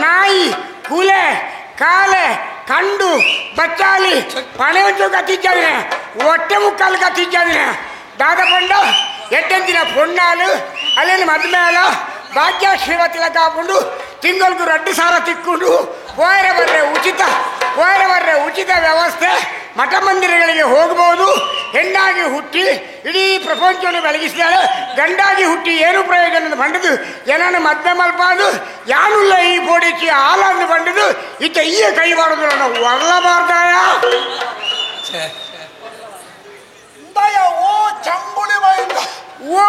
Speaker 7: ನಾಯಿ ಕುಲೆ ಕಾಲೆ ಕಂಡು ಬಚ್ಚಾಲಿ ಪಣೆಂಚು ಕತ್ತಿದ್ದಾನೆ ಹೊಟ್ಟೆ ಮುಕ್ಕಾಲು ಕತ್ತಿದ್ದಾನೆ ದಾದ ಪಂಡ ಎಟ್ಟೆಂದಿನ ಪೊಣ್ಣಾಲು ಅಲ್ಲೇನು ಮದ್ಮೇಲ ಭಾಗ್ಯ ಶ್ರೀಮತಿಲ ಕಾಪುಂಡು ತಿಂಗಳಿಗೆ 2,000 ತಿಕ್ಕೊಂಡು ಹೋಯರೆ ಬರ್ರೆ ಉಚಿತ ಹೋಯರೆ ಬರ್ರೆ ಉಚಿತ ವ್ಯವಸ್ಥೆ ಮಠ ಮಂದಿರಗಳಿಗೆ ಹೋಗ್ಬೋದು. ಹೆಣ್ಣಾಗಿ ಹುಟ್ಟಿ ಇಡೀ ಪ್ರಪಂಚವನ್ನು ಬೆಳಗಿಸಿದಾಳೆ, ಗಂಡಾಗಿ ಹುಟ್ಟಿ ಏನು ಪ್ರಯೋಜನ ಬಂಡದು ಏನನ್ನು ಮದ್ವೆ ಮಲ್ಪಾದು ಯಾನುಲ್ಲ ಈ ಬೋಡಿಚಿ ಹಾಲನ್ನು ಬಂಡದು ಇತ್ತ ಈ ಕೈ ಮಾಡೋದು ನಾವು ಒರಲಬಾರ್ದಾಯ.
Speaker 9: ಓ ಚಂಬುಳಿ ಬಾಯಿಂದ
Speaker 7: ಓ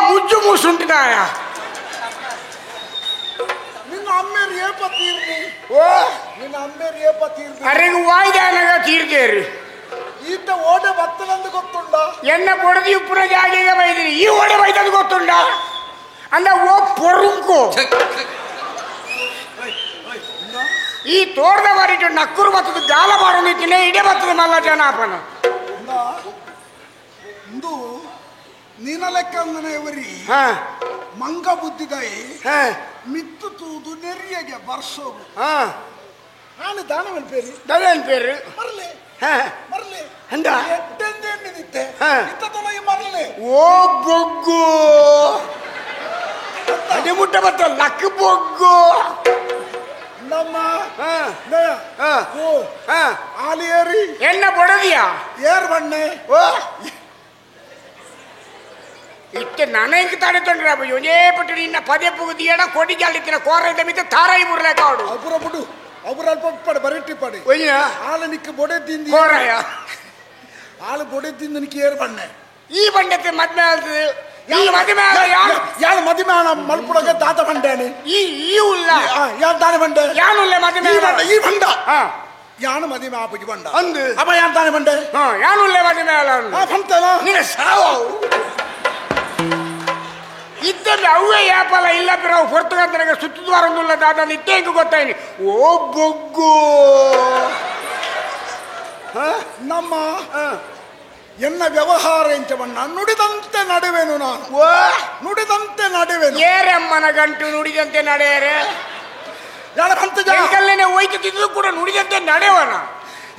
Speaker 7: ಮುಜ್ಜು ಮುಸುಂಟಿದಾಯ
Speaker 9: ನಿನ್ನ ಅಮ್ಮೇರು ಏಪ ತೀರ್ದಿ
Speaker 7: ಓ
Speaker 9: ನಿನ್ನ ಅಮ್ಮೇರು ಏಪ ತೀರ್ದಿ
Speaker 7: ಅರೆಗೆ ವಾಯ್ದಾನಗ ತೀರ್ದೇರು
Speaker 9: ಈತ ಓಡೆ ಬತ್ತನಂದು ಗೊತ್ತುಂಡ
Speaker 7: ಎನ್ನ ಬೊಡದಿ ಉಪ್ಪುನ ಜಾಗೆಗೆ ಬೈದಿನಿ ಈ ಓಡೆ ಬೈದದು ಗೊತ್ತುಂಡ ಅಂದ ಓ ಪೊರುಂಕು ಈ ತೋಟದ ಬಾರಿಟ್ಟು ನಕ್ಕುರು ಬತ್ತದ ಗಾಲ ಬಾರು ತಿನ್ನೆ ಇಡೇ ಬತ್ತದ ಮಲ್ಲ ಜನಾಪನ
Speaker 9: ಇಂದು ನೀನ ಲೆಕ್ಕಂದನೆ ಇವರಿ ಮಂಗ ಬುದ್ಧಿದಾಯಿ ಮಿತ್ತು ತೂದು ನೆರಿಯಗೆ ಬರ್ಸೋಗು ನಾನು ದಾನವನ್ ಪೇರು
Speaker 7: ದಾನವನ್ ಪೇರು
Speaker 9: ಮರಲೆ ಮರಲೆ
Speaker 7: ಅಂದ
Speaker 9: ಎಟ್ಟೆಂದು ಎಣ್ಣಿದಿತ್ತೆ ಇತ್ತ ತೊಲಗಿ ಮರಲೆ
Speaker 7: ಓ ಬೊಗ್ಗು ಅದೇ ಮುಟ್ಟ ಬತ್ತ ಲಕ್ ಬೊಗ್ಗು
Speaker 9: ನಮ್ಮ ಓ ಆಲಿಯೇರಿ
Speaker 7: ಎನ್ನ ಬೊಡದಿಯಾ
Speaker 9: ಏರ್ ಬಣ್ಣೆ
Speaker 7: ಓ ಇತ್ತೆ ನನಗೆ ತಾಡೆ ತೊಂದ್ರೆ ಒಂದೇ ಪಟ್ಟು ನಿನ್ನ ಪದೇ ಪುಗುದಿಯಡ ಕೊಡಿ ಜಾಲಿತ್ತಿನ ಕೋರ ಇದ್ದ ಮಿತ್ತ ತಾರಾಯಿ ಬುರ್ಲೇಕ ಅವಡು
Speaker 9: ಅಪುರ ಬುಡು ಅಪುರ ಅಲ್ಪ ಪಡೆ ಬರೆಟ್ಟಿ ಪಡೆ ಆಲ ನಿಕ್ಕ ಬೊಡೆ ತಿಂದಿ
Speaker 7: ಕೋರಾಯ
Speaker 9: ಆಳು ಬೊಡೆ ತಿಂದು ನಿಕ್ಕ ಏರ್ ಬಣ್ಣೆ
Speaker 7: ಈ ಬಂಡತೆ ಮದ್ಮೆ ಆಗ್ತದೆ ಈ ಮದುವೆ
Speaker 9: ಯಾರು ಮದುವೆ ಮಲ್ಪುಡಗೆ ತಾತ ಬಂಡೇನೆ
Speaker 7: ಈ ಈ ಉಲ್ಲ
Speaker 9: ಯಾರು ತಾನೆ ಬಂಡೆ
Speaker 7: ಯಾನುಲ್ಲ ಮದುವೆ
Speaker 9: ಈ ಬಂಡ ಯಾನು ಮದುವೆ ಆಪುಜಿ ಬಂಡ
Speaker 7: ಅಂದು
Speaker 9: ಅಪ್ಪ ಯಾರು ತಾನೆ ಬಂಡೆ
Speaker 7: ಯಾನುಲ್ಲ ಮದುವೆ ಅಲ್ಲ
Speaker 9: ಬಂತನ
Speaker 7: ನಿನ್ನ ಸಾವು ಇದ್ದಲ್ಲಿ ಅವೇ ಯಾಪಲ್ಲ ಇಲ್ಲ ಬಿರೋ ಹೊರತುಗಂತನಾಗ ಸುತ್ತದ್ವಾರೊಂದುಲ್ಲ ದಾದ ನಿತ್ಯ ಹೆಂಗೆ ಗೊತ್ತಾಯ್ನಿ ಓ ಬೊಗ್ಗು
Speaker 9: ನಮ್ಮ ಎನ್ನ ವ್ಯವಹಾರ ಎಂಚವನ್ನ ನುಡಿದಂತೆ ನಡೆವೆನು ನಾನು ನುಡಿದಂತೆ ನಡೆವೆನು
Speaker 7: ಏರಮ್ಮನ ಗಂಟು ನುಡಿದಂತೆ ನಡೆಯರೆ
Speaker 9: ಯಾರ ಬಂತಜ
Speaker 7: ಎಂಕಲ್ಲೇನೆ ಹೋಯ್ತಿದ್ದು ಕೂಡ ನುಡಿದಂತೆ ನಡೆವನ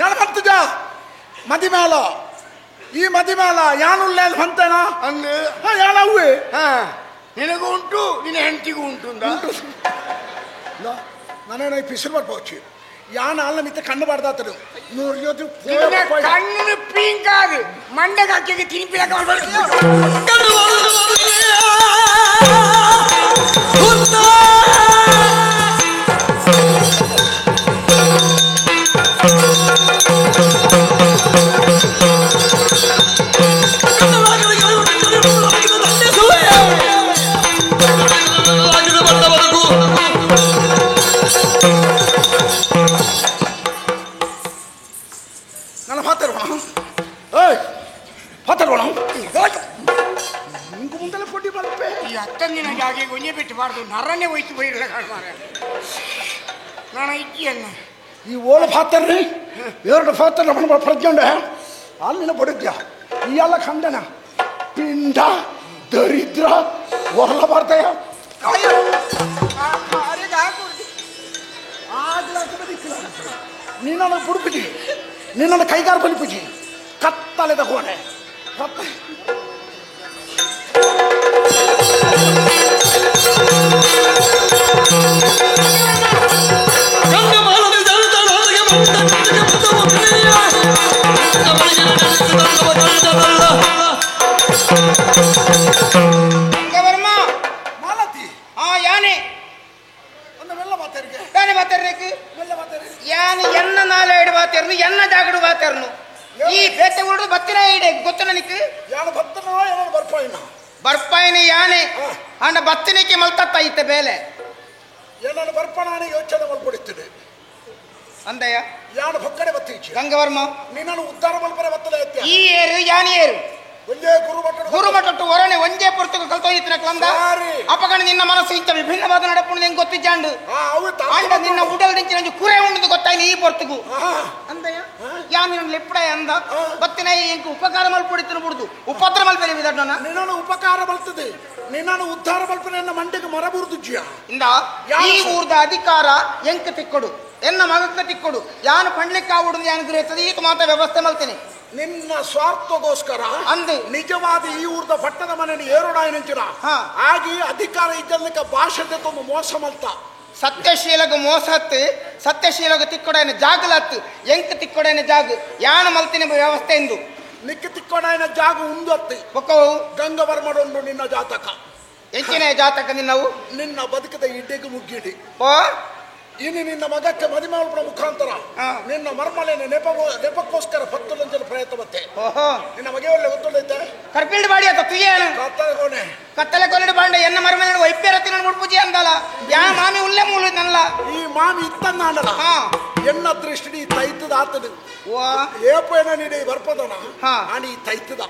Speaker 9: ಯಾರ ಬಂತಜ ಮದಿಮೇಲ ಈ ಮದಿಮೇಲ ಯಾನುಲ್ಲ ಬಂತೇನ
Speaker 7: ಅಂದು
Speaker 9: ಯಾನವ್ವೆ
Speaker 7: ನಿನಗೂ ಉಂಟು ನಿನ್ನ ಹೆಂಡತಿಗೂ ಉಂಟು
Speaker 9: ಉಂಟು ನಾನೇನೋ ಪಿಸಿರು ಮಾಡ್ಬೋದು ಯಾನ ಅಲ್ಲ ಮಿತ್ತ ಕಣ್ಣು ಬಾರ್ದಾತನು ನೂರು ಜೊತೆ
Speaker 7: ಕಣ್ಣು ಪೀಂಕಾದು ಮಂಡಗ ಹಾಕಿ ತಿನ್ಪಿಲಕ
Speaker 16: ಕಣ್ಣು
Speaker 7: ನಾನು ಇಜ್ಜಿಯನ್ನ
Speaker 9: ಈ ಓಳ ಫಾತರ್ರಿ ಎರಡು ಫಾತರ್ ನಮ್ಮ ಪ್ರಜ್ಞೆ ಅಲ್ಲಿನ ಬಡಿದ್ಯಾ ಈ ಎಲ್ಲ ಖಂಡನ ಪಿಂಡ ದರಿದ್ರ ಹೊರಲ ಬರ್ತಾಯ ನಿನ್ನನ್ನು ಬುಡ್ಬಿಟ್ಟಿ ನಿನ್ನನ್ನು ಕೈಗಾರ ಬಲಿಪಿಜಿ ಕತ್ತಲೆದ ಕೋಣೆ ಕತ್ತ
Speaker 6: ಎನ್ನ ನಾಲೆ ಇಡುವಾತೇರ್ನು ಎನ್ನ ಜಾಗಡುವಾತೇರ್ನು ಈ ಬೇತೆ ಉರುಡು ಬತ್ತಿನ ಇಡೆ ಗೊತ್ತ ನನಗೆ
Speaker 9: ಯಾನು ಬತ್ತನೋ ಏನೋ ಬರ್ಪಾಯಿನ
Speaker 6: ಬರ್ಪಾಯಿನ ಯಾನೆ ಅಂಡ ಬತ್ತಿನಕ್ಕೆ ಮಲ್ತತ್ತ ಇತ್ತ ಬೇಲೆ
Speaker 9: ಏನನ್ನು ಬರ್ಪಣಾನೆ ಯೋಚನೆ ಮಲ್ಪಡಿಸ್ತೀನಿ
Speaker 6: ಅಂದಯ್ಯ
Speaker 9: ಯಾನು ಹೊಕ್ಕಡೆ ಬತ್ತೀಚೆ
Speaker 6: ಗಂಗವರ್ಮ
Speaker 9: ನಿನ್ನನ್ನು ಉದ್ಧಾರ ಮಲ್ಪರೆ ಬತ್ತಲೆ
Speaker 6: ಈ ಏರು ಯಾನಿ ಏರು
Speaker 9: ಒಂದೇ ಗುರುಮಠ
Speaker 6: ಗುರುಮಠಟ್ಟು ಹೊರನೆ ಒಂದೇ ಪುರ್ತಕ ಕಲ್ತೋಯಿತ್ತಿನ ಕ್ಲಂದ ಅಪಗಣ ನಿನ್ನ ಮನಸ್ಸು ಇಂತ ವಿಭಿನ್ನವಾದ ನಡಪುಣ ಹೆಂಗ್ ಗೊತ್ತಿಜ್ಜಾಂಡು ಆಂಡ ನಿನ್ನ ಉಡಲ್ ನಿಂಚಿನ ಕುರೆ ಉಂಡದು ಗೊತ್ತಾಯ್ತು ಈ ಪೊರ್ತುಗು ಅಂದಯ್ಯ ಯಾನ್ ನಿನ್ನ ಲೆಪ್ಪಡ ಅಂದ ಬತ್ತಿನ ಎಂಕ ಉಪಕಾರ ಮಲ್ಪೊಡಿತಿನ ಬುಡ್ದು ಉಪದ್ರ ಮಲ್ಪೆರೆ ವಿದಡ್ಡನ
Speaker 9: ನಿನ್ನನ್ನು ಉಪಕಾರ ಮಲ್ತದೆ ನಿನ್ನನ್ನು ಉದ್ಧಾರ ಮಲ್ಪನೆ ನನ್ನ ಮಂಡಿಗೆ ಮರ ಬುರ್ದುಜ್ಜಿಯ
Speaker 6: ಇಂದ ಈ ಊರ್ದ ಅಧಿಕಾರ ಎಂಕ ತಿಕ್ಕೊಡು ಎನ್ನ ಮಗಕ್ಕ ತಿಕ್ಕೊಡು ಯಾನು ಪಂಡ್ಲಿಕ್ಕೆ ಆವುಡು ಯಾನು ಗ್ರಹಿಸ್ತದೆ ಈತ ಮಾತ್ರ ವ್ಯವಸ್ಥೆ ಮಲ್ತೇನೆ
Speaker 9: ನಿನ್ನ ಸ್ವಾರ್ಥಗೋಸ್ಕರ
Speaker 6: ಅಂದು
Speaker 9: ನಿಜವಾದ ಈ ಊರ್ದ ಪಟ್ಟದ ಮನೆಯನ್ನು ಏರೋಡಾಯನಂಚಿನ ಆಗಿ ಅಧಿಕಾರ ಇದ್ದಲ್ಲಿಕ ಭಾಷೆ ತುಂಬ ಮೋಸ ಮಲ್ತ
Speaker 6: ಸತ್ಯಶೀಲಗ ಮೋಸ ಹತ್ತು ಸತ್ಯಶೀಲಗ ತಿಕ್ಕೊಡಾಯನ ಜಾಗಲತ್ತು ಎಂಕ ತಿಕ್ಕೊಡಾಯನ ಜಾಗ ಯಾನು ಮಲ್ತಿನ ವ್ಯವಸ್ಥೆ ಎಂದು
Speaker 9: ನಿಕ್ಕ ತಿಕ್ಕೊಡಾಯನ ಜಾಗ ಉಂದು ಅತ್ತಿ
Speaker 6: ಬೊಕ್ಕವು
Speaker 9: ಗಂಗವರ್ಮಡೊಂಡು ನಿನ್ನ ಜಾತಕ
Speaker 6: ಎಂಚಿನ ಜಾತಕ ನಿನ್ನವು
Speaker 9: ನಿನ್ನ ಬದುಕದ ಇಡ್ಡೆಗೆ ಮುಗ್ಗಿಡಿ
Speaker 6: ಓ
Speaker 9: ಇನ್ನು ನಿನ್ನ ಮಗಕ್ಕೆ ಮದಿಮಾಳ್ಪುರ ಮುಖಾಂತರ ನಿನ್ನ ಮರ್ಮಲೆನ ನೆಪಕ್ಕೋಸ್ಕರ ಪತ್ತುಲಂಚಲ ಪ್ರಯತ್ನ ಮತ್ತೆ ನಿನ್ನ ಮಗೆ ಒಳ್ಳೆ ಗೊತ್ತುಂಡೈತೆ
Speaker 6: ಕರ್ಪಿಲ್ಡ್ ಬಾಡಿ ಆತ ತುಯ್ಯಾನು
Speaker 9: ಕತ್ತಲೆ ಕೋಣೆ
Speaker 6: ಕತ್ತಲೆ ಕೋಣೆ ಬಾಂಡ ಎನ್ನ ಮರ್ಮಲೆ ವೈಪ್ಯರತಿ ನನ್ನ ಮುಡ್ಪೂಜೆ ಅಂದಲ್ಲ ಯಾ ಮಾಮಿ ಉಲ್ಲೆ ಮೂಲು ನಲ್ಲ
Speaker 9: ಈ ಮಾಮಿ ಇತ್ತನ್ನ ಎನ್ನ ದೃಷ್ಟಿ ತೈತದ ಆತದು ಏಪೇನ ನೀಡಿ ಬರ್ಪದನ ಆನಿ ತೈತದ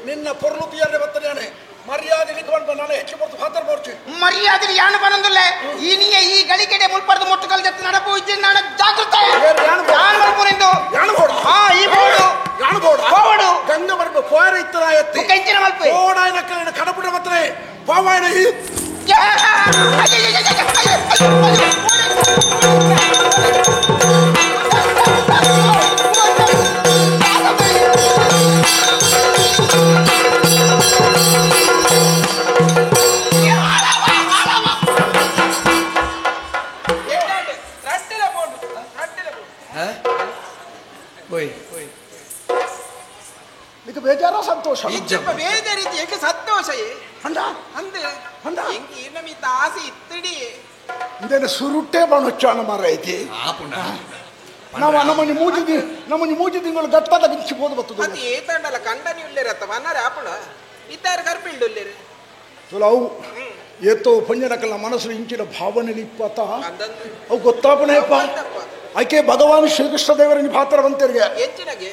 Speaker 9: ನಿನ್ನ ಪೊರ್ಲು ತುಯ್ಯಾನೆ ಬತ್ತನೇನೆ ಮರ್ಯಾದೆ ನಿಕ್ಕೊಂಡು ನಾನು ಹೆಚ್ಚು ಬರ್ತು ಫಾತರ್ ಬರ್ಚು
Speaker 6: ಮರ್ಯಾದೆ ಯಾನು ಬರಂದಿಲ್ಲ ಈ ನೀಯ ಈ ಗಳಿಗೆಡೆ ಮುಲ್ಪಡ್ದು ಮುಟ್ಟುಕಲ್ ಜೊತೆ ನಡಪು ಇಜ್ಜಿ ನಾನು ಜಾಗೃತ ಯಾನು ಬರ್ಪುನಿಂದು
Speaker 9: ಯಾನು ಬೋಡ
Speaker 6: ಹಾ ಈ ಬೋಡು
Speaker 9: ಯಾನು ಬೋಡ
Speaker 6: ಬೋಡು
Speaker 9: ಗಂಗ ಬರ್ಪು ಪೋರ ಇತ್ತದ ಎತ್ತಿ
Speaker 6: ಕಂಚಿನ ಮಲ್ಪು
Speaker 9: ಬೋಡಾಯನ ಕಲಿನ ಕಡಪುಡ ಮತ್ರೆ ಪಾವಾಯನ ಈ ಬೇಜಾರ ಸಂತೋಷ
Speaker 6: ಬೇಜಾರಿತ್ತು ಏಕೆ ಸಂತೋಷ
Speaker 9: ಅಂದ
Speaker 6: ಅಂದ
Speaker 9: ಅಂದ
Speaker 6: ಎಂಕ್ ನಮಿತ ಆಸೆ ಇತ್ತಡಿ
Speaker 9: ಇದೇನು ಸುರುಟ್ಟೆ ಬಣುಚ್ಚಾನ ಮರ ಐತಿ ನಾವು ನಮ್ಮನಿ ಮೂಜಿ ನಮ್ಮನಿ ಮೂಜಿ ತಿಂಗಳು ಗಟ್ಟದ ಗಿಂಚಿ ಬೋದು ಬರ್ತದೆ
Speaker 6: ಅದು ಏತಂಡಲ್ಲ ಕಂಡನಿ ಉಲ್ಲೇರತ್ತ ವನ್ನರ ಆಪಣ ಇತ್ತಾರ ಕರ್ಪಿಲ್ಡು ಉಲ್ಲೇರು
Speaker 9: ತುಲ ಅವು ಏತೋ ಪಂಜನಕಲ್ಲ ಮನಸ್ಸು ಇಂಚಿನ ಭಾವನೆ ಇಪ್ಪತ್ತ ಅವು ಗೊತ್ತಾಪಣೆಯಪ್ಪ ಆಕೆ ಭಗವಾನ್ ಶ್ರೀಕೃಷ್ಣ ದೇವರ ಪಾತ್ರ ಬಂತರಿಗೆ
Speaker 6: ಹೆಚ್ಚಿನಗೆ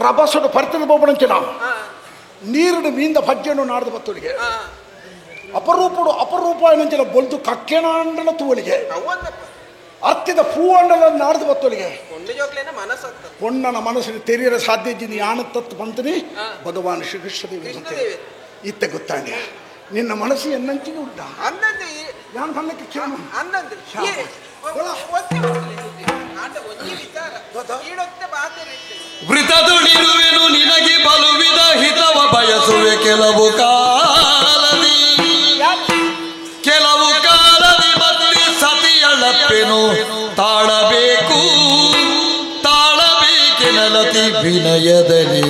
Speaker 9: ರಭಸಡು ಪರ್ತದ ಬೋಪಣಂಚಿನ ನೀರುಡು ಮೀಂದ ಭಜ್ಜೆಯನ್ನು ನಾಡ್ದು ಬತ್ತುಳಿಗೆ ಅಪರೂಪಡು ಅಪರೂಪ ಏನಂಚಿನ ಬೊಲ್ದು ಕಕ್ಕೆನಾಂಡಲ ತೂವಳಿಗೆ ಅರ್ತಿದ ಪೂ ಅಂಡಲ ನಾಡ್ದು ಬತ್ತುಳಿಗೆ ಪೊಣ್ಣನ ಮನಸ್ಸಿನ ತೆರೆಯರ ಸಾಧ್ಯ ಇದ್ದೀನಿ ಯಾನ ತತ್ತು ಬಂತನಿ ಭಗವಾನ್ ಶ್ರೀಕೃಷ್ಣ ದೇವರು ಇತ್ತ ಗೊತ್ತಾಂಡ ನಿನ್ನ ಮನಸ್ಸು ಎನ್ನಂಚಿಗೆ ಉಂಟ ಯಾನು ಬಣ್ಣಕ್ಕೆ ಕೇಳು
Speaker 16: ವೃತದುಳಿರುವೆನು ನಿನಗೆ ಬಲುವಿದ ಹಿತವ ಬಯಸುವೆ ಕೆಲವು ಕಾಲದಿ ಕೆಲವು ಕಾಲದಿ ಮತ್ತೆ ಸತಿಯಳಪ್ಪೆನು ತಾಳಬೇಕು ತಾಳಬೇಕೆನಲತಿ ವಿನಯದಲ್ಲಿ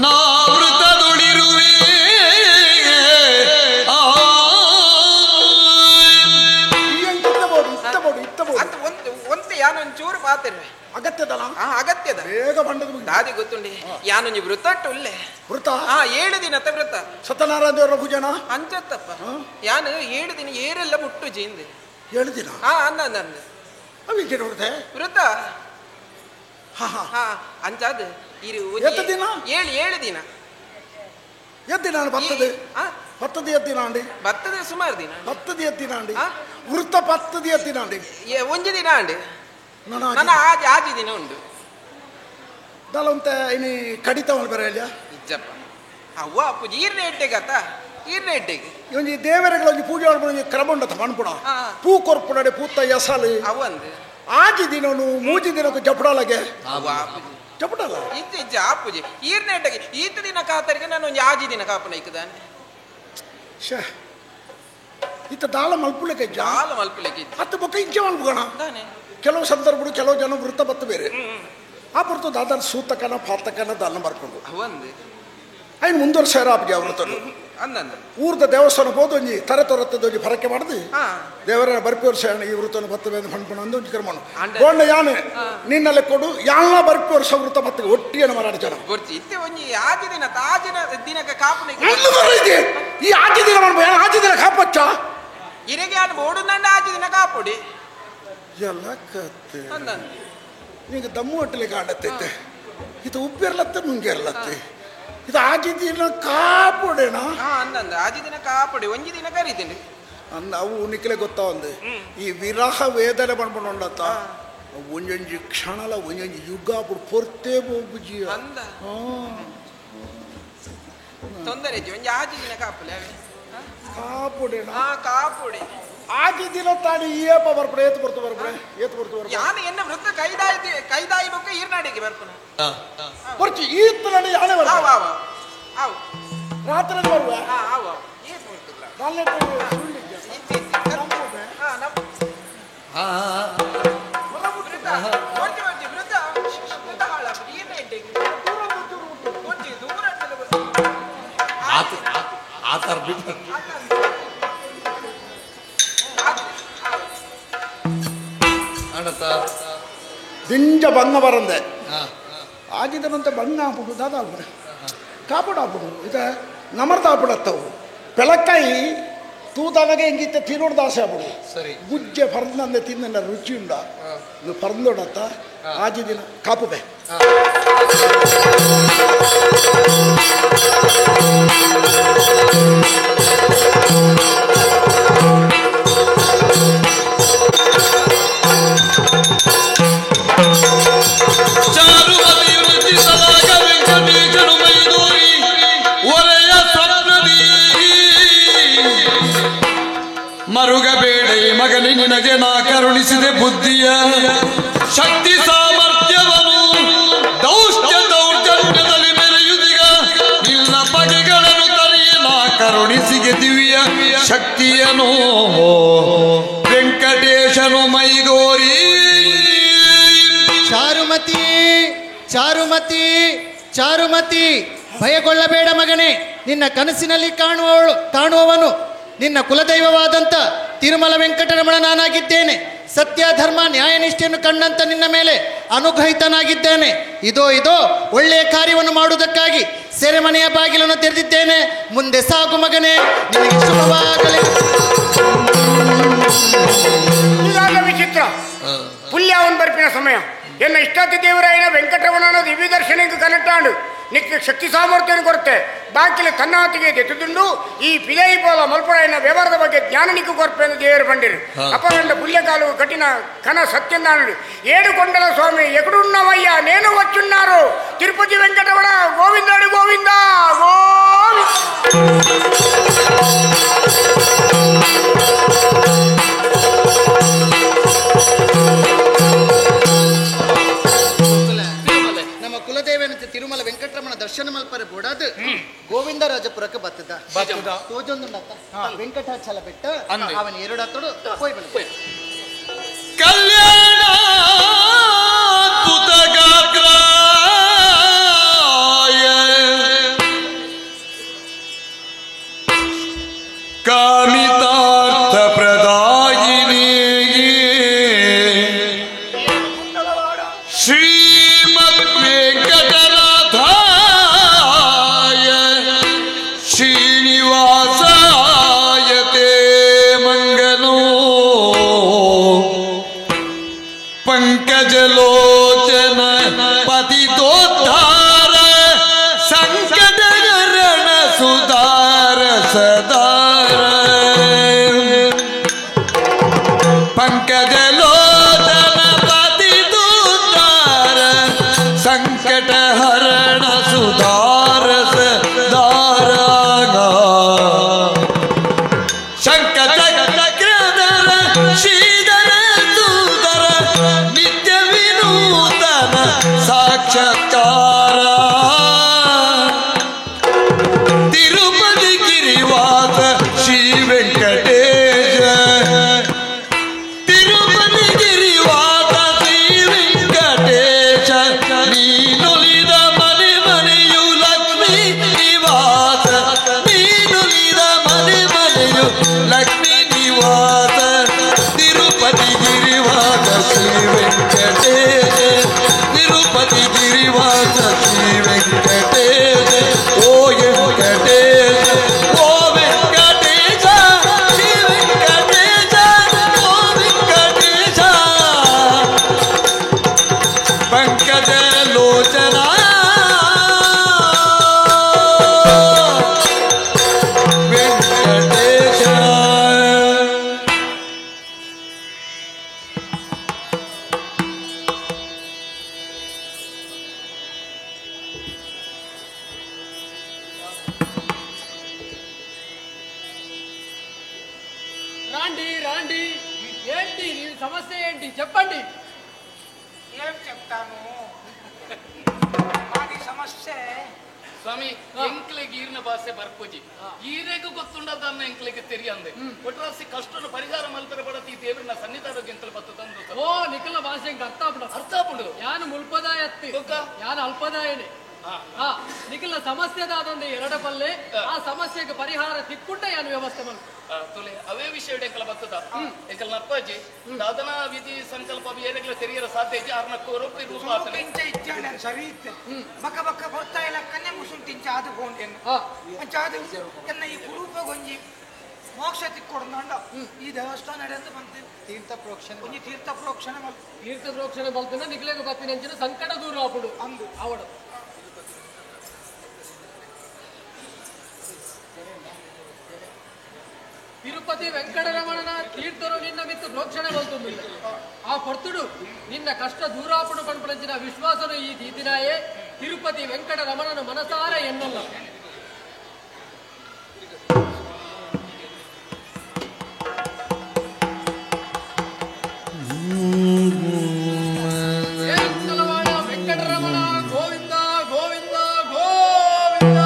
Speaker 16: ನಾ ವೃತದುಳಿರುವೆ
Speaker 6: ಯಾನೊಂಚೂರು ಪಾತಿರ್ವೆ
Speaker 9: ಅಗತ್ಯದಲ್ಲ
Speaker 6: ಅಗತ್ಯದ
Speaker 9: ಬೇಗ ಬಂಡದ
Speaker 6: ದಾದಿ ಗೊತ್ತುಂಡಿ ಯಾನೊಂಜಿ ವೃತಟ್ಟು ಉಲ್ಲೆ
Speaker 9: ವೃತ
Speaker 6: ಹಾ 7 ದಿನದ ವೃತ
Speaker 9: ಸತ್ಯನಾರಾಯಣ ದೇವರ ಪೂಜೆನಾ
Speaker 6: ಅಂಚತ್ತಪ್ಪ ಯಾನು 7 ದಿನ ಏರೆಲ್ಲ ಮುಟ್ಟು ಜೀಂದೆ
Speaker 9: 7 ದಿನ
Speaker 6: ಹಾ ಅಂದ ಅಂದ
Speaker 9: ಅವಿಗೆ ನೋಡ್ದೆ
Speaker 6: ವೃತ
Speaker 9: ಹಾ
Speaker 6: ಹಾ ಅಂಚಾದ ಇರು
Speaker 9: ಎಷ್ಟು ದಿನ
Speaker 6: 7 ದಿನ
Speaker 9: ಎದ್ದು ದಿನ ಬರ್ತದೆ ಪತ್ತು ದಿಯತ್ತಿನಾಂಡಿ
Speaker 6: ಬತ್ತದ ಸುಮಾರು ದಿನ
Speaker 9: ಪತ್ತು ದಿಯತ್ತಿನಾಂಡಿ ವೃತ್ತ ಪತ್ತು ದಿಯತ್ತಿನಾಂಡಿ
Speaker 6: ಒಂಜಿ ದಿನ ಅಂಡಿ ನನ್ನ ಆಜಿ ಆಜಿ ದಿನ ಉಂಡು
Speaker 9: ದಲಂತ ಇನಿ ಕಡಿತ ಮಲ್ಪರೆ ಅಲ್ಲ
Speaker 6: ಇಜ್ಜಪ್ಪ ಅವ್ವ ಅಪ್ಪುಜಿ ಈರ್ನ ಎಡ್ಡೆಗತ್ತ ಈರ್ನ ಎಡ್ಡೆಗೆ
Speaker 9: ಒಂಜಿ ದೇವರೆಗಳ ಒಂಜಿ ಪೂಜೆ ಮಾಡ್ಬೋದು ಒಂಜಿ ಕ್ರಮ ಉಂಡತ್ತ ಮನ್ಪುಣ ಪೂ ಕೊರ್ಪುಡಡೆ ಪೂತ ಎಸಲು
Speaker 6: ಅವಂದು
Speaker 9: ಆಜಿ ದಿನನು ಮೂಜಿ ದಿನಕ್ಕೂ ಜಪಡಲಗೆ
Speaker 6: ಅವ್ವ ಅಪ್ಪುಜಿ
Speaker 9: ಜಪಡಲ
Speaker 6: ಇಜ್ಜ ಇಜ್ಜ ಅಪ್ಪುಜಿ ಈರ್ನ ಎಡ್ಡೆಗೆ ಈತ ದಿನ ಕಾತರಿಗೆ ನಾನು ಒಂಜಿ ಆಜಿ ದಿನ ಕಾಪುನ ಇಕ್ಕದಾನೆ
Speaker 9: ಶೇ ಇತ್ತ ದಾಳ ಮಲ್ಪುಲಕ್ಕೆ
Speaker 6: ದಾಳ ಮಲ್ಪುಲಕ್ಕೆ
Speaker 9: ಹತ್ತು ಬೊಕ್ಕ ಇಂಚೆ ಮಲ್ಪುಗಣ ಕೆಲವು ಸಂದರ್ಭಗಳು ಕೆಲವು ಜನ ವೃತ್ತ ಬತ್ತು ಬೇರೆ ಆ ಪುರ್ತು ದಾದನ ಸೂತಕನ ಪಾತಕನ ದಾನ ಬರ್ಕೊಂಡು ಐನು ಮುಂದುವರ್ಸಾರ ಆಪ್ಗೆ ಅವ್ರತನು ಊರ್ದ ದೇವಸ್ಥಾನ ಹೋದ ಒಂಜಿ ತರೆ ತೊರತ್ತದ ಒಂಜಿ ಫರಕೆ ಮಾಡ್ದು ದೇವರ ಬರ್ಪಿ ವರ್ಷ ಈ ವೃತ್ತನ ಬತ್ತ ಫಣ್ಪಣ ಅಂದು ಒಂಜಿ ಕರ್ಮನು ಗೋಂಡ ಯಾನೆ ನಿನ್ನೆಲ್ಲ ಕೊಡು ಯಾನ ಬರ್ಪಿ ವರ್ಷ ವೃತ್ತ ಬತ್ತ ಒಟ್ಟಿಗೆ ಮಾರಾಟ ಜನ ಈ ಆಜಿ ದಿನ ಮಾಡ್ಬೋ ಆಜಿ ದಿನ ಕಾಪಚ್ಚ
Speaker 6: ಇರೆಗೆ ಓಡುದಂಡ ಆಜಿ ದಿನ ಕಾಪುಡಿ
Speaker 9: ಎಲ್ಲ ಕತ್ತೆ ಈಗ ದಮ್ಮು ಹೊಟ್ಟೆಲಿ ಕಾಣತ್ತೈತೆ ಇದು ಉಪ್ಪಿರ್ಲತ್ತೆ ನುಂಗಿರ್ಲತ್ತೆ ಇದು ಆಜಿ ದಿನ ಕಾಪುಡೇನಾ
Speaker 6: ಅಂದಂದ ಆಜಿ ದಿನ ಕಾಪುಡಿ ಒಂಜಿ ದಿನ ಕರೀತೀನಿ
Speaker 9: ಅಂದ ಅವು ನಿಕ್ಲೆ ಗೊತ್ತಾ ಒಂದು ಈ ವಿರಹ ವೇದನೆ ಪಣ್ಪುಂಡು ಉಂಡತ್ತ ಒಂಜೊಂಜಿ ಕ್ಷಣಲ ಒಂಜೊಂಜಿ ಯುಗ ಅప్పుడు ಪೊರ್ತೆ ಬೋಬುಜಿ
Speaker 6: ಅಂದ ತೊಂದರೆ ಒಂಜಿ ಆಜಿ ದಿನ ಕಾಪುಲೆ
Speaker 9: ಕಾಪುಡೇನಾ
Speaker 6: ಕಾಪುಡಿ
Speaker 9: ಆಜಿ ದಿನ ತಾನಿ ಏಪ ಬರ್ಪಡೆ ಏತು ಬರ್ತು ಬರ್ಪಡೆ ಏತು ಬರ್ತು ಬರ್ಪಡೆ
Speaker 6: ಯಾನೆ ಎನ್ನ ವೃತ್ತ ಕೈದಾಯಿ ಕೈದಾಯಿ ಬೊಕ್ಕ ಈರ್ನಾಡಿಗೆ ಬರ್ಪುನ
Speaker 9: ಬರ್ಚಿ ಈತ್ ನಡಿ ಯಾನೆ ಬರ್ಪ
Speaker 6: ಆವ ಆವ ಆವ
Speaker 9: ರಾತ್ರಿ ಬರುವ
Speaker 6: ಹಾ ಆವ ಏತು ಬರ್ತುಲ್ಲ
Speaker 9: ನಾಲ್ನೇ
Speaker 6: ಹಾ ನಮ್ಮ
Speaker 16: ಹಾ
Speaker 6: ವೃತ್ತ ಬರ್ಚಿ ಬರ್ಚಿ ವೃತ್ತ ವೃತ್ತ ಹಾಳ ಈರ್ನಾಡಿಗೆ ದೂರ ಬರ್ಚಿ ದೂರ
Speaker 16: ಆತ ಆತರ ಬಿಟ್ಟು
Speaker 9: ದಿಂಜ ಬಂಗ ಬರಂದೆ ಆಗಿದನಂತ ಬಂಗ ಆಪುಡು ದಾದ ಆಪುಡು ಕಾಪುಡು ಆಪುಡು ಇದು ನಮರ್ದ ಆಪುಡತ್ತವು ಪೆಳಕಾಯಿ ತೂದನಗೆ ಎಂಗಿತ್ತೆ ತಿನ್ನೋಡು ದಾಸೆ ಆಪುಡು
Speaker 16: ಸರಿ
Speaker 9: ಗುಜ್ಜೆ ಪರ್ದಂದೆ ತಿನ್ನ ರುಚಿ ಉಂಡ ಇದು ಪರ್ದೋಡತ್ತ ಆಜಿ ದಿನ ಕಾಪುಬೆ
Speaker 16: ಮರುಗಬೇಡ ಮಗನಿ ನಿನಗೆ ನಾ ಕರುಣಿಸಿದೆ ಬುದ್ಧಿಯ ಶಕ್ತಿ ಸಾಮರ್ಥ್ಯವನ್ನು ದೌಷ್ಟ್ಯ ದೌರ್ಜನ್ಯದಲ್ಲಿ ಮೆರೆಯುದಿಗ ನಿನ್ನ ಬಗೆಗಳನ್ನು ತರಿಯ ನಾ ಕರುಣಿಸಿಗೆ ದಿವ್ಯ ಶಕ್ತಿಯನು ವೆಂಕಟೇಶನು ಮೈದೋರಿ.
Speaker 13: ಚಾರುಮತಿ ಚಾರುಮತಿ ಚಾರುಮತಿ, ಭಯಗೊಳ್ಳಬೇಡ ಮಗನೇ. ನಿನ್ನ ಕನಸಿನಲ್ಲಿ ಕಾಣುವವನು ನಿನ್ನ ಕುಲದೈವವಾದಂಥ ತಿರುಮಲ ವೆಂಕಟರಮಣ ನಾನಾಗಿದ್ದೇನೆ. ಸತ್ಯ ಧರ್ಮ ನ್ಯಾಯನಿಷ್ಠೆಯನ್ನು ಕಂಡಂತ ನಿನ್ನ ಮೇಲೆ ಅನುಗ್ರಹಿತನಾಗಿದ್ದೇನೆ. ಇದೋ ಇದೋ ಒಳ್ಳೆಯ ಕಾರ್ಯವನ್ನು ಮಾಡುವುದಕ್ಕಾಗಿ ಸೆರೆಮನೆಯ ಬಾಗಿಲನ್ನು ತೆರೆದಿದ್ದೇನೆ. ಮುಂದೆ ಸಾಗು ಮಗನೇ, ನಿನಗೆ ಶುಭವಾಗಲಿ.
Speaker 7: ವಿಚಿತ್ರ ಪುಲ್ಯಾವನ್ ಬರ್ಪಿನ ಸಮಯ ಎನ್ನ ಇಷ್ಟಾತಿ ದೇವರಾಯನ ವೆಂಕಟರಮಣನ ದಿವ್ಯ ದರ್ಶನಕ್ಕೆ ಕನೆಕ್ಟಾಂಡು ನಿಕ್ಕ ಶಕ್ತಿ ಸಾಮರ್ಥ್ಯವನ್ನು ಕೊರತೆ ಬಾಕಿಲ ತನ್ನಾತಿಗೆ ದೆತ್ತುದುಂಡು ಈ ಪಿದೈ ಪೋಲ ಮಲ್ಪುರಾಯನ ವ್ಯವಹಾರದ ಬಗ್ಗೆ ಜ್ಞಾನ ನಿಕ್ಕು ಕೊರ್ಪೆ ಎಂದು ದೇವರು ಬಂಡಿರು. ಅಪಗಂಡ ಪುಲ್ಯಕಾಲು ಕಠಿಣ ಕನ ಸತ್ಯಂದಾನುడు ಏಡುಕೊಂಡಲ ಸ್ವಾಮಿ ಎಕಡುನ್ನವಯ್ಯ ನೇನು వచ్చున్నారు ತಿರುಪತಿ ವೆಂಕಟರಮಣ ಗೋವಿಂದಾಡು ಗೋವಿಂದ ಗೋವಿಂದ.
Speaker 13: ನಮ್ಮ ಕುಲದೇವನಂತೆ ತಿರುಮಲ ವೆಂಕಟರಮಣ ದರ್ಶನ ಮಲ್ಪರೆ ಬೋಡಾದು ಗೋವಿಂದರಾಜಪುರಕ್ಕೆ ಬತ್ತದ ತೋಜೊಂದುಂಡತ್ತ ವೆಂಕಟಾಚಲ ಬೆಟ್ಟ ಅವನ ಎರಡತ್ತೋಡು ಹೋಯ್ ಬಂದ
Speaker 16: ಕಲ್ಯಾಣ ಕಾಮಿತಾರ್ಥ ಪ್ರದಾಯಿನಿ ಶ್ರೀಮದ್ ವೆಂಕಟನಾಥಾಯ ಶ್ರೀನಿವಾಸಾಯ ತೇ ಮಂಗಲೋ. ಪಂಕಜಲೋಚನ ಪತಿದುದ್ಧಾರ ಸಂಕಟ ಹರಣ ಸುಧಾರ ಸದಾರ ಶಂಕ ಚಕ್ರಧರ ಶ್ರೀಧರ ಸುಧರ ನಿತ್ಯ ವಿನೂತನ ಸಾಕ್ಷಾತ್ಕಾರ ತಿರುಪತಿ ಗಿರಿವಾಸ ಶ್ರೀ ವೆಂಕಟೇಶ ತಿರುಪತಿ ಗಿರಿವಾಸ ಶ್ರೀ ವೆಂಕಟೇಶ ನೀನುಲಿದ ಮನೆ ಮನೆಯು ಲಕ್ಷ್ಮೀ ನಿವಾಸ ನೀನುಲಿದ ಮನೆ ಮನೆಯು ಲಕ್ಷ್ಮೀ ನಿವಾಸ ತಿರುಪತಿ ಗಿರಿವಾಸ ಶ್ರೀ ವೆಂಕಟೇಶ ತಿರುಪತಿ ಗಿರಿವಾಸ ಶ್ರೀ ವೆಂಕಟೇಶ ಓ ವೆಂಕಟೇಶ ಓ ವೆಂಕಟೇಶ ಶ್ರೀ ವೆಂಕಟೇಶ ಓ ವೆಂಕಟೇಶ ಪಂಕಜ ಲೋಚನ ವೆಂಕಟೇಶ.
Speaker 8: రాండి రాండి, ఏంటి నీ సమస్య ఏంటి చెప్పండి.
Speaker 10: ఏం చెప్తాను, మాది సమస్య
Speaker 17: ಸ್ವಾಮಿ, ಎಂಕ್ಲೆಗೆ ಈರ್ನ ಭಾಷೆ ಬರ್ಪುಜಿ, ಈರೆಗೂ ಗೊತ್ತುಂಡದನ್ನ ಎಂಕ್ಲೆಗೆ ತೆರಿಯಂದೆ ಒಟ್ರಾಸಿ ಕಷ್ಟನ ಪರಿಹಾರ ಮಲ್ಪರ ಪಡತಿ ದೇವರನ್ನ ಸನ್ನಿಧಾನಕ್ಕೆ ಎಂಕಲ್ ಬತ್ತು ತಂದು.
Speaker 8: ಓ ನಿಖಲ ಭಾಷೆ ಎಂಕ್ ಅರ್ಥ ಆಪುಂಡು.
Speaker 17: ಅರ್ಥ ಆಪುಂಡು.
Speaker 8: ಯಾನು ಮುಲ್ಪದಾಯ ಅತ್ತಿ, ಯಾನು ಅಲ್ಪದಾಯನೆ. ನಿಖಲ ಸಮಸ್ಯೆದಾದೊಂದು ಎರಡ ಪಲ್ಲೆ, ಆ ಸಮಸ್ಯೆಗೆ ಪರಿಹಾರ ತಿಕ್ಕೊಂಡ ಯಾನು ವ್ಯವಸ್ಥೆ ಮಲ್ಪ.
Speaker 17: ತುಲೆ ಅವೇ ವಿಷಯ ಎಂಕಲ ಬತ್ತದ ಎಂಕಲ್ ನಪ್ಪಾಜಿ ದಾದನ ವಿಧಿ ಸಂಕಲ್ಪ ಏನೆಗ್ಲ ತೆರಿಯರ ಸಾಧ್ಯ ಇಜ್ಜಿ ಆರ್ನ ಕೋರೊಪ್ಪಿ ರೂಪ ಆತನೆ.
Speaker 10: ಇಂಚ ಇಚ್ಚಾಂಡ ಸರಿ ಇತ್ತೆ ಬಕ್ಕ ಬಕ್ಕ ಬರ್ತಾ ಇಲ್ಲ ಕನ್ನೆ ಮುಸುಂಟಿಂಚ ಆದು ಬೋಂಡೆನ್ನು ಅಂಚ ಆದು ಎನ್ನ ಈ ಕುರೂಪ ಗೊಂಜಿ ಮೋಕ್ಷ ತಿಕ್ಕೊಡ್ದಂಡ ಈ ದೇವಸ್ಥಾನ ನಡೆದು ಬಂತು
Speaker 13: ತೀರ್ಥ ಪ್ರೋಕ್ಷಣೆ
Speaker 10: ಒಂಜಿ ತೀರ್ಥ ಪ್ರೋಕ್ಷಣೆ ಮಲ್ಪ.
Speaker 8: ತೀರ್ಥ ಪ್ರೋಕ್ಷಣೆ ಮಲ್ತಿನ ನಿಖಲೆಗೆ ಬತ್ತಿನ ಅಂಚಿನ ಸಂಕಟ ದೂರ ಆಪುಂಡು
Speaker 10: ಅಂದು
Speaker 8: ಅವಡು. ತಿರುಪತಿ ವೆಂಕಟರಮಣನ ತೀರ್ಥರು ನಿನ್ನ ಮಿತ್ತು ಪ್ರೋಕ್ಷಣೆ ಬಲ್ತುಂದಿಲ್ಲ. ಆ ಪರ್ತುಡು ನಿನ್ನ ಕಷ್ಟ ದೂರಾಪುಡು ಪಂಪಣಂಚಿನ ವಿಶ್ವಾಸನು ಈ ತೀತಿನಾಯೇ ತಿರುಪತಿ ವೆಂಕಟರಮಣನ ಮನಸಾರ ಎನ್ನಲ್ಲ. ವೆಂಕಟರಮಣ ಗೋವಿಂದ ಗೋವಿಂದ ಗೋವಿಂದ.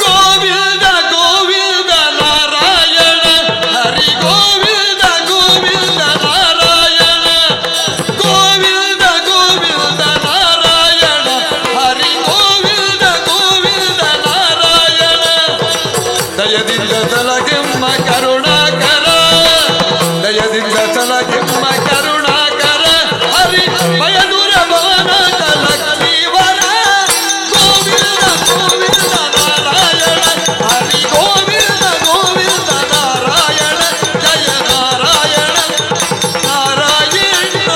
Speaker 16: ಗೋವಿಂದ ಗೋವಿಂದ ನಾರಾಯಣ ಹರಿ ಗೋವಿಂದ ಗೋವಿಂದ ನಾರಾಯಣ ಗೋವಿಂದ ಗೋವಿಂದ ನಾರಾಯಣ ಹರಿ ಗೋವಿಂದ ಗೋವಿಂದ ನಾರಾಯಣ ದಯದಿಂದ ತಲಗೆಮ್ಮ ಕರುಣಾಕರ ದಯದಿಂದ ತಲಗೆಮ್ಮ ಕರುಣಾಕರ ಹರಿ ಬಯದೂರ ಭವನ ಲಕ್ಷ್ಮೀವರ ಗೋವಿಂದ ಗೋವಿಂದ ನಾರಾಯಣ ಹರಿ ಗೋವಿಂದ ಗೋವಿಂದ ನಾರಾಯಣ ಜಯ ನಾರಾಯಣ ನಾರಾಯಣ.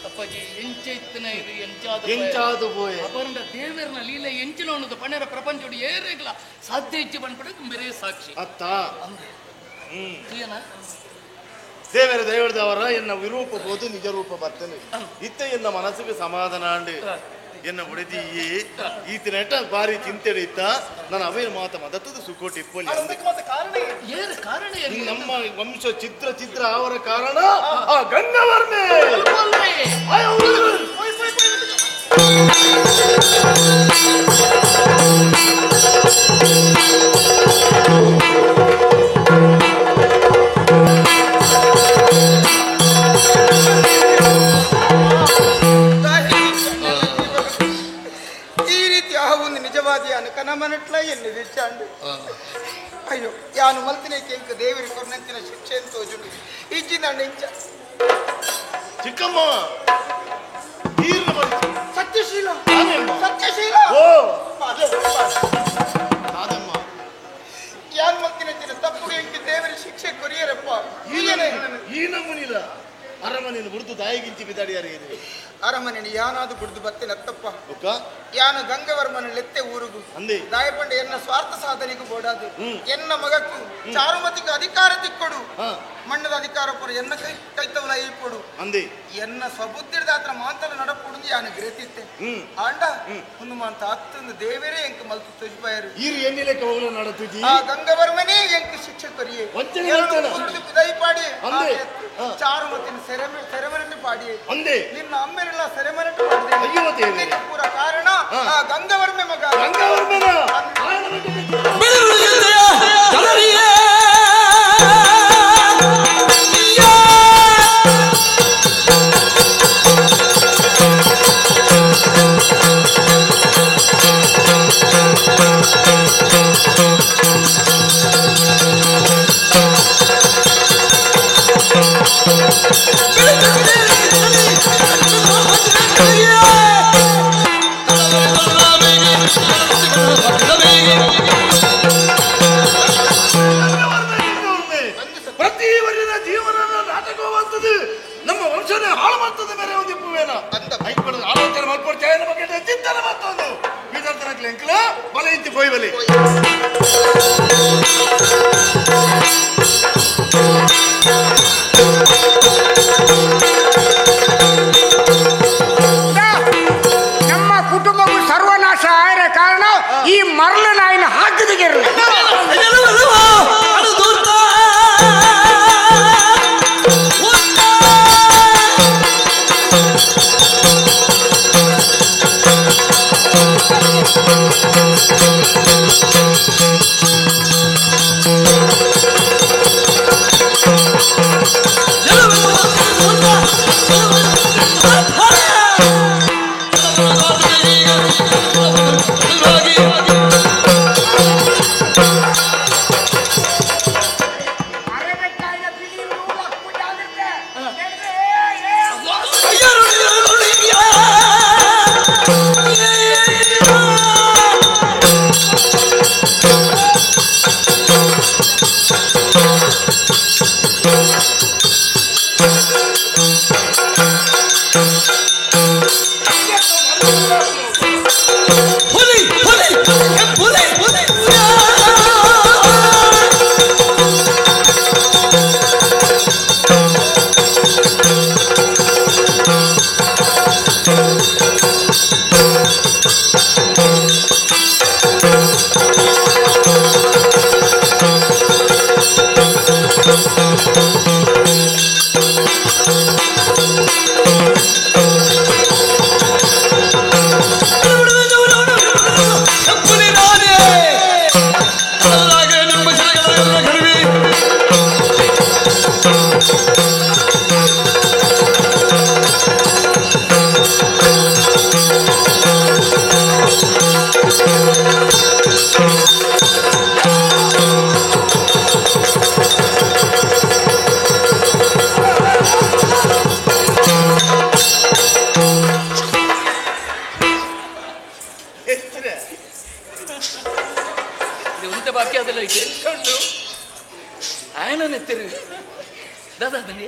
Speaker 17: ಅಪ್ಪಾಜಿ ಎಂಚ ಇತ್ತನ ಇದು ಎಂಚಾದ
Speaker 3: ಎಂಚಾದ ಪೋಯೆ.
Speaker 17: ಅಪರಂಡ ದೇವರನ ಲೀಲೆ ಎಂಚಿನ ಉಣ್ಣದು ಪಣೆರ ಪ್ರಪಂಚೋಡು ಏರೇಗ್ಲ ಸಾಧ್ಯ ಇಚ್ಚಿ ಬಂದ್ಬಿಡ ಬೇರೆ ಸಾಕ್ಷಿ
Speaker 3: ಅತ್ತ
Speaker 17: ಏನ
Speaker 3: ದೇವರ ದೇವರದವರ ಎನ್ನ ವಿರೂಪ ಬೋದು ನಿಜ ರೂಪ ಬರ್ತೇನೆ ಇತ್ತ ಎನ್ನ ಮನಸ್ಸಿಗೆ ಸಮಾಧಾನ ಅಂಡು ಎನ್ನ ಒಡೆದಿ ಈತನೆಟ ಬಾರಿ ಚಿಂತೆ ಇತ್ತ ನಾನು ಅವೇನು ಮಾತ ಮದತ್ತದ ಸುಖೋಟಿ ಇಪ್ಪಲ್ಲಿ
Speaker 17: ಏರು ಕಾರಣ ಏನು?
Speaker 3: ನಮ್ಮ ವಂಶ ಚಿತ್ರ ಚಿತ್ರ ಅವರ ಕಾರಣ ಆ ಗಂಗವರ್ಣೆ.
Speaker 6: ಈ ರೀತಿ ಆ ಒಂದು ನಿಜವಾದ ಯಾನು ಕನಮನಟ್ಲ ಎನ್ನು తెచ్చాండు. ಅಯ್ಯೋ ಯಾನು ಮಲ್ತಿನ ಕೆಂಕು ದೇವರಿ ಕೊರ್ನಂತಿನ ಶಿಕ್ಷೆ ಅಂತ ತೋಜುಂಡು ಇಜ್ಜಿದಂಡ ಇಂಚ
Speaker 3: ಚಿಕ್ಕಮ್ಮ.
Speaker 6: ಸತ್ಯಶೀಲ. ಅರಮನೆ ಯಾನಾದು ಬುಡ್ದು ಬತ್ತೆ ನತ್ತಪ್ಪ ಯಾನು ಗಂಗವರ್ಮನ ಲೆತ್ತೆ ಊರುಗು ದಾಯಪಂಡ ಎನ್ನ ಸ್ವಾರ್ಥ ಸಾಧನೆಗೂ ಬೋಡಾದು ಎನ್ನ ಮಗಕ್ಕೂ ಚಾರುಮತಿಗೆ ಅಧಿಕಾರ ತಿಕ್ಕೊಡು ಮಣ್ಣದ ಅಧಿಕಾರ ಪೂರ ಎನ್ನ ಕೈ ಕೈತವಲ ಕೊಡು ಎನ್ನ ಸ್ವಬುದ್ಧಿದಾತ್ರ ಮಾಂತಲ ನಡಪುಡು ಯಾನು ಗ್ರೇತಿತ್ತೆ ಆಂಡ ಒಂದು ಮಾಂತ ಅತ್ತೊಂದು ದೇವರೇ ಎಂಕ್ ಮಲ್ತು ತುಜ್ಬಾಯರು ಆ ಗಂಗವರ್ಮನೇ ಎಂಕ್ ಶಿಕ್ಷೆ ಕೊರಿಯೆ ಪಾಡಿ ಚಾರುಮತಿನ ಸೆರೆಮನೆ ಪಾಡಿ ನಿನ್ನ ಅಮ್ಮೆರೆಲ್ಲ ಸೆರೆಮನೆ ಪಾಡಿದೆ ಪೂರ ಕಾರಣ ಆ ಗಂಗವರ್ಮೆ ಮಗ
Speaker 3: ಗಂಗವರ್ಮನ ಪ್ರತಿ ವರ್ಷದ ಜೀವನ ನಾಟಕವಾಗ್ತದೆ, ನಮ್ಮ ವಂಶನೇ ಹಾಳು ಮಾಡ್ತದೆ. ಬೇರೆ ಒಂದು ಇಪ್ಪುವೇನ ಆಲೋಚನೆ ಮಾಡ್ಕೊಡ್ತೇವೆ ಬಗ್ಗೆ ಚಿಂತನೆ ಮತ್ತೊಂದು ಬೀದರ್ತನಕ್ಲೆ ಬಲೆ ಇಂತಿ ಪೋಯ್ ಬಲಿ
Speaker 7: ನಮ್ಮ ಕುಟುಂಬಕ್ಕೂ ಸರ್ವನಾಶ ಆಯ್ರ ಕಾರಣ ಈ ಮರಳ ನಾಯಿನ ಹಾಕಿದಿರಲಿ.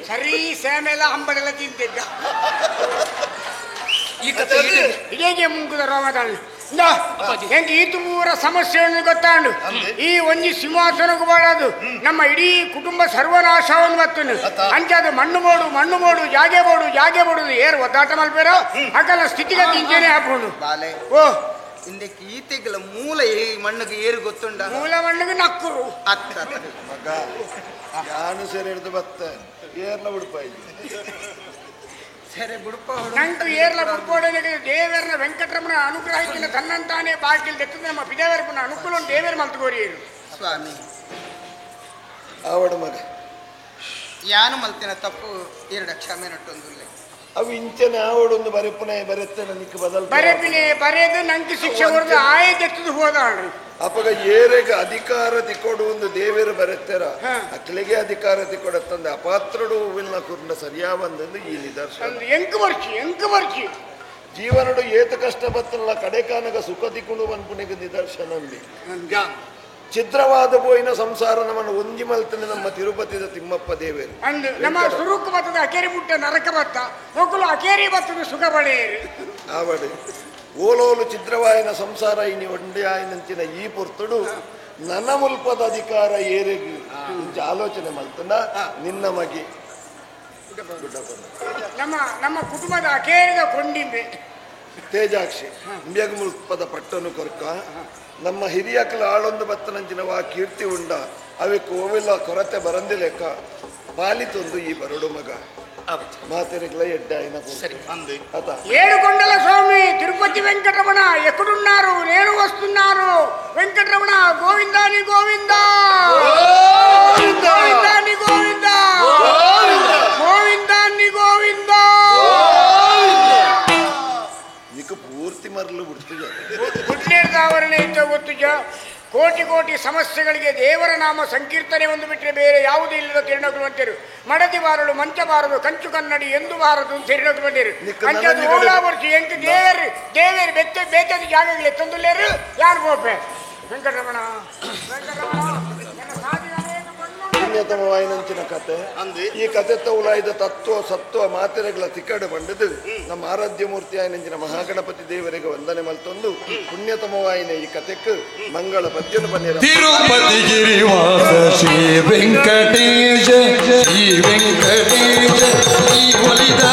Speaker 7: ಸರಿ ಸೇಮೆಲ್ಲ ಹಂಬಡೆಲ್ಲ ತಿಂತಿದ್ದ ಇದೇಗೆ ಮುಂಗುದ ರೋಮದಲ್ಲಿ ಹೆಂಗೆ ಈ ತುಂಬೂರ ಸಮಸ್ಯೆಯನ್ನು ಗೊತ್ತಾಂಡು ಈ ಒಂಜಿ ಸಿಂಹಾಸನಕ್ಕೂ ಬಾಡದು ನಮ್ಮ ಇಡೀ ಕುಟುಂಬ ಸರ್ವನಾಶವನ್ನು ಮತ್ತು ಅಂಚಾದ ಮಣ್ಣು ಬೋಡು ಮಣ್ಣು ಬೋಡು ಜಾಗೆ ಬೋಡು ಜಾಗೆ ಬೋಡು ಏರು ಒದ್ದಾಟ ಮಲ್ಪೇರೋ ಹಾಗಲ್ಲ ಸ್ಥಿತಿಗತಿ ಇಂಚೇನೆ ಹಾಕೊಂಡು ಓ
Speaker 6: ಇಂದಕ್ಕೆ ಈತೆಗಳ ಮೂಲ ಈ ಮಣ್ಣಿಗೆ ಏರು ಗೊತ್ತುಂಡ
Speaker 7: ಮೂಲ ಮಣ್ಣಿಗೆ ನಕ್ಕರು
Speaker 6: ಅತ್ತ
Speaker 5: ಮಗ ಯಾನು ಸೇರಿ ಹಿಡಿದು ಬತ್ತ ಏರ್ಲ ಉಡುಪ
Speaker 6: ಸರಿ ಬುಡುಪ
Speaker 7: ನಂಗೆ ಏರ್ಲ ಬುಡ್ಪೋಡನಿಗೆ ದೇವರನ ವೆಂಕಟರಮಣ ಅನುಗ್ರಹಕ್ಕಿಂತ ತನ್ನಂತಾನೇ ಬಾಗಿಲ್ ದೆತ್ತದ ನಮ್ಮ ಪಿದೇವರಪನ ಅನುಕೂಲ ದೇವರ ಮಲ್ತಗೋರಿಯರು
Speaker 6: ಸ್ವಾಮಿ
Speaker 5: ಆವಡ ಮಗ
Speaker 6: ಯಾನು ಮಲ್ತಿನ ತಪ್ಪು ಎರಡು ಕ್ಷಮೆ ನಟ್ಟೊಂದುಲ್ಲೆ
Speaker 5: ಅವು ಇಂಚನೆ ಆವಡೊಂದು ಬರೆಪುನೆ ಬರೆತ್ತೆ ನನಗೆ ಬದಲು
Speaker 7: ಬರೆಪಿನೆ ಬರೆದು ನಂಗೆ ಶಿಕ್ಷೆ ಹೊರದು ಆಯದೆತ್ತದು ಹೋದಾಳ್ರಿ
Speaker 5: ಅಪಗ ಏರೆಗ ಅಧಿಕಾರ ತಿಕ್ಕೊಡು ಒಂದು ದೇವೇರು ಬರೆತ್ತೆರ ಅಕ್ಲಿಗೆ ಅಧಿಕಾರ ತಿಕ್ಕೊಡತ್ತಂದೆ ಅಪಾತ್ರಡು ಹೂವಿನ ಕುರ್ನ ಸರಿಯಾವಂದೆಂದು ಈ ನಿದರ್ಶನ.
Speaker 7: ಎಂಕು ಬರ್ಚಿ ಎಂಕು ಬರ್ಚಿ
Speaker 5: ಜೀವನಡು ಏತ ಕಷ್ಟ ಬತ್ತಲ್ಲ ಕಡೆ ಕಾನಗ ಸುಖ ತಿಕ್ಕೊಂಡು ಬನ್ಪುಣಿಗೆ ನಿದರ್ಶನ. ಛಿದ್ರವಾದ ಪೋಯಿನ ಸಂಸಾರ ನಮ್ಮನ್ನು ಒಂಜಿ ಮಲ್ತನೆ ನಮ್ಮ ತಿರುಪತಿದ ತಿಮ್ಮಪ್ಪ ದೇವರು
Speaker 7: ಅಂದ್ ನಮ್ಮ ಸುರುಕು ಬತ್ತದ ಅಕೇರಿ ಮುಟ್ಟ ನರಕ ಬತ್ತ ಮೊಕ್ಕಲು ಅಕೇರಿ ಬತ್ತದ ಸುಖ ಪಡೆಯರು
Speaker 5: ಆವಡು ಓಲೋಲು ಛಿದ್ರವಾಯಿನ ಸಂಸಾರ ಇನಿ ಒಂಡೆ ಆಯಿನಂಚಿನ ಈ ಪೊರ್ತುಡು ನನ್ನ ಮುಲ್ಪದ ಅಧಿಕಾರ ಏರೆಗ್ ಇಂಚ ಆಲೋಚನೆ ಮಲ್ತನ ನಿನ್ನ ಮಗಿ
Speaker 7: ನಮ್ಮ ನಮ್ಮ ಕುಟುಂಬದ ಅಕೇರಿದ ಕೊಂಡಿಂಬೆ
Speaker 5: ತೇಜಾಕ್ಷಿ ಇಂಬ್ಯಗ್ ಮುಲ್ಪದ ಪಟ್ಟನು ಕೊರ್ಕ ನಮ್ಮ ಹಿರಿಯಕಲ ಆಳೊಂದು ಬತ್ತನಂಚಿನವ ಕೀರ್ತಿ ಉಂಡ ಅವೆ ಕೋವಿಲ ಕೊರತೆ ಬರಂದಿ ಲೆಕ್ಕ ಪಾಲಿತೊಂದು ಈ ಬರಡು ಮಗ ಮಾತೆರೆಗ್ಲ ಎಡ್ಡಾಯಿನ ಅತ
Speaker 7: ఏడుకొండల స్వామి తిరుపతి వెంకటరమణ ఎక్కడున్నారు నేను వస్తున్నారు వెంకటరమణ గోవిందాని గోవిందా గోవిందాని గోవిందా గోవిందాని గోవిందా
Speaker 5: నీకు ಪೂರ್ತಿ ಮರಳು ಬಿಡ್ತಿದೆ
Speaker 7: ಗುಡ್ಲೇರ್ದಾವರಣೆ ಗೊತ್ತುಜ ಕೋಟಿ ಕೋಟಿ ಸಮಸ್ಯೆಗಳಿಗೆ ದೇವರ ನಾಮ ಸಂಕೀರ್ತನೆ ಒಂದು ಬಿಟ್ಟರೆ ಬೇರೆ ಯಾವುದೂ ಇಲ್ಲದ ತಿರುಣಗಳು ಅಂತೀರು ಮಡದಿ ಬಾರಲು ಮಂಚ ಬಾರದು ಕಂಚು ಕನ್ನಡಿ ಎಂದು ಬಾರದು ತಿರುಣಗಳು ಬಂದಿರು ಅಂಚದು ಓಲಾ ವರ್ಷ ಎಂಟು ದೇವರು ದೇವರು ಬೆತ್ತ ಬೇತದ ಜಾಗಗಳು ತಂದುಲ್ಲೇರು ಯಾರು ಗೋಪೆ ವೆಂಕಟರಮಣ ವೆಂಕಟರಮಣ
Speaker 5: ಪುಣ್ಯತಮವಾಯಿನಂಚಿನ ಕತೆ ಈ ಕತೆ ತೌಲಾಯ್ದ ತತ್ವ ಸತ್ವ ಮಾತೆರೆಗಳ ತಿಕ್ಕಡು ಬಂಡದು ನಮ್ಮ ಆರಾಧ್ಯ ಮೂರ್ತಿ ಆಯಿನಂಚಿನ ಮಹಾಗಣಪತಿ ದೇವರಿಗೆ ವಂದನೆ ಮಲ್ತೊಂದು ಪುಣ್ಯತಮವಾಯಿನ ಈ ಕತೆಕ್ ಮಂಗಳ ಪದ್ಯನು ಬನ್ನಿರ
Speaker 16: ತಿರುಪತಿ ಗಿರಿವಾಸ ಶ್ರೀ ವೆಂಕಟೇಶ ಶ್ರೀ ವೆಂಕಟೇಶ ಶ್ರೀ ಒಲಿದ